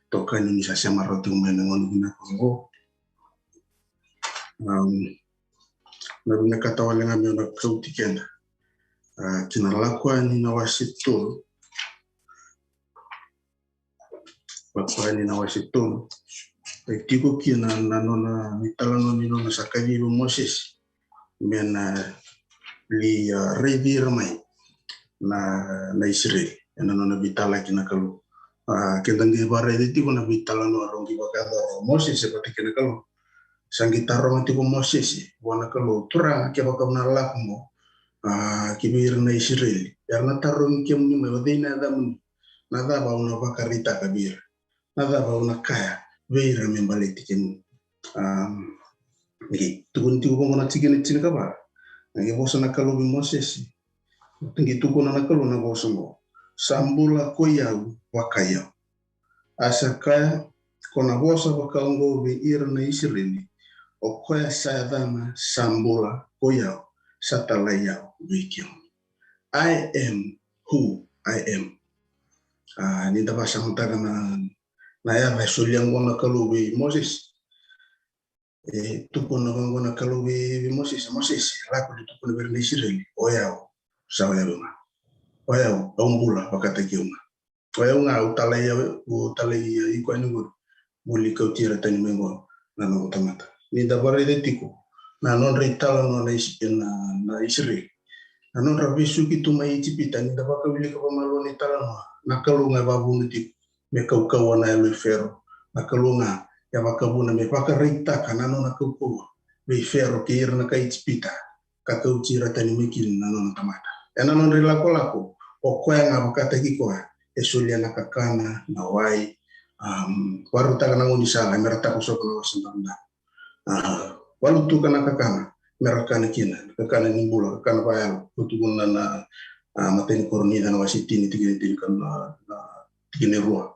itokani ni sa sema rawa tiko mai na gauna vinaka oqo. Am, na vinakata wale ga meu na kauti keda, a, ki na Lako Yani na wase tolu. Lako Yani na wase tolu. E tiko kina na nona, na italanoa ni nona sa kacivi o Mosese me na lai, a, raici ira mai na, na Isireli ena nona veitalaki na Kalou. A, keda qai vakaraica tiko na veitalanoa rau qai vakayacora o Mosese vata kei na Kalou. Sa qai taroga tiko o Mosese vua na Kalou, Turaga, kevaka au na lako mo, a, ki vei ira na Isireli, era na tarogi kemuni mai, o cei na yacamuni? Na cava au na vakaraitaka vei ira? Na cava au na kaya vei ira me baleti kemuni? Am, qai tukuni tiko vaqo na tikina tinikava. Na qai vosa na Kalou vei Mosese. Qai tukuna na Kalou na vosa oqo, Sa bula koi au vakai au. A sa kaya, Ko na vosa vaka oqo vei ira na Isireli, O koya sa yacana, Sa bula koi au, sa talai au vei kemuni. I am who I am. A, ni da vakasamataka na, na yaca e solia oqo na Kalou vei Mosese. E tukuna vaqo na Kalou vei, vei Mosese, Mosese, lako ni tukuna vei ira na Isireli, O yau, sa o yau ga. O yau, au bula vakataki au ga. O yau ga au talai, au talai iko yani qori mo lai kauti ira tani mai qo na noqu tamata. Ni da vakaraica tiko na nodra italanoa na Isi-, na, na Isireli, na nodra vesuki tu mai Ijipita, ni da vakawilika vakamalua na italanoa, na Kalou ga e vakavuna tiko me kaukauwa na yalo i Fero. Na Kalou ga e vakavuna me vakaraitaka na nona kaukauwa vei Fero kei ira na kai Ijipita, ka kauti ira tani mai kina na nona tamata. Ena nodra ilakolako, o koya ga vakataki koya e solia na kakana, na wai, am, vakarautaka na gaunisala me ra takosoka na wasa davodavo. A, valutuka na kakana me ra kana kina, na kakana ni bula, kakana vakayalo, ko tukuna na, a, matai ni Korinica na wase tini, tikina e tini ka na, na tikina e rua.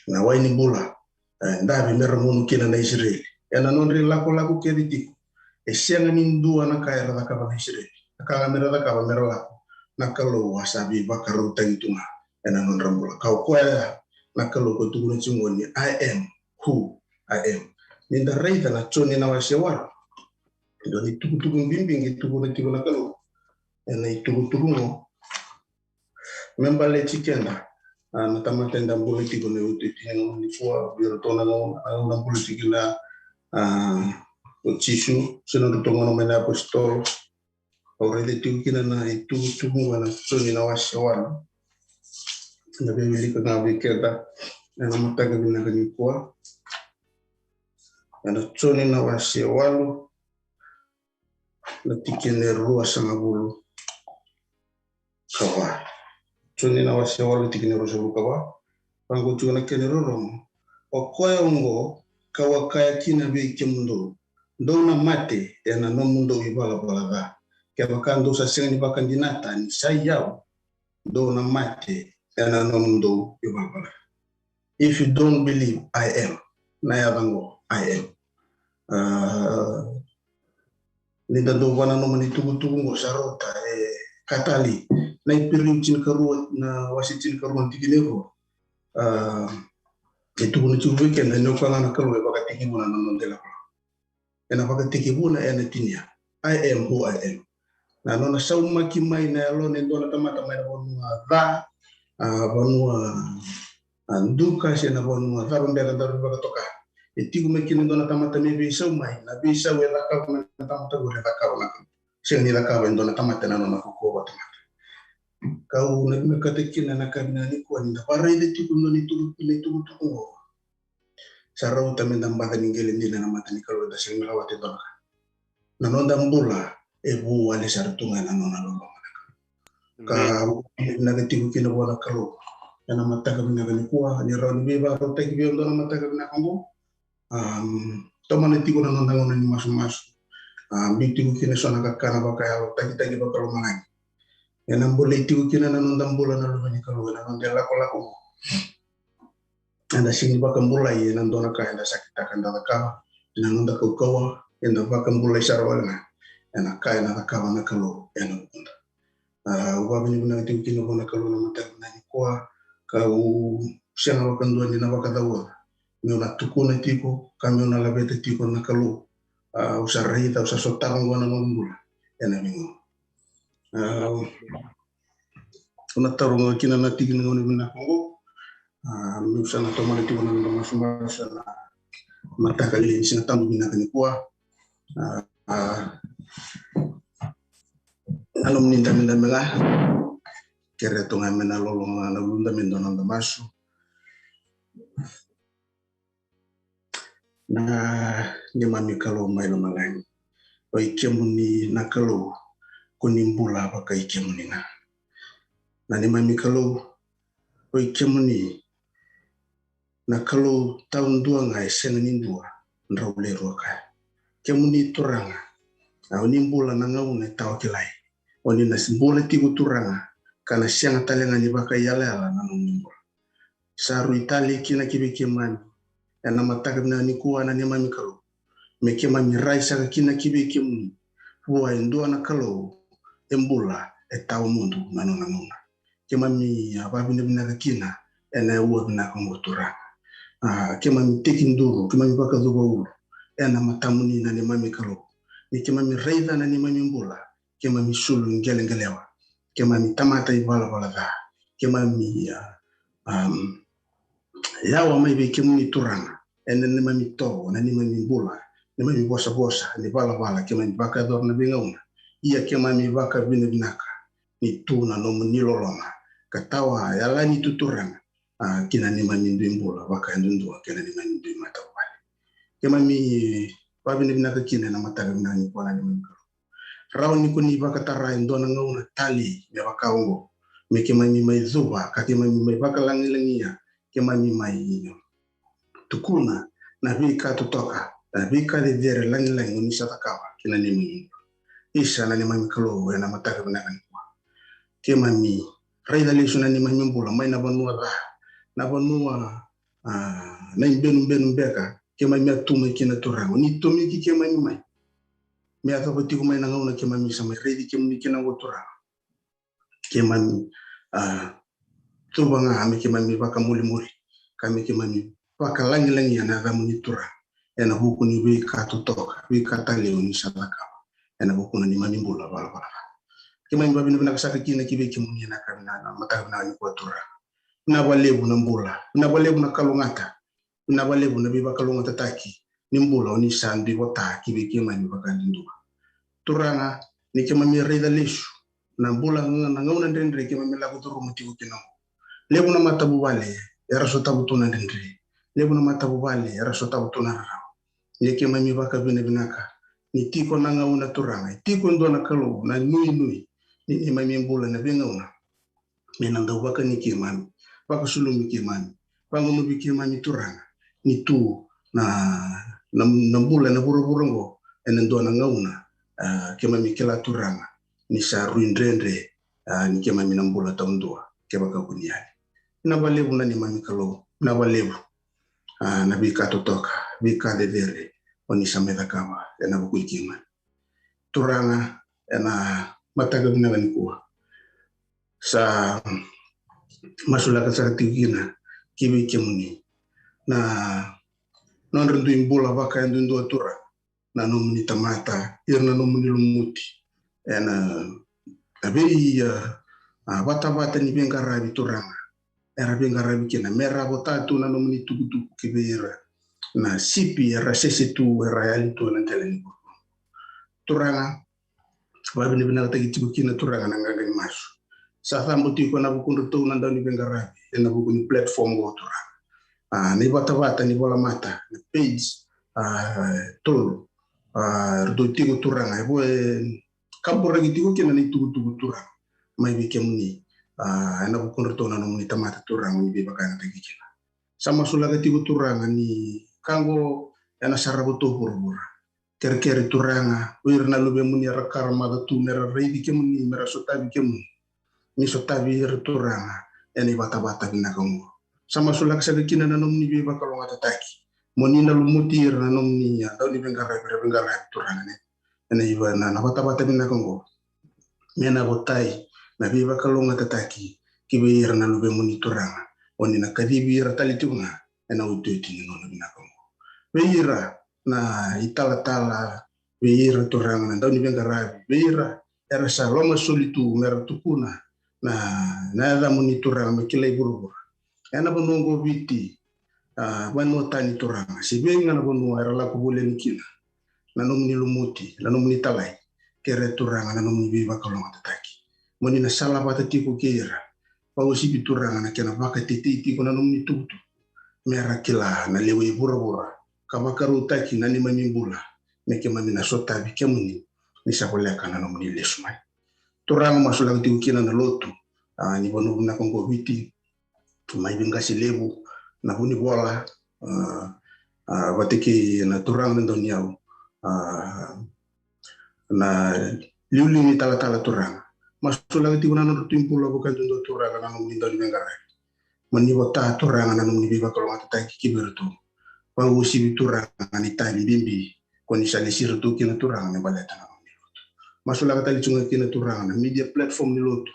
Na wai ni bula, e, dave me ra gunu kina na Isireli. Ena nodra ilakolako kece tiko, e sega ni dua na ka era cakava na Isireli. Na ka ga me ra cakava me ra lako, na Kalou a sa veivakarautaki tu ga ena nodra bula. Ka o koya na Kalou ko tukuna tiko ni, I am who I am. Ni da raica na Joni na wase walu, e dua na itukutuku bibi qai tukuna tiko na Kalou ena itukutuku qo me baleti keda. A, na tamata eda bula tiko ena iotioti ni gauna nikua, vei iratou na gauna, na gauna bula tiko kina, a, o Jisu se nodratou gauna mai na apositolo. Au raica tiko kina na itukutuku qo ena Joni na wase walu. Na veiwilika ga vei keda ena mataka vinaka nikua. Ena Joni na wase walu, na tikina e ruasagavulu ka va. Joni na wase walu, tikina e ruasagavulu ka va. Vaqo tiko na kena irorogo. O koya oqo kau a kaya kina vei kemudou, dou na mate ena nomudou ivalavala ca. Kevaka dou sa sega ni vakadinata ni sa i au, dou na mate ena nomudou ivalavala ca. If you don't believe I am, na yaca qo, I am. A, ni da dau vakananuma ni tukutuku qo sa rauta, e, ka tale na Iperiu tinikarua, na wase tinikarua, na tikina e rua. A, e tukuna tiko vei keda ni o koya ga na Kalou e vakatekivuna na noda ilakolako. Ena vakatekivuna, ena tinia. I am who I am. Na nona saumaki mai na yalona e dua na tamata mai na vanua ca, a, vanua, a, duka se na vanua cava beka daru vakatoka. E tiko mai kina e dua na tamata me veisau mai, na veisau e cakava na tamata qori e cakava na Kalou. Sega ni cakava e dua na tamata ena nona kaukauwa vakatamata. Kau na vinakata kina na ka vinaka nikua ni da vakaraica tiko na itukutuku qo. Sa rauta me da baca ni qele dina ena mata ni Kalou, da sega ni rawata e dua na ka. Na noda bula e vu wale sara tu ga ena nona loloma na Kalou. Ka vinaka tiko kina vua na Kalou ena mataka vinaka nikua ni rawa ni veivakarautaki vei au dua na mataka vinaka oqo. Am, tomana tiko na noda gauna ni masumasu. Am, biu tiko kina eso na kakana vakayalo, takitaki vakalomalagi. Ena bolei tiko kina na noda bula na luve ni Kalou ena noda ilakolako oqo. Eda sega ni vakabulai ena dua na ka eda sakitaka eda cakava, ena noda kaukauwa, eda vakabulai sara wale ga ena ka ena cakava na Kalou ena vukuda. Au vakavinavinaka tiko kina vua na Kalou na mataka vinaka nikua, ka'u sega vakadua ni na vakacauoca me'u na tukuna tiko ka me'u na laveta tiko na Kalou. Au sa raica, au sa sotava oqo na noqu bula ena veigauna. Au na taroga kina na tiki ni gauna vinaka oqo. Me'u sa na tomana tiko na noda masumasu ena mataka lailai ni Siga Tabu vinaka nikua. Na nomuni dabedabe ga, kerea tu ga me na lolo ga na uluda me dua na noda masu. Na neimami Kalou mai lomalagi, o i kemuni na Kalou, ko ni bula vaka i kemuni ga. Na neimami Kalou, o i kemuni na Kalou taudua ga e sega ni dua, drau le rua kaya. Kemuni Turaga, o ni bula na gauna e tawa kilai. O ni na bula tiko Turaga, ka na sega tale ga ni vakaiyalayala na nomuni bula. Sa rui tale kina ki vei keimami ena mataka vinaka nikua na neimami Kalou, me keimami rai saka kina ki vei kemuni vua e dua na Kalou e bula, e tawa mudu na nona gauna. Keimami vakavinavinaka kina ena aua vinaka oqo Turaga. Keimami tekiduru, keimami vakacuva ulu ena matamuni na neimami Kalou, ni keimami raica na neimami bula keimami sulu i qeleqelewa, keimami tamata i valavala ca, keimami yawa mai vei kemuni Turaga ena neimami tovo, na neimami bula, neimami vosavosa ni valavala keimami vakayacora na veigauna. Ia keimami vakavinavinaka ni tu na nomuni loloma ka tawa yalani tu Turaga ki na neimami dui bula vakayadudua kei na neimami dui matavuvale. Keimami vakavinavinaka kina ena mataka vinaka nikua na neimami Kalou. Rawa ni ko ni vakatara e dua na gauna tale me vaka oqo, me keimami mai cuva ka keimami mai vakalagilagia, keimami mai tukuna na veika totoka, na veika cecere lagilagi o ni sa cakava ki na neimami bula. Isa na neimami Kalou, ena mataka vinaka nikua keimami raica lesu na neimami bula mai na vanua ca, na vanua na ibenubenu beka keimami a tu mai kina Turaga. O ni tomiki keimami mai me yacova tiko mai na gauna keimami sa mai raici kemuni kina oqo Turaga. Keimami cuva ga me keimami vakamolimoli ka me keimami vakalagilagia na yacamuni Turaga ena vuku ni veika totoka, veika talei o ni sa cakava ena vuku ni neimami bula valavala ca. Keimami vakavinavinaka saka kina ki vei kemuni ena mataka vinaka nikua Turaga. Vinaka vakalevu na bula, vinaka vakalevu na kalougata, vinaka vakalevu na veivakalougatataki ni bula o ni sa dui vota ki vei keimami vakayadudua. Turaga, ni keimami raica lesu na bula, na gauna dredre keimami lako curuma tiko kina oqo. Levu na matavuvale era sotava tu na dredre. Levu na matavuvale era sotava tu na rarawa. Ia keimami vakavinavinaka ni tiko na gauna Turaga, e tiko e dua na Kalou na nuinui ni neimami bula na veigauna. Me na dau vakani keimami, vakasulumi keimami, vagunuvi keimami Turaga, ni tu na, na, na bula ena vuravura oqo ena dua na gauna keimami kila Turaga ni sa rui dredre ni keimami na bula taudua kevaka ko ni yali. Vinaka vakalevu na neimami Kalou, vinaka vakalevu na veika totoka, veika cecere o ni sa mai cakava ena vuku i keimami. Turaga, ena mataka vinaka nikua sa masulaka sara tiko kina ki vei kemuni na nodra dui bula vakayadudua Turaga, na nomuni tamata, ira na nomuni lumuti ena vei vatavata ni veiqaravi Turaga. Era veiqaravi kina me ra vota tu na nomuni tukutuku ki vei ira na sipi era sese tu, era yali tu ena dela ni vuravura. Turaga, vakavinavinakataki tiko kina Turaga na qaqa ni masu sa cabo tiko ena vukudratou na dau ni veiqaravi ena vuku ni platform oqo Turaga. Na ivatavata ni volamata, na page tolu, eratou tiko Turaga, e vo e kaburaki tiko kina na itukutuku Turaga mai vei kemuni ena vukudratou na nomuni tamata Turaga, ni veivakayagataki kina. Sa masulaka tiko Turaga ni ka oqo ena sarava tu vuravura. Kerekere Turaga, o ira na luvemuni era karamaca tu me ra raici kemuni, me ra sotavi kemuni. Ni sotavi ira Turaga ena ivatavata vinaka oqo. Sa masulaka saka kina na nomuni veivakalougatataki mo ni na lumuti ira na nomuni dau ni veiqaravi, ra veiqaravi Turaga, ne ena iva na, na vatavata vinaka oqo. Me na votai na veivakalougatataki ki vei ira na luvemuni Turaga, o ni na kacivi ira tale tiko ga ena iotioti ni gauna vinaka oqo. Vei ira na italatala, vei ira Turaga na dauniveiqaravi, vei ira era sa loma soli tu me ra tukuna na, na yacamuni Turaga me kilai vuravura. Ena vanua oqo Viti, a, vanua tani Turaga, se vei ga na vanua era lako voli yani kina na nomuni lumuti, na nomuni talai, kere Turaga na nomuni veivakalougatataki. Mo ni na salavata tiko kei ira, vakauasivi Turaga na kena vakatetei tiko na nomuni tukutuku, me ra kila na lewe i vuravura ka vakarautaki na neimami bula, me keimami na sotavi kemuni ni sa voleka na nomuni lesu mai. Turaga, masulaka tiko kina na lotu, a, ni vanua vinaka oqo Viti, mai Veiqase Levu, na Vunivola, a, a, vata kei na turaga na dauniyau, a, na liuliu ni talatala Turaga. Masulaka tiko na nodra tu i bula vakadudua Turaga na nomuni dauniveiqaravi. Mo ni vota Turaga na nomuni veivakalougatataki ki vei iratou. Vakauasivi Turaga na itavi bibi ko ni sa lesi iratou kina Turaga me baleta na nomuni lotu. Masulaka tale tiko ga kina Turaga na media platform ni lotu,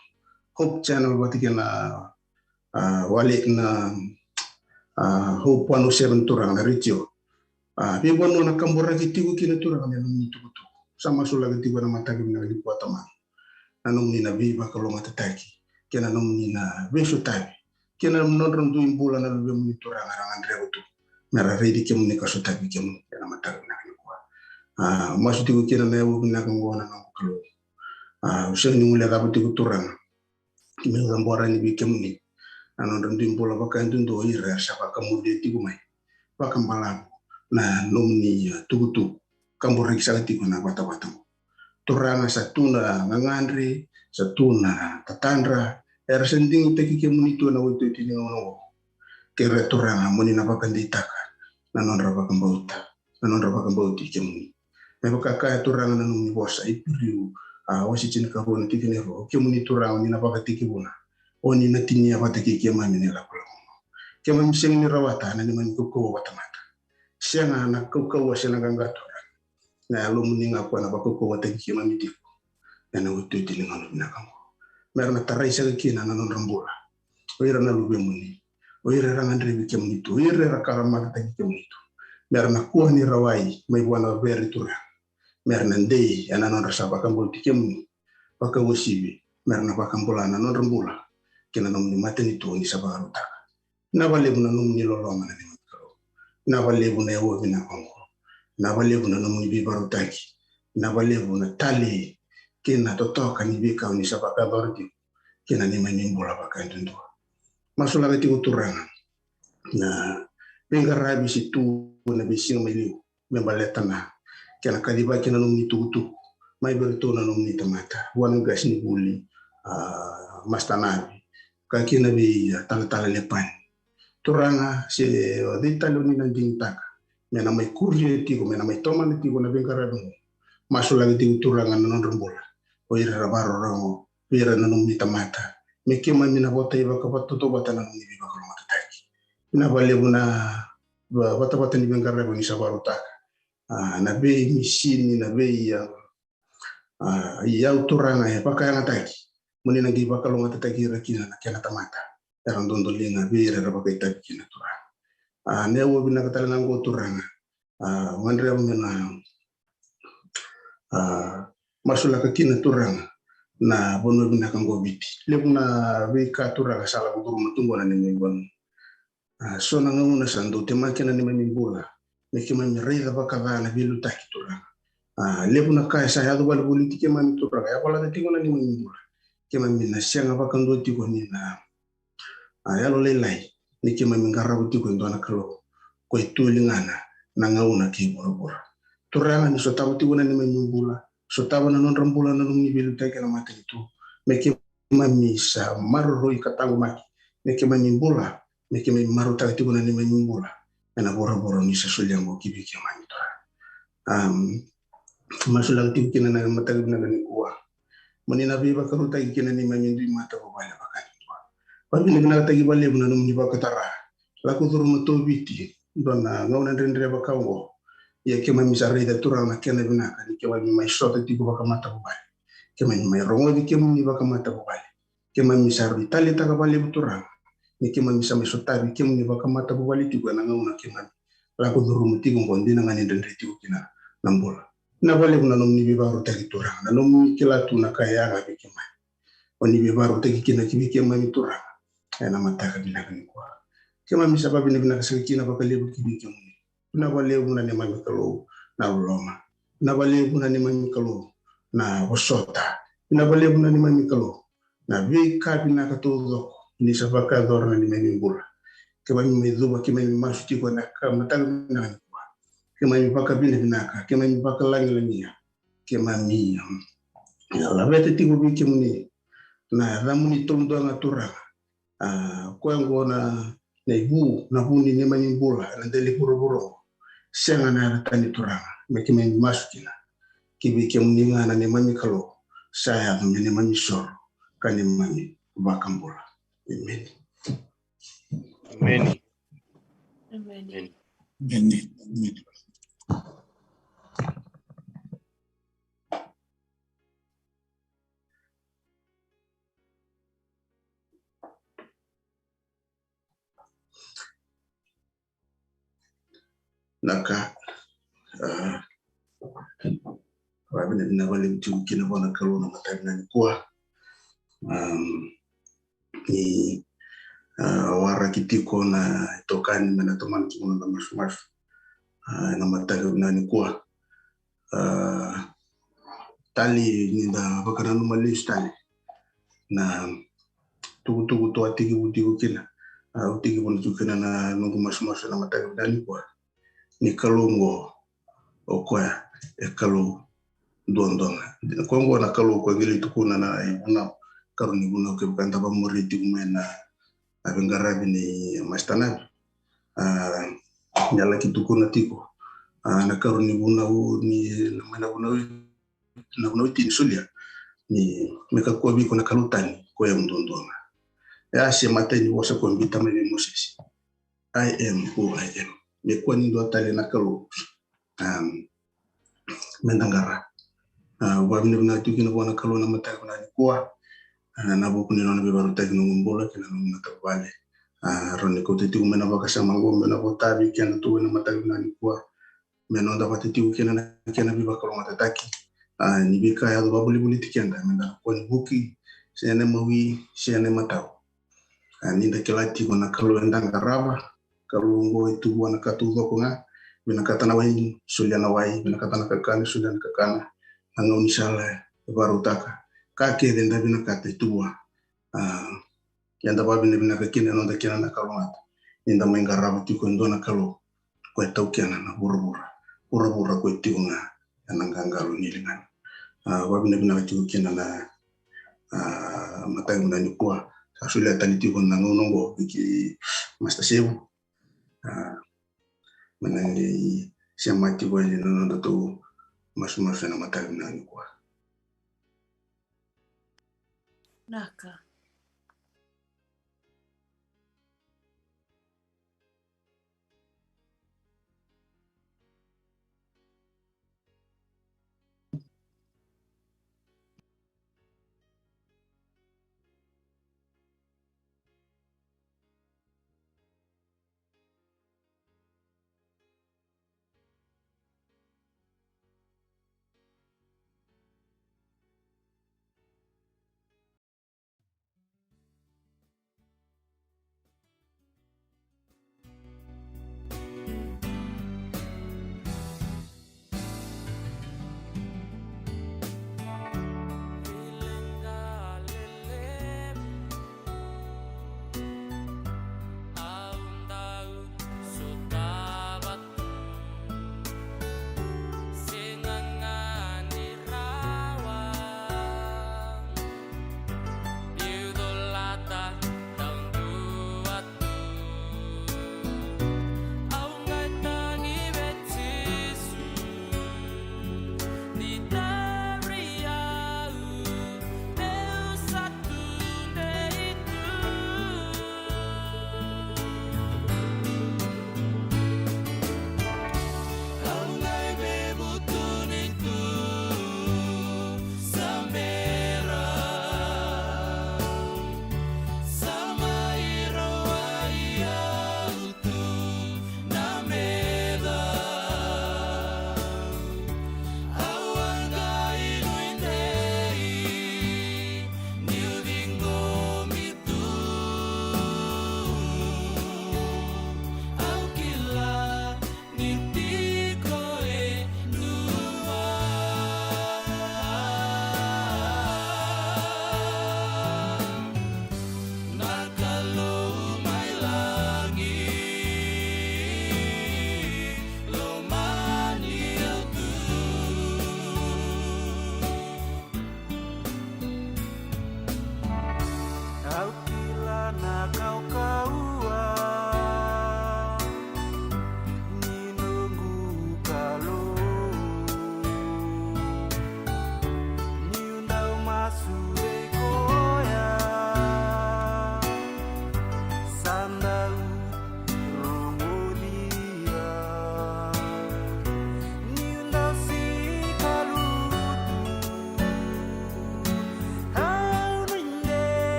Hope Channel vata kei na, a, wale na, a, Hope one oh seven Turaga na retio. A, veivanua na kaburaki tiko kina Turaga na nomuni tukutuku. Sa masulaka tiko ena mataka vinaka nikua Tamaqu na nomuni na veivakalougatataki kei na nomuni na veisotavi kei na nodra dui bula na luvemuni Turaga ra gadreva tu me ra raici kemuni ka sotavi kemuni ena mataka vinaka nikua. A, masu tiko kina na yavu vinaka oqo na noqu Kalou. A, au sega ni guilecava tiko Turaga meu cabora yani vei kemuni na nodra dui bula vakayadudua o ira era sa vakamuria tiko mai vakabalavu na nomuni, a, tukutuku. Kaburaki saka tiko na vatavata oqo. Turaga, sa tu na gagadre, sa tu na tatadra era sa digitaki kemuni tu ena iotioti ni gauna oqo. Kere Turaga mo ni na vakadeitaka na nodra vakabauta, na nodra vakabauti kemuni. Me vaka kaya Turaga na nomuni vosa, Iperiu, a, wase tinikarua na tikina e rua, o kemuni Turaga ni na vakatekivuna, o ni na tinia vata kei keimami na ilakolako. Keimami sega ni rawata na neimami kaukauwa vakatamata. Sega na kaukauwa se na qaqa Turaga. Na yalomuni ga koya na vakaukauwataki keimami tiko ena iotioti ni gauna vinaka oqo. Me ra na tarai saka kina na nodra bula o ira na luvemuni, o ira era gadrevi kemuni tu, o ira era karamatataki kemuni tu. Me ra na kua ni rawai mai vua na Vere Turaga. Me ra na dei ena nodra sa vakabauti kemuni. Vakauasivi me ra na vakabula na nodra bula kei na nomuni matanitu o ni sa vakarautaka. Vinaka vakalevu na nomuni loloma na neimami Kalou. Vinaka vakalevu na yavu vinaka oqo. Vinaka vakalevu na nomuni veivakarautaki. Vinaka vakalevu na talei kei na totoka ni veika o ni sa vakayacora tiko kei na neimami bula vakayadudua. Masulaka tiko Turaga na veiqaravi se tu ena veisiga mai liu me baleta na kena kacivaki na nomuni tukutuku mai vei iratou na nomuni tamata, vua na qasenivuli, a, Masitanavi, ka kina vei, a, talatala Lepani. Turaga, se o cei tale o ni na digitaka me na mai kuria tiko, me na mai tomana tiko na veiqaravi oqo. Masulaka tiko Turaga na nodra bula o ira era vakarorogo vei ira na nomuni tamata, me keimami na votai vakavatautauvata na nomuni veivakalougatataki. Vinaka vakalevu na va-, vatavata ni veiqaravi o ni sa vakarautaka. A, na veimisini, na vei, a, a, iyau Turaga e vakayagataki, mo ni na qai vakalougatataki ira kina na kena tamata era dodoliga vei ira era vakaitavi kina Turaga. A, na yavu vinaka tale ga oqo Turaga, a, au gadreva me na, a, masulaka kina Turaga na vanua vinaka oqo Viti. Levu na veika Turaga sa lako curuma tu oqo na neimami vanua. A, so na gauna sa dau temaki na neimami bula me keimami raica vakaca na veiliutaki Turaga. A, levu na ka e sa yaco voli voli ti keimami Turaga, e yavalata tiko na neimami bula. Keimami na sega vakadua tiko ni na, a, yalolailai ni keimami qarava tiko e dua na Kalou ko e tu e ligana na gauna kei vuravura. Turaga, ni sotava tiko na neimami bula, sotava na nodra bula na nomuni veiliutaki ena matanitu, me keimami sa maroroi ka taqomaki, me keimami bula, me keimami marautaka tiko na neimami bula ena vuravura o ni sa solia oqo ki vei keimami Turaga. Am, masulaka tiko kina na mataka vinaka nikua, mo ni na veivakarautaki kina neimami dui matavuvale vakadudua. Vakavinavinakataki vakalevu na nomuni vakatara. Lako curuma tu Viti dua na gauna dredre vaka oqo. Ia keimami sa raica, Turaga, na kena vinaka ni keimami mai sota tiko vakamatavuvale. Keimami mai rogoci kemuni vakamatavuvale. Keimami sa rui taleitaka vakalevu, Turaga, ni keimami sa mai sotavi kemuni vakamatavuvale tiko ena gauna keimami lako curuma tiko oqo, dina ga ni dredre tiko kina na bula. Vinaka vakalevu na nomuni veivakarautaki, Turaga, na nomuni kila tu na ka e yaga vei keimami. O ni veivakarautaki kina ki vei keimami, Turaga, ena mataka vinaka nikua. Keimami sa vakavinavinaka saka kina vakalevu ki vei kemuni. Vinaka vakalevu na neimami Kalou na loloma. Vinaka vakalevu na neimami Kalou na vosota. Vinaka vakalevu na neimami Kalou na veika vinaka taucoko ni sa vakayacora na neimami bula. Keimami mai cuva, keimami masu tiko ena mataka vinaka nikua. Keimami vakavinavinaka, keimami vakalagilagia, keimami, um, laveta tiko vei kemuni na yacamuni taudua ga, Turaga. A, koya oqo na, na ivu, na vu ni neimami bula ena dela i vuravura oqo. Sega na yaca tani, Turaga, me keimami masu kina. Ki vei kemuni ga na neimami Kalou sa yaco me neimami soro ka neimami vakabula. Emeni. Emeni. Emeni. Emeni. Emeni. Na ka, a, vakavinavinaka vakalevu tiko kina vua na Kalou na mataka vinaka nikua. Am, ni, a, waraki tiko na itokani me na tomana tiko na masumasu, a, ena mataka vinaka nikua. A, tale ni da vakananuma lesu tale na tukutuku tou a tekivu tiko kina. A, au tekivu tiko kina na noqu masumasu ena mataka vinaka nikua. Ni Kalou oqo, o koya e Kalou duadua ga. Koya oqo na Kalou koya qai lai tukuna na ivunau, karua ni vunau, kevaka da vakamuri tiko mai na, na veiqaravi nei Master Navi. A, ni a laki tukuna tiko, a, na karua ni vunau ni, mai na vunau, na vunau e tini, solia ni me kakua vei iko na kalou tani, ko yau duadua ga. E a se matai ni vosa ko biuta mai vei Mosese. I am who I am. Me kua ni dua tale na Kalou. Am, me da qara. A, au vakavinavinaka tiko kina vua na Kalou na mataka vinaka nikua. A, ena vuku ni nona veivakarautaki na noqu bula kei na noqu matavuvale. A, rawa ni kauta tiko mai na vakasama oqo me na vota vei keda tu ena mataka vinaka nikua. Me noda vata tiko kina na kena veivakalougatataki. A, ni veika e yaco vakavolivoliti keda, me da na kua ni vuki, se ena imawi, se ena imatau. A, ni da kila tiko na Kalou eda qarava, Kalou oqo e tu vua na ka taucoko ga, vinakata na wai, solia na wai, vinakata na kakana, solia na kakana, na gaunisala e vakarautaka. Ka kece eda vinakata e tu vua. A, eda vakavinavinaka kina e noda kena na kalougata. Ni da mai qarava tiko e dua na Kalou ko e taukena na vuravura. Vuravura ko e tiko ga ena qaqalo ni ligana. A, vakavinavinaka tiko kina na, a, mataka vinaka nikua. Sa solia tale tiko na gauna oqo vei kei Master Sevu. A, me na qai sema tiko yani na nodatou masumasu ena mataka vinaka nikua. Naka.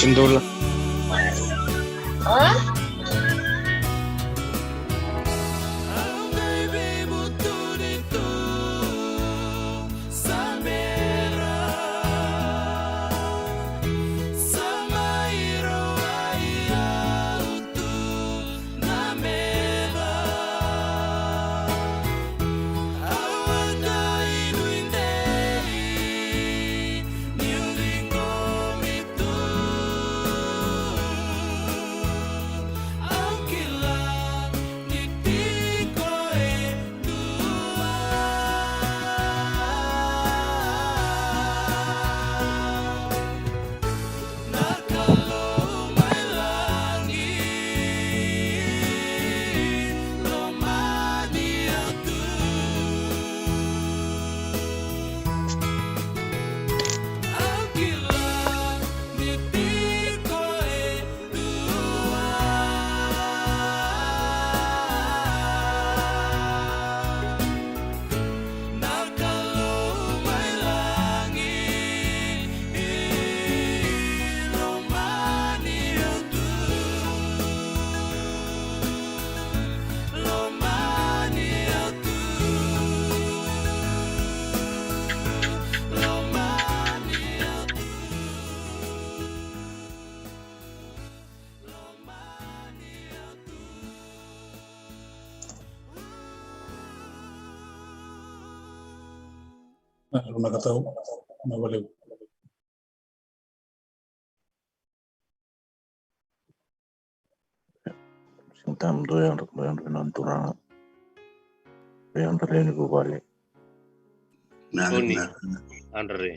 Dula. Vinaka tau, vinaka vakalevu. Sega ni tabu, dua yadra, dua yadra na turaga. Dua yadra lewe ni vuvale. Toni, yadra re.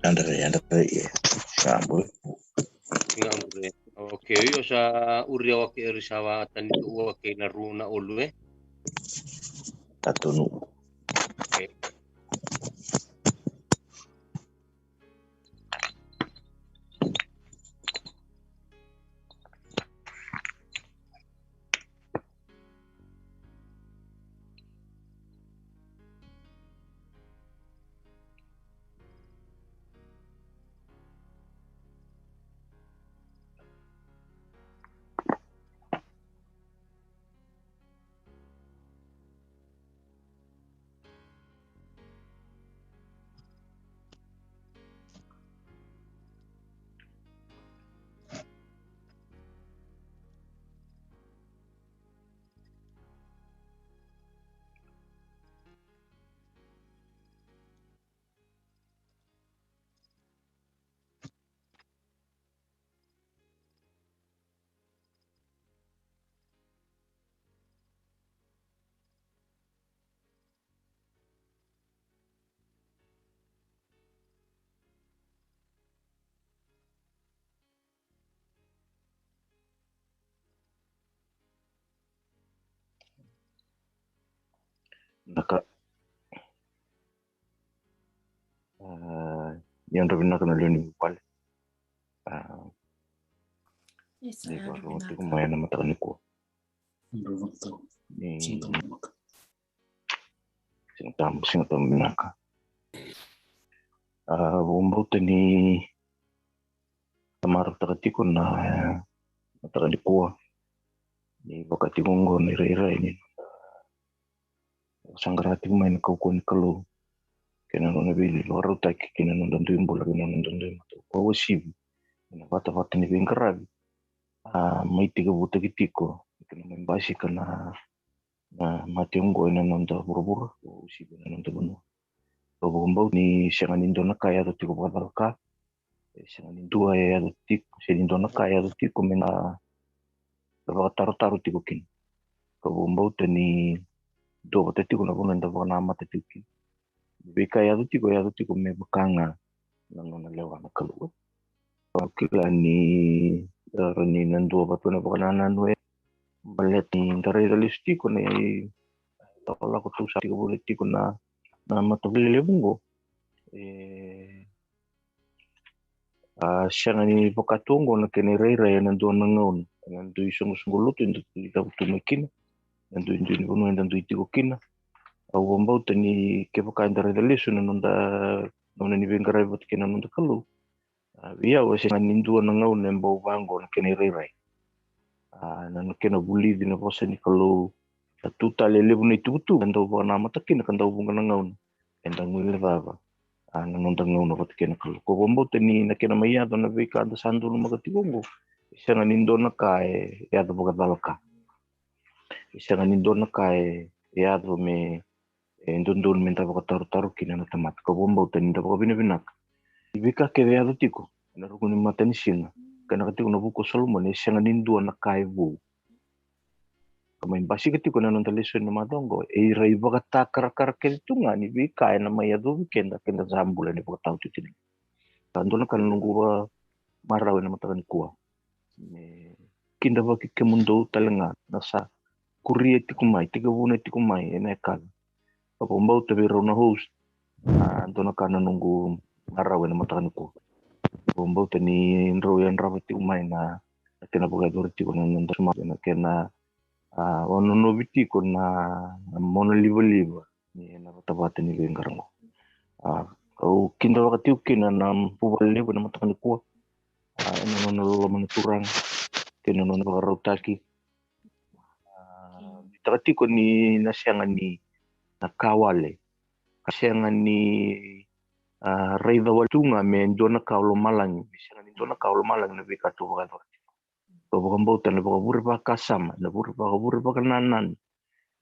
Yadra re, yadra re, ia. Gabu. Gabu re. Okay, io sa uri au ke eri sa va tani tu ua kei na ru na olu e. Tatonu. Okay. Vinaka. A, ni yadra vinaka na lewe ni vuvale. A, ni vakarorogo tiko mai ena mataka nikua. Ni Siga Tabu, Siga Tabu vinaka. A, vakabauta ni tamata tiko na, e, mataka nikua. Ni vaka tiko oqo na irairai ni noda vakasaqara tiko mai na kaukauwa ni Kalou kei na nona veivakarautaki kei na noda dui bula kei na noda dui matau. Vakauasivi ena vatavata ni veiqaravi a mai tekivutaki tiko, kei na mai basika na, na mate oqo ena noda vuravura, vakauasivi ena noda vanua. Au vakabauta ni sega ni dua na ka e yaco tiko vakacalaka, e sega ni dua e yaco tiko, sega ni dua na ka e yaco tiko me na vakatarotaro tiko kina. Kau vakabauta ni duavata tiko na vanua eda vakanamata tiko kina. Veika e yaco tiko, e yaco tiko me vaka ga na nona lewa na Kalou. Au kila ni, e, rawa ni na duavata na vakanananu e baleta ni da raica lesu tiko na ilakolako tu sa tiko voli tiko na, na matavuvale levu oqo. E, a, sega ni vaka tu oqo na kena irairai ena dua na gauna, ena dui soqosoqo lotu eda dui cavutu mai kina, ena duidui ni vanua eda dui tiko kina. Au vakabauta ni kevaka eda raica lesu na noda gauna ni veiqaravi vata kei na noda Kalou, a, vei au e sega ni dua na gauna e bau vaqo na kena irairai. A, na, na kena vulici na vosa ni Kalou, sa tu tale e levu na ituvatuva e dau vakanamata kina ka dau vuqa na gauna eda guilecava, a, na noda gauna vata kei na Kalou. Ko vakabauta ni na kena mai yaco na veika da sa donumaka tiko oqo, e sega ni dua na ka e yaco vakacalaka. E sega ni dua na ka e yaco me, e dodonu me da vakatarotaro kina na tamata. Ko vakabauta ni da vakavinavinaka. E veika kece e yaco tiko ena ruku ni matanisiga, ka na ka tiko na vuku o Solomoni, e sega ni dua na ka e vou. Ka mai basika tiko na noda lesoni na macawa oqo, e ira ivakatakarakara kece tu ga ni veika ena mai yacovi keda, keda sa bula ena ivakataotioti. Ka dua na ka na noqu vakamarau ena mataka nikua, me kidavaki kemudou tale ga na sa kuria tiko mai, tekivuna tiko mai ena yakavi. Ka vakabauta vei rau na host, a, dua na ka na noqu marau ena mataka nikua. Vakabauta ni drau yadrava tiko mai na, na kena vakayacori tiko na noda suma, na kena, a, vanonovi tiko na, na mona livaliva ni ena vatavata ni veiqaravi oqo. A, au kidavaka tiko kina na vuvale levu ena mataka nikua, a, ena nona loloma na Turaga kei na nona vakarautaki. A, vitaka tiko ni na sega ni na ka wale, ka sega ni, a, raica wale tu ga me dua na ka o lomalagi, me sega ni dua na ka o lomalagi na veika tou vakayacora tiko. Au vakabauta na vakavure vakasama, na vure vakavure vakanananu,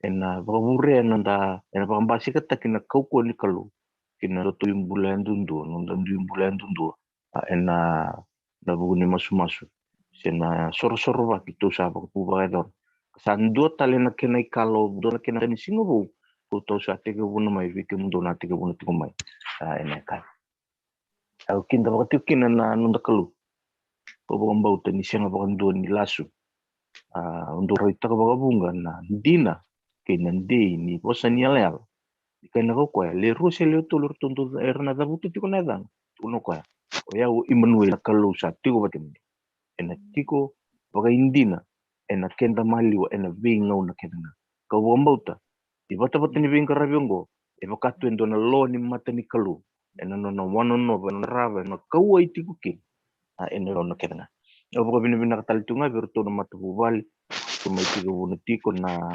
ena vakavure ena da, ena vakabasikataki na kaukauwa ni Kalou kina noda dui bula yadudua, noda dui bula yadudua, a, ena, na vuku ni masumasu se na sorosorovaki tou sa vakavu vakayacora. Sa dua tale na kena ikalo, dua na kena tani siga vou, tou tou sa tekivuna mai vei kemudou na tekivuna tiko mai, a, ena yakavi. Au kidavaka tiko kina na noda Kalou. Au vakabauta ni sega vakadua ni lasu. A, au dau raitaka vakavuqa na dina kei na dei ni vosa ni yalayala. Ni kaya na ka o koya, le rua se le tolu eratou dau, era na cavuta tiko na yacaqu, tukuna o koya, o yau o Imanueli, na Kalou sa tiko vata kei kemudou. Ena tiko vakaidina ena keda maliwa ena veigauna kece ga. Kau vakabauta ni vatavata ni veiqaravi oqo e vaka tu e dua na lo ni mata ni Kalou, ena nona wanonova, ena nona rava, ena kauwai tiko kina, a, ena gauna kece ga. Au vakavinavinaka tale tu ga vei iratou na matavuvale, tou mai tekivuna tiko na,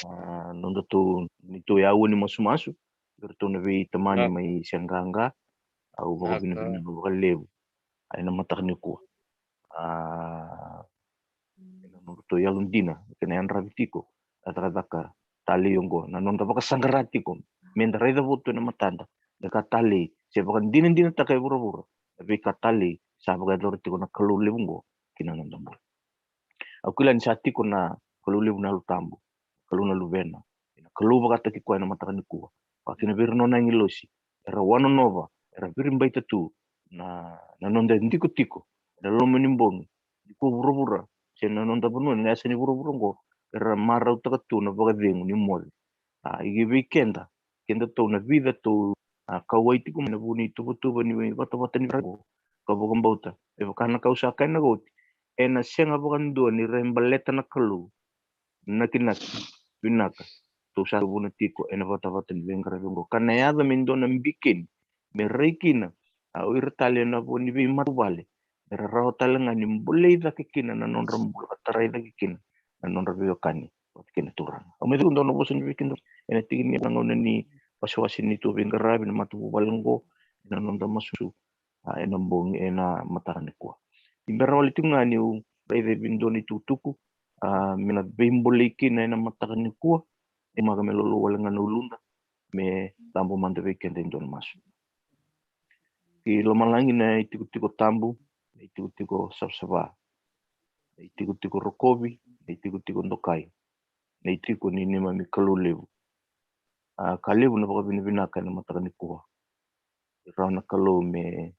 a, nodatou, neitou yaua ni masumasu, vei iratou na veitamani mai Saqaqa. Au vakavinavinaka vakalevu, a, ena mataka nikua. A, ena nodratou yalodina, kena yadravi tiko na cakacaka talei oqo, na noda vakasaqara tiko me da raica votu ena matada na ka talei, se vakadinadinataka e vuravura na veika talei sa vakayacora tiko na Kalou levu oqo ki na noda bula. Au kila ni sa tiko na Kalou levu na Yalo Tabu, Kalou na Luvena, na Kalou vakataki koya ena mataka nikua, vakakina vei ira na nona agilosi, era wanonova, era viribaita tu na, na noda dikotiko ena loma ni bogi, nikua vuravura, se na noda vanua, na yasa ni vuravura oqo, era marautaka tu na vakacegu ni moce. A, i vei keda, kedatou na vica tou, a, kauwai tiko mai na vu ni tuvatuva ni vatavata ni veiqaravi oqo. Ka vakabauta, e vaka na ka au sa kaya na ka oti, ena sega vakadua ni ra baleta na Kalou, na kena vinaka tou sa vuna tiko ena vatavata ni veiqaravi oqo. Ka na yaco me dua na bikeni me rai kina, a, o ira tale na vo ni veimatavuvale, era rawa tale ga ni bolei cake kina na nodra bula ka tarai cake kina na nodra veiwekani vata kei na Turaga. Au mai cakava dua na vosa ni veikidavaki ena tiki ni, na gauna ni wasewase ni tou veiqaravi na matavuvale oqo, ena noda masu, a, ena bogi, ena mataka nikua. Ni bera wale tiko ga niu raica e vei dua na itukutuku, a, me na veibolei kina ena mataka nikua, e maka me lolou wale ga na uluda, me cabo mada vei keda e dua na masu. Ki lomalagi na itikotiko tabu, na itikotiko savasava, na itikotiko rokovi, na itikotiko dokai, na itiko ni neimami Kalou levu. A, ka levu na vakavinavinaka ena mataka nikua. Rawa na Kalou me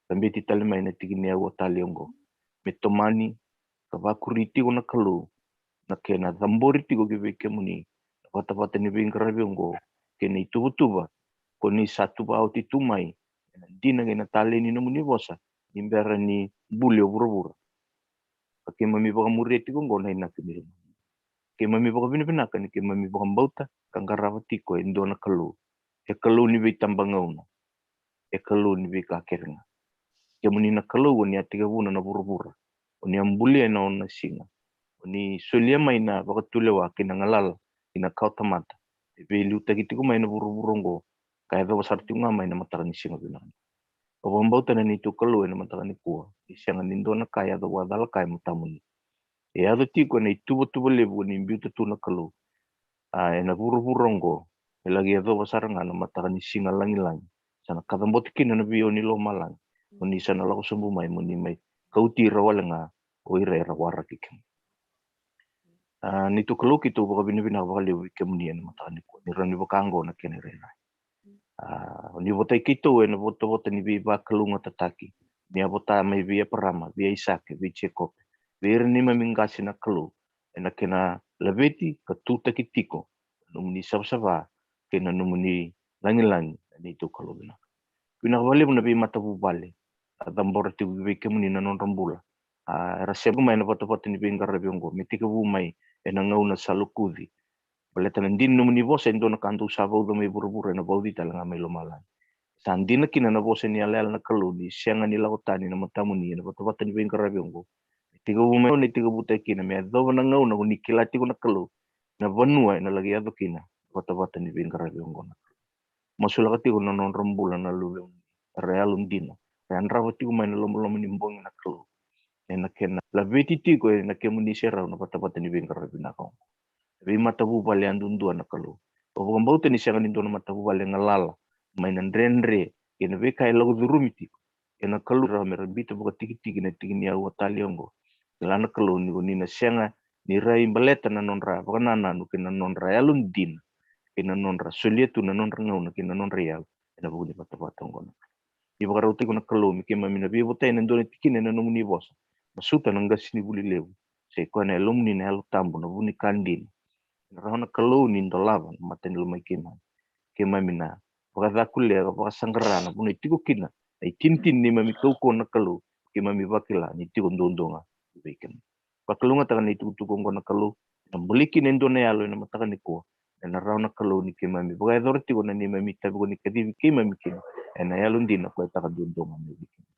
cabeti tale mai na tiki ni aua talei oqo, me tomani ka vakuri tiko na Kalou na kena cabori tiko ki vei kemuni na vatavata ni veiqaravi oqo kei na ituvatuva ko ni sa tuva oti tu mai, ena dina kei na talei ni nomuni vosa, ni bera ni buli o vuravura. Ka keimami vakamuria tiko oqo na inaki ni lomamuni. Keimami vakavinavinaka ni keimami vakabauta ka qarava tiko e dua na Kalou. E Kalou ni veitabagauna. E Kalou ni veika kece ga. Kemuni na Kalou, o ni a tekivuna na vuravura. O ni a bulia ena ono na siga. O ni solia mai na vakatulewa kei na galala ki na kawa tamata. E veiliutaki tiko mai na vuravura oqo, ka yacova sara tiko ga mai na mataka ni siga vinaka. Au vakabauta na neitou Kalou ena mataka nikua, ni sega ni dua na ka e yaco vakacalaka e matamuni. E yaco tiko ena ituvatuva levu o ni biuta tu na Kalou. A, ena vuravura oqo, e laki yacova sara ga na mataka ni siga lagilagi. Sa na kacabote kina na vei o ni lomalagi. O ni sa na lako sobu mai mo ni mai kauti ira wale ga o ira era waraki kemuni. A, neitou Kalou, keitou vakavinavinaka vakalevu vei kemuni ena mataka nikua ni rawa ni vaka oqo na kena irairai. A, o ni votai keitou ena votavota ni veivakalougatataki ni a vota mai vei Eparama, vei Aisake, vei Jekope, vei ira neimami qase na Kalou, ena kena laveti ka tutaki tiko na nomuni savasava kei na nomuni lagilagi, na neitou Kalou vinaka. Vinaka vakalevu na veimatavuvale a cabora tiko vei kemuni na nodra bula. A, era sema mai na vatavata ni veiqaravi oqo me tekivu mai ena gauna sa lokuci. Baleta na dina ni nomuni vosa e dua na ka dou sa vauca mai vuravura, ena vauci tale ga mai lomalagi. Sa dina kina na vosa ni yalayala na Kalou ni sega ni lako tani na matamuni ena vatavata ni veiqaravi oqo. Me tekivu mai, o ni tekivutaki kina me yacova na gauna ko ni kila tiko na Kalou, na vanua ena laki yaco kina na vatavata ni veiqaravi oqo na Kalou. Masulaka tiko na nodra bula na luvemuni era yalodina, era yadrava tiko mai na lomaloma ni bogi na Kalou. Ena kena laveti tiko ena kemuni serau na vatavata ni veiqaravi vinaka oqo. Veimatavuvale yadudua na Kalou. Au vakabauta ni sega ni dua na matavuvale e galala mai na dredre kei na veika e lako curumi tiko. Ena Kalou, rawa me ra biuta vakatikitiki na tiki ni aua tale oqo. Kila na Kalou ni ko ni na sega ni rai baleta na nodra vakanananu kei na nodra yalodina kei na nodra solia tu na nodra gauna kei na nodra iyau ena vuku ni vatavata oqo na Kalou. Ni vakarautaki na Kalou me keimami na veivotai ena dua na tikina ena nomuni vosa. Masuta na qasenivuli levu, se koya na Yalomuni na Yalo Tabu, na vu ni ka dina. Ena rawa na Kalou ni dolava na mata ni lomai keimami. Keimami na vakacakulea ka vakasaqara na vanua e tiko kina na itinitini ni neimami kaukauwa na Kalou. Keimami vakila ni tiko duadua ga vei kemuni. Vakalougatataka na itukutuku oqo na Kalou, na buli kina e dua na yalo ena mataka nikua. Ena rawa na Kalou ni keimami vakayacora tiko na neimami itavi ko ni kacivi keimami kina ena yalodina, koya e taka duadua ga mai vei kemuni.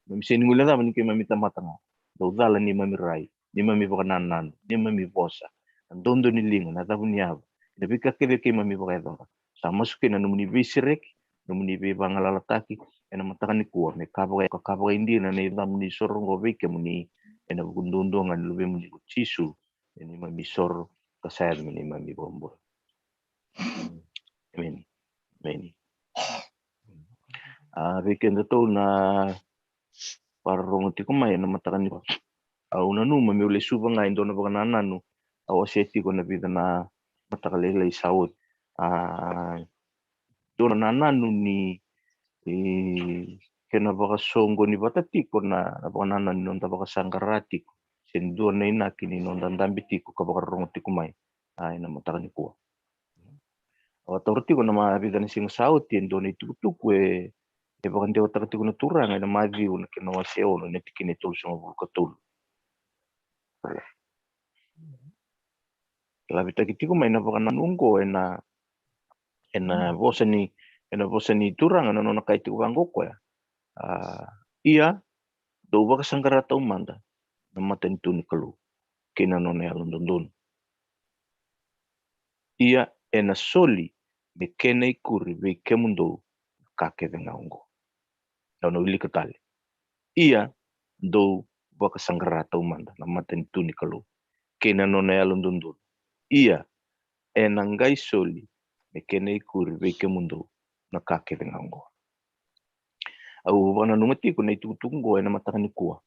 Keimami sega ni guilecava ni keimami tamata ga, dau cala neimami rai, neimami vakanananu, neimami vosa, na dodo ni liga, na cavu ni yavu, na veika kece keimami vakayacora. Sa masu kina na nomuni veisereki, nomuni veivagalalataki ena mataka nikua, me ka vaka, ka vakaidina na yacamuni soro oqo vei kemuni, ena vuku duadua ga ni Luvemuni ko Jisu, ena neimami soro ka sa yaco me neimami vakabula. Emeni. Emeni. A, vei kedatou na vakarorogo tiko mai ena mataka nikua, au nanuma meu lesuva ga e dua na vakanananu au wasea tiko na vica na mataka lailai sa oti. A, dua na nananu ni, e, kena vakasoqoni vata tiko na, na vakanananu ni noda vakasaqara tiko, se dua na inaki ni noda dabe tiko ka vakarorogo tiko mai, a, ena mataka nikua. Au a taura tiko na ma, vica na siga sa oti e dua na itukutuku e, e vakadewataka tiko na Turaga ena Maciu na kena wase ono, na tikina e tolusagavulu ka tolu. Lavitaki tiko mai na vakanananu oqo ena, ena vosa ni, ena vosa ni Turaga, na nona kaya tiko vaqo o koya. A, ia, dou vakasaqara taumada na matanitu ni Kalou kei na nona yalododonu. Ia, ena soli me kena ikuri vei kemudou na ka kece ga oqo. Au na wilika tale. Ia, dou vakasaqara taumada na matanitu ni Kalou kei na nona yalododonu. Ia, ena qai soli me kena ikuri vei kemudou na ka kece ga oqo. Au vakananuma tiko na itukutuku oqo ena mataka nikua.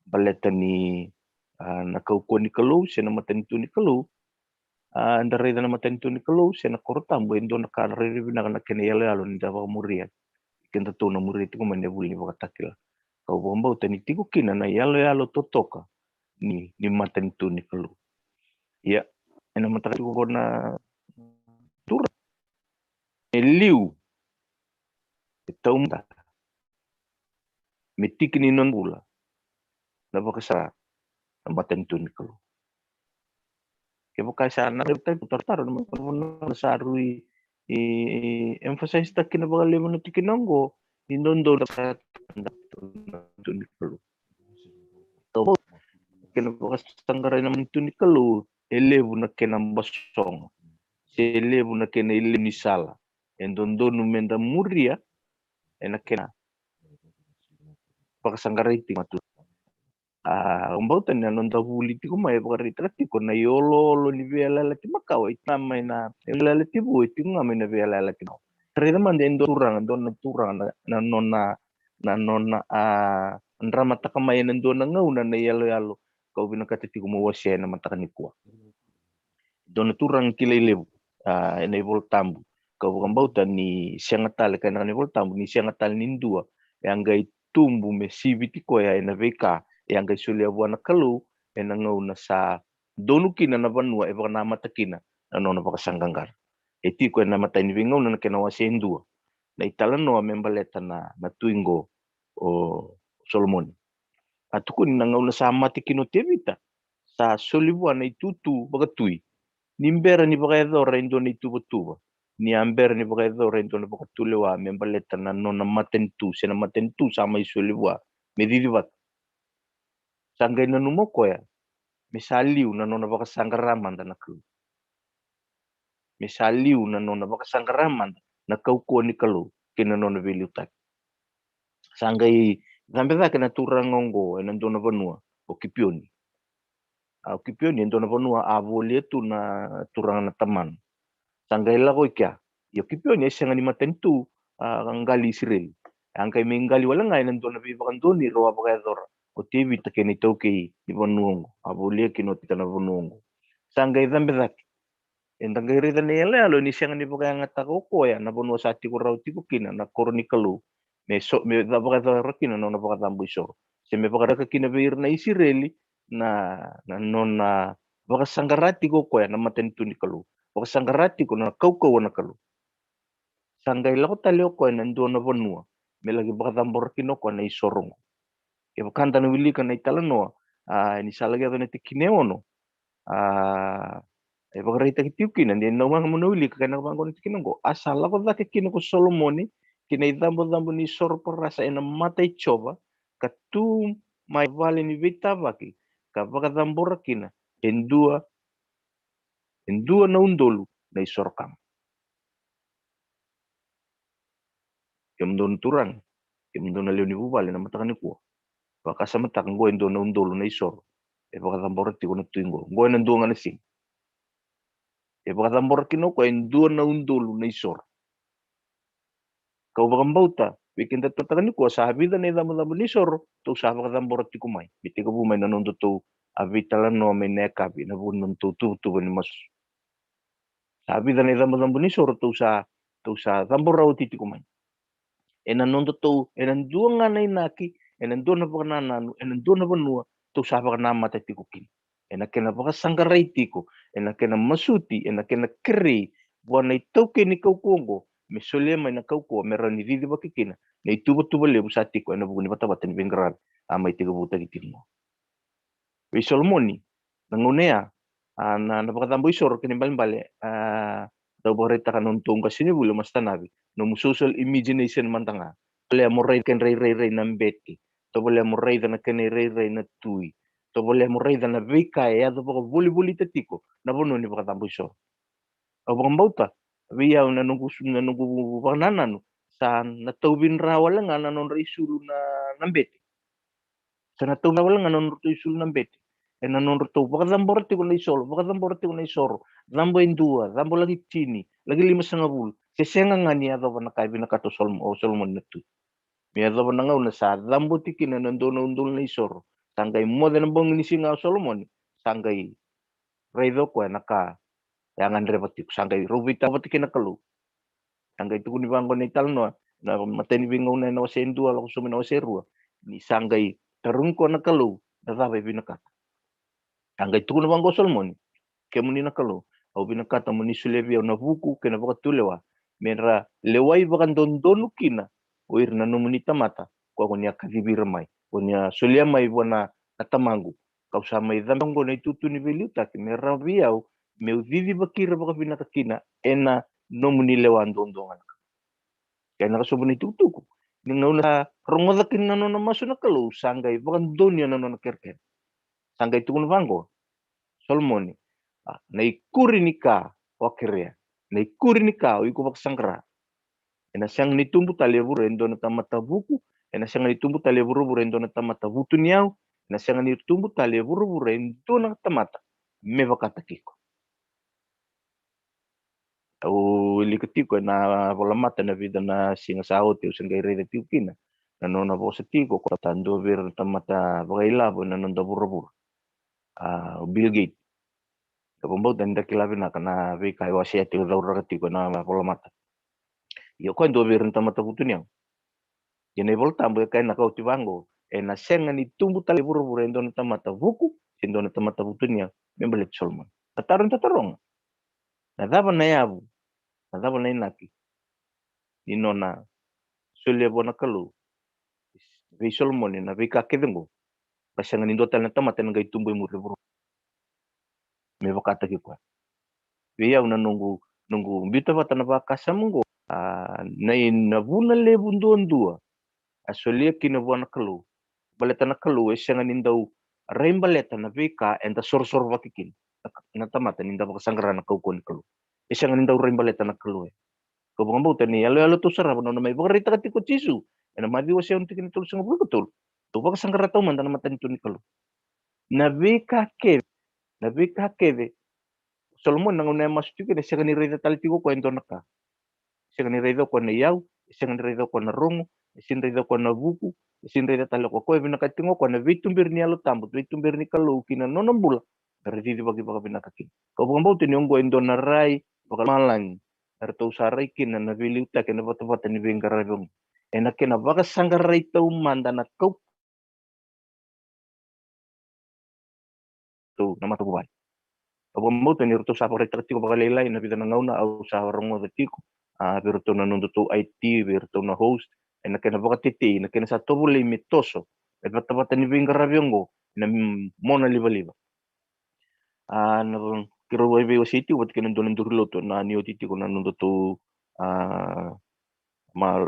Baleta ni, a, na kaukauwa ni Kalou se na matanitu ni Kalou, a, da raica na matanitu ni Kalou se na koro tabu, e dua na ka na rairai vinaka na kena iyaloyalo ni da vakamuria. Kedatou na muria tiko mai na vuli ni vakatakila. Kau vakabauta ni tiko kina na iyaloyalo totoka ni, ni matanitu ni Kalou. Ia, ena mataka tiko oqo na Turaga, e liu, e taumada me tiki ni nona bula na vakasaqara na matanitu ni Kalou. Kevaka e sa na raica tiko, tarotaro na matavuna sa rui emphasize taki na vakalevu na tikina oqo, ni dodonu na tu ni Kalou. Kena vakasaqarai na matanitu ni Kalou, e levu na kena basoga, se levu na kena ilenisala. E dodonu meda muria ena kena vakasaqarai tiko na tu. A, au bauta ni na noda vuli tiko mai e vakaraitaka tiko na ioloolo ni veiyalayalati makawa e tiko ga mai na veiyalayalati vou, e tiko ga mai na veiyalayalati makawa. Raica mada e dua turaga, dua na turaga na, na nona, na nona a dramataka mai ena dua na gauna na iyaloyalo kau vinakata tiko mo wasea ena mataka nikua. Dua na turaga kilai levu a ena iVolatabu, kau vakabauta ni sega tale, kaya na iVolatabu ni sega tale ni dua e a qai tubu me siviti koya ena veika e a qai solia vua na Kalou ena gauna sa donu kina na vanua e vakanamata kina na nona vakasaqaqara. E tiko ena Matai ni Veigauna na kena wase e dua na italanoa me baleta na, na tui qo o Solomoni. A tukuni na gauna sa mate kina o Tevita, sa soli vua na itutu vakatui ni bera ni vakayacora e dua na ituvatuva, ni a bera ni vakayacora e dua na vakatulewa me baleta na nona matanitu, se na matanitu sa mai soli vua me cicivaki. Sa qai nanuma o koya me sa liu na nona vakasaqara mada na Kalou, me sa liu na nona vakasaqara mada na kaukauwa ni Kalou kei na nona veiliutaki. Sa qai cabe cake na turaga oqo ena dua na vanua o Kipioni. A, o Kipioni e dua na vanua a volia tu na turaga na tamana. Sa qai lako i kea. Ia o Kipioni e sega ni matanitu a qali Isireli. A qai mai qali wale ga ena dua na veivakadonui rau a vakayacora o Tevita kei na itaukei ni vanua oqo. A volia kina o Tevita na vanua oqo. Sa qai cabe cake. Eda qai raica na iyaloyalo ni sega ni vakayagataka o koya na vanua sa tiko rawa tiko kina na koro ni Kalou me so, me vakayacora kina na nona vakacabo isoro, se me vakaraka kina vei ira na Isireli na, na nona vakasaqara tiko o koya na matanitu ni Kalou, vakasaqara tiko na kaukauwa na Kalou. Sa qai lako tale o koya ena dua na vanua me laki vakacabora kina o koya na isoro oqo. Kevaka da na wilika na italanoa a ni sa laki yaco na tikina e ono, a e vakaraitaki tiko kina, ni na waqa mo na wilika, kena vaqo na tikina oqo: A sa lako cake kina ko Solomoni ki na icabocabo ni soro parasa ena mata i Jiova, ka tu mai vale ni veitavaki, ka vakacabora kina e dua, e dua na udolu na isoro kama. Kemudou na turaga, kemudou na lewe ni vuvale na mataka nikua, vakasamataka, oqo e dua na udolu na isoro e vakacabora tiko na tui oqo. Oqo ena dua ga na siga e vakacabora kina o koya e dua na udolu na isoro. Kau vakabauta vei keda tu na mataka nikua, sa vica na icabocabo ni soro tou sa vakacabora tiko mai, me tekivu mai na nodatou a veitalanoa mai na yakavi ena vuku ni nodatou tuvatuva ni masu. Sa vica na icabocabo ni soro tou sa, tou sa cabora oti tiko mai. Ena nodatou, ena dua ga na inaki, ena dua na vakanananu, ena dua na vanua tou sa vakanamata tiko kina. Ena kena vakasaqarai tiko, ena kena masuti, ena kena kerei vua na itaukei ni kaukauwa oqo me solia mai na kaukauwa me rawa ni cicivaki kina na ituvatuva levu sa tiko ena vuku ni vatavata ni veiqaravi a mai tekivutaki tiko oqo. Vei Solomoni, na gauna ya, a, na, na vakacabo isoro kena ibalebale, a, dau vakaraitaka na nodatou qasenivuli o Masitanavi, nomu social imagination mada ga. Tovolea mo raica na kena irairai na bete, tovolea mo raica na kena irairai na tui, tovolea mo raica na veika e yaco vakavolivolita tiko na vanua ni vakacabo isoro. Au vakabauta vei au, na noqu, na noqu vakanananu, sa na tauvi dra wale ga na nodra isulu na, na bete. Sa na tauvi dra wale ga na nodratou isulu na bete ena nodratou vakacabora tiko na isoro, vakacabora tiko na isoro. Cabo e dua, cabo laki tini, laki limasagavulu. Se sega ga ni yacova na ka e vinakata o Solomoni, o Solomoni na tui. Me yacova na gauna sa cabo tiko kina na dua na udolu na isoro, sa qai moce na bogi ni siga o Solomoni, sa qai raica o koya na ka e a gadreva tiko, sa qai rau veitavata kei na Kalou. Sa qai tukuni vaqo na italanoa, na Matai ni Veigauna ena wase e dua lako sobu ena wase e rua, ni sa qai tarogi koya na Kalou na cava e vinakata. Sa qai tukuna vaqo o Solomoni: Kemuni na Kalou, au vinakata mo ni solia vei au na vuku kei na vakatulewa me ra lewai vakadodonu kina o ira na nomuni tamata, koya ko ni a kacivi ira mai, ko ni a solia mai vua na, na tamaqu. Kau sa mai cabe oqo na itutu ni veiliutaki me rawa vei au me'u cicivaki ira vakavinaka kina ena nomuni lewa duadua ga na Kalou. Kena ka sobu na itukutuku, ni gauna sa rogoca kina na nona masu na Kalou, sa qai vakadonuya na nona kerekere. Sa qai tukuna vaqo, Solomoni, a, na ikuri ni ka o a kerea, na ikuri ni ka o iko vakasaqara, ena sega ni tubu tale e vuravura e dua na tamata vuku, ena sega ni tubu tale e vuravura e dua na tamata vutuniyau, ena sega ni tubu tale e vuravura e dua na tamata me vakataki iko. Au wilika tiko ena volamata na vica na siga sa oti, au se qai raica tiko kina na nona vosa tiko, ko ta dua vei ira na tamata vakailavo ena noda vuravura. A, o Bill Gates. Au vakabauta ni da kila vinaka na veika e wasea tiko, cauraka tiko ena volamata. Ia o koya dua vei ira na tamata vutuniyau. Ia na iVolatabu e kaya na ka oti vaqo, ena sega ni tubu tale e vuravura e dua na tamata vuku se dua na tamata vutuniyau me baleti Solomoni. Na taro eda taroga, na cava na yavu, na cava na inaki ni nona solia vua na Kalou vei Solomoni na veika kece oqo, ka sega ni dua tale na tamata ena qai tubu e muri e vuravura me vakataki koya. Vei au na noqu, noqu biuta vata na vakasama oqo, a, na, na vuna levu duadua a solia kina vua na Kalou. Baleta na Kalou e sega ni dau rai baleta na veika eda sorosorovaki kina na, na tamata ni da vakasaqara na kaukauwa ni Kalou. E sega ni dau rai baleta na Kalou. E, kau vakabauta ni yaloyalo tou sarava na nona mai vakaraitaka tiko o Jisu ena Maciu wase ono tikina tolusagavulu ka tolu. Tou vakasaqara taumada na matanitu ni Kalou. Na veika kece, na veika kece, Solomoni na gauna e masu tiko kina, e sega ni raica tale tiko o koya e dua na ka. E sega ni raica o koya na iyau, e sega ni raica o koya na rogo, e sega ni raica o koya na vuku, e sega ni raica tale o koya. O koya e vinakata tiko o koya na veituberi ni Yalo Tabu, veituberi ni Kalou ki na nona bula, me ra cicivaki vakavinaka kina. Kau vakabauta ni oqo e dua na rai vakalomalagi eratou sa rai kina na veiliutaki ena vatavata ni veiqaravi oqo, ena kena vakasaqarai taumada na kau tou na matavuvale. Au vakabauta ni ratou sa vakaraitaka tiko vakalailai na vica na gauna au sa rogoca tiko, a, vei ratou na nodatou I T, vei ratou na host, ena kena vakatetei, na kena sa tovolei me toso e vatavata ni veiqaravi oqo ena, mm, mona livaliva. A, na, keirau a veiwasei tiko vata kei na dua na duri lotu na ni oti tiko na nodatou, a, ma,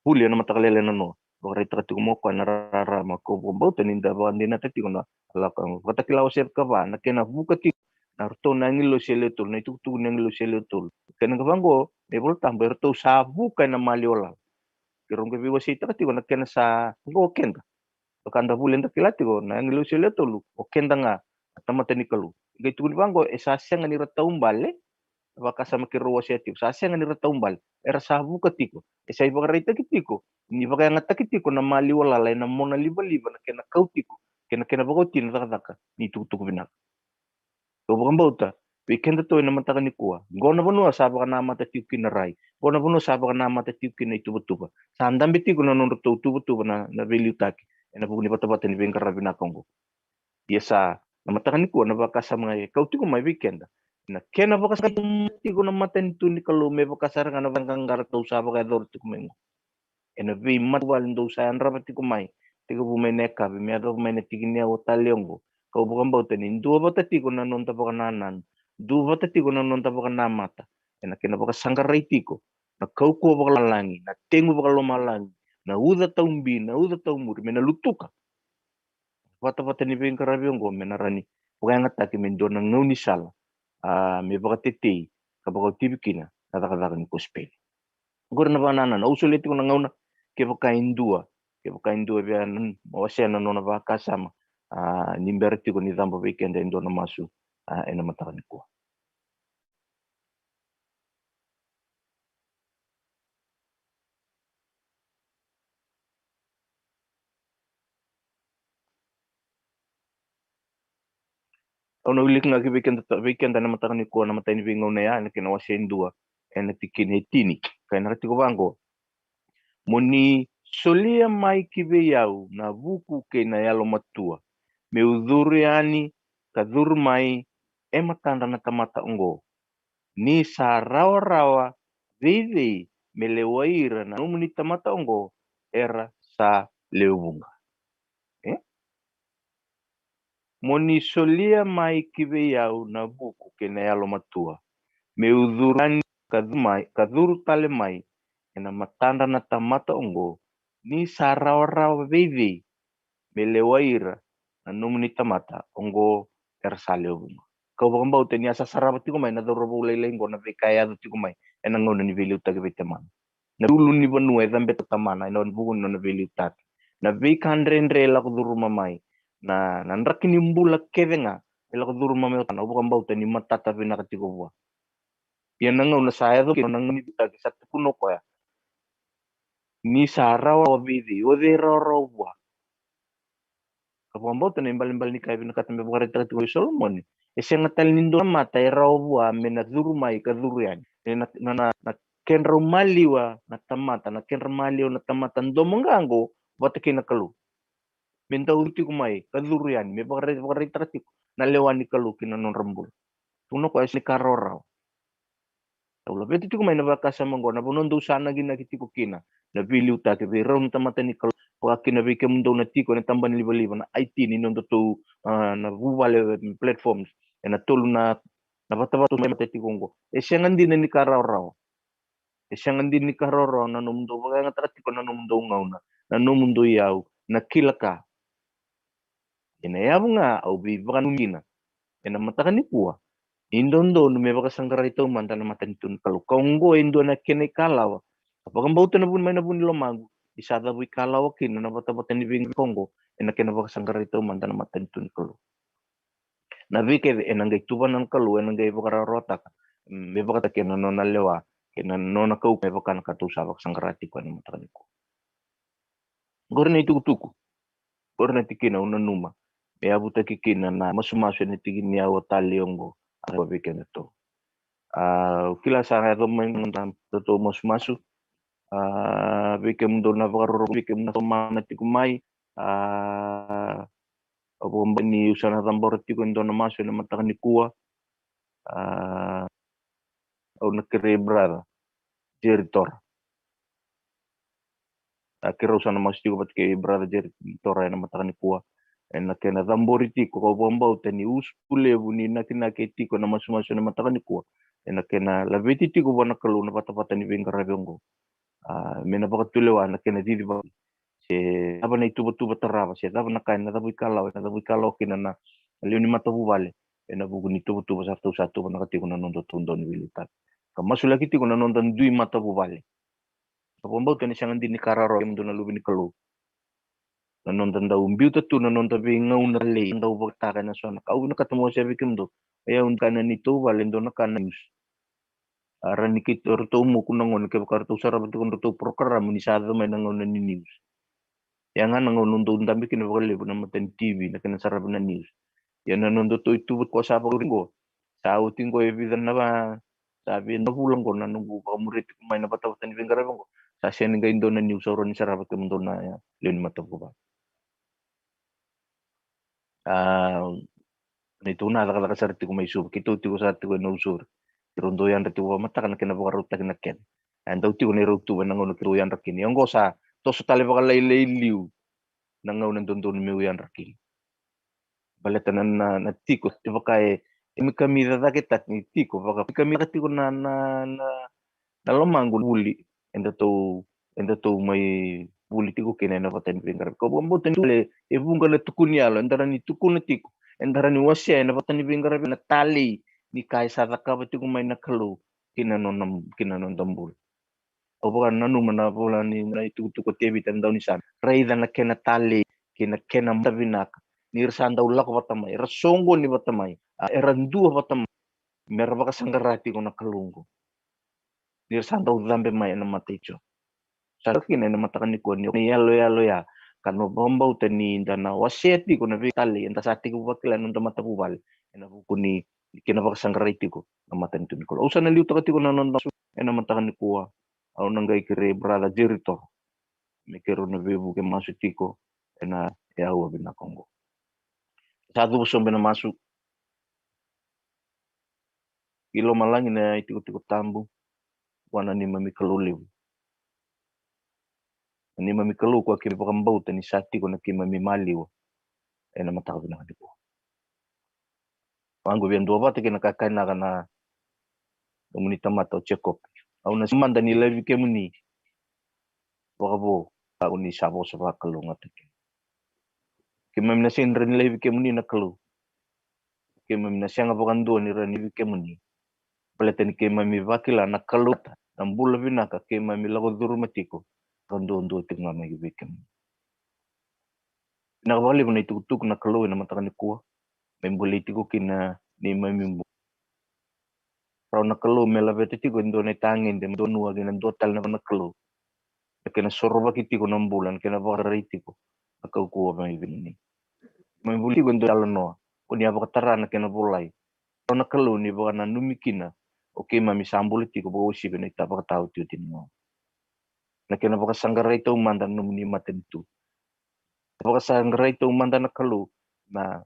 vuli ena mataka lailai na noa. Vakaraitaka tiko mai o koya na rarama, kau vakabauta ni da vakadinata tiko na lako vakatakila wase cakava, na kena vuka tiko na ratou na agilosi e lewe tolu, na itukutuku ni agilosi e lewe tolu. Kena ka vaqo, na iVolatabu, eratou sa vuka ena maliwa lala. Keirau qai veiwaseitaka tiko na kena sa qo o keda. Vaka da vuli eda kila tiko na agilosi e lewe tolu, o keda ga na tamata ni Kalou. Qai tukuni vaqo, e sa sega ni ra taubale, vakasama keirau wasea tiko, sa sega ni ra taubale, era sa vuka tiko. E sa ivakaraitaki tiko ni vakayagataki tiko na maliwa lala ena mona livaliva, na kena kau tiko kei na kena vakaoti na cakacaka ni tukutuku vinaka. Kau vakabauta vei kedatou ena mataka nikua, qo na vanua sa vakanamata tiko kina rai, qo na vanua sa vakanamata tiko kina ituvatuva. Sa dabe tiko na nodratou tuvatuva na, na veiliutaki ena vuku ni vatavata ni veiqaravi vinaka oqo. Ia sa na mataka nikua, na vakasama e kau tiko mai vei keda, na kena vakasaqara tiko na matanitu ni Kalou me vaka sara ga na vaqaqara tou sa vakayacora tiko mai oqo. Ena veimatavuvale dou sa yadrava tiko mai, tekivu mai na yakavi me yacova mai na tiki ni aua tale oqo. Kau vakabauta ni duavata tiko na noda vakanananu, duavata tiko na noda vakanamata ena kena vakasaqarai tiko na kaukauwa vakalomalagi, na tegu vakalomalagi, na uca taubi, na uca taumuri, me na lutuka vatavata ni veiqaravi oqo me na rawa ni vakayagataki me dua na gaunisala, a, me vakatetei ka vakaotivi kina na cakacaka ni kosipeli. Oqori na vakanananu au solia tiko na gauna, kevaka e dua, kevaka e dua via na, wasea na nona vakasama, a, ni bera tiko ni caba vei keda e dua na masu, a, ena mataka nikua. Au na wilika ga ki vei keda, vei keda na mataka nikua, na matai ni veigauna ya, ena kena wase e dua, ena tikina e tini. Ka ena ka tiko vaqo. Mo ni solia mai ki vei au na vuku kei na yalomatua, me'u curu yani ka curu mai e matadra na tamata oqo. Ni sa rawarawa veivei me lewai ira na nomuni tamata oqo era sa lewe vuqa. E? Mo ni solia mai ki vei au na vuku kei na yalomatua, me'u curu yani ka curu mai, ka curu tale mai e na matadra na tamata oqo. Ni sa rawarawa vei cei me lewai ira na nomuni tamata oqo, era sa lewe vuqa? Ka'u vakabauta ni a sa sarava tiko mai na cauravou lailai oqo na veika e yaco tiko mai e na gauna ni veiliutaki vei tamana. Na ulu ni vanua e cabeta tamana e na vuku ni nona veiliutaki. Na veika dredre e lako curuma mai, na, na draki ni bula kece ga e lako curuma mai o tamana, au vakabauta ni matata vinaka tiko vua. Ia na gauna sa yaco kina na gauna ni veiliutaki, sa tukuna o koya, ni sa rawarawa vei cei, o cei e rawarawa vua? Ka vakabauta na ibalebale ni ka e vinakata me vakaraitaka tiko o Solomoni, e sega tale ni dua na mata e rawa vua me na curu mai ka curu yani. E na, na, na, na kedrau maliwa na tamata, na kedra maliwa na tamata domo ga oqo vata kei na Kalou, me dau curu tiko mai ka curu yani, me vakarai-, vakaraitaka tiko na lewa ni Kalou ki na nodra bula. Tukuna o koya e sega ni ka rawarawa. Au laveta tiko mai na vakasama oqo, na vanua dou sa nakinaki tiko kina na veiliutaki vei rau na tamata ni Kalou, vaka kina vei kemudou na tiko e na taba ni livaliva, na I T, ni nodatou, ah, na vuvale platforms, e na tolu na, na vatavata mai mata tiko oqo. E sega dina ni ka rawarawa. E sega dina ni ka rawarawa na nomudou vakayagataka tiko na nomudou gauna, na nomudou iyau, na kila ka. E na yavu ga au veivakananumi kina e na mataka nikua, ni dodonu me vakasaqarai taumada na matanitu ni Kalou. Ka oqo e dua na kena ikalawa. Ka vakabauta na vu ni, mai na vu ni lomaqu, ni sa cavuikalawa kina na vatavata ni veiqaravi oqo e na kena vakasaqarai taumada na matanitu ni Kalou. Na veika e na qai tuvana na Kalou, e na qai vakarawarawataka, mm, me vakataki e na nona lewa kei na nona kaukaua, me vaka na ka tou sa vakasaqara tiko e na mataka nikua. Oqori na itukutuku, oqori na tikina au nanuma me yavutaki kina na masumasu e na tiki ni aua talei oqo, a, vei kedatou. A, au kila sa yaco mai na nodatou masumasu. A, vei kemudou na vakarorogo, vei kemudou na tomana tiko mai. A, au vakabauta ni'u sa na cabora tiko e dua na masu e na mataka nikua. A, au na kerei brother Jerry Tora. A, keirau sa na masu tiko vata kei brother Jerry Tora e na mataka nikua e na kena cabori tiko. Ka'u vakabauta ni usuku levu ni nakinaki e tiko na masumasu e na mataka nikua e na kena laveti tiko vua na Kalou na vatavata ni veiqaravi oqo. A, me na vakatulewa na kena cicivaki se cava na ituvatuva tarava, se cava na ka e na cavuikalawa, e na cavuikalawa kina na, na lewe ni matavuvale e na vuku ni tuvatuva sa ratou sa tuvanaka tiko na nodatou dau ni veiliutaki, ka masulaki tiko na noda dui matavuvale. Au vakabauta ni sega dina ni ka rawarawa, kemudou na luve ni Kalou, na noda dau biuta tu na noda veigauna talei, dau vakataka e na so na ka. Au vinakata meu wasea vei kemudou, e, au, dua na ka e na neitou vale, dua na ka na news. A, rawa ni keitou, ratou moku na gone, kevaka ratou sarava tiko na ratou porokaramu ni sa yaco mai na gauna ni news. Ia ga na gauna dou dabe kina vakalevu na mata ni T V, na kena sarava na news. Ia na nodatou ituva ko sa vakauri oqo, sa oti oqo e vica na va, sa vica na vula oqo na noqu vakamuria tiko mai na vatavata ni veiqaravi oqo. Sa sega ni qai dua na news au rawa ni sarava, kemudou na, ia, lewe ni matavuvale. A, neitou na cakacaka sara tiko mai Suva, keitou tiko sara tiko e na Nausori. Keirau dau yadra tiko vakamataka na kena vakarautaki na kena. A, dau tiko na irau tuva e na gauna keirau yadra kina. Ia oqo sa toso tale vakalailai liu na gauna e dodonu meu yadra kina. Baleta na, na, na tiko, e vaka e, e kamikamica cake, taki ni tiko, vaka, kamikamica tiko na, na, na, na lomaqu vuli, edatou, edatou mai vuli tiko kina e na vata ni veiqaravi. Ka'u vakabauta ni e vuqa na tukuni yalo eda rawa ni tukuna tiko, eda rawa ni wasea e na vata ni veiqaravi na talei ni ka e sa cakava tiko mai na Kalou kina nona, kina noda bula. Au vakananuma na vola ni, na itukutuku o Tevita na daunisame, raica na kena talei kei na kena mata vinaka, ni ra sa dau lako vata mai, era soqoni vata mai, a, era dua vata mai, me ra vakasaqara tiko na Kalou oqo, ni ra sa dau cabe mai e na mata i Jiova. Sa dau kina e na mataka nikua ni o koya na iyaloyalo ya, ka na vakabauta ni da na wasea tiko na veitalei eda sa tekivu vakila e na noda matavuvale e na vuku ni kena vakasaqarai tiko na matanitu ni Kalou. Au sa na liutaka tiko na noda masu e na mataka nikua. Au na qai kerei brother Jerry Tora me keirau na veivuke masu tiko e na, e, aua vinaka oqo. Sa cuva sobu na masu. I lomalagi na itikotiko tabu, vua na neimami Kalou levu. Na neimami Kalou, koya keimami vakabauta ni sa tiko na keimami maliwa e na mataka vinaka nikua. Vaqo via duavata kei na kakainaka na nomuni tamata o Jekope. Au na mada ni laivi kemuni vakavo, au ni sa vosa vakalougatataki. Keimami na sega ni rawa ni laivi kemuni na Kalou. Keimami na sega vakadua ni rawa ni laivi kemuni. Baleta ni keimami vakila na Kalou, na bula vinaka keimami lako curuma tiko, ka duadua tiko ga mai vei kemuni. Vinaka vakalevu na itukutuku na Kalou ena mataka nikua. Mai bolei tiko kina neimami bula. Rawa na Kalou me laveta tiko e dua na itagede, me dua nua kei na dua tale na va na Kalou. Na kena sorovaki tiko na bula, na kena vakararai tiko na kaukauwa mai vei kemuni. Mai bolei tiko e dua tale na noa, ko ni a vakatara na kena volai. Rawa na Kalou ni vakananumi kina o keimami sa bula tiko vakauasivi na ita vakataotioti ni gauna. Na kena vakasaqarai taumada na nomuni matanitu. Vakasaqarai taumada na Kalou na,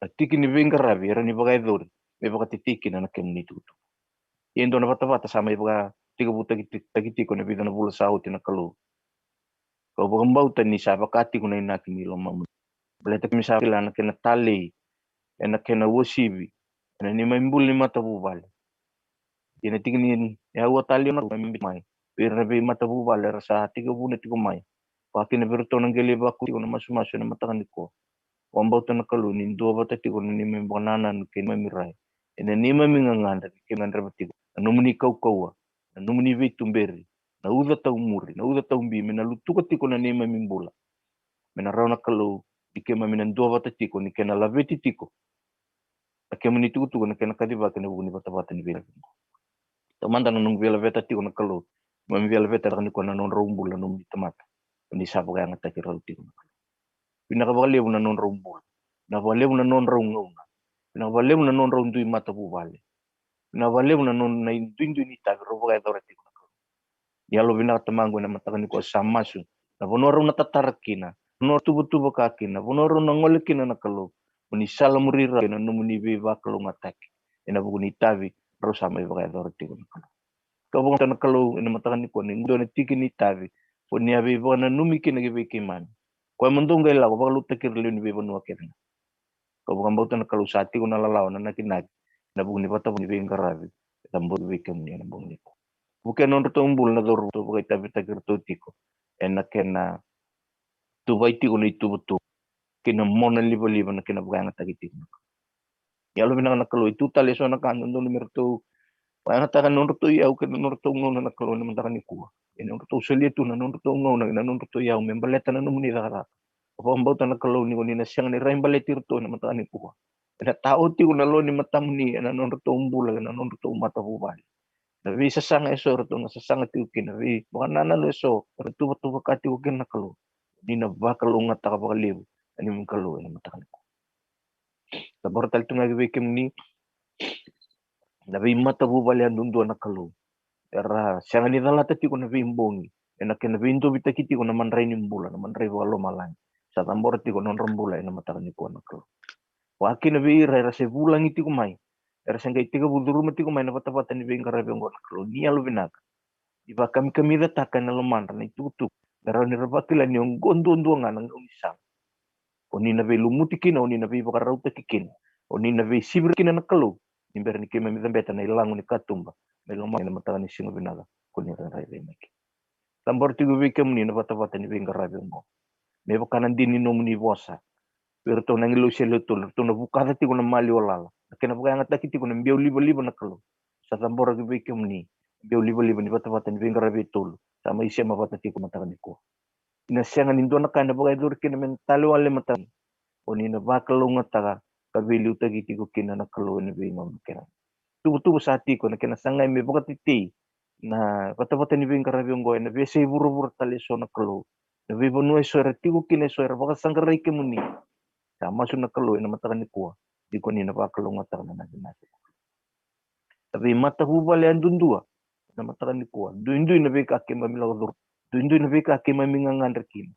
na tiki ni veiqaravi era ni vakayacori me vakatetei kina na kemuni itukutuku. Ia e dua na vatavata sa mai vakatekivutaki tiko ena vica na vula sa oti na Kalou. Kau vakabauta ni sa vaka tiko na inaki ni lomamuni. Baleta keimami sa kila na kena talei ena kena uasivi ena neimami bula ni matavuvale. Ia na tiki ni aua tale na keimami biuta mai vei ira na veimatavuvale era sa tekivuna tiko mai. Vakakina vei iratou na qele vakau tiko na masumasu ena mataka nikua. Vakabauta na Kalou ni duavata tiko na neimami vakanananu kei neimami rai ena neimami gagadre ni keimami gadreva tiko na nomuni kaukauwa, na nomuni veituberi, na uca taumuri, na uca taubi me na lutuka tiko na neimami bula. Me na rawa na Kalou ni keimami na duavata tiko ni kena laveti tiko na kemuni itukutuku ena kena kacivaki ena vuku ni vatavata ni veilaveti. Taumada na nomu veilaveta tiko na Kalou, keimami veilaveta tiko nikua na nodrau bula na nomuni tamata. Ni sa vakayagataki rau tiko na Kalou. Vinaka vakalevu na nodrau bula. Vinaka vakalevu na nodrau gauna. Vinaka vakalevu na nodrau dui matavuvale. Vinaka vakalevu na nona, na duidui ni itavi rau vakayacora tiko na Kalou. Ni yalovinaka Tamaqu ena mataka nikua sa masu na vanua rau na tatara kina, vanua rau tuvatuvaka kina, vanua rau na gole kina na Kalou. Mo ni salamuri rau ena nomuni veivakalougatataki ena vuku ni itavi rau sa mai vakayacora tiko na Kalou. Kau vakabauta na Kalou ena mataka nikua ni dua na tiki ni itavi ko ni a veivakananumi kina ki vei keimami. Koya mo dou qai lako vakaloutaki ira lewe ni veivanua kece ga. Kau vakabauta na Kalou sa tiko na lalawa, na nakinaki ena vuku ni vatavata ni veiqaravi e cabori vei kemuni ena bogi nikua. Vukea nodratou bula na cauravou, vakaitavitaki iratou tiko ena kena tuvai tiko na ituvatuva kei na mona livaliva na kena vakayagataki tiko na Kalou. Ni yalovinaka na Kalou, e tu tale eso na ka dodonu me ratou vakayagataka na nodratou iyau kei na nodratou gauna na Kalou ena mataka nikua. Ena nodratou solia tu na nodratou gauna kei na nodratou iyau me baleta na nomuni cakacaka. Au vakabauta na Kalou ni ko ni na sega ni rai baleti iratou ena mataka nikua. Ena tao tiko na lo ni matamuni ena nodratou bula kei na nodratou matavuvale. Na veisasaga eso eratou na sasaga tiko kina, veivakanananu eso era tuvatuvaka tiko kina na Kalou, ni na vakalougatataka vakalevu na neimami Kalou ena mataka nikua. Cabora tale tu ga ki vei kemuni na veimatavuvale yadudua na Kalou. Era sega ni calata tiko na veibogi ena kena veidovitaki tiko na madrai ni bula, na madrai vakalomalagi. Sa cabora tiko na nodra bula ena mataka nikua na Kalou. Vakakina vei ira era se vulagi tiko mai, era se qai tekivu curuma tiko mai na vatavata ni veiqaravi oqo na Kalou, ni yalovinaka. Ni vakamikamicataka ena lomadra na itukutuku me rawa ni ra vakila ni oqo duadua ga na gaunisala. O ni na veilumuti kina, o ni na veivakarautaki kina, o ni na veisivira kina na Kalou, ni bera ni keimami cabeta na ilago ni katuba me lomani ena mataka ni siga vinaka ko ni na rairai mai kina. Cabora tiko vei kemuni na vatavata ni veiqaravi oqo me vaka na dina ni nomuni vosa vei iratou na agilosi e lewe tolu, eratou na vukaca tiko na maliwa lala, na kena vakayagataki tiko na biau livaliva na Kalou. Sa cabora ki vei kemuni na biau livaliva ni vatavata ni veiqaravi e tolu sa mai sema vata tiko mataka nikua. Ena sega ni dua na ka ena vakayacori kina me na tale wale mataka. O ni na vakalougatataka ka veiliutaki tiko kina na Kalou ena veigauna kece. Tuvatuva sa tiko ena kena sagai me vakatetei na vatavata ni veiqaravi oqo ena veiyasai vuravura tale eso na Kalou, na veivanua eso era tiko kina eso era vakasaqarai kemuni. Sa masu na Kalou ena mataka nikua ni ko ni na vakalougatataka na nakinaki. Na veimatavuvale yadudua ena mataka nikua, duidui na veika keimami lako curuma, duidui na veika keimami gagadre kina.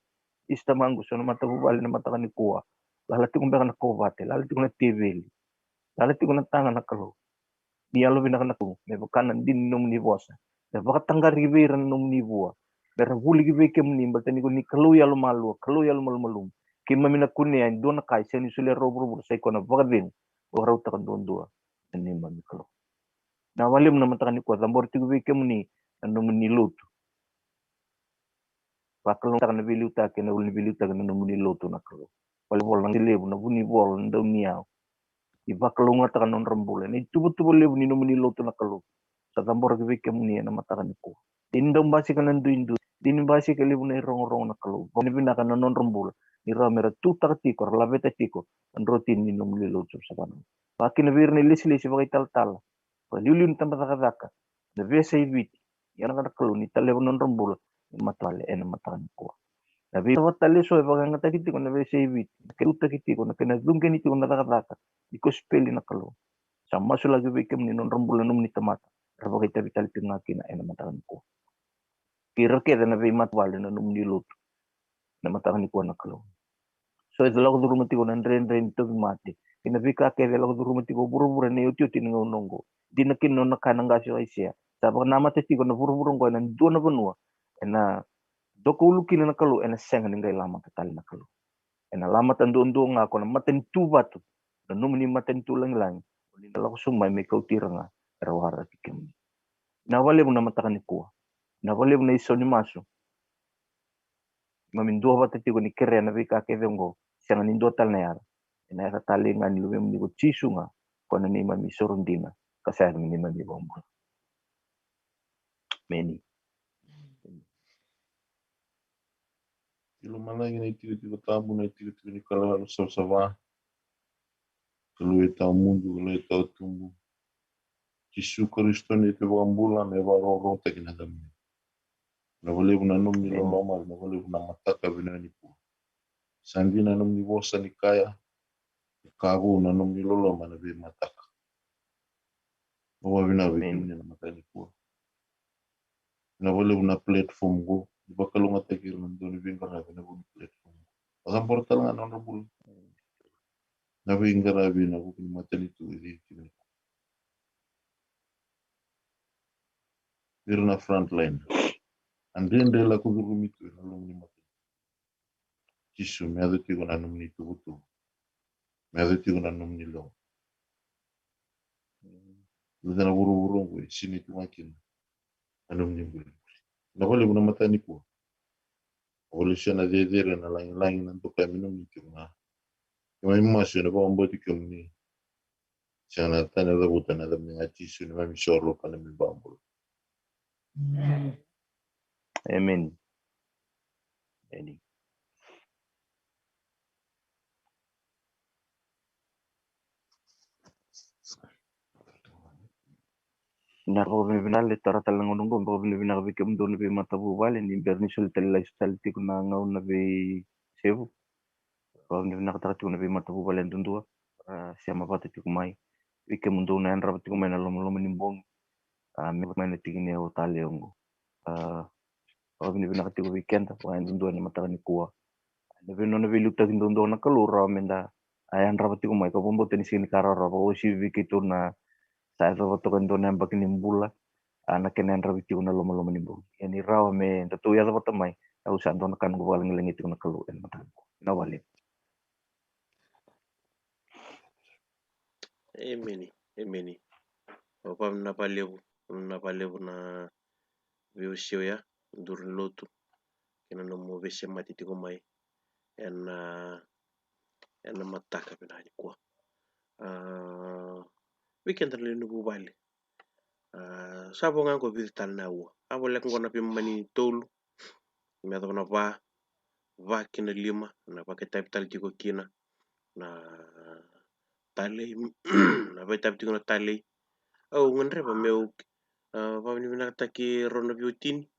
Isa Tamaqu, so na matavuvale ena mataka nikua, lala tiko beka na kovate, lala tiko na teveli, lala tiko na taga na Kalou. Ni yalovinaka na Kalou me vaka na dina ni nomuni vosa, me vakataqari vei ira na nomuni vua, me ra vuli ki vei kemuni, baleta ni ko ni Kalou yalomalua, Kalou yalomalumalumu. Keimami na kunea e dua na ka e sega ni solia rau vuravura, sa i koya na vakacegu. vakarautaka duadua na neimami Kalou. Na vakalevu na mataka nikua, cabora tiko vei kemuni na nomuni lotu. Vakalougatataka na veiliutaki, na ulu ni veiliutaki na nomuni lotu na Kalou. Valenivolavola, na levu na vunivola, na dauniyau. Ni vakalougatataka na nodra bula ena ituvatuva levu ni nomuni lotu na Kalou. Sa caboraki vei kemuni ena mataka nikua. Dei ni dau basika na duidui, dei ni basika levu na irogorogo na Kalou. Vakavinavinaka na nodra bula, ni rawa mera tutaka tiko, ra laveta tiko na drotini ni nomuni lotu sa vanua. Vakakina vei ira na ilesilesi vakaitalatala, vakaliuliu ni tabacakacaka, na veiyasai Viti, ia na Kalou ni taleva na nodra bula ni matavuvale ena mataka nikua. Na veitavatale eso e vakayagataki tiko na veiyasai Viti, na kena tutaki tiko, na kena cuqeni tiko na cakacaka ni kosipeli na Kalou. Sa masulaki vei kemuni na nodra bula na nomuni tamata, ra vakaitavi tale tiko ga kina ena mataka nikua. Kei ira kece na veimatavuvale na nomuni lotu, na mataka nikua na Kalou. So e lako curuma tiko na dredre ni tauvimate kei na veika kece e lako curuma tiko o vuravura ena iotioti ni gauna oqo. Dina kina na nona kaya na qase o Aisea, sa vakanamata tiko na vuravura oqo ena dua na vanua ena doka ulu kina na Kalou, ena sega ni qai lamata tale na Kalou. Ena lamata duadua ga ko na matanitu vatu, na nomuni matanitu lagilagi, o ni na lako sobu mai me kauti ira ga era waraki kemuni. Na vakalevu na mataka nikua, na vakalevu na isau ni masu. Mami duavata tiko ni kerea na veika kece oqo, sega ni dua tale na yaca. Ena yaca talei ga ni Luvemuni ko Jisu ga, ko na neimami soro dina ka sa yaca me neimami vakabula. Emeni. I lomalagi na itikotiko tabu, na itikotiko ni Kalou savasava. Kalou e tawamudu, Kalou e tawatubu. Jisu Karisito na iVakabula, me vakarokorokotaki na yacamuni. Na vakalevu na nomuni loloma, na vakalevu na mataka vinaka nikua. Sa dina na nomuni vosa ni kaya, ka vou na nomuni loloma na veimataka. Au vakavinavinaka vei kemuni na mataka nikua. Na vakalevu na platform qo, ni vakalougatataki ira na dau ni veiqaravi ena vuku ni platform qo. Vakacabora tale ga na nodra bula na veiqaravi ena vuku ni matanitu e cici tiko nikua. Ira na frontline, a dredre lako curumi tu ena loma ni matanitu. Jisu, me yaco tiko na nomuni tuvatuva, me yaco tiko na nomuni lewa. Baleta na vuravura oqo e sinai tu ga kina na nomuni bulibuli. Na vakalevu na mataka nikua. Au lesu ena cecere, na lagilagi, na dokai me nomuni tiko ga. Keimami masu ena vakabauti kemuni. Sega na tani na cavuta, na yacamuni ga Jisu, neimami soro ka neimami vakabula. Emeni. Emeni. Na vakavinavinaka, le tara tale na gauna oqo, vakavinavinaka vei kemudou na veimatavuvale ni bera ni soli tale, lai soli tale tiko na gauna vei Sevu. Vakavinavinakataka tiko na veimatavuvale yadudua, a, sema vata tiko mai. Vei kemudou na yadrava tiko mai na lomaloma ni bogi, a, me mai na tiki ni o tale oqo. A, vakavinavinaka tiko vei keda vakayadudua ena mataka nikua. Na vei nona veiliutaki duadua na Kalou rawa meda a yadrava tiko mai, ka vakabauta ni sega ni ka rawarawa, vakauasivi vei keitou na sa yacova toka e dua na yabaki ni bula, a, na kena yadravi tiko na lomaloma ni bogi. Ia ni rawa me datou yaco vata mai, au sa dua na ka noqu vakalagilagi tiko na Kalou ena mataka nikua. Vinaka vakalevu. Emeni. Emeni. Au vakavinavinaka vakalevu, na vakalevu na veiwasei oya, duru ni lotu, kei na nomu veisemati tiko mai ena, ena mataka vinaka nikua. A, vei keda na lewe ni vuvale, a, sa vo ga qo vica tale na aua. A voleka qo na veimama ni tolu me yacova na va, va kei na lima, na vakaitavi tale tiko kina na talei, na vakaitavi tiko na talei. Au gadreva meu, a, vakavinavinakataki rau na veiwatini,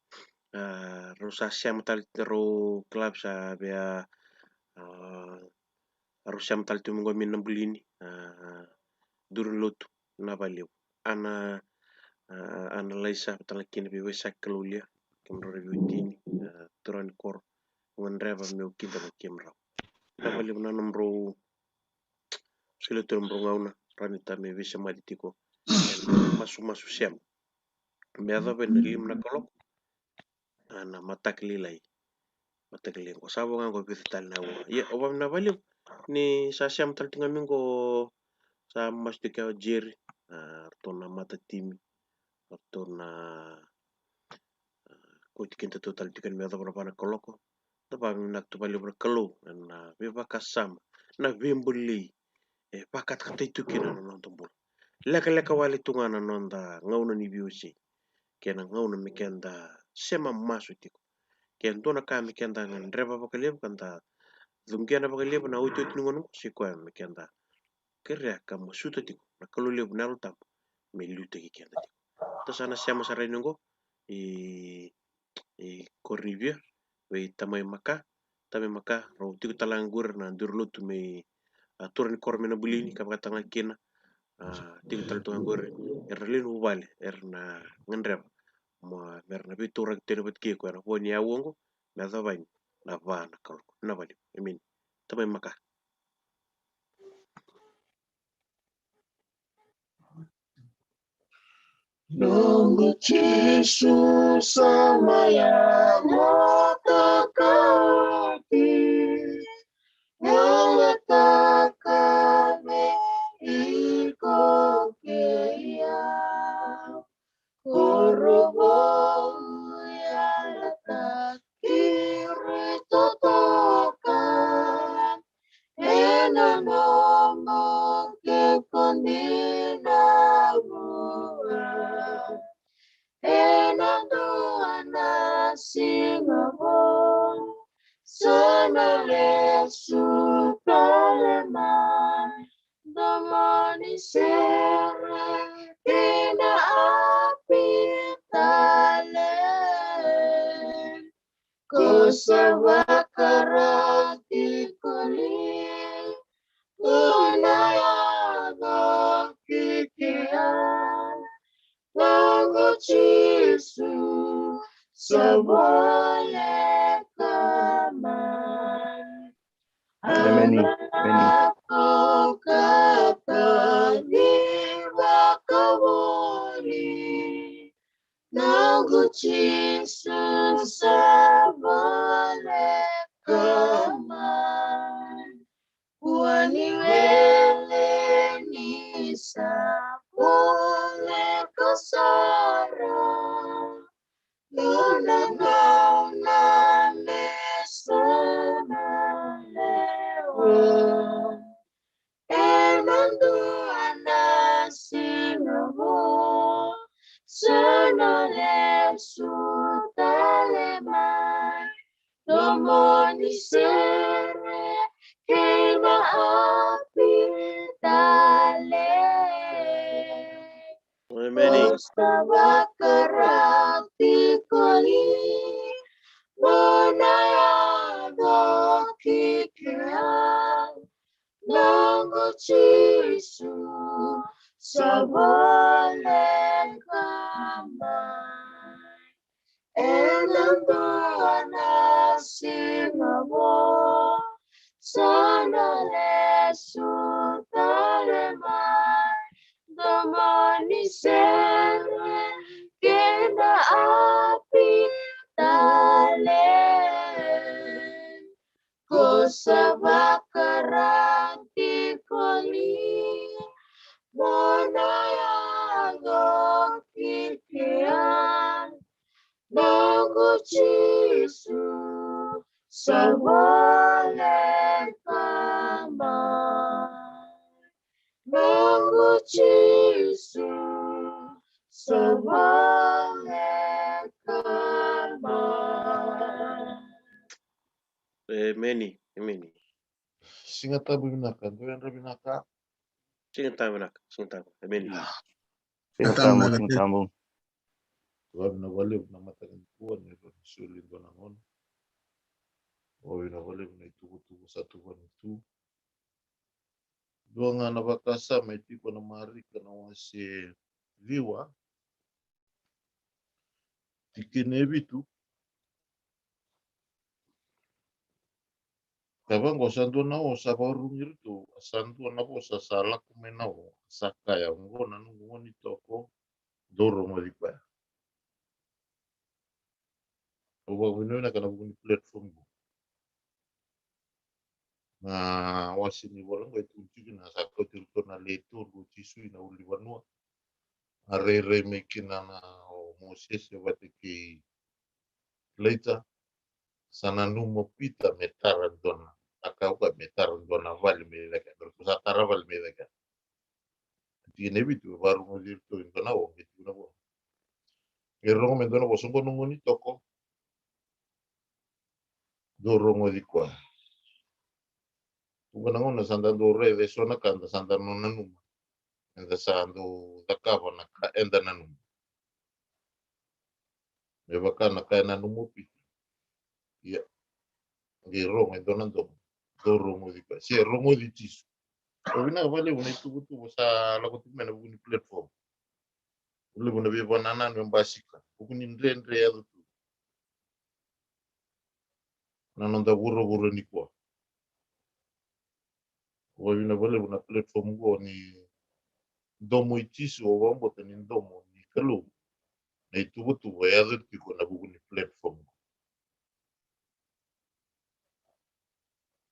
a, rau sa sema tale, rau kila vei sa via, a, rau sema tale tu mai qo mai Nabulini, a, duru ni lotu, na vakalevu. Ana, a, ana laisa vata na kena veiwasei Kalou lia, kemudrau na veiwatini, a, turaga ni koro. Au gadreva meu kida vei kemudrau. Na vakalevu na nomudrau solia tu na nomudrau gauna, rawa ni ta me veisemati tiko ena masumasu sema me yacova ena lima na kaloko, a, na mataka lailai. Mataka lailai qo sa vo ga qo vica tale na aua. Ia au vakavinavinaka vakalevu ni sa sema tale tiko ga mai qo, Sa masu tiko o Jerry, a, ratou na mata timi, ratou na, a, kauti kedatou tale tiko yani me yacova na va na kaloko. Da vakavinavinaka tu vakalevu na Kalou ena veivakasama, na veibolei e vakatakatai tu kina na noda bula. Lekaleka wale tu ga na noda gauna ni veiwasei kei na gauna me keda sema masu tiko. Ke dua na ka me keda gadreva vakalevu, ka da cuqena vakalevu na otioti ni gauna oqo, se koya me keda kerea ka masuta tiko na Kalou levu na Yalo Tabu me liutaki keda tiko. Da sa na sema sara yani oqo i, i Korivia vei Tamai Maka. Tamai Maka, rau tiko tale ga qori na duri lotu mai, a, tura ni koro mai Nabuleni ka vakatagana kina, a, tiko tale tu ga qori era na lewe ni vuvale era na gadreva mo, mera na veitauraki tale vata kei koya na vua ni yau oqo me yacova yani na va na kaloko. Na vale. Emeni. Tamai Maka. Noqu Jisu, sa mai yaco takati, yalataka me iko kei au. Korovou, yalataki ri totoka ena nomu kekoni na vua. Ena dua na siga vou sa na lesu tale mai, domoni sere kei na api tale. Ko sa vakarau tiko li, ko na yaco ki kea, noqu Jisu sa voleka mai. Emeni. Emeni. Au kakua ni vakavoli, noqu Jisu sa voleka mai. Vua ni wele ni sa voleka sara, nona gauna me sa na lewa. Ena dua na siga vou sa na lesu tale mai, domoni sere kei na api tale. Emeni. Ko sa vakarau tiko li, mo na yaco ki kea, noqu Jisu sa voleka mai. Ena dua na siga vou sa na lesu tale mai, domoni sere kei na api tale. Ko sa vakarau tiko li, mo na yaco ki kea, noqu Jisu sa voleka mai. Noqu Jisu sa voleka mai. Emeni, emeni. Siga Tabu vinaka, dou yadra vinaka. Siga Tabu vinaka, Siga Tabu. Emeni. Siga Tabu, Siga Tabu. Vakavinavinaka vakalevu na mataka nikua ni rawa ni soli dua na gauna. Vakavinavinaka vakalevu na itukutuku sa tukuni tu. Dua ga na vakasama e tiko na Marika na wase ciwa, tikina e vitu. Ka vaqo, sa dua na o sa vakarurugi iratou, a sa dua na vosa sa lako mai na o, sa kaya, oqo na noqu gone toko, dou rogoci koya. Au vakavinavinaka ena vuku ni platform qo. Na wase ni vola qo e tukuni tiko na sa kauti iratou na lewe tolu sui na ulunivanua. A rairai mai kina na o Mosese vata kei Ilaija. Sa nanuma o Pita me tara dua na, a kaya o koya me tara dua na vale me cake. Ratou sa tara vale me cake. Tikina e vitu, e varogoci iratou e dua na o, e tukuna vua. E rogo me dua na o, soqo noqu ni toko. Dou rogoci koya. Tukuna na gauna sa da dau raica e so na ka da sa da nanuma. Eda sa dau cakava na ka eda nanuma. Me vaka na ka e nanuma o Pita. Ia. Qai rogo e dua na domo. Dou rogoci koya. Se rogoci Jisu. Au vinaka vakalevu na ituvatuva sa lako tiko mai na vuku ni platform. Levu na veivakanananu e basika. Vuku ni dredre e yaco tu. Na noda vuravura nikua. Au vakavinavinaka vakalevu na platform qo ni domo i Jisu, au vakabauta ni domo ni Kalou. Na ituvatuva e yaco tiko na vuku ni platform qo.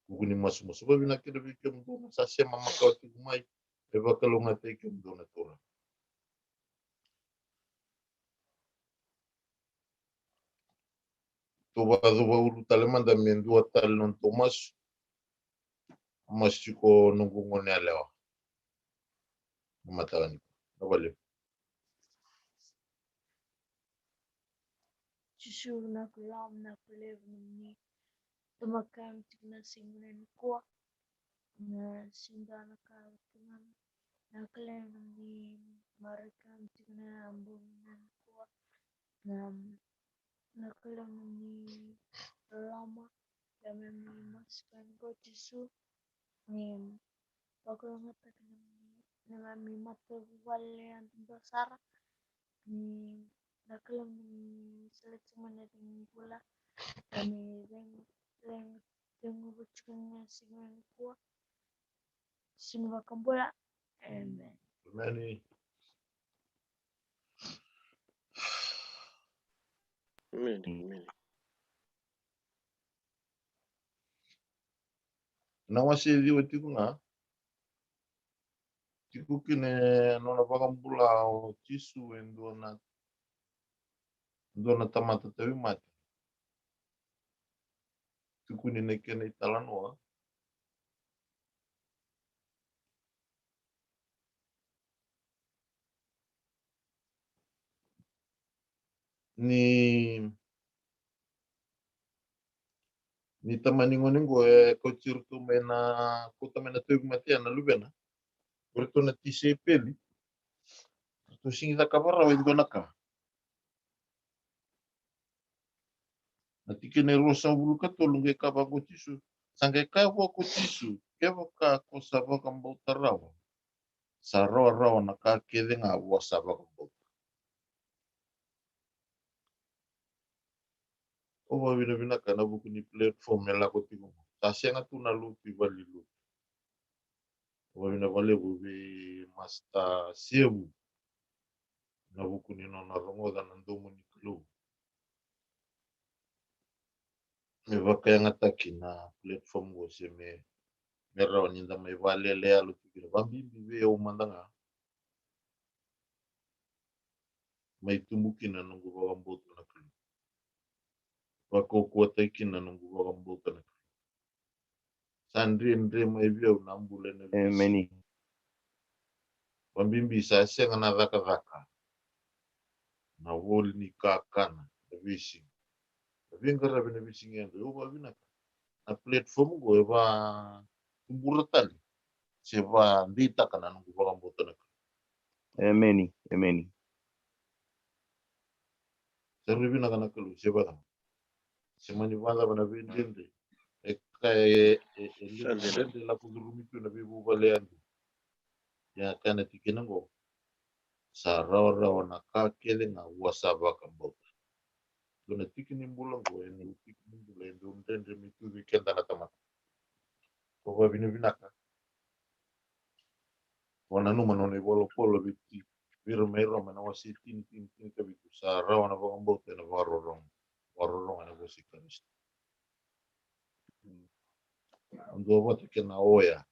Vuku ni masumasu. Vakavinavinaka kina vei kemudou na sa sema makawa tiko mai. E vakalougatataki kemudou na Turaga. Tou vacuva ulu tale mada me dua tale nodatou masu. Masu tiko noqu gone yalewa. Na mataka nikua. Na vale. Jisu, vinaka vakalevu, vinaka vakalevu nomuni tamakami tiko na siga nikua. Na siga na ka tiko na, vinaka vakalevu nomuni marikami tiko na bogi nikua. Na, vinaka vakalevu nomuni loloma. Ia me mi masu tiko qo Jisu. Ni vakalougatataki nomuni, ni me mi matavuvale yadudua sara. Ni vinaka vakalevu ni sele tiko mai na cegu bula. Ia me cegu, cegu, cegu tiko na siga nikua. Siga vakabula. Amen. Amen. Amen. Amen. Na wase e ciwa tiko ga. Tiko kina e nona vakabula o Jisu e dua na, dua na tamata tauvimate. Tukuni na kena italanoa. Ni, ni tamani gone qo e kauti iratou mai na, kauta mai na tauvimate na luvena. O iratou na tisaipeli. Ratou sigi cakava rawa e dua na ka. Na tikina e ruasagavulu ka tolu qai kaya vaqo o Jisu. Sa qai kaya vua ko Jisu, kevaka ko sa vakabauta rawa, sa rawarawa na ka kece ga vua sa vakabauta. Au vakavinavinaka na vuku ni platform e lako tiko qo. Sa sega tu na lotu i valenilotu. Au vakavinavinaka vakalevu vei Master Sevu. Na vuku ni nona rogoca na domo ni Kalou. Me vakayagataki na platform qo se me, me rawa ni da mai vakalele yalo tu kina. Vabibi vei au mada ga. Mai tubu kina noqu vakabauta na Kalou. Vakaukauwataki kina noqu vakabauta na Kalou. Sa dredre mai vei au na bula ena veisiga. Emeni. Vabibi sa sega na cakacaka. Na voli ni kakana, na veisiga. Na veiqaravi na veisiga yadua. Au vakavinavinaka. Na platform qo e vakatubura tale. Se vakadeitaka na noqu vakabauta na Kalou. Emeni, emeni. Sa rui vinaka na Kalou, se vacava. Se mani vacava na veidredre. E kaya e, e, e levu na dredre lako curumi tu na veivuvale yadua. Ia kaya na tikina qo. Sa rawarawa na ka kece ga vua sa vakabauta. Dua na tiki ni bula qo, e dua tiki ni bula, e dua dredre me tu vei keda na tamata. Ko vakavinavinaka. Ko nanuma nona ivola Paula vei ira mai Roma na wase tini, tini, tini ka vitu, sa rawa na vakabauta ena vakarorogo, vakarorogo ena vosa i Karisito. Dua vata kei na oya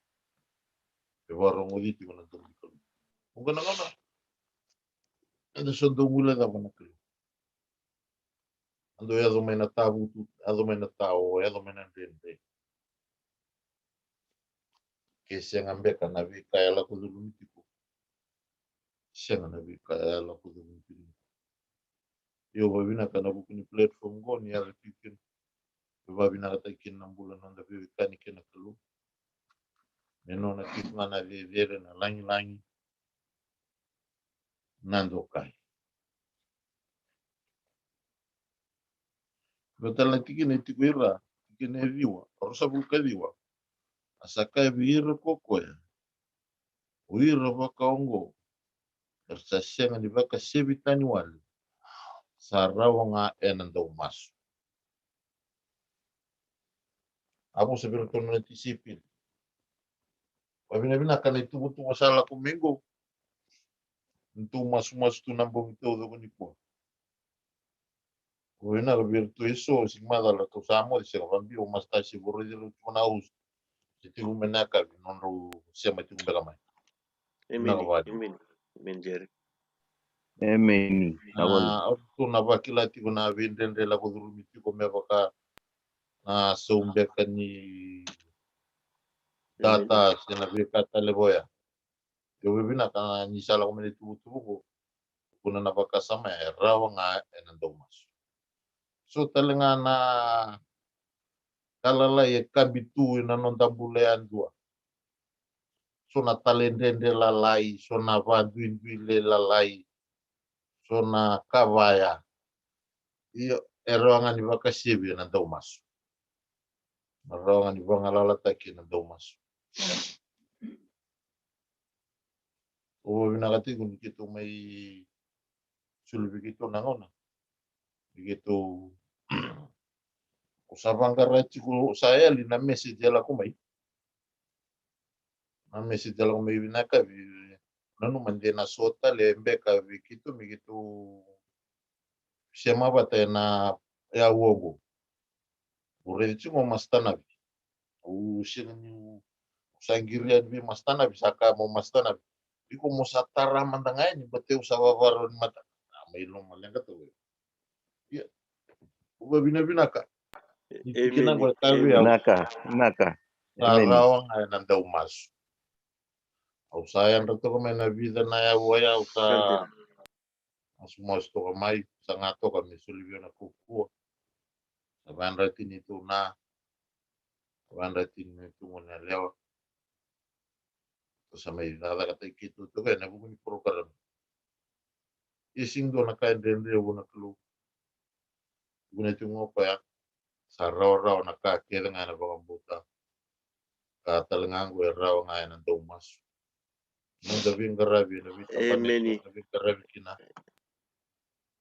e vakarogoci tiko na domo ni Kalou. Vuqa na gauna eda sa dau guilecava na Kalou. Eda yaco mai na tavutu, yaco mai na tao, yaco mai na dredre. Ke sega beka na veika e lako curumi tiko. Sega na veika e lako curumi tiko. Io, vavinaka na vuku ni platform qo ni yaco tiko kina. Vavinakataki kina na bula na noda veiwekani kei na Kalou. Me nona tiko ga na cecere, na lagilagi, na dokai. Meu tale na tikina e tiko ira, tikina e ciwa, ruasagavulu ka ciwa. A sa kaya vei ira ko koya, o ira vakaoqo era sa sega ni vakasevi tani wale, sa rawa ga ena daumasu. A vosa vei iratou na tisaipeli. Vavinavinaka na ituvatuva sa lako mai qo. Nitou masumasu tu na bogi taucoko nikua. Vavinavinaka vei iratou eso, sega macala ratou sa moce, sega vabiu, o Masta se voroi celu tu na house. Se tiko mai na yakavi, nodrau sema tiko beka mai. Emeni, emeni, emeni, Jerry. Emeni. Na, au tu na vakila tiko na veidredre lako curumi tiko me vaka na sau beka ni data se na veika tale voya. Io, vavinaka ni sa lako mai na ituvatuva qo. Kuna na vakasama e rawa ga ena daumasu. So tale ga na ka lalai e kabi tu ena noda bula yadua. So na tale dredre lalai, so na vaduiduile lalai, so na ka vaya. Io, e rawa ga ni vakasevi ena daumasu. Na rawa ga ni vagalalataki ena daumasu. Au vavinaka tiko ni keitou mai soli vei keitou na gauna. Ni keitou, au sa vaqara tiko, sa yali na message e lako mai. Na message e lako mai vinaka, vei nanuma de na so tale beka vei keitou me keitou sema vata ena yau oqo. Au raica tiko o Masta Navi. Au sega ni, au sa qiri yani vei Masta Navi, sa kaya mo Masta Navi, iko mo sa tara mada ga yani, baleta au sa vavarau ni mataka. A, mai loma leqa toka. Ia, au vavinavinaka. Ni tikina qo e kaya vei au, naka, naka, sa rawa ga ena daumasu. Au sa yadra toka mai na vica na yau oya, au sa masumasu toka mai, sa ga toka me soli vei au na kaukauwa. Sa vakayadrati ni tou na, sa vakayadrati ni tou gone yalewa. Tou sa mai cakacakataki keitou toka ena vuku ni program. Ia sega dua na ka e dredre vua na Kalou. Tukuna tiko ga o koya, sa rawarawa na ka kece ga ena vakabauta. Ka tale ga qo e rawa ga ena daumasu. Noda veiqaravi ena veitabana, emeni, ena veiqaravi kina.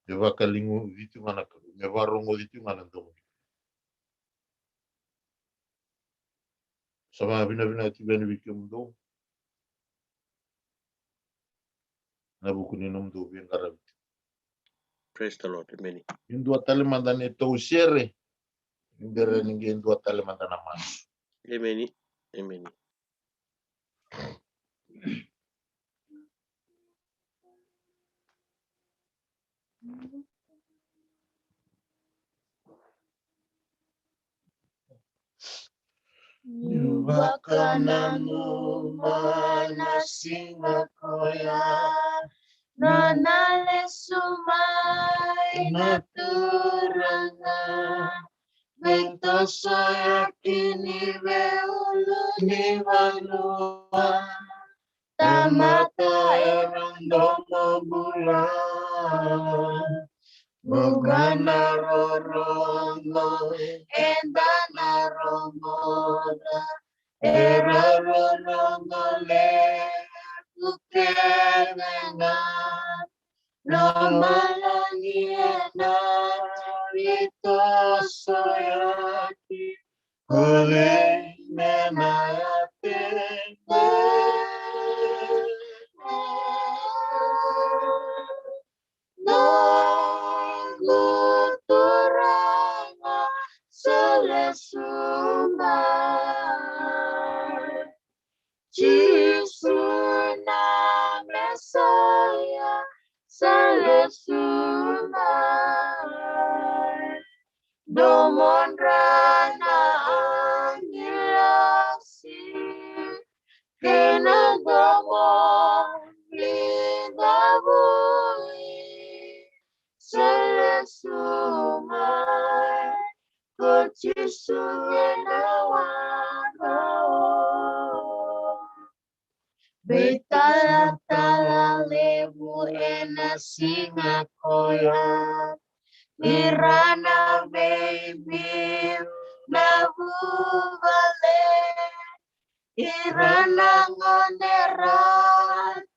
Me vakaliuci tiko ga na Kalou, me vakarogoci tiko ga na domo. Sa vavinavinaka tiko yani vei kemudou ena vuku ni nomudou veiqaravi. Praise the Lord. Emeni. Ni dua tale mada na itou sere, ni bera ni qai dua tale mada na masu. Emeni. Emeni. Niu vakananuma na siga koya, nona lesu mai na Turaga, veitosoyaki ni veiulunivanua. Tamata era domobula, vuqa na rorogo eda na rogoca, era rorogo levu kece ga. Lomalagi ena veitosoyaki, kolei me na yatene. Noqu Turaga, sa lesu mai. Jisu na me Mesaia sa lesu mai. Domodra na agilasi kei na domo ni davui sa lesu mai ko Jisu ena waqa o. Veitalatala levu ena siga koya, ni ra na veibiu na vuvale, ira na gone ra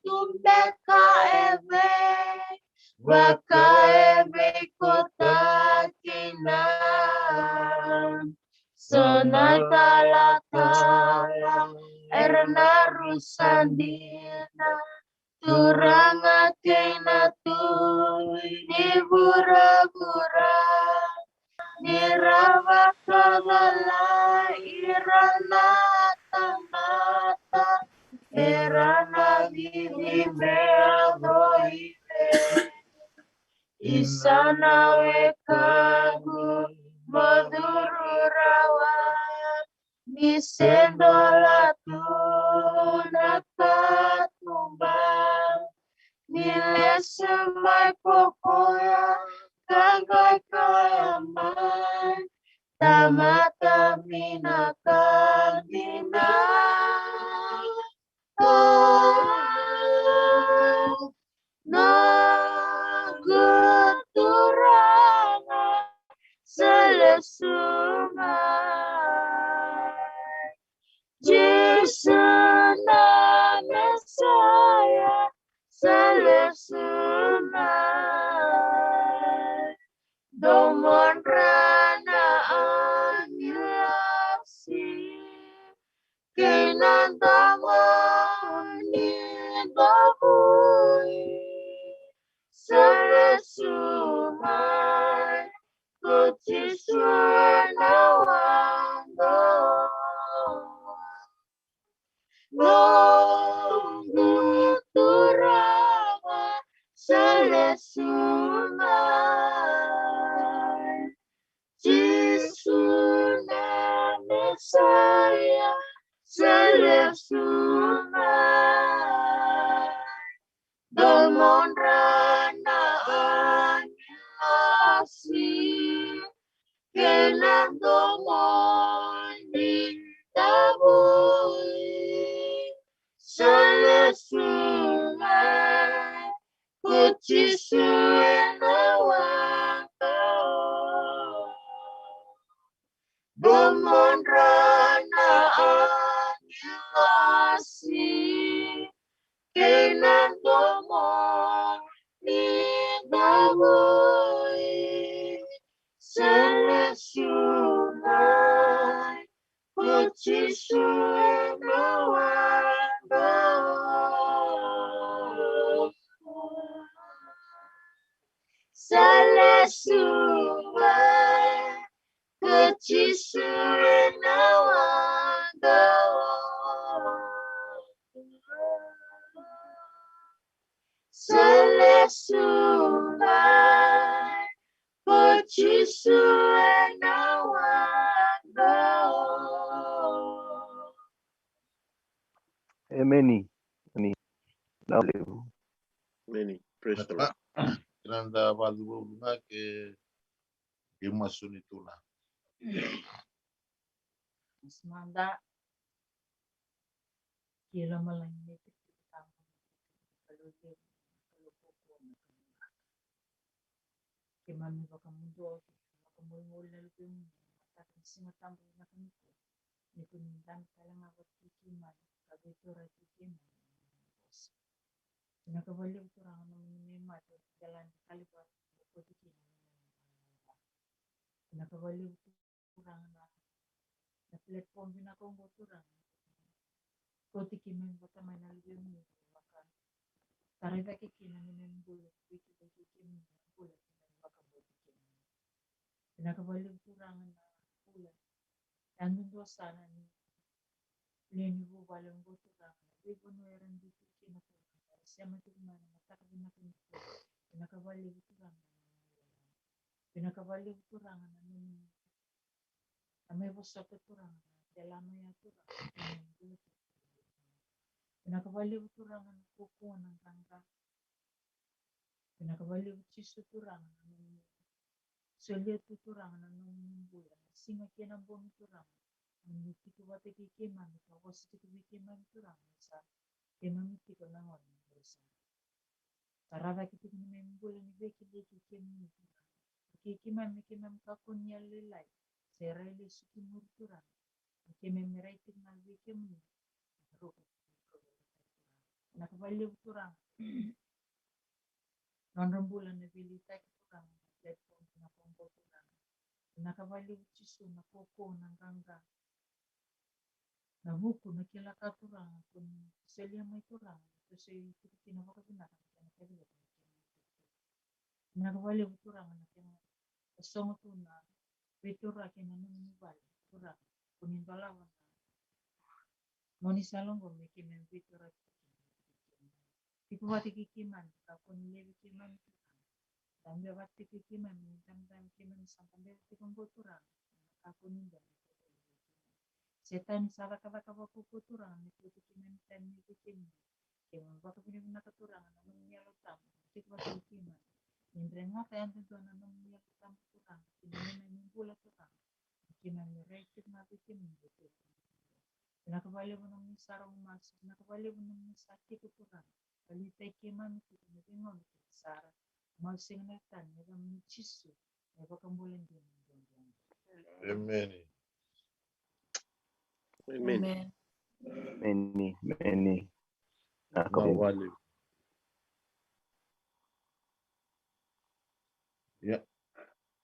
tu beka e vei vaka e veikotaki na. So na talatala era na rusa dina, turaga kei na tui ni vuravura. Ni ra vakacala ira na tamata era na vivi me yaco i vei. Isa na wekaqu, mo curu rawa, ni se dola tu na katuba. Ni lesu mai ko koya ka qai kaya mai, tamata vinaka dina. Noqu Turaga sa lesu mai. Jisu na Mesaia sa lesu mai. Domodra na agilasi kei na domo ni davui sa lesu mai ko Jisu ena waqa o. Noqu Turaga sa lesu mai. Jisu na Mesaia sa lesu mai. Domodra na agilasi kei na domo ni davui sa lesu mai ko Jisu ena waqa o. Domodra na agilasi kei na domo ni davui sa lesu mai ko Jisu ena waqa o. Sa lesu mai ko Jisu ena waqa o. Sa lesu mai ko Jisu ena waqa o. Emeni. Emeni. Na levu. Emeni. Praise the Lord. Keda na vakaluvaluva ga ke, ke masu ni tula. Masu mada. Ke lomalagi ni Turaga, Kalou levu, Kalou kaukaua, Kalou vinaka. Keimami vakamuduo, keimami vakamolimoli na luvemuni ena mataka ni Siga Tabu vinaka nikua. Ni ko ni dabe tale ga vata kei keimami ka veituraki keimami ena nomuni vosa. Vinaka vakalevu Turaga na nomuni mai mate oti i Kalevary, kauti keimami ena nomuni vosa. Vinaka vakalevu Turaga na, na platform vinaka oqo Turaga. Kauti keimami vata mai na luvemuni me vaka tarai cake kina na neimami bula, vei kemuni na bula keimami vakabauti kemuni. Vinaka vakalevu Turaga na bula. Yadudua sara ni lewe ni vuvale oqo Turaga, na veivanua era biuti kina Turaga, sema tiko mai na mataka vinaka nikua. Vinaka vakalevu Turaga. Vinaka vakalevu Turaga na nomu, na mai vosota Turaga na delana ya Turaga. Vinaka vakalevu Turaga na kaukaua na qaqa. Vinaka vakalevu Jisu Turaga na nomu solia tu Turaga na nomu bula na siga kei na bogi Turaga. Nomu tiko vata kei keimami ka vosa tiko vei keimami Turaga sa keimami tiko na gone ni bula sa. Tara cake tiko ni mai bula ni veikilikili kei kemuni Turaga. Kei keimami, keimami kakua ni yalolailai se rai lesu ki muri Turaga. Keimami rai tiko ga vei kemuni. Vinaka vakalevu Turaga. Nodra bula na veiliutaki Turaga na platform na koqo Turaga. Vinaka vakalevu Jisu na kaukaua na qaqa. Na vuku na kila ka Turaga ko ni solia mai Turaga. Tosoi tiko kina vakavinaka na kena kaciva. Vinaka vakalevu Turaga na kena sogo tu na veituraki ena nomuni vale Turaga. Ko ni dolava na moni sa logo me keimami veituraki. Tiko vata kei keimami ka ko ni levi keimami Turaga. Dabe vata kei keimami ni damdam keimami sa dabe tiko qo Turaga. Ka ko ni dabe Setani sa cakacaka vakaukaua Turaga me kauti keimami tani mai vei kemuni. Keimami vakavinavinaka Turaga na nomuni Yalo Tabu tiko vata kei keimami. Ni dregata yadudua na nomuni Yalo Tabu Turaga ki na neimami bula Turaga. Keimami rai tiko ga vei kemuni. Vinaka vakalevu na nomuni sa rogo masu. Vinaka vakalevu na nomuni sa tiko Turaga. Valitai keimami tiko na veigauna kece sara. Masu sega na tani ena yacamuni Jisu. Emeni. Emeni. Emeni. Emeni. Vinaka vakalevu. Ia.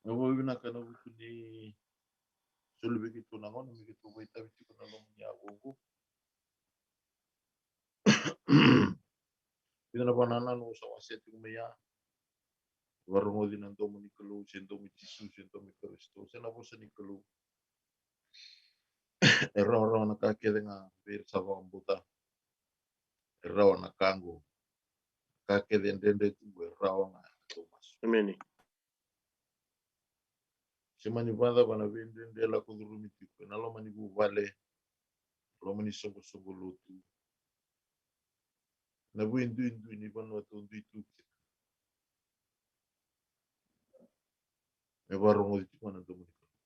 Au vakavinavinaka ena vuku ni soli vei keitou na gauna me keitou vakaitavi tiko na loma ni yakavi. Vica na vakanananu au sa wasea tiko mai ya. Vakarogoci na domo ni Kalou, se domo i Jisu, se domo i Karisito, se na vosa ni Kalou. E rawarawa na ka kece ga vei ira sa vakabauta. E rawa na ka oqo. Ka kece e dredre tu oqo e rawa ga ena tou masu. Emeni. Se mani vakacava na veidredre e lako curumi tiko ena loma ni vuvale, loma ni soqosoqo lotu, na veiduidui ni vanua tou dui tu kina. Me vakarogoci tiko na domo ni Kalou.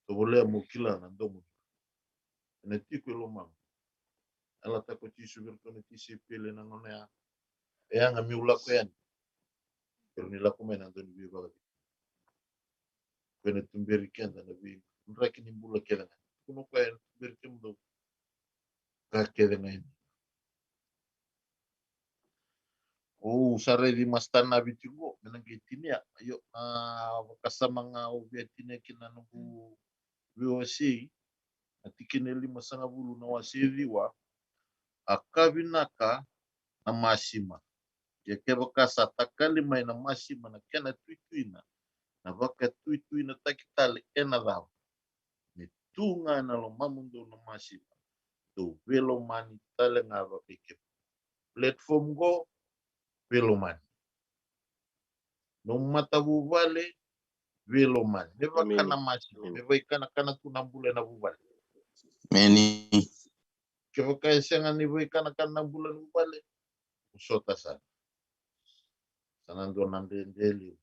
Tovolea mo kila na domo ni Kalou. Ena tiko e lomamu. Yalataka o Jisu vei iratou na tisaipeli ena gauna ya. E yaga meu lako yani. Keirau ni lako mai na dau ni veivakacegui. Ko ena tuberi keda na veidraki ni bula kece ga. Tukuna o koya ena tuberi kemudou. Ka kece ga yani. Au sa raici Masta Navi tiko me na qai tinia. Io, na vakasama ga au via tinia kina noqu veiwasei, na tikina e limasagavulu na wase e ciwa. A ka vinaka na masima. Ia kevaka sa takali mai na masima na kena tuituina, na vakatuituinataki tale ena cava? Me tu ga ena lomamudou na masima, dou veilomani tale ga vakai kemudou. Platform qo, veilomani. Nomu matavuvale, veilomani. Me vaka na masima, me vaikanakana tu na bula ena vuvale. Emeni. Kevaka e sega ni vaikanakana na bula ena vuvale, o sota sara. Sa na dua na dredre levu.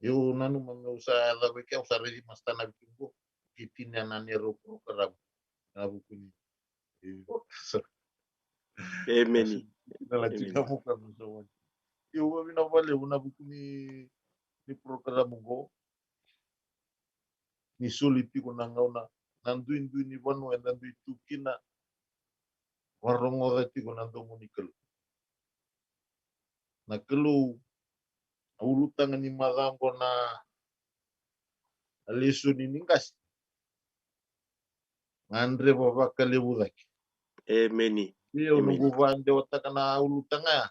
Io, nanuma meu sa yaco vei kea, au sa raici Masta Navi tiko qo. Kei tinia na neirau program. Na vuku ni. Io. Emeni. Na la tiko na vuku ni so. Io, au vakavinavinaka vakalevu na vuku ni, ni program qo. Ni soli tiko na gauna, na duidui ni vanua eda dui tu kina. Vakarogoca tiko na domo ni Kalou. Na Kalou, a ulutaga ni macawa qo na, na lesoni ni qase. Gadreva vakalevu cake. Emeni. Io, noqu vakadewataka na ulutaga ya.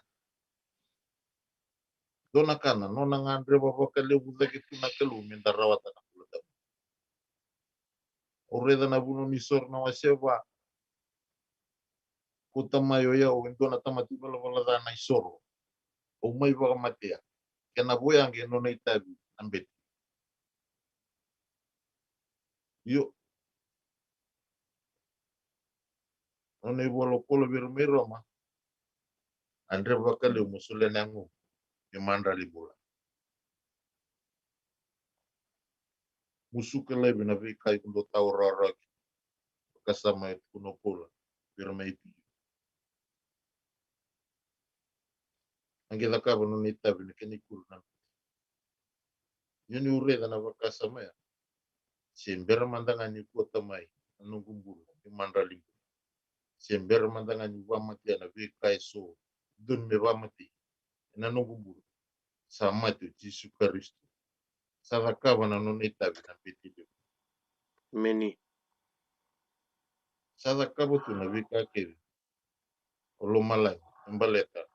Dua na ka na nona gadreva vakalevu cake tu na Kalou meda rawata na bula tabu. Au raica na Vunau ni Soro na wase va. Kauta mai o yau e dua na tamata ivalavala ca na isoro. Au mai vakamatea. Kena voyage e nona itavi na bete. Io. Nona ivola o Paula vei ira mai Roma. A dre vakalevu mo solia na yagomu me madrali bula. Musuka laivi na veika iko dau tawa rawarawa kina. Vakasama e tukuna o Paula vei ira mai Pilipi. A qai cakava nona itavi na kena ikuri na bete. Ia niu raica na vakasama ya, se bera mada ga ni kauta mai na noqu bula me madrali bula, se bera mada ga ni vakamatea na veika eso dodonu me vakamatei ena noqu bula, sa mate o Jisu Karisito. Sa cakava na nona itavi na bete levu. Emeni. Sa cakava tu na veika kece o lomalagi me baleta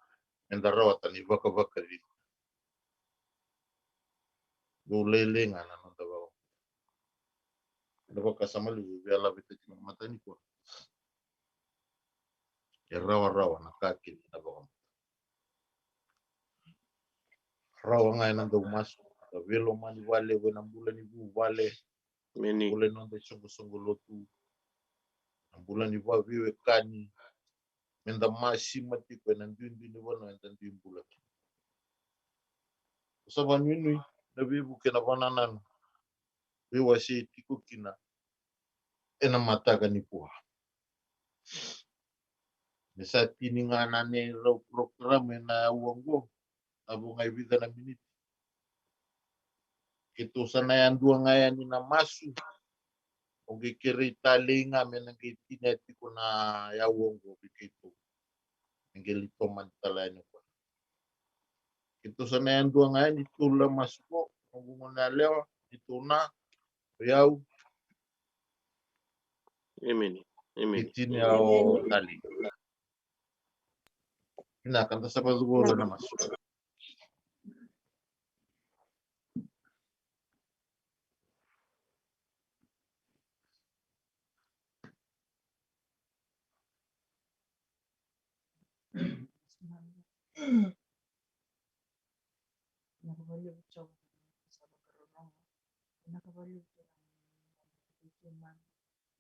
meda rawata na ivakavakacici. Dou lailai ga na noda vakamatei. Na vakasama levu via laveta kina na mataka nikua. E rawarawa na ka kece na vakamatei. Rawa ga ena dau masu, da veilomani vakalevu ena bula ni vuvale. Emeni. Bula ni noda isoqosoqo lotu, na bula ni vakaveiwekani, meda masima tiko ena duidui ni vanua eda dui bula kina. Au sa vakanuinui na veivuke na vakanananu veiwasei tiko kina ena mataka nikua. Me sa tini ga na neirau porokaramu ena aua oqo, na vo ga e vica na miniti. Keitou sa na yadua ga yani na masu. O qai kerei talei ga me na qai tinia tiko na aua oqo vei keitou. Me qai lai tomani tale yani o koya. Keitou sa na yadua ga yani, tolu na masu qo, noqu gone yalewa, keitou na, o yau. Emeni. Emeni. Keitou na o talei. Vinaka, da sa vacuva na masu. Vinaka vakalevu Jiova, sa vakarorogo. Vinaka vakalevu Turaga,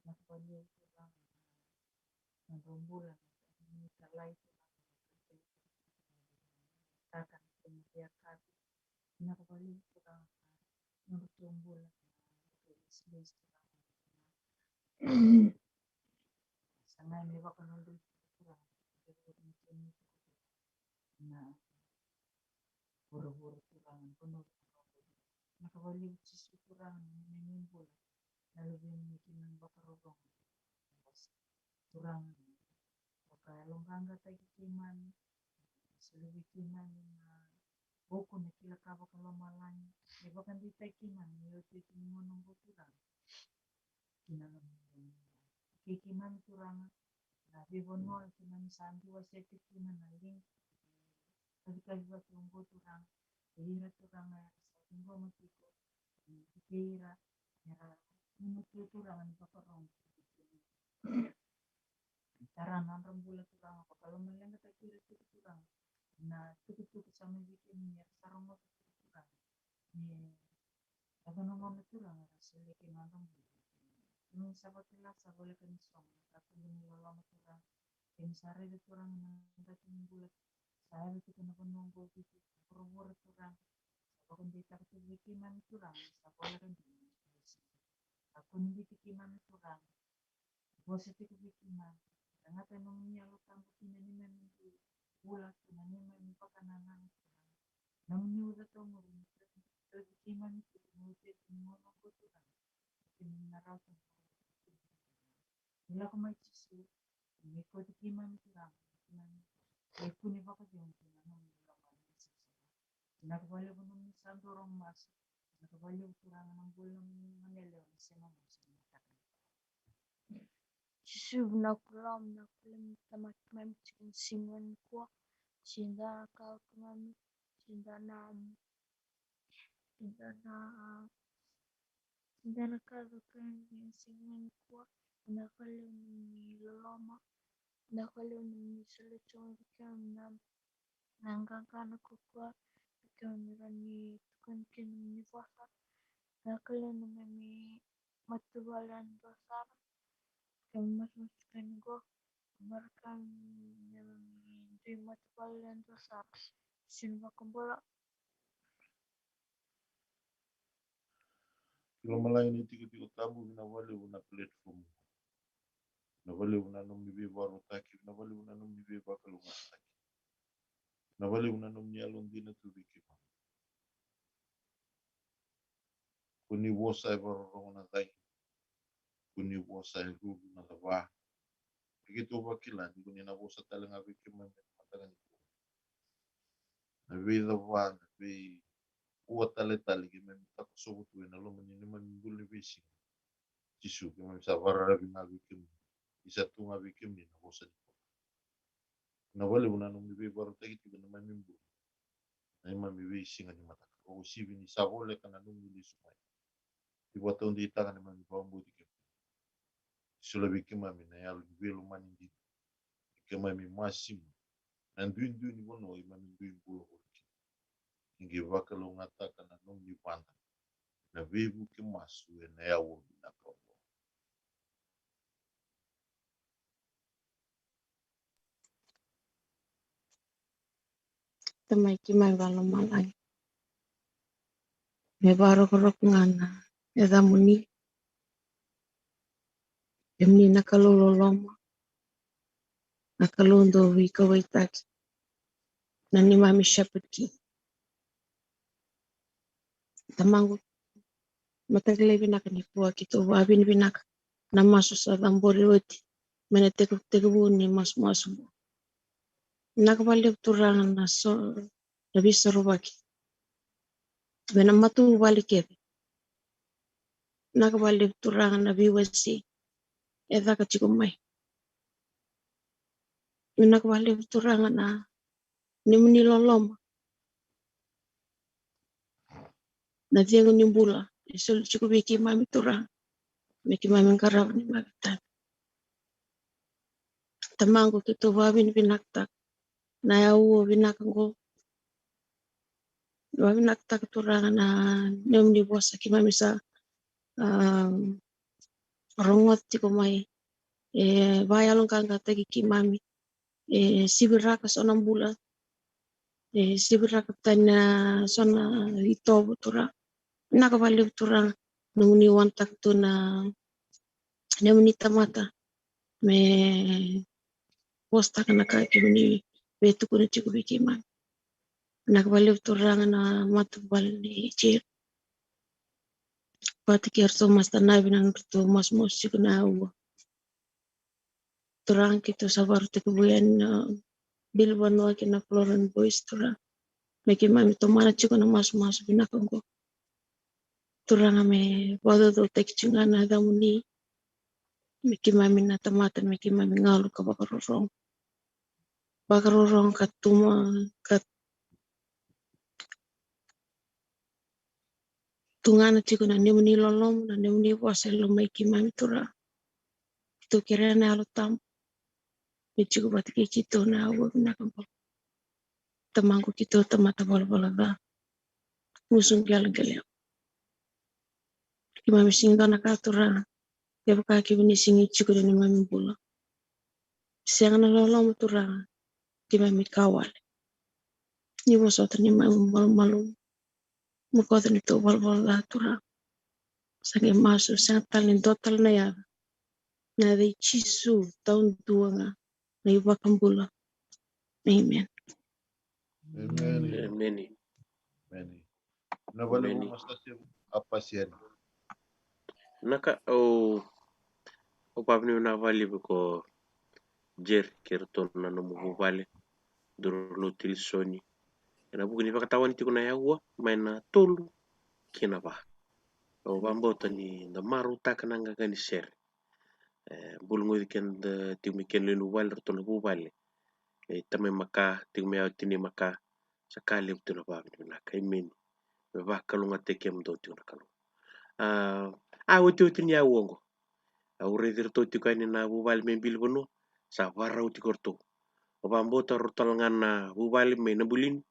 vinaka vakalevu Turaga, na nodrau bula, na nodrau talai Turaga, na nodrau yakavi. Vinaka vakalevu Turaga, na nodratou bula, na nodratou lesilesi Turaga. Sa ga ni vakanodra Turaga, na vuravura Turaga, na vanua Turaga. Vinaka vakalevu Jisu Turaga, na neimami bula, na luvemuni kei na vakarorogo. Turaga, vakayaloqaqataki keimami, soli vei keimami na vuku na kila ka vakalomalagi, me vakadeitaki keimami ni iotioti ni gauna oqo Turaga. Kina na kei keimami Turaga, na veivanua keimami sa dua seti kina na liga, kavikavi vata oqo Turaga, kei ira Turaga era sa ciqoma tiko, kei ira era gunuva tu Turaga ni vakarogo. Tara na nodra bula Turaga, vakalomaleqataki ira tiko Turaga. Na tukutuku sa mai vei kemuni era sa rogoca tiko Turaga. Me yaco na gauna Turaga era solia kina nodra bula. Kemuni sa vakila sa voleka ni sogo na katuba ni loloma Turaga. Kemuni sa raica Turaga na draki ni bula sa yaco tiko na vanua oqo Viti, vuravura Turaga. Sa vakadeitaka tu vei keimami Turaga sa voleka dina na Karisito. Sa kua ni biuti keimami Turaga. Vosa tiko vei keimami. Tagata na nomuni Yalo Tabu ki na neimami bula, ki na neimami vakanananu Turaga. Nomuni uca taumuri ni tauvi keimami tiko na iotioti ni gauna oqo Turaga. Keimami na rauta ni lako mai Jisu, me kauti keimami Turaga, keimami. Kei kua ni vakacegu ki na nomuni loloma ni savasava. Vinaka vakalevu nomuni sa dau rogo masu. Vinaka vakalevu Turaga na bula nomuni gone yalewa na sema masu na mataka. Jisu vinaka Turaga, vinaka vakalevu ni tamaki keimami tiko na siga nikua. Sega ni da na kawa keimami, sega ni da na, sega ni da na, sega ni da na kawa keimami tiko na siga nikua. Vinaka vakalevu ni loloma. Vinaka vakalevu na nomuni solia tiko mai vei keimami na, na qaqa, na kaukaua vei keimami rawa ni tukuna kina nomuni vosa. Vinaka vakalevu na nomuni matavuvale yadua sara. Keimami masu, masu tiko yani qo. Marama, keimami dui matavuvale yadua sara. Sina vakabula. Ki lomalagi ni tikotiko tabu, vinaka vakalevu na platform. Vinaka vakalevu na nomuni veivakarautaki, vinaka vakalevu na nomuni veivakalougatataki. Vinaka vakalevu na nomuni yalodina tu vei keimami. Ko ni vosa e vakarorogo na cagi. Ko ni vosa e ruru na cava. Ni keitou vakila ni ko ni na vosa tale ga vei keimami ena mataka nikua. Na veicava, na veikua tale tale keimami takosovo tu ena loma ni neimami bula ni veisiga. Jisu, keimami sa vakararavi ga vei kemuni. Ni sa tu ga vei kemuni na vosa nikua. Vinaka vakalevu na nomuni veivakarautaki tiko ena neimami bula. Na neimami veisiga ni mataka. Vakauasivi ni sa voleka na nomuni lesu mai. Ni vakataudeitaka na neimami vakabauti kemuni. Solia vei keimami na yalo ni veilomani dina. Keimami masima na duidui ni vanua keimami dui bula voli kina. Ni qai vakalougatataka na nomuni vada. Na veivuke masu ena yawa vinaka oqo. Tamai keimami vakalomalagi, me vakarokoroko ga na yacamuni. Kemuni na Kalou loloma, na Kalou dau veikauwaitaki, na neimami Shepherd King. Tamaqu, mataka lailai vinaka nikua keitou vakavinavinaka na masu sa cabori oti mai na teke, tekivu ni masumasu. Vinaka vakalevu Turaga na so, na veisorovaki mai na matavuvale kece. Vinaka vakalevu Turaga na veiwasei e caka tiko mai. Vinaka vakalevu Turaga na nomuni loloma, na cegu ni bula e soli tiko vei keimami Turaga, me keimami qarava neimami itavi. Tamaqu, keitou vakavinavinakataka na yaua vinaka oqo. Vakavinavinakataka Turaga na nomuni vosa keimami sa, um, rogoca tiko mai. E vakayaloqaqataki keimami. E siviraka so na bula. E siviraka tani na so na itovo Turaga. Vinaka vakalevu Turaga, nomuni wanataka tu na nomuni tamata me vosataka na ka kemuni veitukuna tiko vei keimami. Vinaka vakalevu Turaga na matavuvale ni Jeri. Vata kei iratou Master Navi na nodratou masumasu tiko na yaua. Turaga, keitou sa vakarau tekivu yani na Bili Vanua kei na Floral Voice Turaga. Me keimami tomana tiko na masumasu vinaka oqo. Turaga, me vakacaucautaki tiko ga na yacamuni. Me keimami na tamata, me keimami galu ka vakarorogo. Vakarorogo ka tuma, ka tugana tiko na nomuni loloma, na nomuni vosa e lomai keimami Turaga. Keitou kerea na Yalo Tabu me tiko vata kei keitou na yaua vinaka oqo. Tamaqu, keitou tamata valavala ca, gusu qeleqele. Keimami sega ni dua na ka Turaga, kevaka kemuni sega ni tiko ena neimami bula. Sega na loloma Turaga, keimami ka wale. Ni vosota neimami malumalumu. Mo koto ni tou valavala ca Turaga. Sa qai masu, sega tale ni dua tale na yaca. Na yaca i Jisu taudua ga na iVakabula. Amen. Amen. Amen. Na vale Amen. Uma sa se a pasieni. Naka o o vavinavinaka vakalevu ko Jeri kei ratou na nomu vuvale, duru lotu i Lisoni. Ena vuku ni vakatawani tiko na yaua mai na tolu ki na va. Au vakabauta ni da marautaka na qaqa ni sere. E, bula goci keda tiko mai kena lewe ni vuvale, ratou na vuvale. E, tamai maka, tiko mai au tinai maka, sa ka levu tu na vavinavinaka. Emeni. Me vakalougatataki kemudou tiko na Kalou. A, a otioti ni yaua oqo. Au raici iratou tiko yani na vuvale mai Bili Vanua. sa varau tiko o ratou. Au vakabauta o rau tale ga na vuvale mai Nabulini,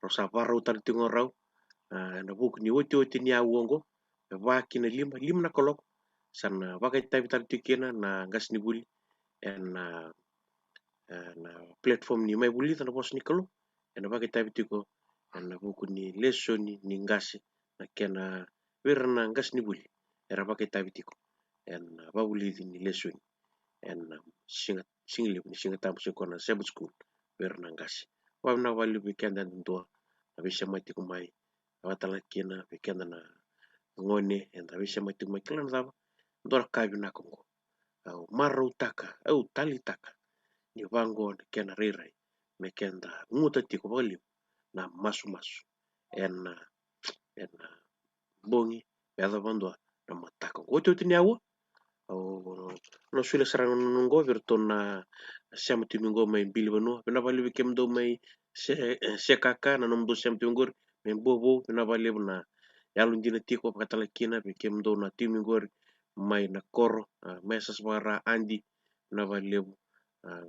rau sa varau tale tiko o rau, a, ena vuku ni otioti ni aua oqo, me va ki na lima, lima na kaloko, sa na vakaitavi tale tiko kina na qasenivuli ena, ena platform ni Mai Vulica na Vosa ni Kalou, ena vakaitavi tiko ena vuku ni lesoni ni qase, na kena, vei ira na qasenivuli era vakaitavi tiko ena vavulici ni lesoni ena siga, sigalevu ni Siga Tabu, se koya na Sabbath School vei ira na qase. Vakavinavinaka vakalevu vei keda yadudua na veisemati tiko mai, vakatale kina vei keda na gone eda veisemati tiko mai, kila na cava, dua na ka vinaka oqo. Au marautaka, au taleitaka ni vaqo na kena rairai me keda guta tiko vakalevu na masumasu ena, ena bogi me yacova vakadua na mataka oqo. Otioti ni aua, au na solia sara ga na gauna oqo vei iratou na sema tiko mai qo mai Bilivanua. Vinaka vakalevu vei kemudou mai se, se kaka na nomudou sema tiko mai qori mai Bovou. Vinaka vakalevu na yalodina tiko, vakatale kina vei kemudou na tiko mai qori mai na koro, a, mai Sasavara, Adi. Vinaka vakalevu, a,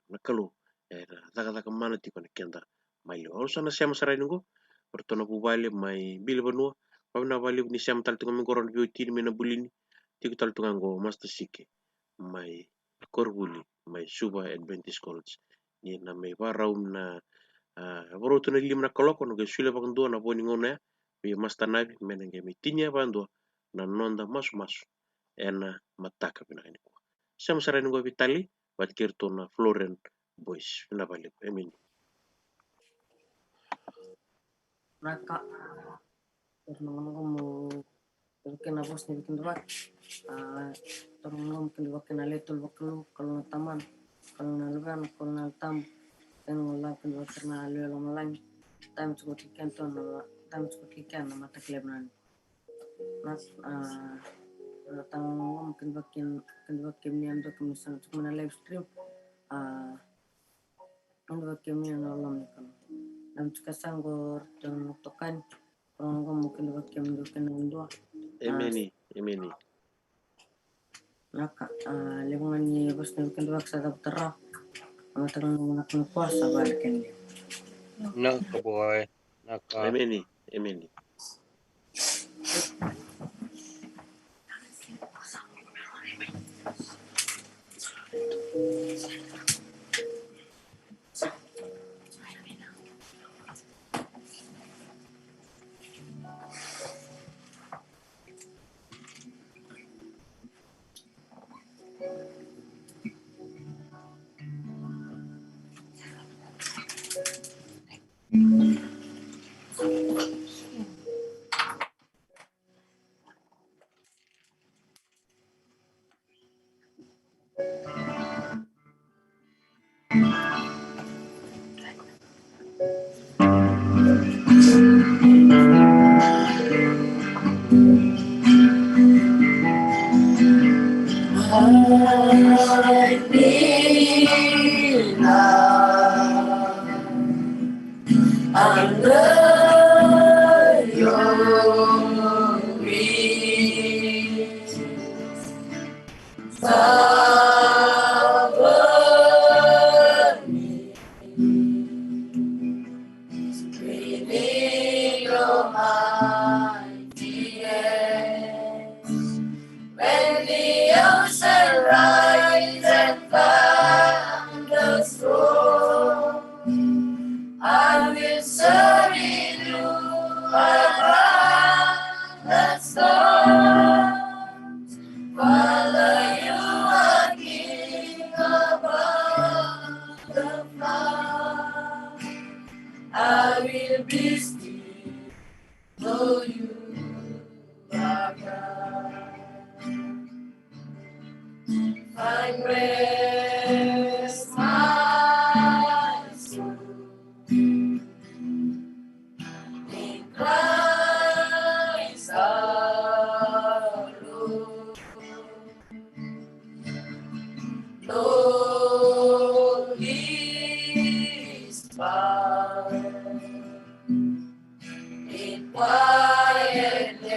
na Kalou ena cakacaka mana tiko ena keda mai liu. Au sa na sema sara yani qo vei iratou na vuvale mai Bilivanua. Vakavinavinaka vakalevu ni sema tale tiko mai qo, rawa ni veiwatini mai Nabulini. Tiko tale tu ga qo Master Sike mai koronivuli mai Suva Adventist College, ni na mai varau na, a, varau tu na lima na kaloko, na qai solia vakadua na vo ni gauna ya vei Master Navi me na qai mai tinia vakadua na noda masumasu ena mataka vinaka nikua. Sema sara yani qo vei Tali vata kei iratou na Florian Boys. Vinaka vakalevu. Emeni. Vinaka. Ira na gone qo mo kidavaki na vosa ni veikidavaki. A, ira na gone qo mo kidavaki na lewe tolu vakalou, Kalou na Tamana, Kalou na Luvena, Kalou na Yalo Tabu. Kena gole lako kidavaki ira na lewe lomalagi. Taimi tiko tiko kena tu na, taimi tiko tiko kena na mataka lailai vinaka. Na, a, ira na gone qo mo kidavaki, kidavaki kemuni yadua kemuni sa na tiko mai na live stream. A, kidavaki kemuni ena loloma ni Kalou. Dou tiko sara qo, iratou na itokani. Ira na gone qo mo kidavaki kemudou kina yadua. Emeni, emeni. Vinaka, a, levu ga ni vosa ni veikidavaki sa cavuta rawa. Na mataka vinaka nikua sa vaka na kena levu. Vinaka boy, vinaka. Emeni, emeni. Under your wings, cover me. Reveal your mighty acts. When the ocean rise and thunders roar, I will serve you above the storms. Father, you are King above the flood. I will be still, though you are God. Find rest, my soul, in Christ our Lord. Lowly is found in quietness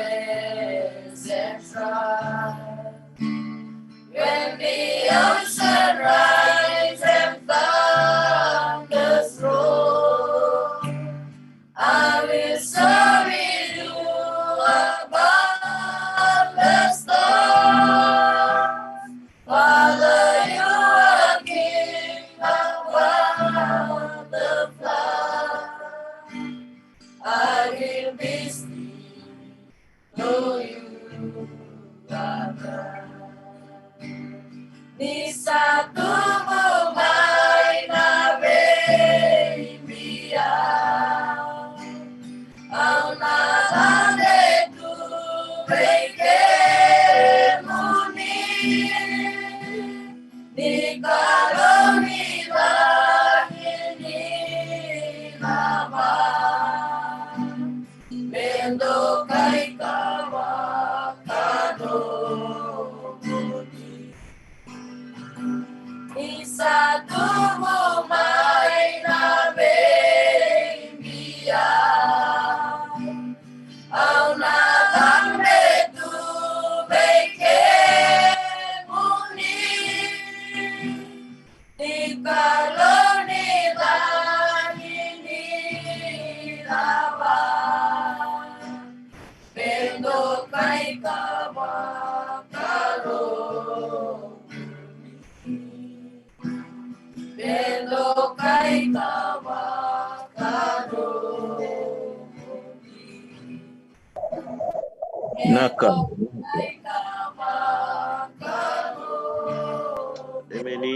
and pride. When the ocean rise Dokai ka vakarogo ni sa tubu mai na veibia. Au na cabe tu vei kemuni. Ni kalou ni lagi ni lava. Me dokai ka vakarogo. Me dokai ka vakarogo. Naka. Emeni.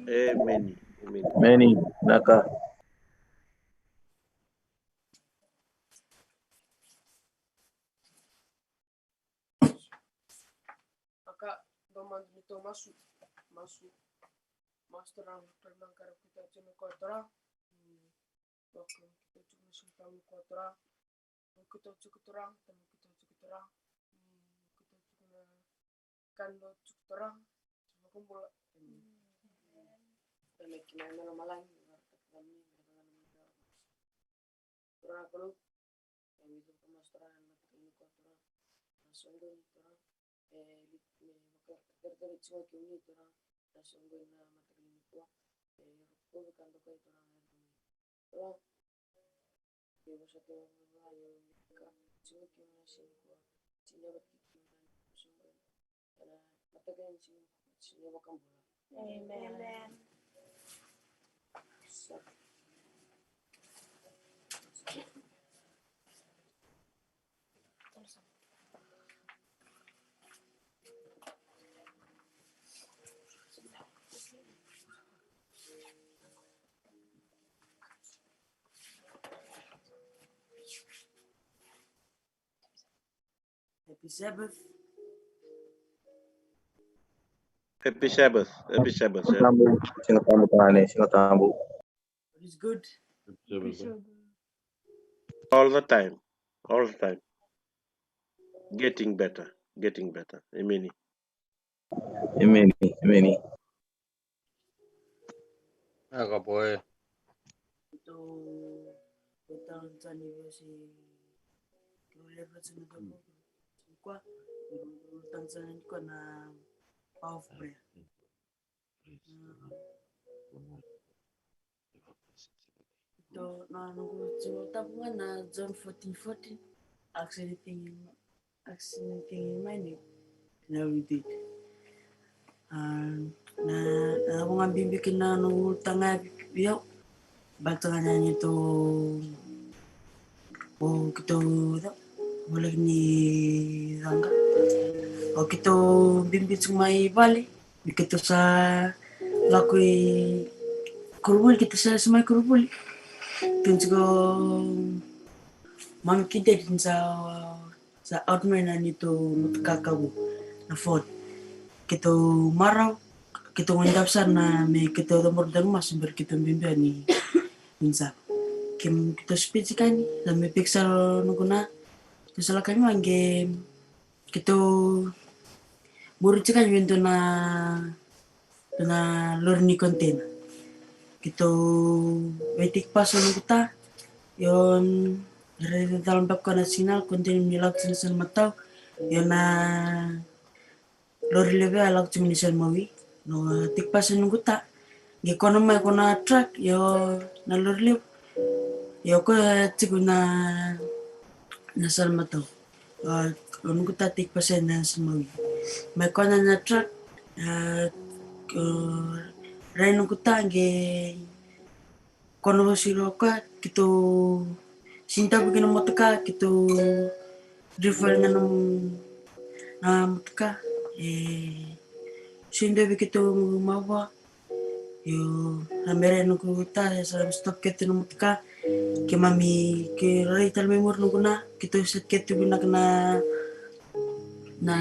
Emeni. Emeni. Emeni. Naka. Aka, dou mada ni tou masu, masu, masu tara, tara na kara kita tiko na kotora. Waka kita tiko na sulu tamu kotora. Kita tiko tora, kita tiko tora. Kita tiko na kando tiko tora. Vakabula. Tana kina na malagi. Tora kono. E, mi tu kama stora na matakali ni kua tora. Na songo ni tora. E, li, me maka, tertere tiko ki ni tora. Na songo na matakali ni kua. E, ko ka ndo kai tora. Tora. E, vosa tora, tora, e, ka, tiko ki na sini kua. Tiko ki na songo. Amen. Happy Sabbath. Happy Sabbath. Happy Sabbath. Siga Tabu, Siga Tabu, tagane, Siga Tabu. God is good. All the time. All the time. Getting better. Getting better. Emeni. Emeni. Emeni. Aka boy. Tou, tou tau tani vesi. Tou leva tani tou. Kua, tou tau tani kua na power of prayer. Tou na noqu tau ga na John fourteen fourteen. Ask anything Ask anything in my name, and I will do it. Ah, na, na voqa bibi kina noqu taga vei au. Baleta ga ni tou, o keitou, voleka ni caka. O keitou bibi tiko mai vale. Ni keitou sa lako i koronivuli, keitou sa, sa mai koronivuli. Keitou tiko mai keitou sa, sa out mai na neitou motoka ka vu na Ford. Keitou marau, keitou gone dau sara na me keitou cabora dau masu bera keitou bibi ni, ni sa. Ke keitou speed tiko yani, sa me piki sara noqu na, keitou sa lako yani mai qai keitou muri tiko yani vei dua na, dua na lori ni container. Keitou vei take pass o noqu ta, io, raica cala beka na signal, container ni lako tiko na San Matau, io na lori levu ya lako tiko mai na San Maui. No take pass o noqu ta, qai kona mai ko na truck, io na lori levu. Io ko tiko na, na San Matau. Ah, o noqu ta take pass na San Maui. Mai kona na truck, ah, rai noqu ta qai kona vosi roka, keitou sini tavu kina motoka, keitou drive na, na motoka, e sini tavu keitou mavoa. Io, sa bera noqu ta, sa stop kece na motoka. Keimami, ke rai tale mai muri noqu na, keitou set kece vinaka na, na,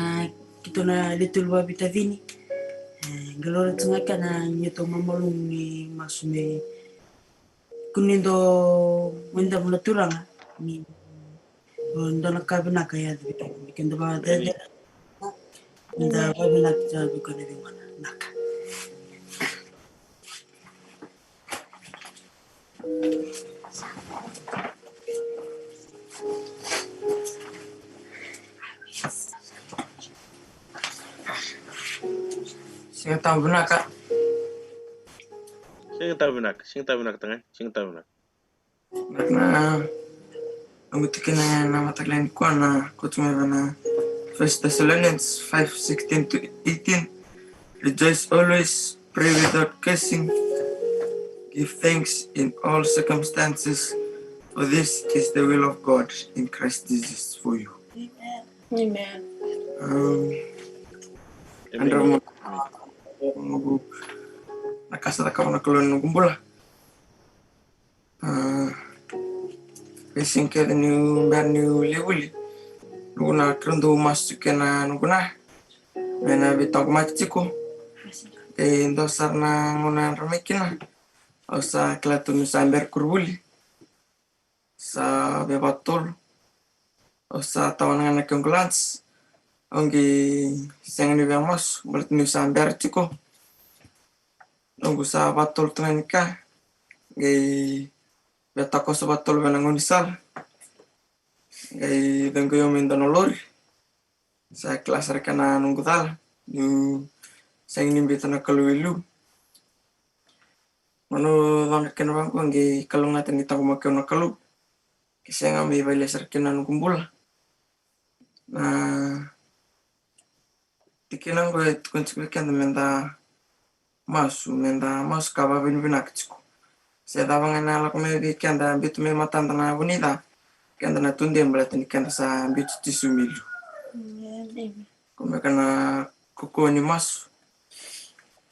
keitou na letu vavitacini. E, qai lori tiko ga kina neitou mamalu ni masu me kua ni dau, me dau na turaga ni Dua na ka vinaka e yaco vei keda, me keda vakacecere. Eda vakavinavinaka tiko vei koya na veigauna. Naka. Siga Tabu vinaka. Siga Tabu vinaka. Siga Tabu vinaka tagane. Siga Tabu vinaka. Na, na, na mutu kina na mataka lailai nikua na kauta mai vei na First Thessalonians five sixteen to eighteen. Rejoice always, pray without cursing, give thanks in all circumstances, for this is the will of God in Christ Jesus for you. Amen. Um, Amen. Andra mo-, mo-, na ka sa cakava na Kalou ena noqu bula. Ah, vei siga kece niu bera niu lai vuli, noqu na keirau dau masu kei na noqu na, me na veitaqomaki tiko. E dua sara na gauna yadra mai kina, au sa kila tu niu sa bera koronivuli. Sa via vatolu. Au sa tawana ga na kequ lunch. Au qai sega ni via masu baleta niu sa bera tiko. Noqu sa vatolu tu ga ni ka, qai via takoso vatolu vei na gaunisala. Qai cegu au mai dua na lori. Sa kila sara kina na noqu cala niu sega ni biuta na Kalou e liu. Gauna au codra kina vaqo, qai kalougata ni taqomaki au na Kalou. Ke sega me vakailesera kina na noqu bula. Na tikina oqo e tukuna tiko vei keda meda masu, meda masu ka vakavinavinaka tiko. Se cava ga na lako mai vei keda, biuta mai matada na vu ni ca, keda na tudei baleta ni keda sa biuti Jisu mai liu. Amen. Ko beka na kaukaua ni masu.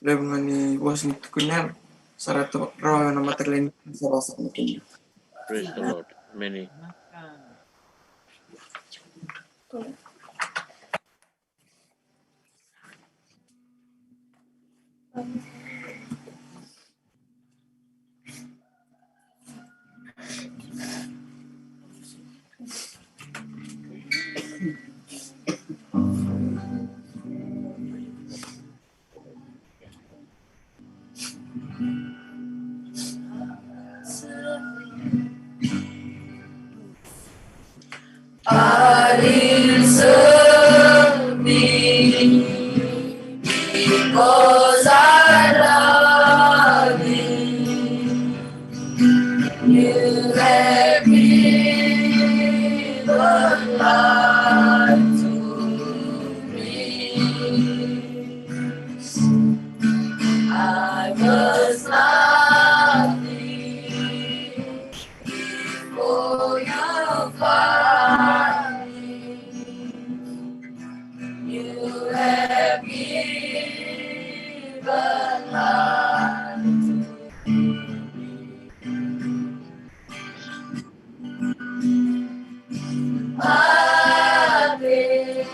Levu ga ni vosa ni tukuni yalo sa ra rawa ena mataka lailai ni sa ra sa na kemuni. Praise the Lord. Many. Because I love you, you have given life to me. I was nothing before you found me. You have given life to me. My pain,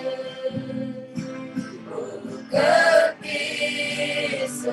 broken pieces.